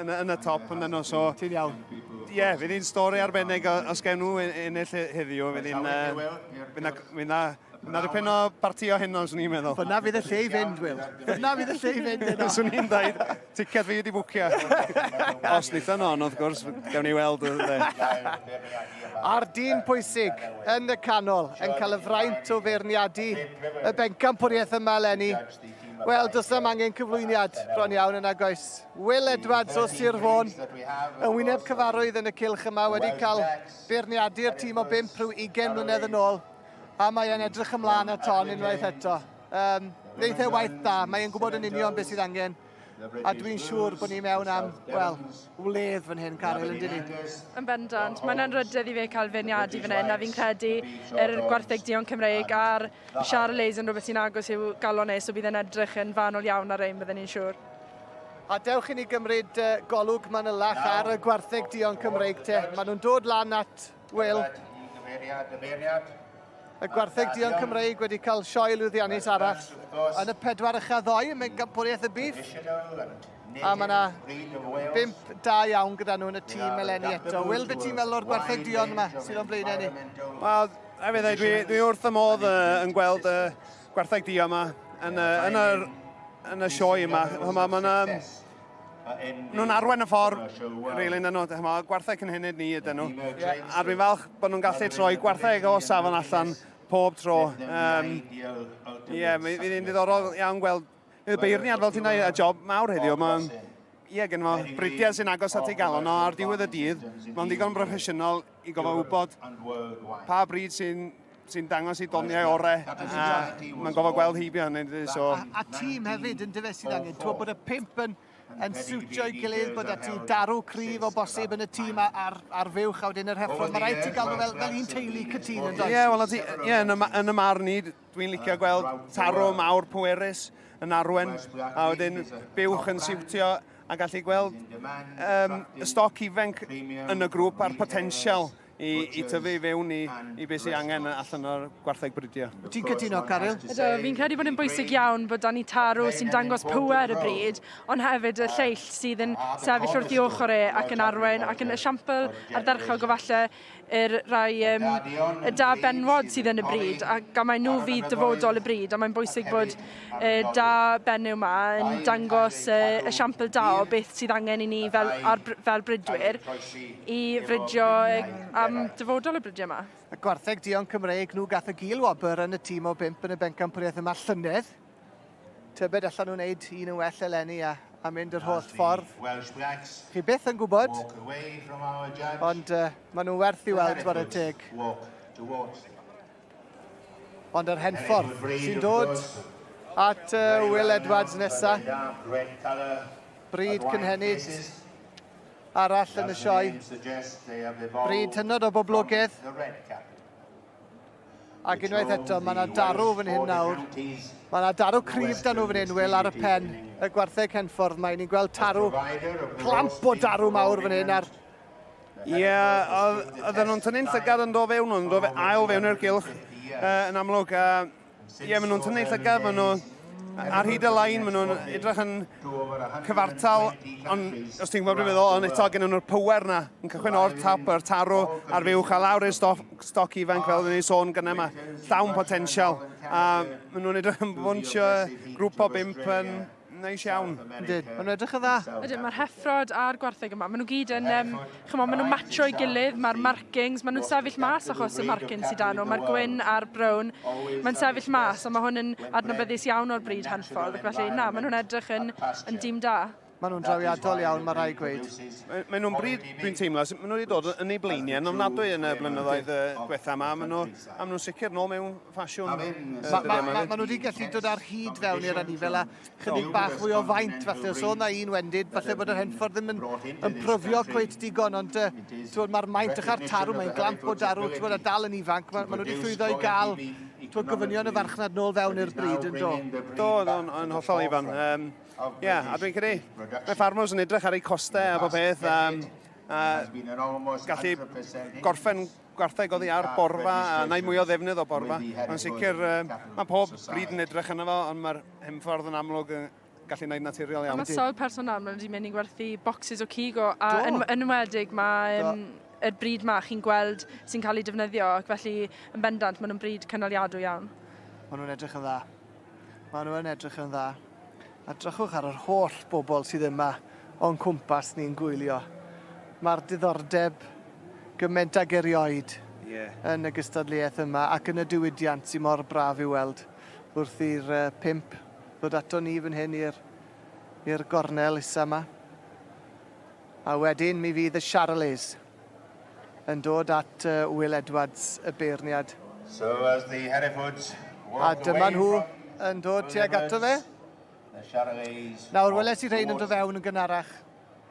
yn, yn y top yn nhw. So, Ti'n iawn. Ie, yeah, fydd hi'n stori arbennig os gewn nhw ennill heddiw. Fydd hi'n... Uh, fydd na, fydd na dipyn o bartio heno, swn i'n meddwl. Fyna fydd y lle i fynd, Will. Fyna fydd y lle i fynd heno. Swn i'n dweud, ticed fi wedi bwcio. Os wnaethon nhw, ond wrth gwrs, gawn ni weld. A'r dyn pwysig yn y canol yn cael y fraint o feirniadu y bencampwriaeth yma eleni. Wel, does am angen cyflwyniad bron iawn yn nagoes. Will Edwards o Sir Fôn yn wyneb cyfarwydd yn y cylch yma wedi cael beirniadu'r tîm o bump rhyw 20 mlynedd yn ôl a mae e'n edrych ymlaen at hon unwaith eto. Um, neith e waith da, mae e'n gwybod yn union beth sydd angen a dwi'n siŵr bod ni mewn am, wel, wledd fan hyn, Caryl, yn dyn ni? Yn bendant. Mae'n anrhydedd i fe cael feirniadu fan hyn, a fi'n credu yr gwartheg duon Cymreig a'r Charolais yn rhywbeth sy'n agos i'w galon e, so bydd e'n edrych yn fanwl iawn ar ein, bydden ni'n siŵr. A dewch i ni gymryd golwg manylach ar y gwartheg duon Cymreig te. Maen nhw'n dod lan at Will. Y gwartheg duon Cymreig wedi cael sioe lwyddiannus arall yn y pedwar ucha ddoe ym Mhencampwriaeth y Bîff. A mae yna bump da iawn gyda nhw yn y tîm eleni eto. Will, beth ti'n meddwl o'r gwartheg duon yma sydd o'n blaenau ni? Wel, rhaid fi ddweud, dwi, dwi wrth y modd uh, yn gweld y uh, gwartheg duon yma yn, uh, yn, yr, yn y sioe yma. Mae ma, ma, nhw'n arwain y ffordd, really, yn nhw. Mae gwartheg cynhenid ni ydyn nhw. A dwi'n falch bod nhw'n gallu troi gwartheg o safon allan pob tro. Ie, yeah, mi fydd hi'n ddiddorol iawn gweld y beirniad, fel ti'n dweud, a job mawr heddiw. Mae'n ie, gen fo bridiau sy'n agos at ei galon o ar diwedd y dydd. Mae'n ddigon broffesiynol i gofio wybod pa bryd sy'n sy'n dangos i doniau orau a mae'n gofio gweld heibio hynny. So. A, a tîm hefyd yn dyfe sydd angen. Ti'n bod y pump yn, yn siwtio i gilydd, bod ati darw cryf o bosib yn y tîm ar, ar fuwch a wedyn yr heffrod. Mae rhaid ti gael nhw fel, fel un teulu cytun yn does? Ie, yeah, wel, ie, yn, y, yn y marn i, dwi'n licio gweld tarw mawr pwerus yn arwen, a wedyn buwch yn siwtio a gallu gweld um, y stoc ifanc yn y grŵp a'r potensial i, i tyfu i fewn i, i beth sydd angen allan o'r gwartheg bridio. Ti'n cytuno, Caryl? Ydw, fi'n credu bod yn bwysig iawn bod 'da ni tarw sy'n dangos pŵer y brid, ond hefyd y lleill sydd yn sefyll wrth ei ochr e ac yn arwain ac yn esiampl ardderchog o falle i'r rhai um, y da benwod sydd yn y bryd, a gan mai nhw fydd dyfodol y bryd, a mae'n bwysig bod y da benyw yma yn dangos y esiampl da o beth sydd angen i ni fel, ar, fel bridwyr i fridio am dyfodol y bridiau yma. Y gwartheg duon Cymreig, nhw gath y gil wobr yn y tîm o bump yn y bencampwriaeth yma llynedd. Tybed allan nhw wneud un yn well eleni a, a mynd yr holl ffordd. Chi byth yn gwybod, ond uh, maen nhw'n werth i weld, chwarae teg. Ond yr Henffordd sy'n dod at uh, Will Edwards nesa. Bryd cynhenid arall yn y sioe. Bryd hynod o boblogaidd. Ac unwaith eto, mae yna darw fan hyn nawr. Mae yna darw cryf dan nhw fan hyn, Will, ar y pen. Y gwartheg Henffordd. Mae ni'n gweld tarw, clamp o darw mawr fan hyn ar Ie, yeah, oedden nhw'n tynnu'n llygad yn do fewn, nhw'n do ail fewn i'r gylch uh, yn amlwg. Ie, yeah, maen nhw'n tynnu llygad, maen nhw ar hyd y lain, maen nhw'n edrych yn cyfartal, ond os ti'n gwybod beth meddwl, ond eto gen nhw'r power na, yn cychwyn o'r tap, yr tarw, a'r fuwch, a lawr i'r stoc, stoc ifanc fel ni'n sôn gyda yma, llawn potensial. A maen nhw'n edrych yn bwnch grŵp o bump yn Neis iawn. Yndyn, maen nhw'n edrych yn dda. Ydyn, mae'r heffrod a'r gwartheg yma, maen nhw gyd yn, chymod, maen nhw'n matcho i gilydd, mae'r markings, maen nhw'n sefyll mas achos y markings sydd dan nhw, mae'r gwyn a'r brown, mae'n sefyll mas, a mae hwn yn adnabyddus iawn o'r bryd Henffordd, ac felly, na, maen nhw'n edrych yn, yn dîm da. Maen nhw'n drawiadol iawn, mae rhaid gweud. Maen nhw'n bryd, dwi'n teimlo, maen nhw wedi dod yn eu blaeniau yn ofnadwy yn y blynyddoedd diwetha yma. Maen nhw, a maen nhw'n sicr nôl mewn ffasiwn. Ma nhw wedi gallu dod ar hyd fewn i'r anifel a chydig bach fwy o faint falle. Os oedd na un wendid, falle bod yr Henffordd ddim yn, yn pryfio cweit digon, ond mae'r maint a'r tarw, mae'n glamp o darw, a dal yn ifanc, ma nhw wedi llwyddo i gael gofynion y farchnad nôl fewn i'r bryd yn do. Do, yn hollol Ifan. Ie, yeah, a dwi'n credu, mae ffarmwrs yn edrych ar eu costau a bob peth, a gallu gorffen gwartheg oddi ar borfa, a wneud mwy o ddefnydd o borfa. Mae'n sicr, mae pob bryd yn edrych yna fo, ond mae'r Henffordd yn amlwg yn gallu gwneud naturiol iawn. Mae sawl person nawr, maen nhw wedi mynd i gwerthu bocsys o cig o, a yn, yn enwedig mae y bryd ma chi'n gweld sy'n cael ei defnyddio, ac felly yn bendant maen nhw'n bryd cynaliadwy iawn. Maen nhw'n edrych yn dda. Maen nhw yn edrych yn dda. A drychwch ar yr holl bobl sydd yma o'n cwmpas ni'n gwylio. Mae'r diddordeb gymaint ag erioed yeah. yn y gystadleuaeth yma ac yn y diwydiant sy'n mor braf i weld wrth i'r pump ddod ato ni fan hyn i'r i'r gornel isa yma. A wedyn mi fydd y Charolais yn dod at Will Edwards, y beirniad. So as the Herefords A dyma nhw yn dod tuag ato fe. Nawr, weles i rhain yn dod fewn yn gynharach,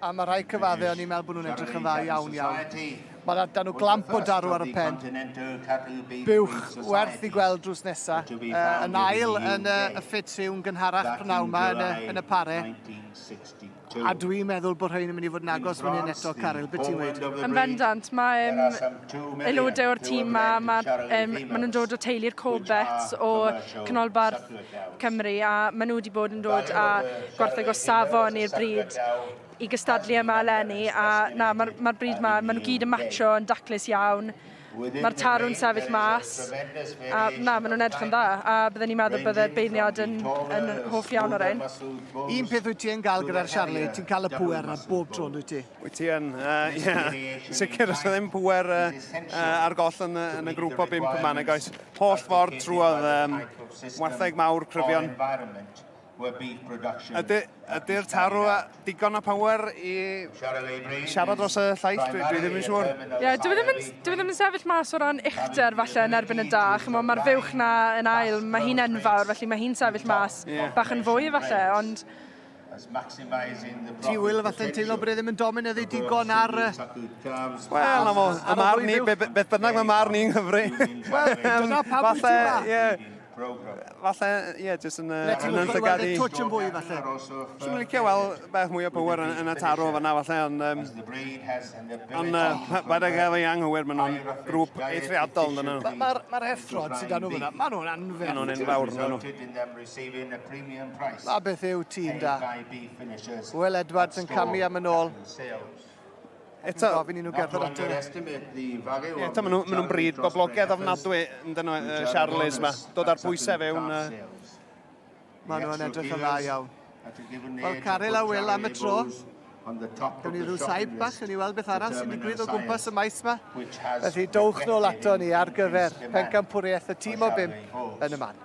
a mae rhai cyfadde o'n i'n meddwl bod nhw'n edrych yn dda iawn iawn. Mae dan nhw glamp o darw ar y pen. Buwch werth i gweld drws nesa. Yn ail yn y ffit rhywun gynharach prynawn yma yn y, yn y pare. A dwi'n meddwl bod rhain yn mynd i fod yn agos fan hyn eto, Caryl, beth ti'n dweud? Yn bendant, mae aelodau o'r tîm ma, ma nhw'n dod o teulu'r Corbetts o Canolbarth Cymru, a maen nhw wedi bod yn dod â gwartheg o safon i'r bryd i gystadlu yma eleni, a na, mae'r ma bryd ma, maen nhw gyd yn matcho yn daclus iawn. Mae'r tarw'n sefyll mas, a na, maen nhw'n edrych yn dda, a bydden ni'n meddwl bydde'r beirniad yn, yn hoff iawn o'r ein. Un peth wyt ti yn gael gyda'r Charlie, ti'n cael y pŵer na bob tro, wyt ti? Wyt ti yn, ie. Sicr, os ddim pŵer ar goll yn, yn y grŵp o bump yma, nag oes. Holl ffordd trwodd wartheg mawr cryfion. Ydy'r tarw a digon o power i siarad dros y llaill? Dwi ddim yn siŵr. Ie, yeah, dwi, ddim yn, dwi ddim yn sefyll mas o ran uchder falle yn erbyn y da. Chymod, mae'r fuwch na yn ail, mae hi'n enfawr, felly mae hi'n sefyll mas bach yn fwy falle, ond... Ti, Will, falle'n teimlo bod e ddim yn dominyddu digon ar... Wel, na fo, y marn i, beth bynnag mae marn i'n cyfri. Wel, dyna pam wyt ti 'ma. Ie. Falle, ie, jyst yn, yn yn llygad i. Twtsh yn fwy, falle. Swn i'n licio weld beth mwy o power yn, yn y tarw fan'na, falle, ond... Ond, paid ag cael ei anghywir, maen nhw'n grŵp eithriadol, yn dyn nhw. Mae'r ma heffrod sydd dan nhw fyna, maen nhw'n anferth. Maen nhw'n enfawr, yn nhw. Na beth yw tîm da. Will Edwards yn camu am yn ôl. Eto, gofyn i nhw gerdded ato. Ie, eto, maen nhw'n nhw bryd boblogaidd ofnadwy yn dyn nhw, Charolais yma. Dod ar bwysau fewn. Maen nhw'n edrych yn dda iawn. Wel, Caryl a Will am y tro. Gawn ni rhyw saib bach, gawn ni weld beth arall sy'n digwydd o gwmpas y maes yma. Felly, dowch nôl ato ni ar gyfer pencampwriaeth y tîm o bump yn y man.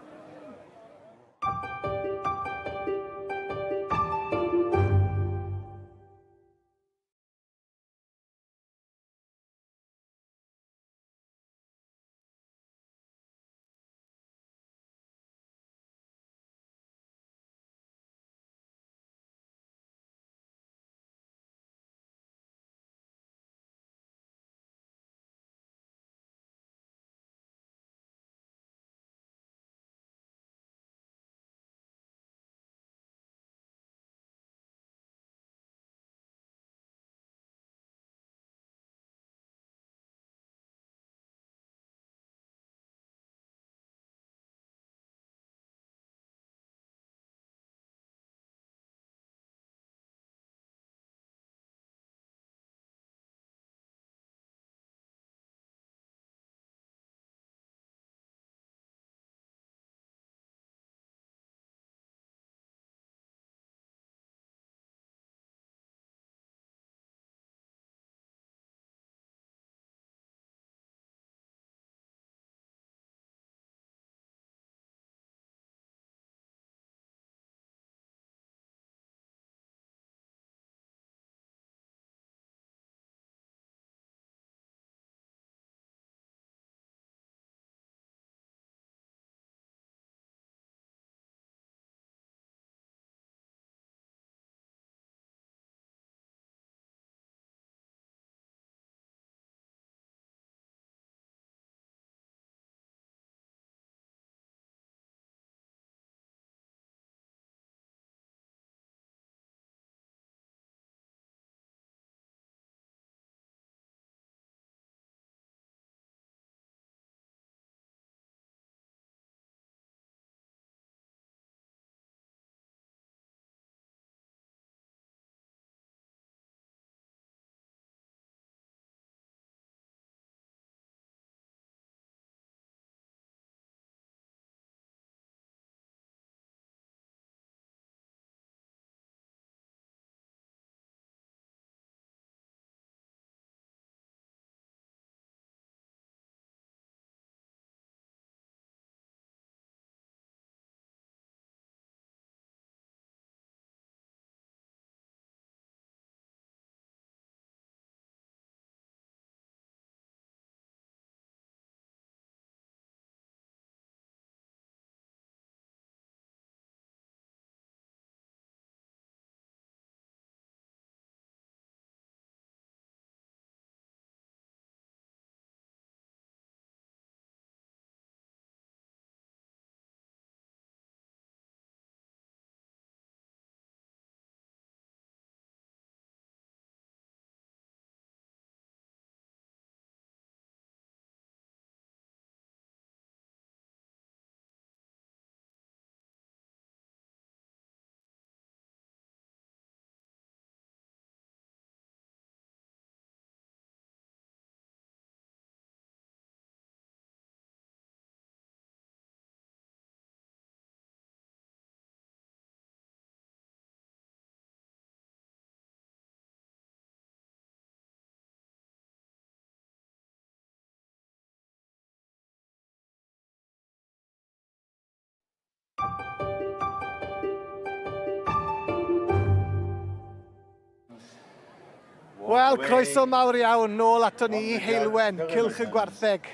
Wel, croeso mawr iawn nôl ato ni i Heulwen, Cylch y Gwartheg.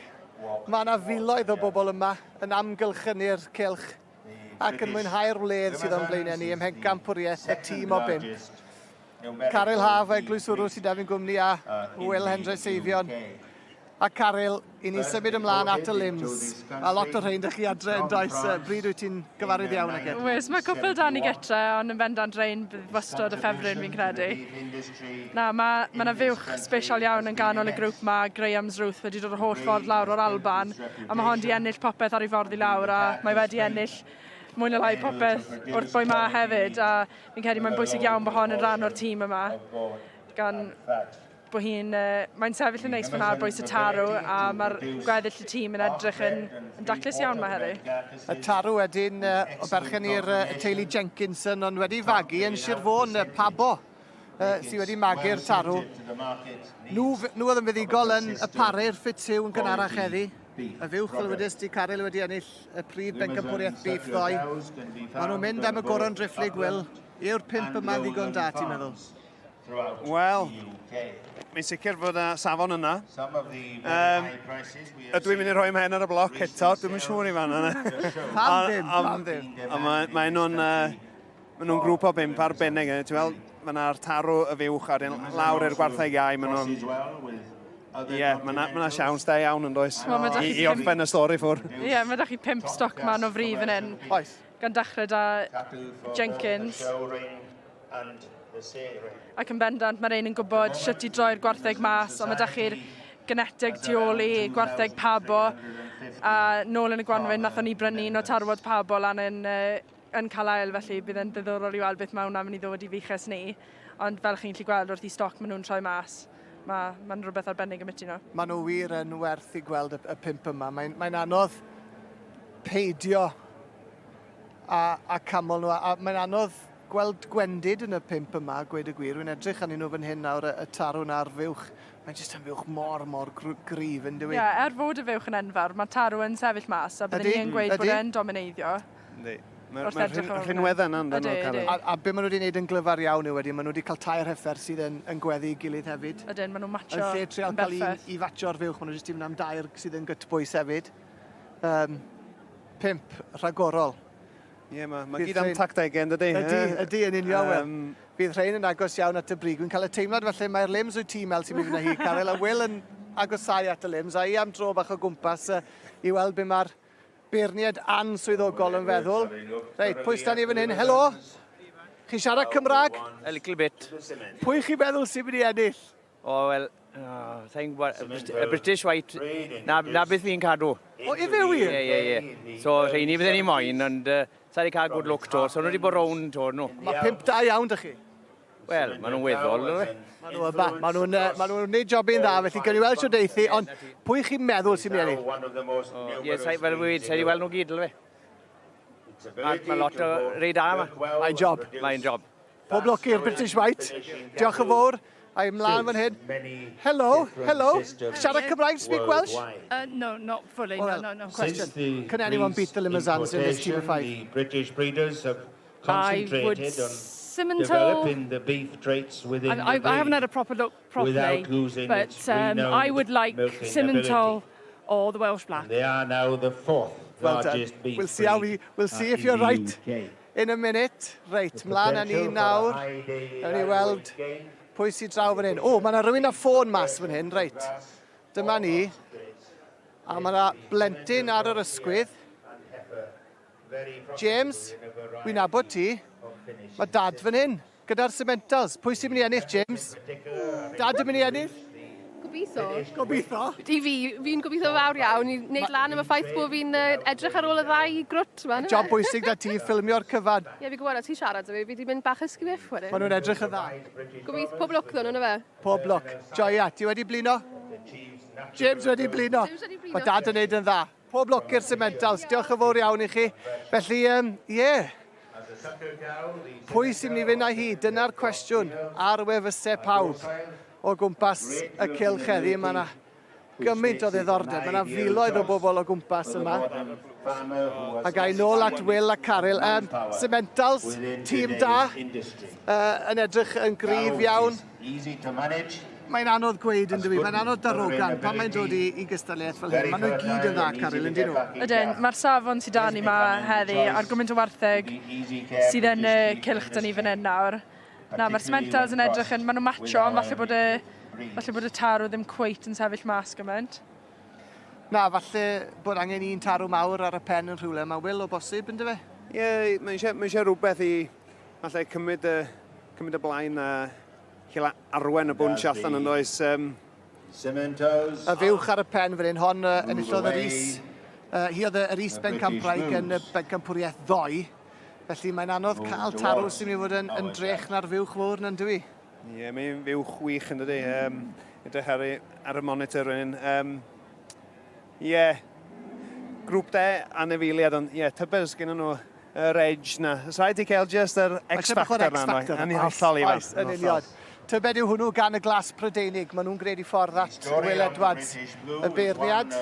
Mae yna filoedd o bobl yma yn amgylchynu'r cylch ac yn mwynhau'r wledd sydd o'n blaenau ni ym mhencampwriaeth y tîm o bump. Caryl Haf o Eglwys Wrw sy'n defyn gwmni a Will Hendre Seifion. A Caryl, i ni symud ymlaen at y limbs. Mae lot o rhain 'da chi adre yn does? Bryd wyt ti'n gyfarwydd iawn ag e? Oes, mae cwpl 'da ni gytre, ond yn bendant rhain bydd wastod y ffefryn fi'n credu. Na, mae ma 'na fuwch sbesial iawn yn ganol y grŵp 'ma, Graham's Ruth wedi dod yr holl ffordd lawr o'r Alban, a mae hon 'di ennill popeth ar ei ffordd i lawr, a mae wedi ennill mwy na lai popeth wrth boi 'ma hefyd, a fi'n credu mae'n bwysig iawn bod hon yn rhan o'r tîm yma, gan bod hi'n... Uh, mae'n sefyll yn neis fyna ar bwys y tarw a mae'r gweddill y tîm yn edrych yn, yn daclus iawn mae heddi. Y tarw wedyn uh, o berchen i'r uh, teulu Jenkinson ond wedi fagu yn Sir Fôn, y Pabo uh, sydd wedi magu'r tarw. Nhw, nhw oedd yn fuddugol yn y paru'r Fitzhugh yn gynharach heddi. Y fuwch, fel wedys di, Caryl wedi ennill y prif bencampwriaeth beef ddoe. Maen nhw'n mynd am y goron driphlyg, Will. Yw'r pump yma'n ddigon da, ti'n meddwl? Wel, mae'n sicr fod y safon yna. Um, ydw i'n mynd i rhoi mhen ar y bloc eto, dwi'n yn siŵr i fan yna. Pam ddim, pam ddim. Ond mae, mae nhw'n uh, mae nhw'n grŵp o bump arbennig. Ti'n weld, mae yna'r tarw y fuwch a lawr i'r gwartheg iau. Mae nhw'n... Ie, yeah, mae yna ma siawns da iawn yn does. Well, I, i orffen y stori ffwr. Ie, yeah, mae da chi pump stockman o fri fan hyn. Oes. Gan dechrau da Jenkins. Ac yn bendant, mae'r ein yn gwybod sut i droi'r gwartheg mas, ond mae da chi'r geneteg tu ôl i gwartheg pabo, a nôl yn y gwanwyn nathon ni brynu un o tarwod pabo lan yn, uh, yn Carlisle, felly bydd e'n ddiddorol i weld beth mae hwnna'n mynd i ddod i fuches ni. Ond fel chi'n gallu gweld wrth i stoc maen nhw'n troi mas, mae'n ma rhywbeth arbennig ambiti nhw. Maen nhw wir yn werth i gweld y, y pump yma. Mae'n mae anodd peidio a, a camol nhw, a, a mae'n anodd Gweld gwendid yn y pump yma, gweud y gwir. Wi'n edrych arnyn nhw fan hyn nawr, y, y tarw na'r fuwch. Mae'n jyst yn fuwch mor, mor gryf, yn dyw i? Ie, er fod y fuwch yn enfawr, mae tarw yn sefyll mas, a byddwn i yn gweud bod e'n domineiddio. Yndi. Mae'r ma rhinweddau yna yn dod o'r A, a be maen nhw wedi gwneud yn glyfar iawn yw wedyn, maen nhw wedi cael tair heffer sydd yn, yn gweddu i gilydd hefyd. Ydyn, maen nhw'n matcho yn lle trial cael un i fatsio'r fuwch, maen nhw jyst 'di mynd am dair sydd yn gytbwys hefyd. Um, pump rhagorol. Ie, mae ma gyd am tactegau, yn dydy? Ydy, ydy, yn union, um, Bydd rhain yn agos iawn at y brig. Wy'n cael y teimlad falle mae'r limbs wyt ti'n mel sy'n mynd â hi, Caryl, a Will yn agosau at y limbs, a i am dro bach o gwmpas i weld be mae'r beirniaid answyddogol yn feddwl. Reit, pwy sy'n ni fan hyn? Helo! Chi'n siarad Cymraeg? A little bit. Pwy chi'n meddwl sy'n mynd i ennill? O, wel, oh, sa'n gwybod, y British White, na, na beth fi'n cadw. O, ife wir? Ie, ie, ie. So, rheini fydden ni moyn, ond uh, sa wedi cael good look to, so nhw wedi bod rown to, nhw. Mae pump da iawn dych chi. Wel, maen nhw'n weddol, nhw. Maen nhw yma, maen nhw'n ma nhw wneud jobyn dda, felly gawn ni weld shwt eithi, ond pwy chi'n meddwl sy'n mynd i ennill? Ie, sai, fel fi, sai wedi weld nhw gyd, fe. Mae lot o rei da yma. Mae'n job. Mae'n job. Pob lwc i'r British White. Diolch yn fawr. A ymlaen fan hyn. Hello, hello. Siarad Cymraeg, speak Welsh? No, not fully. No, no, no. Question. Can anyone beat the Limousins in this team of five? The British breeders have I would concentrated on Simmental. developing the beef traits within I, the I, I haven't breed had a proper look properly, without losing but its I would renowned like milking Simmental ability. or the Welsh Black. They are now the fourth Well done. largest beef We'll see how we, breed we'll see if in you're the right UK. in a minute. Reit, mlaen â ni potential for a nawr. high daily Ewn ni live weld weight gain pwy sy'n draw fan hyn. O, mae yna rhywun â ffôn mas fan hyn, reit. Dyma ni. A mae yna blentyn ar yr ysgwydd. James, wi'n nabod ti. Mae dad fan hyn, gyda'r Simmentals. Pwy sy'n mynd i ennill, James? Dad yn mynd i ennill? Gobeithio. Gobeithio? I fi, fi'n gobeithio fawr iawn i wneud lan am y ffaith bod fi'n edrych ar ôl y ddau grwt yma. Job bwysig da ti, ffilmio'r cyfan. Ie, fi'n gwybod, a ti'n siarad 'da fi, fi 'di mynd bach ysgwyff wedyn. Maen nhw'n edrych yn dda. Gobeithio, pob lwc ddo, nhw'n fe? Pob lwc. Joia, ti wedi blino? James wedi blino. James wedi blino. Mae dad yn neud yn dda. Pob lwc i'r Simmentals. Diolch yn fawr iawn i chi. Felly, um, ie. Yeah. Pwy sy'n mynd i fynd â hi? Dyna'r cwestiwn ar wefusau pawb o gwmpas y cylch heddi. Mae yna gymaint o ddiddordeb. Mae yna filoedd o bobl o gwmpas yma. A ga i nôl at Will a Caryl. Um, Simmentals, tîm da, uh, yn edrych yn gryf iawn. Easy to manage. Mae'n anodd gweud yn dywi, mae'n anodd darogan pan mae'n dod i, i gystadleuaeth fel hyn. Maen nhw i gyd yn dda, Caryl, yn dyn nhw? Ydyn, mae'r safon sydd 'da ni 'ma heddi a'r gymaint o wartheg sydd yn y cylch 'da ni fan hyn nawr. Na, mae'r Simmentals yn edrych yn, maen nhw'n matcho, ond falle bod y, falle bod y tarw ddim cweit yn sefyll mas gymaint. Na, falle bod angen un tarw mawr ar y pen yn rhywle. Mae Will o bosib, yn dyfe? Ie, yeah, mae eisiau, mae eisiau rhywbeth i falle cymryd y, cymryd y blaen a cael arwen y bwnsh allan yn does. Simmentals. Y fuwch ar y pen fan hyn, hon enillodd yr is. Hi oedd yr is bencampwraig yn y bencampwriaeth ddoe. Felly mae'n anodd cael tarw sy'n mynd i fod yn, yn drech na'r fuwch fawr na'n dwi. Ie, yeah, mae'n fuwch wych yn dydi. Edrych ar, ar y monitor fan hyn. Ie, yeah. Grŵp de anifeiliad, ond ie, yeah, tybed os gen nhw yr edge na. Os rhaid i cael just yr X-Factor na, yn hollol i Oes, yn union. Tybed yw hwnnw gan y glas Prydeinig. Maen nhw'n gredu ffordd at Will Edwards, y beirniad.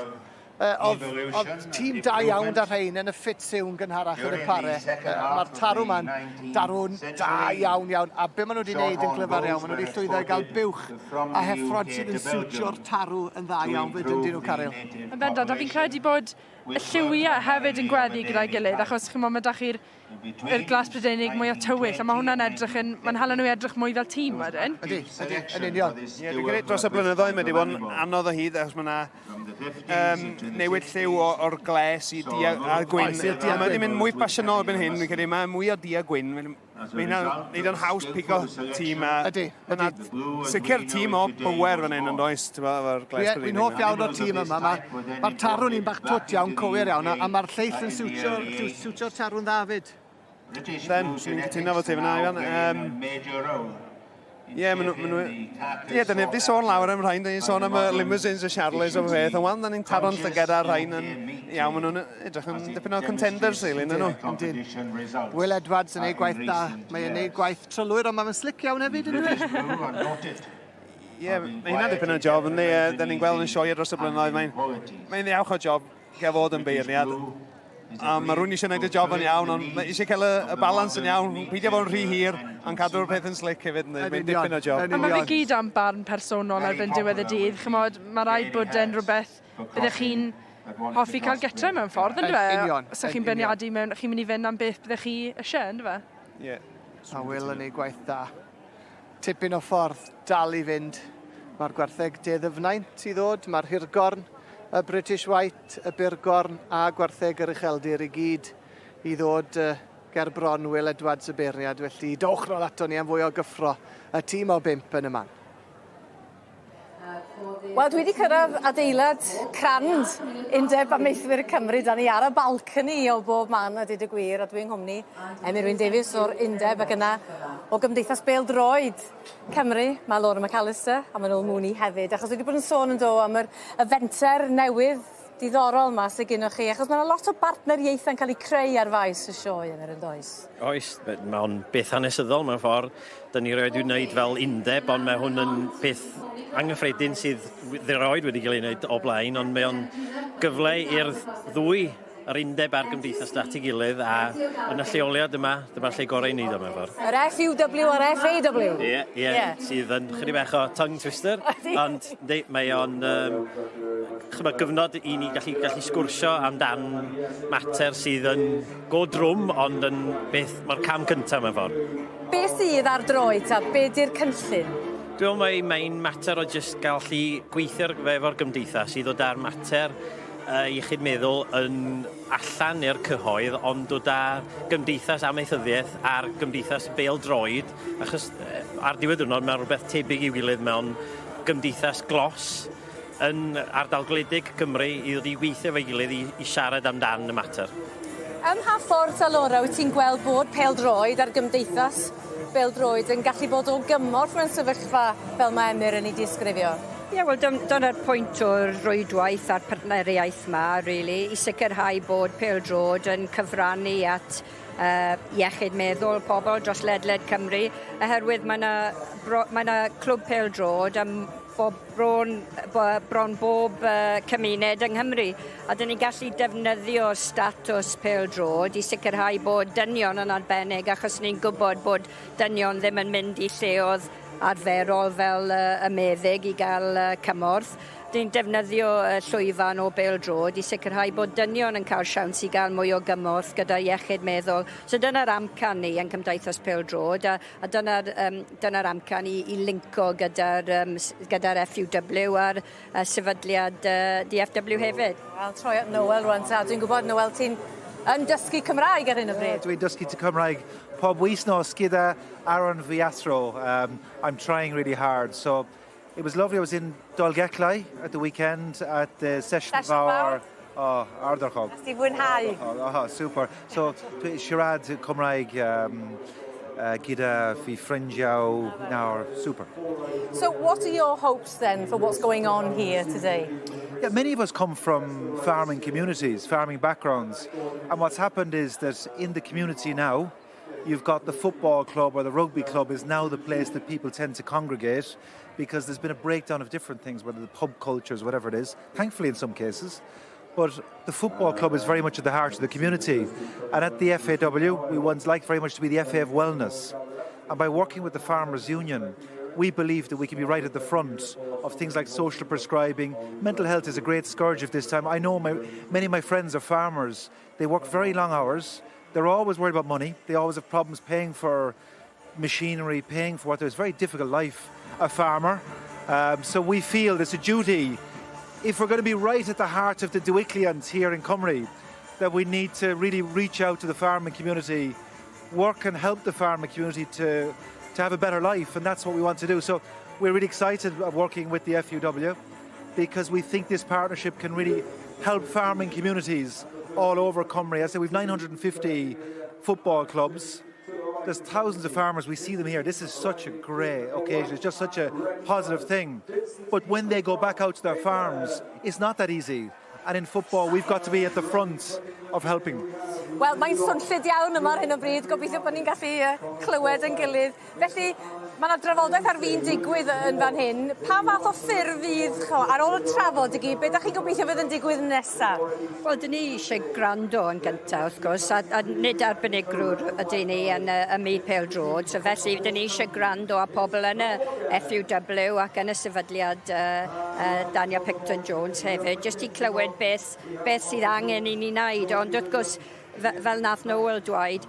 Oedd, oedd tîm da iawn da rhain yn y ffit siwn gynharach yn y pare. Mae'r tarw ma'n darw'n da iawn iawn. A be maen nhw wedi wneud yn glyfar iawn, maen nhw wedi llwyddo i gael buwch a heffrod sydd yn siwtio'r tarw yn dda iawn fyd yn dyn nhw, Caryl. Yn bendant, a fi'n credu bod y lliwiau hefyd yn gweddu gyda'i gilydd, achos chimod, mae 'da chi'r yr glas Prydeinig mwyaf tywyll, a mae hwnna'n edrych yn, mae'n hala nhw i edrych mwy fel tîm wedyn. Ydy, ydy, yn union. Ie, dwi'n credu dros y blynyddoedd mae wedi bod yn anodd o hyd, achos mae yna newid lliw o'r gles i du a, a gwyn. Oes, i'r du a Mae wedi gwyn. mynd mwy ffasiynol erbyn hyn, fi'n credu, mae mwy o du a gwyn. Mae hynna'n neud o'n haws pigo tîm a... Ydy, Yna sicr tîm o bwer fan hyn yn does, ti'n gwbod, efo'r gles Dwi'n dwi hoff iawn o'r tîm yma. Mae'r ma tarwn un bach twt iawn, cywir iawn, a, a mae'r lleill yn siwtio'r siwtio'r tarwn dda fyd. Then, swn i'n cytuno fo ti fyna, Ifan. Ie, maen nhw... Ma ie, da ni wedi sôn lawer am rhain, da ni'n sôn am y limousines, y Charolais o beth, ond wan, da ni'n taro'n llygad ar rhain yn... Iawn, maen nhw'n edrych yn dipyn o contenders, really, yn nhw. Yndyn. Will Edwards yn ei gwaith da. Mae e'n ei gwaith trylwyr, ond mae'n slic iawn hefyd, yn dwi? Ie, mae hynna'n dipyn o job, yndi? Da ni'n gweld yn sioe dros y blynyddoedd, mae'n mae'n ddiawch o job gael fod yn beirniad. A mae rhywun eisiau gwneud y job yn iawn, ond mae eisiau cael y, y balans yn iawn, peidio fod yn rhy hir, ond cadw'r peth yn slick hefyd, yndi? Mae'n dipyn o job. A mae fe gyd am barn personol erbyn diwedd y dydd. Chimod, mae rhaid bod e'n rhywbeth byddech chi'n hoffi cael getre mewn ffordd, yn dweud? Union. Os ych chi'n beirniadu mewn, chi'n mynd i fynd am beth byddech chi eisiau, yn dweud? Ie. A Will yn ei gwaith da. Tipyn o ffordd dal i fynd. Mae'r gwartheg de ddyfnaint i ddod, mae'r hirgorn, y British White, y burgorn a gwartheg yr ucheldir i gyd i ddod ger bron Will Edwards y beirniad. Felly dowch nôl ato ni am fwy o gyffro y tîm o bump yn y man. Wel, dwi wedi cyrraedd adeilad crand Undeb Amaethwyr Cymru. Da ni ar y balcony o bob man a dweud y gwir, a dwi'n nghwmni Emyr Wyn Davies o'r Undeb ac yna o Gymdeithas Bêl-droed Cymru. Mae Laura McAllister a Manon Mooney hefyd, achos dwi wedi bod yn sôn yn do am yr, y fenter newydd diddorol 'ma sy gynnoch chi, achos ma' 'na lot o bartneriaethau'n cael eu creu ar faes y sioe yma yn does? Oes, mae o'n beth hanesyddol mewn ffordd. Dyn ni rioed wedi wneud fel undeb, ond mae hwn yn beth anghyffredin sydd rioed wedi cael ei wneud o blaen, ond mae o'n gyfle i'r ddwy yr undeb a'r gymdeithas at ei gilydd a yn y lleoliad yma, dyma'r lle gorau i wneud o mewn ffordd. Yr FUW a'r FAW. Ie, ie, yeah. sydd yn chydig bach o tongue twister, ond yndi, mae o'n um, chymod, gyfnod i ni gallu, gallu sgwrsio amdan mater sydd yn go drwm, ond yn beth, mae'r cam cyntaf mewn ffordd. Be sydd ar droed ta? Be di'r cynllun? Dwi'n meddwl mae'n mater o jyst gallu gweithio efo'r gymdeithas i ddod â'r mater iechyd meddwl yn allan i'r cyhoedd, ond dod â gymdeithas amaethyddiaeth a'r gymdeithas bêl-droed, achos ar diwedd diwrnod mae rhywbeth tebyg i'w gilydd mewn gymdeithas glos yn ardal gwledig Cymru i ddod i weithio efo'i gilydd i, i siarad amdan y mater. Ym mha ffordd ta Laura wyt ti'n gweld bod pêl-droed a'r gymdeithas bêl-droed yn gallu bod o gymorth mewn sefyllfa fel mae Emyr yn ei disgrifio? Ie, wel dyna'r pwynt o'r rwydwaith a'r partneriaeth 'ma rili, i sicrhau bod pêl-droed yn cyfrannu at iechyd meddwl pobl dros ledled Cymru, oherwydd mae 'na bro- mae 'na clwb pêl-droed ym bob bron bron bob cymuned yng Nghymru, a 'dyn ni'n gallu defnyddio statws pêl-droed i sicrhau bod dynion yn arbennig, achos ni'n gwybod bod dynion ddim yn mynd i lleoedd arferol fel y meddyg i gael cymorth. Dyn ni'n defnyddio y llwyfan o bêl-droed i sicrhau bod dynion yn cael siawns i gael mwy o gymorth gyda iechyd meddwl. So dyna'r amcan ni yn Cymdeithas Pêl-droed a, a dyna'r um, dyna amcan i, i linko gyda'r um, gyda FUW a'r sefydliad DFW hefyd. Wel, troi at Noel rwan ta. Dwi'n gwybod, Noel, ti'n yn dysgu Cymraeg ar hyn o bryd. Yeah, dwi'n dysgu Cymraeg pob wythnos gyda Aaron fy athro. I'm trying really hard. So it was lovely. I was in Dolgellau at the weekend at the Sesiwn Fawr. Oh, ardderchog. Nes ti fwynhau? Oh, super. So, dwi'n siarad Cymraeg gyda fi ffrindiau nawr. Super. So what are your hopes then for what's going on here today? Yeah, many of us come from farming communities, farming backgrounds. And what's happened is that in the community now, you've got the football club or the rugby club is now the place that people tend to congregate because there's been a breakdown of different things, whether the pub cultures, whatever it is, thankfully in some cases. But the football club is very much at the heart of the community. And at the FAW, we want like very much to be the FA of wellness. And by working with the Farmers Union, we believe that we can be right at the front of things like social prescribing. Mental health is a great scourge of this time. I know many of my friends are farmers. They work very long hours. They're always worried about money. They always have problems paying for machinery, paying for what there's a very difficult life, a farmer. So we feel there's a duty, if we're going to be right at the heart of the diwylliant here in Cymru, that we need to really reach out to the farming community, work and help the farming community to have a better life, and that's what we want to do. So we're really excited about working with the FUW because we think this partnership can really help farming communities all over Cymru. I say we've 950 football clubs. There's thousands of farmers. We see them here. This is such a great occasion. It's just such a positive thing. But when they go back out to their farms, it's not that easy. And in football, we've got to be at the front of helping. Wel, mae'n swnllyd iawn yma ar hyn o bryd. Gobeithio bod ni'n gallu clywed yn gilydd. Felly, mae yna drafodaeth ar fin digwydd yn fan hyn. Pa fath o ffurf fydd, ch'mo, ar ôl y trafod i gyd, be da chi'n gobeithio fydd yn digwydd nesaf? Wel, dyn ni eisiau gwrando yn gyntaf, wrth gwrs, a nid arbenigwr ydyn ni yn y myd pêl-droed, so felly dyn ni eisiau gwrando a pobl yn y FUW ac yn y sefydliad Daniel Picton Jones hefyd, jyst i clywed beth sydd angen i ni wneud, ond wrth gwrs, fel nath Noel dweud,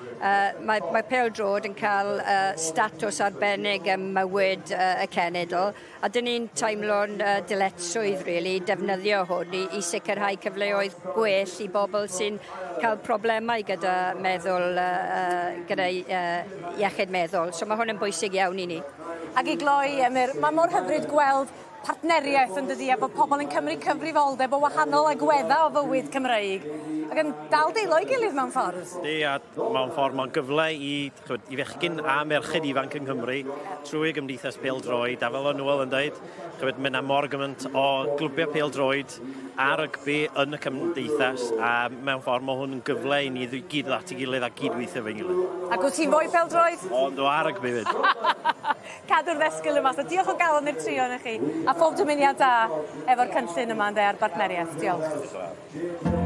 mae pêl-droed yn cael statws arbennig ym mywyd y cenedl, a dyn ni'n teimlo'n dyletswydd, really, defnyddio hwn i sicrhau cyfleoedd gwell i bobl sy'n cael problemau gyda meddwl, gyda iechyd meddwl. So mae hwn yn bwysig iawn i ni. Ac i gloi, Emyr, mae mor hyfryd gweld partneriaeth yn dydi, a bod pobl yn cymryd cyfrifoldeb o wahanol agweddau o fywyd Cymreig ac yn dal deilo i gilydd mewn ffordd. Di, a mewn ffordd mae'n gyfle i, ch'mod, i fechgyn a merched ifanc yng Nghymru trwy Gymdeithas Pêl-droed, a fel o'n Noel yn dweud, ch'mod, mae yna mor gymaint o glwbiau pêl-droed a rygbi yn y cymdeithas, a mewn ffordd mae hwn yn gyfle i ni gyd ddod at ei gilydd a gydweithio efo'n gilydd. Ac wyt ti'n fwy pêl-droed? Ond o, a rygbi fyd. Cadw'r ddesgyl yma, so diolch o galon i'r trio na chi. A phob dymuniad da efo'r cynllun yma ynde a'r bartneriaeth. Diolch.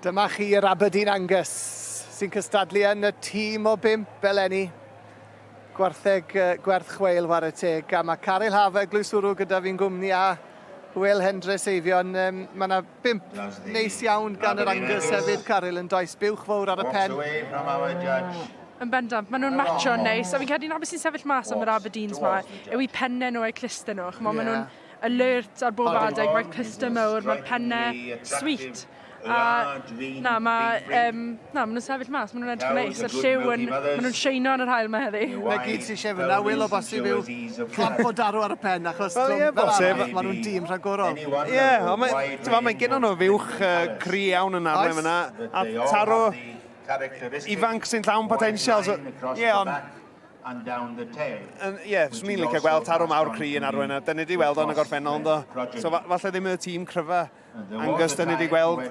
Dyma chi'r Aberdeen Angus sy'n cystadlu yn y tîm o bump eleni. Gwartheg gwerth chweil whare teg. A mae Caryl Haf Eglwyswrw gyda fi'n gwmni a Wil Hendre Seifion. Mae yna bump neis iawn gan yr Angus hefyd, Caryl, yn does? Buwch fawr ar y pen. Yn bendant, maen nhw'n matcho'n neis. A fi'n credu na beth sy'n sefyll mas am yr Aberdeens ma yw eu pennau nhw a'u clustau nhw. Ch'mo', maen nhw'n alert ar bob adeg, mae'r clustau mawr, mae'r pennau sweet. A na, mae, na, maen nhw'n sefyll mas, maen nhw'n edrych yn neis. Y lliw yn, maen nhw'n sheino yn yr haul 'ma heddi. Na gyd sy'n eisiau fyna, Wil, o bosib yw clamp o darw ar y pen, achos Wel, ie, fel bosib. arall, maen nhw'n dîm rhagorol. Ie, ond mae, ti'n mae gen nhw fuwch cry iawn yn arwain fyna, a tarw ifanc sy'n llawn potensial. So, ie, ond Ie, swn i'n licio gweld tarw mawr cry yn arwain, a dyna ni wedi weld o'n y gorffennol, ynddo. So falle ddim y tîm cryfa Angus, dyna ni wedi gweld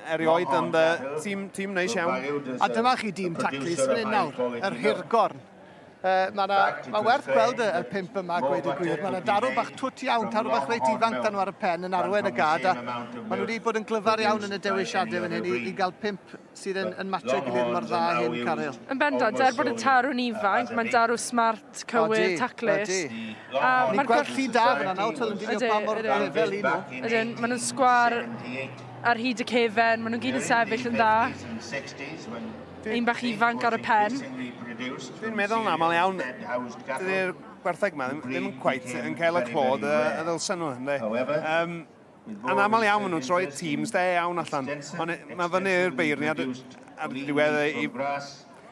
erioed, ond tîm neis iawn. A dyma chi dîm taclus fan hyn nawr, yr hirgorn. Mae ma werth gweld y pump yma, gweud y gwir. Mae yna darw bach twt iawn, tarw bach reit ifanc dan nhw ar y pen yn arwain y gad, a maen nhw wedi bod yn glyfar iawn yn y dewisiadau fan hyn i gael pump sydd yn matcho'i gilydd mor dda hyn, Caryl. Yn bendant, er bod y tarw'n ifanc, mae'n darw smart, cywir, taclus. A Ni'n gweld llun da fyna nawr, Twel, yn dilyn pa mor lefel i nhw. Ydyn, maen nhw'n sgwar ar hyd y cefen, maen nhw'n gyd yn sefyll yn dda. Un bach ifanc ar y pen. Dwi'n meddwl yn aml iawn, dydy'r gwartheg yma ddim yn quite yn cael y clod y ddylsen nhw, ynddi? Yn aml iawn maen nhw'n troi teams da iawn allan, ond mae fyny i'r beirniad ar y diwedd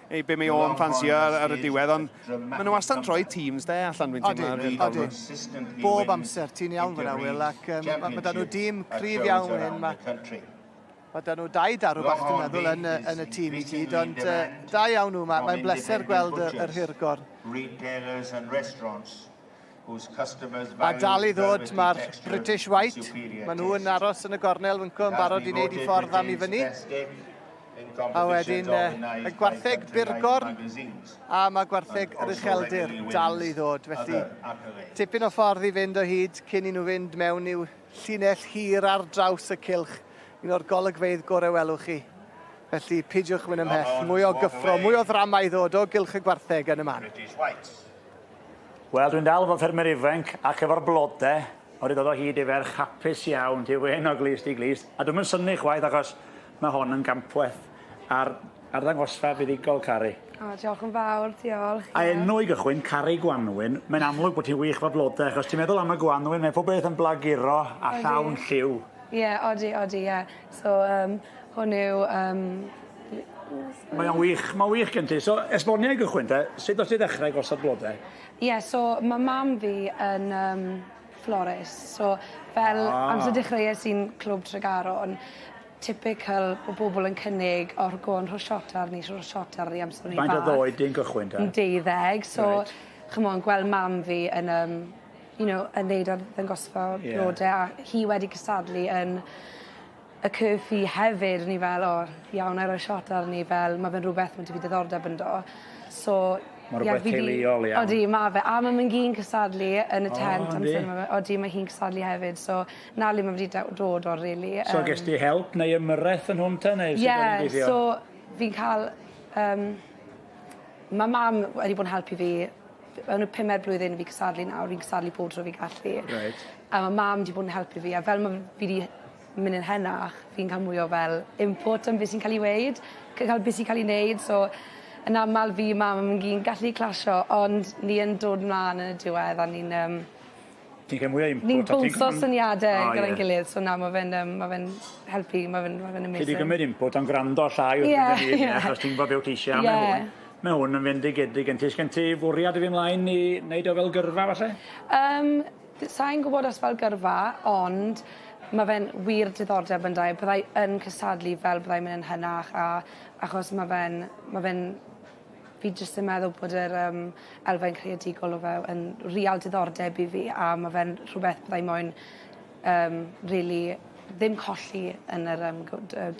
i be mae o'n ffansio ar y diwedd, ond maen nhw wastad yn troi teams da allan, dwi'n teimlo. Odi, odi. Bob amser, ti'n iawn fyna, Will, ac mae da nhw dîm cryf iawn fan hyn. Mae 'da nhw dau darw bach dwi'n meddwl yn y, yn y tîm i gyd, ond da iawn nhw, mae'n mae bleser gweld yr hirgorn. A dal i ddod mae'r British White, maen nhw yn aros yn y gornel fynco yn barod i wneud i ffordd am i fyny. A wedyn y gwartheg burgorn a mae gwartheg yr ucheldir dal i ddod, felly tipyn o ffordd i fynd o hyd cyn i nhw fynd mewn i'w llinell hir ar draws y cylch, un o'r golygfeydd gorau welwch chi. Felly, peidiwch mynd ymhell, mwy o gyffro, mwy o ddrama i ddod o gylch y gwartheg yn y man. Wel, dwi'n dal efo ffermwyr ifanc ac efo'r blode, wedi dod o hyd i ferch hapus iawn, ti wen o glust i glust, a dwi'm yn synnu chwaith achos mae hon yn gampwaith a'r arddangosfa fuddugol, Cari. O, diolch yn fawr, diolch. A enw i gychwyn, Cari Gwanwyn, mae'n amlwg bod ti'n wych efo blode, achos ti'n meddwl am y gwanwyn, mae pob beth yn blaguro a llawn lliw. Ie, yeah, odi, odi, ie. Yeah. So, hwn yw... Mae o'n wych, mae'n wych gen ti. So, esbonia i gychwyn te, sut o't ti ddechrau gosod blode? Ie, yeah, so mae mam fi yn florist, so fel amser dechreuais i'n Clwb Tregaron, typical o bobl yn cynnig, o go on, rho shot arni, rho shot arni amser o'n i'n Faint fach. oedd oed di'n gychwyn te? Yn 12, so Reit. ch'mo' yn gweld mam fi yn yn neud arddangosfa o blode a hi wedi cystadlu yn y curfew hefyd, o'n i fel, o, iawn, 'nai roi shot arni, fel ma' fe'n rhywbeth ma' 'da fi diddordeb ynddo. So Mae rhywbeth teuluol iawn. Odi, ma' fe. A ma' mam-gu'n cystadlu yn y tent amser 'ma. Odi, mae hi'n cystadlu hefyd, so 'na le ma' fe 'di dod o, really. So ges di help neu ymyrraeth yn hwn te, neu sut oedd hi'n gweithio? Ie, so fi'n cael... Ma' mam wedi bod yn helpu fi. Yn y pumed blwyddyn fi cystadlu nawr, fi'n cystadlu pob tro fi'n gallu. Reit. A ma' mam 'di bod yn helpu fi, a fel ma' fi 'di mynd yn henach, fi'n cael mwy o fel input am beth sy'n cael ei weud, cael beth sy'n cael ei wneud, so yn aml fi, mam a mam-gu'n gallu clasio, ond ni yn dod mlaen yn y diwedd a ni'n... Ti'n cael mwy o input. Ni'n bownsio syniadau gyda'n gilydd, so na, mae fe'n ma fe helpu, mae fe'n ma fe amazing. Ti wedi gymryd input ond gwrando llai wrth fynd yn achos ti'n gwybod beth wyt ti eisiau, a mae hwn yn fendigedig gen ti. Sgen ti fwriad i fi ymlaen i wneud o fel gyrfa falle? Sa i'n gwybod os fel gyrfa, ond mae fe'n wir diddordeb yn da i. Byddai yn cystadlu fel byddai'n mynd yn hynach, a achos mae fe'n fi jyst yn meddwl bod yr elfen creadigol o fe yn real diddordeb i fi, a mae fe'n rhywbeth byddai moyn really ddim colli yn yr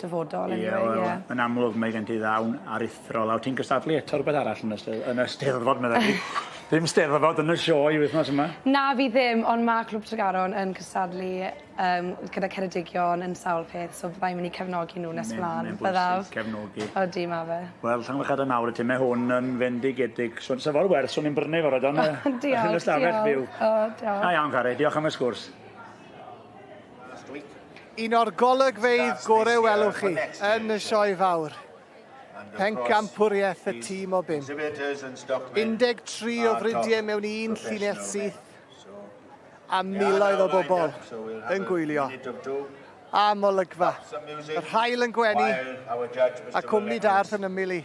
dyfodol. Ie, anyway, wel, ie. Yn amlwg mae gen ti ddawn aruthrol, a wyt ti'n cystadlu eto rhywbeth arall yn y Steddfod, meddai fi. Ddim steddfod yn y sioe wythnos yma? Na fi ddim, ond ma' Clwb Tregaron yn cystadlu yym gyda Ceredigion yn sawl peth, so fyddai'n mynd i cefnogi nhw nes mlan. Mae'n Byddaf. bwysig cefnogi. Odi, ma' fe. Wel, llongyfarchiadau mawr i ti, mae hwn yn fendigedig. So, sa fo'r werth, swn i'n brynu fo rhaid o'n Diolch, yn y stafell diolch. fyw. O, diolch. Da iawn, Cari, diolch am y sgwrs. Un o'r golygfeydd gorau welwch chi yn y sioe fawr. Pencampwriaeth y tîm o bump. 13 o fridiau mewn un llinell syth a miloedd o bobl yn gwylio. Am olygfa. Yr haul yn gwenu a cwmni da wrth yn ymyl i.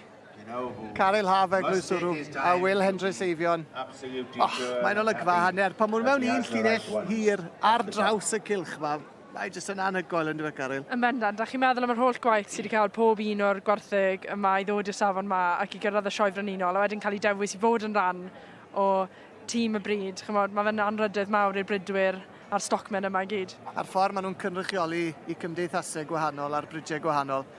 Caryl Haf Eglwys Wrw a Will Hendrys Eifion. Och, mae'n olygfa hanner. Pan maen nhw mewn un llinell hir ar draws y cylch 'ma, mae jyst yn anhygoel yn dyfe, Caryl? Yn bendant, a chi'n meddwl am yr holl gwaith sydd wedi cael pob un o'r gwartheg yma i ddod i'r safon 'ma ac i gyrraedd y Sioe Frenhinol a wedyn cael eu dewis i fod yn rhan o tîm y brid. Chimod, mae fe'n anrhydedd mawr i'r bridwyr a'r stockmen yma i gyd. A'r ffordd maen nhw'n cynrychioli eu cymdeithasau gwahanol a'r bridiau gwahanol.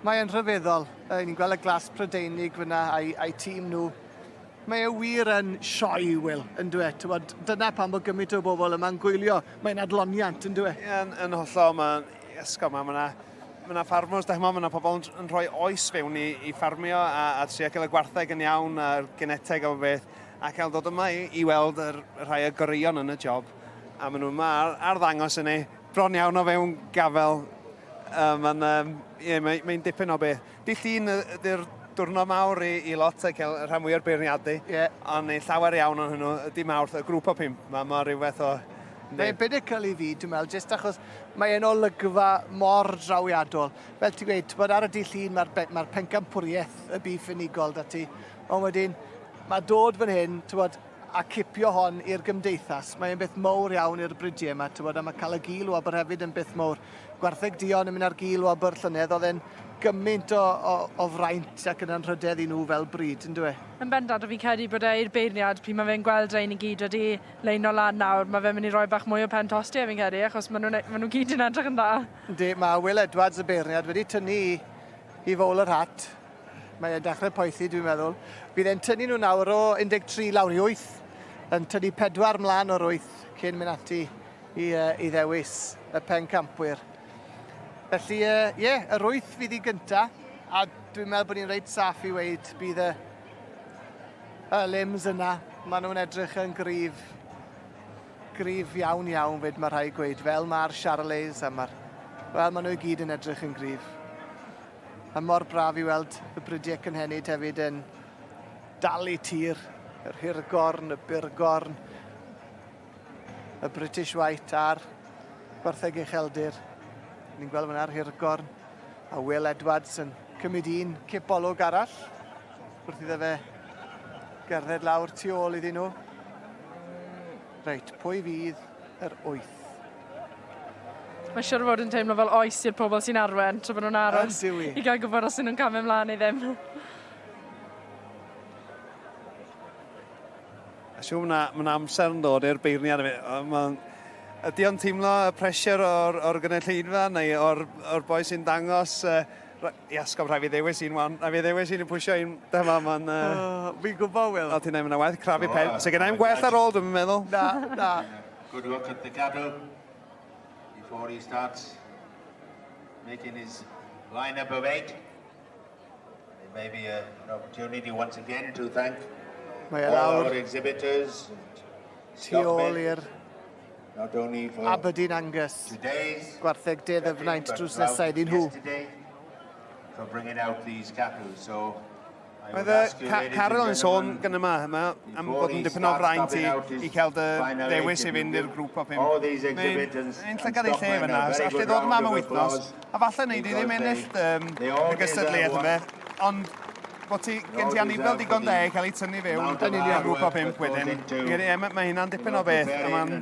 Mae e'n rhyfeddol. Yy, ni'n gweld y glas Prydeinig fyna a'i, a'i tîm nhw. Mae e wir yn sioe, Will, yn dyw e? T'mod, dyna pam bod gymaint o bobl yma'n gwylio. Mae'n adloniant, yn dyw e? Ie, yn, yn hollol, mae'n esgob, mae yna mae yna ffarmwrs, da chymod, mae yna pobl yn, yn rhoi oes fewn i, i ffarmio a, a trio cael y gwartheg yn iawn a'r geneteg a beth, a cael dod yma i, i weld yr, rhai y goreuon yn y job. A maen nhw yma ar, ar ddangos yn ei bron iawn o fewn gafel. Uh, mae'n um, yeah, mae, mae dipyn o beth. Dydd Llun ydy'r diwrnod mawr i, i lot a cael rhan fwy o'r beirniadu. Yeah. Ond neu llawer iawn o'n nhw, ydy mawrth, y grŵp o pump. Mae ma rhywbeth o... Mae'n pinnacle i fi, dwi'n meddwl, jyst achos mae e'n olygfa mor drawiadol. Fel ti'n gweud, bod ar y dydd Llun mae'r mae pencampwriaeth y bîff unigol da ti. Ond wedyn, mae dod fan hyn, ti'n bod, a cipio hon i'r gymdeithas, mae e'n beth mowr iawn i'r bridiau yma, t'wod, a mae cael y gil wobr hefyd yn beth mowr. Gwartheg duon yn mynd ar gil wobr llynedd, oedd e'n gymaint o, o, o fraint ac yn anrhydedd i nhw fel brid, yn dyw e? Yn bendant, a fi'n credu bod e i'r beirniad, pryd mae fe'n gweld rhain i gyd wedi leino lan nawr, mae fe'n mynd i roi bach mwy o pen tostiau fi'n credu, achos maen nhw'n ma nhw gyd yn edrych yn dda. Yndi, mae Will Edwards y beirniad wedi tynnu i, i fowler hat. Mae e'n dechrau poethi, dwi'n meddwl. Bydd e'n tynnu nhw nawr o 13 lawr i 8, yn tynnu 4 mlaen o'r 8 cyn mynd ati i, uh, i ddewis y pencampwyr. Felly, ie, uh, yeah, yr 8 fydd i gynta, a dwi'n meddwl bod ni'n reit saff i weid bydd y, y limbs yna, maen nhw'n edrych yn gryf, gryf iawn iawn fyd mae rhai gweud, fel mae'r Charolais a mae'r, wel maen nhw i gyd yn edrych yn gryf. A mor braf i weld y brydiau cynhenid hefyd yn dal eu tir, yr hirgorn, y burgorn, y British White a'r gwartheg ucheldir. Ni'n gweld fyna'r hirgorn a Will Edwards yn cymryd un cipolwg arall wrth iddo fe gerdded lawr tu ôl iddyn nhw. Reit, pwy fydd yr wyth? Mae siwr o fod yn teimlo fel oes i'r pobl sy'n arwen, tra bod nhw'n aros i gael gwybod os ydyn nhw'n camu ymlaen neu ddim. A siŵr mae yna amser yn dod i'r beirniad. Mae'n Ydy o'n teimlo y pressure o'r, or gynulleidfa neu o'r, or boi sy'n dangos uh, Iasgob, rhaid fi ddewis un wan. Rhaid fi ddewis un i pwysio un. Dyma, mae'n... Uh... Oh, fi'n gwybod, Will. O, ti'n neud, mae'n waith crafu pen. So gen i'm gwell ar ôl, dwi'n meddwl. Na, na. Good look at the cattle before he starts making his lineup of eight. It may be a, an opportunity once again to thank Mae e all lawr our exhibitors and tu ôl stockmen, i'r not only for Aberdeen Angus. today's Gwartheg de ddyfnaint but drws throughout nesaf iddyn nhw. yesterday for bringing out these cattle. So I Oedd would y ask you, Ca ladies and Carol yn sôn gentlemen, gyda yma, yma am bod yn dipyn o fraint i, i cael dy ddewis i fynd i'r grŵp o pump. All these exhibitors Mae'n llygad ei lle fyna, so allai ddod yma am y wythnos, a falle wneud i ddim ennill um, y gystadleuaeth yma, ond bod ti, gen ti anifel digon de i cael ei tynnu fewn Yn union. i'r grŵp o pump wedyn. Mae ma hynna'n dipyn o beth, a mae'n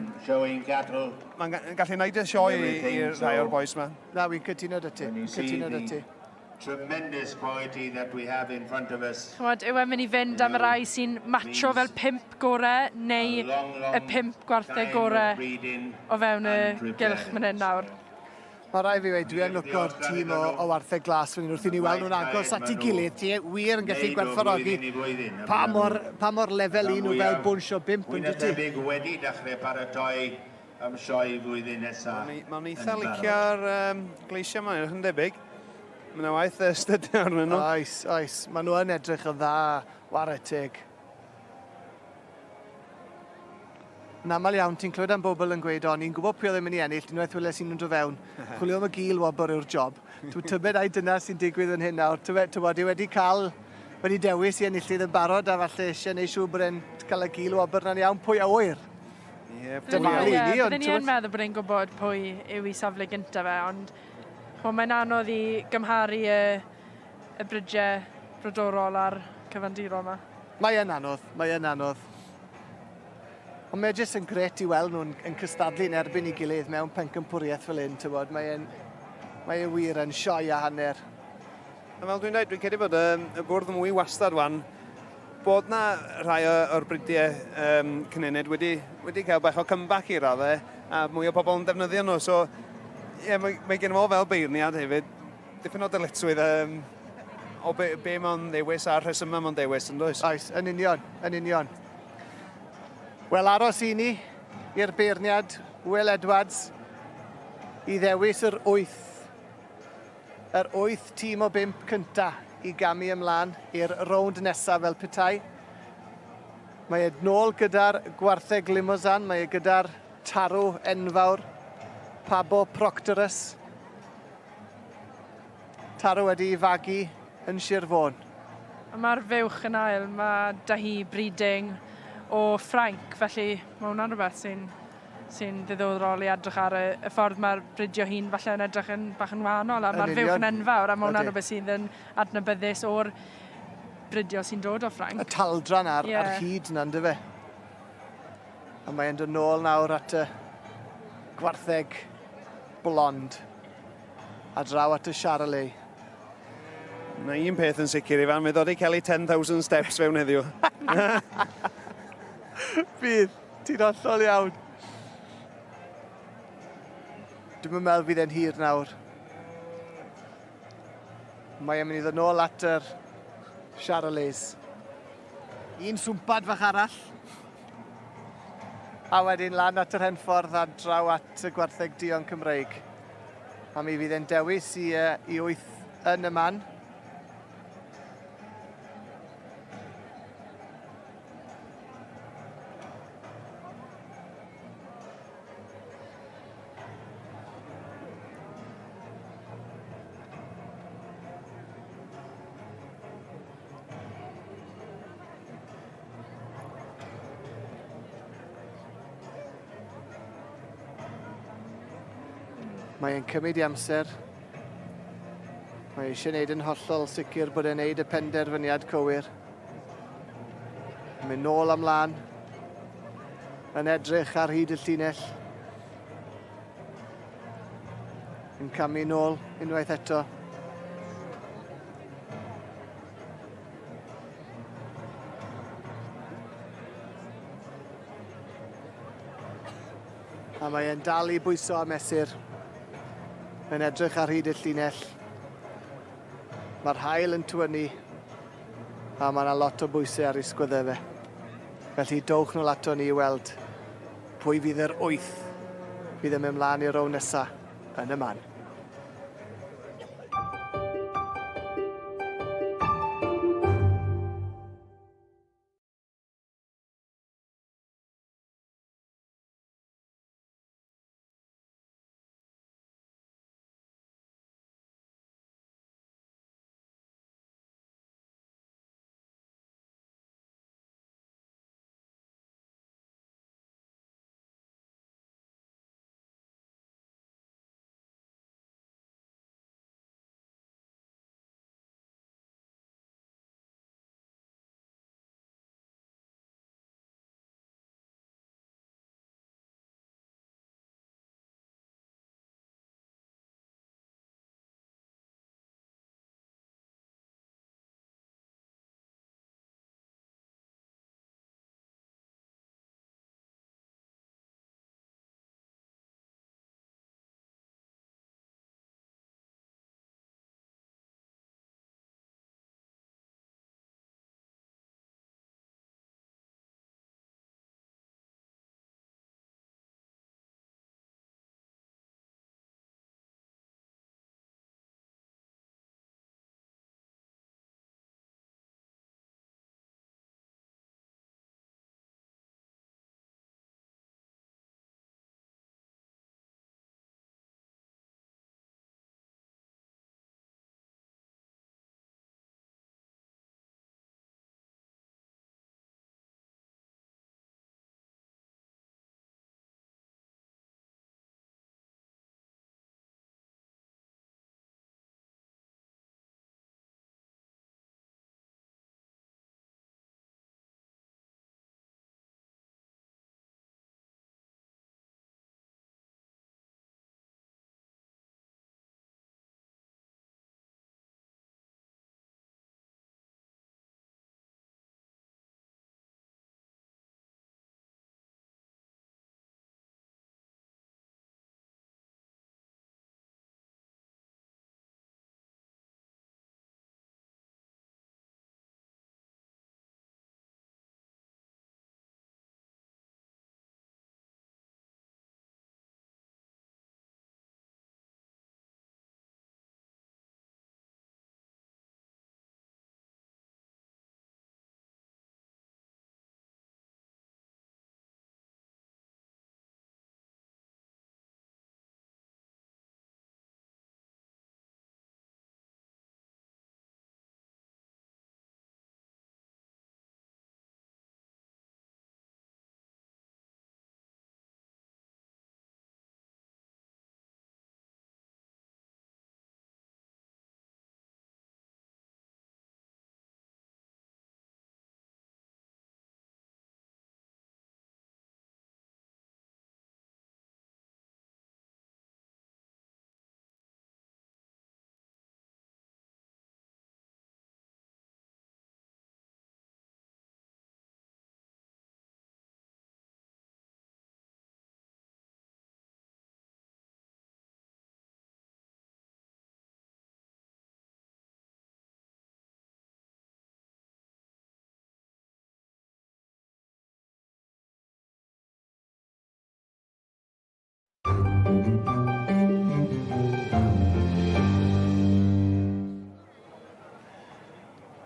ma gallu gwneud y sioe i'r rhai o'r boys yma. Na, wy'n cytuno 'da ti. Cytuno 'da ti. Tremendous quality that we have in front of us. Ch'mod, yw e'n mynd i fynd am y rai sy'n matcho fel pump gore neu y pump gwartheg gore o fewn y gylch fan hyn nawr? Mae rai fi wedi, dwi yn lwco'r tîm o, o wartheg glas fan hyn wrth i ni weld nhw'n agos at ei gilydd. Ti wir yn gallu gwerthfawrogi pa mor, pa mor lefel un nhw fel bwnsh o bimp yn dyti. Tebyg wedi dechrau paratoi am sioe flwyddyn nesaf. Mae'n eitha licio'r um, gleisiau yma, yn debyg. Mae'n waith stydio arnyn nhw. Oes, oes. Maen nhw yn edrych yn dda, ware teg. Yn aml iawn, ti'n clywed am bobl yn gweud, o, ni'n gwybod pwy oedd yn mynd i ennill, unwaith weles i nhw'n dod fewn. Chwilio am y gil wobr yw'r job. Dwi'n tybed ai dyna sy'n digwydd yn hyn nawr. Tybed, tybod, i wedi cael, wedi dewis i enillydd yn barod a falle eisiau gwneud siŵr bod e'n cael y gil wobr na'n iawn. Pwy a wyr? Ie, Dyfalu ni, ond... Byddwn ni yn meddwl bod e'n gwybod pwy yw ei safle gyntaf fe, ond mae'n anodd i gymharu y, y brydiau brodorol a'r cyfandirol yma. Mae yn anodd, mae yn anodd. Ond mae e jyst yn gret i weld nhw'n yn cystadlu yn erbyn ei gilydd mewn pencampwriaeth fel hyn, ti'n bod. Mae e'n mae e wir yn sioe a hanner. A fel dwi'n dweud, dwi'n credu bod y, y bwrdd mwy wastad wan, bod na rhai o'r bridiau um, cynhenid wedi, wedi cael bach o comeback i raddau, a mwy o pobl yn defnyddio nhw. So, ie, yeah, mae, mae gen fo fel beirniad hefyd, dipyn o dyletswydd um, o be, be mae'n ddewis a'r rhesymau mae'n dewis, yn does? Oes, yn union, yn union. Wel, aros i ni i'r beirniad Will Edwards i ddewis yr wyth. Yr wyth tîm o bimp cynta i gamu ymlaen i'r rownd nesaf fel petai. Mae e nôl gyda'r gwartheg Limousin, mae e gyda'r tarw enfawr Pabo Proctorus. Tarw wedi ei fagu yn Sir Fôn. Mae'r fuwch yn ail, mae da hi breeding o Ffrainc, felly mae hwnna'n rhywbeth sy'n sy'n ddiddorol i edrych ar y, y ffordd mae'r bridio hun falle yn edrych yn bach yn wahanol a mae'r fuwch yn enfawr a mae hwnna'n rhywbeth sydd yn adnabyddus o'r bridio sy'n dod o Ffrainc. Y taldran ar, yeah. ar hyd yna, ynddo fe? A mae'n dod nôl nawr at y gwartheg blond. A draw at y Charolais. Mae un peth yn sicr, Ifan, mae ddod i cael ei 10,000 steps fewn heddiw. Bydd, ti'n hollol iawn. Dwi'm yn meddwl fydd e'n hir nawr. Mae e'n mynd i ddod nôl at yr Charolais. Un swmpad fach arall. A wedyn lan at yr henffordd a draw at y gwartheg duon Cymreig. A mi fydd e'n dewis i, uh, i wyth yn y man. Mae e'n cymryd i amser. Mae eisiau gwneud yn hollol sicr bod e'n gwneud y penderfyniad cywir. Mynd nôl amlaen. Yn edrych ar hyd y llinell. Yn camu nôl unwaith eto. A mae e'n dal i bwyso a mesur. Mae'n edrych ar hyd y llinell. Mae'r haul yn tywynnu a mae yna lot o bwysau ar ei sgwyddau fe. Felly dowch nôl ato ni i weld pwy fydd yr wyth fydd yn mynd mlaen i'r rownd nesaf yn y man.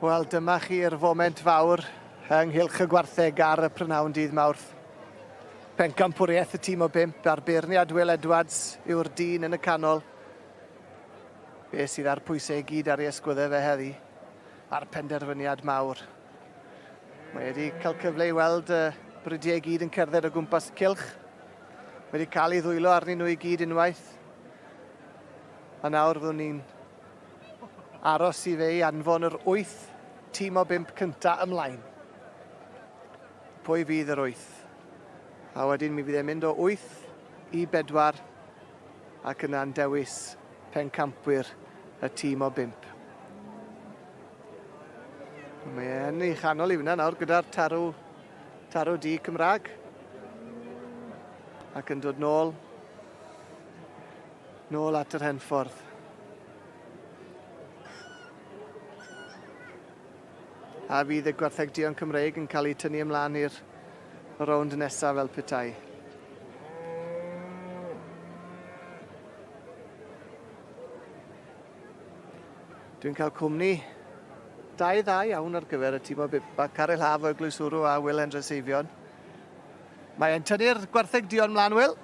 Wel, dyma chi'r foment fawr ynghylch y gwartheg ar y prynhawn dydd Mawrth. Pencampwriaeth y tîm o bump a'r beirniad Will Edwards yw'r dyn yn y canol. Be sydd â'r pwysau i gyd ar ei ysgwyddau fe heddi, a'r penderfyniad mawr. Mae wedi cael cyfle i weld y bridiau i gyd yn cerdded o gwmpas y cylch. Mae wedi cael ei ddwylo arnyn nhw i gyd unwaith. A nawr fyddwn ni'n aros i fe i anfon yr wyth tîm o bump cynta ymlaen. Pwy fydd yr wyth? A wedyn mi fydd e'n mynd o wyth i bedwar ac yna'n dewis pencampwyr y tîm o bump. Mae e'n ei chanol i fyna nawr gyda'r tarw, tarw du Cymraeg. Ac yn dod nôl Nôl at yr henffordd. A fydd y gwartheg duon Cymreig yn cael eu tynnu ymlaen i'r rownd nesaf fel petai. Dwi'n cael cwmni dau dda iawn ar gyfer y tîm o Bipa, Caryl Haf o Eglwyswrw a Wil Endre Seifion. Mae e'n tynnu'r gwartheg duon mlaen, Wil.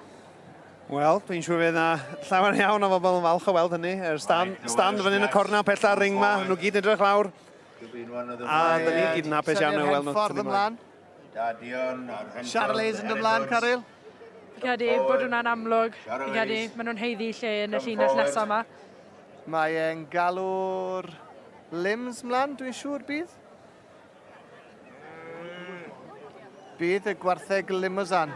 Wel, dwi'n siŵr fydd 'na llawer iawn o bobl yn falch o weld hynny. Yr stand, stand fan hyn y cornel pella'r ring ma, nhw gyd yn edrych lawr. A dyn ni gyd yn hapus iawn o weld nhw tynnu mlaen. Charolais yn dod mlaen, Caryl? Fi'n credu bod hwnna'n amlwg. Fi'n credu maen nhw'n haeddu lle yn y llinell nesaf yma. Mae e'n galw'r limbs mlaen, dwi'n siŵr bydd. Bydd y gwartheg Limousin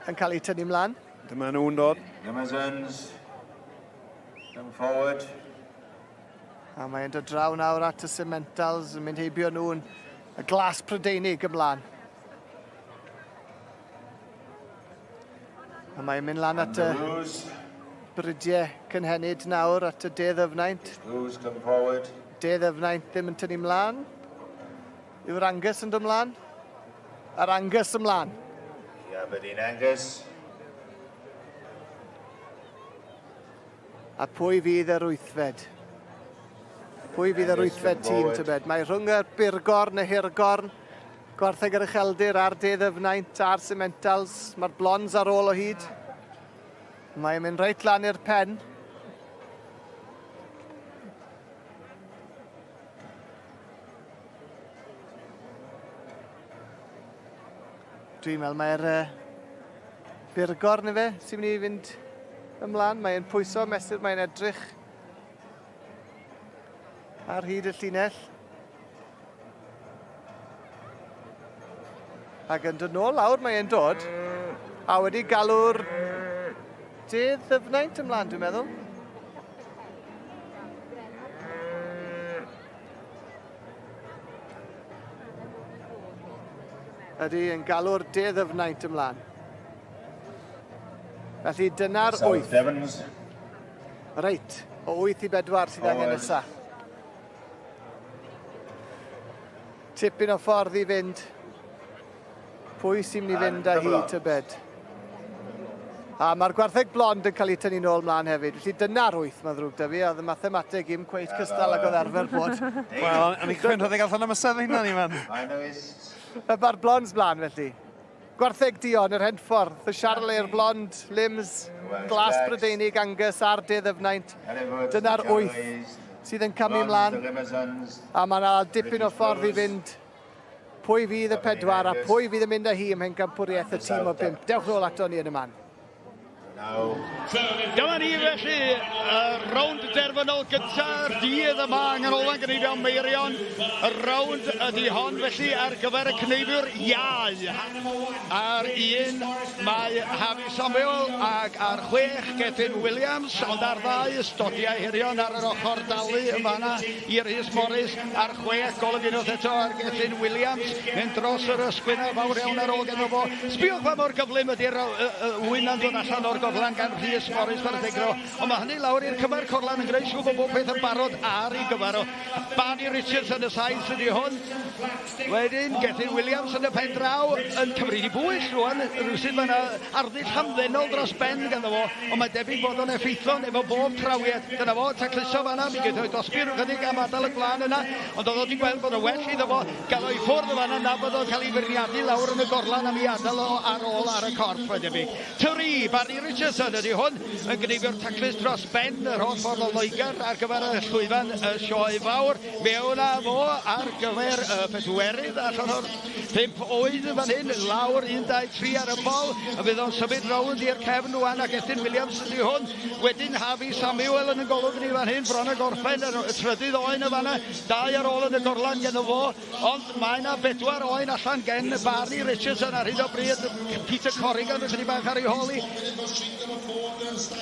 yn cael eu tynnu mlaen. Dyma nhw'n dod. Limousins, come forward. A mae'n dod draw nawr at y Simmentals, yn mynd heibio nhw'n y glas Prydeinig ymlaen. A mae'n mynd lan at y bridiau cynhenid nawr, at y De Ddyfnaint. Blues come forward. De Ddyfnaint ddim yn tynnu mlaen. Yw'r Angus yn dod mlaen? Yr Angus ymlaen. The Aberdeen Angus. A pwy fydd yr wythfed? Pwy fydd yr wythfed tîm, tybed? Mae rhwng y Burgorn, y Hirgorn, Gwartheg yr Ucheldir a'r De Ddyfnaint a'r Simmentals. Mae'r Blonds ar ôl o hyd. Mae'n mynd reit lan i'r pen. Dwi'n meddwl mae'r Burgor neu fe sy'n mynd i fynd ymlaen. Mae'n pwyso, mesur, mae'n edrych ar hyd y llinell. Ac yn dod nôl lawr mae e'n dod. A wedi galw'r De Ddyfnaint ymlaen, dwi'n meddwl. Ydy, yn galw'r De Ddyfnaint ymlaen. Felly dyna'r wyth. Reit, o 8 i 4 sydd angen nesa. Tipyn o ffordd i fynd. Pwy sy'n mynd i fynd â hi, tybed? A mae'r gwartheg blond yn cael eu tynnu nôl mlaen hefyd. Felly dyna'r wyth, mae'n ddrwg da fi, a oedd y mathemateg i'm cweit cystal ag oedd arfer bod. Wel, o'n i'n cwyn rhedeg allan am y sedd hynna ni, man. Mae'r blonds mlaen, felly. Gwartheg duon, yr Henffordd, y Charolais Blond, Limbs, Glas Brydeinig, Angus a'r De Ddyfnaint. Dyna'r wyth sydd yn camu mlaen. A mae yna dipyn o ffordd i fynd. Pwy fydd y pedwar a pwy fydd yn mynd â hi ym mhencampwriaeth y tîm o bump? Dewch nôl ato ni yn y man. Dyma ni felly, y rownd derfynol gyntaf dydd yma yng Nghanolfan Gneifio Meirion. Y rownd ydy hon felly ar gyfer y cneifiwr iau. Ar un mae Harvey Samuel ac ar chwech Gethin Williams, ond ar ddau ystodiau hirion ar yr ochr dalu yn fanna i Rhys Morris. Ar chwech golwg unwaith eto ar Gethin Williams, mynd dros yr ysgwynau fawr iawn ar ôl ganddo fo. Sbiwch pa mor gyflym ydy'r ŵyn 'na'n dod allan o'r gorlan gan Rhys Morris ar y degro, ond mae hynny lawr i'r cymer corlan yn gwneud siŵr bod bob peth yn barod ar ei gyfer o. Barney Richards yn y saith ydy hwn. Wedyn, Gethin Williams yn y pen draw yn cymryd i bwyll rwan. Rhywsut mae yna arddull hamddenol dros ben ganddo fo, ond mae'n debyg bod o'n effeithlon efo bob trawiad. Dyna fo, tacluso fanna, mi geith o'i dosbi rhyw chydig am adael y gwlân yna, ond oedd o wedi gweld bod o well iddo fo gael o i ffwrdd o fanna na bod o'n cael ei feirniadu lawr yn y gorlan am ei adael o ar ôl ar y corff, mae'n debyg. Tyree, Barry Richardson ydy hwn, yn gneifio'r taclus dros ben yr holl ffordd o Loegr ar gyfer y llwyfan y sioe fawr. Mewn â fo ar gyfer y pedwerydd allan o'r pump oed yn fan hyn, lawr 1, 2, 3 ar y bol, a fydd o'n symud rownd i'r cefn rwan ac Gethin Williams ydy hwn. Wedyn Harvey Samuel yn y golwg ni fan hyn, bron a gorffen y trydydd oen y fanna, dau ar ôl yn y gorlan gen fo. Ond mae yna bedwar oen allan gen Barney Richardson ar hyn o bryd. Peter Corrigan yn chydig bach ar ei hôl i.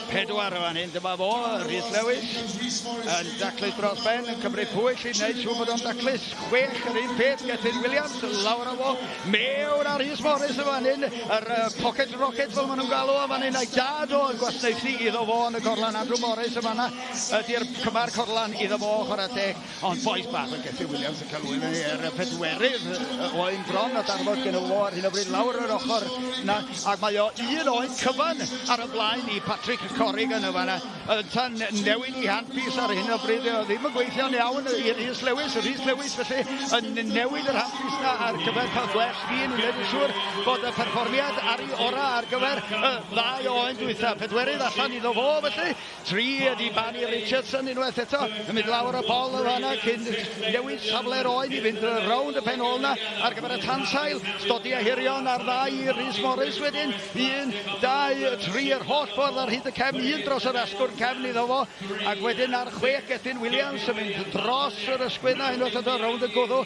Pedwar o fan hyn, dyma fo, Rhys Lewis, yn daclus dros ben, yn cymryd pwyll i wneud siŵr bod o'n daclus. Chwech yr un peth, Gethin Williams, lawr o fo, mewn ar Rhys Morris yn fan hyn, yr pocket rocket fel maen nhw'n galw o fan hyn, a'i dad o yn gwasanaethu iddo fo yn y gorlan, Andrew Morris yn fanna, ydy'r cymar corlan iddo fo, chwarae teg. Ond bois bach o Gethin Williams yn cael hwyl ar y pedwerydd oen bron a darfod gen fo ar hyn o bryd lawr yr ochr na ac mae o un oen cyfan ar y blaen i Patrick Corrigan yn fanna ynta'n newid i handpiece ar hyn o bryd o ddim yn gweithio'n iawn i Rhys Lewis Rhys Lewis felly yn newid yr handpiece na ar gyfer cael gwell ffin i wneud yn siŵr bod y perfformiad ar ei orau ar gyfer y ddau oen dwytha pedwerydd allan iddo fo felly Tri ydi Barry Richardson unwaith eto yn mynd lawr y bol yn fanna cyn newid safle'r oen i fynd rownd y pen ôl na ar gyfer y tansail. Stodi a hirion ar ddau i Rhys Morris wedyn. Un, dau, tri yr holl ffordd ar hyd y cefn, un dros yr asgwrn cefn iddo fo ac wedyn ar chwech Gethin Williams yn mynd dros yr ysgwydd na unwaith eto rownd y gwddw.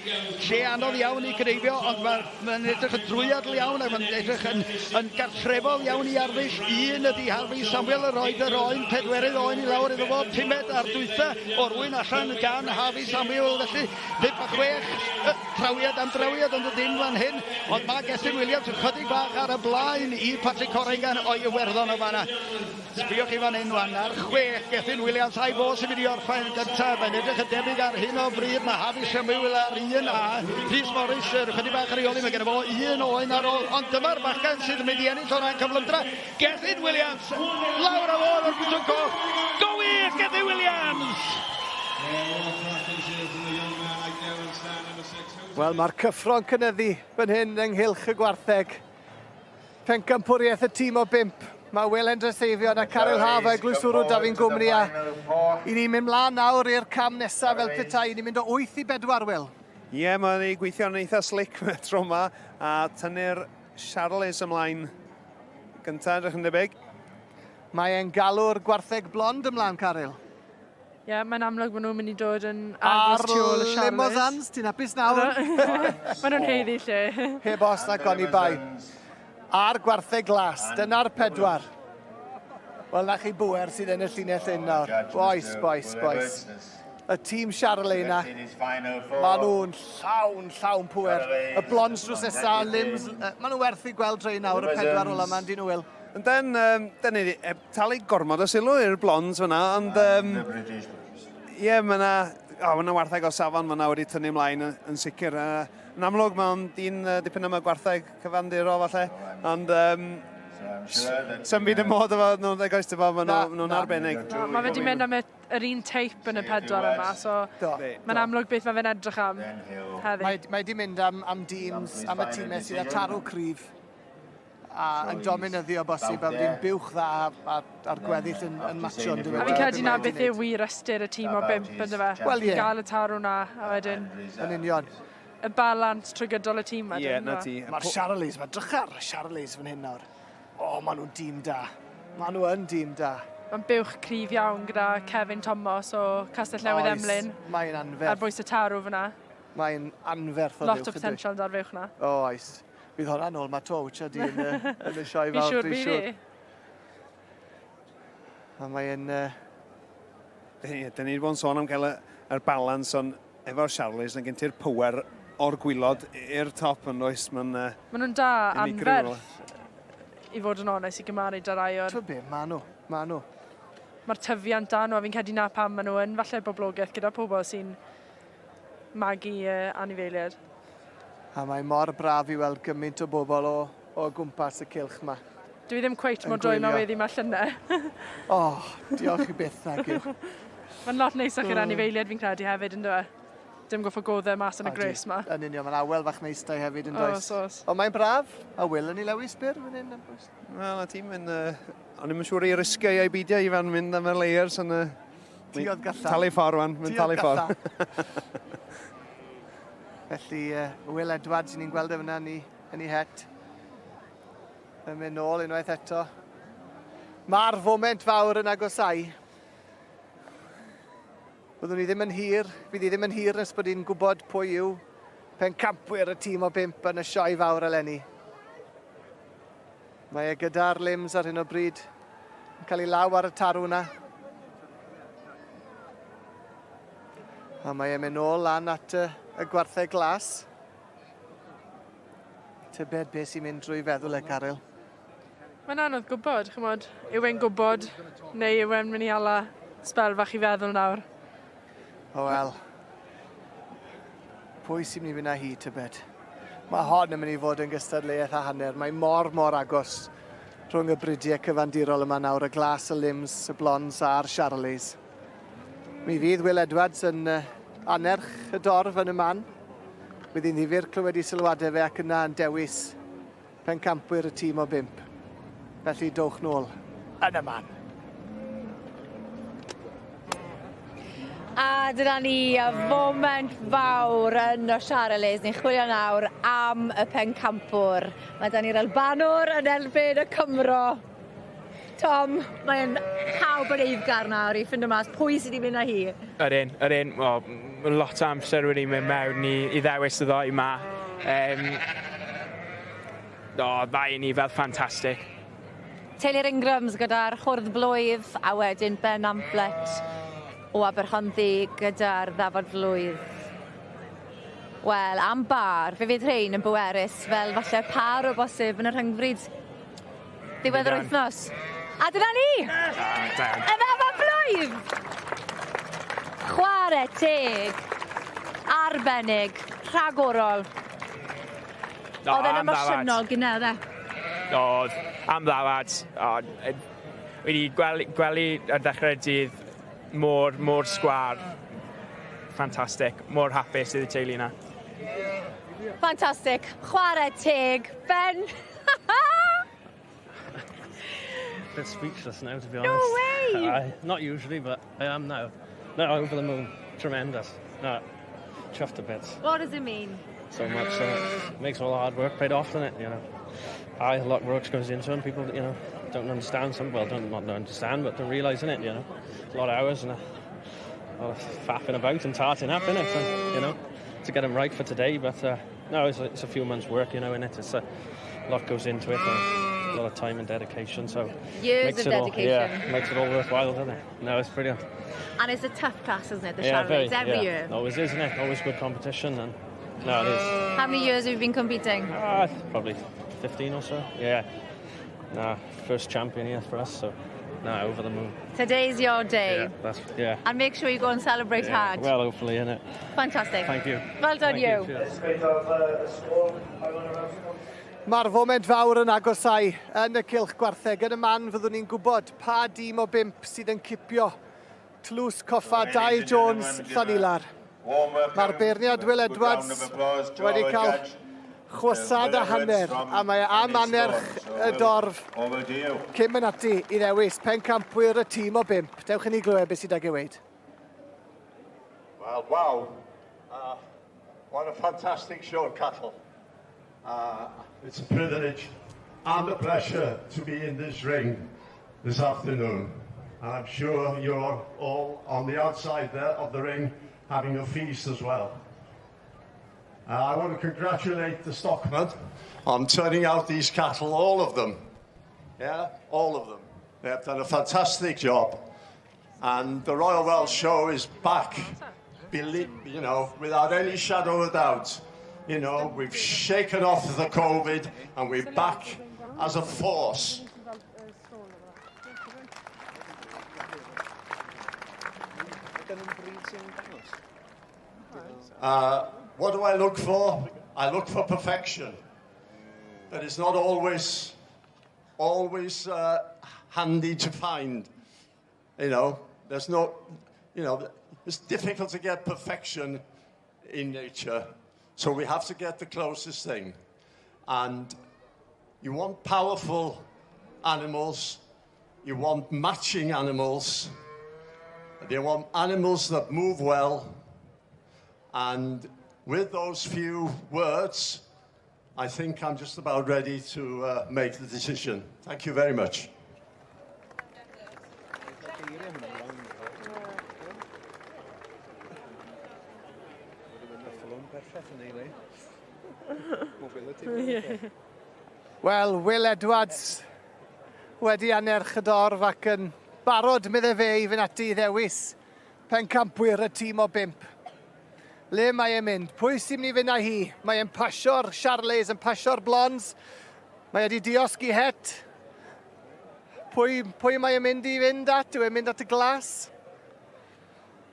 Lle anodd iawn i gneifio ond mae'r Mae'n edrych yn drwyadl iawn ac mae'n edrych yn, yn gartrefol iawn i arddull. Un ydy Harvey Samuel yn rhoi yr oen, pedwerydd oen i lawr iddo fo, pumed a'r dwytha o'r wyn allan gan Harvey Samuel. Felly, 5 a 6, trawiad am drawiad ond y dim fan hyn. Ond mae Gethin Williams yn chydig bach ar y blaen i Patrick Corrigan o'i Iwerddon o fanna. Sbïwch chi fan hyn wan, ar chwech, Gethin Williams a'i fo sy'n mynd i orffen yn gyntaf. Mae'n edrych yn debyg ar hyn o bryd. Mae Harvey Samuel ar un a Rhys Morris yr ychydig bach ar ei ôl i. Mae gen fo un oen ar ôl. Ond dyma'r bachgen sydd yn mynd i ennill o ran cyflymdra. Gethin Williams, lawr â fo o'r bwtwm coch. Go wych, Gethin Williams! Wel, mae'r cyffro'n cynyddu fan hyn ynghylch y gwartheg. Pencampwriaeth y tîm o bump. Mae Wil Hendreseifion a Caryl Haf a Eglwys Wrw da fi'n gwmni a i ni'n mynd mlaen nawr i'r cam nesaf fel petai. I ni'n mynd o 8 i 4, Wil. Ie, yeah, mae'n ei gweithio'n eitha slick tro yma a tynnu'r Charolais ymlaen gyntaf, edrych yn debyg. Mae e'n galw'r gwartheg blond ymlaen, Caryl. Ie, yeah, mae'n amlwg bod nhw'n mynd i dod yn agos tu ôl y Charolais. Limousins, ti'n hapus nawr? Maen nhw'n haeddu lle. Heb os na goni bai. A'r gwartheg glas, dyna'r pedwar. Wel, na chi bwer sydd yn y llinell hyn nawr. Boys, boys, boys. Y tîm Charolais na, maen nhw'n llawn, llawn pwer. Y blonds drws nesaf, limbs, maen nhw werth i gweld rhai nawr, y pedwar ola yma, dyn nhw, Wil. Ynden, um, dyn ni heb talu gormod o sylw i'r blonds fyna, ond... Um, ie, yeah, mae yna oh, ma wartheg o safon fyna wedi tynnu ymlaen yn, yn sicr. Uh, yn amlwg, mae'n dyn uh, dipyn am y gwartheg cyfandirol falle, ond um, sy'n byd y modd efo nhw'n dweud oes, maen nhw'n nhw arbennig. Mae fe wedi mynd am yr un teip yn y pedwar yma, so mae'n amlwg beth mae fe'n edrych am heddi. Mae, mae wedi mynd am, am dîms, am y tîmau sydd â tarw cryf a yn dominyddu o bosib a wedyn buwch dda a'r gweddill yn, yn matcho. A fi'n credu na beth yw wir ystyr y tîm o bump ynddo fe. Wel ie. Gael y tarw na a wedyn... Yn union. Y balans trwy gydol y tîm wedyn. Ie, na ti. Mae'r Charolais, mae drychar y Charolais fan hyn nawr. O, maen nhw'n dîm da. Maen nhw yn dîm da. Mae'n buwch cryf iawn gyda Kevin Thomas o Castell Newydd Emlyn. Mae'n anferth. Ar bwys y tarw fyna. Mae'n anferth o Lot o potential da'r fuwch na. Oes. Bydd hwnna nôl ma to, wyt ti, yn, yn y sioe fawr, dwi'n siŵr. A mae'n... Dyn ni wedi bod yn sôn am gael yr balans, ond efo'r Charlies, yn gen ti'r power o'r gwylod i'r top yn oes. Mae'n uh, Ma nhw'n da anferth, i fod yn onest, i gymaru da rai o'r... Ti'n be, ma nhw, ma nhw. Mae'r tyfiant da nhw, a fi'n credu na pam maen nhw yn falle boblogaeth gyda pobl sy'n magu uh, anifeiliaid. A mae mor braf i weld gymaint o bobl o, o gwmpas y cylch yma. Dwi ddim cweit mor droi ma wedi ma llynedd. O, oh, diolch i byth nag yw. Mae'n lot neisach i'r anifeiliaid fi'n credu hefyd, ynddo e? Dim goffo godde mas yn y gres ma. Yn union, mae'n awel fach neis da hefyd yn does. Oes, oes. Ond mae'n braf, a Will yn ei lewis byr fan hyn. Wel, a ti'n mynd... O'n i'm yn siŵr i risgau ei beidio i fan mynd am y layers yn y... Ti oedd galla. Talu ffordd, wan. Mynd talu ffordd. Felly, Will Edwards, ni'n gweld e fyna yn ei, yn ei het. Yn mynd nôl unwaith eto. Mae'r foment fawr yn agosau. Byddwn ni ddim yn hir, fydd hi ddim yn hir nes bod hi'n gwybod pwy yw pencampwyr y tîm o bump yn y sioe fawr eleni. Mae e gyda'r limbs ar hyn o bryd, yn cael ei law ar y tarw yna. A mae e'n mynd nôl lan at y, y gwartheg glas. Tybed beth sy'n mynd drwy feddwl e, Caryl? Mae'n anodd gwybod, chymod, yw e'n gwybod neu yw e'n mynd i ala sbel fach i feddwl nawr? O wel, pwy sy'n mynd i fynd â hi, tybed? Mae hon yn mynd i fod yn gystadleuaeth a hanner. Mae mor, mor agos rhwng y bridiau cyfandirol yma nawr, y glas, y lims, y blonds a'r Charolais. Mi fydd Will Edwards yn annerch y dorf yn y man. Bydd hi'n ddifyr clywed i sylwadau fe ac yna yn dewis pencampwyr y tîm o bump. Felly dowch nôl yn y man. A dyna ni, y foment fawr yn y Charolais. Ni'n chwilio nawr am y pencampwr. Mae 'da ni'r Albanwr yn erbyn y Cymro. Tom, mae'n pawb yn eiddgar nawr i ffindo mas pwy sydd wedi mynd â hi. Ydyn, ydyn. Wel, ma' lot o amser wedi mynd mewn i, i ddewis y ddou 'ma. Um, o, ddau i ni fel ffantastig. Taylor Ingrams gyda'r hwrdd blwydd a wedyn Ben Amplet o Aberhonddu gyda'r ddafad flwydd. Wel, am bar, fe fydd rhein yn bwerus fel falle par o bosib yn y rhyngfryd ddiwedd yr wythnos. A dyna ni! Y ddafad blwydd! Chwarae teg, arbennig, rhagorol. Oedd e'n emosiynol gyda, oedd e? Oedd, am ddafad. Wedi gwely, gwely ar ddechrau'r dydd mor, mor sgwar. Ffantastig. Mor hapus i'r teulu yna. Ffantastig. Chwarae teg. Ben! Bit speechless now, to be honest. No way! Not usually, but I am now. No, over the moon. Tremendous. No, chuffed to bits. What does it mean? So much. So it makes all the hard work paid off, doesn't it? You know, aye, a lot of work goes into it. And people, you know, don't understand. Some, well, don't not understand, but don't realise, innit? You know, a lot of hours and a lot of faffing about and tarting up, innit? And, you know, to get them right for today. But no, it's a, it's a few months' work, you know, innit? It's a lot goes into it. And a lot of time and dedication. So years makes of it dedication. All, yeah, makes it all worthwhile, doesn't it? No, it's brilliant. And it's a tough class, isn't it? The yeah, Charolais every yeah. year. Always, isn't it? Always good competition, and no, it is. How many years have you been competing? Probably 15 or so. Yeah. No, first champion here for us, so no, over the moon. Today's your day. Yeah, that's yeah. And make sure you go and celebrate yeah. hard. Well, hopefully, innit? Fantastic. Thank you. Well done, Thank you. you. Mae'r foment fawr yn agosau yn y cylch gwartheg. Yn y man fyddwn ni'n gwybod pa dîm o bump sydd yn cipio tlws coffa Dai Jones Llanilar. Mae'r beirniad Will Edwards wedi cael chwasad a hanner, a mae am annerch y dorf cyn mynd ati i ddewis pencampwyr y tîm o bump. Dewch i ni glywed beth sydd ag ei weud. Well, wow. What a fantastic show of cattle. It's a privilege and a pleasure to be in this ring this afternoon. And I'm sure you're all on the outside there of the ring having a feast as well. I want to congratulate the stockman on turning out these cattle, all of them. Yeah, all of them. They have done a fantastic job. And the Royal Welsh Show is back, believe, you know, without any shadow of doubt. You know, we've shaken off the COVID and we're back as a force. What do I look for? I look for perfection. But it's not always, always handy to find. You know, there's no, you know, it's difficult to get perfection in nature. So we have to get the closest thing. And you want powerful animals, you want matching animals, they want animals that move well. And with those few words, I think I'm just about ready to make the decision. Thank you very much. Wel, Will Edwards wedi anerch y dorf ac yn barod, medde fe, i fynd ati i ddewis pencampwyr y tîm o bump. Le mae e'n mynd? Pwy sy'n mynd i fynd â hi? Mae e'n pasio'r Charolais, yn pasio'r Blondes. Mae wedi diosg i het. Pwy, pwy mae e'n mynd i fynd at? Yw e'n mynd at y glas?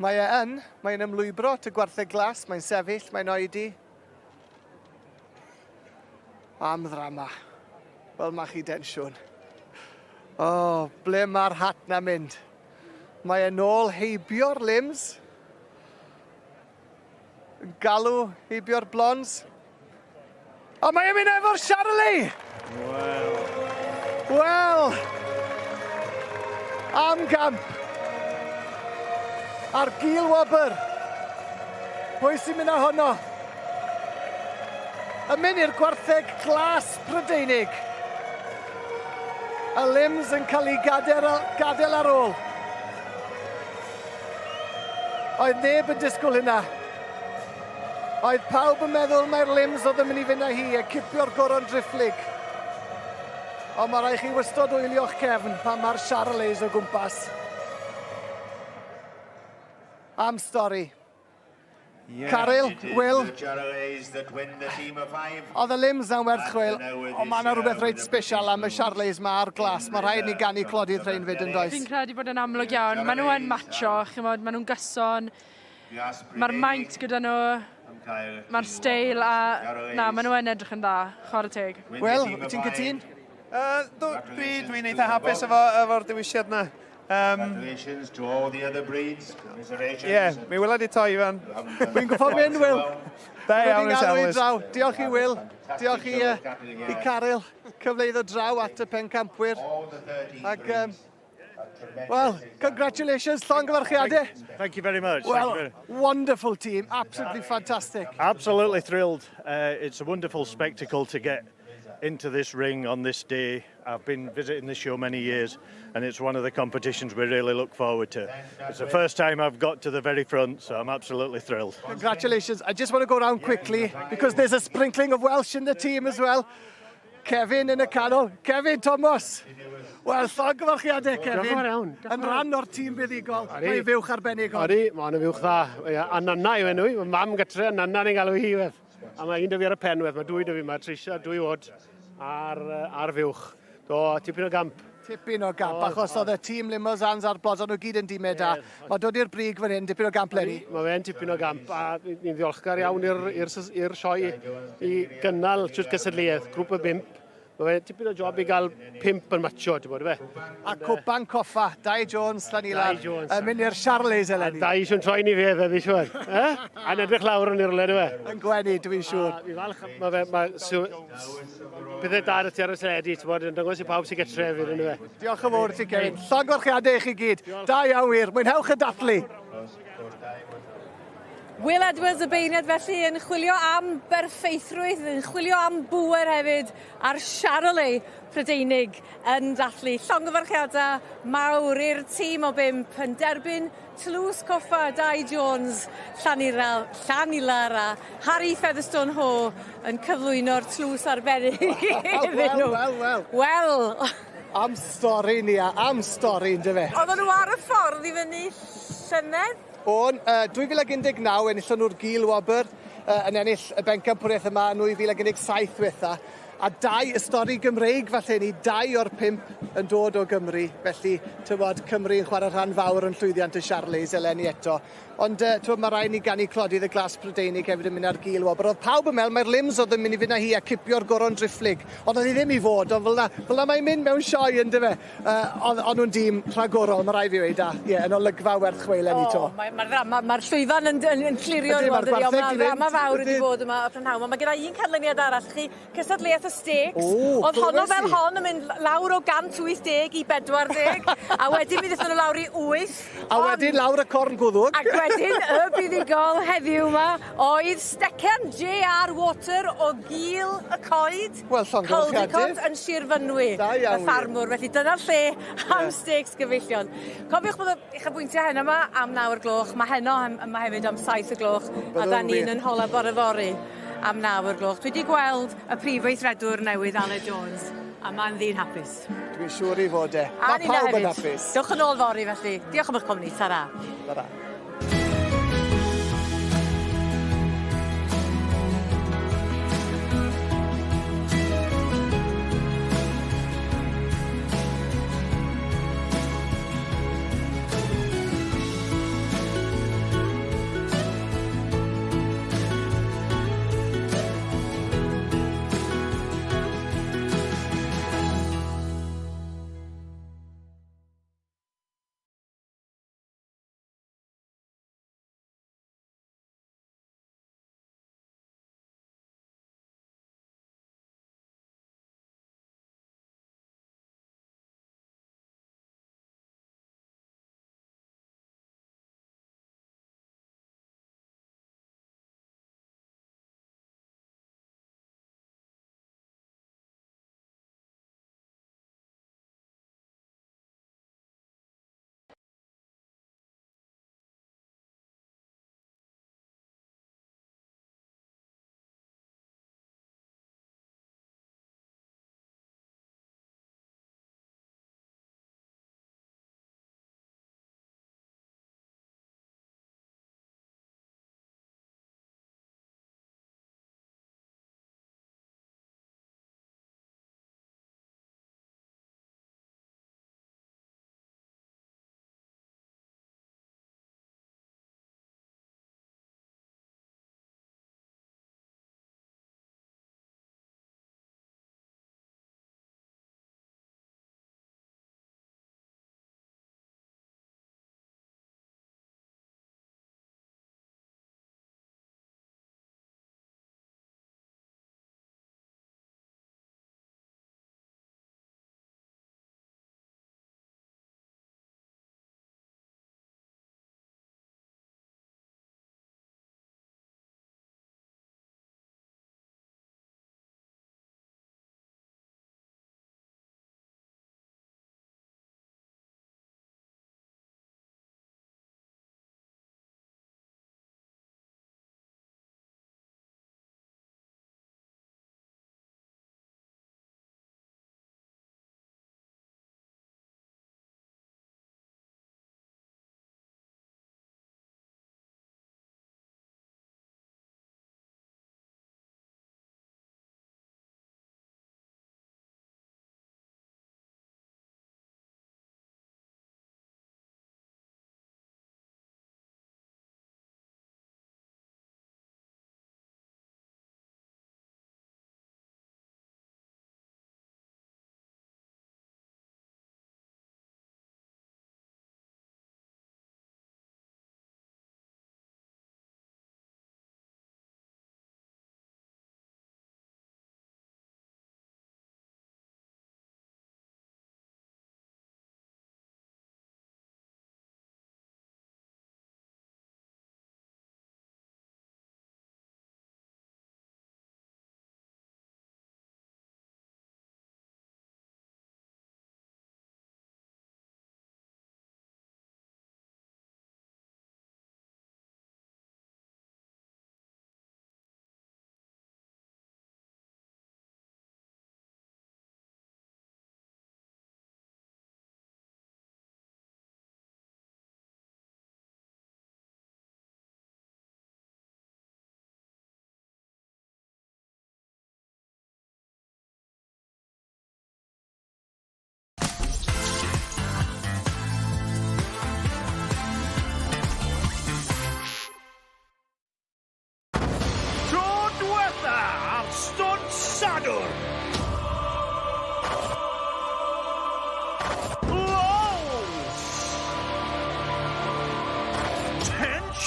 Mae e yn. Mae'n ymlwybro at y gwartheg glas. Mae'n sefyll, mae'n oedi. Am ddrama. Wel, mae chi densiwn. O, oh, ble mae'r hat na mynd? Mae e'n ôl heibio'r limbs. Yn galw heibio'r blonds. A mae e'n mynd efo'r Charlie! Wel. Wel. Am gamp. A'r gil wobr. Pwy sy'n mynd â honno? Yn mynd i'r gwartheg glas Prydeinig. Y limbs yn cael ei gadael, gadael ar ôl. Oedd neb yn disgwyl hynna. Oedd pawb yn meddwl mai'r limbs oedd yn mynd i fynd â hi a cipio'r goron driphlyg. Ond mae rhaid chi wystod wylio'ch cefn pan mae'r Charolais o gwmpas. Am stori. Yeah. Caryl, Will. Oedd y limbs na'n werth chweil, ond mae yna rhywbeth reit special am y Charolais ma a'r glas. Mae rhaid ni ganu clodydd rhain fyd yn does? Fi'n credu bod yn amlwg iawn. Maen nhw yn macho, chimod, maen nhw'n gyson. Mae'r maint gyda nhw, mae'r steil a... Na, maen nhw yn edrych yn dda, chwarae teg. Will, wyt ti'n cytun? Dwi'n dwi eitha hapus efo'r efo dewisiad na. Congratulations to all the other breeds. Commiserations. Ie, yeah, mi wela di to, Ifan. Wy'n gwybod mynd, Will. Da iawn, Miss draw. Diolch i Will. Diolch i, i Caryl. Cyfle i ddod draw at y pencampwyr. Ac, well, congratulations, llongyfarchiadau. Thank you very much. Well, very... wonderful team. Absolutely fantastic. Absolutely thrilled. It's a wonderful spectacle to get into this ring on this day. I've been visiting the show many years and it's one of the competitions we really look forward to. It's the first time I've got to the very front, so I'm absolutely thrilled. Congratulations. I just want to go round quickly because there's a sprinkling of Welsh in the team as well. Kevin yn y canol. Kevin Thomas. Wel, llongyfarchiadau, Kevin. Diolch yn fawr iawn. Yn rhan o'r tîm buddugol. Mae'n fuwch arbennig hon. Odi, mae'n fuwch dda. A Nanna yw enw i. Mae mam gytre, a Nanna ni'n galw hi, wedd. A mae un 'da fi ar y pen, wedd. Mae dwy 'da fi, mae Tricia, dwy wod ar, ar fuwch. Do, tipyn o gamp. Tipyn o gamp, achos oedd y tîm Limousins a'r Blods, o'n nhw gyd yn dîmau da. Mae dod i'r brig fan hyn, dipyn o gamp leni. Mae fe'n tipyn o gamp, a ni'n ddiolchgar iawn i'r sioe i gynnal trwy'r gystadleuaeth, grŵp o bump. Mae fe tipyn o job i gael pump yn macho, ti'n bod, fe? A cwpan coffa, Dai Jones, Llanilar, Dai Jones. yn mynd i'r Charolais eleni. A Dai eisiau'n troi ni fe, fe, fi siŵr. Eh? A'n edrych lawr yn irle, fe? Yn gwenu, dwi'n siŵr. A fi falch, mae fe, mae, bydde da ar y ti ar y teledu, ti'n bod, yn dangos i pawb sy'n getre hefyd, yn fe. Diolch yn fawr ti, Kevin. Llongyfarchiadau i chi gyd. Da iawn wir. Mwynhewch y dathlu. Will Edwards y beirniad felly yn chwilio am berffeithrwydd, yn chwilio am bŵer hefyd a'r Charolais Prydeinig yn dathlu. Llongyfarchiadau mawr i'r tîm o bump yn derbyn tlws coffa Dai Jones, Llanilar, Llanilar a Harry Featherstone Ho yn cyflwyno'r tlws arbennig iddyn nhw. Wel, wel, wel. Wel. Am stori, Nia, am stori, yndyfe? Oedden nhw ar y ffordd i fyny llynedd? O'n, 2019 enillon nhw'r gil wobr, yn ennill y bencampwriaeth yma yn 2017 ddiwetha. A dau, y stori Gymreig falle ni, dau o'r pump yn dod o Gymru. Felly, tywod, Cymru yn chwarae rhan fawr yn llwyddiant y Charolais eleni eto. Ond, tywod, mae rhaid ni ganu clodydd y Glas Prydeinig hefyd yn mynd ar gil wobr. Oedd pawb yn meddwl mai'r Lims oedd yn mynd i fynd â hi a cipio'r goron driphlyg. Ond oedd hi ddim i fod, ond fel 'na, fel 'na mae'n mynd mewn sioe, yndyfe? Ond o'n nhw'n dîm rhagorol, mae rhaid fi weud, a ie, yn olygfa werth chweil eleni 'to. O, mae'r ma ddrama, mae'r llwyfan yn, yn, yn clirio Ydy, rwan, mae'r dydi, ond gwartheg mae'r 'di fynd, ddrama fawr wedi ydyn. bod yma y prynhawn 'ma. Mae gen i un canlyniad arall i chi, cystadleuaeth y steaks. O, Oedd honno glywes fel i. hon yn mynd lawr o 180 i 40, a wedyn mi ddaethon nhw lawr i 8. A wedyn lawr y corn gwddwg. Ac wedyn y buddugol heddiw 'ma oedd stecen JR Water o Gil y Coed. Wel, llongyfarchiadau. Caldicot yn Sir Fynwy. Da iawn, Y ffarmwr, felly dyna'r lle am steaks gyfeillion. Cofiwch bod y uchafbwyntiau heno 'ma am 9 o'r gloch, mae heno yma hefyd am 7 y gloch, a Byddwn da ni'n wir. yn hola bore fory am 9 o'r gloch. Dwi wedi gweld y prif weithredwr newydd Aled Jones, a mae'n ddyn hapus. Dwi'n siŵr i fod e. A Mae ninna pawb yn hefyd. hapus. Dewch yn ôl fory felly. Diolch am eich cwmni, tara. Tara.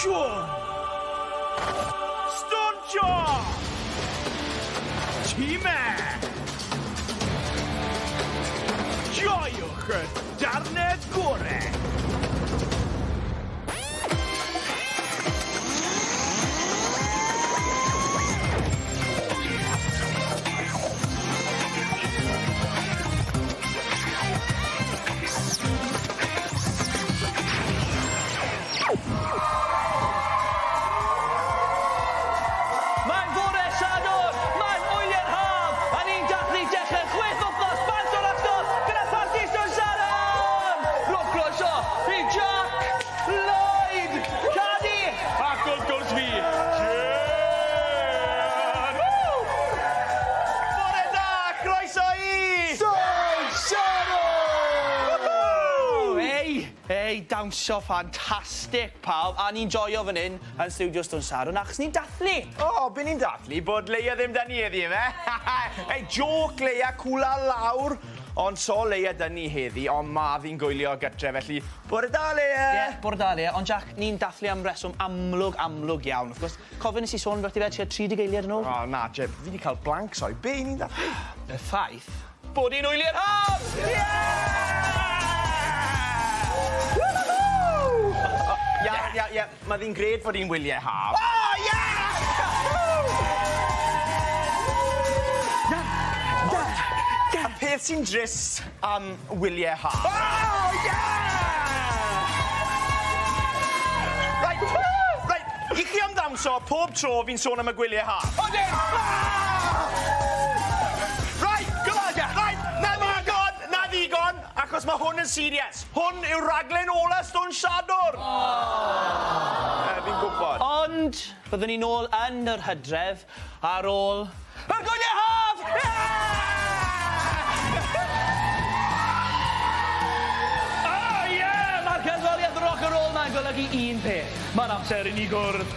Siôn! Stwntio! Time! Joiwch y darnau gorau! Mae'n fore Sadwrn, mae'n wyliau'r haf, a ni'n dathlu dechrau chwech wythnos bant o'r ysgol gyda pharti Stone Sadwrn! Rhowch groeso i Jack, Lloyd, Cadi, ac wrth gwrs fi, Jane! Woo! Bore da, croeso i... Stone Sadwrn! Woohoo! Ei, ei, dawnsio ffantastig pawb, a ni'n joio fan hyn yn stiwdio Stone Sadwrn achos ni'n dathlu. O, be ni'n dathlu? Bod Leia ddim 'da ni heddi, ife? Ei, jôc Leia, cwla lawr. Ond so Leia 'da ni heddi, ond ma ddi'n gwylio gytre, felly bore da, Leia! Ie, bore da, Leia. Ond Jack, ni'n dathlu am reswm amlwg, amlwg iawn. Wrth gwrs, cofio nes i sôn ambyti fe tua 30 eiliad yn ôl? O, na, Jeb, fi 'di cael blank, sori. Be ni'n dathlu? Y ffaith bod hi'n wyliau'r haf! Ia, ia, ia, mae ddi'n gred fod hi'n wyliau haf. O, ie! Y peth sy'n drist am wyliau haf. O, ie! Right, right, i chi am ddawnsio pob tro fi'n sôn am y gwyliau haf. Odyn! Right, go on, right, na ddigon, na ddigon, achos mae hwn yn serious. Hwn yw raglen ola Stone Sadwrn. Oh. Fi'n gwybod. Ond byddwn ni nôl yn yr hydref ar ôl yr gwyliau haf! Oh, yeah! Mae'r cerddoriaeth rock and roll ma'n golygu un peth. Mae'n amser i ni gwrdd.